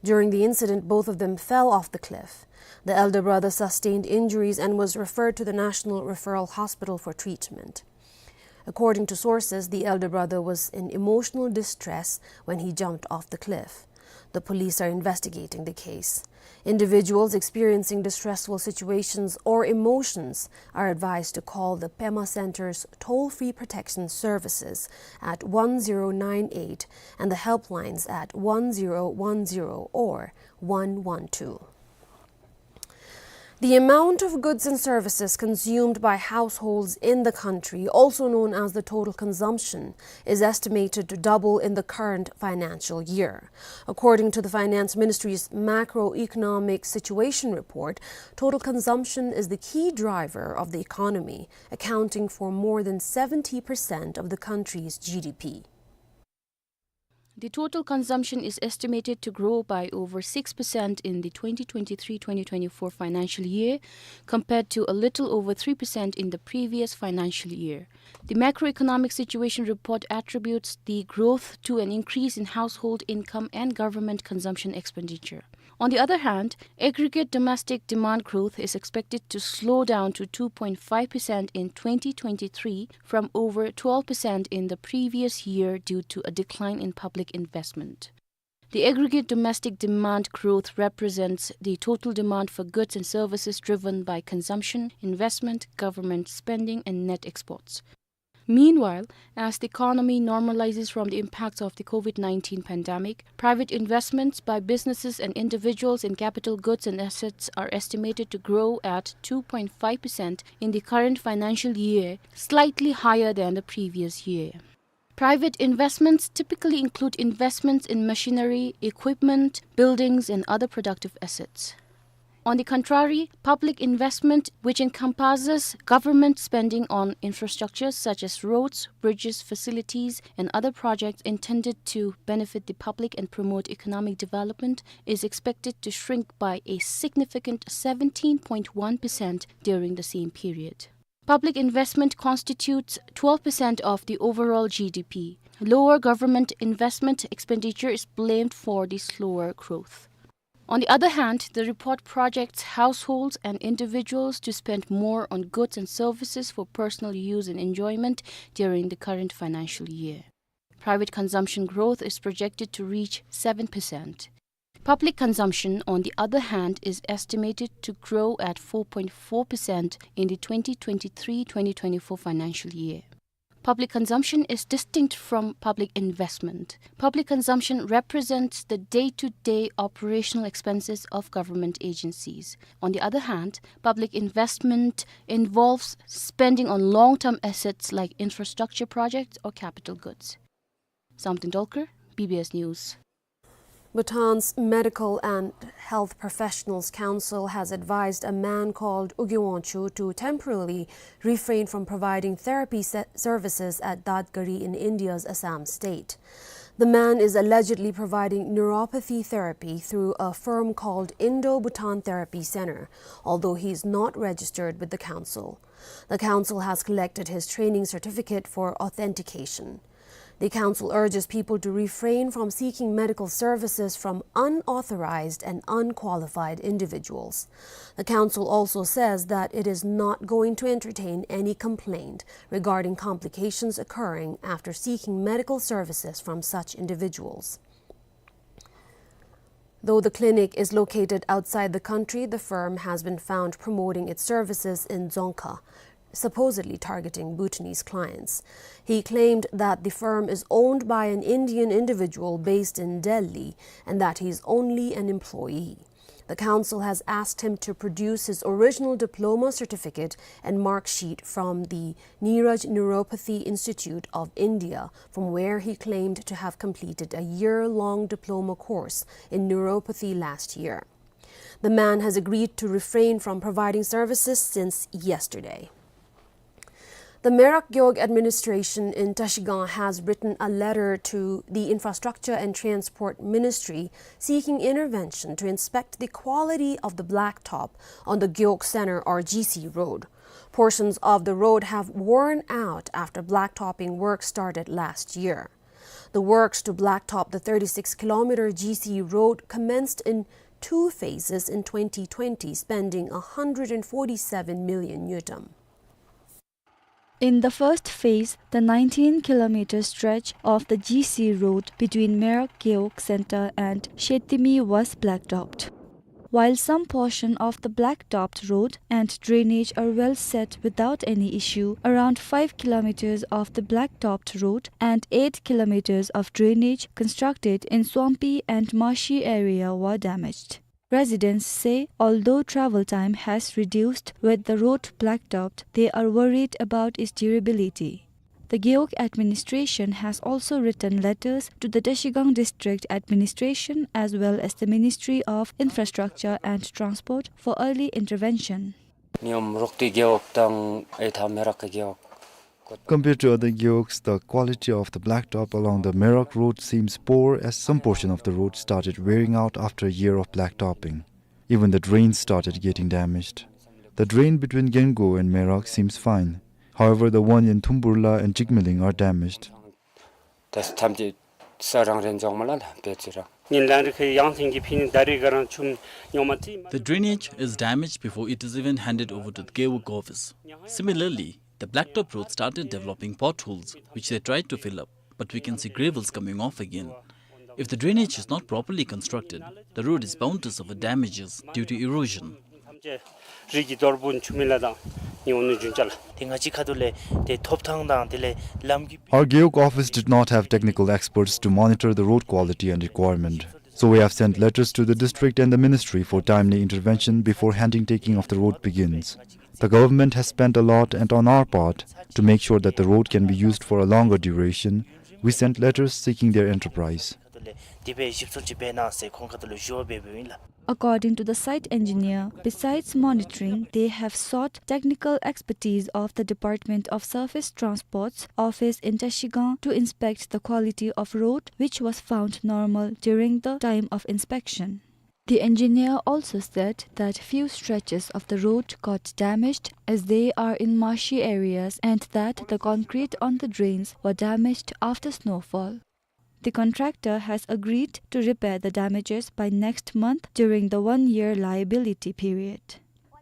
During the incident, both of them fell off the cliff. The elder brother sustained injuries and was referred to the National Referral Hospital for treatment. According to sources, the elder brother was in emotional distress when he jumped off the cliff. The police are investigating the case. Individuals experiencing distressful situations or emotions are advised to call the Pema Center's toll-free protection services at one zero nine eight and the helplines at one zero one zero or one one two. The amount of goods and services consumed by households in the country, also known as the total consumption, is estimated to double in the current financial year. According to the Finance Ministry's macroeconomic situation report, total consumption is the key driver of the economy, accounting for more than seventy percent of the country's G D P. The total consumption is estimated to grow by over six percent in the twenty twenty-three twenty twenty-four financial year, compared to a little over three percent in the previous financial year. The macroeconomic situation report attributes the growth to an increase in household income and government consumption expenditure. On the other hand, aggregate domestic demand growth is expected to slow down to two point five percent in twenty twenty-three from over twelve percent in the previous year due to a decline in public investment. The aggregate domestic demand growth represents the total demand for goods and services driven by consumption, investment, government spending, and net exports. Meanwhile, as the economy normalizes from the impacts of the COVID nineteen pandemic, private investments by businesses and individuals in capital goods and assets are estimated to grow at two point five percent in the current financial year, slightly higher than the previous year. Private investments typically include investments in machinery, equipment, buildings, and other productive assets. On the contrary, public investment, which encompasses government spending on infrastructure such as roads, bridges, facilities, and other projects intended to benefit the public and promote economic development, is expected to shrink by a significant seventeen point one percent during the same period. Public investment constitutes twelve percent of the overall G D P. Lower government investment expenditure is blamed for the slower growth. On the other hand, the report projects households and individuals to spend more on goods and services for personal use and enjoyment during the current financial year. Private consumption growth is projected to reach seven percent. Public consumption, on the other hand, is estimated to grow at four point four percent in the twenty twenty-three twenty twenty-four financial year. Public consumption is distinct from public investment. Public consumption represents the day-to-day operational expenses of government agencies. On the other hand, public investment involves spending on long-term assets like infrastructure projects or capital goods. Samten Dolkar, B B S News. Bhutan's Medical and Health Professionals Council has advised a man called U Gyo Wangchuk to temporarily refrain from providing therapy se-, services at Dadgari in India's Assam state. The man is allegedly providing neuropathy therapy through a firm called Indo-Bhutan Therapy Center, although he is not registered with the council. The council has collected his training certificate for authentication. The council urges people to refrain from seeking medical services from unauthorized and unqualified individuals. The council also says that it is not going to entertain any complaint regarding complications occurring after seeking medical services from such individuals. Though the clinic is located outside the country, the firm has been found promoting its services in Dzongkha, supposedly targeting Bhutanese clients. He claimed that the firm is owned by an Indian individual based in Delhi and that he is only an employee. The council has asked him to produce his original diploma certificate and mark sheet from the Neeraj Neuropathy Institute of India, from where he claimed to have completed a year-long diploma course in neuropathy last year. The man has agreed to refrain from providing services since yesterday. The Merak Gewog administration in Trashigang has written a letter to the Infrastructure and Transport Ministry seeking intervention to inspect the quality of the blacktop on the Gewog Center or G C road. Portions of the road have worn out after blacktopping work started last year. The works to blacktop the thirty-six kilometer G C road commenced in two phases in twenty twenty, spending a hundred and forty-seven million ngultrum. In the first phase, the nineteen kilometer stretch of the G C road between Merak Gewog Center and Shetimi was blacktopped. While some portion of the blacktopped road and drainage are well set without any issue, around five kilometers of the blacktopped road and eight kilometers of drainage constructed in swampy and marshy area were damaged. Residents say although travel time has reduced with the road blacktopped, they are worried about its durability. The Gewog administration has also written letters to the Trashigang District Administration as well as the Ministry of Infrastructure and Transport for early intervention. ཉམ་རོགས་ཏེ་གེའོག་དང་ཨེ་ཐ་མེ་རག་གི་གེའོག། Compared to other gewogs, the quality of the blacktop along the Merak road seems poor, as some portion of the road started wearing out after a year of blacktopping. Even the drains started getting damaged. The drain between Gengo and Merak seems fine. However, the one in Thumburla and Jigmeling are damaged. ད་ཐམས་ཅད་ས་རང་རེ་འཇོག་མ་ལ་ལ་བེད་ཅི་རང་། ཉིན་ལང་རི་ཁའི་ཡང་ཐེངས་ཀྱི་ཕི་ནི་ད་རེས་ག་རང་ཆུམ་ཉོ་མ་ཏི། The drainage is damaged before it is even handed over to the Gewog office. Similarly, the blacktop road started developing potholes, which they tried to fill up, but we can see gravels coming off again. If the drainage is not properly constructed, the road is bound to suffer damages due to erosion. རི་གི་རྡོ་རིང་ཆུ་མིག་ལ་དང་ཉོ་ནུ་ཇུན་ཅ་ལ། ཏེ་ང་བཅས་ཁ་ཐུག་ལས་ཏེ་ཐོབ་ཐང་དང་དེ་ལས་ལམ་གྱི། Our Gewog office did not have technical experts to monitor the road quality and requirement. So we have sent letters to the district and the ministry for timely intervention before handing taking of the road begins. The government has spent a lot, and on our part, to make sure that the road can be used for a longer duration, we sent letters seeking their enterprise. དེ་སྦེ་ཞིབ་འཚོལ་ཅིག་འབད་གནང་ཟེར་ཁོང་ཁ་ཐུག་ལུ་ཞུ་བ་འབད་འབདཝ་ཨིན་ལགས། According to the site engineer, besides monitoring, they have sought technical expertise of the Department of Surface Transport's office in Trashigang to inspect the quality of road, which was found normal during the time of inspection. The engineer also said that few stretches of the road got damaged as they are in marshy areas and that the concrete on the drains were damaged after snowfall. The contractor has agreed to repair the damages by next month during the one-year liability period.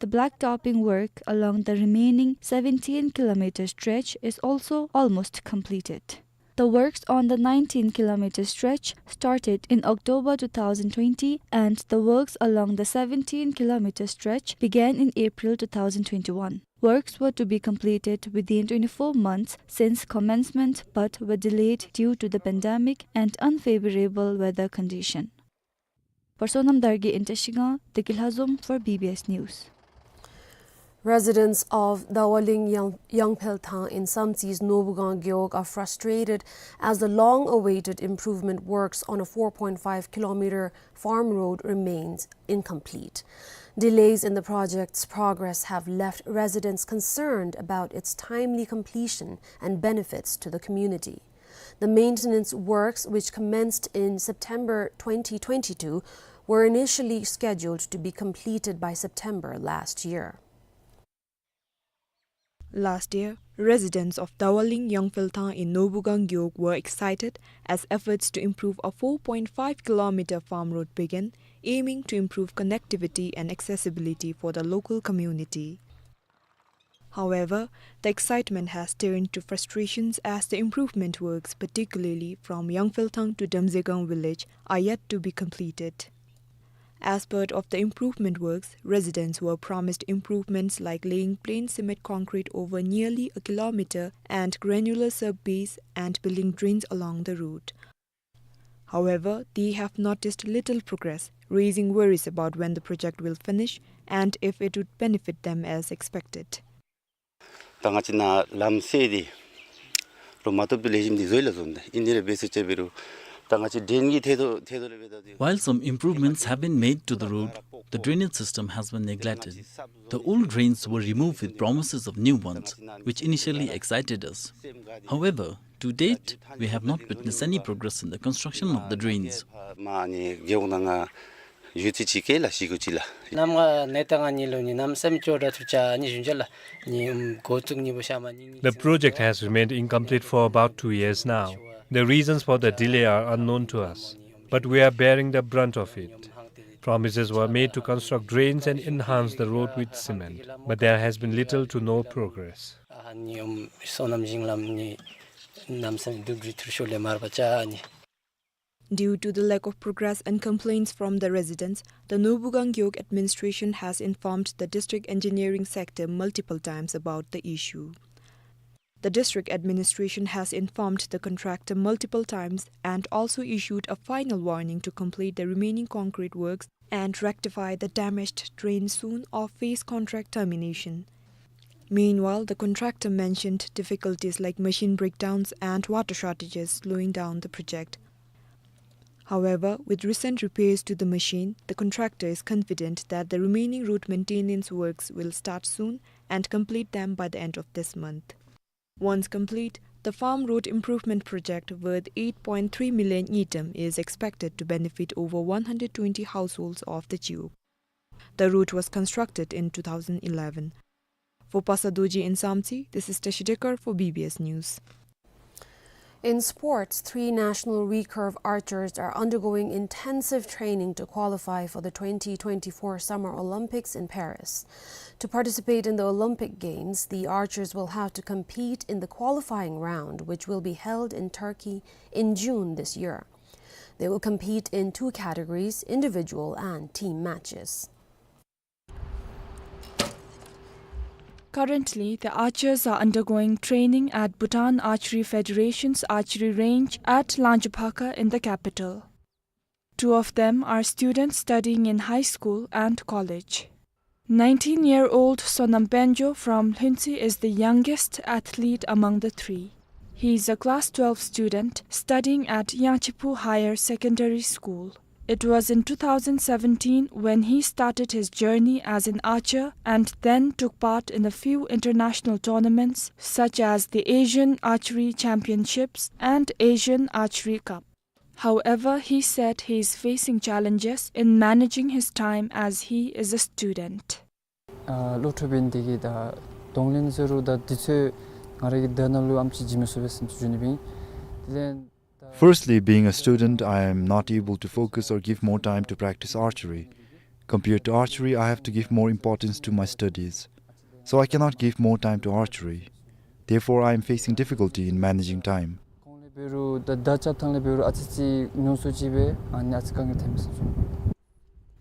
The blacktopping work along the remaining seventeen kilometer stretch is also almost completed. The works on the nineteen kilometer stretch started in October two thousand twenty, and the works along the seventeen kilometer stretch began in April two thousand twenty-one. Works were to be completed within twenty-four months since commencement, but were delayed due to the pandemic and unfavorable weather condition. Personam Dargi in Trashigang, Deki Lhazom for B B S News. Residents of Dawaling Yang-, Yangphelthang in Samtsi's Nobugang Gewog are frustrated as the long-awaited improvement works on a four point five kilometer farm road remains incomplete. Delays in the project's progress have left residents concerned about its timely completion and benefits to the community. The maintenance works, which commenced in September twenty twenty-two, were initially scheduled to be completed by September last year. Last year, residents of Dawaling Yangphelthang in Nobugang Gewog were excited as efforts to improve a four point five kilometer farm road began, aiming to improve connectivity and accessibility for the local community. However, the excitement has turned to frustrations as the improvement works, particularly from Yangphelthang to Damzegang village, are yet to be completed. As part of the improvement works, residents were promised improvements like laying plain cement concrete over nearly a kilometer and granular sub-base and building drains along the road. However, they have noticed little progress, raising worries about when the project will finish and if it would benefit them as expected. ད་ང་བཅས་ནཱ་ལམ་སེལ་ཏེ་རུང་མ་བཏུབ་པའི་ལེགས་ཤོམ་འདི་བཟོ་ཡི་ལགས་བཟོ་ནི་འདི་ཨིན་ནི་རེ་འབད་ཟེར་ཅིག་འབད་རུང་ད་ང་བཅས་ཌེན་གྱི་ཐད་དུ་ཐད་དུ་ལས་འབད་ད་འདི། While some improvements have been made to the road, the drainage system has been neglected. The old drains were removed with promises of new ones, which initially excited us. However, to date, we have not witnessed any progress in the construction of the drains. མ་ནི་རྒེད་འོག་ནང་ང་ ཞུ་ཚིག་ཅིག་ཁེ་ལ་ཞུ་དགོ་ཅི་ལགས། ནམ་ང་ནེ་ཏ་ང་ཉི་ལུ་ཉི་ནམ་སེམས་ཅོ་འདྲ་ཐུག་ཅ་ཉི་ཞུན་ཅ་ལགས། ཉི་འགོ་བཙུགས་ཉི་བོ་ཤ་མ་ཉི་ཉི། The project has remained incomplete for about two years now. The reasons for the delay are unknown to us, but we are bearing the brunt of it. Promises were made to construct drains and enhance the road with cement, but there has been little to no progress. ཨ་ནི་ཨུམ་སོ་ནམ་ཞིང་ལམ་ནི་ནམ་སེམས་དུག་རི་ཐུར་ཤོ་ལེ་མར་བ་ཅ་ནི། Due to the lack of progress and complaints from the residents, the Nobukang Gewog administration has informed the district engineering sector multiple times about the issue. The district administration has informed the contractor multiple times and also issued a final warning to complete the remaining concrete works and rectify the damaged drain soon or face contract termination. Meanwhile, the contractor mentioned difficulties like machine breakdowns and water shortages slowing down the project. However, with recent repairs to the machine, the contractor is confident that the remaining road maintenance works will start soon and complete them by the end of this month. Once complete, the farm road improvement project worth eight point three million ngultrum is expected to benefit over one hundred twenty households of the Gewog. The road was constructed in two thousand eleven. For Pasa Dorji in Samtse, this is Tashi Dekar for B B S News. In sports, three national recurve archers are undergoing intensive training to qualify for the twenty twenty-four Summer Olympics in Paris. To participate in the Olympic Games, the archers will have to compete in the qualifying round, which will be held in Turkey in June this year. They will compete in two categories, individual and team matches. Currently, the archers are undergoing training at Bhutan Archery Federation's archery range at Langchaphaka in the capital. Two of them are students studying in high school and college. Nineteen-year-old Sonam Penjo from Lhuentse is the youngest athlete among the three. He is a class twelve student studying at Yangchiphu Higher Secondary School. It was in two thousand seventeen when he started his journey as an archer and then took part in a few international tournaments such as the Asian Archery Championships and Asian Archery Cup. However, he said he is facing challenges in managing his time as he is a student. ཨ་བློ་འཚབ་འབད་ནི་དེ་གིས་ད་གདོང་ལེན་ཟེར་རུང་ད་དུས་ཚོད་ང་ར་གི་དོན་ལུ་ཨམ་ཅིག་བྱིན་མི་ཚུགས་པས་ཟེར་ཞུ་ནི་ཨིན། དེ་ལས་Firstly, being a student, I am not able to focus or give more time to practice archery. Compared to archery, I have to give more importance to my studies. So I cannot give more time to archery. Therefore, I am facing difficulty in managing time. གོང་ལས་འབད་རུང་ད་ད་རྐྱབ་ཐངས་ལས་འབད་རུང་ཨ་ཙི་ཙི་ཉུང་སུ་ཅིག་སྦེ་ཨ་ནི་ཨ་ཙི་དཀའ་ངལ་ཐོན་མས་ཟེར་ཞུ་ནི།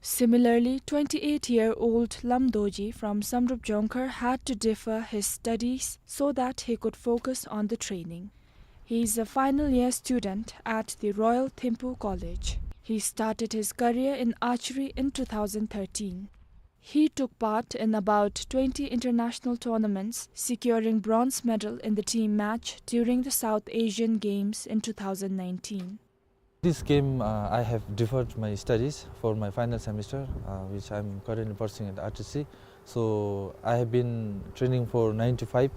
Similarly, twenty-eight-year-old Lam Dorji from Samdrup Jongkhar had to defer his studies so that he could focus on the training. He is a final year student at the Royal Thimphu College. He started his career in archery in two thousand thirteen. He took part in about twenty international tournaments, securing bronze medal in the team match during the South Asian Games in two thousand nineteen. This game, uh, I have deferred my studies for my final semester, uh, which I'm currently pursuing at R T C. So I have been training for nine to five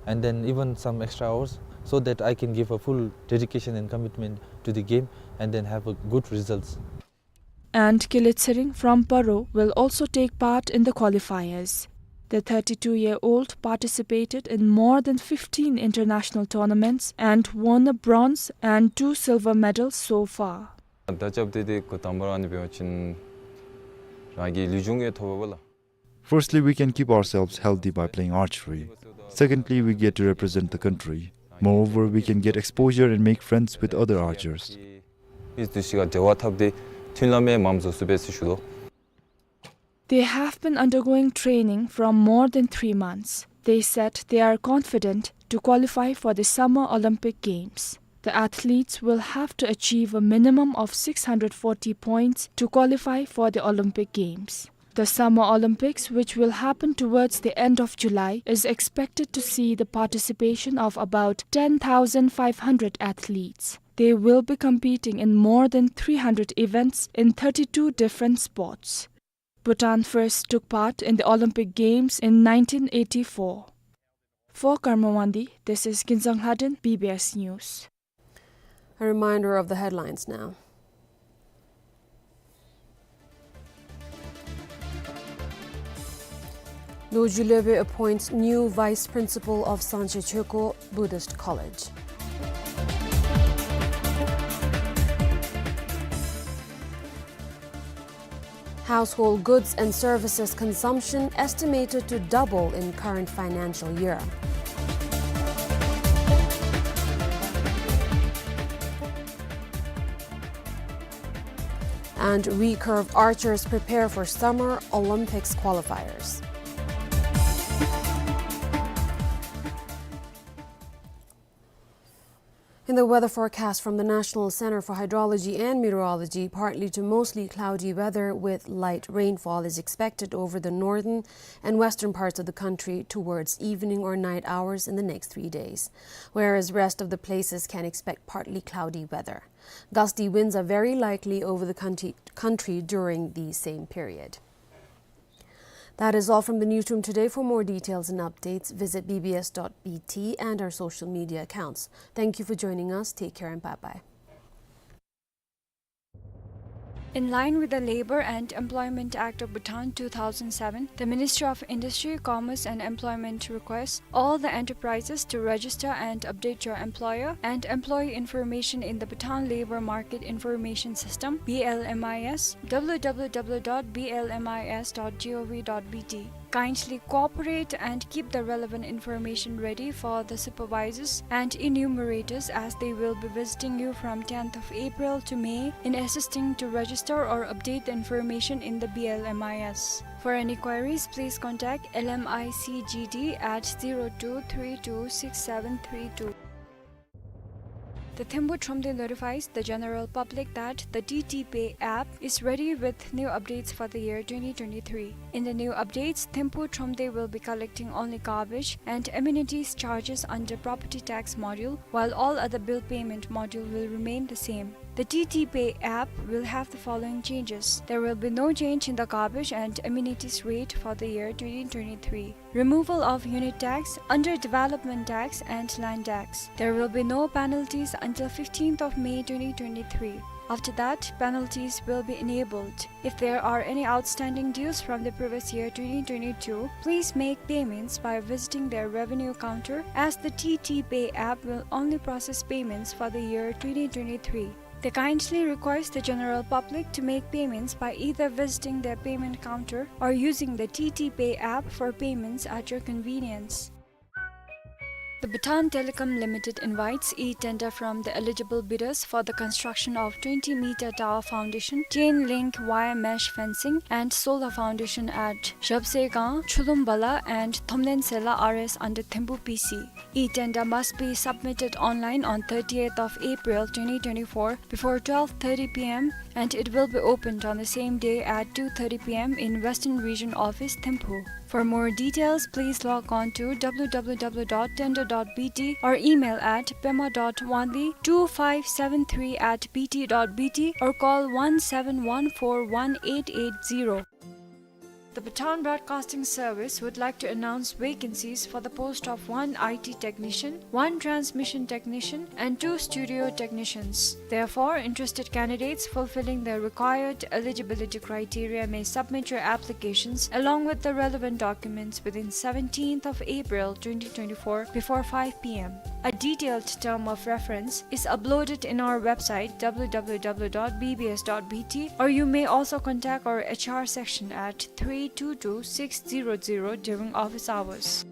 and then even some extra hours so that I can give a full dedication and commitment to the game and then have a good results. And Kile Tshering from Paro will also take part in the qualifiers. The thirty-two-year-old participated in more than fifteen international tournaments and won a bronze and two silver medals so far. ད་རྐྱབ་སྟེ་དེ་གོ་དང་པ་ར་ཨ་ནི་འབད་བ་ཅིན་རང་གི་ལུས་སྦྱོང་ཡང་ཐོབ་པས་ལགས། Firstly, we can keep ourselves healthy by playing archery. Secondly, we get to represent the country. Moreover, we can get exposure and make friends with other archers. ཨིན་དུས་ཤིག་ག་འབྲེལ་བ་འཐབ་སྟེ་མཐུན་ལམ་ཡང་མངམ་བཟོ་ཚུགས་པས་ཟེར་ཞུ་དོ། They have been undergoing training from more than three months. They said they are confident to qualify for the Summer Olympic Games. The athletes will have to achieve a minimum of six hundred forty points to qualify for the Olympic Games. The Summer Olympics, which will happen towards the end of July, is expected to see the participation of about ten thousand five hundred athletes. They will be competing in more than three hundred events in thirty-two different sports. Bhutan first took part in the Olympic Games in nineteen eighty-four. For Karma Wangdi, this is Kinzang Lhaden, B B S News. A reminder of the headlines now. Dorji Lobey appoints new vice principal of Sangcha Choekho Buddhist College. Household goods and services consumption estimated to double in current financial year. And recurve archers prepare for Summer Olympics qualifiers. In the weather forecast from the National Center for Hydrology and Meteorology, partly to mostly cloudy weather with light rainfall is expected over the northern and western parts of the country towards evening or night hours in the next three days, whereas rest of the places can expect partly cloudy weather. Gusty winds are very likely over the country, country during the same period. That is all from the newsroom today. For more details and updates, visit B B S dot B T and our social media accounts. Thank you for joining us. Take care and bye-bye. In line with the Labour and Employment Act of Bhutan two thousand seven, the Ministry of Industry, Commerce and Employment requests all the enterprises to register and update your employer and employee information in the Bhutan Labour Market Information System, B L M I S, W W W dot B L M I S dot gov dot B T. Kindly cooperate and keep the relevant information ready for the supervisors and enumerators, as they will be visiting you from tenth of April to May in assisting to register or update the information in the B L M I S. For any queries, please contact L M I C G D at zero two three two six seven three two. The Thimphu Thromde notifies the general public that the T T Pay app is ready with new updates for the year twenty twenty-three. In the new updates, Thimphu Thromde will be collecting only garbage and amenities charges under property tax module, while all other bill payment module will remain the same. The T T Pay app will have the following changes. There will be no change in the garbage and amenities rate for the year twenty twenty-three. Removal of unit tax, under development tax and land tax. There will be no penalties until fifteenth of May twenty twenty-three. After that, penalties will be enabled. If there are any outstanding dues from the previous year twenty twenty-two, please make payments by visiting their revenue counter, as the T T Pay app will only process payments for the year twenty twenty-three. They kindly request the general public to make payments by either visiting their payment counter or using the T T Pay app for payments at your convenience. The Bhutan Telecom Limited invites e-tender from the eligible bidders for the construction of twenty meter tower foundation, chain link wire mesh fencing and solar foundation at Zhabsegang, Chulumbala and Thomnensela R S under Thimphu P C. E-tender must be submitted online on thirtieth of April twenty twenty-four before twelve thirty P M, and it will be opened on the same day at two thirty P M in Western Region Office, Thimphu. For more details, please log on to W W W dot tender dot B T or email at pema dot wanli two five seven three at B T dot B T or call one seven one four one eight eight zero. The Bhutan Broadcasting Service would like to announce vacancies for the post of one I T technician, one transmission technician, and two studio technicians. Therefore, interested candidates fulfilling the required eligibility criteria may submit your applications along with the relevant documents within seventeenth of April twenty twenty-four before five P M. A detailed term of reference is uploaded in our website, W W W dot B B S dot B T, or you may also contact our H R section at three two two six zero zero during office hours.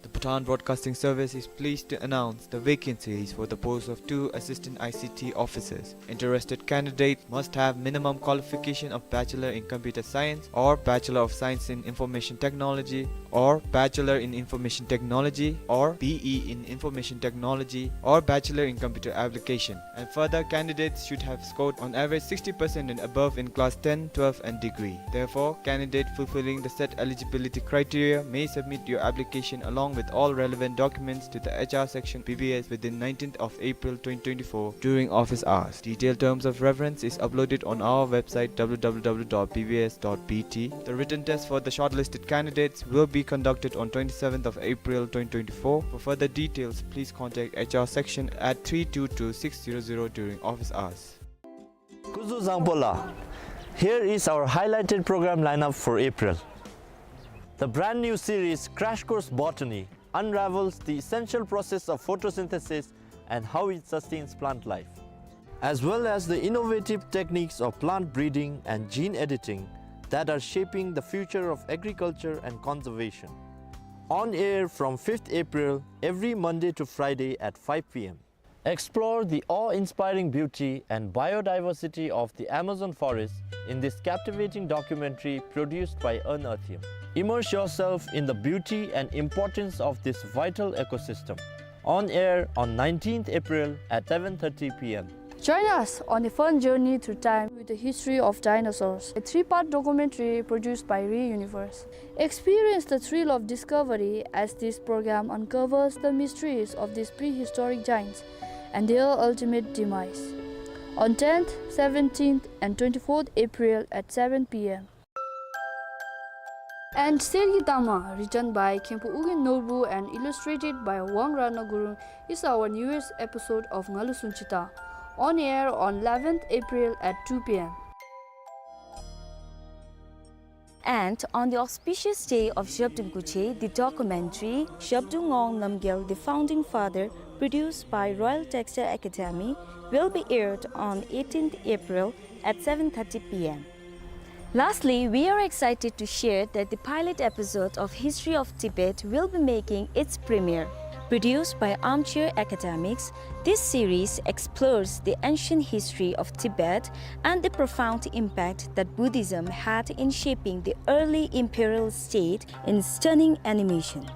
The Bhutan Broadcasting Service is pleased to announce the vacancies for the post of two assistant I C T officers. Interested candidate must have minimum qualification of Bachelor in Computer Science or Bachelor of Science in Information Technology or Bachelor in Information Technology or B E in Information Technology or Bachelor in Computer Application. And further, candidates should have scored on average sixty percent and above in class ten, twelve and degree. Therefore, candidate fulfilling the said eligibility criteria may submit your application along with all relevant documents to the H R section B B S within nineteenth of April twenty twenty-four during office hours. Detailed terms of reference is uploaded on our website, W W W dot B B S dot B T. The written test for the shortlisted candidates will be conducted on twenty-seventh of April twenty twenty-four. For further details, please contact H R section at three two two six zero zero during office hours. སྐུ་གཟུགས་བཟང་པོ་ལགས། Here is our highlighted program lineup for April. The brand new series, Crash Course Botany, unravels the essential process of photosynthesis and how it sustains plant life, as well as the innovative techniques of plant breeding and gene editing that are shaping the future of agriculture and conservation. On air from fifth April, every Monday to Friday at five p.m. Explore the awe-inspiring beauty and biodiversity of the Amazon forest in this captivating documentary produced by Earn Earthium. Immerse yourself in the beauty and importance of this vital ecosystem. On air on nineteenth April at seven thirty p.m. Join us on a fun journey through time with the history of dinosaurs, a three-part documentary produced by Re Universe. Experience the thrill of discovery as this program uncovers the mysteries of these prehistoric giants and their ultimate demise. On tenth, seventeenth, and twenty-fourth April at seven p.m. And Sergi Tama, written by Khenpo Ugyen Norbu and illustrated by Wang Ratna Gurung, is our newest episode of Ngalu Sunchita, on air on eleventh April at two p.m. And on the auspicious day of Zhabdrung Kuche, the documentary Zhabdrung Ngawang Namgyal, the Founding Father, produced by Royal Textile Academy, will be aired on eighteenth April at seven thirty p.m. Lastly, we are excited to share that the pilot episode of History of Tibet will be making its premiere. Produced by Armchair Academics, this series explores the ancient history of Tibet and the profound impact that Buddhism had in shaping the early imperial state in stunning animation.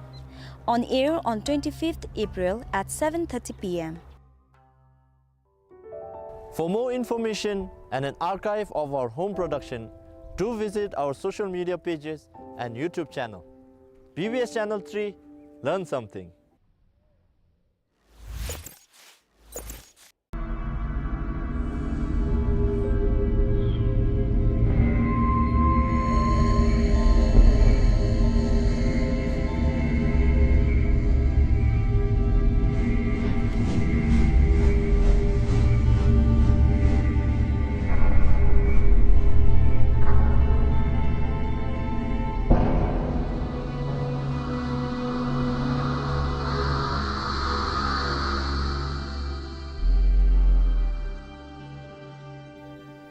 On air on twenty-fifth April at seven thirty p.m. For more information and an archive of our home production, do visit our social media pages and YouTube channel. B B S Channel three, learn something.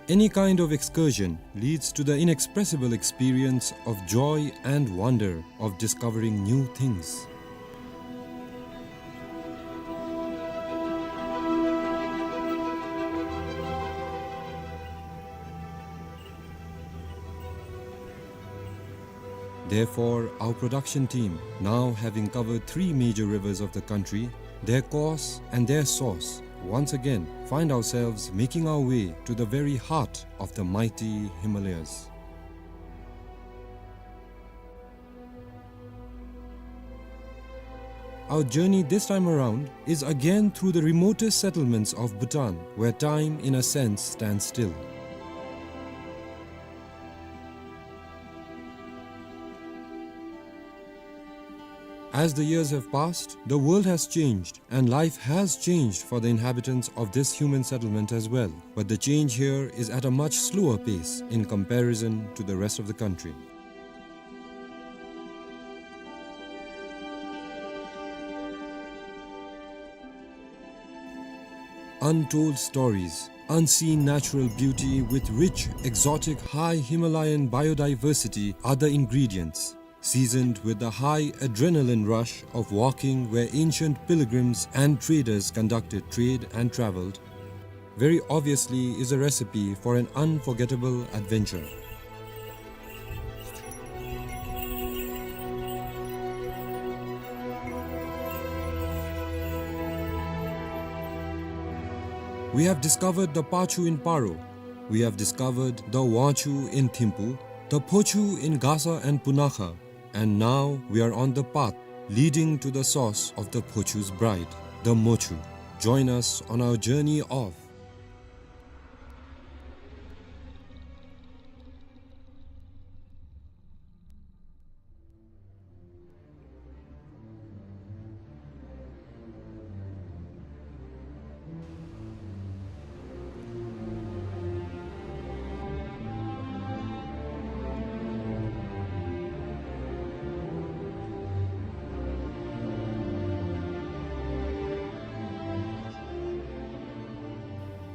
Any kind of excursion leads to the inexpressible experience of joy and wonder of discovering new things. Therefore, our production team, now having covered three major rivers of the country, their course and their source, once again find ourselves making our way to the very heart of the mighty Himalayas. Our journey this time around is again through the remotest settlements of Bhutan, where time, in a sense, stands still. As the years have passed, the world has changed, and life has changed for the inhabitants of this human settlement as well. But the change here is at a much slower pace in comparison to the rest of the country. Untold stories, unseen natural beauty with rich, exotic, high Himalayan biodiversity are the ingredients, seasoned with the high adrenaline rush of walking where ancient pilgrims and traders conducted trade and traveled, very obviously is a recipe for an unforgettable adventure. We have discovered the Pachu in Paro. We have discovered the Wangchu in Thimphu, the Phochu in Gasa and Punakha, and now we are on the path leading to the source of the Phochu's bride, the Mochu. Join us on our journey of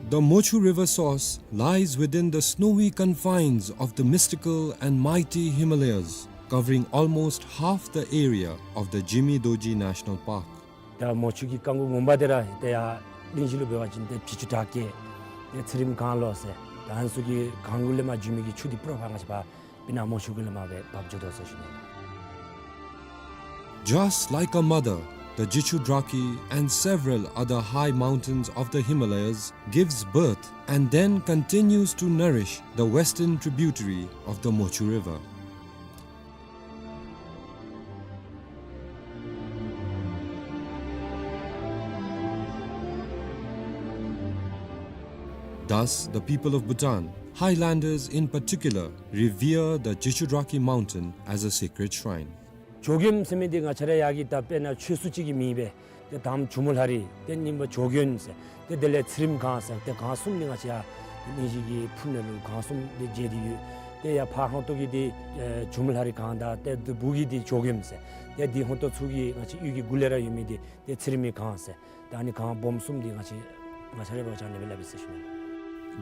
The Mochu River source lies within the snowy confines of the mystical and mighty Himalayas, covering almost half the area of the Jimi Dorji National Park. ད་མོ་ཆུ་གི་རྐང་མགོ་ངོ་མ་འདི་ར་ཏེ་ཡར་གླིང་བཞི་ལུ་འབད་བ་ཅིན་ཏེ་བྱི་ཅུ་བྲག་སྐྱེས་ཏེ་ཚེ་རིངམ་གངས་ལོག་ཟེར་ད་ཨ་ནི་ཚུ་གི་གངས་གུ་ལས་མར་འགྱོ་མི་གི་ཆུ་འདི་པུ་ར་ཕར་ང་བཅས་པ་སྤུ་ན་མོ་ཆུ་གུ་ལས་མར་སྦེ་འབབ་འགྱོ་དོ་ཟེར་ཞུ་ནི། Just like a mother, the Jhichudrakhi and several other high mountains of the Himalayas gives birth and then continues to nourish the western tributary of the Mochu River. Thus, the people of Bhutan, highlanders in particular, revere the Jhichudrakhi mountain as a sacred shrine. ཇོ་མགོན་ཟེར་མི་འདི་ང་བཅས་ར་ཡར་གྱི་ད་དཔེར་ན་ཆོས་སྲུང་ཅིག་གི་མིང་སྦེ་ཏེ་དང་པ་ཇོ་མོ་ལྷ་རི་ཏེ་གཉིས་པ་ཇོ་མགོན་ཟེར་ཏེ་དེ་ལས་ཚེ་རིངམ་གངས་ཟེར་ཏེ་གངས་གསུམ་འདི་ང་བཅས་ཡར་གླིང་བཞི་གི་ཕུ་ནང་ལུ་གངས་གསུམ་འདི་མཇལ་ཏེ་ཡོད། ཏེ་ཡར་ཕར་ཧོང་ཏོ་གི་འདི་ཨེ་ཇོ་མོ་ལྷ་རི་གངས་དང་ཏེ་འདི་སྦུག་གི་འདི་ཇོ་མགོན་ཟེར་ཏེ་འདི་ཧོང་ཏོ་ཚུ་གི་ང་བཅས་གཡུས་ཀྱི་གུ་ལས་ར་ཡོད་མི་འདི་ཏེ་ཚེ་རིངམ་གངས་ཟེར་ད་ཨ་ནི་གངས་སྦོམ་གསུམ་འདི་ང་བཅས་ང་བཅས་ར་འབད་བ་ཅིན་ཨ་ནི་སྦེ་སླབ་ཨིན་ཟེར་ཞུ་ནི།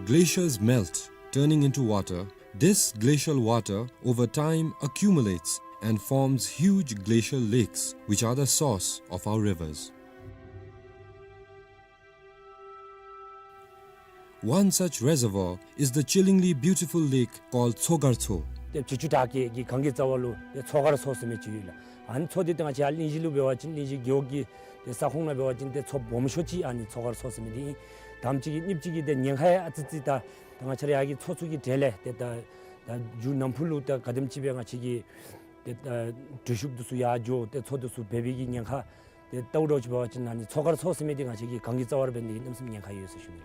Glaciers melt, turning into water. This glacial water, over time, accumulates and forms huge glacial lakes, which are the source of our rivers. One such reservoir is the chillingly beautiful lake called Tsogartso. ཏེ་བྱི་ཅུ་བྲག་སྐྱེས་ཀྱི་གངས་ཀྱི་རྩ་བ་ལུ་ཏེ་མཚོ་མཁར་མཚོ་ཟེར་མི་ཅིག་ཡོད་ལགས། ཨ་ནི་མཚོ་འདི་ཏེ་ང་བཅས་ཡར་གླིང་བཞི་ལུ་འབད་བ་ཅིན་གླིང་བཞི་རྒེད་འོག་གི་ཏེ་ས་ཁོངས་ནང་འབད་བ་ཅིན་ཏེ་མཚོ་སྦོམ་ཤོས་ཅིག་ཨ་ནི་མཚོ་མཁར་མཚོ་ཟེར་མི་འདི་ཨིན། དང་པ་ཅིག་གིས་གཉིས་པ་ཅིག་གིས་ཏེ་ཉེན་ཁ་ཡང་ཨ་ཙི་ཙི་ད་ད་ང་བཅས་ར་ཡར་གྱི་མཚོ་ཚུ་གི་གྲས་ལས་ཏེ་ད་ད་མཇུག་ནམ་ཕུགས་ལུ་ད་ག་དེམ་ཅིག་སྦེ་ང་བཅས་ཀྱི་ཏེ་ད་འགྲུལ་བཞུད་འདི་ཚུ་ཡར་འགྱོ་ཏེ་མཚོ་འདི་ཚུ་འབད་བའི་གི་ཉེན་ཁ་ཏེ་ལྟཝ་ད་ཅིག་འབད་བ་ཅིན་ཨ་ནི་མཚོ་མཁར་མཚོ་ཟེར་མི་འདི་ང་བཅས་ཀྱི་གངས་ཀྱི་རྩ་བར་འབད་ནི་འདི་གནམ་མེད་ས་མེད་ཉེན་ཁ་ཡོད་ཟེར་ཞུ་ནི།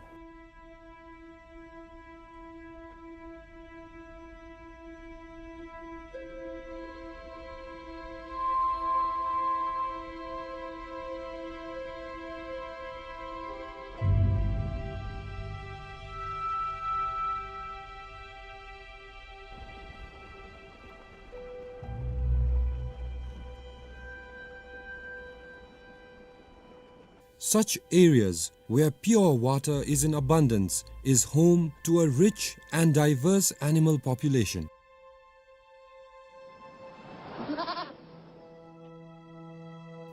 Such areas where pure water is in abundance is home to a rich and diverse animal population.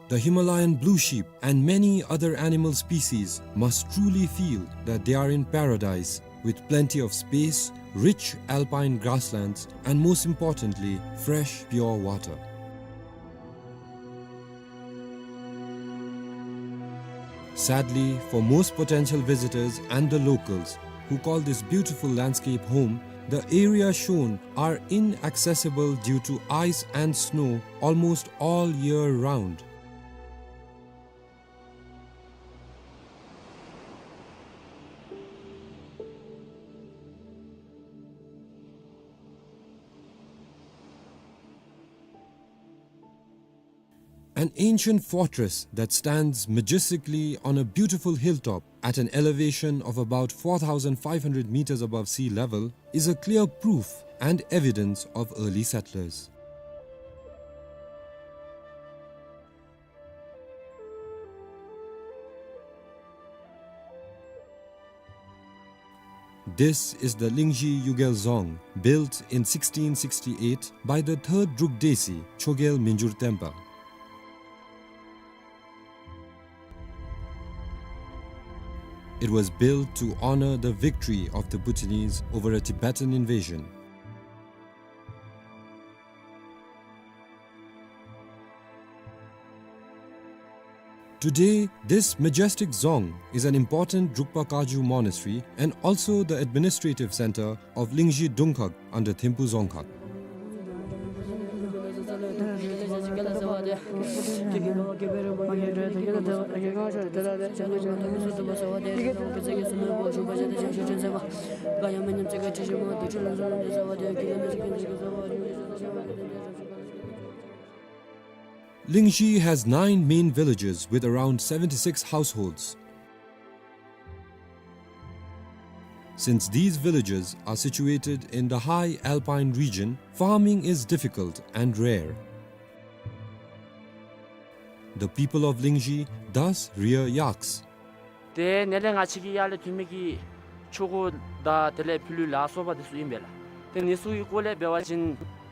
The Himalayan blue sheep and many other animal species must truly feel that they are in paradise, with plenty of space, rich alpine grasslands, and most importantly, fresh, pure water. Sadly, for most potential visitors and the locals who call this beautiful landscape home, the area shown are inaccessible due to ice and snow almost all year round. An ancient fortress that stands majestically on a beautiful hilltop at an elevation of about four thousand five hundred meters above sea level is a clear proof and evidence of early settlers. This is the Lingzhi Yugel Dzong, built in sixteen sixty-eight by the third Druk Desi, Chogyal Minjur Tenpa. It was built to honor the victory of the Bhutanese over a Tibetan invasion. Today, this majestic dzong is an important Drukpa Kagyu monastery and also the administrative center of Lingzhi Dungkhag under Thimphu Dzongkhag. Lingzhi has nine main villages with around seventy-six households. Since these villages are situated in the high alpine region, farming is difficult and rare. The people of Lingzhi thus rear yaks. ཏེ་ནཱ་ལས་ང་བཅས་ཀྱི་ཡར་ལས་ཐོན་མི་གི་ ཆུ་འགོ་དང་དེ་ལས་ཕྱི་ལུ་ལཱ་གསོ་བ་དེ་ཚུ་ཨིན་པས་ལགས། ཏེ་ཨ་ནི་ཚུ་གི་སྐོར་ལས་འབད་བ་ཅིན་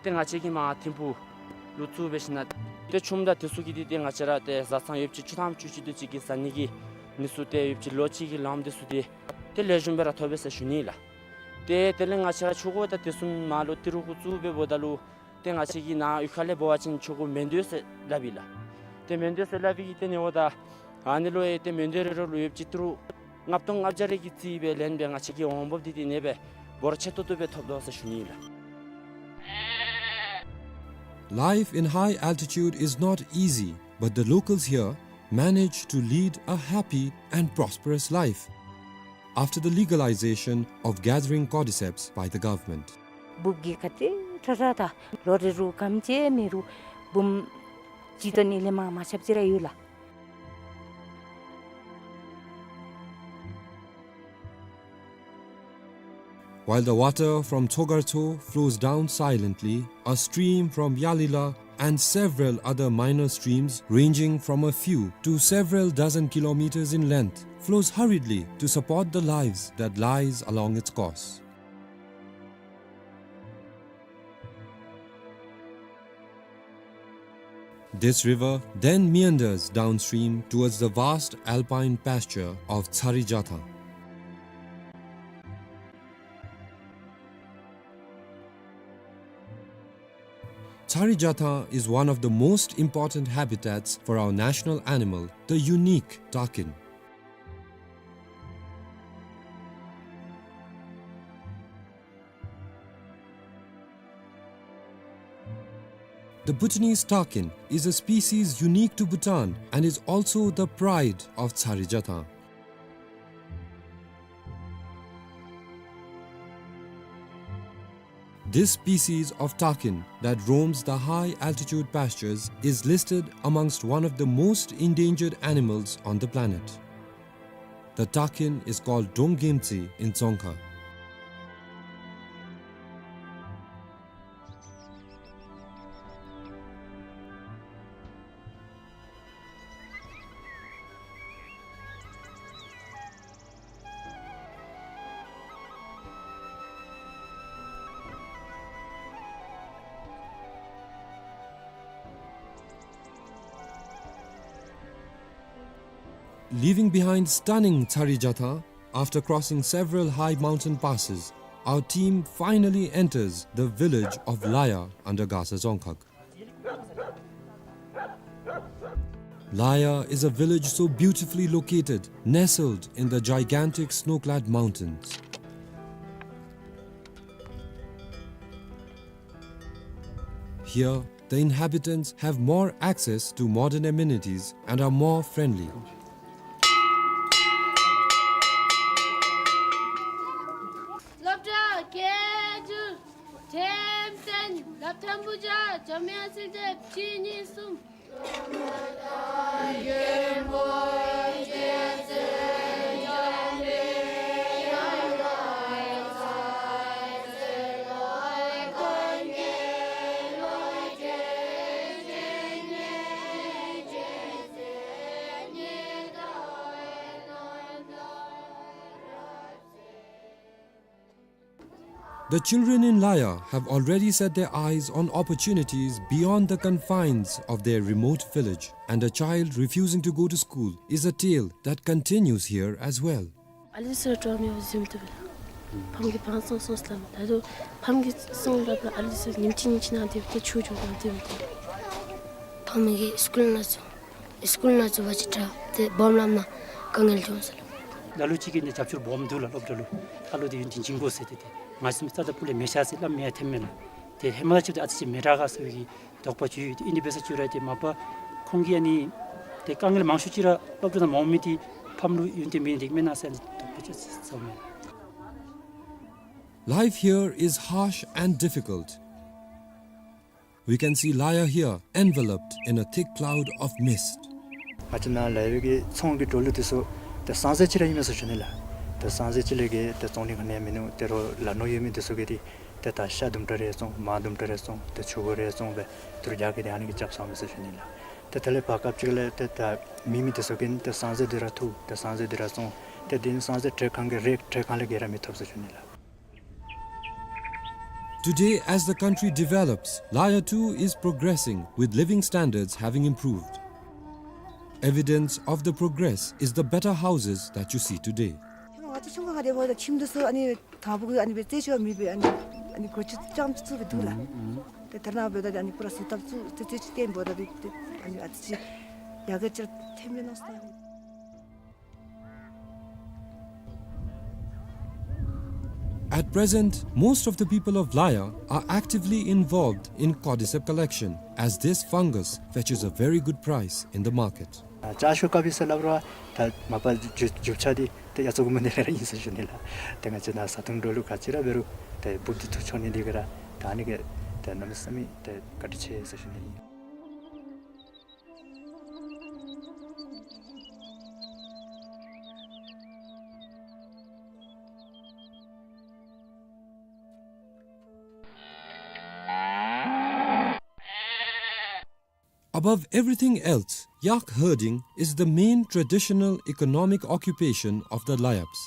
ཏེ་ང་བཅས་ཀྱིས་མར་ཐིམ་ཕུག་ལུ་བཙུགས་སྦེ་ཞིནམ་ལས་ཏེ་ཆུམ་དང་དེ་ཚུ་གི་འདི་ཏེ་ང་བཅས་ར་ཏེ་བཟའ་ཚང་ཡོདཔ་ཅིག་བཅུ་ཐམ་བཅུ་གཅིག་དེ་ཅིག་གི་བཟའ་ནི་གི་ཨ་ནི་ཚུ་ཏེ་ཡོདཔ་ཅིག་ལོ་གཅིག་གི་ལངམ་དེ་ཚུ་ཏེ་ཏེ་ལེགས་ཤོམ་སྦེ་ར་ཐོབ་པས་ཟེར་ཞུ་ནི་ལགས། ཏེ་དེ་ལས་ང་བཅས་ར་ཆུ་འགོ་དང་དེ་ཚུ་མར་ལུ་ཏི་རུ་གུ་བཙུགས་སྦེ་འབདཝ་ད་ལུ་ཏེ་ང་བཅས་ཀྱི་ནཱ་གཡུས་ཁ་ལས་འབད་བ་ཅིན་ཆུ་འགོ་མེན་དོ་ཟེར་སླབ་ཨིན་ལགས། ཏེ་མེན་དོ་ཟེར་སླབ་པའི་གི་ཏེ་ཨ་ནི་འབདཝ་ད་ཨ་ནི་ལུ་ཡང་ཏེ་མེན་དོ་རེ་རེ་ལུ་ཡོདཔ་ཅིག་ཏི་རུ་ལྔ་སྟོང་ལྔ་བརྒྱ་རེ་གི་རྩིས་སྦེ་ལེན་སྦེ་ང་བཅས་ཀྱི་འོང་འབབ་འདི་ཏེ་ཨ་ནེ་སྦེ་འབོར་ཆེ་ཏོག་ཏོ་སྦེ་ཐོབ་དོ་ཟེར་ཞུ་ནི་ཨིན་ལགས། Life in high altitude is not easy, but the locals here manage to lead a happy and prosperous life after the legalization of gathering cordyceps by the government. འབུཔ་གིས་ག་ཏེ་ཁྲ་ཁྲ་དང་ལོ་རེ་རུ་གམ་ཅིག་མེད་རུང་འབུམ་གཅིག་དང་ཨ་ནི་ལས་མར་མ་ཆགཔ་ཅིག་ར་ཡོད་ལགས། While the water from Tsogartso flows down silently, a stream from Yalila and several other minor streams ranging from a few to several dozen kilometers in length flows hurriedly to support the lives that lies along its course. This river then meanders downstream towards the vast alpine pasture of Tsarijatha. Tsarijatha is one of the most important habitats for our national animal, the unique takin. The Bhutanese takin is a species unique to Bhutan and is also the pride of Tsarijatha. This species of takin that roams the high altitude pastures is listed amongst one of the most endangered animals on the planet. The takin is called Donggemtsi in Dzongkha. Leaving behind stunning Tsarijatha, after crossing several high mountain passes, our team finally enters the village of Laya under Gasa Dzongkhag. Laya is a village so beautifully located, nestled in the gigantic snow-clad mountains. Here, the inhabitants have more access to modern amenities and are more friendly. སློབ་གྲྭ་སྐད་སྒྱུར་འགྲེམས་སྟོན། སློབ་ཐོན་བུ་བརྒྱ་འཇམ་དབྱངས་ཚེ་བརྟན་བཞི་གཉིས་གསུམ། The children in Laya have already set their eyes on opportunities beyond the confines of their remote village, and a child refusing to go to school is a tale that continues here as well. ཨ་ལི་སི་ཊོ་མི་ཟིམ་ཏུ་བེ་ལ། ཕམ་གི་ཕང་སོང་སོང་སླབ་མ་ད་དུ་ཕམ་གི་སོང་སླབ་ལ་ཨ་ལི་སི་ཉིམ་ཅི་ཉིམ་ཅི་ནང་དེ་བེ་ཆུ་ཇོ་གང་དེ་བེ་དེ། ཕམ་གི་སི་ཀུལ་ནང་ཚུ་སི་ཀུལ་ནང་ཚུ་བ་ཅིག་དྲག་དེ་སྦོམ་ལམ་ན་དཀའ་ངལ་བྱུང་སོང་ལ། ལ་ལུ་ཅིག་གིས་ནི་རྒྱབ་སྐྱོར་སྦོམ་འདུག་ལ། སློབ་གྲྭ་ལུ་ཨ་ལོ་དེ་ཡུན་དེ་འཇིང་དགོ་ཟེར་ཏེ་དེ་ང་སེམས་རྩ་དང་སྤུ་ལས་མི་ཤར་ཟེར་སླབ་མི་ཡང་ཐོནམ་མེད་ལ། དེ་ཧེ་མ་ལ་ཅིག་དེ་ཨ་ཙི་ཅིག་མི་དྲག་ག་ཟེར་བའི་གི་དོགས་པ་ཅིག་ཡོད། དེ་ཨིན་དེ་འབད་ས་ཅིག་ར་དེ་མ་པ་ཁོང་གིས་ཨ་ནི་དེ་དཀའ་ངལ་མང་ཤོས་ཅིག་ར་སློབ་གྲྭ་ནང་མ་འོང་མི་དེ་ཕམ་ལུ་ཡུན་དེ་མི་འདི་མེན་ན་ཟེར་དོགས་པ་ཅིག་ཟ་མས། Life here is harsh and difficult. We can see Laya here enveloped in a thick cloud of mist. ང་བཅས་ནཱ་ལ་ཡོད་པའི་གི་ཚོང་གི་འགྲོ་ལུགས་དེ་ཚུ་ཏེ་སང་ཟེར་ཅིག་ར་ཨིན་མས་ཟེར་ཞུ་ནི་ལགས། ཏེ་སང་ཟེར་ཅིག་ལས་གི་ཏེ་བཙོང་ནི་ག་ནི་ཡང་མིན་ནུག། ཏེ་རོགས་ལ་ནོར་ཡོད་མི་དེ་ཚུ་གིས་ཏེ་ད་ཤ་དུམ་གྲ་རེ་བཙོང་མར་དུམ་གྲ་རེ་བཙོང་ཏེ་ཆུ་འགོ་རེ་བཙོང་སྦེ་ཏི་རུ་བརྒྱ་གི་དེ་ཨ་ནི་གི་རྐྱབ་ཚརཝ་མས་ཟེར་ཞུ་ནི་ལགས། ཏེ་དེ་ལས་བར་སྐབས་ཅིག་ལས་ཏེ་ད་མེད་མི་དེ་ཚུ་གིས་ཏེ་སང་ཟེར་འདི་ར་འཐུ་ཏེ་སང་ཟེར་འདི་ར་བཙོང་ ཏེ་དེ་ནི་སོང་ཟེར་བྲེ་ཁང་གི་རེག་བྲེ་ཁང་ལས་བརྒལ་ར་མི་ཐོབ་ཟེར་ཞུ་ནི་ལགས། Today, as the country develops, Laya too is progressing, with living standards having improved. Evidence of the progress is the better houses that you see today. ང་ཚོ་ཆུང་ཀུ་ཁར་དེ་འབདཝ་ད་ཁྱིམ་དེ་ཚུ་ཨ་ནི་དང་པོ་གི་ཨ་ནི་སྦེ་རྩེག་ཅིག་མེད་པའི་ཨ་ནི་ཨ་ནི་སྒོ་ཅིག་རྐྱངམ་ཅིག་བཙུགས་སྦེ་འདུག་ལགས། ཨུམ་ཨུམ། ཏེ་ད་རེས་ནངས་པ་འབདཝ་ད་ཨ་ནི་པུ་ར་བཟོ་ལྟ་བཙུགས་རྩེག་ཅིག་བཏོན་འབདཝ་ད་ཏེ་ཨ་ནི་ཨ་ཙི་ཅིག་ཡར་རྒྱས་ཅིག་ཐོནམ་མས་མནོ་སོང་། At present, most of the people of Laya are actively involved in cordyceps collection, as this fungus fetches a very good price in the market. ཨ་ལྕགས་ཤོག་དཀར་པོ་ཟེར་སླབ་རུང་ད་མ་པ་རྒྱུ་རྒྱུ་ཆ་འདི་ཏེ་ཡ་ཙོག་གུ་མ་ནི་ར་ཨིན་ཟེར་ཞུ་ནི་ལགས། ཏེ་ང་བཅས་ནཱ་བཟའ་འཐུང་འགྲོ་ལུགས་ག་ཅི་ར་འབད་རུང་ཏེ་འབུཔ་འདི་འཐུ་འཕྱོག་ནི་འདི་གིས་ར་ད་ཨ་ནི་གིས་ཏེ་གནམ་མེད་ས་མེད་ཏེ་བཀའ་དྲིན་ཆེ་ཟེར་ཞུ་ནི་ཨིན། Above everything else, yak herding is the main traditional economic occupation of the Layabs.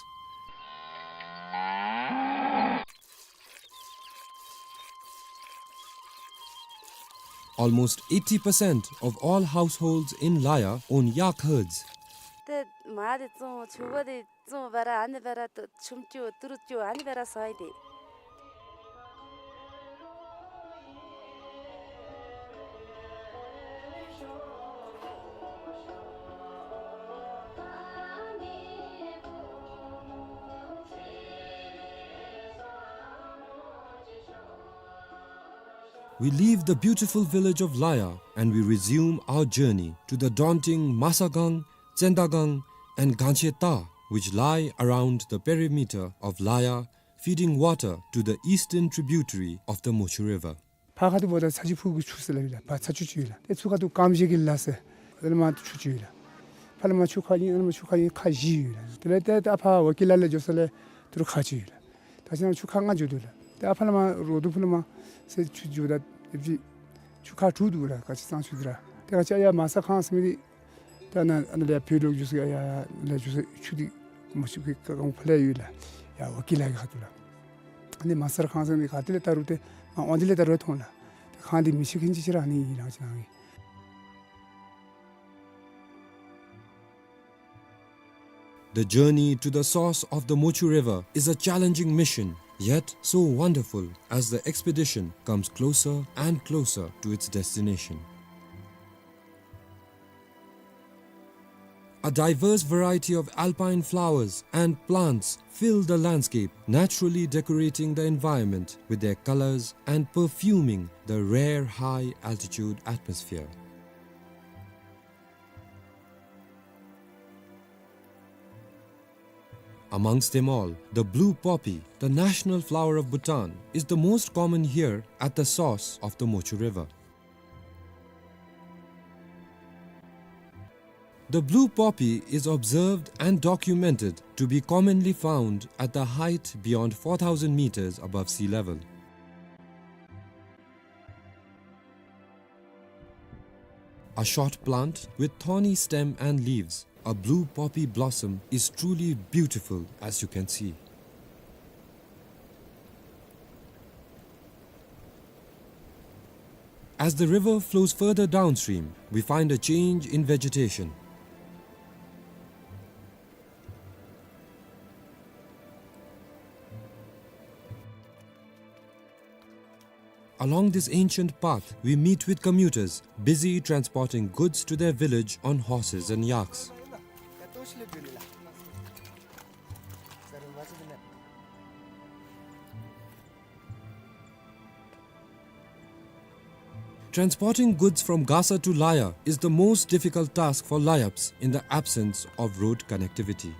Almost eighty percent of all households in Laya own yak herds. ཏེ་མར་འདི་བཙོང་ཕྱུར་བ་འདི་བཙོང་བར་ཨ་ནི་སྦེ་ར་ཏེ་ཆུམ་རྐྱབ་ཏི་རུ་རྐྱབ་ཨ་ནི་སྦེ་ར་བཟའ་ཡི་ཏེ། We leave the beautiful village of Laya and we resume our journey to the daunting Masagang, Tsendagang, and Gancheta, which lie around the perimeter of Laya, feeding water to the eastern tributary of the Mochu River. ཕར་ཁ་ཐུག་འབདཝ་ད་ཚ་ཆུ་ཕུག་གི་ཆུ་ཟེར་སླབ་ཨིན་ལགས། ཕར་ཚ་ཆུ་ཆུ་ཨིན་ལགས། ཏེ་ཚུར་ཁ་ཐུག་ཀམ་ཤེ་གི་ལ་ཟེར་ཨ་ནི་མར་ཆུ་ཆུ་ཨིན་ལགས། ཕར་ལས་མར་ཆུ་ཁ་ཨིན། ཨ་ནི་མར་ཆུ་ཁ་ཨིན། ཁ་བཞི་ཡོད་ལགས། དེ་ལས་ཏེ་ཏེ་ཨ་ཕར་ཝ་ཀི་ལ་ལས་འགྱོ་ས་ལས་ཏི་རུ་ཁ་གཅིག་ཡོད་ལགས། ད་ཅི་ན་ཆུ་ཁ་ལྔ་འགྱོ་དོ་ལགས། ཏེ་ཨ་ཕ་ལས་མར་རོ་དུ་ཕུ་ལས་མར་ཟེར་ཆུ་འགྱོཝ་ད་ཨེབ་ཅིག་ཆུ་ཁ་དྲུག་འདུག་ལགས། ག་ཅི་ཙང་ཆུ་འདི་ར། ཏེ་ག་ཅི་ཡར་མ་ས་ཁང་ཟེར་མི་འདི་ད་ནཱ་ཨ་ནཱ་ལས་ཕུད་ལོག་འགྱོ་ས་ཡར་ཡར་ལས་འགྱོ་ས་ཆུ་འདི་མ་ཆུ་གི་ཀ་གང་ཕར་ལས་ཡོད་ལགས། ཡར་ཝ་ཀི་ལ་གི་ཁ་ཐུག་ལགས། ཨ་ནི་མ་ས་ཁང་ཟེར་མི་ག་ཏེ་ལས་ད་རུང་ཏེ་མར་ཨོང་དེ་ལས་ད་རུང་མཐོང་ལགས། ཏེ་ཁང་འདི་མི་ཤེས་མཁན་ཅིག་ཅིག་ར་ཨ་ནི་ཨིན་ལགས་ཅི་ན་ཨིན། The journey to the source of the Mochu River is a challenging mission, yet so wonderful as the expedition comes closer and closer to its destination. A diverse variety of alpine flowers and plants fill the landscape, naturally decorating the environment with their colors and perfuming the rare high-altitude atmosphere. Amongst them all, the blue poppy, the national flower of Bhutan, is the most common here at the source of the Mochu River. The blue poppy is observed and documented to be commonly found at the height beyond four thousand meters above sea level. A short plant with thorny stem and leaves, a blue poppy blossom is truly beautiful, as you can see. As the river flows further downstream, we find a change in vegetation. Along this ancient path, we meet with commuters busy transporting goods to their village on horses and yaks. Transporting goods from Gasa to Laya is the most difficult task for Layabs in the absence of road connectivity.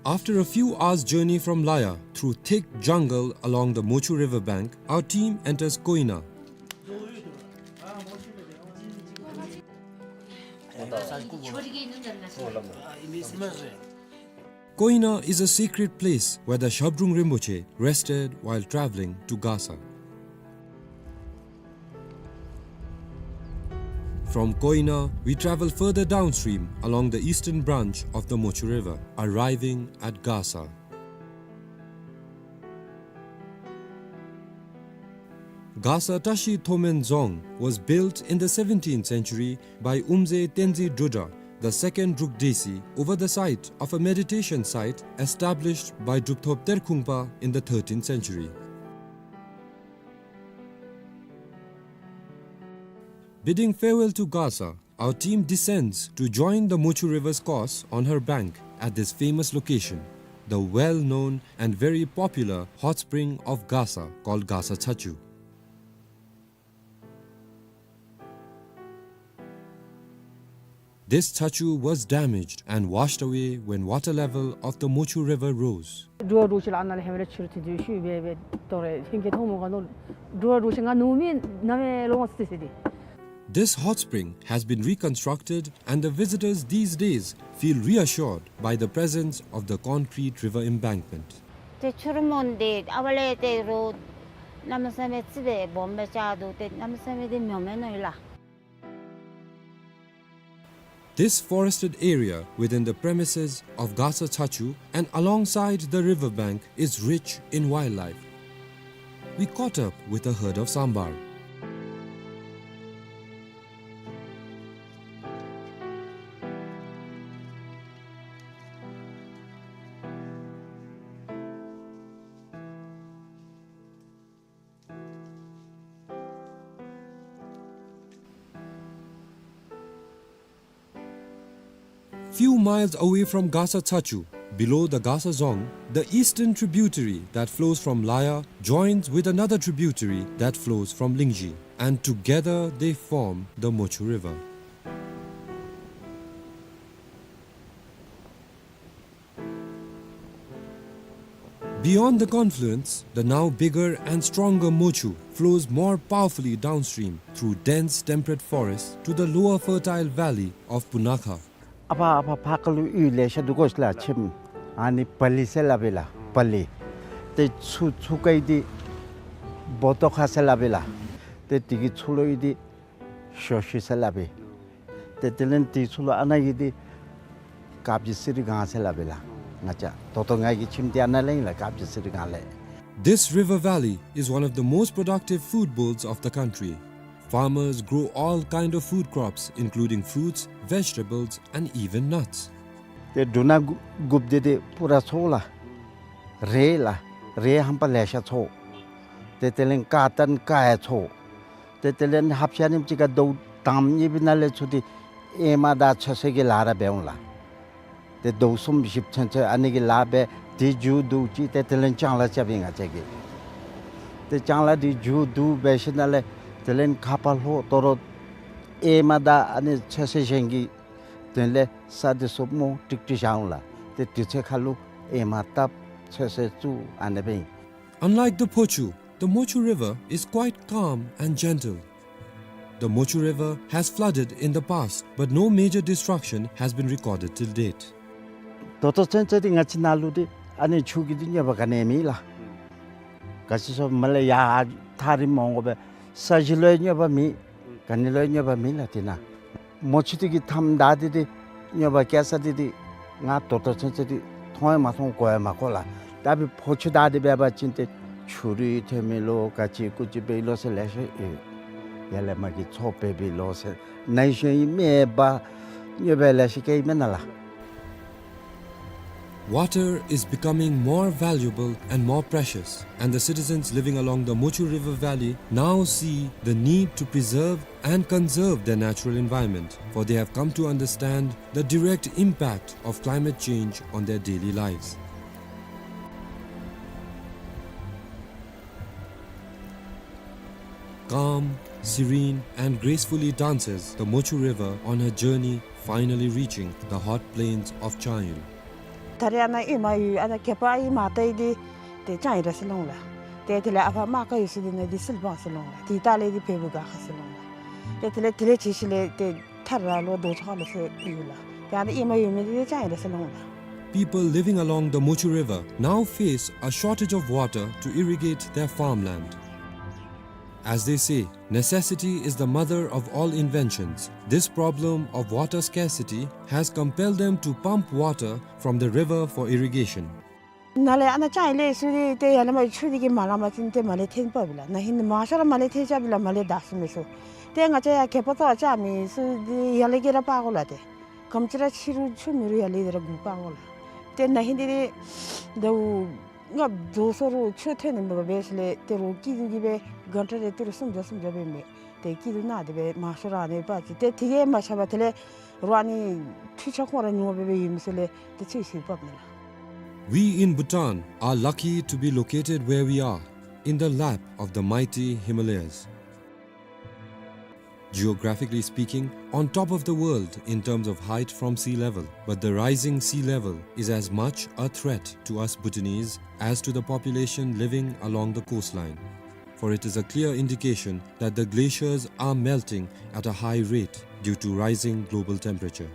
After a few hours' journey from Laya, through thick jungle along the Mochu river bank, our team enters Koina. Koina is a sacred place where the Shabdrung Rinpoche rested while traveling to Gasa. From Koina, we travel further downstream along the eastern branch of the Mochu River, arriving at Gasa. Gasa Tashi Thomen Dzong was built in the seventeenth century by Umze Tenzin Drudra, the second Druk Desi, over the site of a meditation site established by Drupthop Terkhungpa in the thirteenth century. Bidding farewell to Gasa, our team descends to join the Mochu River's course on her bank at this famous location, the well-known and very popular hot spring of Gasa called Gasa Chachu. This chachu was damaged and washed away when water level of the Mochu River rose. འགྲོ་བ་འགྲོ་ཆེ་ལ་ཨ་ན་ལས་ཧེ་མ་ལས་ཆུར་ཐི་དུ་ཤུ་བེ་བེ་ཏོ་རེ་ཧིང་གེ་ཐོང་མོ་ག་ནོ་འགྲོ་བ་འགྲོ་ཆེ་ང་ནུ་མི་ན་མེ་ལོ་སི་སི་དི། This hot spring has been reconstructed and the visitors these days feel reassured by the presence of the concrete river embankment. ཏེ་ཆུ་རུ་མོན་དེ་ཨ་བ་ལེ་ཏེ་རོ་ན་མ་ས་མེ་ཙི་བེ་བོམ་བེ་ཅ་དུ་ཏེ་ན་མ་ས་མེ་དེ་མྱོ་མེ་ནོ་ཡི་ལ། This forested area within the premises of Gasa Chachu and alongside the river bank is rich in wildlife. We caught up with a herd of sambar. Few miles away from Gasa Chachu, below the Gasa Dzong, the eastern tributary that flows from Laya joins with another tributary that flows from Lingzhi, and together they form the Mochu River. Beyond the confluence, the now bigger and stronger Mochu flows more powerfully downstream through dense temperate forest to the lower fertile valley of Punakha. ཨ་ཕ་ཨ་ཕ་ཕ་ཀ་ལུ་ཡུལ་ལེ་ཤ་འདུག་གོ་ཤ་ལ་ཆེམ་ཨ་ནི་པ་ལི་ཟེར་སླབ་པས་ལགས། པ་ལི། ཏེ་ཚུ་ཚུ་ཀ་ཡི་དེ་བོ་ཏོ་ཁ་ཟེར་སླབ་པས་ལགས། ཏེ་དེ་གི་ཚུ་ལུ་ཡི་དེ་ཤོ་ཤི་ཟེར་སླབ་པས། ཏེ་དེ་ལས་དེ་ཚུ་ལུ་ཨ་ན་གི་དེ་ཀ་བྱི་སི་རི་སྒང་ཟེར་སླབ་པས་ལགས། ང་བཅས་ད་ལྟོ་ང་གི་ཁྱིམ་དེ་ཨ་ན་ལས་ཨིན་ལགས། ཀ་བྱི་སི་རི་སྒང་ལས། This river valley is one of the most productive food bowls of the country. Farmers grow all kind of food crops, including fruits, vegetables, and even nuts. ཏེ་འབྲུ་སྣ་དགུ་དགུཔ་དེ་དེ་པུ་ར་ཚོ་ལགས། རེད་ལགས། རེད་ཧམ་པ་ལེ་ཤ་ཚོ། ཏེ་དེ་ལས་ཀ་ཏན་ཀ་ཡ་ཚོ། ཏེ་དེ་ལས་ཧབ་ཤ་ནིམ་ཅིག་ག་དོ་དང་ཉེ་བི་ན་ལས་ཚུ་དེ་ཨེ་མ་དང་ཚོད་སེ་གི་ལཱ་ར་འབད་འོང་ལགས། ཏེ་དོ་གསུམ་བཞི་ཚུན་ཚོད་ཨ་ནི་གི་ལཱ་འབད་དེ་མཇུག་བསྡུ་ཅི། ཏེ་དེ་ལས་ལྕང་ལཱ་རྐྱབ་ཨིན་ང་བཅས་ཀྱིས། ཏེ་ལྕང་ལཱ་དེ་མཇུག་བསྡུ་འབད་ཞིནམ་ལས་དེ་ལས་ཁ་ཕར་ལྷོ་དོ་རུང་ཨེ་མ་དང་ཨ་ནི་ཚོད་སེ་གཞན་གྱི་དོན་ལས་ས་དེ་ཚུ་མོ་ཀྲིག་ཀྲི་བཞག་འོང་ལགས། ཏེ་དེ་ཚུ་ཁ་ལུ་ཨེ་མ་བཏབ་ཚོད་སེ་བཙུགས་ཨ་ནི་སྦེ་ཨིན། Unlike the Phochu, the Mochu River is quite calm and gentle. The Mochu River has flooded in the past, but no major destruction has been recorded till date. ད་ལྟོ་ཚུན་ཚོད་འདི་ང་བཅས་ནཱ་ལུ་འདི་ཨ་ནི་ཆུ་གི་འདི་གནོད་པ་ག་ནི་མེད་ལགས། ག་ཅི་སོ་མ་ལས་ཡར་ཐག་རིངམོ་འོང་དགོ་པས། ས་གཞི་ལུ་ཡང་གནོད་པ་མེད། ག་ནི་ལུ་ཡང་གནོད་པ་མེད་ལགས་འདི་ནང་། མོ་ཆུ་འདི་གིས་མཐའམ་བདའ་སྟེ་འདི་གནོད་པ་བཀལ་ས་འདི་འདི་ང་ད་ལྟོ་ཚུན་ཚོད་འདི་མཐོང་ཡང་མ་མཐོང་གོ་ཡང་མ་གོ་ལགས། ད་འབད་ཕོ་ཆུ་བདའ་སྟེ་འབད་བ་ཅིན་ཏེ་ཆུ་རུད་ཐོན་མི་ལོ་ག་ཅི་ཀུ་ཅི་འབད་ལོ་ཟེར་ལེ་ཤ་ཡོད། ཡར་ལས་མར་གྱི་མཚོ་འབད་བའི་ལོ་ཟེར་ནའི་ཤོ་ཡི་མེ་འབར་གནོད་པ་ལེ་ཤ་བཀལ་མེན་ན་ལགས། Water is becoming more valuable and more precious, and the citizens living along the Mochu River Valley now see the need to preserve and conserve their natural environment, for they have come to understand the direct impact of climate change on their daily lives. Calm, serene, and gracefully dances the Mochu River on her journey, finally reaching the hot plains of Changil. ད་རེས་ཨ་ནཱ་ཨེ་མ་ཡོད་ཨ་ནཱ་གད་པ་ཨེ་མ་བཏབ་ཡི་འདི་ཏེ་ལྕང་ཡི་ར་ཟེར་ལོང་ལགས། ཏེ་དེ་ལས་ཨ་ཕ་རྨ་ཁ་ཡོད་ས་འདི་ནང་འདི་སིལ་སྦང་ཟེར་ལོང་ལགས། ཏེ་ད་ལས་འདི་བལ་པོ་སྒར་ཁ་ཟེར་ལོང་ལགས། ཏེ་དེ་ལས་དེ་ལས་ཅིག་ཤུལ་ལས་ཏེ་ཐར་ར་ལོ་རྡོ་ཚོ་ཁ་ལོ་ཟེར་ཡོད་ལགས། ཏེ་ཨ་ནཱ་ཨེ་མ་ཡོད་མི་འདི་ཏེ་ལྕང་ཡི་ར་ཟེར་ལོང་ལགས། People living along the Mochu River now face a shortage of water to irrigate their farmland. As they say, necessity is the mother of all inventions. This problem of water scarcity has compelled them to pump water from the river for irrigation. ནཱ་ལས་ཨ་ནཱ་ཅང་ལས་སུ་དེ་ཏེ་ཡར་ལས་མར་ཆུ་དེ་གིས་མ་ལང་པ་ཅིན་ཏེ་མར་ལས་འཐེན་པ་བི་ལགས། ན་ཧིང་མང་ཤོས་ར་མར་ལས་འཐེན་ཅ་བི་ལགས། མར་ལས་དྭངས་སུ་མེད་སོང་། ཏེ་ང་བཅས་ཡར་གད་པ་ཏོ་ཨ་ཅང་མེད་སུ་དེ་ཡར་ལས་གི་ར་པ་གོ་ལགས། ཏེ་གམ་ཅི་ར་ཕྱི་རུ་ཆུ་མེད་རུང་ཡར་ལས་དེ་ར་སྒུག་པ་གོ་ལགས། ཏེ་ན་ཧིང་དེ་དེ་ཟླཝ་ལྔ་བདོ་སོང་རུང་ཆུ་ཐོན་ནི་མེད་པར་སྦེ་ཞིནམ་ལས་ཏེ་རོགས་སྐྱིད་སྡུག་གི་སྦེ་གང་ཊ་རེ་ཏི་རུ་སུམ་བརྒྱ་སུམ་བརྒྱ་སྦེ་མེད། ཏེ་སྐྱིད་སྡུག་ནང་དེ་སྦེ་མང་ཤོས་ར་ཨ་ནི་སྦེ་ཅིག་ཏེ་དེ་གིས་མ་ཆགས་པར་དེ་ལས་རོགས་ཨ་ནི་འཕྲུལ་ཆས་ཁོང་ར་ཉོ་སྦེ་སྦེ་ཡོད་མི་ཚུ་ལས་ཏེ་ཚུད་ཚུདཔ་མས་ལགས། We in Bhutan are lucky to be located where we are, in the lap of the mighty Himalayas. Geographically speaking, on top of the world in terms of height from sea level, but the rising sea level is as much a threat to us Bhutanese as to the population living along the coastline. For it is a clear indication that the glaciers are melting at a high rate due to rising global temperature.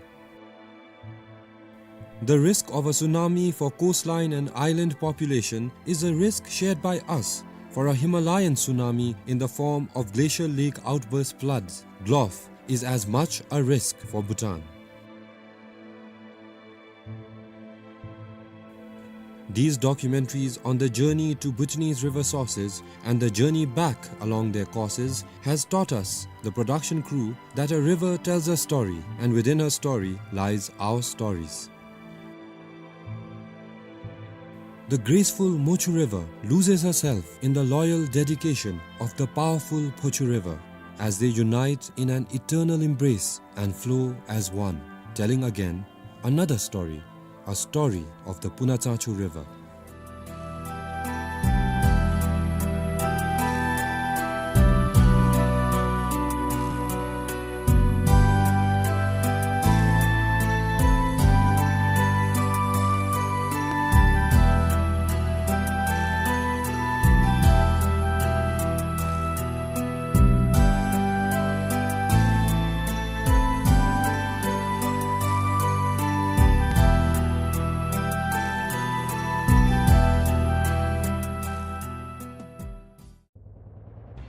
The risk of a tsunami for coastline and island population is a risk shared by us, for a Himalayan tsunami in the form of glacial lake outburst floods, GLOF, is as much a risk for Bhutan. These documentaries on the journey to Bhutanese river sources and the journey back along their courses has taught us, the production crew, that a river tells a story, and within her story lies our stories. The graceful Mochu River loses herself in the loyal dedication of the powerful Phochu River as they unite in an eternal embrace and flow as one, telling again another story, a story of the Punatsangchu River.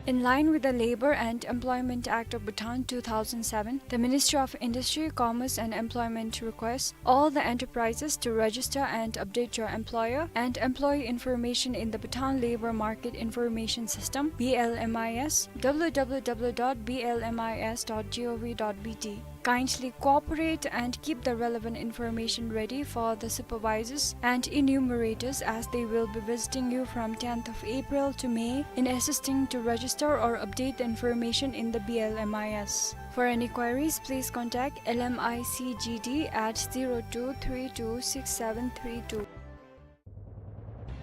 In line with the Labour and Employment Act of Bhutan two thousand seven, the Ministry of Industry, Commerce and Employment requests all the enterprises to register and update your employer and employee information in the Bhutan Labour Market Information System, B L M I S, W W W dot B L M I S dot gov dot B T. Kindly cooperate and keep the relevant information ready for the supervisors and enumerators, as they will be visiting you from tenth of April to May in assisting to register or update the information in the B L M I S. For any queries, please contact L M I C G D at zero two three two six seven three two.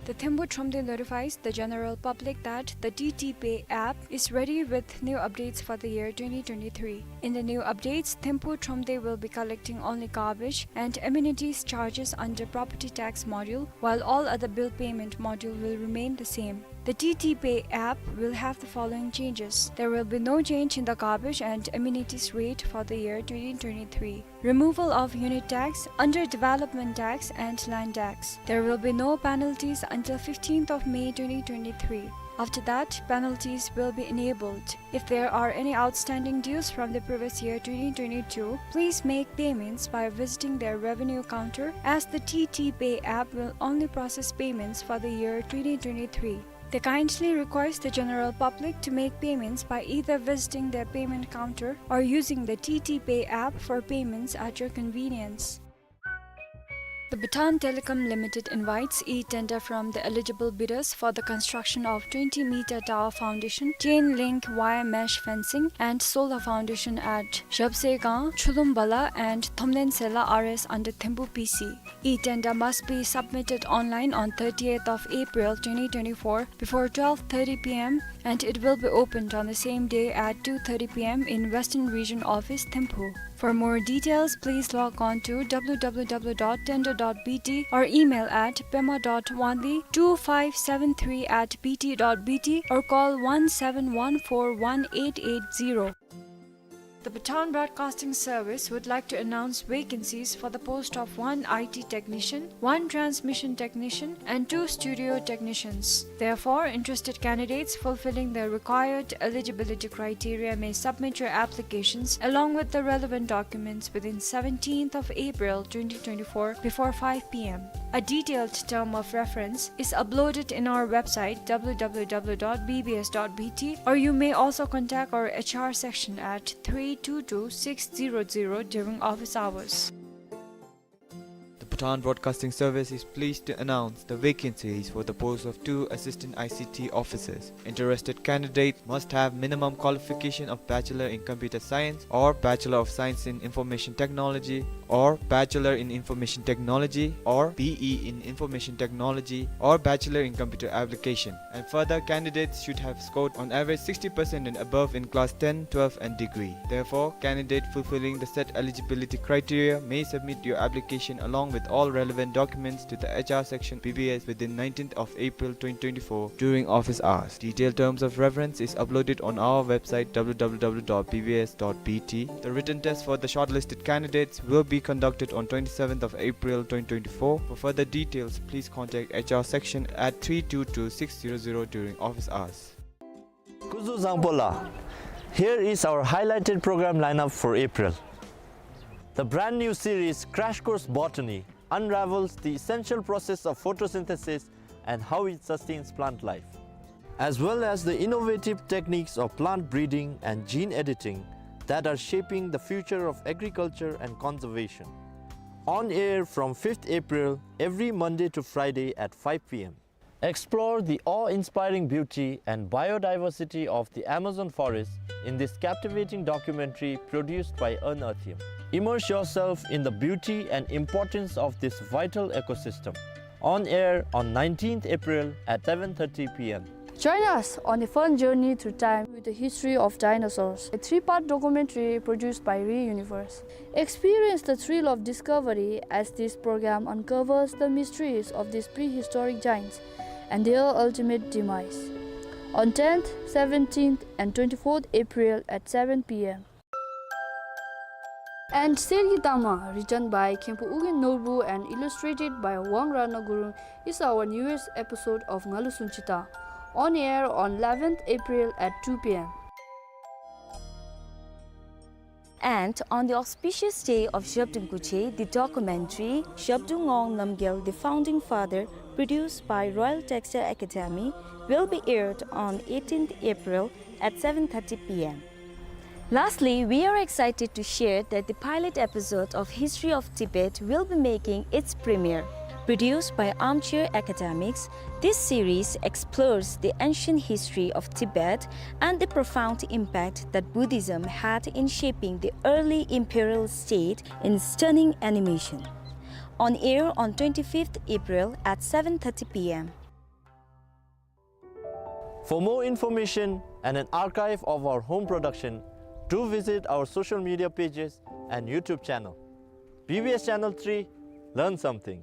The Thimphu Thromde notifies the general public that the T T Pay app is ready with new updates for the year twenty twenty-three. In the new updates, Thimphu Thromde will be collecting only garbage and amenities charges under property tax module, while all other bill payment module will remain the same. The T T Pay app will have the following changes. There will be no change in the garbage and amenities rate for the year twenty twenty-three. Removal of unit tax, under development tax and land tax. There will be no penalties until fifteenth of May twenty twenty-three. After that, penalties will be enabled. If there are any outstanding dues from the previous year twenty twenty-two, please make payments by visiting their revenue counter, as the T T Pay app will only process payments for the year twenty twenty-three. They kindly request the general public to make payments by either visiting their payment counter or using the T T Pay app for payments at your convenience. The Bhutan Telecom Limited invites e-tender from the eligible bidders for the construction of twenty meter tower foundation, chain link wire mesh fencing and solar foundation at Zhabsegang, Chulum Bala and Thomlen Sela R S under Thimphu P C. E-tender must be submitted online on thirtieth of April twenty twenty-four before twelve thirty P M, and it will be opened on the same day at two thirty P M in Western Region Office, Thimphu. For more details, please log on to W W W dot tender dot B T or email at pema dot wanli two five seven three at B T dot B T or call one seven one four one eight eight zero. The Bhutan Broadcasting Service would like to announce vacancies for the post of one I T technician, one transmission technician, and two studio technicians. Therefore, interested candidates fulfilling the required eligibility criteria may submit your applications along with the relevant documents within seventeenth of April twenty twenty-four before five p m. A detailed term of reference is uploaded in our website, w w w dot b b s dot b t, or you may also contact our H R section at three two two six zero zero during office hours. The Bhutan Broadcasting Service is pleased to announce the vacancies for the post of two assistant I C T officers. Interested candidate must have minimum qualification of Bachelor in Computer Science or Bachelor of Science in Information Technology or Bachelor in Information Technology or B E in Information Technology or Bachelor in Computer Application. And further, candidates should have scored on average sixty percent and above in class ten, twelve and degree. Therefore, candidate fulfilling the set eligibility criteria may submit your application along with all relevant documents to the H R section B B S within nineteenth of April twenty twenty-four during office hours. Detailed terms of reference is uploaded on our website w w w dot b b s dot b t. The written test for the shortlisted candidates will be conducted on twenty-seventh of April twenty twenty-four. For further details, please contact H R section at three two two six zero zero during office hours. Kuzuzangpo la. Here is our highlighted program lineup for April. The brand new series Crash Course Botany unravels the essential process of photosynthesis and how it sustains plant life, as well as the innovative techniques of plant breeding and gene editing that are shaping the future of agriculture and conservation. On air from fifth April, every Monday to Friday at five p m. Explore the awe-inspiring beauty and biodiversity of the Amazon forest in this captivating documentary produced by Unearthium. Immerse yourself in the beauty and importance of this vital ecosystem. On air on nineteenth April at seven thirty p m. Join us on a fun journey through time with the history of dinosaurs, a three-part documentary produced by Re Universe. Experience the thrill of discovery as this program uncovers the mysteries of these prehistoric giants and their ultimate demise. On tenth, seventeenth, and twenty-fourth April at seven p m. And Sergi Tama, written by Khenpo Ugyen Norbu and illustrated by Wang Ratna Gurung, is our newest episode of Ngalu Sunchita, on air on eleventh April at two p m. And on the auspicious day of Zhabdrung Kuche, the documentary Zhabdrung Ngawang Namgyal, the Founding Father, produced by Royal Textile Academy, will be aired on eighteenth April at seven thirty p m. Lastly, we are excited to share that the pilot episode of History of Tibet will be making its premiere. Produced by Armchair Academics, this series explores the ancient history of Tibet and the profound impact that Buddhism had in shaping the early imperial state in stunning animation. On air on twenty-fifth April at seven thirty p m. For more information and an archive of our home production, do visit our social media pages and YouTube channel. B B S Channel three, learn something.